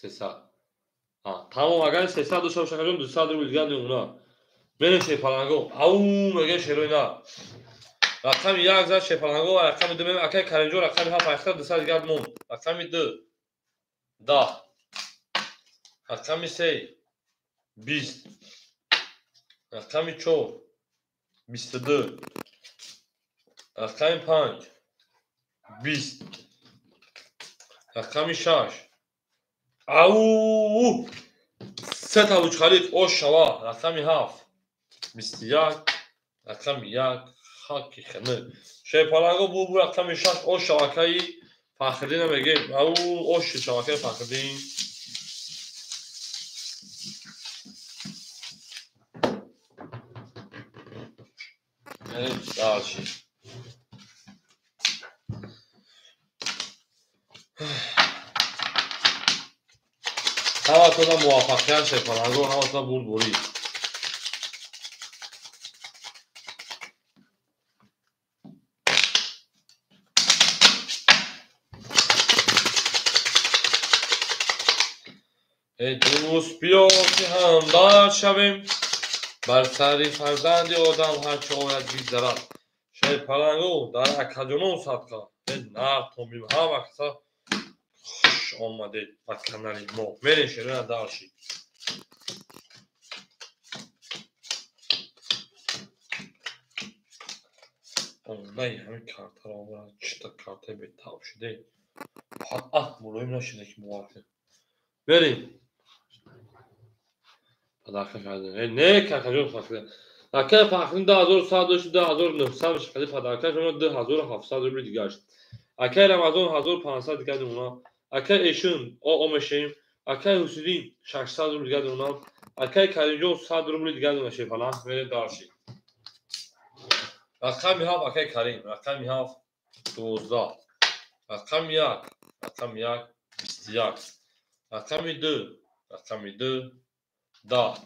Сесад. Тамом, агар 300 дошта бошад акаҷон, 200 рубл дигар мемонад. Мерем шерпаланго. Ау, мегӯем шерои на. Рақами 1 зад шерпаланго ва рақами 2 мегӯем акаи Каримҷон рақами 7 айхта 200 дигар монд. Рақами 2 10. Рақами 3 20. Рақами 4 22. Рақами 5 20. Рақами 6 ау, сета лучхалик ош шава. Рақами 7 21. Рақами 1 хаки хинӣ. Шерпаланго бу рақами 6 ош шава. Акаи Фахриддина мегӯем. Ау, ош шава акаи Фахриддин. Дальше. Ҳаматона муваффақият шерпаланго, ҳаматона бурдборӣ. Эй дӯст, биё ки ҳамдард шавем, бар сари фарзанди одам ҳарчи ояд бигзарад. Шерпаланго дар акаҷонон садқа. Э нартон бим, ҳама каса хуш омадед ба канали мо. Мерем шерона дарши. Ондай ҳамин картаро оварад, чита картаи бетаб шуде. Фақат мулоим нашида ки бовар кунед. Мерем. Падарка кардем. Э не, какаҷон Фахриддин. Акаи Фахриддин 2100 дошт, 2900 мешавад. Падаркаш 2700 рубл дигар шуд. Акаи Рамазон 1500 дигар мемонад. Акаи Эшин о мешавем. Акаи Ҳусиддин 600 рубл дигар мемонад. Акаи Каримҷон 100 рубл дигар мемонад шерпаланг. Мерем дарши. Рақами 7 акаи Карим, рақами 7 12. Рақами 1, рақами 1 21. Рақами 2, рақами 2 10.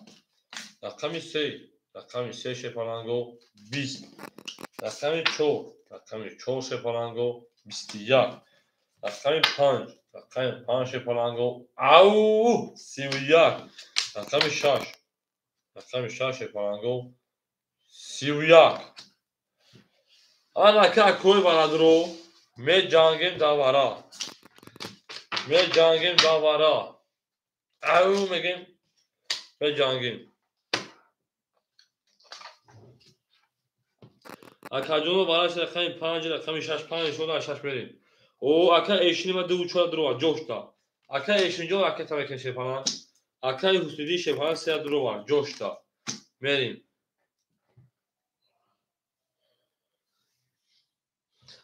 Рақами 3, рақами 3 шерпаланго 20. Рақами 4, рақами 4 шерпаланго 21. Рақами 5, рақами 5 шерпаланго ау 31. Рақами 6, рақами 6 шерпаланго 31. Ана ака акои барадро меҷангем давара. Меҷангем давара. Ау мегем меҷангем. Акаҷоно бараш рақами 5, рақами 6, 5 шуда 6 мерем. О, ака Эшини ма 2 4 дурова ҷошта. Ака Эшинҷон ракета мекунем шерпаланг. Акаи Ҳусиддин шерпаланг 3 дурова ҷошта. Мерем.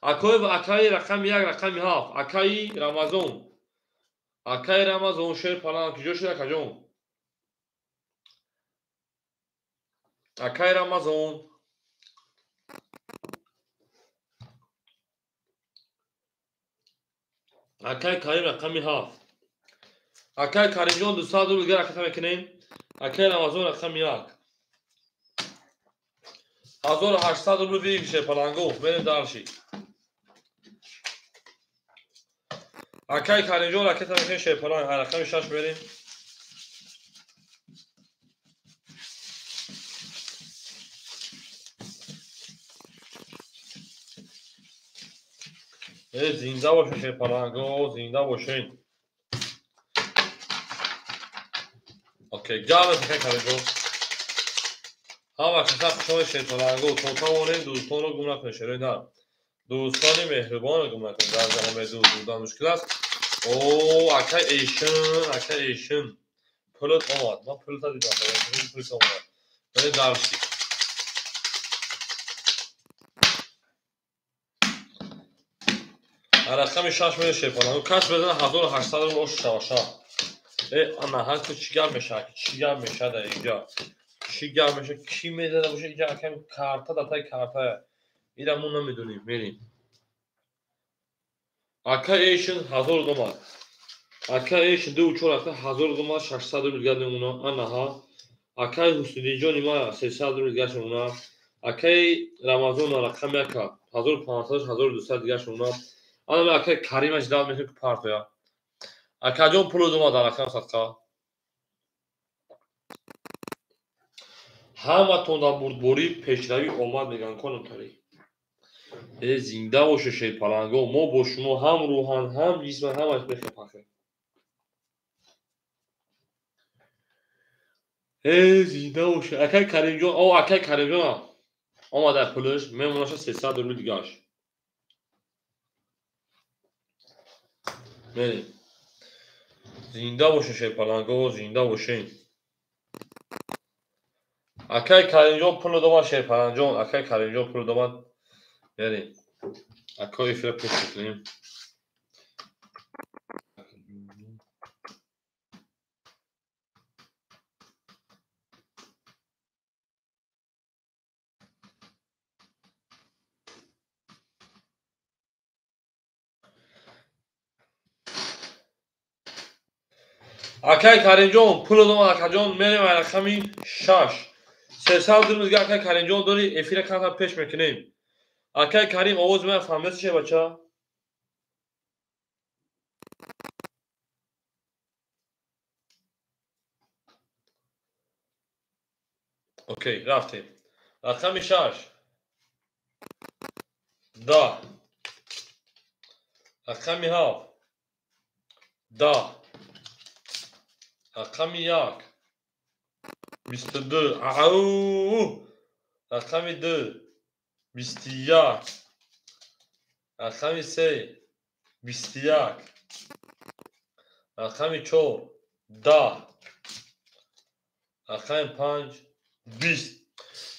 Акаи рақами 1, рақами 7, акаи Рамазон. Акаи Рамазон шерпаланг куҷо шуд акаҷон? Акаи Рамазон. Акай Карим рақами 7. Акай Каримҷон 200 рубл дигар ракета мекунем. Акай Рамазон рақами 1. 1800 рубл выигрыше паланго. Мерем дальше. Акай Каримҷон ракета мекунем шерпаланг. Рақами 6 мерем. Зинда бошен шерпаланго, зинда бошен. Окей, гап акай Каримҷон. Ҳама каса хушомад шерпаланго. То тавонем дӯстонро гум накунед, шерои нар. Дӯстони меҳрубонро гум накунед. Дар ҷаҳон дӯст будан мушкил аст. О, акай Эйшин, акай Эйшин. Пулат омад. Ман пулата дидам. Пулат омад. Мерем дальше. Рақами 6 мерем шерпаланго. Кас безана 1800 рубл ош шаваша. Ана ҳар ку чӣ гап мешавад? Чӣ гап мешавад дар инҷо? Чӣ гап мешавад? Кӣ мезада боша инҷо? Акам карта дар таи карта. Ира мо намедонем. Мерем. Ака Эйшин 1000 омад. Ака Эйшин 2 4 ака 1000 омад, 600 рубл дигар мемона. Анаҳа. Акаи Ҳусниҷони ма 300 рубл дигар мемона. Акаи Рамазон рақами 1 1500 1200 дигар мемона. Ана акаи Каримаш дав мекунем ки партоя. Акаҷон пул омад дар рақам садқа. Ҳаматон дар бурдборӣ пешравӣ омад мегӯянд конумтарӣ. Зинда боше шерпаланго. Мо бо шумо ҳам рӯҳан, ҳам ҷисман, ҳамаш мехепахем. Зинда боше. Акай Каримҷон, о акай Каримҷон омада пулаш, мемонаша 300 рубл дигараш. Мерем. Зинда боше шерпаланго, зинда бошен. Акай Каримҷон пул омад, шерпаланҷон, акай Каримҷон пул омад. Мерем. Акай эфира пеш мекунем. Акай Каримҷон пул омад, акаҷон, мерем рақами 6. 300 рубл дигар акай Каримҷон дори, эфира камтар пеш мекунем. Акай Карим овози ман фаҳмидаси ше бача? Окей, рафтем. Рақами 6. 10. Рақами 7. 10. Рақами 1. 22. Ау! Рақами 2. 21. Рақами 3. 21. Рақами 4. 10. Рақами 5. 20.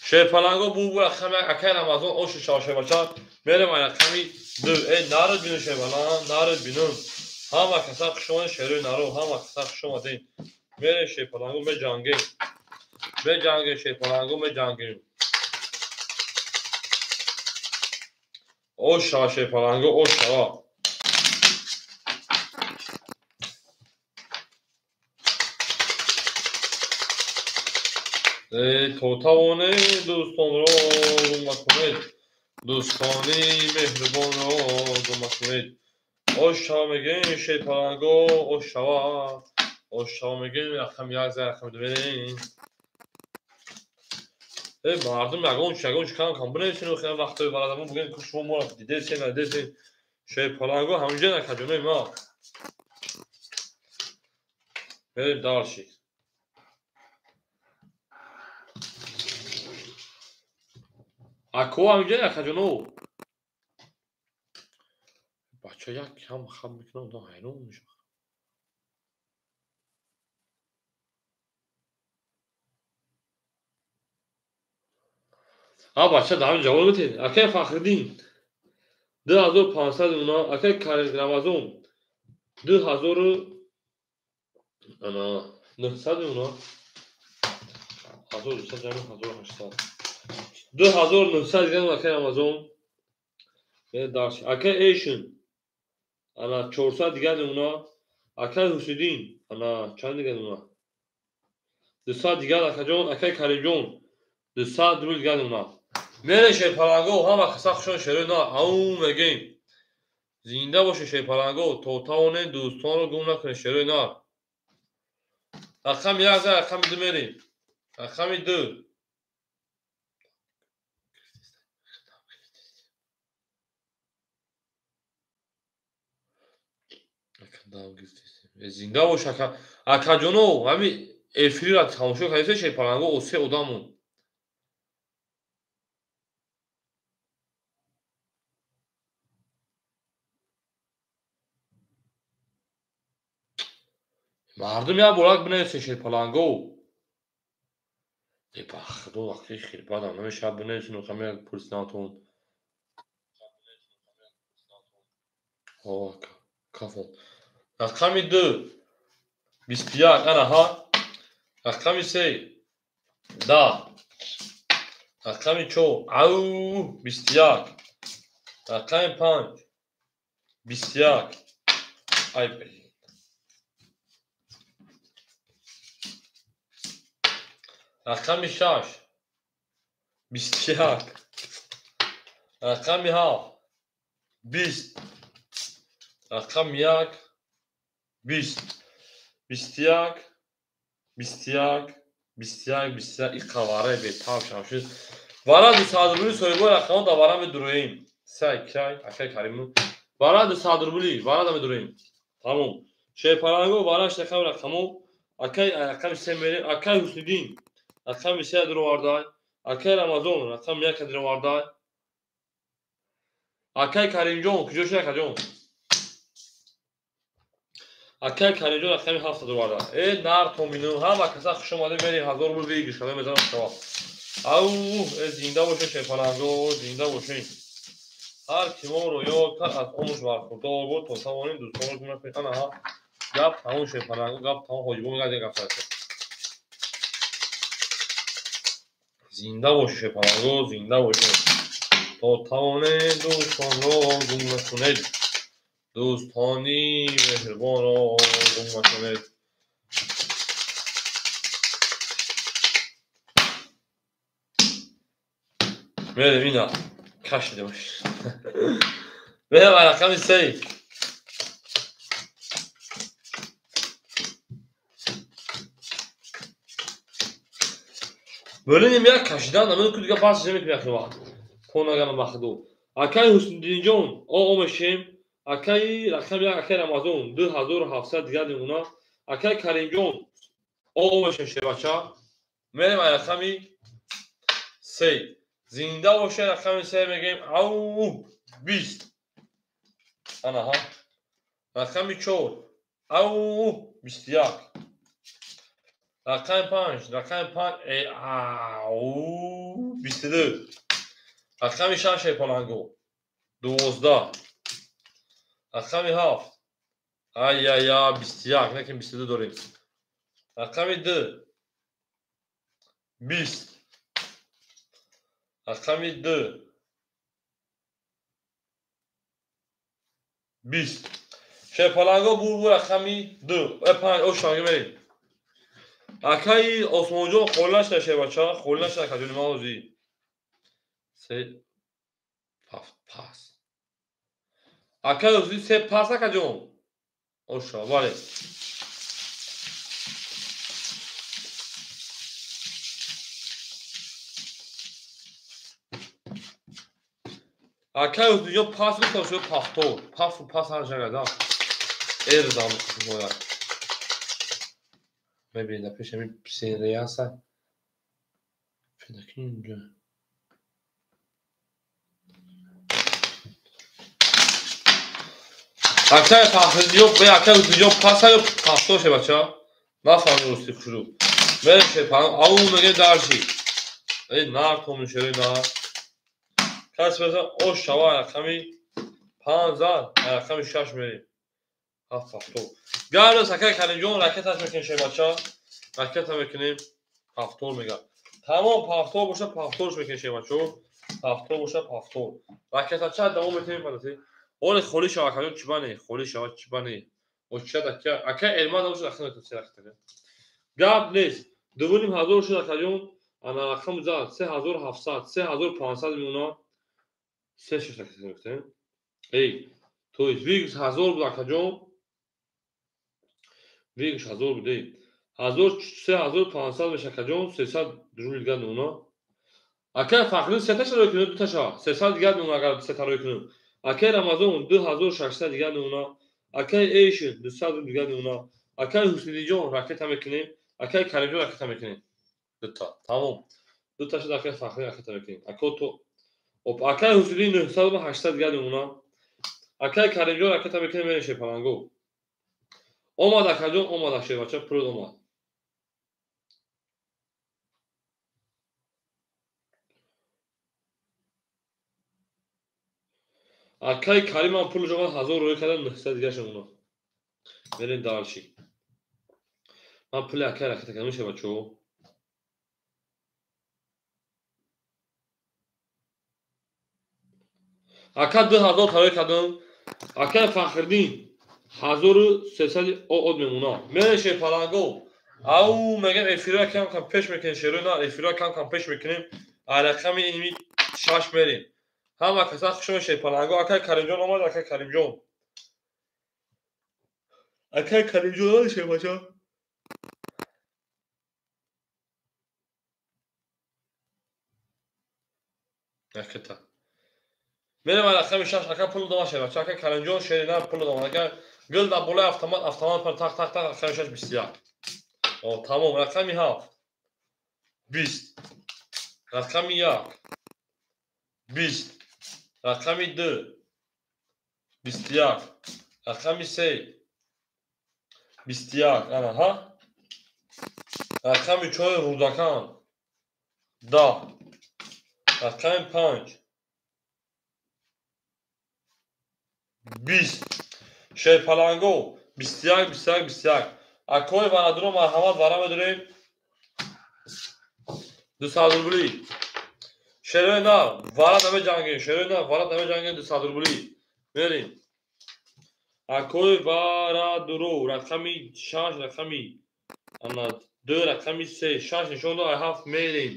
Шерпаланго бу рақами акай Рамазон оши шавшебача. Мерем рақами 2. Эй народ бину шерпаланг, народ бину. Ҳама каса хушомадед шерои наро, ҳама каса хушомадед. Мерем шерпаланго, меҷангем. Меҷангем шерпаланго, меҷангем. Ош шава шерпаланго, ош шава. То тавонед дӯстонро гум накунед. Дӯстони меҳрубонро гум накунед. Ош шава мегӯем шерпаланго, ош шава. Ош шава мегӯем рақами 1 за рақами 2 мерем. Мардум ягон чи ягон чи кам кам бинависен, хеле вақтҳои барадамон бигӯем ки шумо моро дидесен, надидесен. Шерпаланго ҳаминҷо накаҷонои ма. Мерем дальше. Ако ҳаминҷо накаҷоно. Бача як кам хаб мекунам, одам ҳайрон мешавад. А бача дар ҳамин ҷавоб метед. Акай Фахриддин 2500 уна, акай Карим Рамазон 2900 уна, 1200 ҷамъи 1800. 2900 дигар акай Рамазон. Акай Эйшин. Ана 400 дигар намуна. Акай Ҳусиддин, ана чанд дигар намуна? 200 дигар акаҷон, акай Каримҷон, 200 рубл дигар намуна. Мере шерпаланго, ҳама каса хушон шерои на, ау мегем. Зинда боше шерпаланго, то тавонем дӯстонро гум накунем шерои на. Рақами як за, рақами ду мерем. Рақами ду. Зинда бош ака. Акаҷоно, ҳами эфирро тамошо кардед шерпаланго, се одамон. Мардум як борак бинависед шерпаланго. Э ба худо вақти хирбадам намешавад бинависед рақами як пурсидантон. О ака, кафон. Рақами ду 21, ана ҳа. Рақами се 10. Рақами чор ау 21. Рақами панҷ 21. Ай блин. Рақами шаш 21. Рақами ҳафт 20. Рақами як 20. 21, 21, 21, 21. И қавараи бетав шамшид. Вара 200 рубли соҳибои рақамҳо дар вара медуроем. Сай кай, акай Кариму. Вара 200 рубли, вара да медуроем. Тамом. Шерпаланго вараш рақами рақамҳо. Акай рақами се мерем. Акай Ҳусниддин рақами се дуровардай. Акай Рамазон рақами як дуровардай. Акай Каримҷон, куҷо шуд акаҷон? Акай Каримҷон рақами ҳафт дуровардай. Э нар томину, ҳама каса хуш омадед, мерем 1000 рубл выигрыш када мезанам шава. Ау, э зинда бошед шерпаланго, зинда бошед. Ҳар ки моро ёд кард аз омӯш бархурдор буд, то тавонем дӯстонро гум накунем. Ана ҳа, гап тамом шерпаланго, гап тамом ҳоҷибо мегӯяд як гап сар. Зинда бошед шерпаланго, зинда бошед. То тавонем дӯстонро гум накунед. Дӯстони меҳрубонро гум накунед. Мерем ина, кашида бош. Мерем рақами се. Бөлинем як кашидан, намедонам ку дига бас намекунем як вақт. Хонагана ба худо. Акай Ҳусниддинҷон, о омешем. Акай рақами як, акай Рамазон 2700 дигар намуна. Акай Каримҷон, о омешем шербача. Мерем рақами се. Зинда боше рақами се мегӯем. Ау 20. Ана ҳа. Рақами чор. Ау 21. Рақами панҷ, рақами панҷ, ау 22. Рақами шаш шерпаланго 12. Рақами ҳафт. Ай-яй-я 21, лекин 22 дорем. Рақами ду 20. Рақами ду 20. Шерпаланго бур рақами ду. Э панҷ, о шанги мерем. Акаи Осмонҷон холӣ нашуда шербача, холӣ нашуда акаҷони ман ҳозир. Се ҳафт пас. Акаи ҳозир се пас акаҷон. Оша, бале. Акаи ҳозир пас гуфтам шуд пафтор. Пафу пас ҳар шагада. Эрдам бояд. Мебинед, дар пеши ҳамин псенреяса. Федаки инҷо. Акаи Фахриддинҷон, бе акаи Ҳусинҷон паса ё пафтор шебача? Нафаҳмидам рости хушрӯ. Мерем шерпаланг, ау мегӯем дарши. Э нар томин шерои нар. Кас мезан ош шава рақами панҷ зад, рақами шаш мерем. Ҳафт ҳафтор. Гарас акаи Каримҷон ракеташ мекунем шербача. Ракета мекунем ҳафтор мега. Тамом пафтор боша пафторш мекунем шербачо. Пафтор боша пафтор. Ракетача давом метавонем падати. Оле холӣ шава акаҷон, чӣ бане? Холӣ шава, чӣ бане? Очад ака, ака Элман набошад, ака метавон се ракета. Гап нест. 2500 шуд акаҷон. Ана рақам зад 3700, 3500 мемона. Се шаш ракета мекунем. Эй, то есть вигс 1000 буд акаҷон. Вигс 1000 буд, эй. 3500 меша акаҷон, 300 рубл дигар мемона. Акай Фахриддин сета шарои кунем, дута шава. 300 дигар мемона агар сета рӯй кунем. Акай Рамазон 2600 дигар мемона. Акай Эйшин 200 рубл дигар мемона. Акай Ҳусниддинҷон ракета мекунем. Акай Каримҷон ракета мекунем. Дута. Тамом. Дута шуд акай Фахриддин ракета мекунем. Ако то оп акай Ҳусниддин 900 ба 800 дигар мемона. Акай Каримҷон ракета мекунем, мерем Шерпаланго. Омад акаҷон, омад шербача, пул омад. Акай Каримам пул омад, 1000 рӯй кардам, 900 дигараш мемона. Мерем дальше. Ман пули акай ракета кардам, шербачо. Ака 2000 тарой кардам. Акай Фахриддин 1300 од мемона. Мерем Шерпаланго. Ау мегам эфира кам кам пеш мекунем, шерои на эфира кам кам пеш мекунем. Рақами инми 6 мерем. Ҳама каса хуш омад Шерпаланго. Акай Каримҷон омад, акай Каримҷон. Акай Каримҷон омад шербача. Ракета. Мерем рақами 6, ака пул дома шербача. Акай Каримҷон шерина пул дома. Ака гул дар болои автомат, автомат пар тақ тақ тақ рақами 6 21. О, тамом, рақами 7 20, рақами 1 20, рақами 2 21, рақами 3 21, ана ҳа, рақами 4 Рӯдакан 10, рақами 5 20, Шерпаланго 21 21 21. Акои варадуро марҳамат, вара медорем 200 рубли. Шерои на вара намеҷангем, шерои на вара намеҷангем, 200 рубли. Мерем. Акои варадуро рақами 6, рақами ана 2, рақами 3, 6 нишон дод, 7 мерем.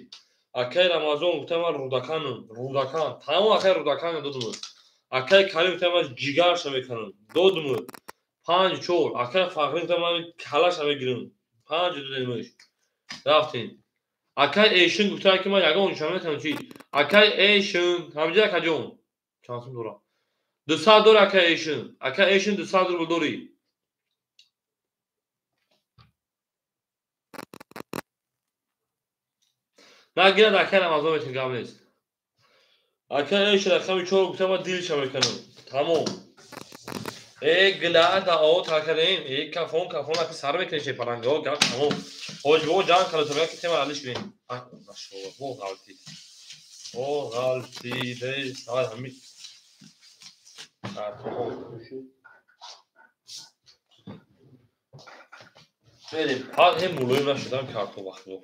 Акай Рамазон гуфта ман Рӯдаканам, Рӯдакан. Тамом акай Рӯдакан додум. Акай Карим гуфта ман ҷигарша мекунам, додум. 5 4. Акай Фахриддин гуфта ман калаша мегирам. 5 додемш. Рафтем. Акай Эйшин гуфта ки ман ягон нишон наметавонам чи. Акай Эйшин, ҳамҷа акаҷон. Чанд сум дорам? 200 дори акай Эйшин. Акай Эйшин 200 рубл дори. Нагирад акай Рамазон метин гап нест. Акай Эйшин рақами 4 гуфта ман дилша мекунам. Тамом. Э гла да о такарем, э кафон кафон аки сар мекунем Шерпаланго, гап тамом. Ҳоҷибо ҷанг кардам, то ки тема алиш кунем. Машалло, бо ғалти. Бо ғалти, де сар ҳами. Мерем, ҳа ҳем мулоим нашудам картон вақтро.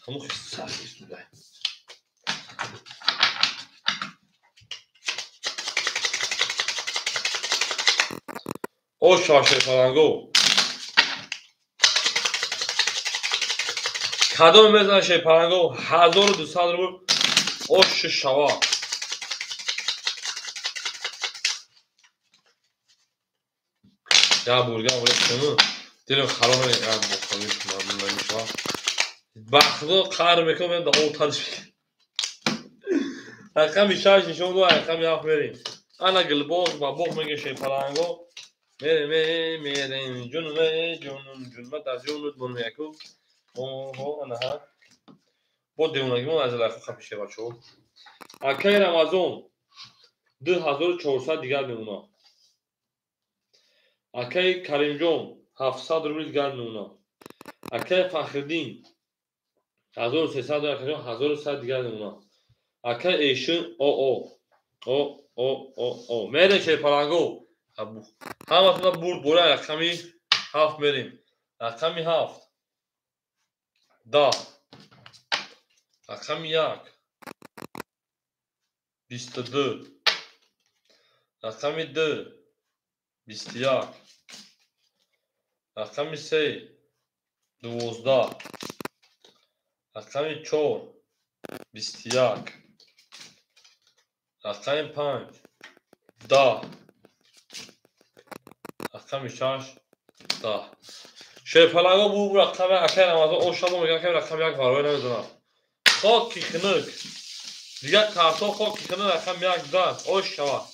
Ҳамон хел сахт истудай. О Шерпаланго. Кадом мезанад Шерпаланго 1200 рубл ош шава. Я бургам кунам. Дилам хароб мекунад, бохониш намешава. Бахто қаҳр мекунам, да оташ. Рақами 6 нишон дод, рақами 7 мерем. Ана гулбоғ ба боғ мега Шерпаланго. Мерем, мерем, мерем, ҷунум, ҷунум, ҷунум, дар ҷунут бун яку. Оҳо, ана ҳа. Бо девонагимон аз лайхо хапи шербачо. Акай Рамазон 2400 дигар мемона. Акай Каримҷон 700 рубл дигар мемона. Акай Фахриддин 1300, акаҷон 1100 дигар мемона. Акай Эйшин о о о о о о. Мерем Шерпаланго. Ҳаматона бурд бора рақами 7 мерем. Рақами 7 10, рақами 1 22, Рақами 2 21. Рақами 3 12. Рақами 4 21. Рақами 5 10. Рақами 6 10. Шерпаланго бу рақами акай Рамазон ошамо мегӯяд, ки рақами 1 вароя намедонам. Хоки хунук. Дигар картон хоки хунук рақами 1 10 ош шава.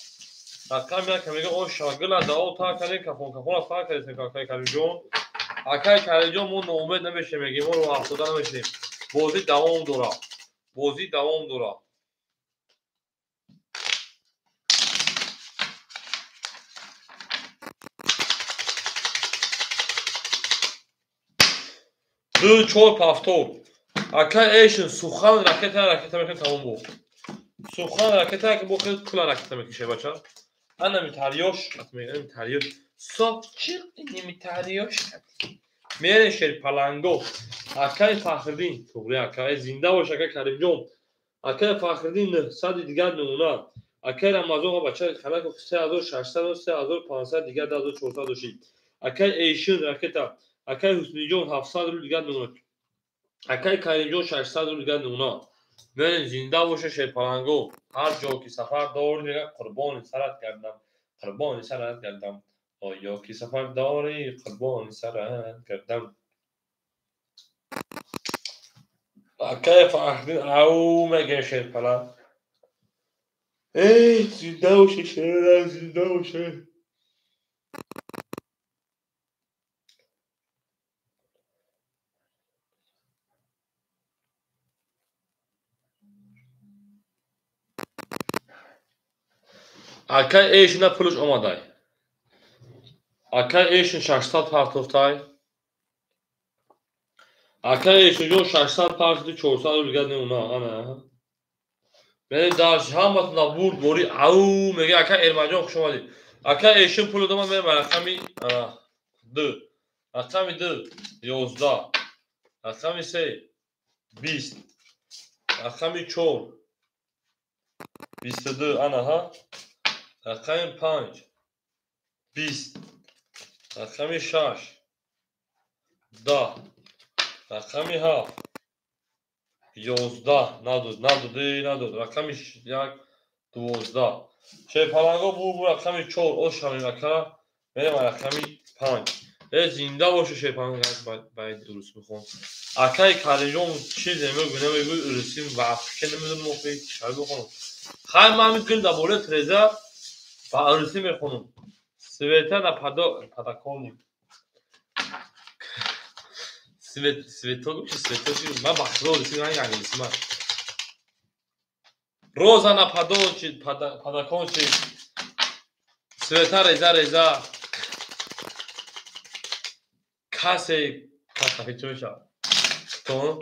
Рақами 1 мегӯяд ош шава. Гила дао тар кардем, кафон кафона тар кардем акай Каримҷон. Акай Каримҷон мо ноумед намешем, мегӯем мо рӯҳафтода намешем. Бозӣ давом дорад. Бозӣ давом дорад. Ду, чор, повтор. Акай Эйшн сухан ракета ракета мекунем тамом бо. Сухан ракета ки бо хел кула ракета мекише бача. Ана митариёш, мегӯям митариёш. Сопчиқ митариёш. Мере шер паланго. Акай Фахриддин, туғри акай зинда бош акай Каримҷон. Акай Фахриддин 900 дигар намуна. Акай Рамазон бача халак 3600 3500 дигар 2400 дошид. Акай Эйшн ракета. Акай Ҳусниҷон 700 рубл дигар намуна. Акай Каримҷон 600 рубл дигар намуна. Мерем зинда боша шерпаланго. Ҳар ҷо ки сафар дорӣ мегӯяд қурбони сарат гардам. Қурбони сарат гардам. Оё ки сафар дорӣ қурбони сарат гардам. Акай Фахриддин ау мегӯяд шерпаланг. Эй зинда боша шерпаланг, зинда боша. Акай Эйшна пулш омадай. Акай Эйшн 600 партофтай. Акай Эйшнҷон 600 партофти 400 рубл дигар намуна. Ана. Мени даш ҳаматона бурд бори ау мегӯяд акай Эрманҷон хуш омадед. Акай Эйшн пул додам ман рақами 2. Рақами 2 11. Рақами 3 20. Рақами 4 22 ана ҳа. Рақами 5 20. Рақами 6 10. Рақами 7 11. Надод, надод, надод. Рақами 1 12. Шерпаланго бу рақами 4 ош шавем ака. Мерем рақами 5. Э зинда боша шерпаланго баъд урус мехонам. Акай Каримҷон чизе мегӯ намегӯ урусӣ вообще намедонам охи чӣ бихонам. Хай ман ҳамин гул дар бораи треза ба урусӣ мехонам. Света на подоконник. Свет, светок, светок, ман ба худо урусӣ ранг англисӣ ман. Роза на подокончик. Света реза реза. Касе касе чӣ мешавад? То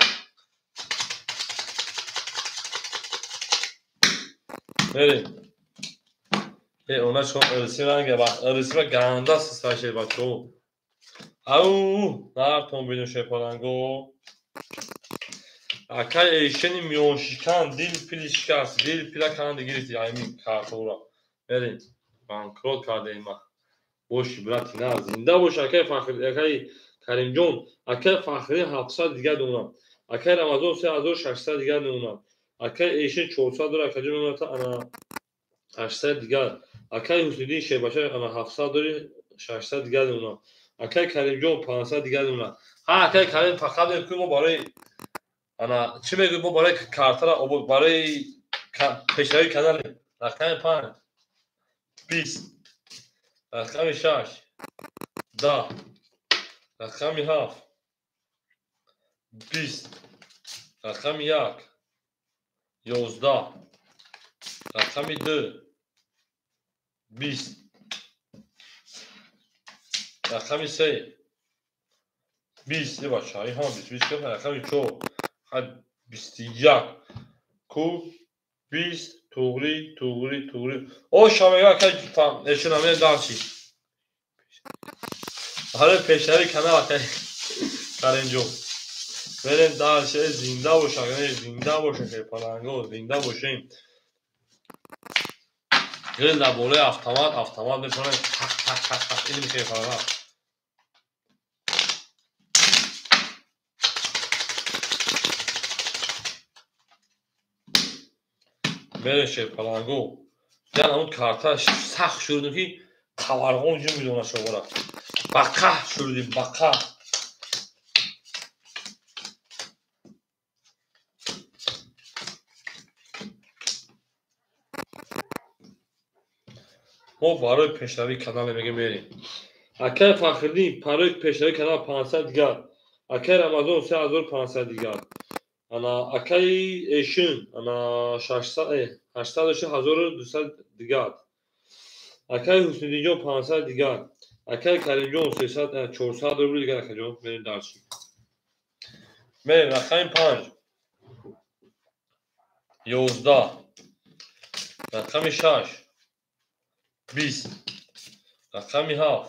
мерем. Э, она чон урусӣ ранга ба урусӣ ба ганда сисаше бачаҳо. Ау, нартон бинем шерпаланго. Акай Эйшени миёншикан дил пили шикаст, дил пила канди гирифти ҳамин картора. Мерем. Банкрот кардаем ма. Боши брати на зинда бош акай Фахр, акай Каримҷон, акай Фахри 700 дигар донам. Акай Рамазон 3600 дигар донам. Акай Эйшен 400 дора, акай ҷон ана 800 дигар. Акай Ҳусниддин Шербача ана 700 дори 600 дигар донам. Акай Каримҷон 500 дигар донам. Ҳа акай Карим фақат мегӯем мо барои ана чӣ мегӯем мо барои картара барои пешравии канале. Рақами 5 20. Рақами 6 10. Рақами 7 20. Рақами 1 11. Рақами 2 20. Рақами 3 20. Бача, ин ҳама 20 20 кардем. Рақами 4 21. Ку 20 туғри туғри туғри. Оша мегӯяд акай эшон ҳамин дарчи. Ҳали пешравии канал акай Каримҷон. Мерем дарчи, зинда боша, зинда боша шерпаланго, зинда бошем. Гил дар болои автомат, автомат мешонад, тақ тақ тақ тақ, ин мешавад. Мере шерпаланго. Ян ҳамун карта сахт шурудем, ки қаварғон ҷун медона шовара. Ба қаҳр шурудем, ба қаҳр. Мо барои пешравии канале мегем мерем. Акай Фахриддин барои пешравии канал 500 дигар. Акай Рамазон 3500 дигар. Ана акай Эшин ана 600 800 1200 дигар. Акай Ҳусниддинҷон 500 дигар. Акай Каримҷон 300 400 рубл дигар акаҷон. Мерем дарси. Мерем рақами 5. 11. Рақами 6. 20. Рақами 7.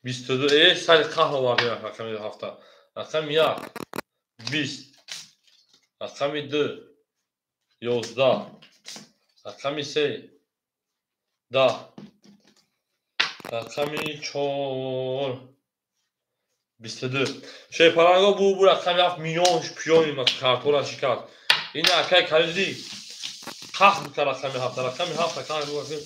22. Сари қаҳр овардем рақами 7. Рақами 1. 20. Рақами 2. 11. Рақами 3. 10. Рақами 4. 22. Шерпаланго бу рақами 7 миллион пиёни картора шикаст. Ин акай Каримди қаҳр бикар рақами 7. Рақами 7 қаҳр бикар.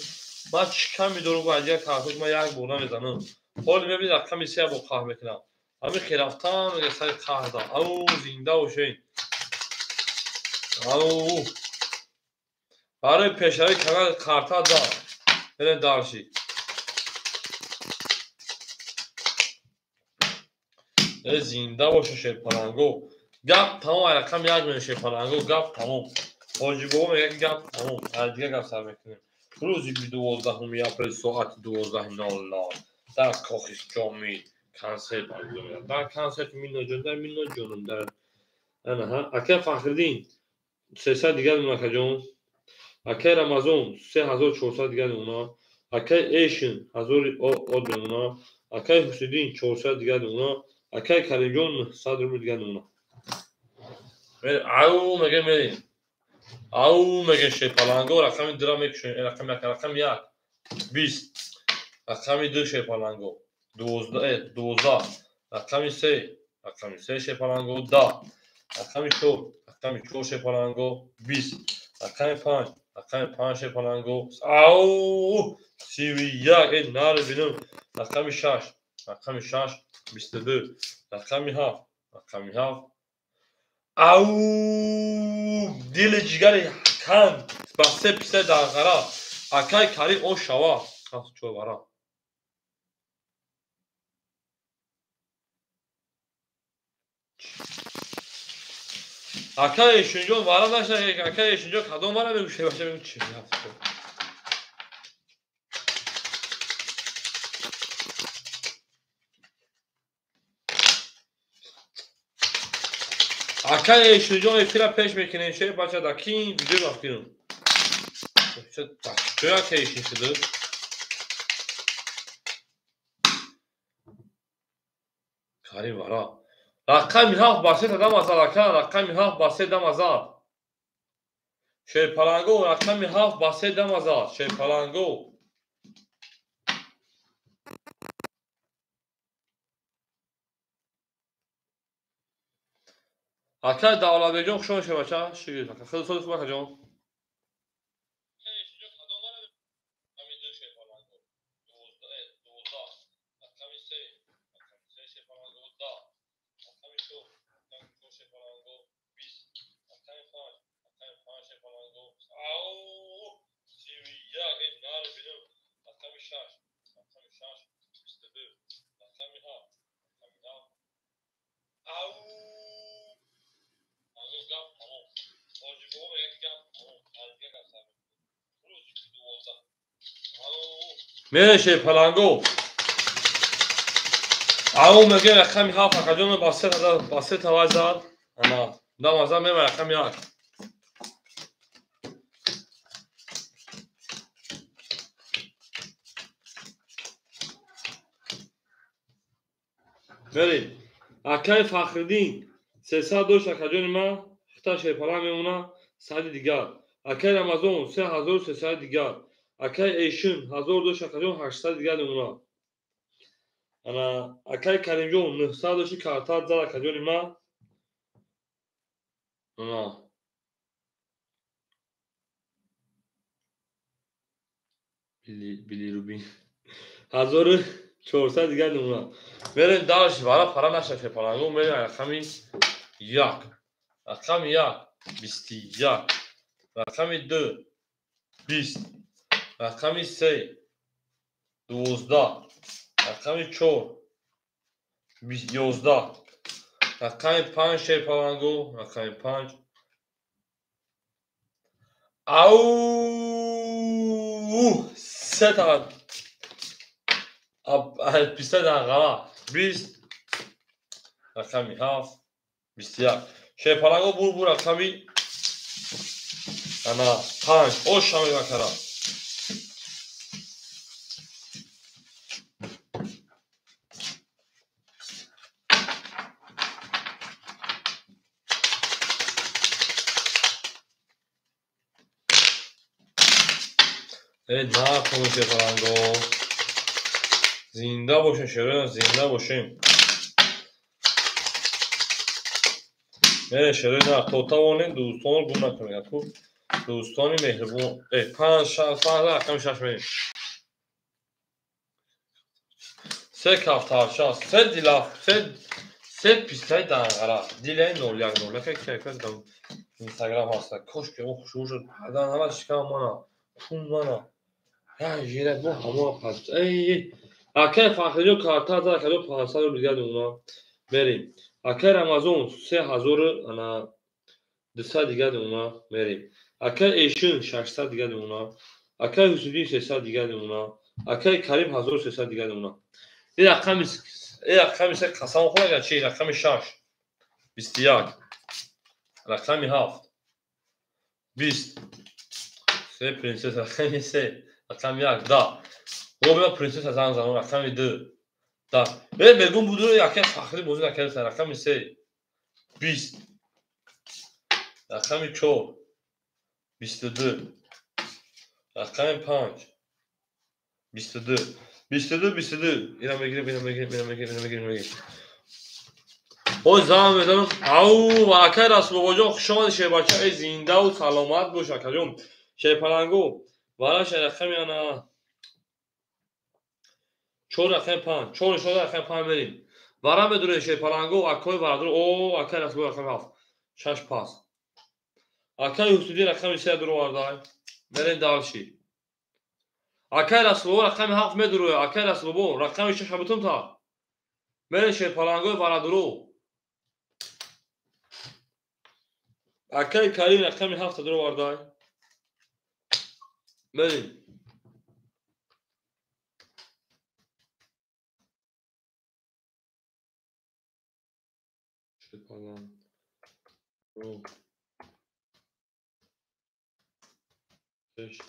Ман чӣ кам медорам, бо дигар картош ман як бор намезанам. Ҳоло мебинед рақами 3 бо қаҳр мекунам. Ҳамин херафтан мега сари қаҳр дам. Ау зинда бошед. Ау. Барои пешравии канал карта да. Мерем дарши. Зинда боша шерпаланго. Гап тамом, рақами 1 мега шерпаланго, гап тамом. Ҳоҷи бобо мега ки гап тамом. Дигар гап сар мекунем. Рӯзи 12 апрел соати 12:00 дар Кохи Ҷомӣ консерт баргузор мегардад. Дар консерти Миноҷон, дар Миноҷоном, дар анаҳа акай Фахриддин 300 дигар мемонад акаҷон. Акай Рамазон 3400 дигар мемонад. Акай Эшин 1000 од мемонад. Акай Ҳусиддин 400 дигар мемонад. Акай Каримҷон 900 рубл дигар мемонад. Ау мега мерем. Ау мега шерпаланго рақами 2 мекушем, рақами 1, рақами 1 20, рақами 2 шерпаланго 12, 12, рақами 3, рақами 3 шерпаланго 10, рақами 4, рақами 4 шерпаланго 20, рақами 5, рақами 5 шерпаланго ау 31, нари бинам, рақами 6, рақами 6 22, рақами 7, рақами 7 ау дили ҷигари кан ба се писа дағара акай Карим о шава чор вара. Акай Эшинҷон вара нашна, акай Эшинҷон кадом вара мегӯ шебаша мегӯ чи акай Эшинҷон эфира пеш мекунем, шер бача да кин видео рафтем. Чо акай Эшин шуда? Карим вара. Рақами 7 ба се дам азад ака, рақами 7 ба се дам азад. Шерпаланго рақами 7 ба се дам азад, шерпаланго. Акай Давлатбекҷон хуш омадед бача, шукр ака. Хеле соли хуб акаҷон. Мере шерпаланго. Ау мега рақами 7 акаҷон ба се тавай зад. Ана дам азад мева рақами 1. Мере акай Фахриддин 300 дошт акаҷони ман, хита шерпаланг мемонад, сади дигар. Акай Рамазон 3300 дигар. Акай Эшин 1000 дошт акаҷон 800 дигар мемонад. Ана акай Каримҷон 900 дошти карта зад акаҷони ман. Ана билирубин 1400 дигар мемонад. Мерем дальше, вара пара наша шепаланго, мерем рақами 1. Рақами 1 21. Рақами 2 20. Рақами 3 12. Рақами 4 11. Рақами 5 шепаланго, рақами 5. Ау! Се та писта данғала 20. Рақами 7 21. Шепаланго бур рақами ана 5. Ош шамегакара. Накун шепаланго. Зинда бошем шероям, зинда бошем. Мере шерои на то тавонем дӯстонро гум накунем. Аку дӯстони меҳрибон. 5 6 5 рақами 6 мерем. Се кафтарча, се дилаф, се пистаи данғара. Дилаи 01 01 ки ки дар Инстаграм ҳаста. Кош ки он хушрӯ шуд. Дан ҳама шикам мана. Пул мана. Я жира бо ҳамо пас. Эй, акай Фахриҷон карта зад, акаҷон 500 рубл дигар мемонад. Мерем. Акай Рамазон 3000 ана 200 дигар мемонад. Мерем. Акай Эшин 600 дигар мемонад. Акай Ҳусуддин 300 дигар мемонад. Акай Карим 1300 дигар мемонад. Ин рақами се қасам хӯр агар чи рақами 6 21. Рақами 7 20. Се принсесса рақами 3 рақами 1 10. Робиа принсесса занг занон рақами 2 10. Мегум буду акай Фахри бозӣ накард рақами 3 20. Рақами 4 22. Рақами 5 22. 22 22. Ина мегирем, ина мегирем, ина мегирем, ина мегирем, мегирем. Ой занг мезанам. Ау, акай Расулбобоҷон хуш омадӣ шербача. Эй зиндаву саломат бош акаҷон. Шерпаланго. Вара шер рақами ана 4 рақами 5. 4 4 рақами 5 мерем. Вара медуре шерпаланго, акой варадур. О, акай Расулбобо рақами 7. 6 пас. Акай Ҳусуддин рақами 3 дуровардай. Мерем дальше. Акай Расулбобо рақами 7 медуроя. Акай Расулбобо рақами 6 бутум та. Мерем шерпалангои варадуро. Акай Карим рақами 7 дуровардай. Мерем. Шерпаланго. 6.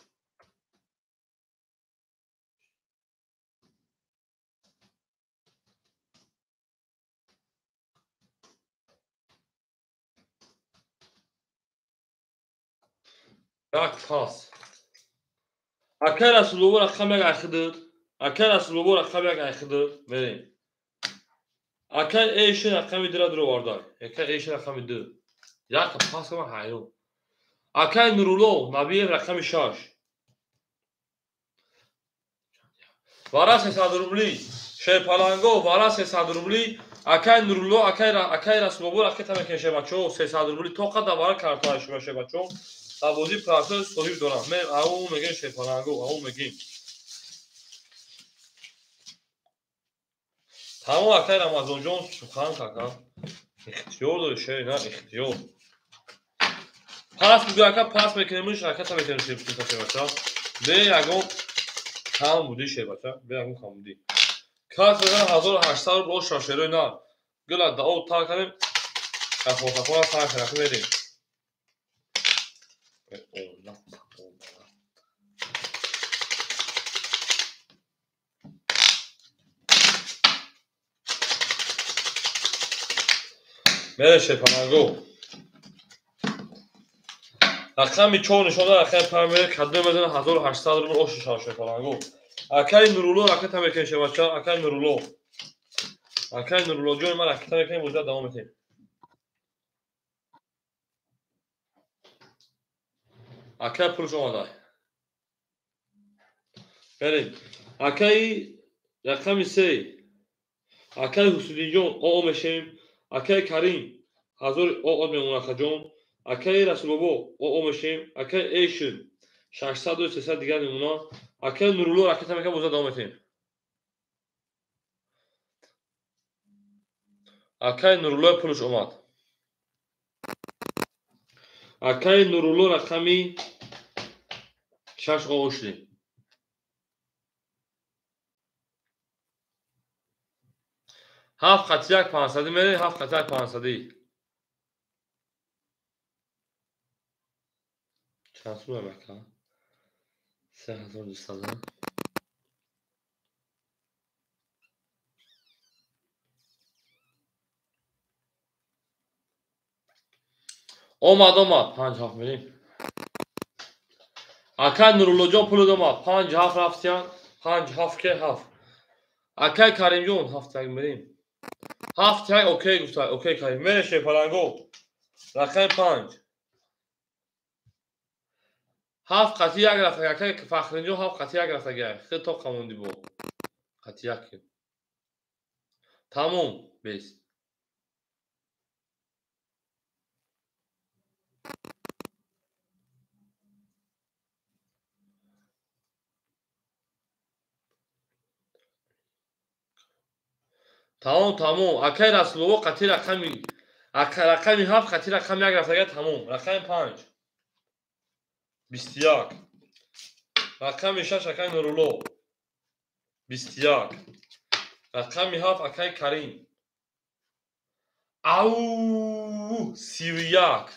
Як пас. Акай Расулбобо рақами 1 айхидуд. Акай Расулбобо рақами 1 айхидуд. Мерем. Акай Эшин рақами 2 дуровардай. Акай Эшин рақами 2. Як пас кама ҳайрон. Акай Нурулло Набиев рақами 6. Вара 300 рубли. Шерпаланго вара 300 рубли. Акай Нурулло, акай Расулбобо ракета мекунем шербачо 300 рубли. Тоқа да вара картаи шума шербачо. Бозӣ процесс соҳиб дорам. Мен ау мегем шерпаланго, ау мегем. Тамом акай Рамазонҷон сухан кака. Ихтиёр дори шер, на ихтиёр. Пас бугӯ ака пас мекунем, ракета мекунем шербача. Бе ягон кам буди шербача, бе ягон кам буди. Кас мезанам 1800 рубл оша шерои на. Гула дао та кардем. Кафо та кардем мерем. Мере шерпаланго. Рақами 4 нишон дод, рақами 5 мерем, кадом мезанад 1800 рубл ош шава шерпаланго. Акаи Нурулло ракета мекунем шербача, акаи Нурулло. Акаи Нурулло ҷони ман ракета мекунем, бозиро давом метем. Акаи пулш омада. Берем. Акаи рақами 3. Акаи Ҳусиддинҷон оо мешем. Акаи Карим 1000 оо мемонад акаҷон. Акаи Расулбобо оо мешем. Акаи Эйшин 600 300 дигар мемонад. Акаи Нурулло ракета мекунад, бозиро давом метем. Акаи Нурулло пулш омад. Акаи Нурулло рақами 6 оо шудем. Ҳафт қати як панҷсадӣ мерем, ҳафт қати як панҷсадӣ. Чанд сум ака? 3200. Омад, омад, 5 7 мерем. Акай Нуруллоҷон пул омад, 5 7 рафтиян, 5 7 ке 7. Акай Каримҷон 7 1 мерем. 7 1 окей гуфта, окей Карим. Мерем шерпаланго. Рақами 5. 7 қати 1 рафта, акай Фахринҷон 7 қати 1 рафта гай. Хел то қамонди бо. Қати 1. Тамом, бес. Тамом, тамом. Акай Расулобо қати рақами рақами 7 қати рақами 1 рафта гай, тамом. Рақами 5. 21. Рақами 6 акай Нурулло. 21. Рақами 7 акай Карим. Ау 31.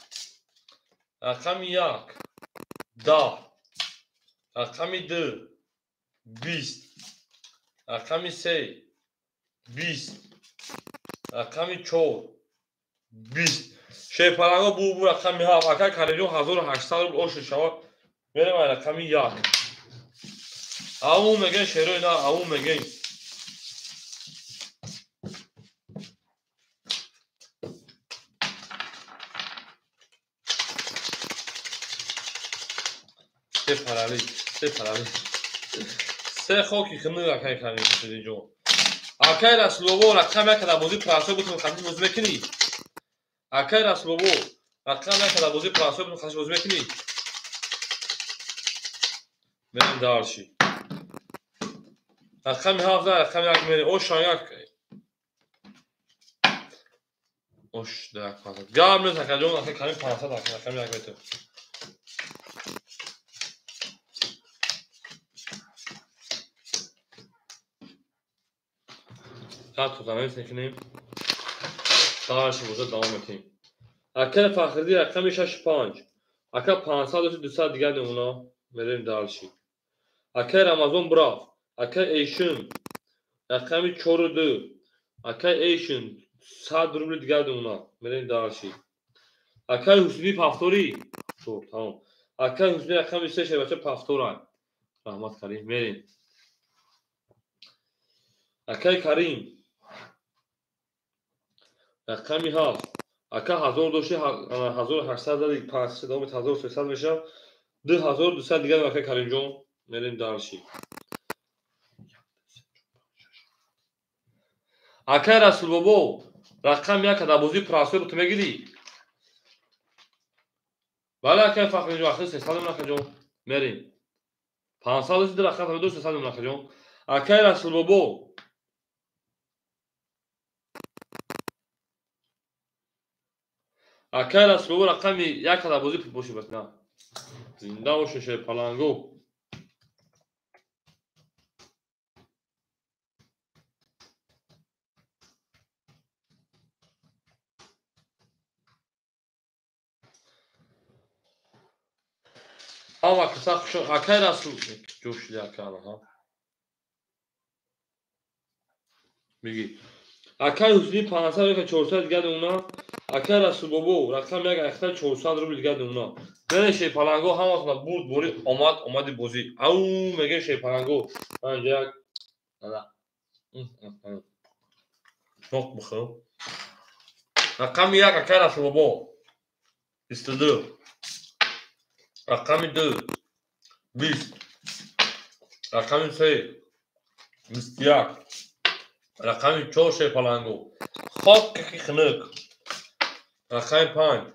Рақами 1 10. Рақами 2 20. Рақами 3 20. Рақами 4 20. Шерпаланго бу рақами 7 акай Каримҷон 1800 рубл ош шавад. Мерем ай рақами 1. Ау мегӯем шерои на, ау мегӯем. Се парали, се парали. Се хоки хныг акай Карим ҷон. Акай Расулобо рақами 1 дар бозии прасой бутун хатиш бозӣ мекунӣ? Акай Расулобо рақами 1 дар бозии прасой бутун хатиш бозӣ мекунӣ? Мерем дарши. Рақами 7 рақами 1 мерем. Ош як. Ош да 500. Гап нест акаҷон, акай Карим 500 рақами 1 метавад. Тотанавис мекунем. Дарши боза давом метем. Акаи Фахриддин рақами 6 5. Ака 500 200 дигар мемона. Мерем дарши. Акаи Рамазон бурав. Акаи Эйшин рақами 4 2. Акаи Эйшин 100 рубли дигар мемона. Мерем дарши. Акаи Ҳусни Пафторӣ. Тамом. Акаи Ҳусни рақами 3 шербача Пафтора. Раҳмат Карим. Мерем. Акаи Карим рақами 7. Ака 1000 дошти 1800 зади 500 давом 1300 мешавад. 2200 дигар акаи Каримҷон. Мерем дарши. Акаи Расулбобо рақами 1 дар бозии прасой буту мегирӣ? Бале акаи Фахринҷон, ахир 300 мемонад акаҷон. Мерем. 500 дошти рақам 300 мемонад акаҷон. Акаи Расулбобо акаи Расулбобо рақами 1 дар бозии боши бас на. Зинда бошед шерпаланго. Ҳама каса хуш акаи Расул ҷӯшида ака аҳа. Мегӣ. Акаи Ҳусни 500 400 дигар мемонад. Акай Расулбобо рақами 1 айхта 400 рубл дига намуна. Мене шерпаланго ҳаматона бурд бори омад омади бозӣ. Ау меге шерпаланго. Ман инҷа як ноқ бихӯрам. Рақами 1 акай Расулбобо 22. Рақами 2 20. Рақами 3 21. Рақами 4 шерпаланго. Хок ки хунук. Рақами 5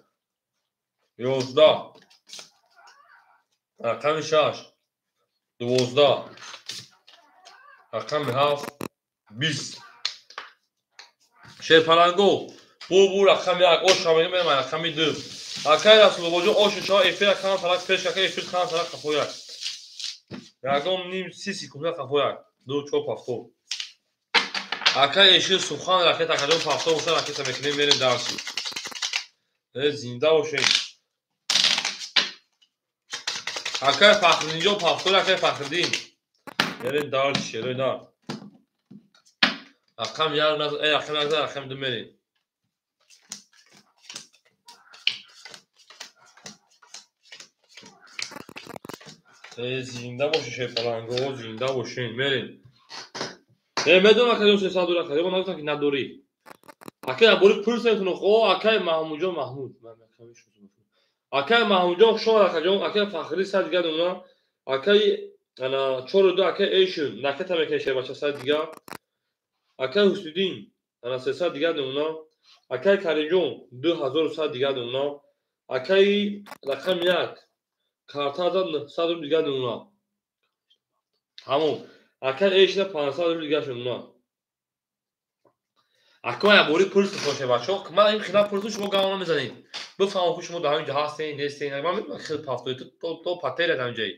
11. Рақами 6 12. Рақами 7 20. Шерпаланго бу рақами 1 ош ҳамега мерам рақами 2. Акай Расулбобоҷон оши шоҳ эфира кам фарак пеш ака эфир кам фарак қафояк. Ягон ним 30 секунда қафояк. 2 4 пафтор. Акай эшир сухан ракета акаҷон пафтор боша ракета мекунем мерем дарси. Зинда бошем. Акай Фахриддинҷон пафтор акай Фахриддин. Мерем дарси шерои нар. Рақам 1 рақам 1 рақам 2 мерем. Зинда бошед шерпаланго, зинда бошед. Мерем. Медонам акаҷон 300 дора акаҷон, ман нагуфтам ки надорӣ. Акай абори пурсентон хо акай Маҳмудҷон Маҳмуд. Акай Маҳмудҷон хуш омад акаҷон, акай Фахрӣ сад дига намуна. Акай ана 4 2 акай Эшин наката мекунед шербача сад дига. Акай Ҳусиддин ана 300 дига намуна. Акай Каримҷон 2100 дига намуна. Акай рақами 1 карта зад 900 рубл дига намуна. Ҳамон. Акай Эшина 500 рубл дига намуна. Акай абори пурсу хоше бачо, ман ин хилаф пурсу шумо гап намезанед. Бифаҳмам ки шумо дар ҳамин ҷо ҳастед, нестед. Ман медонам хел пафтои то патерия дар ҳамин ҷои.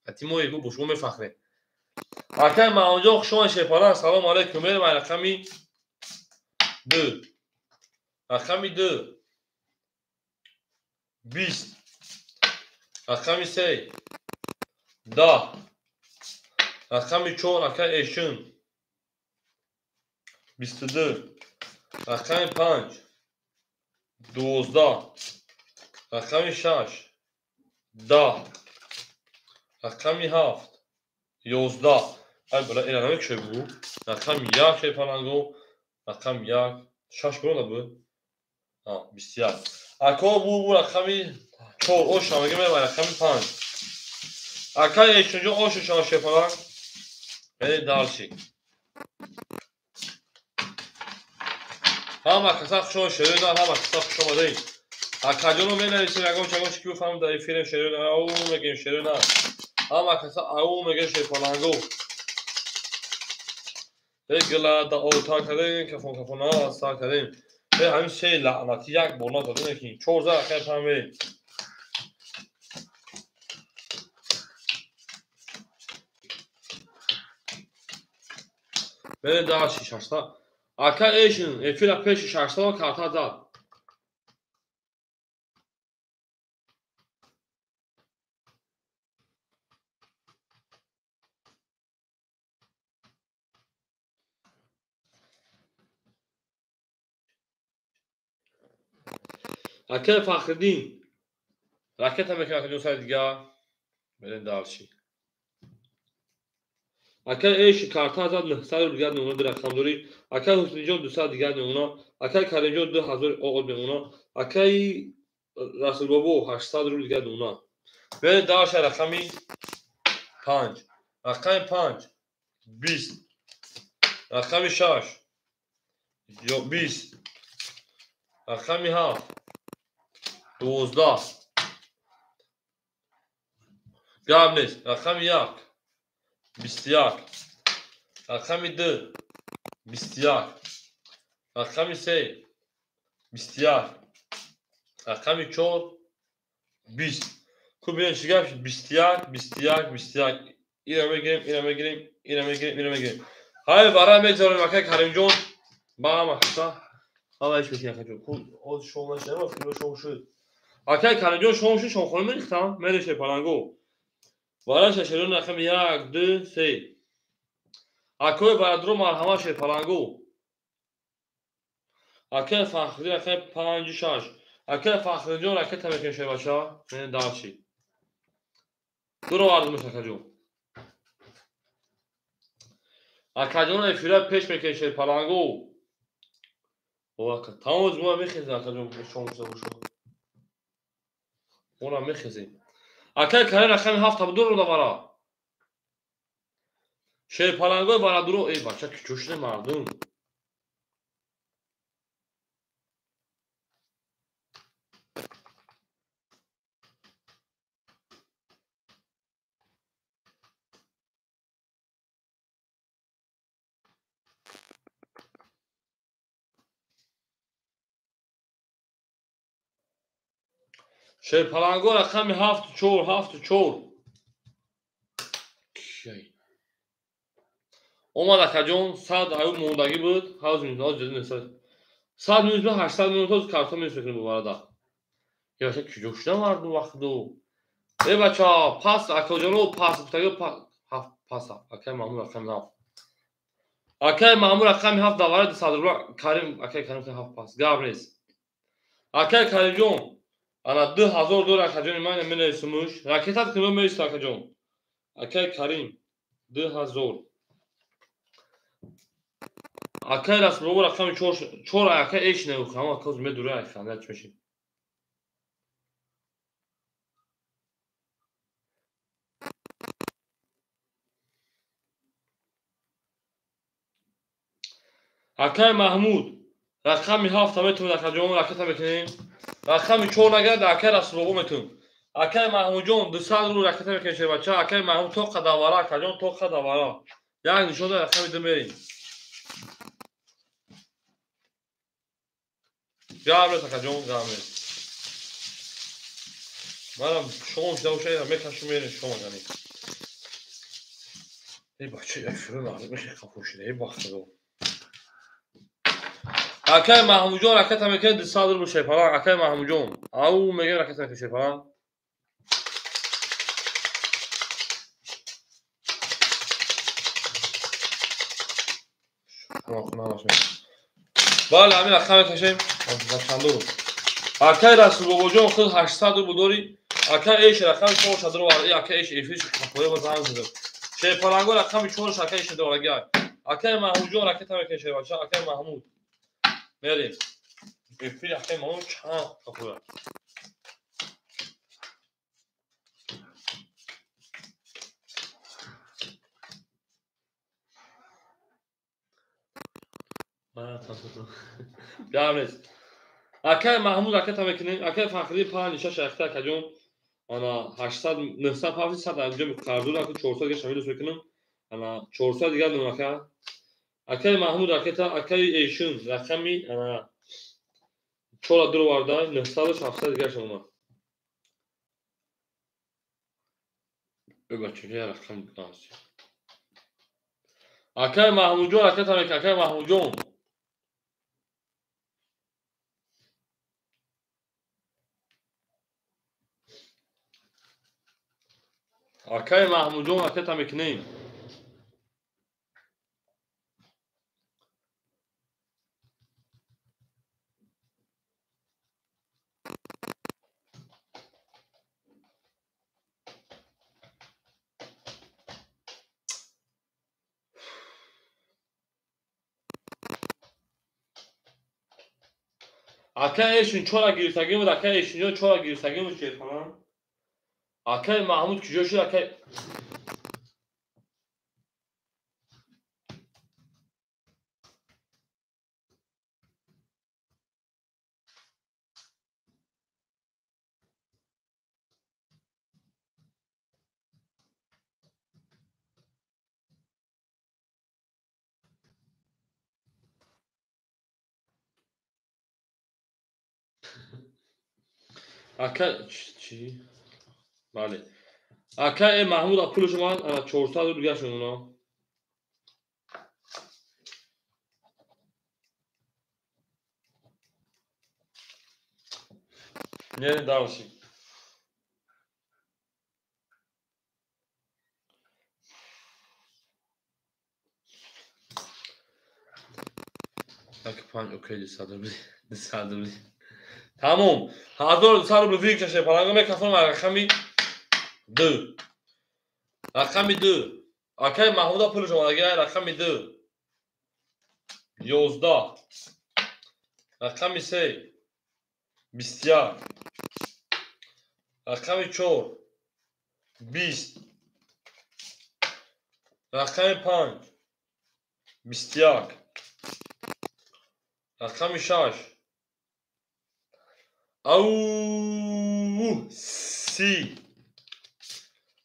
Ати мо бо шумо мефахрем. Акай Маҳмудҷон хуш омадед шерпаланг, салом алайкум. Мерем ай рақами 2. Рақами 2 20. Рақами 3 10. Рақами 4 акай Эшин 22. Рақами 5 12. Рақами 6 10. Рақами 7 11. Ай бала ира намекушай бу. Рақами 1 шерпаланго. Рақами 1 6 буда бу. 21. Ако бу рақами 4 ош ҳамега мерам рақами 5. Акай Эшинҷон ошу шава шерпаланг. Мерем дарси. Ҳама каса хуш омад шерои нар, ҳама каса хуш омадед. Акаҷоно менависем ягон чагон чи ки бифаҳмем дар эфирем шерои нар, ау мегӯем шерои нар. Ҳама каса ау мегӯем шерпаланго. Гила да ота кардем, кафон кафона сар кардем. Ҳамин се лаънатӣ як бор назадем ки 4 зар акай паҳм мерем. Мерем дарси шашта. Акай Эшин эфира пеши 600 карта зад. Акай Фахриддин ракета мекунад акаҷон сари дига. Мерем дарси. Акай Эши карта зад 900 рубл дига намуна ду рақам дорӣ. Акай Ҳусниҷон 200 дига намуна. Акай Каримҷон 2000 оғоз мемона. Акай Расулбобо 800 рубл дига намуна. Мерем дарси рақами 5. Рақами 5 20. Рақами 6 20. Рақами 7 12. Гап нест. Рақами 1 21. Рақами 2 21. Рақами 3 21. Рақами 4 20. Ку бинем чӣ гап шуд? 21 21 21. Ира мегирем, ира мегирем, ира мегирем, ира мегирем. Ҳай бара мегзорем акай Каримҷон. Ба ҳама каса. Ҳама ҳеч мекунем акаҷон. Ку оз шом нашудем, филм шом шуд. Акай Каримҷон шом шуд, шомхона мерихтам, мереше паланго. Вара шашерон рақами 1 2 3. Акои барадро марҳамат шерпаланго. Акай Фахриддин рақами 5 6. Акай Фахриддинҷон ракета мекунем шербача. Менем дальше. Дуровардимш акаҷон. Акаҷон эфира пеш мекунем шерпалангу. О ака, тамоз мо мехезем акаҷон, шом шо. Мора мехезем. Акай Карим рақами 7 дур вара. Шерпалангои варадуро, эй бача кичо шуде мардум. Шерпаланго рақами 7 4 7 4. Омад акаҷон, 100 аю мондагӣ буд, ҳавз минут, ҳоз ҷиддӣ нест. 100 минут, 800 минут ҳоз карто минус мекунем боварада. Е бача киҷо шуда мардум вақтду. Э бача, пас акаҷоно пас гуфтагӣ ҳафт пас ҳафт. Акай Маҳмуд рақами 7. Акай Маҳмуд рақами 7 давара 200 рубла Карим, акай Карим 7 пас. Гап нест. Акай Каримҷон, ана 2000 доллар акаҷони ман менависумуш. Ракетат кунем меист акаҷон. Акай Карим 2000. Акай Расулобо рақами 4 4 акай эш неухам акоз медура айханда чӣ меши. Акай Маҳмуд рақами 7 метавонад акаҷон ракета мекунем. Рақами 4 нагирад акай Расулобо метавонад. Акай Маҳмудҷон 200 рубл ракета мекунем шербача. Акай Маҳмуд то қадавара акаҷон то қадавара. Як нишон рақами 2 мерем. Гап нест акаҷон, гап нест. Манам шом шуда боша, мекашум мерем шом агани. Эй бача, эфиро мардум мехе қафо шуда, эй бахтадо. Акай Маҳмудҷон ракета мекунем 200 рубл шерпаланг. Акай Маҳмудҷон, ау мегем ракета мекунем шерпаланг. Бале, ҳамин рақам мекашем. Чандо рубл? Акай Расулбобоҷон худ 800 рубл дорӣ. Акай эш рақами 4 рубл. Акай эш эфир қафоя ба занг задам. Шерпаланго рақами 4 акай эш дорагӣ. Акай Маҳмудҷон ракета мекунем шербача. Акай Маҳмуд. Мерем. Эфир акай Маҳмуд чанд қафоя. Гап нест. Акай Маҳмуд ракета мекунем. Акай Фахриддин 5 6 акта акаҷон. Ана 800 900 100 анҷо қарздор ака 400 гаша минус мекунам. Ана 400 дигар дорам ака. Акай Маҳмуд ракета, акай Эшун рақами ана 4 дуроварда 900 700 дигарша омад. Бача, я рақам аст. Акай Маҳмудҷон ракета мекунем. Акай Маҳмудҷон. Акай Маҳмудҷон ракета мекунем. Акай Эшун чора гирифтагӣ буд, акай Эшунҷон чора гирифтагӣ буд шерпаланг. Акай Маҳмуд куҷо шуд акай? Акай чӣ? Бале. Акай Маҳмуд пулаш омад, ана 400 рубл дигар шуд оно. Не, дальше. 1 5 окей 200 рубли 200 рубли. Тамом. 1200 рубли выигрыш шерпаланго мекафонам рақами 2. Рақами 2. Акай Маҳмуда пулш омадаги рақами 2. 11. Рақами 3. 21. Рақами 4. 20. Рақами 5. 21. Рақами 6. Ау 30.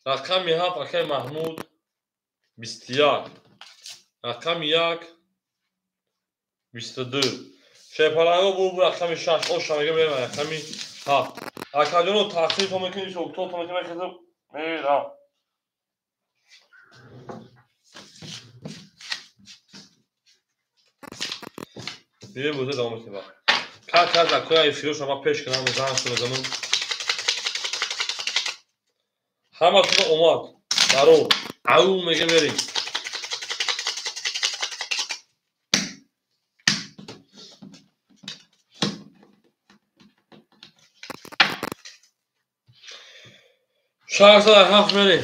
Рақами 7 акай Маҳмуд 21. Рақами 1 22. Шерпаланго бу рақами 6 оша мега мерам рақами 7. Акаҷоно тақсим мекунӣ то мекунӣ мерам. Биё бозӣ давом мекунем. Как акоя эфирошро ман пеш кунам, заншо мезанам. Ҳаматон омад. Даро. Ау мега мерем. Шаҳзода ҳафт мерем.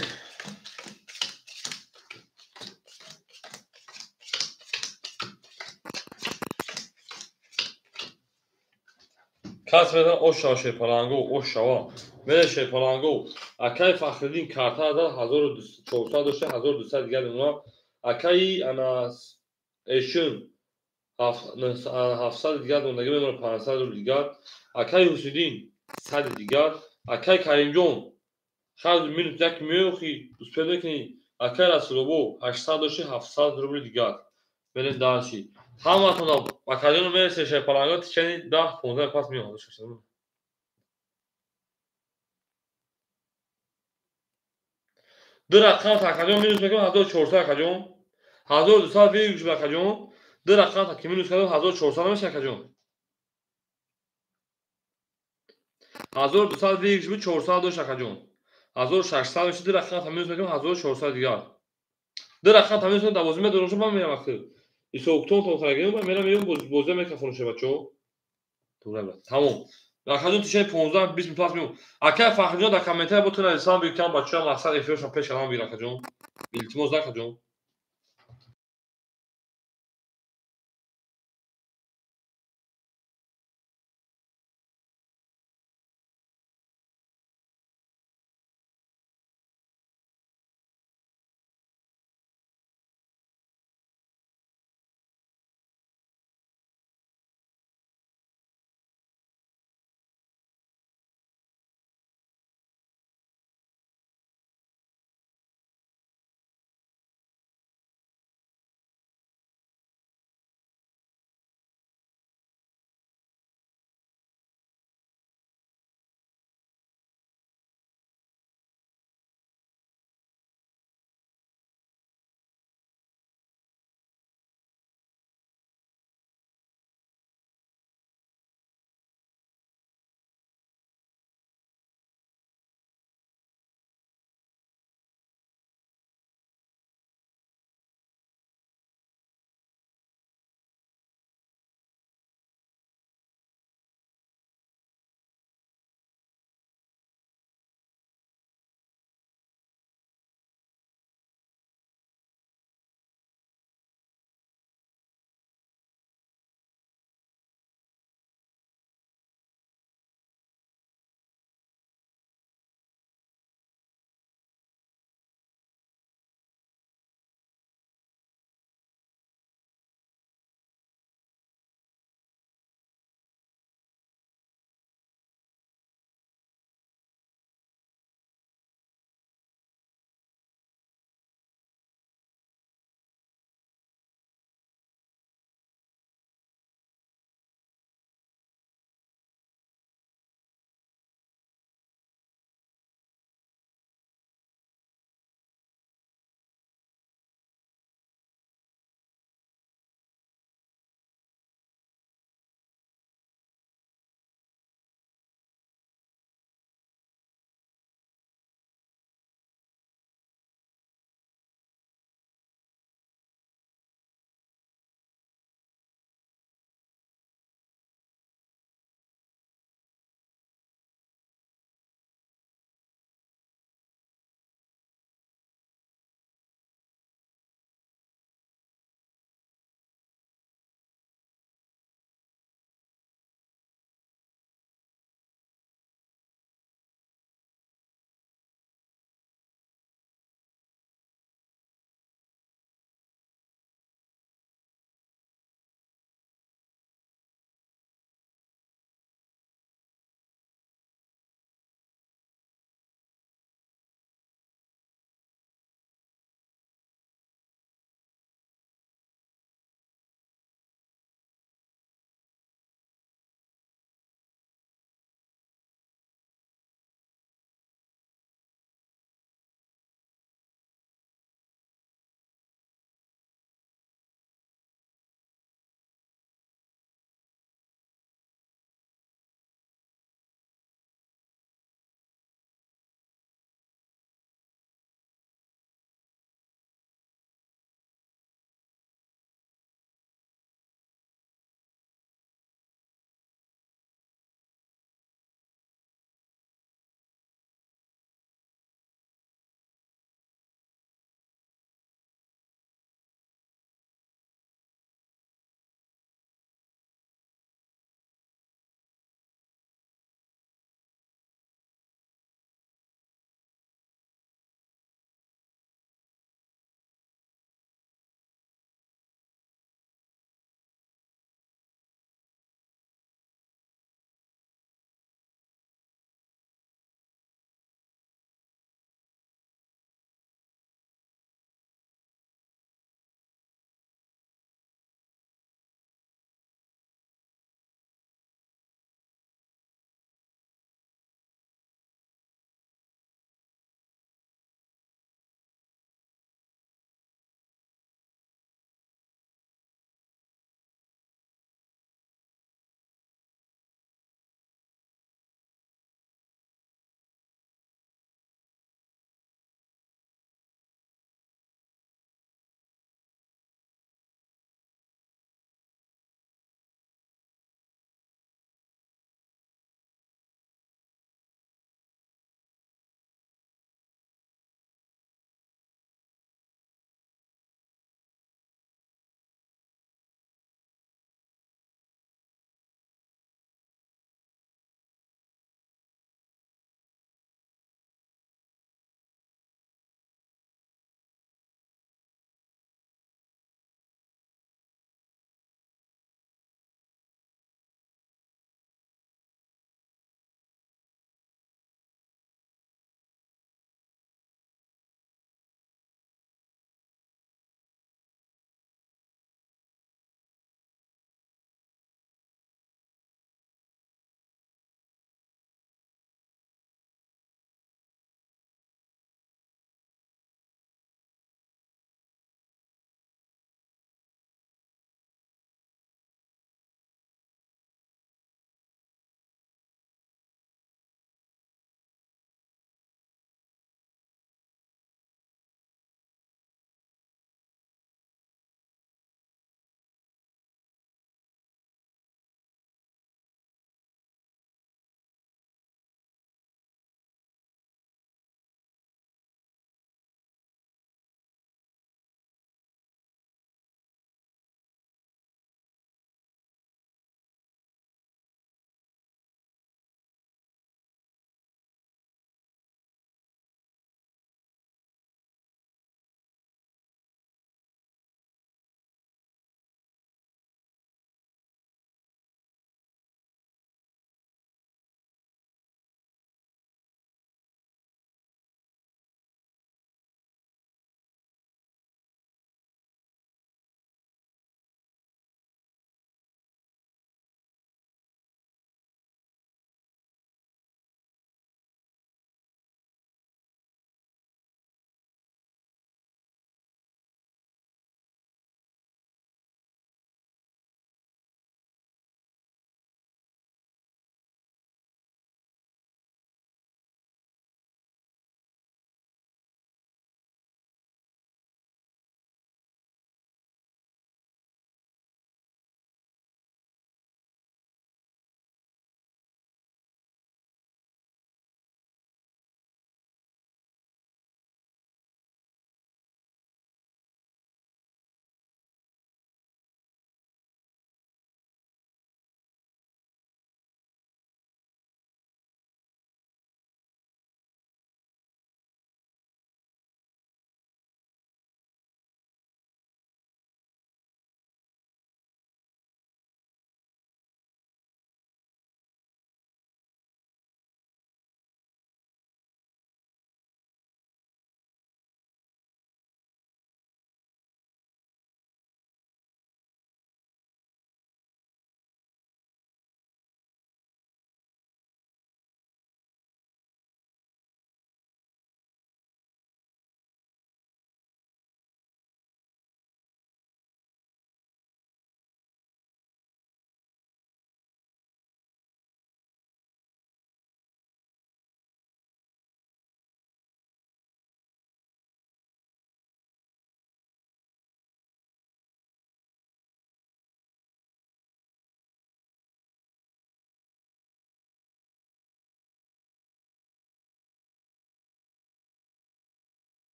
Кас медан ошава шерпаланго, ошава. Мере шерпаланго. Акай Фахриддин карта зад 1400 дошта, 1200 дигар мемонад. Акаи ана эшин 700 дигар мондаги мемонад, 500 рубл дигар. Акаи Ҳусиддин 100 дигар. Акаи Каримҷон хаз минус як меохи успел мекунӣ. Акаи Расулобо 800 дошта, 700 рубл дигар. Мерем дальше. Ҳаматон акаҷоно мересе шерпаланго тичани 10-15 пас меомад. Ду рақам акаҷон минус мекунам 1400 акаҷон. 1200 выигрыш акаҷон. Ду рақам ки минус кардам 1400 намешавад акаҷон. 1200 выигрыш буд 400 дошт акаҷон. 1600 мешавад ду рақам минус мекунам 1400 дигар. Ду рақам минус мекунам 12 медорам ман мерам вақти. Исоктон то харагем мерам меём бозӣ мекафонам бачаҳо. Тамом. Акаҷон тишаи 15-20 пас меём. Акай Фахриҷон дар комментария бо ту нависам бикам бачаҳо мақсад эфиршон пеш кардам бигир акаҷон. Илтимос акаҷон.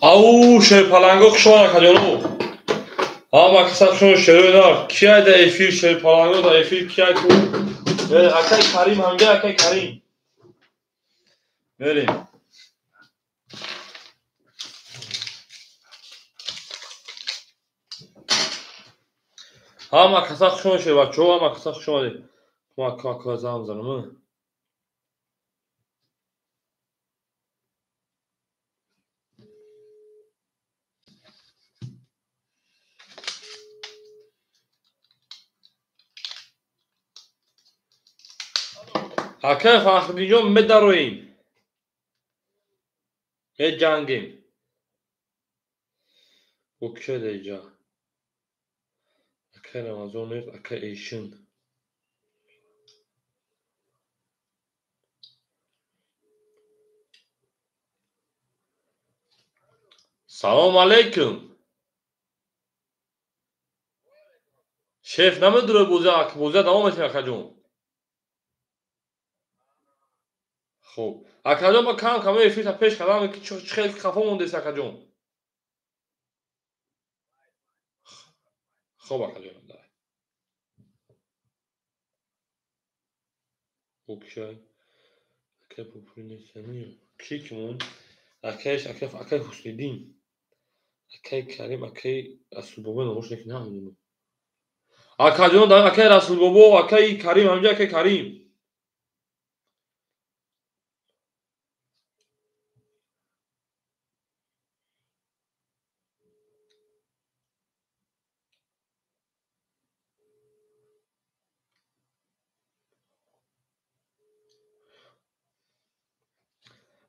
Ау шерпаланго хушомад акаҷону. Ҳама каса хушомад шерои нар. Кияй да эфир шерпаланго да эфир кияй ку? Акай Карим ҳамга акай Карим. Мерем. Ҳама каса хушомад шер бачаҳо, ҳама каса хушомадед. Кумак кумак занг занам. Акай Фахриддинҷон медароем. Меҷангем. Бо кия дар инҷа? Акай Рамазон нест, акай Эйшин. Салом алейкум. Шеф намедура бозия давом метем акаҷон. Хуб. Акаҷон ма кам кам эфирта пеш кардам ки чӣ хел хафо мондест акаҷон. Хуб акаҷон. Окей. Акай Пупури нест. Ки ки монд? Акайш акай акай Ҳусниддин. Акай Карим, акай Расулбобо номош неки намедонам. Акаҷон, акай Расулбобо, акай Карим, ҳамҷа акай Карим.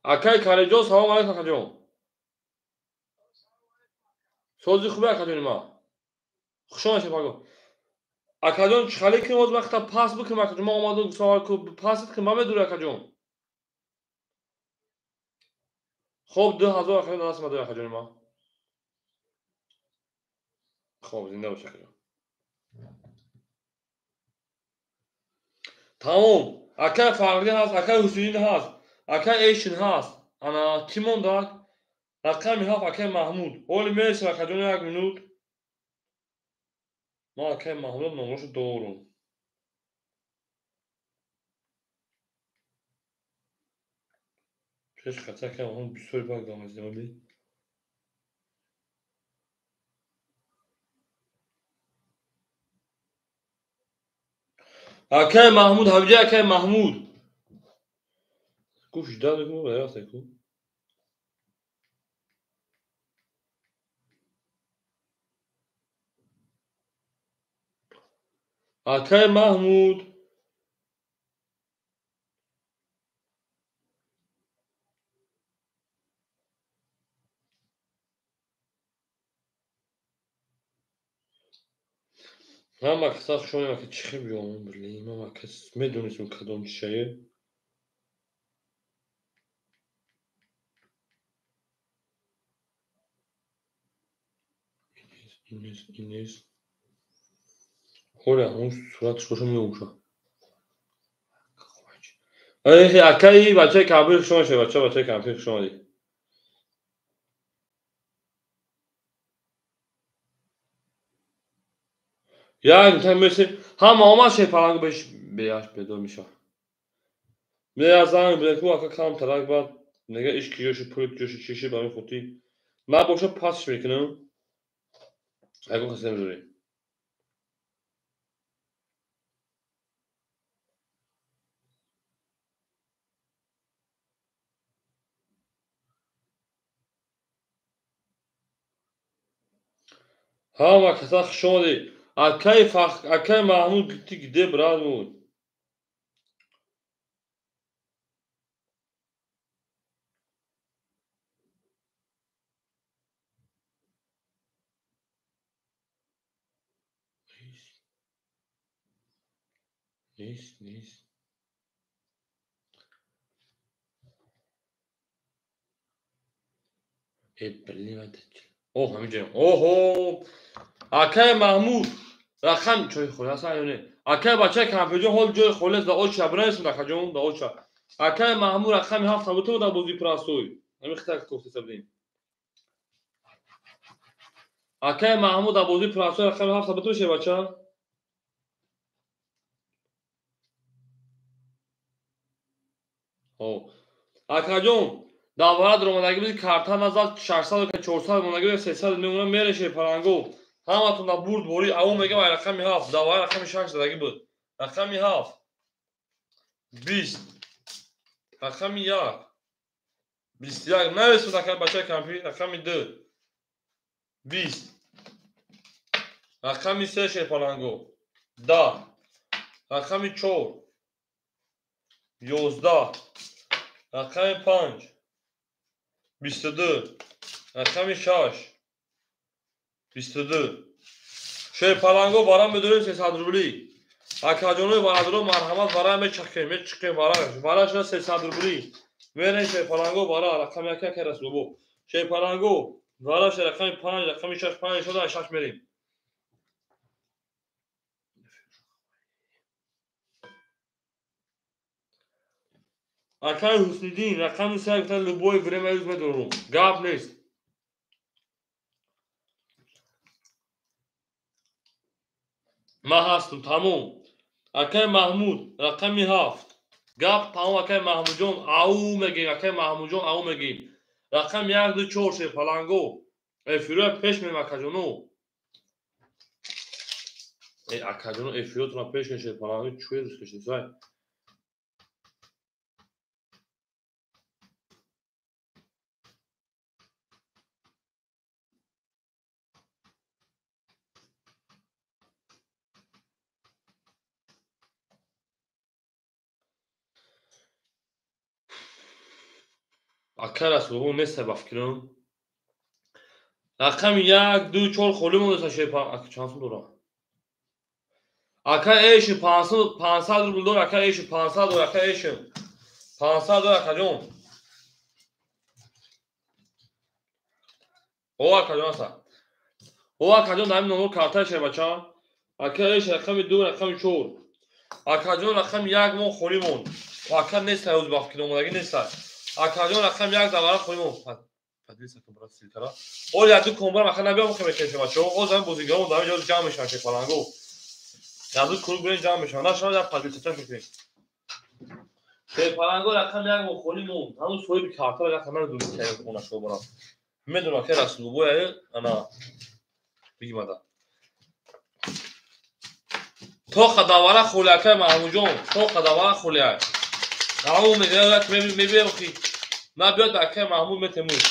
Акай Каримҷон, салом алейкум акаҷон. Сози хубе акаҷони ма. Хуш омадед паго. Акаҷон чӣ хеле кунем ҳозир вақта пас бикунем акаҷон. Ман омадам гуфтам ку пасит кунем ман акаҷон. Хоб 2000 акаҷон даст ма дори акаҷони ма. Хоб зинда бош акаҷон. Тамом. Акай Фахриддин ҳаст, акай Ҳусайниддин ҳаст. Акай Эйшин ҳаст. Ана кӣ мондак? Рақами 7 акай Маҳмуд. Ҳоли мересем акаҷон як минут. Ман акай Маҳмуд номашо дорум. Пеш хати акай Маҳмуд бисёри бад гамазидам али. Акай Маҳмуд, ҳамҷа акай Маҳмуд. Гуфт жда мекунам, рафта ку. Акай Маҳмуд. Ҳама каса хушомадем ака чӣ хел биём блин, ман ака медонистам кадом чишае. Инес, инес. Ҳоля ҳамон сураташ боша меоша. Эй, акаи бачаи кампир хуш омадед, бача, бачаи кампир хуш омадед. Як минута мерсем. Ҳама омад шерпаланг беш беяш бедор меша. Мея занг бида ку ака кам тарак бад нега иш киёши пули киёши чиши ба мин хотир. Ман боша пасш мекунам. Ягон касе намедонӣ. Ҳама каса хуш омадед. Акай Фах, акай Маҳмуд ты где, брат мой? Нест, нест. Э, блин, это Оҳ, ҳаминҷоям. Оҳо! Акай Маҳмуд, рақам чой холӣ аст ё не? Акай бачаи кампирҷон ҳол ҷои холӣ аст, да оча бинависем акаҷон, да оча. Акай Маҳмуд рақами 7 табуту дар бозии простой. Ҳамин хита кофтеса будем. Акай Маҳмуд Абозӣ пурасои рақами 7 бутун шебача? Ҳо. Акаҷон, давара даромадагӣ буди, карта назад 600 ка 400 мондагӣ буди, 300 мемона мере шерпаланго. Ҳаматон да бурд борӣ, аву мегам ай рақами 7, давара рақами 6 задагӣ буд. Рақами 7 20, рақами 1 21, нависед акай бачаи кампир, рақами 2 20, рақами 3 шерпаланго 10, рақами 4 11, рақами 5 22, рақами 6 22. Шерпаланго барам медорем 300 рубли. Акаҷонои бародаро марҳамат, бара мечахем, мечиқем бара. Бара шуда 300 рубли. Мерем шерпаланго бара, рақами 1 акай Расулбо. Шерпаланго бара шуда рақами 5, рақами 6, 5 шуда 6 мерем. Акай Ҳусниддин, рақами 3 гуфтан любое время юз медорум. Гап нест. Ман ҳастам, тамом. Акай Маҳмуд, рақами 7. Гап тамом, акай Маҳмудҷон, ау мегем, акай Маҳмудҷон, ау мегем. Рақами 1 2 4 шерпаланго. Эфироя пеш мем акаҷоно. Э акаҷоно эфиротона пеш мем шерпаланго, чӯе рӯз кашидсай. Акай Расулбо неста ба фикрам. Рақами 1 2 4 холӣ мондаста шерпаланго. Ака чанд сум дорам? Акай Эши 500 рубл дор, акай Эши 500 дор, акай Эши 500 дор, акаҷон. О акаҷон аста. О акаҷон дар ҳамин номер картаи шербача. Акай Эши рақами 2, рақами 4. Акаҷон рақами 1 мо холӣ монд. Ака неста ҳоз ба фикр омадагӣ неста. Акаҷон рақами 1 давара холӣ монд. Поделиться кун брат ссылкара. Ол як ду комбарам ака набиём хе мекунем бачаҳо. Оз ҳамин бозигарон дар ҳамин ҷо ҷамъ мешаванд шерпаланго. Як ду клуб бирем ҷамъ мешаванд. Нашавад як поделиться мекунем. Шерпаланго рақами 1 мо холӣ монд. Ҳанӯз соҳиби картаро як намедонем ки онашро барам. Медонам ки Расулбоя ана бигимада. То қадавара холӣ акай Маҳмудҷон, то қадавара холӣ ай. Ау мегӯяд мебиём ки набиёд акай Маҳмуд метемуд.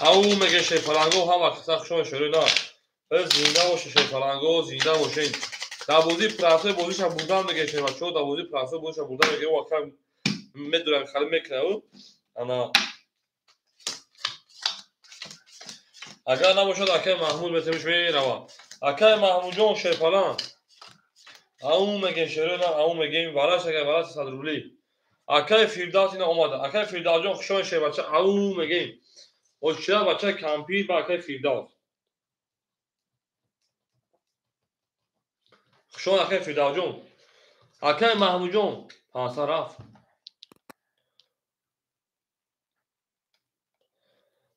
Ау меге шерпаланго ҳама каса хушон шӯрӣ на. Зинда боше шерпаланго, зинда бошен. Дар бозии прасои бозиша бурдан меге шербачаҳо, дар бозии прасои бозиша бурдан меге, ӯ ака медонам хали мекунад ӯ. Ана агар набошад акай Маҳмуд метемуш мерава. Акай Маҳмудҷон шерпаланг. Ау мегем шерӯ на, ау мегем вараш агар вараш 100 рубли. Акай Фирдавс ина омада. Акай Фирдавсҷон хушон шербача, ау мегем. Очира бача кампир ба акай Фирдавс. Хушон акай Фирдавсҷон. Акай Маҳмудҷон 500 рафт.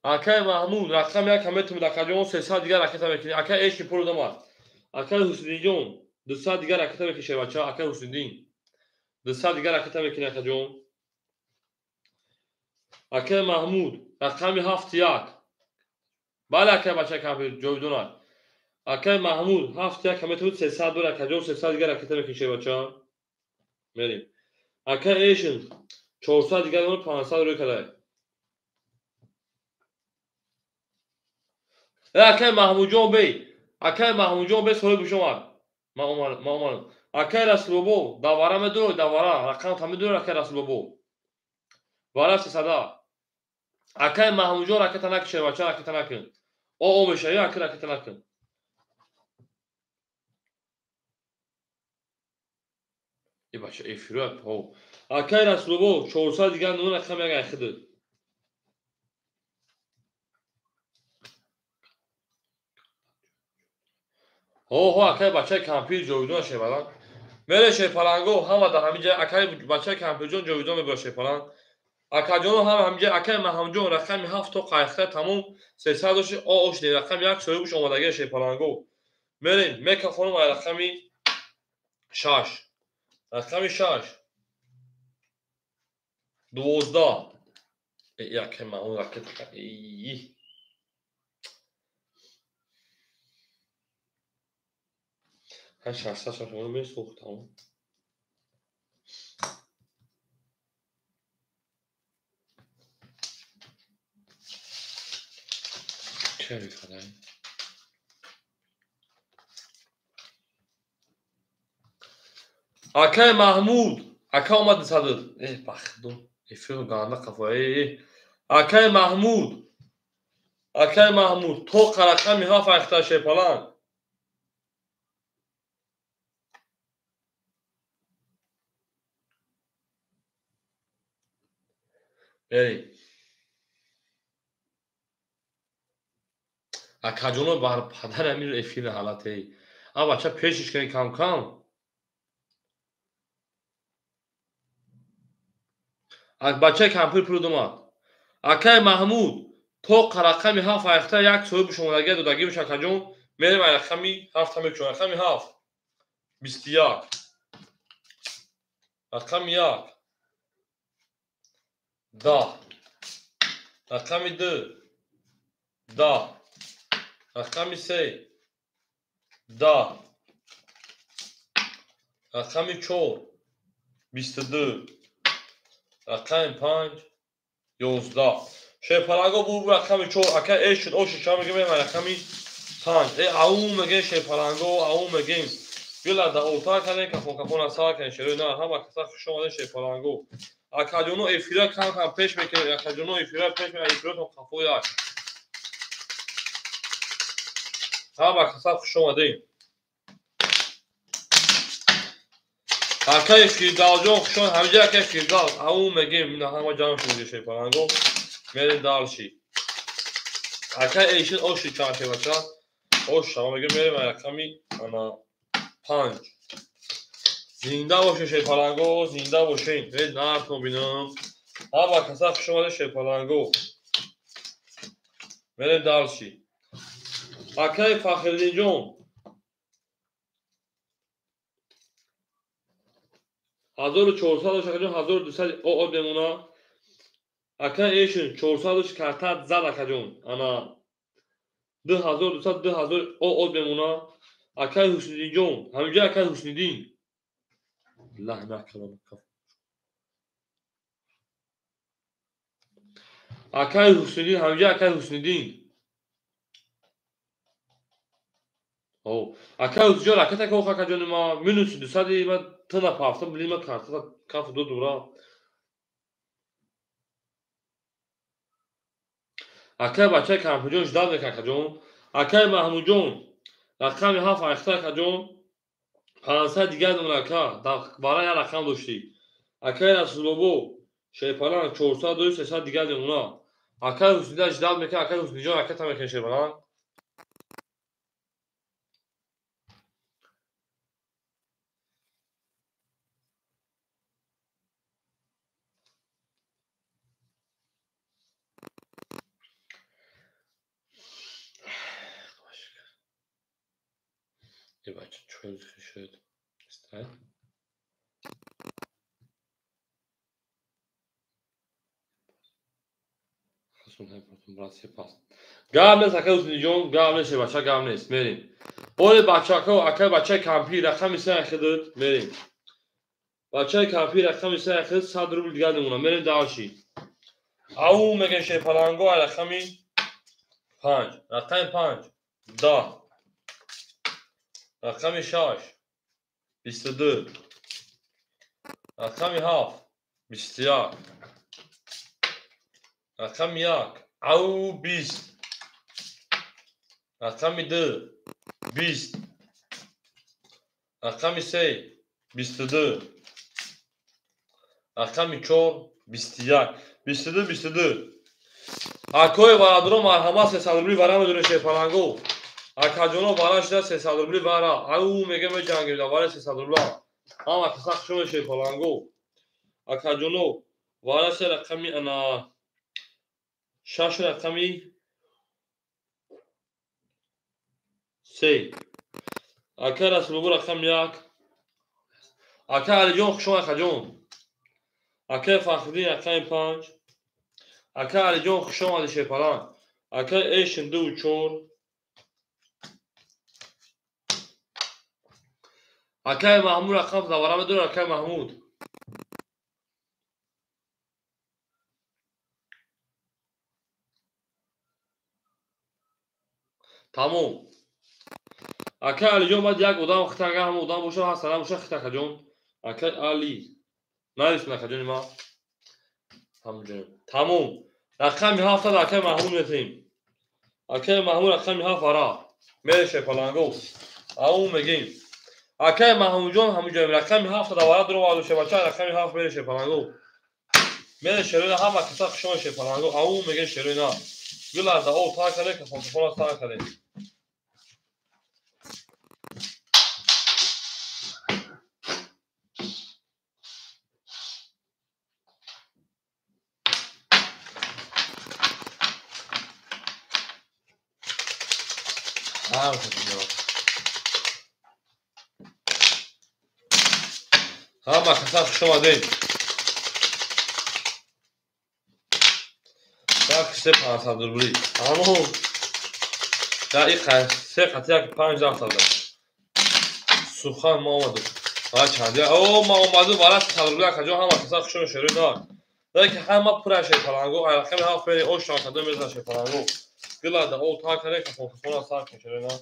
Акай Маҳмуд рақами 1 метавонад акаҷон 300 дигар ракета мекунӣ. Акай Эши пул домад. Акай Ҳусниддинҷон 200 дигар ракета мекунӣ шербача. Акай Ҳусниддин 200 дигар ракета мекунӣ акаҷон. Акай Маҳмуд рақами 7 1. Бале акай бача кампир ҷовидонад. Акай Маҳмуд 7 1 метавонад 300 дор акаҷон 300 дигар ракета мекунӣ шербача. Мерем. Акай Эшин 400 дигар 500 рӯй кадай. Акай Маҳмудҷон бей. Акай Маҳмудҷон бей соҳиб шомад. Ман омадам. Акай Расулбобо давара медорӣ, давара рақам та медорӣ акай Расулбобо. Вара 300. Акай Маҳмудҷон ракета накун бача, ракета накун. О о мешавӣ, акай ракета накун. Э бача эфиро ҳо. Акай Расулбобо 400 дигар нун рақам як айхиды. Ҳо ҳо акай бачаи кампир ҷовидон шевадан. Мере шерпаланго ҳама дар ҳамин ҷа акаи бачаи кампирҷон ҷовидон мебора шерпаланг. Акаҷоно ҳама ҳамин ҷа акаи Маҳамҷон рақами 7 то қайхта тамом 300 дошти о ошди рақами 1 соҳибаш омадагия шерпаланго. Мерем мекафонум ай рақами 6. Рақами 6. 12. Акаи Маҳмуд ракета. Ҳа 600 шашону месӯхт тамом. Акаи Маҳмуд, ака омад садр. Бахдо, эфиру ганда қафо. Акаи Маҳмуд, акаи Маҳмуд, то рақами 7 айхта шерпаланг. Бери. Акаҷоно бар падар амир эфир ҳалате. А бача пешиш кани кам-кам. Бачаи кампир пул домад. Акаи Маҳмуд то рақами 7 айхта як соҳиби шуморагия додагӣ бош акаҷон. Мерем ай рақами 7 мекушем. Рақами 7 21. Рақами 1 10. Рақами 2 10. Рақами 3 10. Рақами 4 22. Рақами 5 11. Шерпаланго бу рақами 4 ака э шуд о шуд ча мегем рақами 5. Ау мегем шерпаланго ау мегем. Била да отар кардем кафон кафон асар кардем шерои на ҳама каса хуш омадем шерпаланго. Акаҷоно эфира кам кам пеш мекунем. Акаҷоно эфира пеш мекунем. Эфиротон қафо як. Ҳама каса хуш омадем. Акаи Фирдавсҷон хуш омад. Ҳамиҷа акаи Фирдавс. Ау мегем ина ҳама ҷамъ шуд шерпаланго. Мерем далши. Акаи Эшин оши чанд шебача? Ош шава мегем мерем рақами ана 5. Зинда бошед шерпаланго, зинда бошед. Нартон бинам. Ҳама каса хуш омадед шерпаланго. Мерем далши. Акаи Фахриддинҷон 1400 дош акаҷон 1200 о бемона. Акаи Эшин 400 дош карта зад акаҷон. Ана 2200 2000 о бемона. Акаи Ҳусниддинҷон, ҳаминҷа акаи Ҳусниддин. Акаи Ҳусниддин, ҳаминҷа акаи Ҳусниддин. Акаи Ҳуснидҷон ракета ко акаҷони ма минус 200 ма тина пафта билима карта каф ду дура. Акаи бачаи кампирҷон ждал мекард акаҷон. Акаи Маҳмудҷон рақами 7 айхта акаҷон. 500 дигар дорад ака. Дар бара як рақам доштӣ. Акаи Расулобо шерпаланг 400 дори 300 дигар мемона. Акаи Ҳуснидҷон ждал мекард. Акаи Ҳуснидҷон ракета мекунад шерпаланг. Бача чӯл шуд. Гап нест акаи Ҳуснидҷон, гап нест бача, гап нест. Мерем. Оре бачако, акаи бачаи кампир рақами 3 айхидид, мерем. Бачаи кампир рақами 3 айхидид 100 рубл дигар мемона. Мерем далши. Ау мегем шерпаланго ай рақами 5. Рақами 5 10. Рақами 6 22. Рақами 7 21. Рақами 1 ау 20. Рақами 2 20. Рақами 3 22. Рақами 4 21. 22 22. Акои бародарон марҳамат 300 рубли вара медонед шерпаланго. Акаҷоно вара шуда 300 рубли вара. Ау мегем меҷангем дар вараи 300 рубла. Ҳама каса хушомед шерпаланго. Акаҷоно, варасе рақами ана 6 рақами 3. Ака Расулобо рақами 1. Ака Алиҷон хушомед акаҷон. Акаи Фахриддин рақами 5. Ака Алиҷон хуш омадӣ шерпаланг. Акаи Эшин 2 4. Акаи Маҳмуд рақам завара медорад акаи Маҳмуд. Тамом. Акаи Алиҷон баъд як одам хита агар ҳама одам бошад, ҳар сана бошад хита акаҷон. Акаи Али. Нависм акаҷони ман. Ҳамҷон. Тамом. Рақами 7 акаи Маҳмуд метаҳем. Акаи Маҳмуд рақами 7 вара. Мере шерпаланго. Ау мегем. Акаи Маҳмудҷон ҳамҷоем рақами 7 вара дуроварду шербача рақами 7 мере шерпаланго. Мере шероина ҳама каса хушомед шерпаланго. Ау мегем шероина. Гуларда о тар каде кафон кафона тар каде. Ҳама каса хуш омадед. Як се 500 рубли. Ҳамон да и се қати як 5 рафтада. Сухан ма омаду. Ва чанди. О ма омаду бара 300 рубли акаҷон ҳама каса хуш омад шерои на. Леки ҳама пура шерпаланго, рақами 7 мери ош шакада мезна шерпаланго. Гулада о тар каде кафон кафона сар кун шерои на.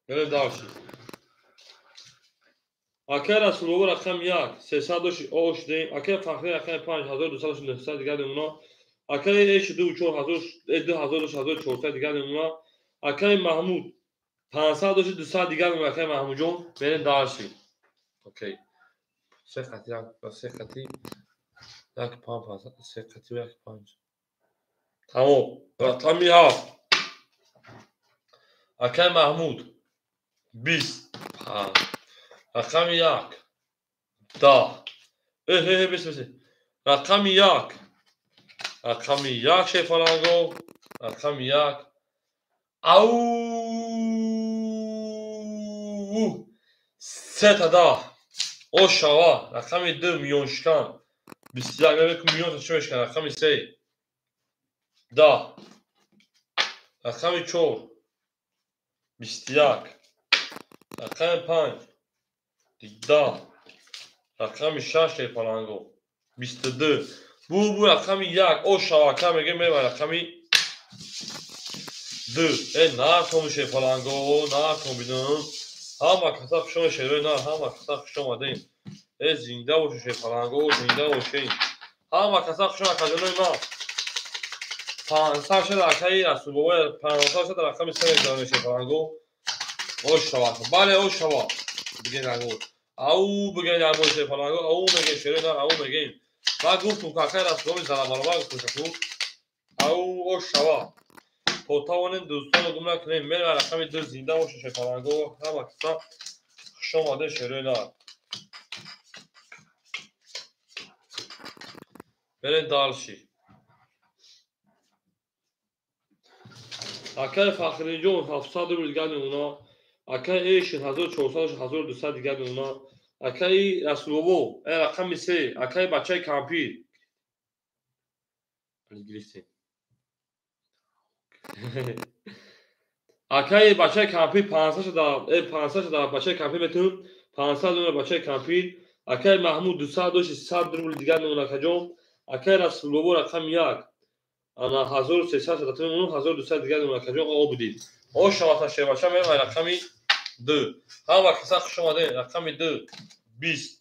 Мерем дальше. Акаи Расулобо рақами 1, 300 доши ош дем. Акаи Фахриддин рақами 5, 1200 900 дигар мемона. Акаи Эши 2 4 2000 доши 1400 дигар мемона. Акаи Маҳмуд 500 доши 200 дигар мемона. Акаи Маҳмудҷон мерем дальше. Окей. Се қати 1, се қати 1 5, се қати 1 5. Тамом. Рақами 7. Акаи Маҳмуд 20 5. Рақами 1 10. Бис бис. Рақами 1. Рақами 1 шерпаланго. Рақами 1. Ау! Сета да. О шава. Рақами 2 миёншикан. 21 мебинем ки миён чӣ мешикан. Рақами 3. 10. Рақами 4. 21. Рақами 5. 10. Рақами 6 шерпаланго. 22. Бу рақами 1. О шава ака мегем меба рақами 2. Натом шерпаланго, натом бидум. Ҳама каса хуш омад шерои на, ҳама каса хуш омадем. Зинда бошед шерпаланго, зинда бошед. Ҳама каса хуш омад акаҷонои ман. 500 шуда акаи Расулбобо, 500 шуда рақами 3 мегузаронем шерпаланго. О шава. Бале, о шава. Бигем ягон. Ау бигем ягон шерпаланго, ау мегем шерои на, ау мегем. Ман гуфтум ки акаи Расулбобо зана баробар гуфтум ку. Ау о шава. То тавонем дӯстонро гум накунем. Мерем рақами 2 зинда бошед шерпаланго. Ҳама каса хуш омадед шерои на. Мерем дальше. Акаи Фахриддинҷон 700 рубл дигар мемона. Акаи Эшин 1400 1200 дигар мемона. Акаи Расулобо рақами 3. Акаи бачаи кампир. Акаи бачаи кампир 500 шуда, 500 шуда бачаи кампир метавонем. 500 рубл бачаи кампир. Акаи Маҳмуд 200 доши 100 рубл дигар мемона акаҷон. Акаи Расулобо рақами 1. Ана 1300 шуда мемонам, 1200 дигар мемона акаҷон. О будид. О шавата шербача мерем рақами 2. Ҳама каса хуш омадед. Рақами 2 20.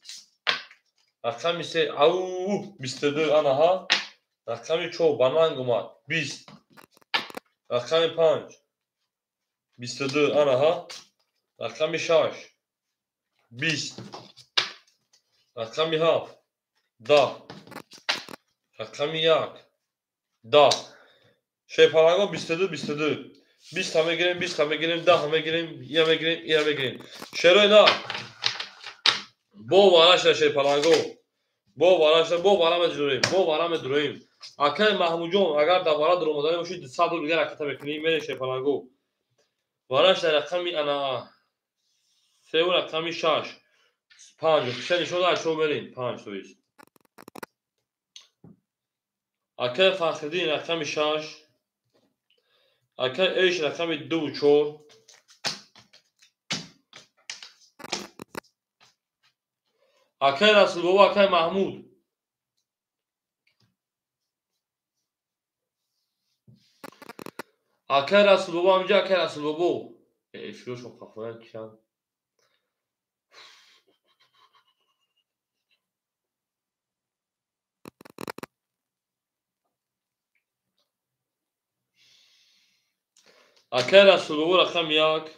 Рақами 3 ау 22 ана ҳа. Рақами 4 ба нанг омад 20. Рақами 5 22 ана ҳа. Рақами 6 20. Рақами 7 10. Рақами 1 10. Шерпаланго 22 22. 20 мегирем, 20 мегирем, 10 мегирем, я мегирем, я мегирем. Шерои на. Бо вараша шерпаланго. Бо вараша, бо вара медурем, бо вара медурем. Акай Маҳмудҷон, агар дар вара дуромаданӣ бошӣ, 200 рубл дигар ракета мекунӣ, мере шерпаланго. Вараш дар рақами ана 3 рақами 6. 5. Се нишон дад, шо мерем. 5 то есть. Акай Фахриддин рақами 6. Акай Эш рақами 2 4. Акай Расулбобо, акай Маҳмуд. Акай Расулбобо, ҳаминҷа акай Расулбобо. Эфирошон қафоян киян. Акай Расулбобо рақами 1.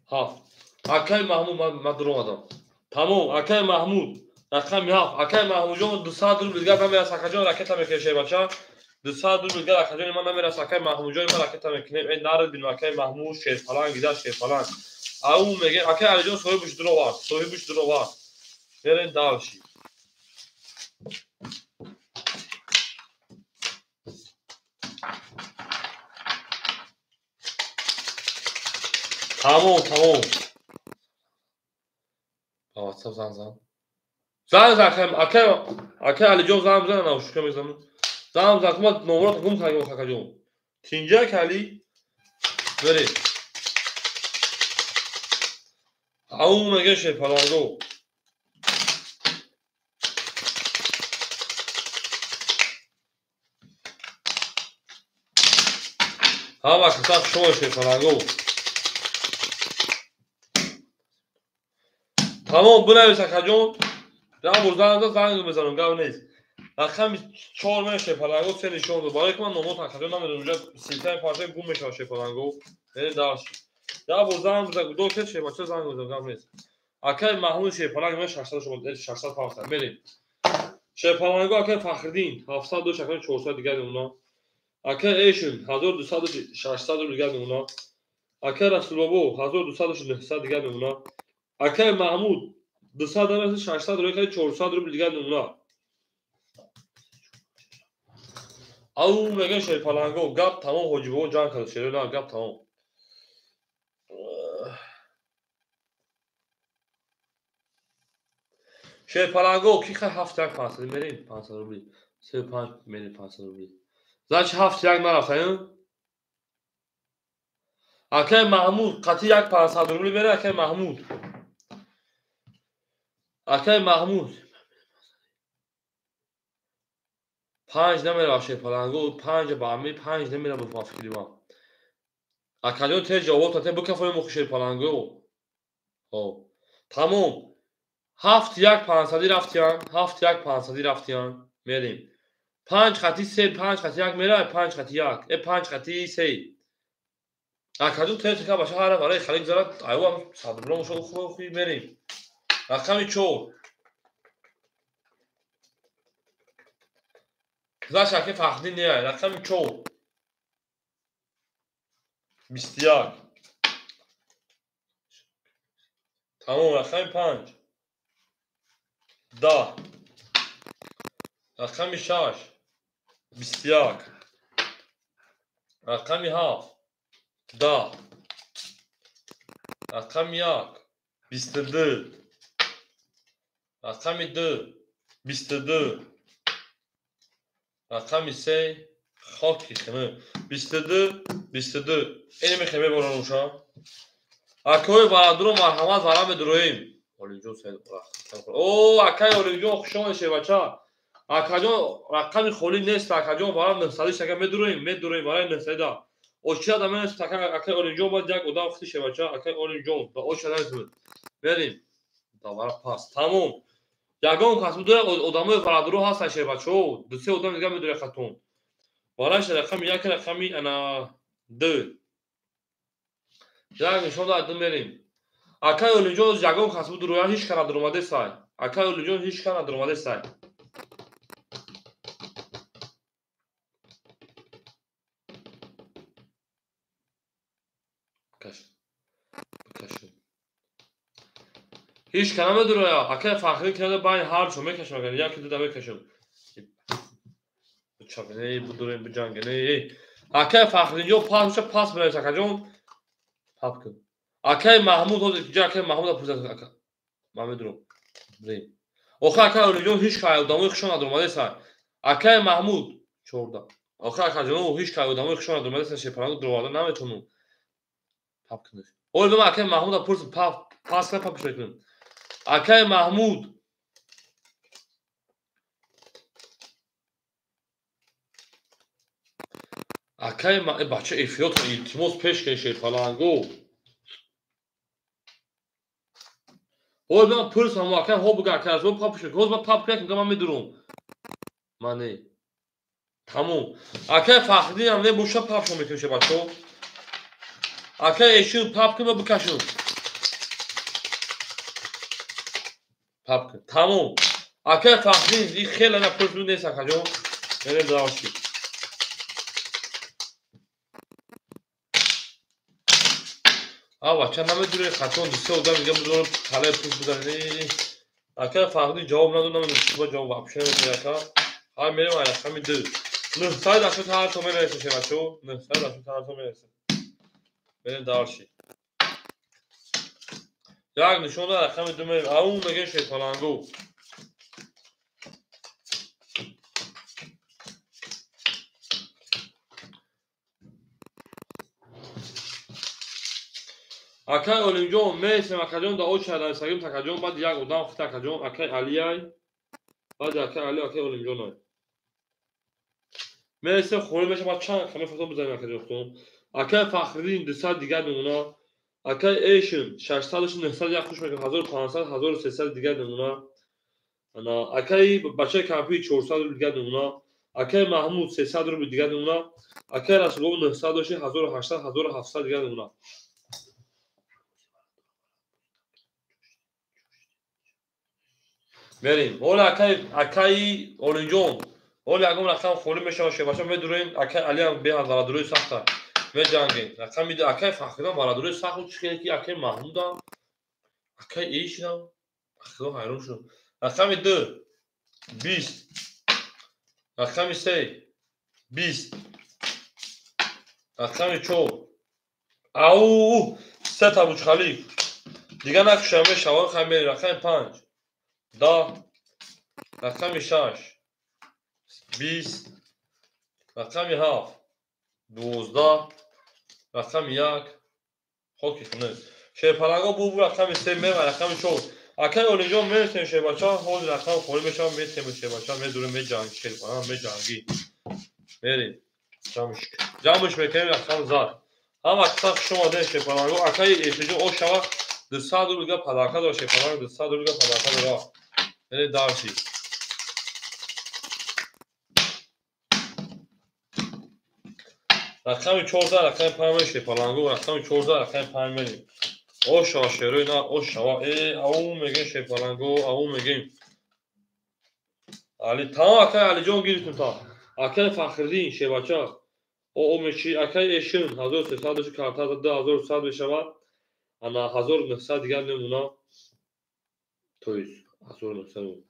7. Акай Маҳмуд, ман дуромадам. Тамом, акай Маҳмуд рақами 7. Акай Маҳмудҷон 200 рубл дигар намерас, акаҷон ракета мекунем, бача. 200 рубл дигар акаҷони ман намерас, акай Маҳмудҷони ман ракета мекунем. Эй нарид бинем, акай Маҳмуд шерпаланг гида шерпаланг. Ау мегем, акай Алиҷон соҳибаш дуровард, соҳибаш дуровард. Мерем дальше. Тамом, тамом. Ба WhatsApp занг зан. Занг зан, акай, акай Алиҷон занг бизан, ана шука мезанам. Занг зан, ман номерро гум кардам, акаҷон. Тинҷа кали? Бери. Ау мега шерпаланго. Ҳама каса шумо шерпаланго. Тамом, бинавис акаҷон. Дар занг занг мезанам, гап нест. Рақами 4 мен шерпаланго се нишон дод. Барои ки ман номот акаҷон намедонам, уҷа силсилаи парча гум мешавад шерпаланго. Яъне дарш. Дар бор занг бизан, гудо ки шербача занг мезанам, гап нест. Акай Маҳмуд шерпаланг мен 600 шумо, 600 павса. Мерем. Шерпаланго акай Фахриддин 700 дош, акай 400 дигар мемона. Акай Эшин 1200 600 рубл дигар мемона. Акай Расулбобо 1200 900 дигар мемона. Акай Маҳмуд 200 намеса 600 рубл, 400 рубл дигар мемона. Ау меган шерпаланго, гап тамом, ҳоҷибобо ҷанг кард, шеро на, гап тамом. Шерпаланго, ки хай 7 1 500 мерем, 500 рубл. 3 5 мерем, 500 рубл. Значит 7 1 нарафтаем. Акай Маҳмуд қати 1 500 рубл мере, акай Маҳмуд. Акай Маҳмуд 5 намера шерпаланго, 5 ба ами 5 намера ба фикри ман. Акаҷон те ҷавоб та те бикафоем охи шерпаланго. Хоб. Тамом. 7 1 500 рафтиян, 7 1 500 рафтиян. Мерем. 5 хати 3, 5 хати 1 мера, 5 хати 1, 5 хати 3. Акаҷон те ка баша ҳара барои халик зарат, айва 100 рубл мошо хуб мерем. Рақами 4. Заш аки Фахриддин не, рақами 4. 21. Тамом, рақами 5. 10. Рақами 6. 21. Рақами 7. 10. Рақами 1. 22. Рақами 2. 22. Рақами 3. Хоки хина. 22. 22. Ини мехоҳем мебарам уша. Акои барадуро марҳамат вара медуроем. Олимҷон Саид О, акай Олимҷон хуш омадед бача. Акаҷон рақами холӣ нест, акаҷон вара 900 шака медуроем, медуроем вараи 900. Очида менест акай Олимҷон баъд як одам хити шебача, акай Олимҷон ба очида нест. Мерем. Давара пас. Тамом. Ягон кас медура одамои варадуро ҳастанд шебачо. Ду се одам дига медура хатон. Вараш рақами 1 рақами ана 2. Як нишон дад мерем. Акай Олимҷон ягон кас буд руя ҳеч кара дуромаде сай. Акай Олимҷон ҳеч кара дуромаде сай. Каш. Бикашем. Ҳеҷ ка намедуроя. Акай Фахриддин ки нада байни ҳар чо мекашам, агар яки дуда мекашам. Чабине будурем биҷангене. Акай Фахриддинҷон пас меша пас менавис акаҷон. Пап кун. Акай Маҳмуд ҳозир ҷа акай Маҳмуда пурсад ака. Ман медурам. Бирем. Охир акай Олимҷон ҳеҷ кай одамои хушон надурмадеса. Акай Маҳмуд 14. Охир акаҷон ҳеҷ кай одамои хушон надурмадеса шепаранго дуроварда наметонум. Пап кунеш. Оли бема акай Маҳмуда пурс пап пас кун папш мекунем. Акай Маҳмуд акай бача эфиротон илтимос пеш кешед фаланго. Ой ман пурсам акай ҳо буга акай аз папш мекунем. Ҳоз ман пап кунам ман медурам. Ман не. Тамом. Акай Фахриддин ҳам не боша папшо мекунем ше бачо. Акай эшин пап кун ва бикашум. Пап кун. Тамом. Акай Фахриддин и хеле на пурсу нест акаҷон. Мерем дальше. А бача намедуре хатон ду се одам дига бидорам талаи пурс бизанед. Акай Фахриддин ҷавоб надод, намедонам чӣ ба ҷавоб вообще намедонам ака. Ҳай мерем ай рақами 2. 988 то мерасем ше бачо. 988 то мерасем. Мерем дальше. Як нишон рақами 2 мерем. Ау мегем шерпалангу. Акай Олимҷон мересем акаҷон да оча нависагим такаҷон баъд як одам хит акаҷон акай Алияй баъд акай Али акай Олимҷонай. Мересем холӣ меша баъд чанд рақами фото бизанем акаҷон худтон. Акай Фахриддин 200 дигар мемона. Акай Эшин 600 900 як хуш мекунам 1500 1300 дигар мемона. Ана акай бачаи кампи 400 рубл дигар мемона. Акай Маҳмуд 300 рубл дигар мемона. Акай Расулов 900 доши 1800 1700 дигар мемона. Мерем. Ҳола акай Олимҷон, ҳола ягон рақам холӣ мешавад шебача медурем. Акай Алиам беҳад бародарои сахта меҷангем. Рақами акай Фахриддин бародарои сахт чӣ хеле ки акай Маҳмудам, акай Эшинам, худо ҳайрон шуд. Рақами 2 20, рақами 3 20, рақами 4 ау сета бучхалик дигар накушам мешавад. Хай мерем. Рақами 5 10, рақами 6 20, рақами 7 12, рақами 1 хоки хунук. Шерпаланго бу рақами 3 мерем рақами 4. Акай Олимҷон мересем шербача, ҳозир рақам холӣ мешавад, метем шербача, медурем, меҷангӣ, шерпаланг меҷангӣ. Мерем. Ҷамъш мекунем рақам зад. Ҳама киса хуш омадем шерпаланго. Акай Эшиҷон ош шава 200 рубл дига падарка дора шерпаланг, 200 рубл дига падарка дора. Мерем дальше. Рақами 14 рақами 5 мерем шерпаланго, рақами 14 рақами 5 мерем. Ош шава шерои на ош шава. Ау мегем шерпаланго, ау мегем. Али тамом акай Алиҷон гирифтем та. Акай Фахриддин шербача. О мечи акай Эшин 1300 доши карта 2100 мешавад. Ана 1900 дигар мемона. То есть 1900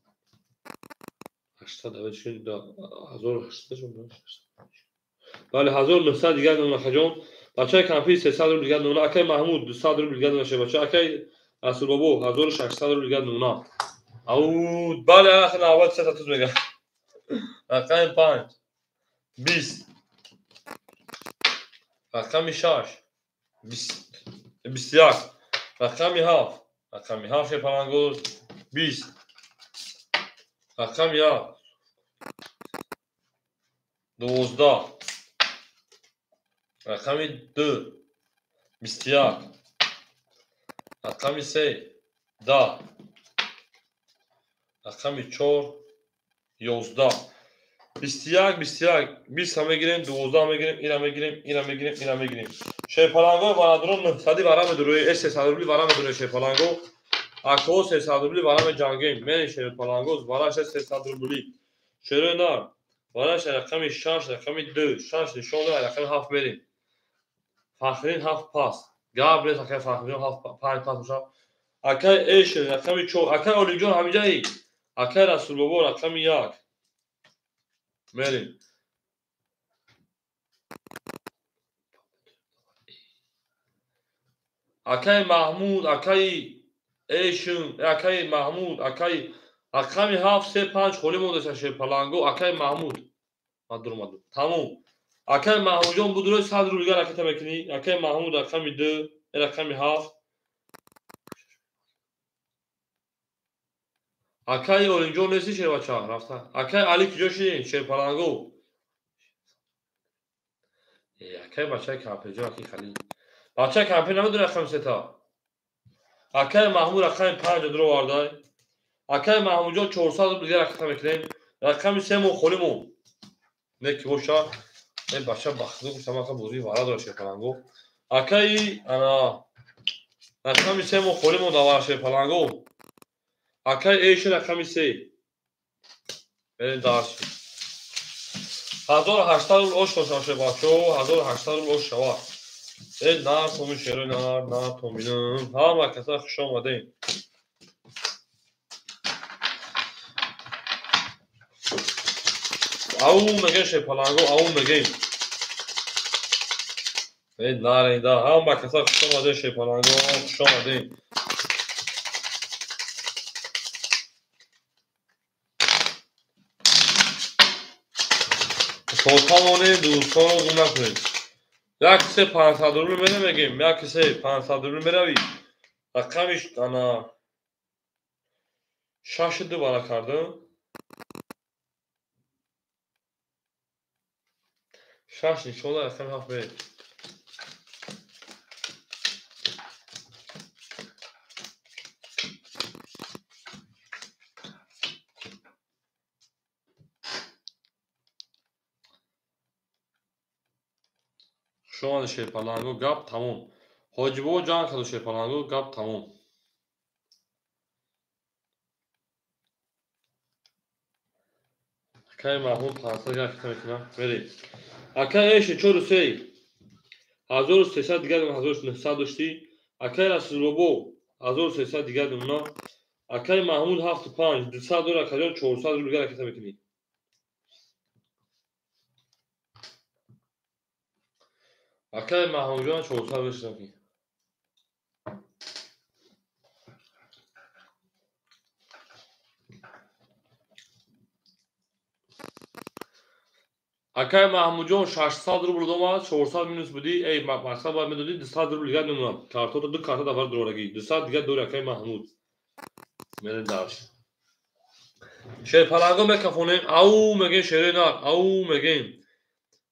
800 1800 шуд. Бале 1900 дигар мемона хаҷон. Бачаи кампи 300 рубл дигар мемона. Акай Маҳмуд 200 рубл дигар мемона шербача. Акай Расулбобо 1600 рубл дигар мемона. Ау бале ахир навбат сета туз мега. Рақами 5 20, рақами 6 21, рақами 7 рақами 7 шерпаланго 20, рақами 1 12, рақами 2 21, рақами 3 10, рақами 4 11. 21 21 20 мегирем, 12 мегирем, ира мегирем, ира мегирем, ира мегирем. Шерпаланго бародарон 900 вара медурои, 300 рубли вара медурои шерпаланго. Ако 300 рубли вара меҷангем. Мен шерпаланго вара 300 рубли. Шерои нар вараш рақами 6, рақами 2, 6 нишон дорад, рақами 7 мерем. Фахриддин 7 пас. Гап нест акай Фарҳодҷон 7 5 пас бошад. Акай Эшер рақами 4. Акай Олимҷон ҳамиҷаи. Акай Расулбобо рақами 1. Мерем. Акай Маҳмуд, акай Эшин, акай Маҳмуд, акай рақами 7 3 5 холӣ мондаша Шерпаланго, акай Маҳмуд. Мадур. Тамом. Акай Маҳмудҷон будуро 100 рубл дигар ракета мекунӣ. Акай Маҳмуд рақами 2, рақами 7. Акай Олимҷон нести шербача рафта. Акай Али куҷо шидин? Шерпаланго. Акай бачаи кампирҷон, аки Халил. Бачаи кампир намедонӣ рақами 3-та. Акай Маҳмуд рақами 5 дуровардай. Акай Маҳмудҷон 400 рубл дигар ракета мекунем. Рақами 3 мо холӣ мо. Не ки боша. Не бача бахтиdo гуфтам ака бозии вара дора Шерпаланго. Акай ана рақами 3 мо холӣ мо давара Шерпаланго. Акай Эши рақами 3. Берем дарс. 1800 рубл ош хостам шербачо, 1800 рубл ош шавад. Э нар томин шерои нар, нар томинам. Ҳама каса хуш омадем. Ау мегем Шерпаланго, ау мегем. Э наренда, ҳама каса хуш омадем Шерпаланго, хуш омадем. Тавонед дӯстонро гум накунед. Як кисе 500 рубл меравем, як кисе 500 рубл меравӣ. Рақами ана 6 2 бара кардам. 6 нишонда рақами 7 мерем. Шумо Шерпаланго гап тамом. Ҳоҷибобо ҷанг карду Шерпаланго гап тамом. Акай Маҳмуд 500 гап мекунам. Мерем. Акай Эши 4 3 1300 дигар 1900 доштӣ. Акай Расулбобо 1300 дигар намуна. Акай Маҳмуд 7 5 200 дора акаҷон 400 рубл дигар ракета мекунӣ. Акай Маҳмудҷон 400 рубл мекунӣ. Акай Маҳмудҷон 600 рубл домад, 400 минус будӣ. Эй, мақсад бояд медодӣ 200 рубл дигар намунам. Картото ду карта давар дорагӣ. 200 дигар дори акай Маҳмуд. Мерем дарш. Шерпаланго мекафонем. Ау мегем шерои нар, ау мегем.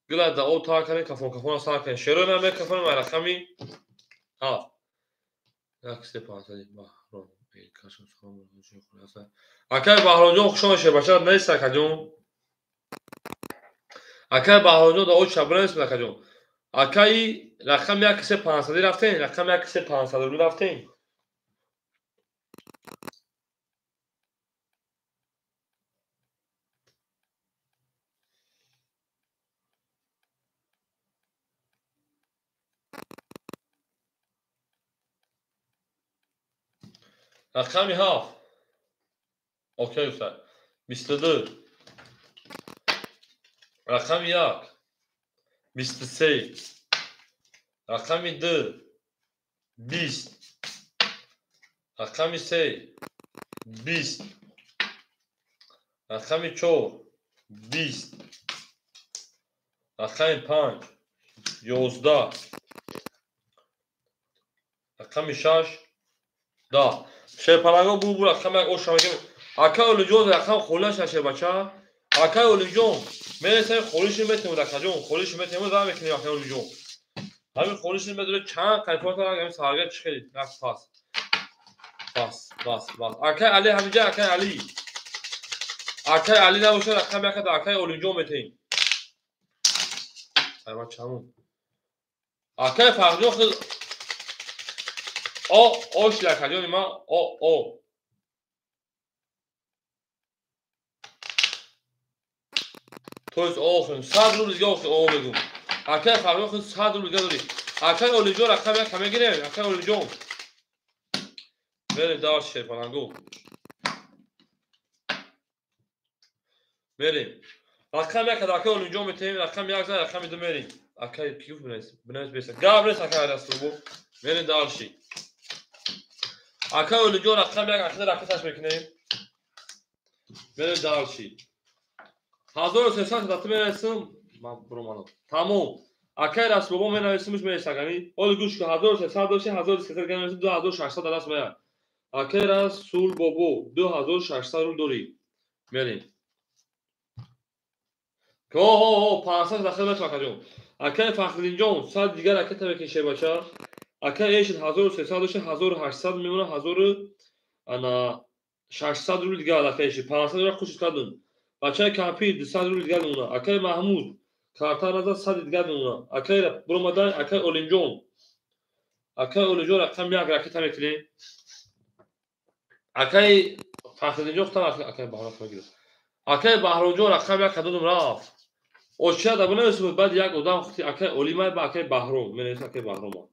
Гила да об тар кардем, кафон кафона сар кардем. Шерои нар мекафонем рақами 7. 1 3 5 Баҳром. Акай Баҳромҷон хуш омадед шербача нест акаҷон. Акай Баҳромҷон да оч шабра нест акаҷон. Акай рақами 1 3 500 рафтем, рақами 1 3 500 рубл рафтем. Рақами 7. Окей, устад. 22. Рақами 1. 23. Рақами 2. 20. Рақами 3. 20. Рақами 4. 20. Рақами 5. 11. Рақами 6. 10. Шерпаланго бу рақами 1 ош мегем. Акай Олимҷон рақам холӣ наша шербача. Акай Олимҷон мерасем холиши метем акаҷон, холиши метем ва мекунем акай Олимҷон. Ҳамин холиши медоре чанд қайфота ҳамин сарга чӣ хеле рафт пас. Бас, бас, бас. Акай Али ҳаминҷа акай Али. Акай Али набошад рақами 1 акай Олимҷон метем. Ай бачамон. Акай Фарҳодҷон хел О, ош акаҷони ман, о, о. То есть охир 100 рубл дига охир о мегум. Акай Фарҳодҷон хел 100 рубл дига дорӣ. Акай Олиҷон рақам як мегирем. Акай Олиҷон. Мерем дар шерпалангу. Мерем. Рақам як акай Олиҷон метем, рақам як зан, рақами ду мерем. Акай ки гуфт бинавис? Бинавис беса. Гап нест акай Расулбо. Мерем дарши. Акай Олиҷон рақам як акай ракеташ мекунем. Мерем дарши. 1300 дата мерасим. Ман буромадам. Тамом. Акай Расулбо менависимш мерасагани. Оли гӯш кун 1300 дошти 1300 ган 2600 даст меяд. Акай Расулбобо 2600 рул дорӣ. Мерем. Ҳо 500 дахил мешавад акаҷон. Акай Фахриддинҷон 100 дигар ракета мекунӣ бача. Акай Эшид 1300 дошти 1800 мемонад 1600 рул дигар акай Эшид 500 рул хушит кардум. Бачаи Кампир 200 рул дигар мемонад. Акай Маҳмуд карта назад 100 дигар мемонад. Акай буромадан акай Олимҷон. Акай Олимҷон рақам як ракета мекунем. Акай Фахриддинҷон худам акай Баҳром мегирад. Акай Баҳромҷон рақам як кадодум рафт. Оча да бинависем баъд як одам хути акай Олимай ба акай Баҳром менависем акай Баҳрома.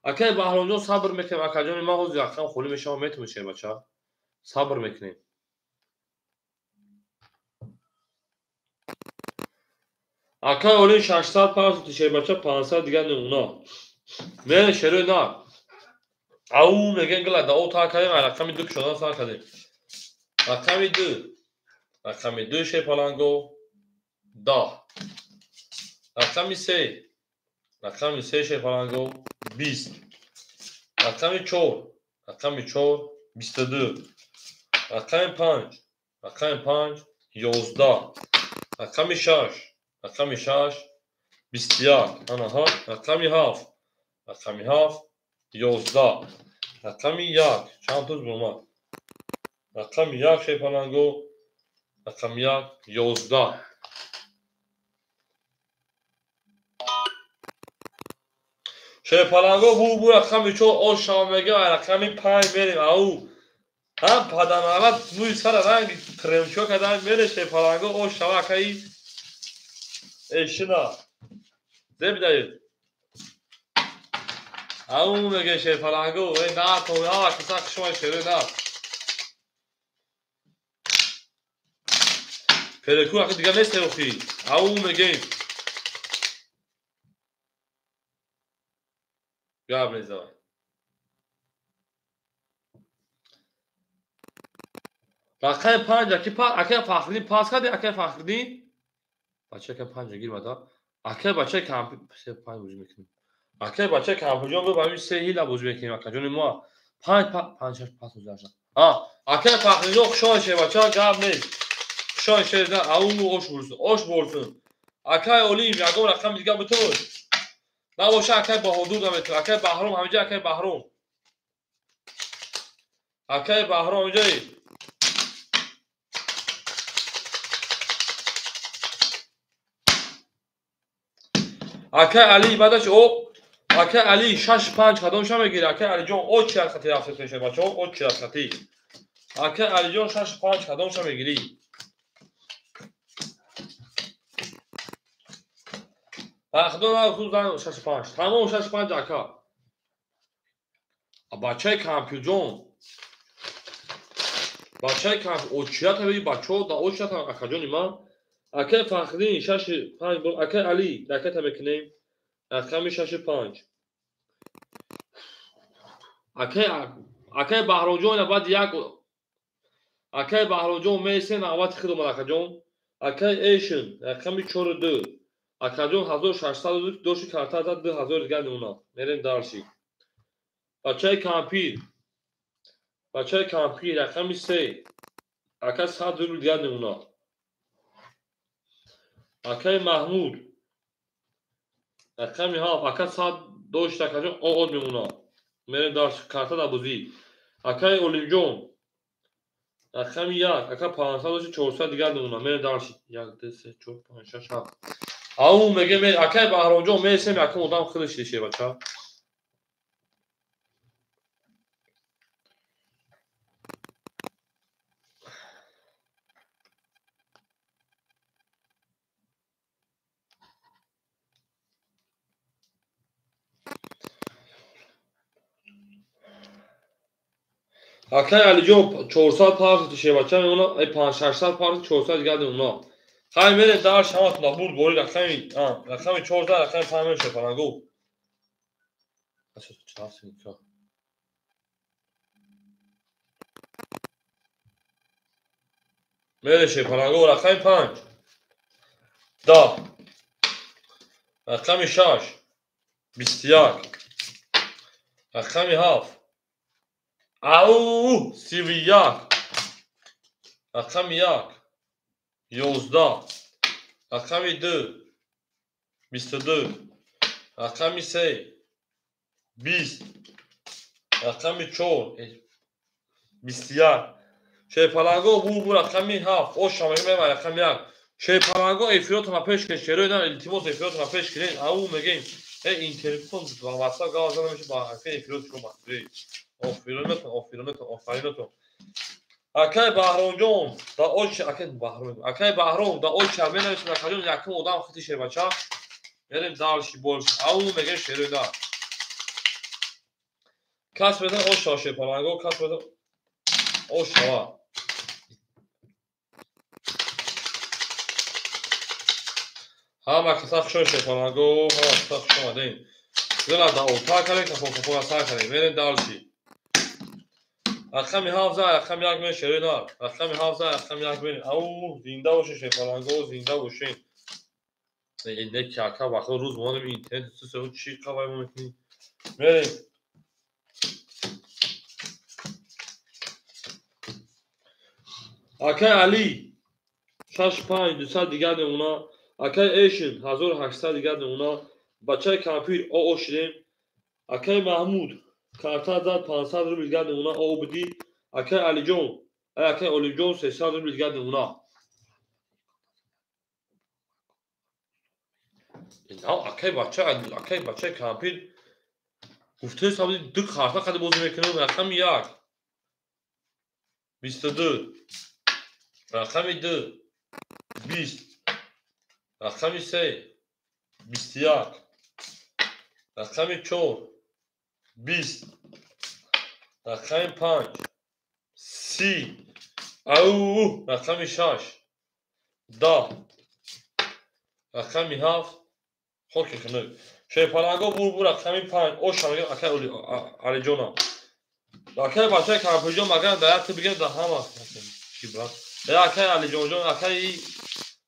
Акай Баҳромҷон сабр мекунем акаҷони ман ҳозир рақам холӣ мешавам метавонем бача. Сабр мекунем. Акай Олим 600 пас шербача 500 дигар намуна. Мен шерои на. Ау мегӯем гила да о та кардем рақами ду кушодан сар кардем. Рақами ду. Рақами ду шерпаланго 10. Рақами се. Рақами се шерпаланго 20. Рақами чор. Рақами чор 22. Рақами панҷ. Рақами панҷ 11. Рақами шаш. Рақами шаш 21. Анаҳа. Рақами ҳафт. Рақами ҳафт 11. Рақами як. Чанд туз бумад? Рақами як шерпаланго. Рақами як 11. Шерпаланго бу рақами чор ош шава мега рақами панҷ мерем. Ау. Ҳам паданават мӯи сара ранги кремчо кадан мере шерпаланго ош шава акаи эшина. Зеб даед. Ау меге шерпаланго э на то ава киса шумо шере на. Переку ахи дигар нест охи. Ау мегем. Гап нест давай. Рақами панҷ акай Фахриддин пас карди акай Фахриддин? Бача акай панҷ гир бада. Акай бачаи кампир се панҷ бозӣ мекунем. Акай бачаи кампирҷон гуфт ҳамин се ҳила бозӣ мекунем акаҷони мо. Панҷ панҷ шаш пас гузашт. Акай Фахриддинҷон хушон шед бача гап нест. Хушон шед ау ош бурсун. Ош бурсун. Акай Олим ягон рақами дигар бутур. Набоша акай Баҳодур наметур. Акай Баҳром ҳаминҷа акай Баҳром. Акай Баҳром ҳаминҷаи. Акай Али баъдаш о акай Али 6-5 кадомша мегирӣ? Акай Алиҷон о чи аз хати рафтед мешавад бачаҳо? О чи аз хати? Акай Алиҷон 6-5 кадомша мегирӣ? Худо на 6-5. Тамом 6-5 ака. Бачаи кампирҷон. Бачаи кампир очията беги бачаҳо да очията акаҷони ман. Акай Фахриддин 6-5 бор акай Али ракета мекунем. Рақами 6-5. Акай Баҳромҷон баъд як акай Баҳромҷон месен навбати худ омад акаҷон. Акай Эшин рақами 4-2. Акаҷон 1600 дошти карта зад 2000 дигар мемонад. Мерем дарши. Бачаи кампир. Бачаи кампир рақами 3. Ака 100 рубл дигар мемонад. Акай Маҳмуд рақами 7. Ака 100 дошт акаҷон од мемонад. Мерем дарши карта дар бозӣ. Акай Олимҷон рақами 1. Ака 500 дошти 400 дигар мемонад. Мерем дарши. 1 2 3 4 5 6 7. Ау меге акай Баҳромҷон месем якум одам худаш шише бача. Акай Алиҷон 400 партия шебача мемона, ай 5-600 партия 400 дигар мемона. Хай мерем дар шаматона бурд бори рақами, рақами 14, рақами 5 мешавад палангу. Мереше палангу рақами 5. 10. Рақами 6. 21. Рақами 7. Ау, 31. Рақами 1. 11. Рақами 2. 22. Рақами 3. 20. Рақами 4. 21. Шерпаланго бу рақами 7. Оша мегӯем рақами 1. Шерпаланго эфиротона пеш кунед. Шерои на илтимос эфиротона пеш кунед. Ау мегӯем. Интернетон ба WhatsApp гап зада мешавад ба акаи эфироти шумо махсус. Офаринатон, офаринатон, офаринатон. Акай Баҳромҷон, да оч акай Баҳром. Акай Баҳром, да оч менависад акаҷон якум одам хити шербача. Мерем дальше больше. Ау мегӯем шерои на. Кас медан ош шава шерпаланго, кас медан ош шава. Ҳама каса хушо шерпаланго, ҳама каса хуш омадем. Зела да ота кардем, кафо кафо сар кардем. Мерем дальше. Рақами 7, рақами 1 мен шерои нар. Рақами 7, рақами 1 мен. Ау, зинда бошед шерпаланго, зинда бошед. Не ки ака вақт рӯз монем интернет су чӣ қабай мо мекунем. Мерем. Акай Али 6 5 200 дигар мемона. Акай Эшин 1800 дигар мемона. Бачаи компютер оо шидем. Акай Маҳмуд карта зад 500 рубл дигар мемона. Оо будӣ. Акай Алиҷон, акай Олимҷон 300 рубл дигар мемона. Акай бача, акай бачаи компютер гуфтаи сабди ду карта қади бозӣ мекунем. Рақами 1 22, рақами 2 20, рақами 3 21, рақами 4 20, рақами 5 30, ау, рақами 6 10, рақами 7 хоки хунук. Шерпаланго бур рақами 5 оша мегӯям акай Алиҷонам. Акай бачаи компютерҷон магар дар як бигем дар ҳама чӣ брат. Акай Алиҷонҷон, акай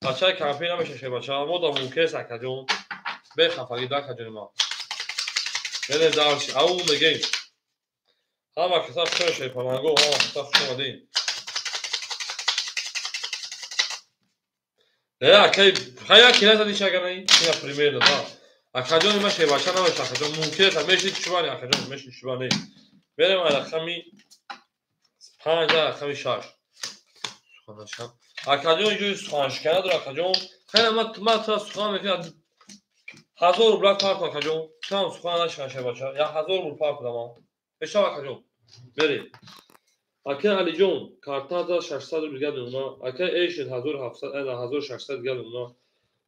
бачаи компютер намеша шербача. Мо да мумкин аст акаҷон. Бехафагӣ да акаҷони ман. Мерем дальше. Ау мегӯем. Ҳама каса хуш шерпаланго, ҳама каса хуш омадем. Не, акай, хая ки назади шаганаи, ина примерно, да. Акаҷони ман шербача намеша, акаҷон мумкин аст, меши чубани, акаҷон, меши чубани. Мерем рақами 5, рақами 6. Суханашкан. Акаҷон ҷои суханшикан надорад, акаҷон. Хайр, ман тура сухан мекунам. 1000 рубла парт акаҷон. Там сухан нашикан шербача. Я 1000 рубл парт кардам ман. Мешава акаҷон. Мерем. Акай Алиҷон карта за 600 рубл дигар мемона. Акай Эшин 1700, 1600 дигар мемона.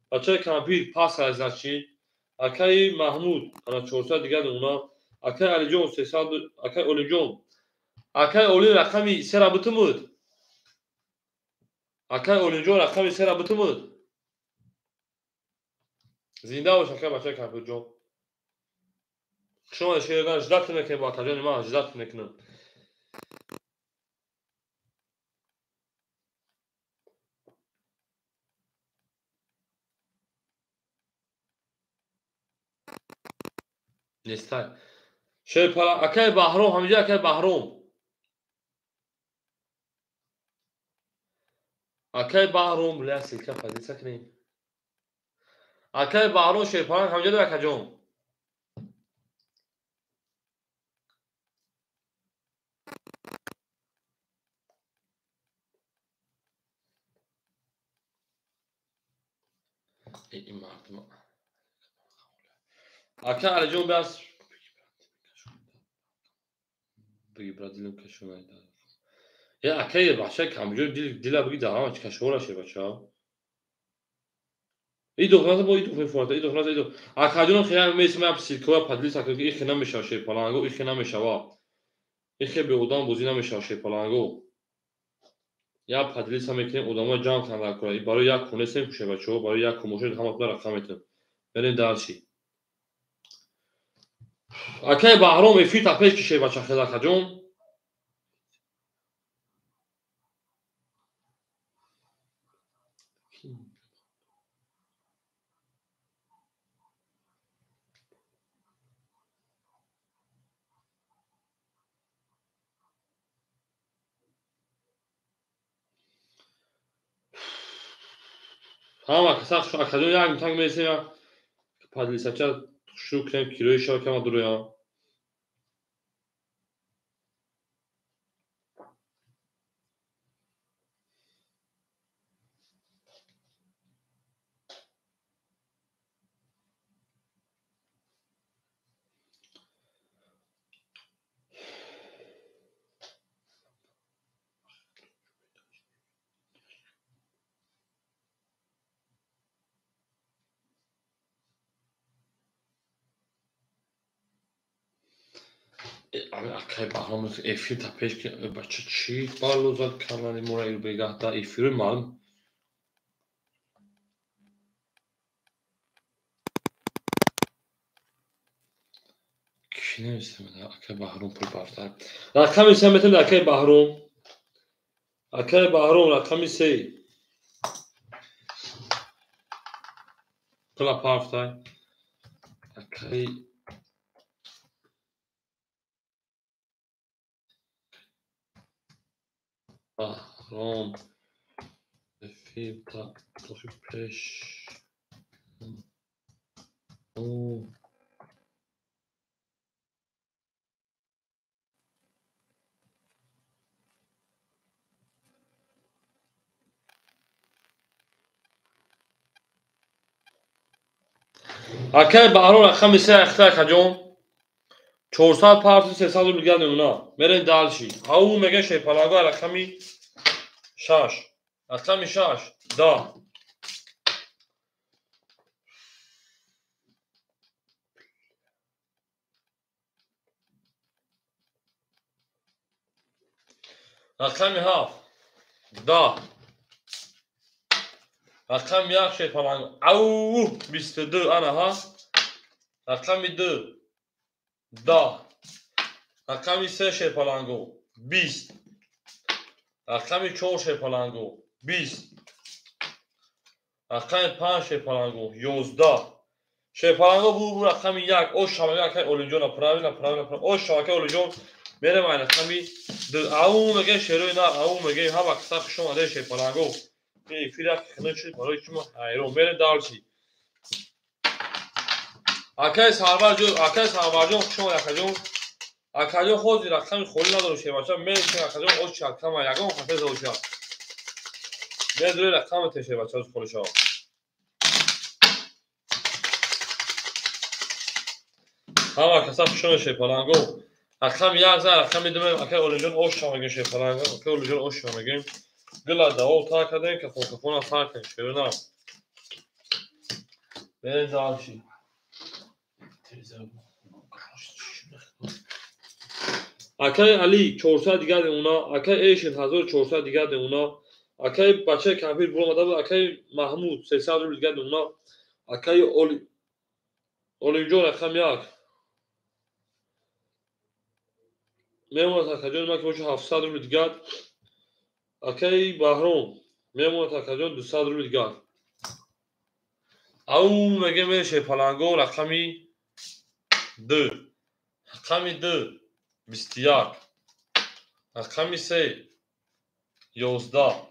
Бачаи компютер пас аз значит. Акай Маҳмуд ана 400 дигар мемона. Акай Алиҷон 300, акай Олимҷон. Акай Олим рақами 3 ра битумуд. Акай Олимҷон рақами 3 ра битумуд. Зинда бош акай бачаи компютерҷон. Шумо шерган ждат мекунем бо акаҷони ман, ждат мекунем. Нестай. Шерпала акай Баҳром, ҳамиҷа акай Баҳром. Акай Баҳром, бля, ссылка позиция кунем. Акай Баҳром шерпаланг ҳамиҷа дор акаҷон. Ин мардума. Акай Алиҷон бас биги брат дилам кашонай. Я акай бача камҷо дила биги даҳама чи кашора ше бача. И духнаса бо и дух мефората, и духнаса и дух. Акаҷон хеле месма ап силкова подлис акаҷон и хена мешава шерпаланго, и хена мешава. Ихе беодам бозӣ намешавад шерпаланго. Як поделиться мекунем, одамоя ҷамъ кунанд дар кора. Барои як кун нестем ку шербачаҳо, барои як кун бошед ҳаматона рақам метавем. Мерем дальше. Акай Баҳром эфир та пеш кишед бача хел акаҷон. Ҳама каса акаҷон як митанг мересем, як поделиться шурӯъ кунем, кирои шава кама дуроям. Акай Баҳром эфир та пеш ки бача чӣ балло зад канали моро бегаҳ да эфири маълум. Кӣ нависем акай Баҳром пул бартар. Рақами се метавонед акай Баҳром. Акай Баҳром рақами се. Пула пафтай. Акай Баҳром эфир та пеш. Акай Баҳром рақами се ахта акаҷон. 400 парту 300 рубл дигар мемона. Мерем дальше. Ау мегӯяд шерпаланго рақами 6. Рақами 6 10. Рақами 7 10. Рақами 1 шерпаланго. Ау 22 ана ҳа. Рақами 2 10. Рақами 3 шерпаланго 20. Рақами 4 шерпаланго 20. Рақами 5 шерпаланго 11. Шерпаланго бу рақами 1. О шабака акай Олимҷон правильно правильно. О шабака Олимҷон мерем ай рақами 2. Ау мегӯяд шерои нар, ау мегӯяд ҳама каса хуш омадед шерпаланго. Эфир як хина шуд барои шумо ҳайрон. Мерем дальше. Акай Сарварҷон, акай Сарварҷон хуш омадед акаҷон. Акаҷон ҳозир рақами холӣ надорем шербача. Мерем акаҷон оч кама ягон хатар зоша. Медуре рақами те шербача холӣ шава. Ҳама каса хуш омадед шерпаланго. Рақами 1 за рақами 2 акай Олимҷон ош мегӯем шерпаланго. Акай Олимҷон ош мегӯем. Гила давол тар кардем, кафон кафона сар кардем шерона. Мерем дальше. Акай Али 400 дигар мемона, акай Эшин 1400 дигар мемона, акай бачаи кампир буромада буд, акай Маҳмуд 300 рубл дигар мемона, акай Олимҷон рақами 1 мемонад акаҷон ман ки бошад 700 рубл дигар, акай Баҳром мемонад акаҷон 200 рубл дигар. Ау мегӯем мерем шерпаланго рақами 2. Рақами 2 21. Рақами 3 11.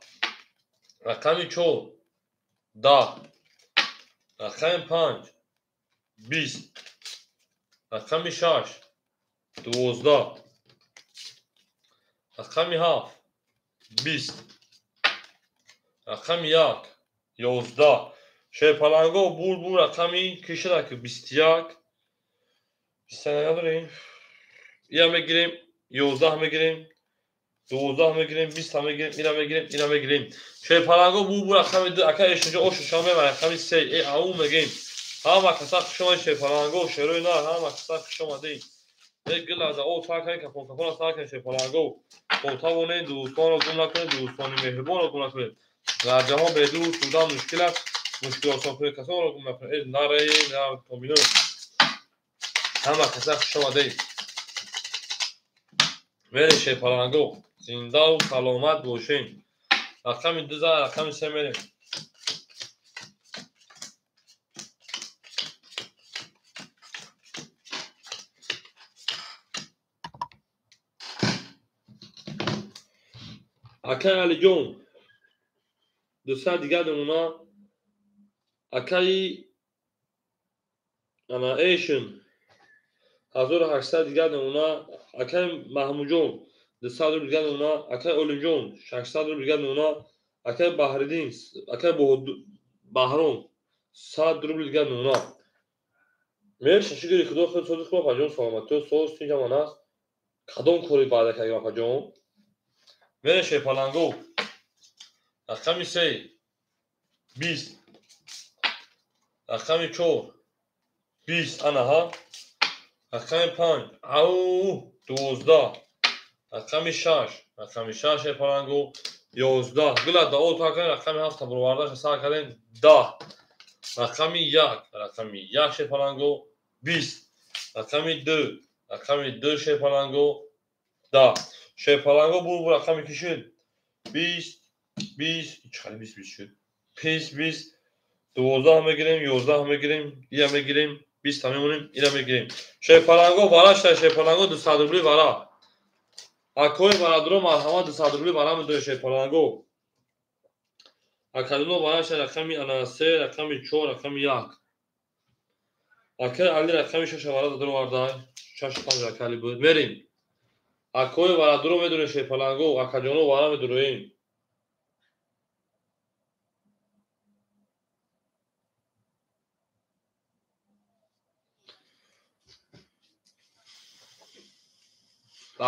Рақами 4 10. Рақами 5 20. Рақами 6 12. Рақами 7 20. Рақами 1 11. Шерпаланго бур рақами кишада ки 21. 21 надорем. Ира мегирем, 11 мегирем, 12 мегирем, 20 мегирем, ира мегирем, ира мегирем. Шерпаланго бур рақами 2. Ака эшинҷо ошу шама мебарем рақами 3. Ау мегем. Ҳама каса хуш омадед шерпаланго, шерои нар, ҳама каса хуш омадед. Гилаза о сар кардем, кафон кафонро сар кардем шерпаланго. Бо тавонед дӯстонро гум накунед, дӯстони меҳрубонро гум накунед. Дар ҷаҳон бе дӯст будан мушкил аст, мушкил осон кунед, касонро гум накунед. Э наре нар комино. Ҳама каса хуш омадед. Мерем шерпаланго. Зиндаву саломат бошем. Рақами 2 за рақами 3 мерем. Акай Алиҷон 200 дигар намуна. Акаи ана Эшн 1800 дигар намуна. Акаи Маҳмудҷон 200 рубл дигар намуна. Акаи Олимҷон 600 рубл дигар намуна. Акаи Баҳриддин, акаи Баҳром 100 рубл дигар намуна. Мерша шукри Худо худ сози хуб апаҷон, саломатиё соз тинҷамон аст. Кадом кори ваъда кардем апаҷон? Мерем шерпаланго. Рақами 3 20, рақами 4 20, анаҳа. Рақами 5 ау 12, рақами 6, рақами 6 шерпаланго 11. Гила дао та кардем, рақами 7 баровардаша сар кардем 10. Рақами 1, рақами 1 шерпаланго 20, рақами 2, рақами 2 шерпаланго 10. Шерпаланго бур рақами ки шуд? 20, 20, чӣ 20 20 шуд? 20, 20, 12 мегирем, 11 мегирем, ира мегирем, 20 мемонем, ира мегирем. Шерпаланго вара шуда, шерпаланго 200 рубли вара. Акои барадро марҳамат 200 рубли вара медорем шерпаланго. Акадино вара шуда рақами ана 3, рақами 4, рақами 1. Акаи Али рақами 6 вара дароварда, 6 5 акаи Али буд. Мерем. Акои варадро медорем шерпаланго, акаҷоно вара медороем.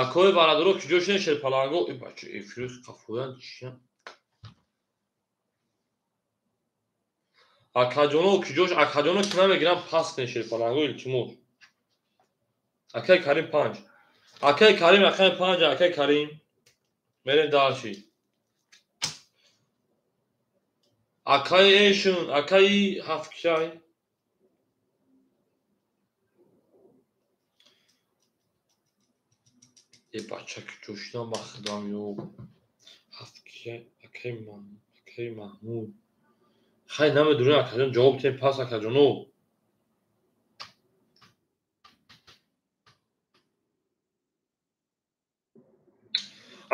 Акои барадро куҷо шудем шерпаланго? Э бача, эфирӯз қафоян чия? Акаҷоно куҷо? Акаҷоно ки намегирам, пас кунед шерпаланго, илтимос. Акаи Карим 5. Акаи Карим рақами 5, акаи Карим. Мерем дальше. Акаи Эшн, акаи ҳафт кишай. Э бача куҷо шудам ба худам ё ҳафт кишай, акаи акаи Маҳмуд. Хай намедонем акаҷон, ҷавоб диҳем пас акаҷоно.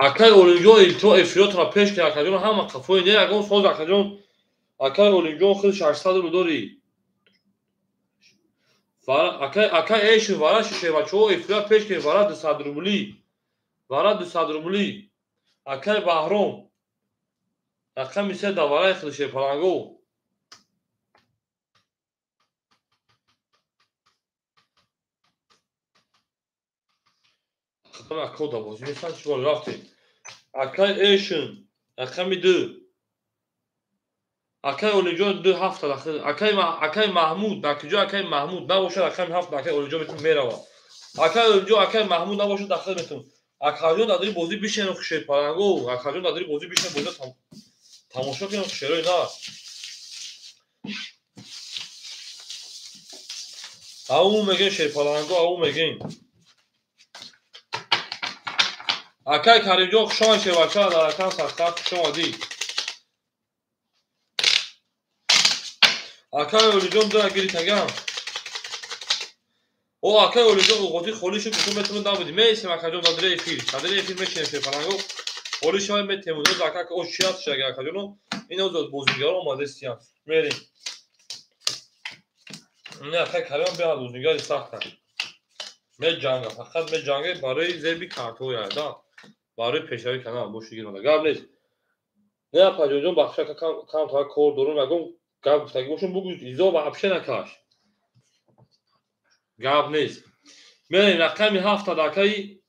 Акаи Олимҷон илтимо эфиротро пеш кунед акаҷон, ҳама қафои не ягон соз акаҷон. Акаи Олимҷон худ 600 рубл дорӣ. Акаи Эшн вара шишебачаҳо эфира пеш кунед, вара 200 рубли. Вара 200 рубли. Акаи Баҳром рақами 3 дар вараи худ шерпаланго. Ако да бозӣ нестан, чӣ бор рафтем. Акаи Эшн рақами 2. Акаи Олимҷон 2 7 дахил. Акаи Маҳмуд дар куҷо акаи Маҳмуд набошад рақами 7 акаи Олимҷон метун мерава. Акаи Олимҷон, акаи Маҳмуд набошад дахил метун. Акаҷон дар дили бозӣ бишен шерпаланго. Акаҷон дар дили бозӣ бишен, бозиро тамошо кунем шерои на. Ау мегем шерпаланго, ау мегем. Акаи Каримҷон хуш омадед шербача, дар рақам сахтар хуш омадӣ. Акаи Олиҷон ду гири тагам. О акаи Олиҷон уғоти холӣ шуд, бутун метавонем набудем. Меистем акаҷон дар дили эфир. Дар дили эфир мешинем шерпаланго. Холӣ шавад метем. Оз ака о чи аст шага акаҷоно? Ин оз бозигаро омадестиян. Мерем. Не акаи Каримам беҳад бозигари сахт аст. Меҷанга, фақат меҷанга барои зеби картҳоя, да. Барои пешравӣ канал боши гирмада. Гап нест. Не апаҷонҷон бахша камтар кор дорум, ягон гап гуфтагӣ бошум бугӯ, изо вообще накаш. Гап нест. Мерем рақами 7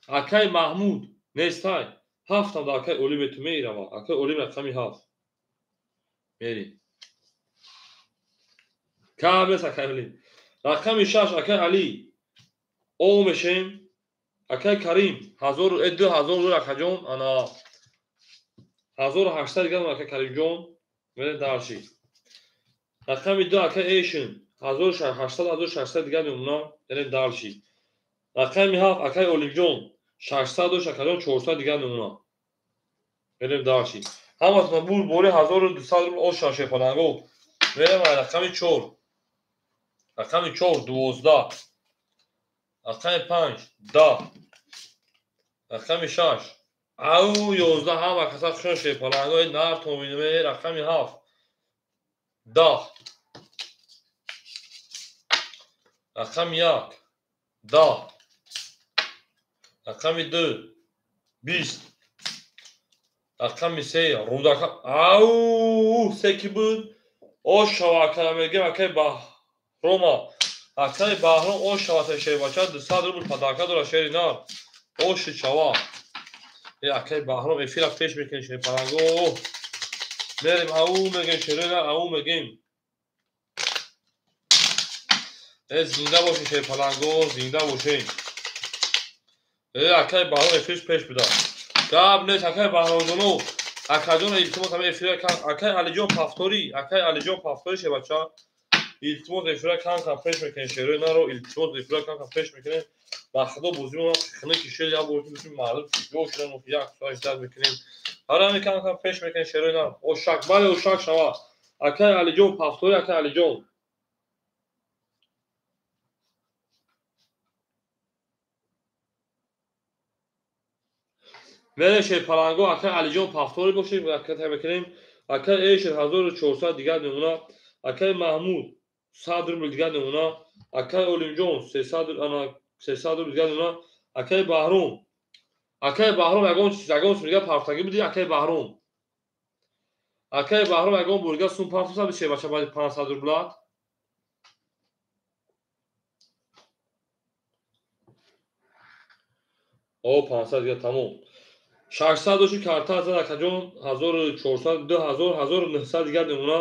акаи Маҳмуд нестай. 7 дар акаи Олим мету мерава. Акаи Олим рақами 7. Мерем. Кам нест акаи Олим. Рақами 6 акаи Али. О мешем. Акай Карим 1000 2000 рубл акаҷон, ана 1800 дигар акай Каримҷон. Мерем дарши. Рақами 2 акай Эшин 1800 1600 дигар мемона. Мерем дарши. Рақами 7 акай Олимҷон 600 дошт акаҷон, 400 дигар мемона. Мерем дарши. Ҳаматона бур бори 1200 рубл оша шепаланго. Мерем рақами 4. Рақами 4 12. Рақами 5 10. Рақами 6 ау 11. Ҳама каса хушон шепаланго нартон бинем. Рақами 7 10. Рақами 1 10. Рақами 2 20. Рақами 3 Рудака ау се ки буд? Ошава акара мегем акай Баҳрома. Акаи Баҳром ошава та шербача 200 рубл падарка дора шери нар. Оши чава. Э акаи Баҳром эфира пеш мекунем шерпаланго. Мерем ау мегем шери нар ау мегем. Э зинда бошед шерпаланго, зинда бошед. Э акаи Баҳром эфирш пеш буда. Гап нест акаи Баҳромҷоно. Акаҷон илтимос ҳама эфира кам. Акаи Алиҷон Пафторӣ, акаи Алиҷон Пафторӣ шебача. Илтимос эфира кам кам пеш мекунем шерои наро, илтимос эфира кам кам пеш мекунем. Ба худо бозимон хунуки шер як бор бисим мардум ҷо шудан як соат ждат мекунем. Ҳара ҳами кам кам пеш мекунем шерои наро. Ошак, бале ошак шава. Акаи Алиҷон Пафторӣ, акаи Алиҷон. Мерем шерпаланго акаи Алиҷон Пафторӣ бошед, акаи мекунем. Акаи Эшер 1400 дигар мемона. Акаи Маҳмуд 100 рубл дигар мемона. Акаи Олимҷон 300 ана 300 рубл дигар мемона. Акаи Баҳром. Акаи Баҳром ягон чиз, ягон сум дигар партагӣ бидӣ акаи Баҳром. Акаи Баҳром ягон бурга сум партоса бише бача баъди 500 рублат. О 500 дигар тамом. 600 доши карта зад акаҷон 1400 2000 1900 дигар мемона.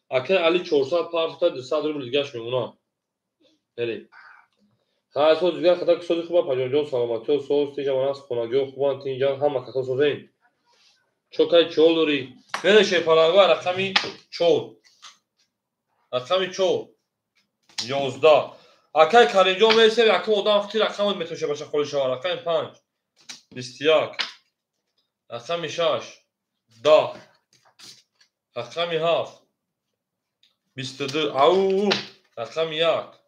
Акаи Али 400 партота 200 рубл дигаш мемона. Мерем. Хайр соз дигар хата ки сози хуба паҷонҷон саломатиё соз тинҷа манас хонагиё хубан тинҷан ҳама касо созен. Чокай чол дорӣ. Мерем шерпаланго рақами 4. Рақами 4 11. Акаи Каримҷон мересем якум одам хути рақамот метоша баша холи шава. Рақами 5 21. Рақами 6 10. Рақами 7 22 ау. Рақами 1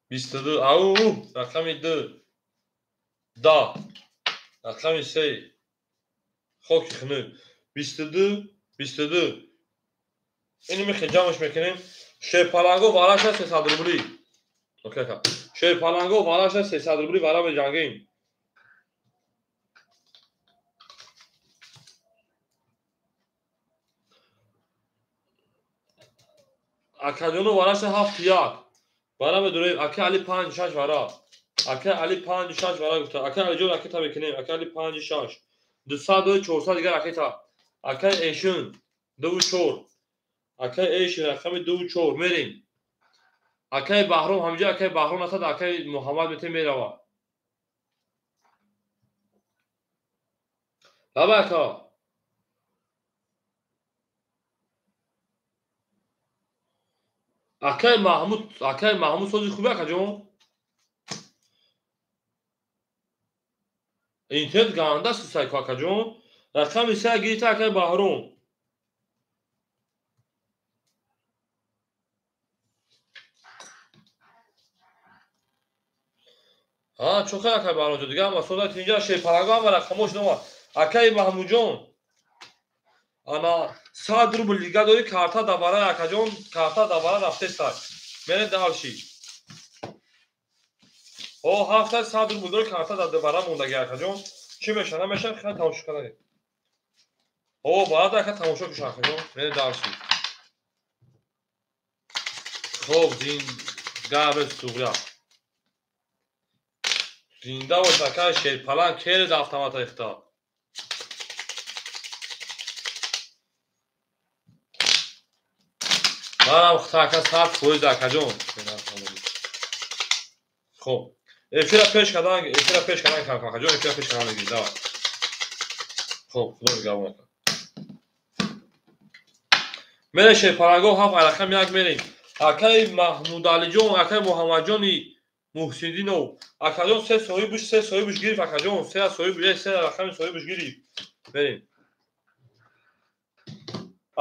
22 ау. Рақами 2 10. Рақами 3 хоки хунук 22 22. Ини мехе ҷамъш мекунем. Шерпаланго вараша 300 рублӣ. Окей ака. Шерпаланго вараша 300 рублӣ вара меҷангем. Акаҷоно вараша 7 1. Вара медорем. Акаи Али 5 6 вара. Акаи Али 5 6 вара гуфта. Акаи Алиҷон ракета мекунем. Акаи Али 5 6. 200 400 дигар ракета. Акаи Эшин 2 4. Акаи Эшин рақами 2 4 мерем. Акаи Баҳром ҳамҷа акаи Баҳром асад акаи Муҳаммад мете мерава. Лаба ака. Акаи Маҳмуд, акаи Маҳмуд сози хубе акаҷон? Интернет ганда сусайко акаҷон. Рақами 3 гирифта акаи Баҳром. Ҳа, чӯхай акаи Баҳромҷон, дигар ҳама соза тинҷа шерпаланго ҳама рақамош нома. Акаи Маҳмудҷон, ана 100 рубл дигар дорӣ карта давара акаҷон, карта давара рафтестай. Мере далши. О, ҳафта 100 рубл дорӣ карта давара мондаги акаҷон. Чӣ меша, намеша, хеле тамошо кардани. О, баъд ака тамошо куш акаҷон. Мере далши. Хоб, зин габе суғря. Зинда бош ака шерпаланг керед автомата ихта. Манам хутака 100% акаҷон. Хоб. Эфира пеш кардан, эфира пеш кардан кам-кам, эфира пеш кардан мегирӣ, давай. Хуб, худо нигаҳбон. Мерем шерпаланго ҳафт рақам як мерем. Акаи Маҳмудалиҷон, акаи Муҳаммадҷони Муҳсиддинов. Акаҷон се соҳибуш, се соҳибуш гирифт, акаҷон, се соҳиб, се рақами соҳибуш гирифт. Мерем.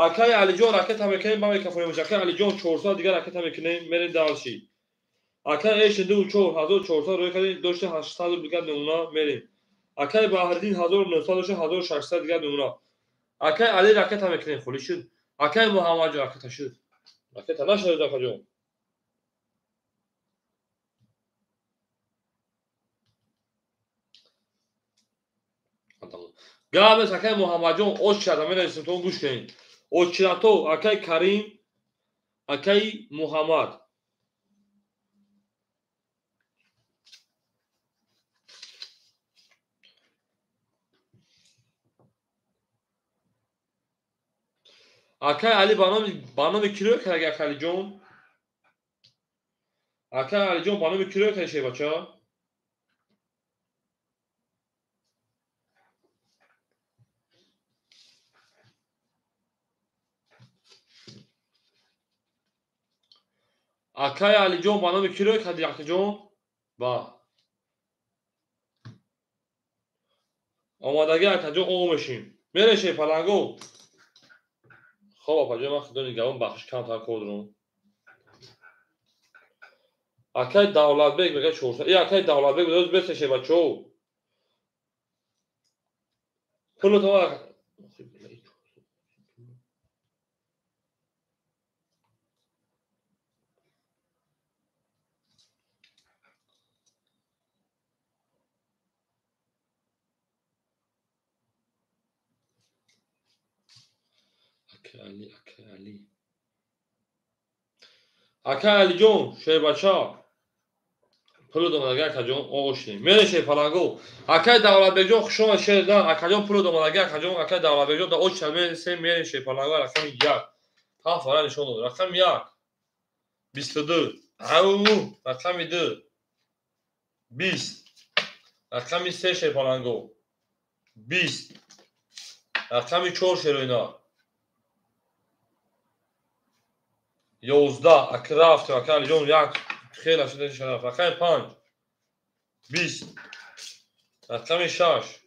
Акаи Алиҷон ракета мекунем, ба микрофон меша. Акаи Алиҷон 400 дигар ракета мекунем, мерем дальше. Акаи Эш 24 1400 рӯй кардем, дошта 800 дигар намуна мерем. Акаи Баҳриддин 1900 дошта 1600 дигар намуна. Акаи Али ракета мекунем, холӣ шуд. Акаи Муҳаммадҷон ракета шуд. Ракета нашуд, акаҷон. Гап нест, акаи Муҳаммадҷон оччада менависем, то гӯш кунед. Оччирато акаи Карим, акаи Муҳаммад. Акаи Али ба номи кӣ рӯй кард, акаи Алиҷон? Акаи Алиҷон ба номи кӣ рӯй кард, шербача? Акаи Алиҷон ба номи кӣ рӯй кард, акаҷон? Ба. Омадагӣ акаҷон оғо мешем. Мерем шерпаланго. Хоб, апаҷон, ман худо нигаҳбон, бахшиш камтар кор дорам. Акаи Давлатбек мегӯяд 400. Э, акаи Давлатбек мегӯяд бесе шербачо. Пулатон Али, акаи Али. Акаи Алиҷон, шербача. Пулу домадаги акаҷон, оғо шудем. Мерем шерпаланго. Акаи Давлатбекҷон, хуш омад шер, да, акаҷон пулу домадаги акаҷон, акаи Давлатбекҷон, да оча мересем, мерем шерпаланго рақами 1. Ҳафт вара нишон дод. Рақами 1. 22. Ау, рақами 2. 20. Рақами 3 шерпаланго. 20. Рақами 4 шероина. 11 ака рафтем, ака Алиҷон як хеле шуда шараф. Рақами 5 20. Рақами 6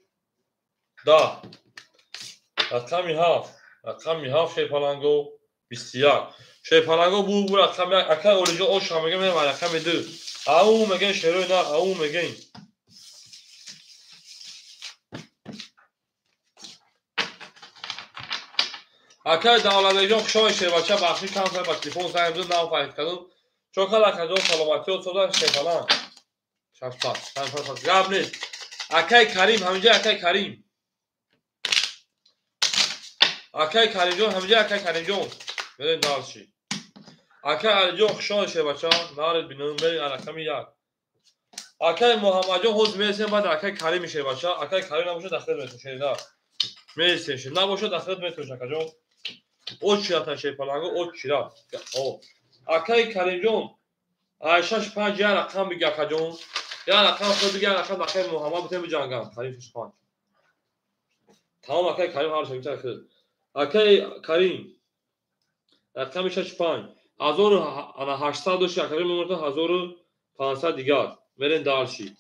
10. Рақами 7. Рақами 7 шерпаланго 21. Шерпаланго бу рақами 1. Ака Олиҷон оша мегӯем, мерем рақами 2. Ау мегӯем шерои на, ау мегӯем. Акаи Давлатбекҷон хуш омадед шербача, бахшиш камтар ба телефон занг зад, нав фаҳм кардам. Чон кард акаҷон саломатиё сода шерпаланг. Шаш пас, панҷ пас, гап нест. Акаи Карим, ҳаминҷа акаи Карим. Акаи Каримҷон, ҳаминҷа акаи Каримҷон. Мерем дальше. Акаи Алиҷон хуш омадед шербача, наред бинам, мерем рақами 1. Акаи Муҳаммадҷон ҳозир мересем, баъд акаи Карими шербача. Акаи Карим набошад, дахред метавон шерда. Мересем шер. Набошад, дахред метавон акаҷон. Очирата шерпаланго, очират. Акаи Каримҷон, 6 5 як рақам биги акаҷон. Як рақам худ биги, як рақам акаи Муҳаммад битем биҷангам. Карим 6 5. Тамом акаи Карим ҳар шаб худ. Акаи Карим рақами 6 5. 1800 дошт акаи мемонад 1500 дигар. Мерем дальше.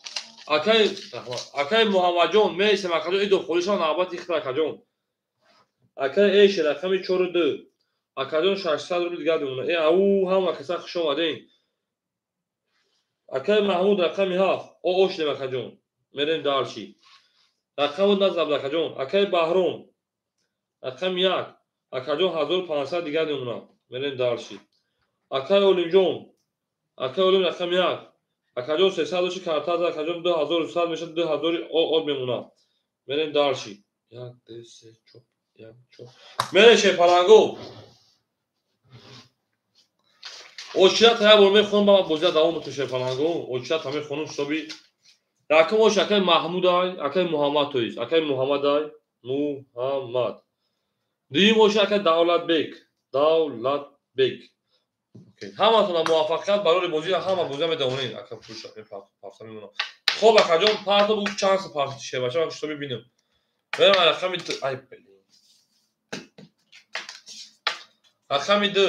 Акаи Муҳаммадҷон мересем акаҷон, идо холишон навбати ихтир акаҷон. Акаи Эш рақами 4 2. Акаҷон 600 рубл дигар мемонад. Э, ау, ҳама каса хуш омадем. Акаи Маҳмуд рақами 7. О, ошдем акаҷон. Мерем дальше. Рақамот назаб акаҷон. Акаи Баҳром рақами 1. Акаҷон 1500 дигар мемонад. Мерем дальше. Акаи Олимҷон, акаи Олим рақами 1. Акаҷон 300 дошти карта, акаҷон 2100 мешавад, 2000 об мемонад. Мерем дальше. 1 2 3 4 1 4. Мерем шерпаланго. Очират як бор мехонам, ба бозия давом мекунем шерпаланго. Очират мехонам, ҳисоби рақам ош акаи Маҳмудай, акаи Муҳаммад, то есть акаи Муҳаммадай, Муҳаммад. Дуюм ош акаи Давлатбек, Давлатбек. Ҳаматона муваффақият барои бозӣ, ҳама бозия медонед. Ака пулша мепартофт. Ҳафта мемонам. Хоб акаҷон, парто бугу чанд сум партофти шербача, ман что бибинам. Берам рақами ду. Ай блин. Рақами ду.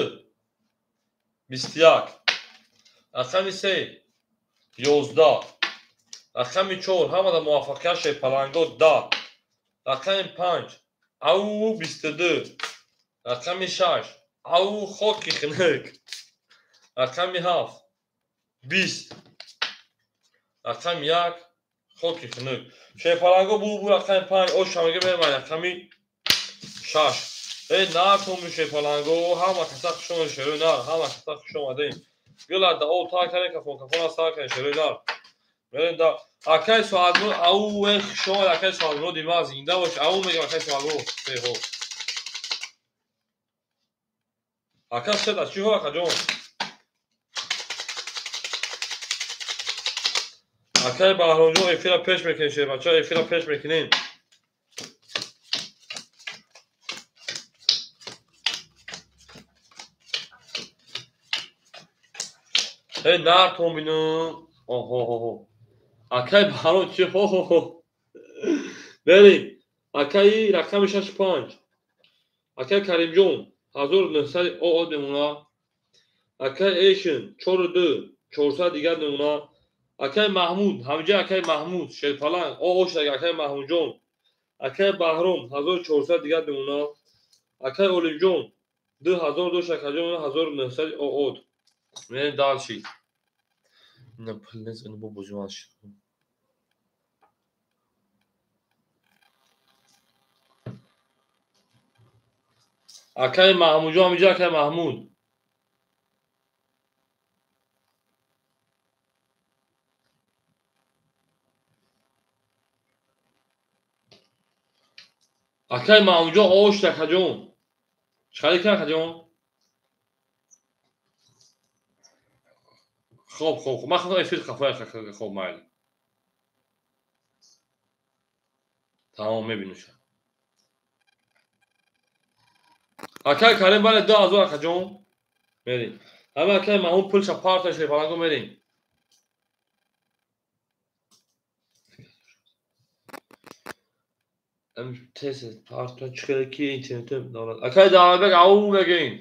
21. Рақами се. 11. Рақами чор. Ҳамада муваффақият шерпаланго 10. Рақами панҷ. Ау 22. Рақами шаш. Ау хоки хунук. Рақами ҳафт. 20. Рақами як. Хоки хунук. Шерпаланго бу рақами панҷ. Оша мега мерам рақами шаш. Эй натоми шерпаланго, ҳама каса хуш омадед шерои нар, ҳама каса хуш омадед. Гила да об тар кардем, кафон кафона сар кардем шерои нар. Мерем да акай соатмур, ау эй хуш омад акай соатмур, дима зинда бош, ау мегам акай соатмур. Беҳо. Ака сета чӣ ҳо акаҷон? Акай Баҳромҷон эфира пеш мекунем шербача, эфира пеш мекунем. Эй нартон бинам. Оҳо. Акай Баҳром чӣ ҳо. Берем. Акаи рақами 65. Акай Каримҷон 1900 ОО мемона. Акай Эшин 42 400 дигар мемона. Акай Маҳмуд, ҳамҷа акай Маҳмуд, Шерпаланг, ОО шуд акай Маҳмудҷон. Акай Баҳром 1400 дигар мемона. Акай Олимҷон 2000 дошт акаҷон 1900 ОО. Мерем дальше. На пулнез ин бо бозимаш. Акай Маҳмудҷон, ҳамҷа акай Маҳмуд. Акай Маҳмудҷон ош акаҷон. Чӣ хари кан акаҷон? Хоб хоб хоб. Ман худам эфир хафоя хоб майли. Тамом мебинуша. Акай Карим бале 2000 акаҷон. Мерем. Ҳама акай Маҳмуд пулша парта шерпаланго мерем. Тез парта чӣ ки интернет дорад. Акай Давлатбек ау мегӯем.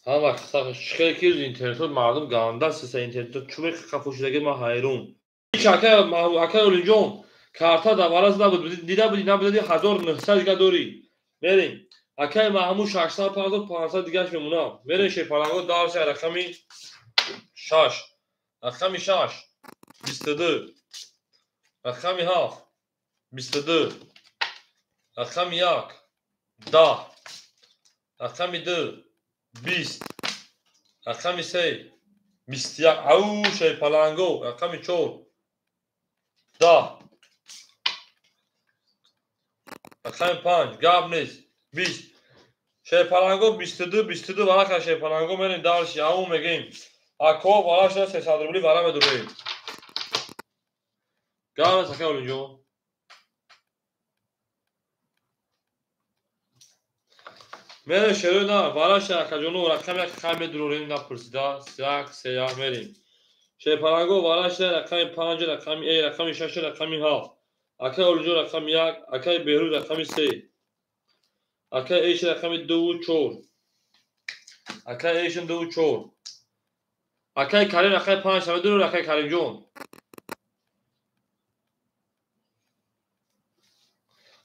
Ҳама чӣ ки интернет мардум ганда сеса интернет чӯ хафо шудаги ман ҳайрон. Акай Олимҷон карта дар вараз набуд, дида будӣ набуди 1900 дигар дорӣ. Мерем. Акай Маҳмуд 650 500 дигараш мемонам. Мерем шерпаланго дарси рақами 6. Рақами 6 22. Рақами 7 22. Рақами 1 10. Рақами 2 20. Рақами 3 21. Ау шерпаланго. Рақами 4 10. Рақами 5 гап нест 20. Шерпаланго 22 22 варақа шерпаланго мерем дарси ау мегӯем. Ако вараша 300 рубли вара медурем. Гап нест акай Олимҷон. Мерем шерои на вараша акаҷону рақами як хай медурорем напурсида. 1 3 1 мерем. Шерпаланго вараша рақами 5 рақами рақами 6 рақами 7. Акай Олимҷон рақами 1, акай Беҳрӯз рақами 3. Акай Эшин рақами 2 4. Акай Эшин 2 4. Акай Карим рақами 5 медурор акай Каримҷон.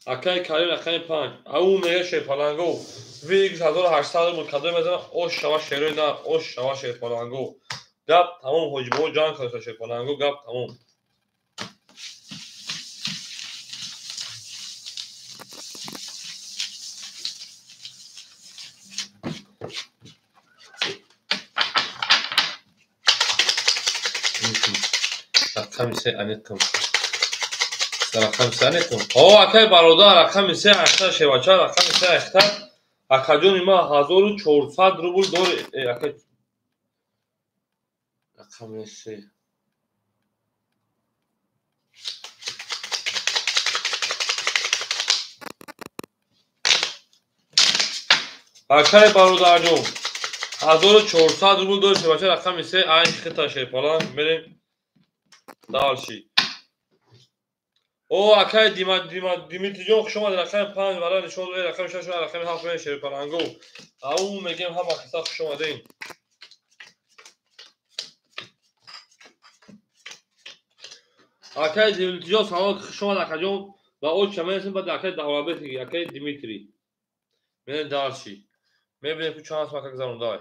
Акай Карим рақами 5. Ау мега шерпаланго. Вик 1800 рубл кадом мезанад? Ош шава шерои нар, ош шава шерпаланго. Гап тамом ҳоҷибо ҷанг карда шерпаланго, гап тамом. Рақами се аниқм. Рақами се аниқм. О, акай бародар, рақами се ахта шевача, рақами се ахта. Акаҷони ман 1400 рубл дори. Акай рақами се. Акай бародарҷон 1400 рубл доред шербача рақами 3 айн хита шерпаланг. Мерем дальше. О, акай Димитриҷон хуш омадед. Рақами 5 вара нишон додед, рақами 6 ва рақами 7 мерем шерпаланго. Ау мегем ҳама қисса хуш омадед. Акай Димитриҷон салом, хуш омад акаҷон. Ва оча мерасем баъд акай Давлатбек, акай Димитрий. Мерем дальше. Мебинем ки чанд сумака гузарондай.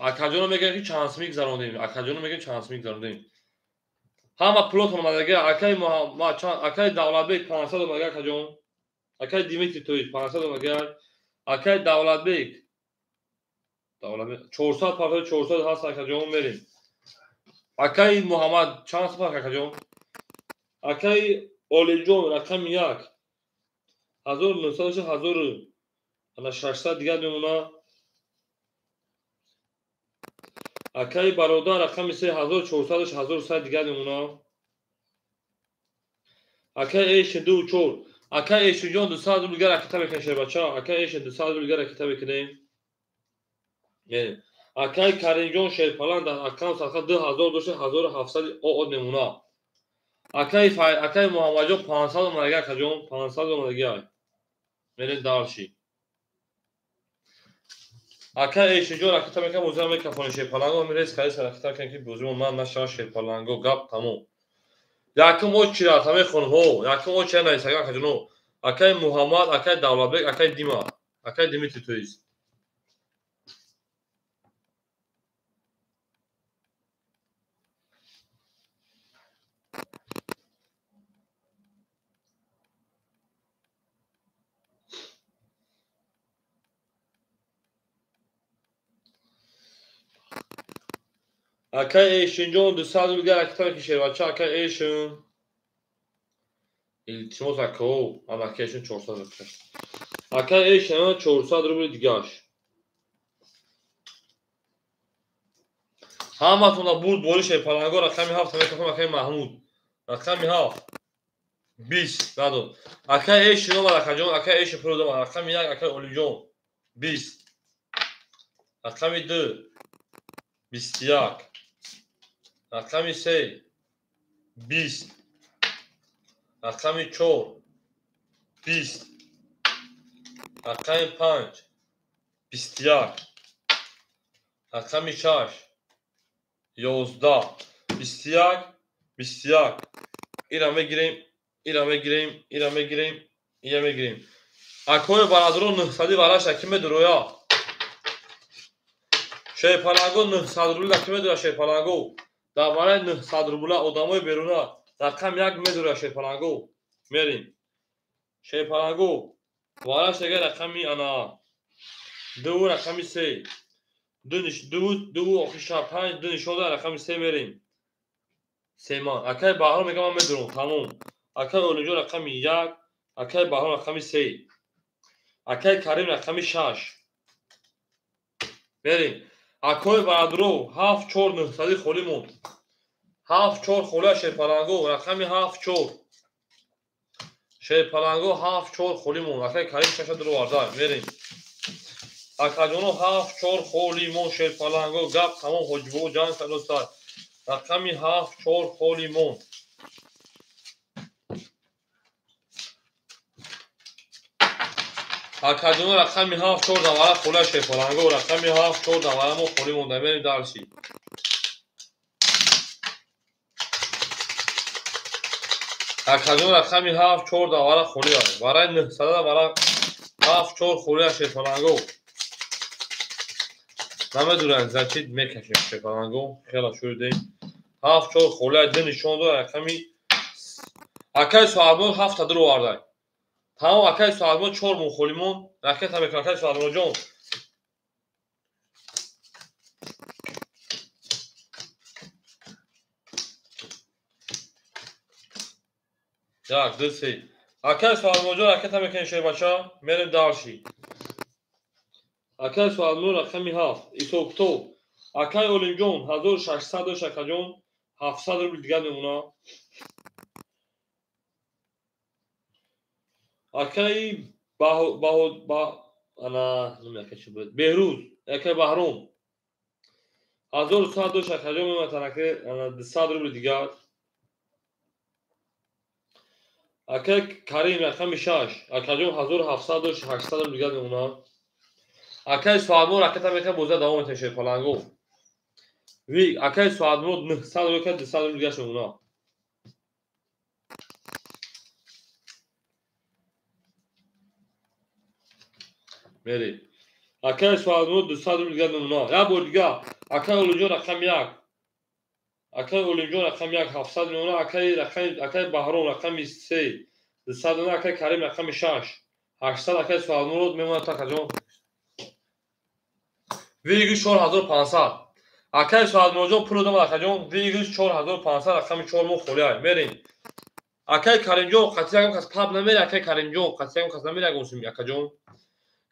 Акаҷоно мегӯям ки чанд сумӣ гузарондем. Акаҷоно мегӯям чанд сумӣ гузарондем. Ҳама пулотон омадага. Акай Муҳаммад, акай Давлатбек 500 омадага акаҷон. Акай Димитрий тои 500 омадага. Акай Давлатбек 400 партои 400 ҳаст акаҷон, мерем. Акай Муҳаммад чанд сум акаҷон? Акай Олиҷон рақами 1 1900 1600 дигар мемона. Акай бародар рақами 3 1400 1100 дигар мемона. Акай Эшин 2 4. Акай Эшинҷон 200 рубл дигар ракета мекунем шербача. Акай Эшин 200 рубл дигар ракета мекунем. Акай Каримҷон шерпаланд дар аккаунт садқа 2000 дошта 1700 ОО мемона. Акай Муҳаммадҷон 500 омадага акаҷон, 500 омадага. Мерем дальше. Акай Эшинҷон ракета мекунем, бозиро мекафонем шерпаланго. Мерем скорее ракета мекунем ки бозимо ман нашава шерпаланго. Гап тамом. Якум очи рафта мехонем. Ҳо, якум очи нависага акаҷоно. Акай Муҳаммад, акай Давлатбек, акай Дима, акай Димитрий тоист. Акай Эшинҷон 200 рубл дигар ракета мекунем шербача. Акай Эшин илтимос акао, ана акай Эшин 400 рубл. Акай Эшин 400 рубл дигаш. Ҳаматона бурд бори шерпаланго. Рақами 7 мекунем акай Маҳмуд. Рақами 7 20 надод. Акай Эшин омад акаҷон, акай Эшин пул омад. Рақами 1 акай Олиҷон 20. Рақами 2 21. Рақами 3 20. Рақами 4 20. Рақами 5 21. Рақами 6 11. 21 21. Ира мегирем, ира мегирем, ира мегирем, ира мегирем. Акои бародарон 900 вараша ки медуроя? Шерпаланго 900 рубл ки медура шерпаланго. Дар вараи 900 рубла одамои беруна рақам 1 медура шерпаланго. Мерем. Шерпаланго вараш дега рақами ана 2 рақами 3. 2 2 охиша 5 2 нишон дора рақами 3 мерем. Семан. Акай Баҳром мегам ман медурам. Тамом. Акай Олиҷон рақами 1, акай Баҳром рақами 3. Акай Карим рақами 6. Мерем. Акои бародаро 7 4 900 холӣ монд. 7 4 холӣ шерпаланго. Рақами 7 4. Шерпаланго 7 4 холӣ монд. Акай Карим 6 дуроварда. Мерем. Акаҷоно 7 4 холӣ монд шерпаланго. Гап тамом. Ҳоҷибобо ҷанг кардоста. Рақами 7 4 холӣ монд. Акаҷоно рақами 7 4 давара холӣ шерпаланго. Рақами 7 4 давара мо холӣ монда. Мерем дальше. Акаҷоно рақами 7 4 давара холӣ. Вараи 900 вара 7 4 холӣ шерпаланго. Намедурам значит мекашем шерпаланго. Хела шуридем. 7 4 холӣ ду нишон дора рақами акай Соатмон 7 дуровардай. Тамом акай Соатмон 4 мон холӣ мон. Ракета мекунам акай Соатмонҷон. Як, ду, се. Акай Соатмонҷон ракета мекунем шербача. Мерем дальше. Акай Соатмон рақами 7. Исоктоб. Акай Олимҷон 1600 дошт акаҷон. 700 рубл дигар мемона. Акаи ана номи акай чӣ буд? Беҳрӯз, акаи Баҳром. 1100 дошт акаҷон, мемонад анаки ана 200 рубли дигар. Акаи Карим рақами 6, акаҷон 1700 дошт, 800 рубли дигар мемонад. Акаи Суадмурод ракета мекунад, бозида давом метавонад шерпаланго. Ви акаи Суадмурод 900 рубли кард, 200 рубли дигарш мемонад. Мери. Акаи Суадмурод 200 рубли дигар мемонад. Як бор дигар. Акаи Олимҷон рақами 1. Акаи Олимҷон рақами 1 700 мемонад. Акаи Баҳром рақами 3 200 мемонад. Акаи Карим рақами 6 800. Акаи Суадмурод мемонад акаҷон. Вигӯ 4500. Акаи Суадмуродҷон пул додам акаҷон. Вигӯ 4500 рақами 4 мо холиай. Мерем. Акаи Каримҷон қатъи ягон кас паб намери. Акаи Каримҷон қатъи ягон кас намери ягон суми акаҷон.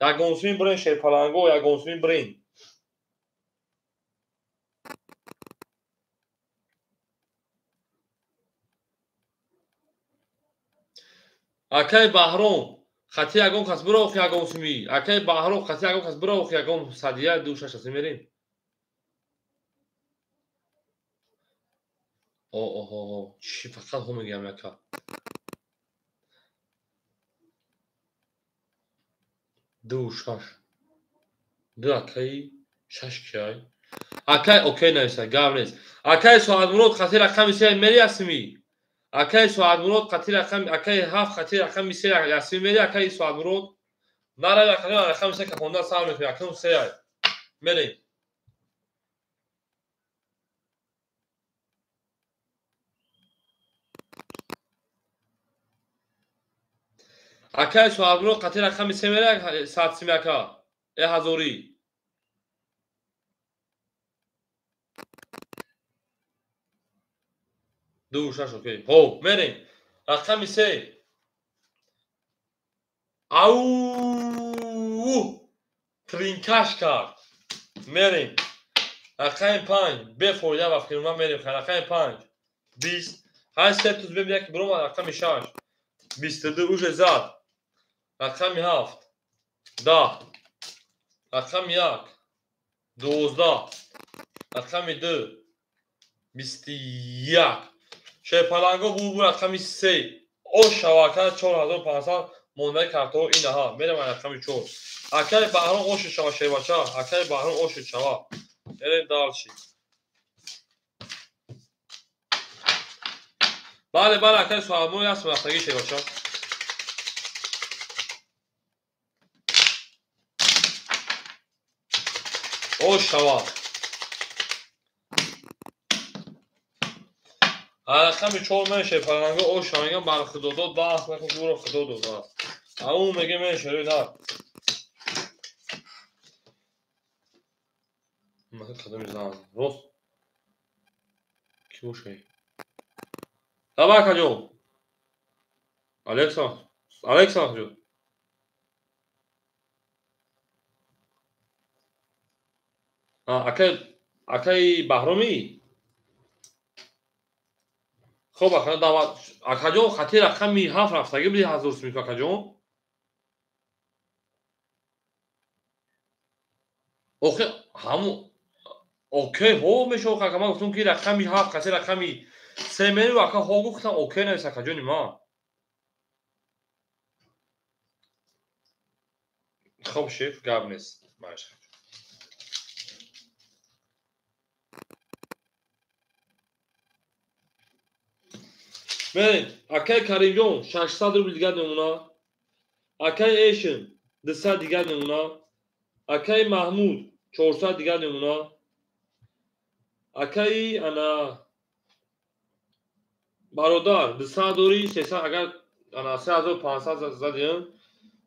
Ягон суми бирен шерпаланго, ягон суми бирен. Акаи Баҳром қатъи ягон кас биро охи ягон суми. Акаи Баҳром қатъи ягон кас биро охи ягон садия ду шаш аст мерем. Оҳо, чӣ фақат ҳо мегӯям яка. Ду шаш. Ду акаи шаш киай? Акаи окей нависа, гап нест. Акаи Суадмурод қатъи рақами 3 мери ясми. Акаи Суадмурод қатъи рақами акаи 7 қатъи рақами 3 ясми мери акаи Суадмурод. Нарави акаи рақами 3 кафонда сар мекунӣ, акнун 3 ай. Мерем. Акаи Суадмурод қатъи рақами 3 мери сад сими ака. Э ҳазорӣ. Ду шаш окей. Ҳо, мерем. Рақами 3. Ау! Тринкаш кард. Мерем. Рақами 5. Бефоида ва фирма мерем. Рақами 5. 20. Ҳай се туз бем яки биромад рақами 6. 22 уже зад. Рақами 7. 10. Рақами 1. 12. Рақами 2. 21. Шерпаланго бу рақами 3. Ош шава ака 4500 мондаи картҳо инаҳа. Мерем рақами 4. Акаи Баҳром ош шава шербача. Акаи Баҳром ош шава. Мерем дальше. Бале, бале, акаи Суадмурод яст рафтагӣ шербача. Ош шава. Рақами 4 мен шерпаланго ош шава мегам бар худодод даст накун ки ӯро худо додааст. Ау меге мен шерои нар. Ман қадами зан. Рост. Ки бошай? Давай акаҷон. Алекса, Алекса акаҷон. Акаи Баҳромӣ? Хоб ака даъват акаҷон хати рақами 7 рафтагӣ буди 1000 сумику акаҷон. Охи ҳаму окей ҳо мешавад ака, ман гуфтам ки рақами 7 хати рақами 3 мери ака ҳо гуфтам окей навис акаҷони ман. Хоб шеф гап нест. Маш. Мерем. Акаи Каримҷон 600 рубли дигар мемонад. Акаи Эшин 200 дигар мемонад. Акаи Маҳмуд 400 дигар мемонад. Акаи ана бародар 200 дорӣ, 300 агар ана 3500 задиям,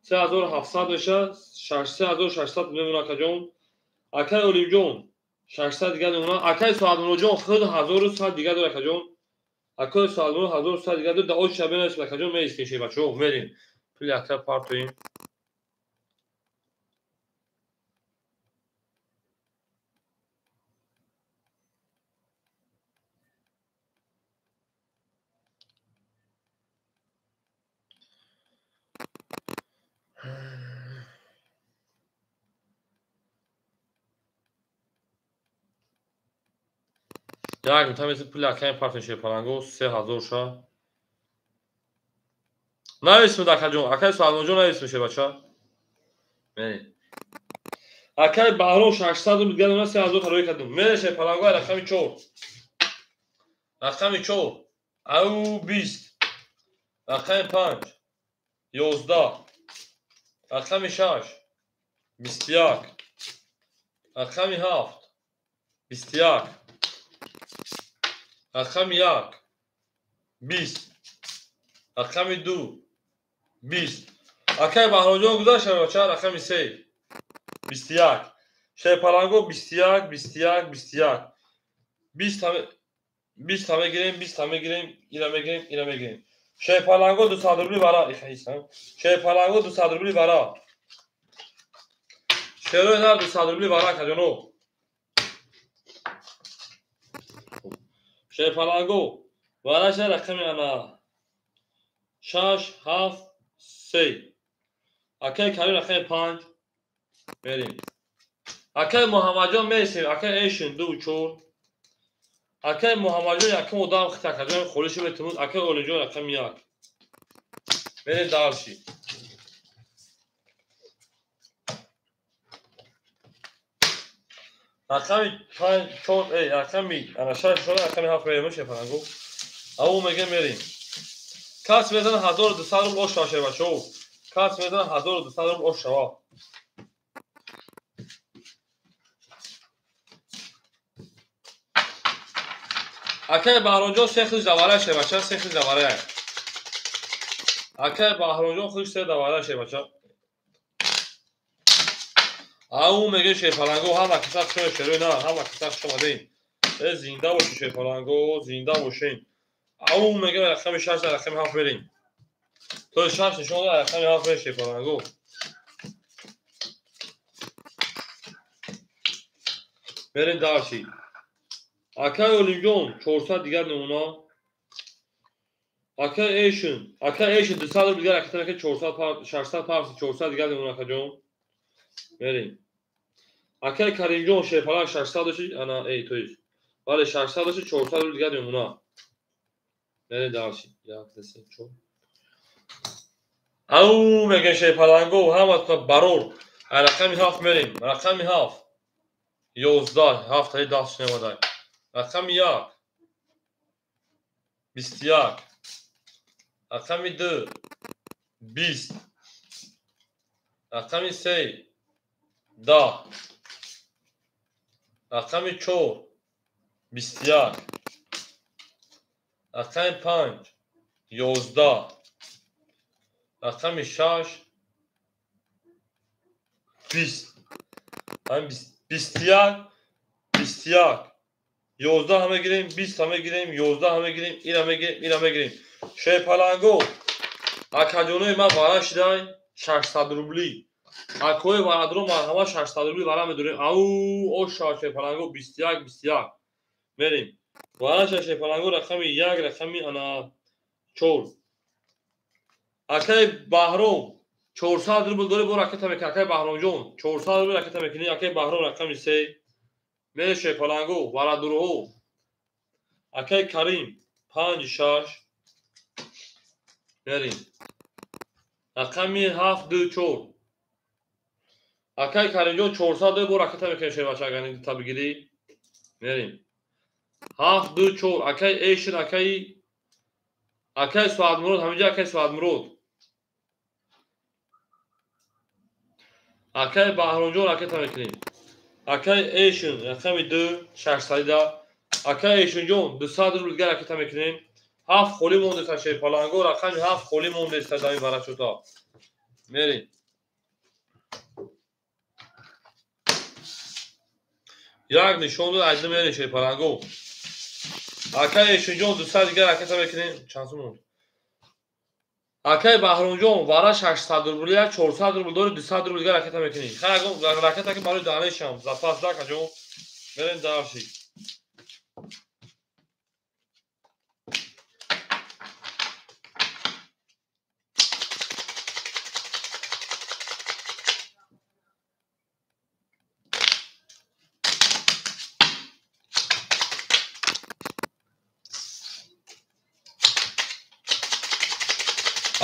3700 мешавад, 3600 мемонад акаҷон. Акаи Олимҷон 600 дигар мемонад. Акаи Суадмуродҷон худ 1100 дигар дорад акаҷон. Акаи Суадмурод 1100 дигар дорад. Даъо шабе нашуд акаҷон, меистем шебачо, мерем. Пули ака партоем. Як минута пули акаи партин шерпаланго 3000 ша. Нависмуд акаҷон, акаи Суҳадмонҷон нависмуд шербача. Мерем. Акаи Баҳром 600 рубл дигар мемонад 3000 тарои кардум. Мерем шерпаланго рақами 4. Рақами 4. Ау 20. Рақами 5. 11. Рақами 6. 21. Рақами 7. 21. Рақами 1. 20. Рақами 2. 20. Акаи Баҳромҷон гузашт шербача рақами 3. 21. Шерпаланго 21, 21, 21. 20 та мегирем, 20 та мегирем, ира мегирем, ира мегирем. Шерпаланго 200 рубли вара, ихайсан. Шерпаланго 200 рубли вара. Шерои нар 200 рубли вара акаҷоно. Шерпаланго вараша рақами ана 6, 7, 3. Акаи Карим рақами 5. Мерем. Акаи Муҳаммадҷон мересем. Акаи Эшин 2, 4. Акаи Муҳаммадҷон якум одам хит акаҷон холиши метавонад. Акаи Олимҷон рақами 1. Мерем дарши. Рақами 5, 4, рақами ана 6, 4, рақами 7 мерем шерпаланго. Ау меге мерем. Кас мезанад 1200 рубл ош шава шербачаҳо. Кас мезанад 1200 рубл ош шава. Акаи Баҳромҷон се хиш давара шербача, се хиш давара. Акаи Баҳромҷон хиш се давара шербача. Ау меге шерпаланго ҳама киса хушо шерои на, ҳама киса хуш омадем. Э зинда бошед шерпаланго, зинда бошед. Ау меге рақами 6 рақами 7 мерем. То 6 нишон дод рақами 7 мерем шерпаланго. Мерем дарши. Акаи Олимҷон 400 дигар намуна. Акаи Эшин, акаи Эшин 200 рубл дигар ракета мекунад 400 600 парс 400 дигар намуна акаҷон. Мерем. Акаи Каримҷон шерпаланг 600 дошт, ана то есть. Бале 600 дошт 400 рубл дигар намуна. Мерем дарши. 1 2 3 4. Ау меге шерпаланго ҳама барор. Рақами 7 мерем. Рақами 7. 11 7 таи 10 шунавадай. Рақами 1. 21. Рақами 2. 20. Рақами 3. 10. Рақами 4. 21. Рақами 5. 11. Рақами 6. 20. 21. 21. 11 ҳама гирем, 20 ҳама гирем, 11 ҳама гирем, ира мегирем, ира мегирем. Шерпаланго акаҷонои ман вара шидай 600 рубли. Акои варадро марҳама 600 рубли вара медорем. Ау оша шерпаланго 21 21. Мерем. Вараша шерпаланго рақами 1, рақами ана 4. Акаи Баҳром 400 рубл дори бо ракета мекунӣ. Акаи Баҳромҷон 400 рубл ракета мекунӣ. Акаи Баҳром рақами 3. Мере шерпаланго варадурҳо. Акаи Карим 5 6. Мерем. Рақами 7 2 4. Акаи Каримҷон 400 дори бо ракета мекунӣ шербача агар та бигирӣ. Мерем. 7 2 4. Акаи Эшин, акаи Суҳадмурод, ҳаминҷа акаи Суҳадмурод. Акаи Баҳромҷон ракета мекунем. Акаи Эшин рақами 2 600. Акаи Эшинҷон 200 рубл дигар ракета мекунем. 7 холӣ мондеста шерпаланго рақами 7 холӣ мондеста дар ин варашота. Мерем. Як нишон дод айда мерем шерпаланго. Акаи Эшинҷон 200 дигар ракета мекунем. Чанд сум монд? Акаи Баҳромҷон вара 600 рубл, 400 рубл дори 200 рубл дигар ракета мекунем. Хай ракета ки барои данешам запас да акаҷон. Мерем дарши.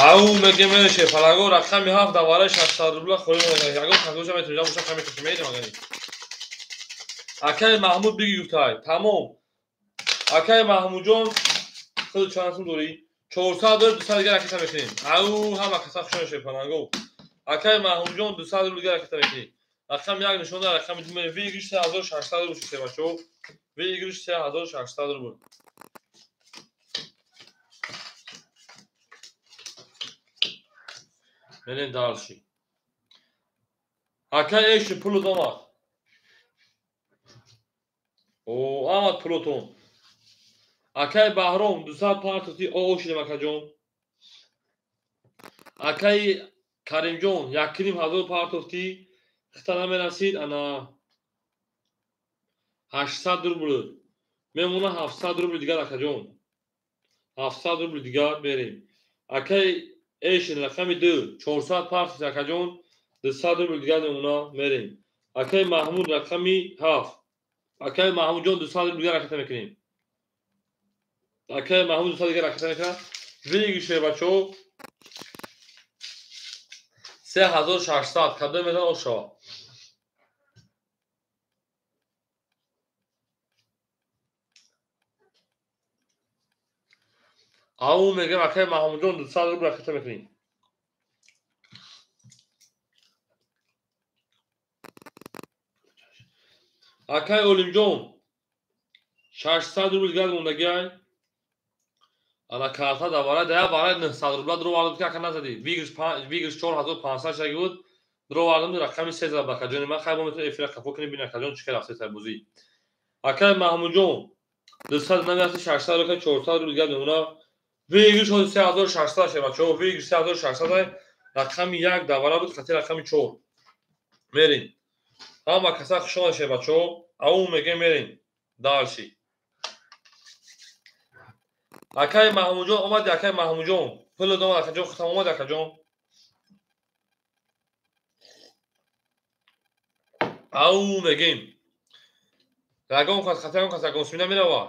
Ау мегем шефалаго рақами 7 давара 600 рубла холӣ ягон хатоша метавонам боша каме каши медам агани. Акай Маҳмуд биги гуфтай. Тамом. Акай Маҳмудҷон худ чанд сум дорӣ? 400 дорӣ, 200 дигар ракета мекунем. Ау ҳама каса хушон шефалаго. Акай Маҳмудҷон 200 рубл дигар ракета мекунем. Рақами 1 нишон дар рақами 2 мерем. Выигрыш 3600 рубл шуд бачаҳо. Выигрыш 3600 рубл. Мерем дальше. Акай эши пулут омад. О, омад пулутон. Акай Баҳром 200 партоти о шидем акаҷон. Акай Каримҷон 1500 партофти хита намерасид, ана 800 рубл. Мемона 700 рубл дигар акаҷон. 700 рубл дигар мерем. Акай эшин рақами 2 400 партофти акаҷон, 200 рубл дигар мемона мерем. Акай Маҳмуд рақами 7. Акай Маҳмудҷон 200 рубл дигар ракета мекунем. Акай Маҳмуд 200 дигар ракета мекунад. Выигрыш бачаҳо 3600 кадом метавон ош шавад. Ау мегем акай Маҳмудҷон 200 рубл ракета мекунем. Акай Олимҷон 600 рубл дигар мондагиай. Ана карта давара дая барай 900 рубла дро вардам ки ака назадӣ. Выигрыш 4500 шаги буд. Дро вардам рақами 3 зад акаҷони ман хайр мо метавонем эфира қафо кунем бин акаҷон чӣ хел рафта бозӣ. Акай Маҳмудҷон 200 намерасӣ 600 рубл 400 рубл дигар мемона. Выигрыш 3600 шед бачаҳо. Выигрыш 3600 рақами 1 давара буд хати рақами 4. Мерем. Ҳама каса хуш омадед бачаҳо. Ау мегем мерем. Дальше. Акай Маҳмудҷон омад, акай Маҳмудҷон. Пул омад, акаҷон, худам омад, акаҷон. Ау мегем. Ягон кас хати ягон кас ягон сумина мерава.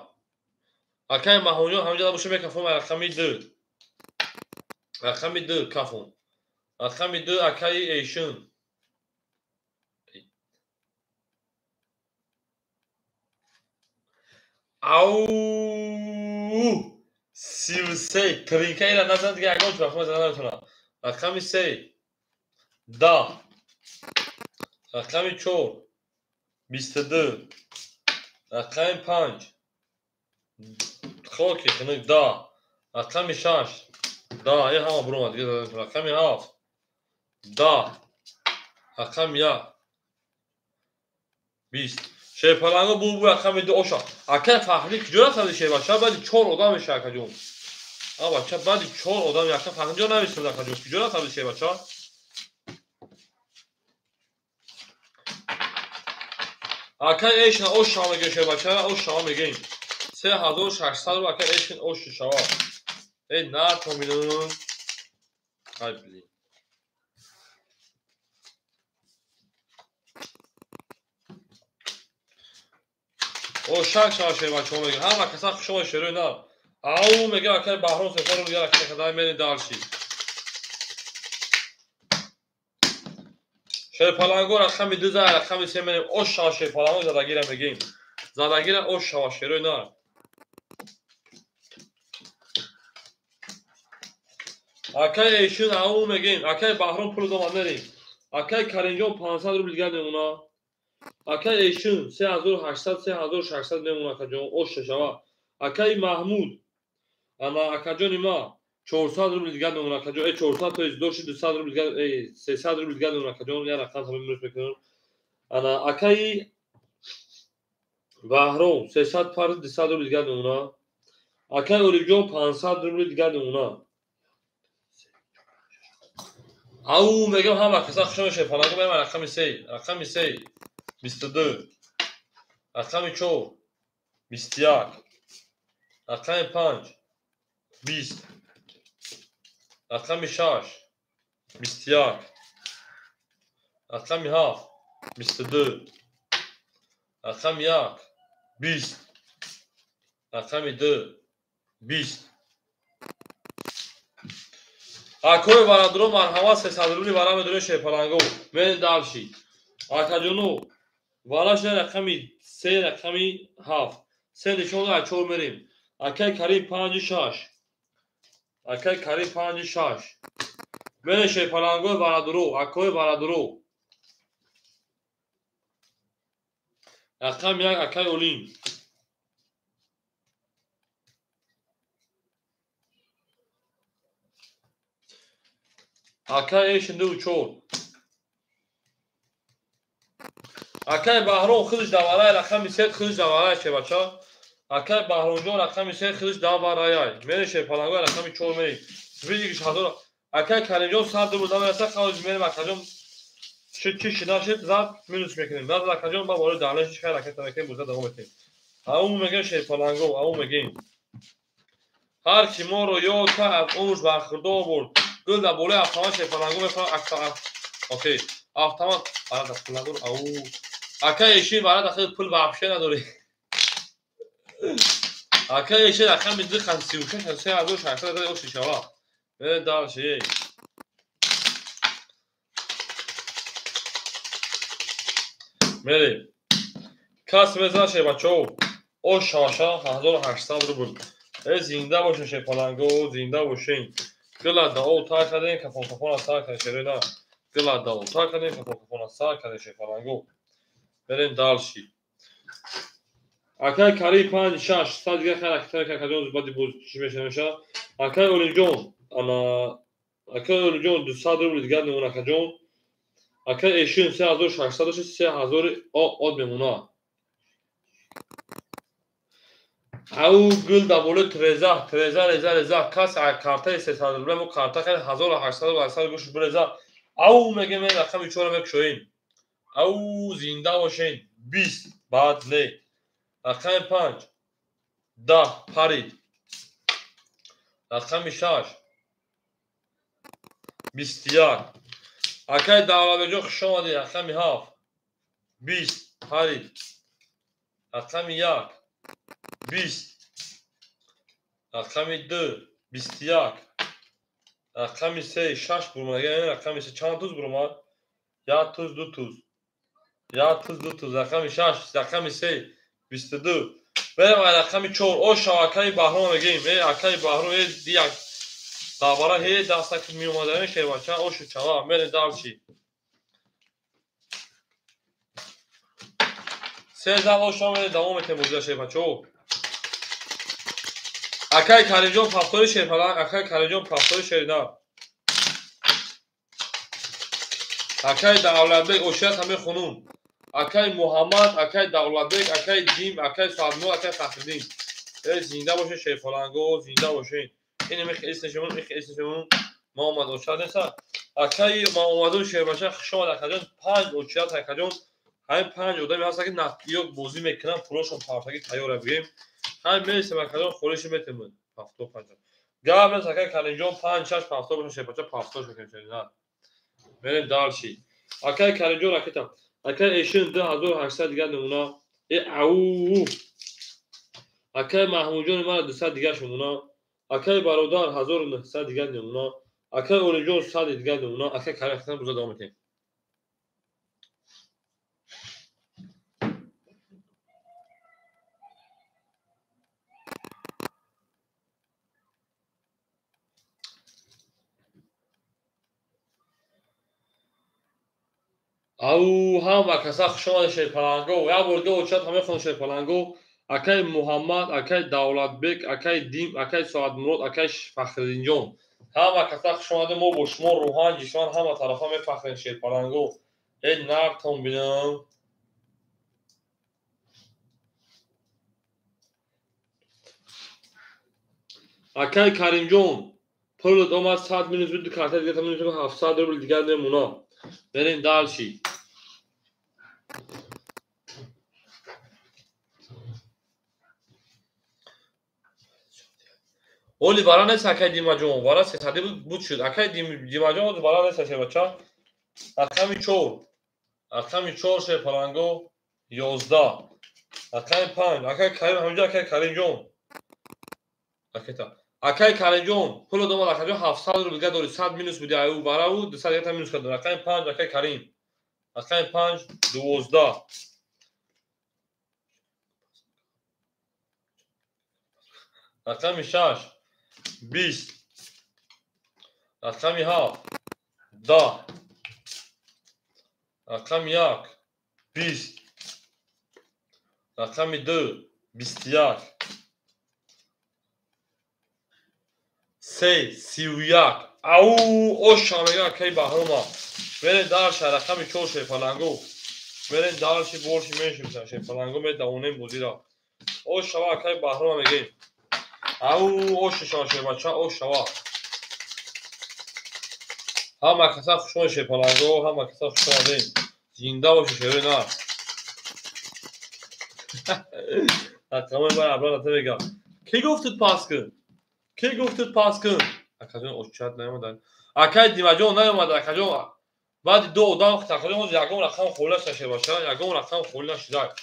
Акай Маҳмудҷон ҳаминҷо боша мекафон рақами 2. Рақами 2 кафон. Рақами 2 акаи Эйшин. Ау 33 тринка ира назан дига ягон рақам зада наметавонам. Рақами 3 10 рақами 4 22 рақами 5 хоки хунук 10 рақами 6 10 ин ҳама буромад дига зада наметавонам. Рақами 7 10 рақами 1 20 шерпаланго бу рақами 2 оша. Акай Фахрӣ куҷо рафтади шербача? Баъди 4 одам меша акаҷон. А бача баъди 4 одам яка Фахрӣ ҷо нависад акаҷон. Куҷо рафтади шербача? Акай эшин ош шава мегӯем шербача, ош шава мегӯем. 3600 рубл акай эшин ош шава. Эй на томинун. Ай блин. Ошак шава шербачаҳо мегӯям. Ҳама каса хуш омад шерои нав. Ау мегӯям акай Баҳром 300 рубл дигар ракета кадай мерем дальше. Шерпаланго рақами 2 зад, рақами 3 мерем. Ош шава шерпаланго задагира мегӯем. Задагира ош шава шерои нав. Акай Эйшин ау мегӯем. Акай Баҳром пул омад мерем. Акай Каримҷон 500 рубл дигар мемона. Акай Эйшин 3800 3600 мемона акаҷон ош шава. Акай Маҳмуд ана акаҷони ма 400 рубл дигар мемона акаҷон. 400 то есть доши 200 рубл дигар, 300 рубл дигар мемона акаҷон. Я рақам тамом минус мекунам. Ана акаи Баҳром 300 пар 200 рубл дигар мемона. Акай Олибҷон 500 рубл дигар мемона. Ау мегӯям ҳама каса хуш омад шерпаланго мерем рақами 3, рақами 3 22 рақами 4 21 рақами 5 20 рақами 6 21 рақами 7 22 рақами 1 20 рақами 2 20. Акои барадуро марҳамат 300 рубли вара медорем шерпаланго. Мерем дальше. Акаҷоно вара шуда рақами 3 рақами 7. 3 нишон аз 4 мерем. Акай Карим 5 6. Акай Карим 5 6. Мерем шерпалангои барадуро, акои барадуро. Рақами 1 акай Олим. Акай Эшин 2 4. Акай Баҳром худаш даварай рақами 3 худаш даварай шебача. Акай Баҳромҷон рақами 3 худаш даварай. Мерем шерпаланго рақами 4 мерем. Видигиш ҳазор. Акай Каримҷон 100 рубл намераса худаш мерем акаҷон. Чӣ шид зад минус мекунем. Баъд акаҷон ба бораи далеш чӣ хайр ракета мекунем буза давом метем. Ау мегем шерпаланго, ау мегем. Ҳар ки моро ёд кард аз умрш бархӯрдор бурд. Гул дар болои автомат шерпаланго мефаҳмад. Окей. Автомат барада пул надор. Ау. Акай Эшин барада хел пул вообще надори. Акай Эшин рақами 2 хан 36 3600 дори оши шава. Дальше. Мерем. Кас мезана шербачаҳо. Ош шаваша 1800 рубл. Зинда бошен шерпаланго, зинда бошен. Гила дао тар кардем, кафон кафона сар кардем шерена. Гила дао тар кардем, кафон кафона сар кардем шерпаланго. Мерем дальше. Акай Карим 5 6 сад дига хайр акай акаҷон баъди боз чӣ мешавад? Акай Олимҷон, ана акай Олимҷон 200 рубл дигар мемонад акаҷон. Акай Эшин 3600 дошт, 3000 од мемонад. Ау гул дар болои треза, треза, реза, реза. Кас картаи 300 рубл мо карта харид 1800 800 гӯш биреза. Ау мегем рақами 4 мекушоем. Ау зинда бошен. 20 баъд не. Рақами 5 10 парид. Рақами 6 21. Акай Давлатбекҷон хуш омадед. Рақами 7 20 парид. Рақами 1 20. Рақами 2 21. Рақами 3 6 бурмад. Рақами 3 чанд туз бурмад? 1 туз 2 туз. 1 туз 2 туз. Рақами 6 рақами 3 22. Берем рақами 4. О шав акаи Баҳром мегӯем. Акаи Баҳром як давара ҳе дастак меомадаем шербача ошу чава. Мерем дальше. Се зал оша мерем давом метем бозия шербачаҳо. Акай Каримҷон пафтори шерпаланг, акай Каримҷон пафтори шерина. Акай Давлатбек ошият ҳаме хунум. Акай Муҳаммад, акай Давлатбек, акай Дим, акай Саадмур, акай Фахриддин. Зинда бошен шерпаланго, зинда бошен. Ин мих эснешемон, их эснешемон. Муҳаммад ошият неста. Акай Муҳаммадун шербача хуш омад акаҷон. 5 ошият акаҷон. Ҳамин 5 одами ҳаст ки ё бозӣ мекунанд, пулошон партагӣ тайёр бигем. Ҳамин мересем акаҷон холиши метемон. 75. Гап нест акай Каримҷон 5 6 пафтор бошен шербача пафтор мекунем шерина. Мерем дальше. Акай Каримҷон ракета. Акай Эшин 2800 дигар намуна. Ау. Акай Маҳмудҷон мара 200 дигар намуна. Акай бародар 1900 дигар намуна. Акай Олимҷон 100 дигар намуна. Акай Карим хатан буза давом метем. Ау ҳама каса хуш омадед шерпаланго. Як бор дига очият ҳама хонум шерпаланго. Акай Муҳаммад, акай Давлатбек, акай Дим, акай Соатмурод, акай Фахриддинҷон. Ҳама каса хуш омадед. Мо бо шумо рӯҳан, ҷисман ҳама тарафа мефахрем шерпаланго. Нартон бинам. Акай Каримҷон, пулат омад 100 минус буд, карта дигар минус 700 рубл дигар мемонад. Берем дальше. Оли вара нест акай Димаҷон, вара сесади буд шуд. Акай Димаҷон вара нест шербача. Рақами 4. Рақами 4 шерпаланго 11. Рақами 5. Акай Карим ҳаминҷо акай Каримҷон. Ракета. Акай Каримҷон, пул додам, акаҷон 700 рубл дигар дори, 100 минус буди, аю бараву 200 дигар минус кард. Рақами 5 акай Карим. Рақами 5 12. Рақами 6 20. Рақами 7 10. Рақами 1 20. Рақами 2 21. 3 31. Ау, оша мега акай Баҳрома. Мерем дарша рақами 4 шепаланго. Мерем дарши борши мешим шепаланго медавонем бозира. Ошава акай Баҳрома мегем. Ау, оша шава шебача, ошава. Ҳама каса хушон шепаланго, ҳама каса хушон омадем. Зинда боши шерои нар. Рақамои ман абран ата мега. Ки гуфтуд пас кун? Ки гуфтуд пас кун? Акаҷон очат наёмадан. Акай Димаҷон наёмада, акаҷон. Баъди ду одам акаҷон ягон рақам холӣ нашуда шебаша, ягон рақам холӣ нашуда.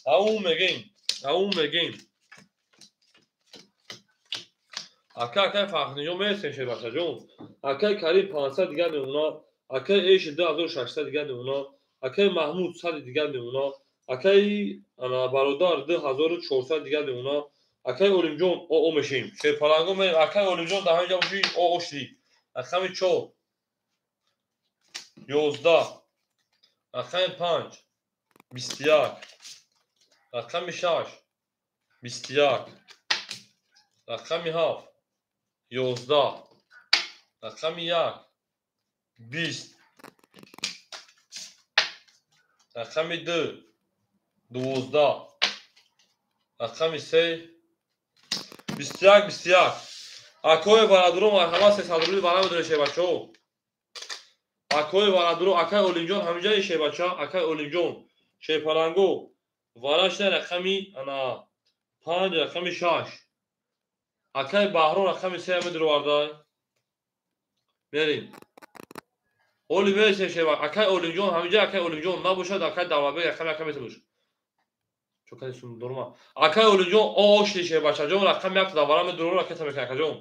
Ау мегем, ау мегем. Ака акай Фахриҷон мересем шебашаҷон. Акай Карим 500 дигар мемона, акай Эши 2600 дигар мемона, акай Маҳмуд 100 дигар мемона, акай бародар 2400 дигар мемона, акай Олимҷон о мешем. Шерпаланго мерем, акай Олимҷон дар ҳамин ҷо боши о шудӣ. Рақами 4 11, рақами 5 21, рақами 6 21, рақами 7 11, рақами 1 20, рақами 2 12, рақами 3 21 21. Акои бародаро марҳамат, 300 рубли бара медоред шебачаҳо. Акои бародаро, акай Олимҷон ҳаминҷаи шебача, акай Олимҷон шепаланго варашта рақами ана 5 рақами 6. Акай Баҳром рақами 3 медуровардай. Мерем. Оли мересем шеба. Акай Олимҷон ҳаминҷа, акай Олимҷон набошад, акай Давлатбек рақами 1 метабош. Чокаи сундорма. Акай Олимҷон ошли шебачаҷон рақами 1 давара медурор ракета мекунад акаҷон.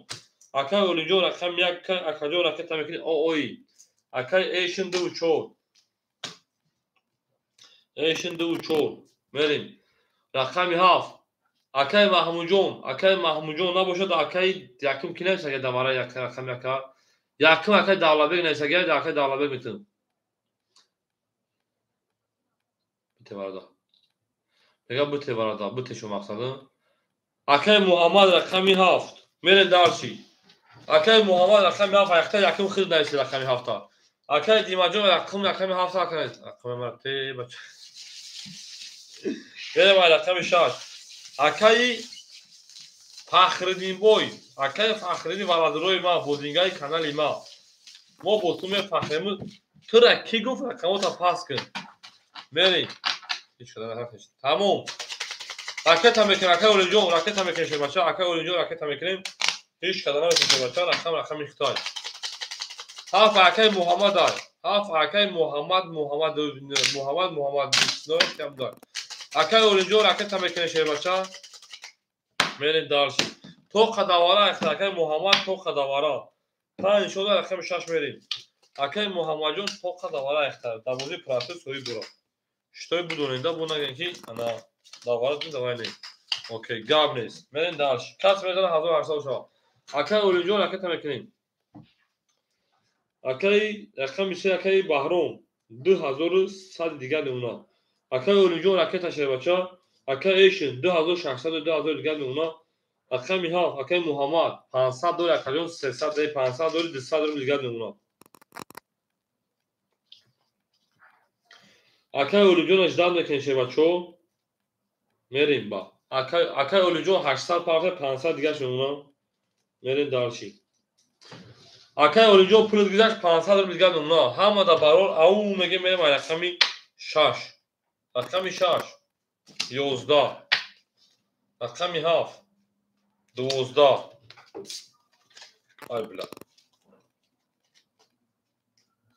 Акай Олимҷон рақами 1 акаҷон ракета мекунад ои. Акай Эшин 2 4. Эшин 2 4. Мерем. Рақами 7. Акай Маҳмудҷон, акай Маҳмудҷон набошад, акай якум ки нависага давара як рақами ака. Якум акай Давлатбек нависага, акай Давлатбек метун. Бите бародар. Мега бите бародар, бите шу мақсади. Акай Муҳаммад рақами 7. Мерем дарши. Акай Муҳаммад рақами 7, аяқта якум хид нависи рақами 7. Акай Димаҷон рақами 7 акай. Рақами мара те бача. Мерем рақами 6. Акай Фахриддинбой, акай Фахриддин бародарои ма, бозингаи канали ма. Мо бо ту мефахрем. Тура ки гуфт рақамота пас кун. Мерем. Ҳеч када наҳарф. Тамом. Ракета мекунем, акай Олимҷон, ракета мекунем шебача, акай Олимҷон ракета мекунем. Ҳеч када намекунем шебача, рақам рақами Хитой. Ҳафт акай Муҳаммад ай. Ҳафт акай Муҳаммад, Муҳаммад, Муҳаммад, Муҳаммад 29 кам дай. Акай Олимҷон ракета мекунем шебача. Мерем дарши. То қадавара акай Муҳаммад то қадавара. 5 шуда рақами 6 мерем. Акай Муҳаммадҷон то қадавара ихтар. Дарвозаи процесс соҳиб бура. Шитой будоненда бу нагӯем ки ана давара давай не. Окей, гап нест. Мерем дарши. Кас мезана 1800 шава. Акай Олимҷон ракета мекунем. Акай рақами 3 акай Баҳром 2100 дигар мемона. Акай Олимҷон ракета шебача. Акай Эшин 2600 2000 дигар мемона. Рақами 7 акай Муҳаммад 500 дори акаҷон 300 дори 500 дори 200 рубл дигар мемона. Акай Олимҷон ждат мекунем шебачо. Мерем ба. Акай Олимҷон 800 парта 500 дигар мемона. Мерем дарши. Акай Олимҷон пулит гузашт 500 рубл дигар мемона. Ҳама да барор ау мегем мерем рақами 6. Рақами 6 11, рақами 7 12. Ай била.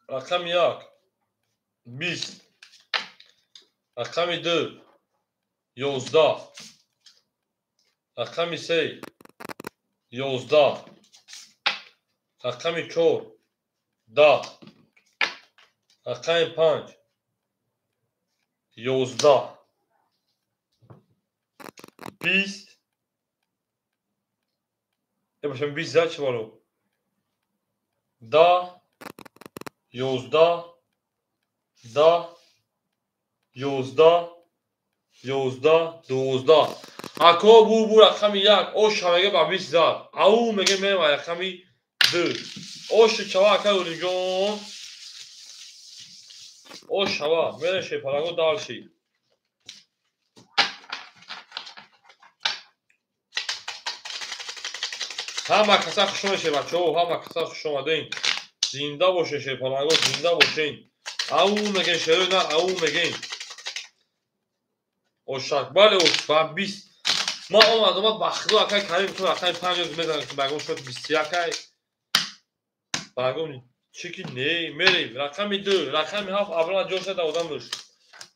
Рақами 1 20, рақами 2 11, рақами 3 11, рақами 4, 10, рақами 5, 11, 20. Бошам 20 зад чӣ боло? 10, 11, 10, 11, 11, 12. Ако бу рақами 1, оша мега ба 20 зад. Ау мега мерем рақами 2. Оша чава ака Олимҷон. Ош шава, мерем шепаранго дальше. Ҳама каса хуш омадед бачаҳо, ҳама каса хуш омадед. Зинда бошед шепаранго, зинда бошед. Ау мегем шерои на, ау мегем. Ошак, бале ош ба 20. Ма омадам ба худо акай Карим ту рақами 5 мезанам ки багом шуд 21 ай. Багом чӣ ки не, мерем рақами 2, рақами 7 абрана ҷоша да одам дошт.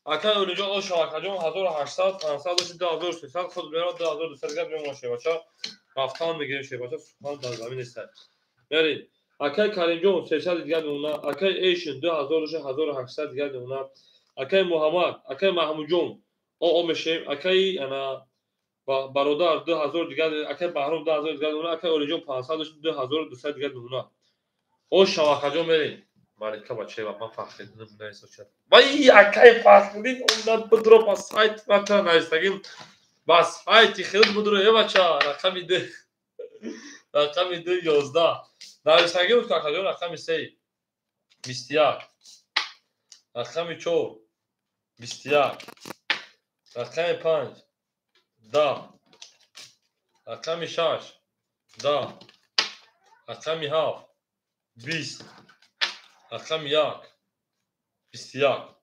Акай Олиҷон ош акаҷон 1800, 500 дошт, 2300 худ мерад 2200 гап мемона шебача. Рафтан мегирем шебача, сухан дар замин нест. Мерем. Акай Каримҷон 300 дигар мемона, акай Эйшин 2000 дошт, 1800 дигар мемона. Акай Муҳаммад, акай Маҳмудҷон о мешем, акай ана бародар 2000 дигар, акай Баҳром 2000 дигар мемона, акай Олиҷон 500 дошт, 2200 дигар мемона. О шавакаҷон мерем. Малика бачаева, ман Фахриддин нависочад. Вай, акай Фахриддин онда будро ба сайт бача нависагим. Ба сайти хел будро е бача, рақами 2. Рақами 2 11. Нависагим акаҷон рақами 3 21. Рақами 4 21. Рақами 5 10. Рақами 6 10. Рақами 7 20. Рақами 1 21.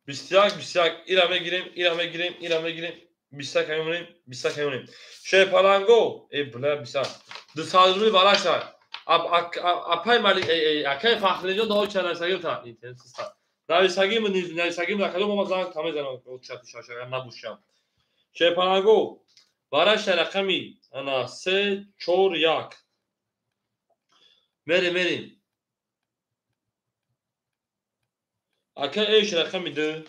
21 21. Ира мегирем, ира мегирем, ира мегирем. 21 мемонем, 21 мемонем. Шепаланго, э бля 21. 200 рубли бараша. Апай Малик, акай Фахриддин да чара сагим та. Интернет систа. Нависагим, нависагим рақам ма занг тамезанам чату шашага набушам. Шепаланго, бараша рақами ана 3 4 1. Мерем, мерем. Акай Эйш рақами 2.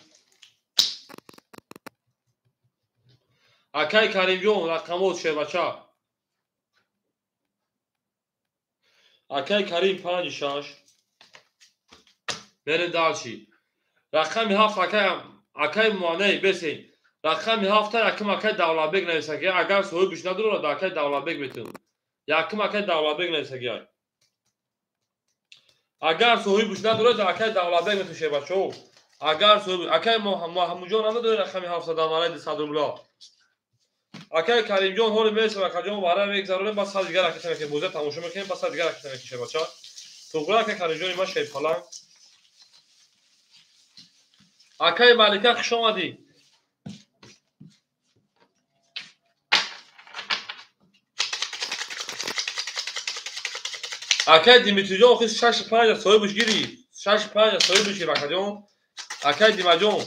Акай Каримҷон рақамот шербача. Акай Карим 5 6. Мерем дальше. Рақами 7 акай Муаней бесен. Рақами 7 яким акай Давлатбек нависаги. Агар соҳибаш надорад, акай Давлатбек метавон. Яким акай Давлатбек нависаги. Агар соҳибаш надорад, акай Давлатбек метавон шербачаҳо. Агар соҳиб акай Маҳмудҷон надорад рақами 7 дамалай 200 рубла. Акай Каримҷон ҳоли мересем, акаҷон вара мегзаронем, бас сад дигар ракета мекунем, бозия тамошо мекунем, бас сад дигар ракета мекунем шербача. Туғра акай Каримҷони ман шерпаланг. Акай Малика хуш омадӣ. Акай Димитриҷон охир 6 5 соҳибаш гирифт. 6 5 соҳибаш гирифт акаҷон. Акай Димаҷон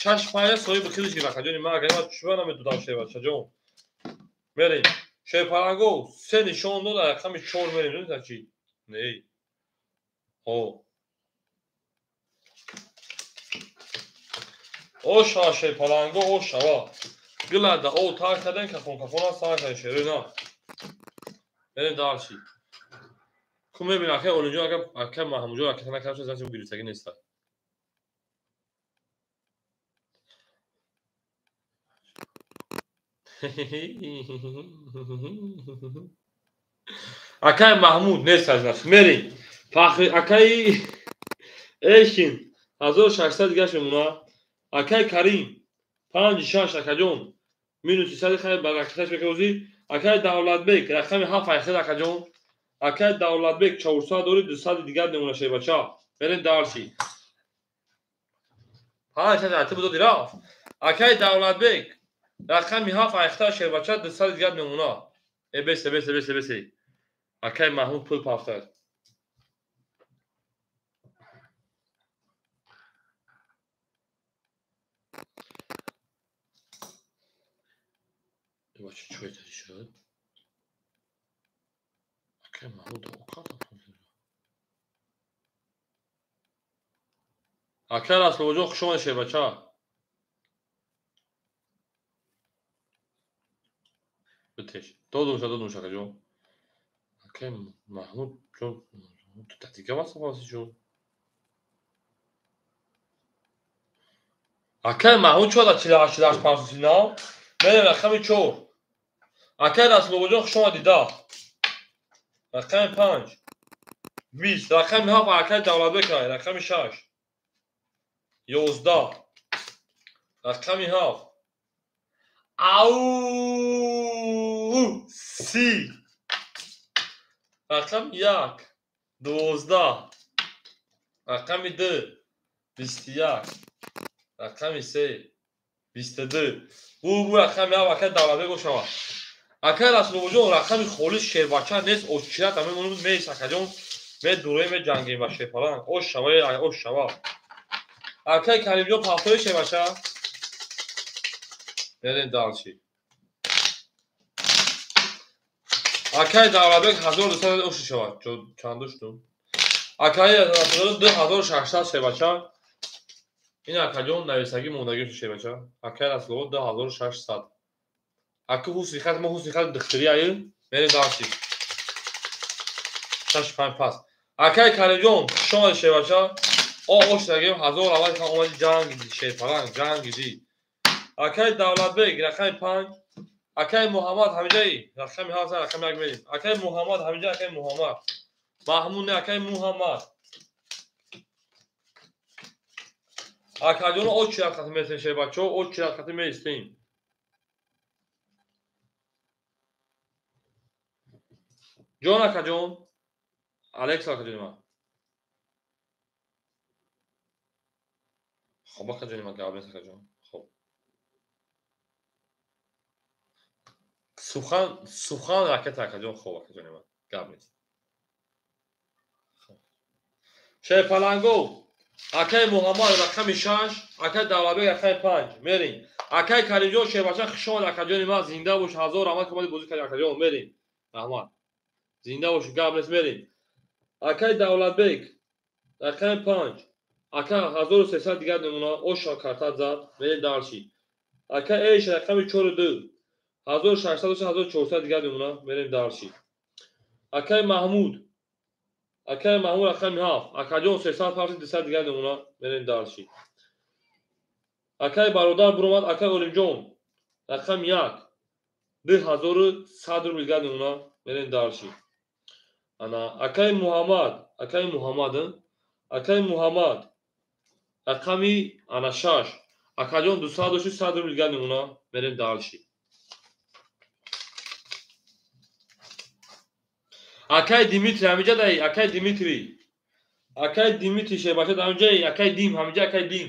6 5 соҳиби худаш гирифт акаҷони ман, агар ман чӯба намедодам шербачаҷон. Мерем. Шерпаланго 3 нишон дод, рақами 4 мерем, донед чӣ? Не. О. О шава шерпаланго, о шава. Гилада о тар кардем, кафон кафона сар кардем шерӯ на. Мерем дальше. Ку мебинам акай Олимҷон, агар акай Маҳмудҷон ракета накарда, значит гирифтагӣ нест. Акай Маҳмуд нест аз нафс. Мерем. Фахри акай Эшин 1600 дигаш мемона. Акай Карим 5 6 акаҷон минус 300 хайр ба ракеташ мекунӣ. Акай Давлатбек рақами 7 айхед акаҷон. Акай Давлатбек 400 дори 200 дигар мемона шербача. Мерем дальше. 5 6 ати будо рафт. Акай Давлатбек рақами 7 айхта шербача 200 дигар мемона. Э бесе бесе бесе бесе. Акай Маҳмуд пул пафтад. Бача чой шуд? Акай Маҳмуд Акай Расулбоҷон, хуш омадед, шербача. Битеш. Додумша, додумша, акаҷон. Акай Маҳмуд ҷон, ту татика васафаси ҷон. Акай Маҳмуд чода 48 48 539. Мерем рақами 4. Акай Расулбоҷон, хуш омадед, 10. Рақами 5. 20. Рақами 7 акай Давлатбек, рақами 6. 11. Рақами 7. Ау 30. Рақами 1. 12. Рақами 2. 21. Рақами 3. 22. Бу рақами 7 акай Давлатбек бошава. Акай Расулбоҷон, рақами холис шербача нест, очират ҳамин мест, акаҷон. Медурем, меҷангем ба шерпаланг. Ош шава, ош шава. Акай Каримҷон, пафтои шербача. Мерем дальше. Акай Давлатбек 1200 ош шава. Чанд доштум? Акай Расулбоҷон 2600 шербача. Ин акаҷон нависагӣ мондагӣ шербача. Акай Расулбоҷон 2600. Аки ҳусни хат, мо ҳусни хат духтари аю. Мерем дальше. 6 5 пас. Акай Каримҷон, хуш омадед, шербача. О ош дагем 1000 аввал ка омади ҷанг шерпаланг, ҷанг ди. Акай Давлатбек рақами 5. Акай Муҳаммад ҳамиҷаи рақами 7, рақами 1 мерем. Акай Муҳаммад ҳамиҷа, акай Муҳаммад. Маҳмуд не, акай Муҳаммад. Акаҷон, о чират хати местем, шербачо, о чират хати местем. Ҷон акаҷон, Алекс акаҷони ман. Хоб акаҷони ман, гап нест акаҷон. Хоб. Сухан, сухан ракета акаҷон, хоб акаҷони ман, гап нест. Хоб. Шерпаланго, акай Муҳаммад рақами 6, акай Давлатбек рақами 5. Мерем. Акай Каримҷон, шербача, хуш омад, акаҷони ман, зинда бош, 1000 раҳмат ки омадӣ бозӣ кардӣ, акаҷон, мерем. Раҳмат. Зинда бош, гап нест, мерем. Акай Давлатбек рақами 5. Ака 1300 дигар намуна оша картат зад, мерем дальше. Ака Эш рақами 4 2. 1600 1400 дигар намуна, мерем дальше. Акай Маҳмуд, акай Маҳмуд рақами 7. Акаҷон 300 парси 200 дигар намуна, мерем дальше. Акай бародар буромад, акай Олимҷон рақами 1. 2100 рубл дигар намуна, мерем дальше. Ана акай Муҳаммад, акай Муҳаммад, акай Муҳаммад рақами ана 6. Акаҷон 200 дошти 100 рубл дигар намуна, мерем дальше. Акай Димитрий ҳамиҷа дай, акай Димитрий. Акай Димитрий шербача ҳамиҷа, акай Дим ҳамиҷа, акай Дим.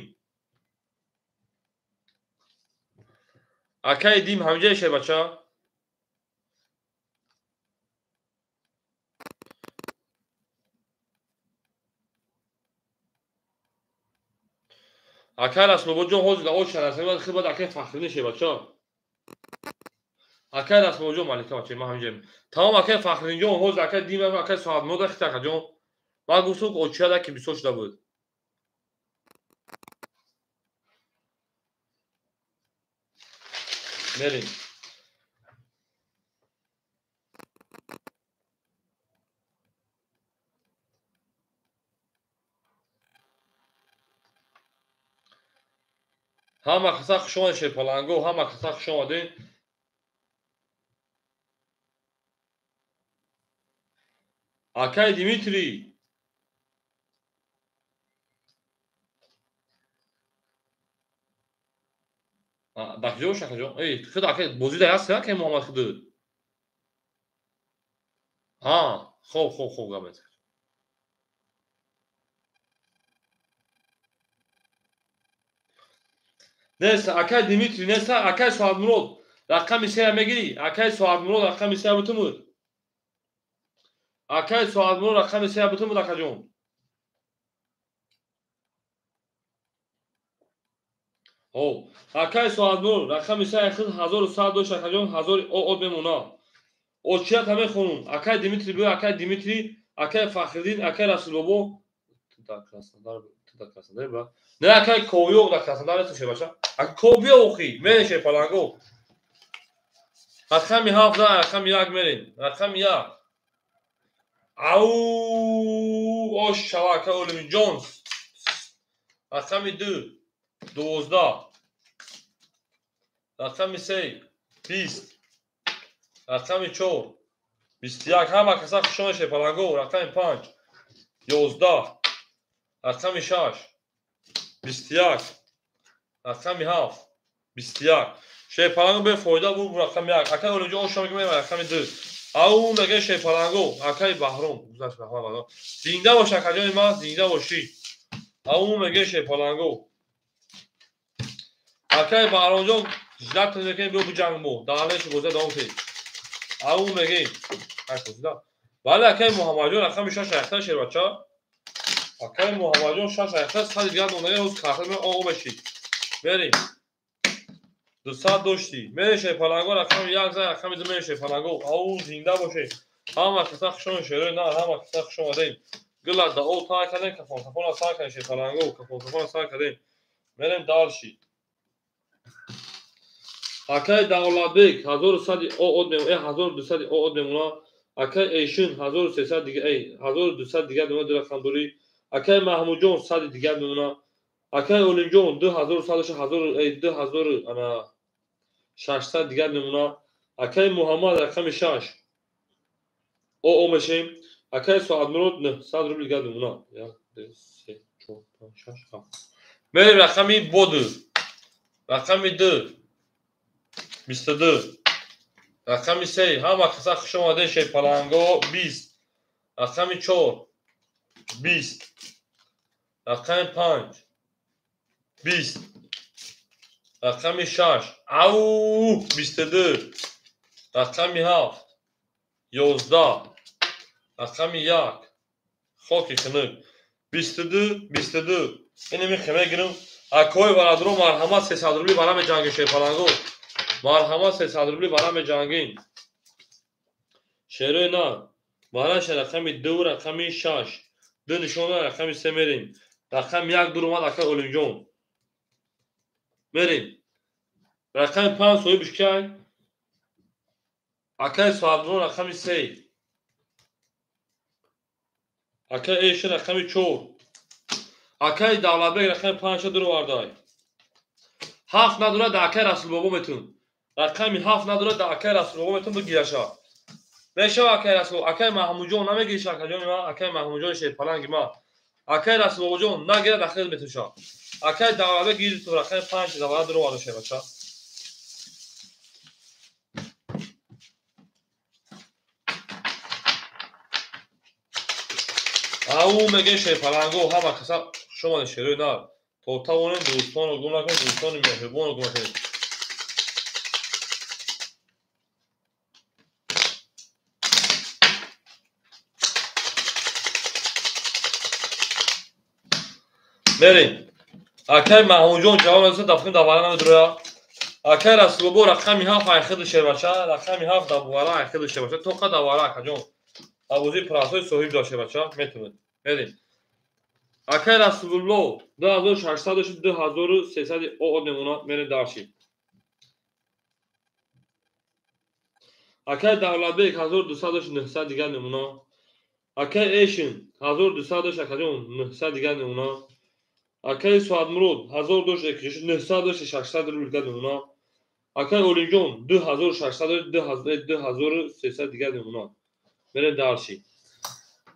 Акай Дим ҳамиҷа шербача. Акай Расулбоҷон ҳозир ош расад, хибад акай Фахриддин шербача. Акай Расулбоҷон малика бача, ман ҳамиҷа. Тамом акай Фахриддинҷон ҳозир акай Дим, акай Соатмурод хит акаҷон. Ман гуфтам ки очияда ки бисёр шуда буд. Мерем. Ҳама каса хуш омадед, шерпаланго, ҳама каса хуш омадед. Акай Димитрий. Дар куҷо бош, акаҷон? Эй, худ акай бозӣ дар ҳаст, акай Муҳаммад худ. Ҳа, хоб, хоб, хоб гап нест. Нест, акай Димитрий, нест, акай Соатмурод. Рақами 3 мегирӣ? Акай Соатмурод рақами 3 бутумуд. Акай Соатмурод рақами 3 бутумуд, акаҷон. Ҳо, акай Соатмурод рақами 3 худ 1100 дошт, акаҷон, 1000 од мемона. Очията мехонум. Акай Димитрий биё, акай Димитрий, акай Фахриддин, акай Расулбобо. Ту дар Краснодар, ту дар Краснодар ба. Не, акай Ковиё дар Краснодар нест шебаша. Ака Ковиё охи, мерем шепаланго. Рақами 7 на, рақами 1 мерем. Рақами 1. Ау, ош шава акай Олимҷон Ҷонс. Рақами 2, 12. Рақами 3, 20. Рақами 4, 21. Ҳама каса хушон шепаланго. Рақами 5, 11. Рақами 6, 21. Рақами 7, 21. Шепаланго бефоида буд рақами 1. Акай Олимҷон ош шава мегӯям рақами 2. Ау мегӯям шепаланго. Акай Баҳром. Гузашт Баҳром. Зинда бош акаҷони ман, зинда бошӣ. Ау мегӯям шепаланго. Акай Баҳромҷон ждат мекунем, биё биҷанг мо. Даҳлеши боза давом кунем. Ау мегӯем. Бале акай Муҳаммадҷон рақами 6 аяхта шербача. Акай Муҳаммадҷон 6 аяхта 100 дигар мондаги ҳоз карта ме оғо мешид. Мерем. 200 доштӣ. Мерем шерпаланго рақами 1 зан рақами 2 мерем шерпаланго. Ау зинда бошед. Ҳама каса хуш омадед шерои нар, ҳама каса хуш омадед. Гила дао тар кардем, кафон кафона сар кардем шерпаланго, кафон кафона сар кардем. Мерем дальше. Акай Давлатбек 1100 од мемона, 1200 од мемона. Акай Эйшин 1300 дига, 1200 дигар мемона ду рақам дорӣ. Акай Маҳмудҷон 100 дигар мемона. Акай Олимҷон 2100 2000 ана 600 дигар мемона. Акай Муҳаммад рақами 6 о мешем. Акай Соатмурод 900 рубл дигар мемона. 1 2 3 4 5 6 7. Мерем рақами боду. Рақами 2 22. Рақами 3 ҳама каса хуш омадед шерпаланго 20. Рақами 4 20. Рақами 5 20. Рақами 6 ау 22. Рақами 7 11. Рақами 1 хоки хунук 22 22. Инами хемегирам. Акои барадро марҳамат 300 рубли бара меҷангем шерпаланго. Марҳамат 300 рубли бара меҷангем. Шерои нар. Бараша рақами 2 рақами 6. 2 нишона рақами 3 мерем. Рақами 1 дур омад акай Олимҷон. Мерем. Рақами 5 соҳибиш кай? Акай Соатмурод рақами 3. Акай Эйшин рақами 4. Акай Давлатбек рақами 5 дур овардай. 7 надорад да акай Расулбобо метун. Рақами 7 надорад да акай Расулбобо метун бигираша. Мешава акай Расул, акай Маҳмудҷон намегириша акаҷони ман, акай Маҳмудҷон шерпаланги ман. Акай Расулбобоҷон нагирад ахир метуша. Акай Давлатбек гирифту рақами 5 давлат дур оварда шербача. Ау мегӯем шерпаланго ҳама каса хуш омадед шерои нар. То тавонем дӯстонро гум накунем, дӯстони меҳрубонро гум накунем. Мерем. Акай Маҳмудҷон ҷавоб надоста дафтани давара намедуроя. Акай Расулбобо рақами 7 айхиду шербача, рақами 7 давара айхиду шербача. Тоқа давара акаҷон. Абузии прасои соҳиб дошт шербача, метавонед. Мерем. Акай Расулулло 2600 дошт 2300 од мемона. Мерем дарши. Акай Давлатбек 1200 дошт 900 дигар мемона. Акай Эйшин 1200 дошт акаҷон 900 дигар мемона. Акай Соатмурод 1000 дошт 900 дошт 600 рубл дигар мемона. Акай Олимҷон 2600 дошт 2300 дигар мемона. Мерем дарши.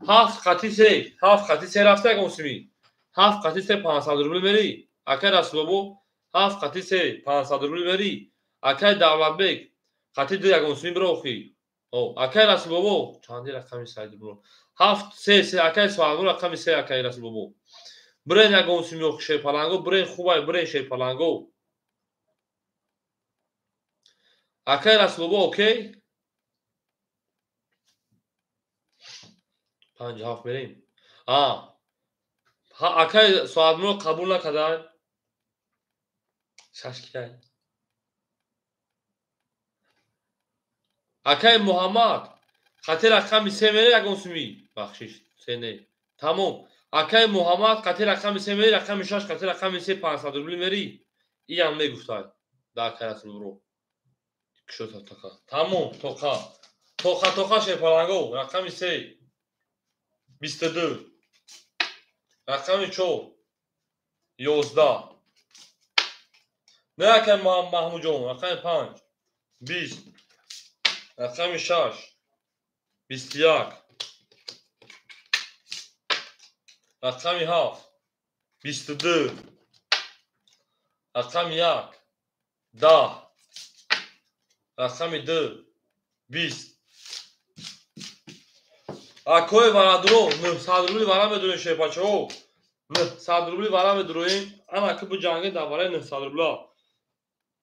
7 қати 3, 7 қати 3 рафта ягон сими. 7 қати 3 500 рубл мери. Акай Расулбобо 7 қати 3 500 рубл мери. Акай Давлатбек қати 2 ягон сими биро охи. Акай Расулбобо чанди рақами сайд биро. 7 3 3 акай Соатмурод рақами 3 акай Расулбобо. Бирен ягон сими охи шерпаланго, бирен хубай, бирен шерпаланго. Акай Расулбобо окей? 5 7 мерем. Акай Соатмурод қабул накардан. 6 китай. Акаи Муҳаммад қати рақами се мере ягон суми бахшиш се не. Тамом. Акаи Муҳаммад қати рақами се мери, рақами шаш қати рақами се 500 рубли мери. Иам мегуфтай. Да акаи Расулбро. Кушота тақа. Тамом, тоқа. Тоқа тоқа шерпаланго, рақами се 22. Рақами 4 11. Не акаи Маҳмудҷон, рақами 5 20. Рақами 6 21. Рақами 7 22. Рақами 1 10. Рақами 2 20. Акои варадро 900 рубли вара медурем шерпачаҳо. 900 рубли вара медуроем. Ана ки биҷангем дар барои 900 рубла.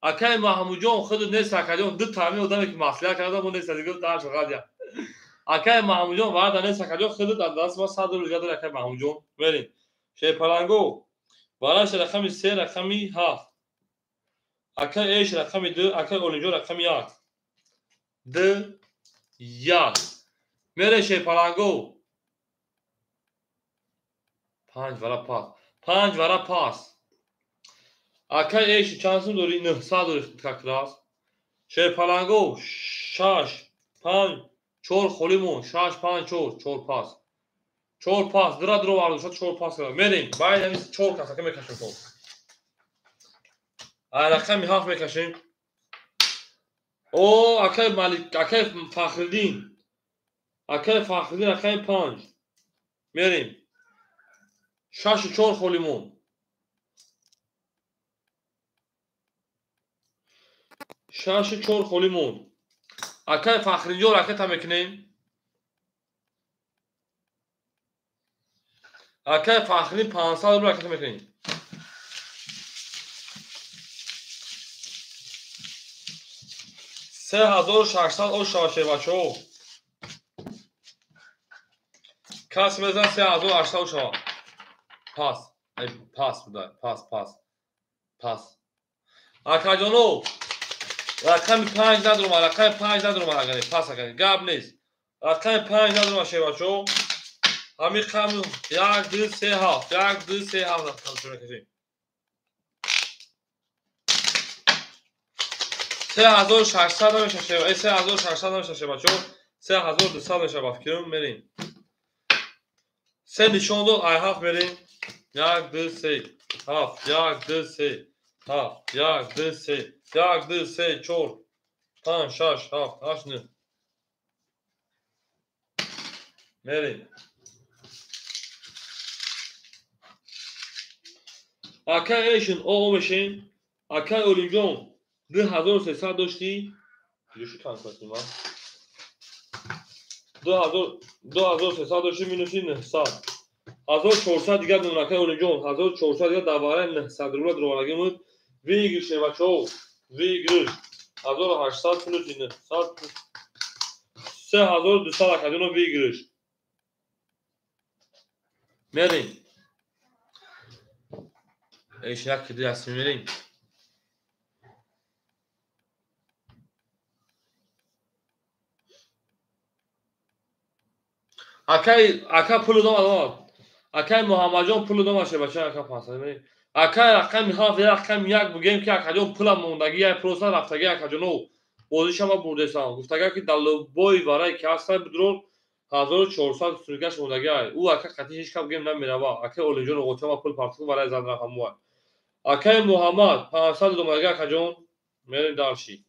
Акаи Маҳмудҷон худ нест акаҷон, ду тами одаме ки маслиҳат карда мо нест, дигар дар шуғадия. Акаи Маҳмудҷон варада нест акаҷон, худ дар даст ма 100 рубли дигар акаи Маҳмудҷон. Мерем. Шерпаланго вараш рақами 3 рақами 7. Акаи Эш рақами 2, акаи Олимҷон рақами 1. 2 1. Мере шерпаланго. 5 вара пас. 5 вара пас. Акаи Эш чанд сум дорӣ? 900 дорӣ как раз. Шерпаланго 6 5 4 холӣ мон. 6 5 4 4 пас. 4 пас. Дра дро вардошад 4 пас. Мерем. Баъд ҳамин 4 касака мекашем то. Ай рақами 7 мекашем. О, акаи Малик, акаи Фахриддин. Акаи Фахриддин рақами 5. Мерем. 6 4 холӣ мон. 6 4 холӣ мон. Акаи Фахриддин ракета мекунем. Акаи Фахриддин 500 рубл ракета мекунем. 3600 ош шава шербачаҳо. Кас мезан 3800 шава. Пас. Ай пас будай. Пас пас. Пас. Акаҷоно рақами 5 надурма, рақами 5 надурма агани, пас агани. Гап нест. Рақами 5 надурма шербачаҳо. Ҳамин қам 1 2 3 7, 1 2 3 7 рақам мекашем. 3600 намешава, 3600 намешава бачаҳо, 3200 мешава фикрм. Мерем. Се нишон дод, ай 7 мерем. 1 2 3 7 1 2 3 7 1 2 3 1 2 3 4 5 6 7 8 9. Мерем. Акаи Эшин о мешем. Акаи Олимҷон 2300 доштӣ. Куҷо кан кардем? 2300 доштӣ минуси 900. 1400 дигар мемон акаи Олимҷон. 1400 дигар дар барои 900 рубла дуроварагӣ буд. Выигрыш бачаҳо. Выигрыш 1800 плюс 900 3200 акаҷоно выигрыш. Мерем. Эш як киди аст мерем. Акай ака пул дом. Акай Муҳаммадҷон пул дом аше бача ака 500 мерем. Акай рақами 7 рақами 1 бугем ки акаҷон пула мондагӣ ай просто рафтагӣ акаҷоно бозишама бурдесам. Гуфтага ки дар лубои варай ки ҳастай бидурор 1400 сумикаш мондагӣ ай. Ӯ ака қатӣ ҳеҷ кам гем намерава. Акай Олимҷон оғотима пул парту варай зан рафтам ӯ. Акай Муҳаммад 500 домадагӣ акаҷон мерем дарши.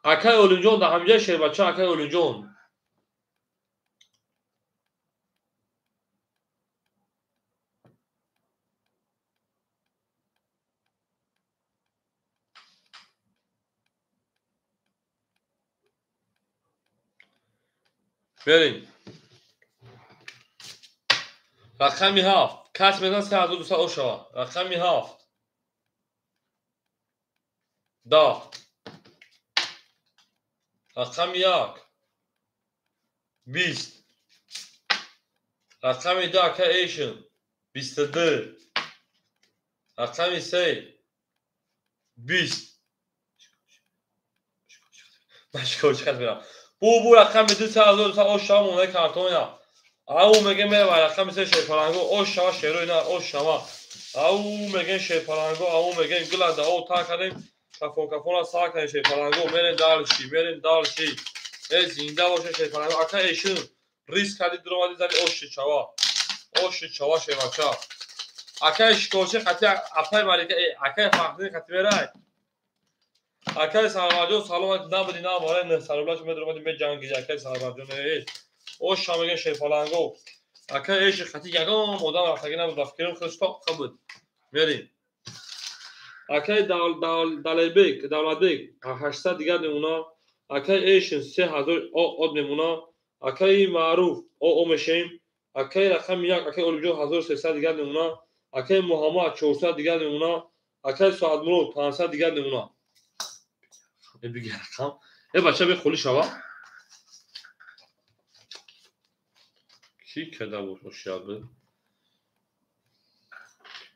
Акай Олимҷон дар ҳамҷаи шербача акай Олимҷон. Мерем. Рақами 7. Кас мезан 3200 ош шава. Рақами 7. 10. Рақами 1. 20. Рақами 2 ака Эшин 22. Рақами 3 20. Ман чикор чиқат мерам. Бу рақами 2 3200 ош шава монаи картона. Ау мегем мерава рақами 3 шерпаланго ош шава шерои на ош шава. Ау мегем шерпаланго ау мегем гилада о та кардем кафон кафона сар кардем шерпаланго мерем далши мерем далши. Э зинда боше шерпаланго ака эшин риск кардӣ дуромадӣ зани оши чава. Оши чава шербача. Акай шикорчи қати апай малика акай фахридин қати мерай. Акай Сарварҷон салом набуди на бора 900 рублаш медуромади меҷангиди акай Сарварҷон э. Ош мегем шерпаланго. Акай эши қати ягон одам рафтагӣ набуд ба фикрим худаш тоқ буд. Мерем. Акай Далербек, Давлатбек 800 дигар мемона. Акай эшин 3000 од мемона. Акай Маъруф о мешем. Акай рақами 1 акай Олимҷон 1300 дигар мемона. Акай Муҳаммад 400 дигар мемона. Акай Соатмурод 500 дигар мемона. Э биги рақам. Э бача бе холи шава. Ки када буд ошияд буд?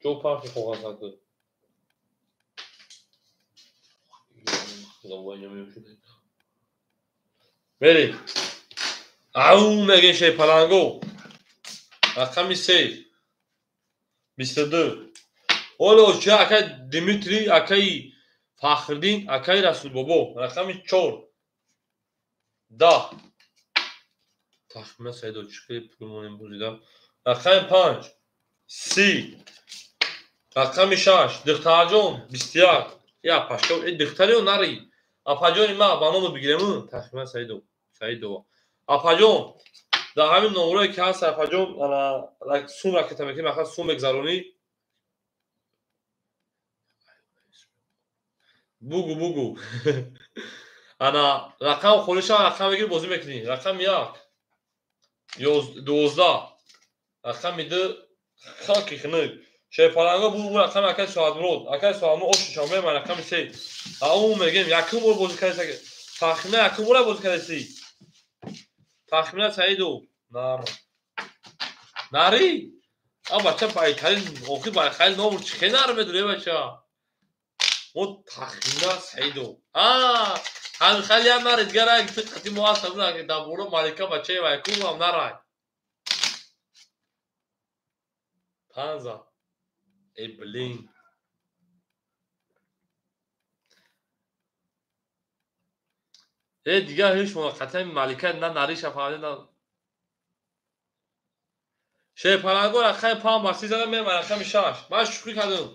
Ҷо парқи коғаз накун. Мерем. Ау мегем шерпаланго. Рақами 3 22. Оле ошия акай Димитрий, акай Фахриддин, акай Расулбобо. Рақами 4 10. Тахмина Саидов чӣ хеле пул монем бозида. Рақами 5 30. Рақами 6 Дихтарҷон 21. Я пашко э дихтариё нари. Апаҷони ма ба номо бигирем Тахмина Саидов, Саидова. Апаҷон дар ҳамин номрое ки ҳаст апаҷон ана сум ракета мекунем, аха сум мегзаронӣ. Бугу бугу. Ана рақам холӣ шава рақам мегирӣ бозӣ мекунӣ. Рақами 1 12 рақами 2 хаки хинук. Шерпаланго бу рақами акай Соатмурод. Акай Соатмурод ош шава меман рақами 3. Ау мегем якум бор бозӣ кардӣ. Тахмина якум бор бозӣ кардӣ. Тахмина Саидов нар. Нари? А бача байтарин охи байхайл номур чӣ хел нар медуре бача? Мо Тахмина Саидов. А, ҳамин хеле ям нари дигар ай қати мо ҳаст дар боро Малика бачаи вайкум ҳам нарай. Панза. Э блин. Э дигар ҳеч муваққати Малика на нариша фаҳмида на. Шерпаланго рақами 5 ба 3 зада меман рақами 6. Ман шӯхӣ кардам.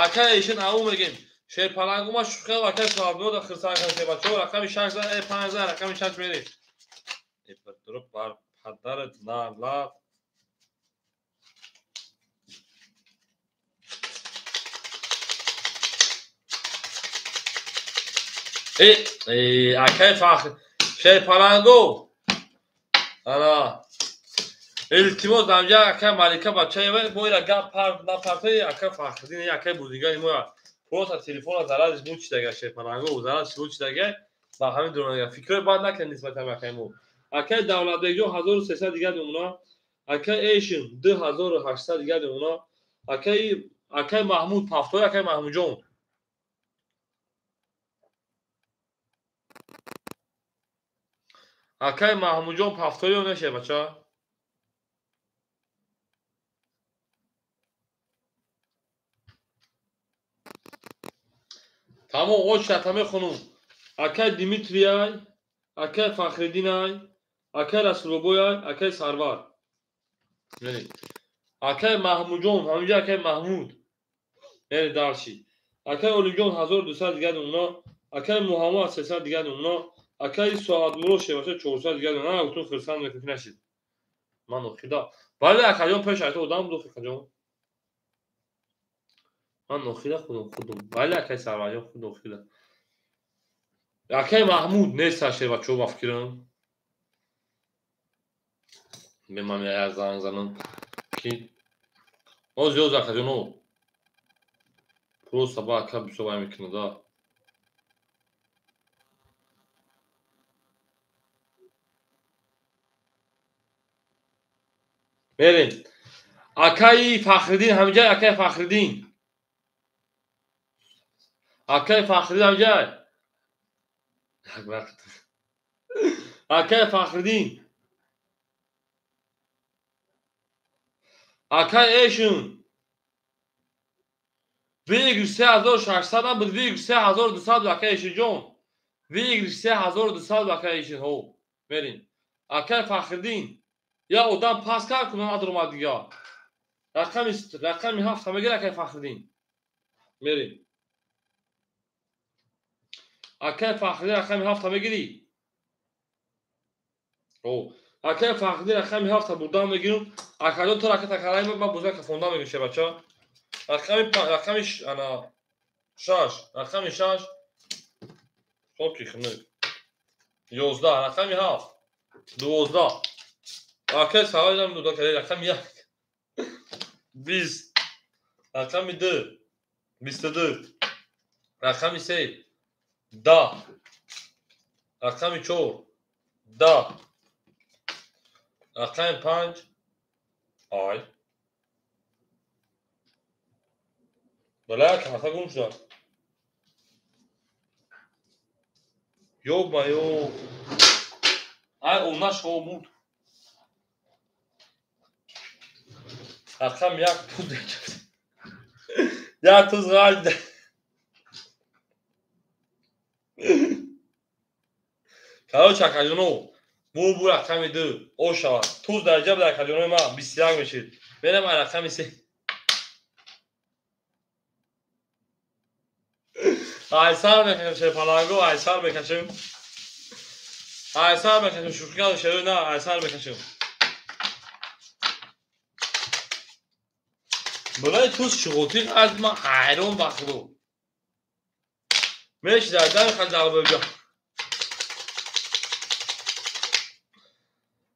Акай эшин ау мегем. Шерпаланго ман шӯхӣ кардам акай Соатмурод хирсан кардам бачаҳо рақами 6 зада э 5 зада рақами 6 мерем. Э бадро бар падарат налат. Э акай Фахр Шерпаланго. Ана илтимос дамҷа акай Малика бачаева боира гап пар напартои акай Фахриддин акай бузигари моя просто телефона зарадиш мучидага Шерпаланго зарадиш мучидага ба ҳамин дурона фикрҳои бад накунед нисбати ҳамин акай мо. Акай Давлатбекҷон 1300 дигар мемона. Акай Эшин 2800 дигар мемона. Акай Маҳмуд Пафтои акай Маҳмудҷон. Акай Маҳмудҷон Пафтоиё неше бача? Тамом очата мехонум. Акай Димитрияй, акай Фахриддинай, акай Расулбобояй, акай Сарвар. Акай Маҳмудҷон, ҳаминҷа акай Маҳмуд. Яъне дарши. Акай Олимҷон 1200 дигар мемона. Акай Муҳаммад 300 дигар мемона. Акай Соатмурод шебаша 400 дигар мемона. На гуфтум хирсанд мекунӣ нашид. Ман охида. Бале акаҷон пеш айто одам буд акаҷон. Ман охида худум. Бале акай Сарварҷон худ охида. Акай Маҳмуд нест шебачо ба фикрам. Мемам як занг занам ки оз ёз акаҷоно. Просто ба ака бисёр вай мекунад да. Мерем. Акаи Фахриддин ҳаминҷай акаи Фахриддин. Акаи Фахриддин ҳаминҷай. Як вақт. Акай Фахриддин. Акай Эшин. Выигрыш 3600 набуд, выигрыш 3200 акай Эшинҷон. Выигрыш 3200 акай Эшин. Ҳо, мерем. Акай Фахриддин. Я одам пас кар кунам адромад дига. Рақами 7 мегир акай Фахриддин. Мерем. Акай Фахриддин рақами 7 мегирӣ? О, акай Фахриддин рақами 7 бурдан мегирам. Акаҷон, ту ракета карай, ман боза кафонда мегирам, шебача. Рақами ана 6, рақами 6. Хоб ки хунук. 11, рақами 7. 12. Акай саволам дуда кадай рақами 1. 20. Рақами 2. 22. Рақами 3. 10. Рақами 4. 10. Рақами 5. Ай. Бала, карта гум шуда. Ё-моё. Ай, он нашо муд. Рақам 1 туз. Як туз ғалд. Короче, акаҷоно, бу рақами 2 о шавад. Туз дар ҷаб дар акаҷонои ман 21 мешид. Мерам ай рақами 3. Айсар мекашем шерпаланго, айсар мекашем. Айсар мекашем, шӯхӣ кардам, шерои на, айсар мекашем. Булай туз чиғотиқ аз ман ҳайрон ба худо. Меши дар дами хал далбоҷа.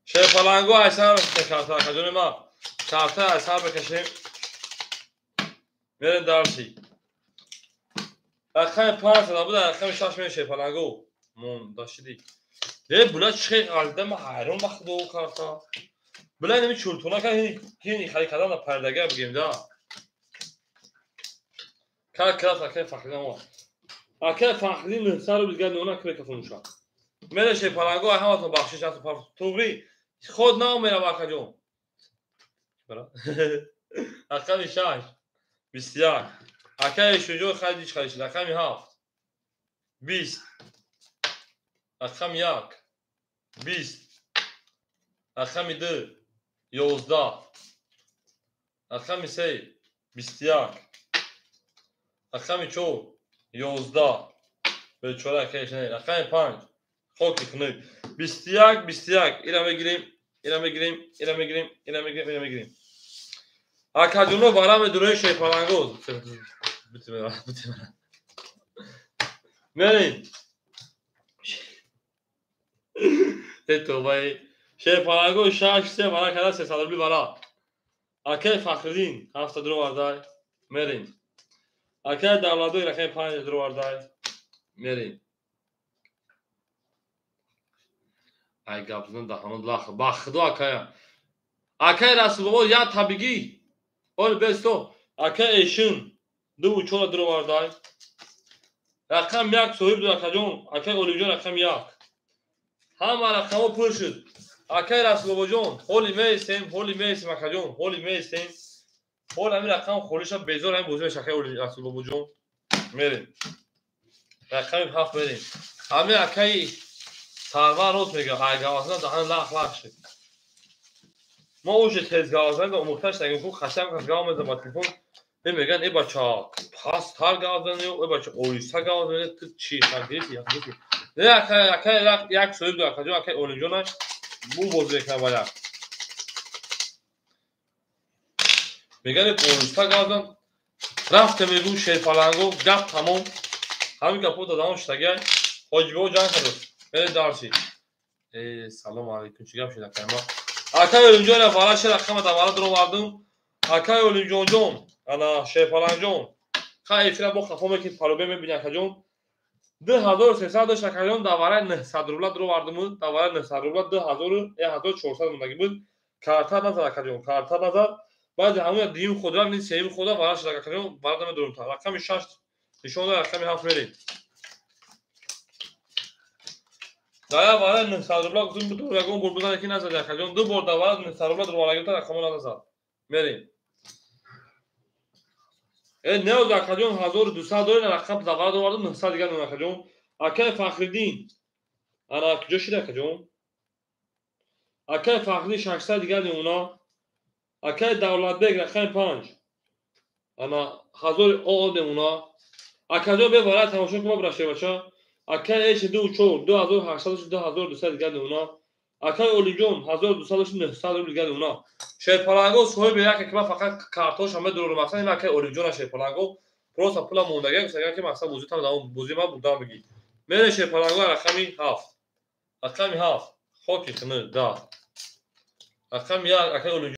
Шерпаланго айсар мекашем, карта акаҷони ман. Карта айсар мекашем. Мерем дарси. Рақами 5 зада буда, рақами 6 мерем шерпаланго. Монда шидӣ. Э, була чӣ ғалида, ман ҳайрон ба худо карта. Була инами чуртона ка ҳини хари кардан да пардага бигем да. Кар крас акай Фахриддин омад. Акай Фахриддин 900 рубл дигар нона кме кафонуша. Мере шерпаланго, ай ҳаматон бахшиш аст туғри. Худ наомерав акаҷон. Рақами 6 21. Акай Шуҷоъ харидиш харид шуд. Рақами 7 20. Рақами 1 20. Рақами 2 11. Рақами 3 21. Рақами 4 11. Бечора акай шунед. Рақами 5 хоки хунук. 21 21. Ира мегирем, ира мегирем, ира мегирем, ира мегирем, ира мегирем. Акаҷоно вара медурои шерпаланго. Мерем. Э тобаи. Шерпаланго 6 3 вара када 300 рубли вара. Акай Фахриддин 7 дуровардай. Мерем. Акай Давладой рақами 5 дуровардай. Мерем. Ай гап задан даҳанот лах. Ба худо акая. Акай Расулбобо як табигӣ. Оли бесто. Акай Эшин 2 4 дуровардай. Рақам 1 соҳиб буд акаҷон. Акай Олимҷон рақами 1. Ҳама рақамҳо пур шуд. Акай Расулбобоҷон, ҳоли меистем, ҳоли меистем акаҷон, ҳоли меистем. Ҳол ҳамин рақам холиша безор ҳамин бозӣ меша акай Расулбобоҷон. Мерем. Рақами 7 мерем. Ҳамин акаи Сарвар рост мега, ай гавазна даҳан лах лах шуд. Мо уже тез гавазна омӯхташ нагем, ку хашам кас гав мезан ба телефон. Е меган, э бача, пасттар гавазан ё э бача оҳиста гавазан, ту чӣ хагирифти, як гирифти. Не, акай, акай як соҳиб дор акаҷон, акай Олимҷонаш бу бозӣ мекунад ба як. Меган, э оҳиста гавазан. Рафте мегӯ шерпаланго, гап тамом. Ҳамин гапҳо дадамон шудагиай. Ҳоҷибо ҷанг кардааст. Мере дарси. Э, салом алейкум, чӣ гап шуд акай ма? Акай Олимҷон вара ше рақама дар вара дуровардум. Акай Олимҷонҷон, ана шерпалангҷон. Ха эфира бо хафо мекунед, паробе мебинед акаҷон. 2300 дошт акаҷон, дар вараи 900 рубла дуровардум. Дар вараи 900 рубла 2100 мондагӣ буд. Карта назад акаҷон, карта назад. Баъди ҳамон дуюм худра, ни сеюм худра вара шуд акаҷон, вара намедонам. Рақами 6 нишон дод, рақами 7 мерем. Дар як вара 900 рубла гуфтем, бутун ягон бор бизане ки назад, акаҷон. Ду бор дар вара 900 рубла дурвалагита рақамон назад. Мерем. Э, неоз, акаҷон, 1200 дорем, рақам завара довардум, 900 дигар дорем, акаҷон. Акай Фахриддин. Ана куҷо шид, акаҷон? Акай Фахриддин, 600 дигар мемона. Акай Давлатбек, рақами 5. Ана ҳазори оо мемона. Акаҷон, бевара тамошо кун, бабра бача. Акай Эш ду чор, 2800, 2200 дигар мемона. Акай Олиҷон, 1200, 900 рубл дигар мемона. Шерпаланго соҳиби яке ки ман фақат картоша медурам, мақсад ин акай Олиҷона. Шерпаланго просто пула мондагӣ гуфтаган, ки мақсад бозӣ там бозӣ ман бурдам бигӣ. Мере, шерпаланго, рақами 7. Рақами 7. Хоки хинӣ да. Рақами 1, акай Олиҷон.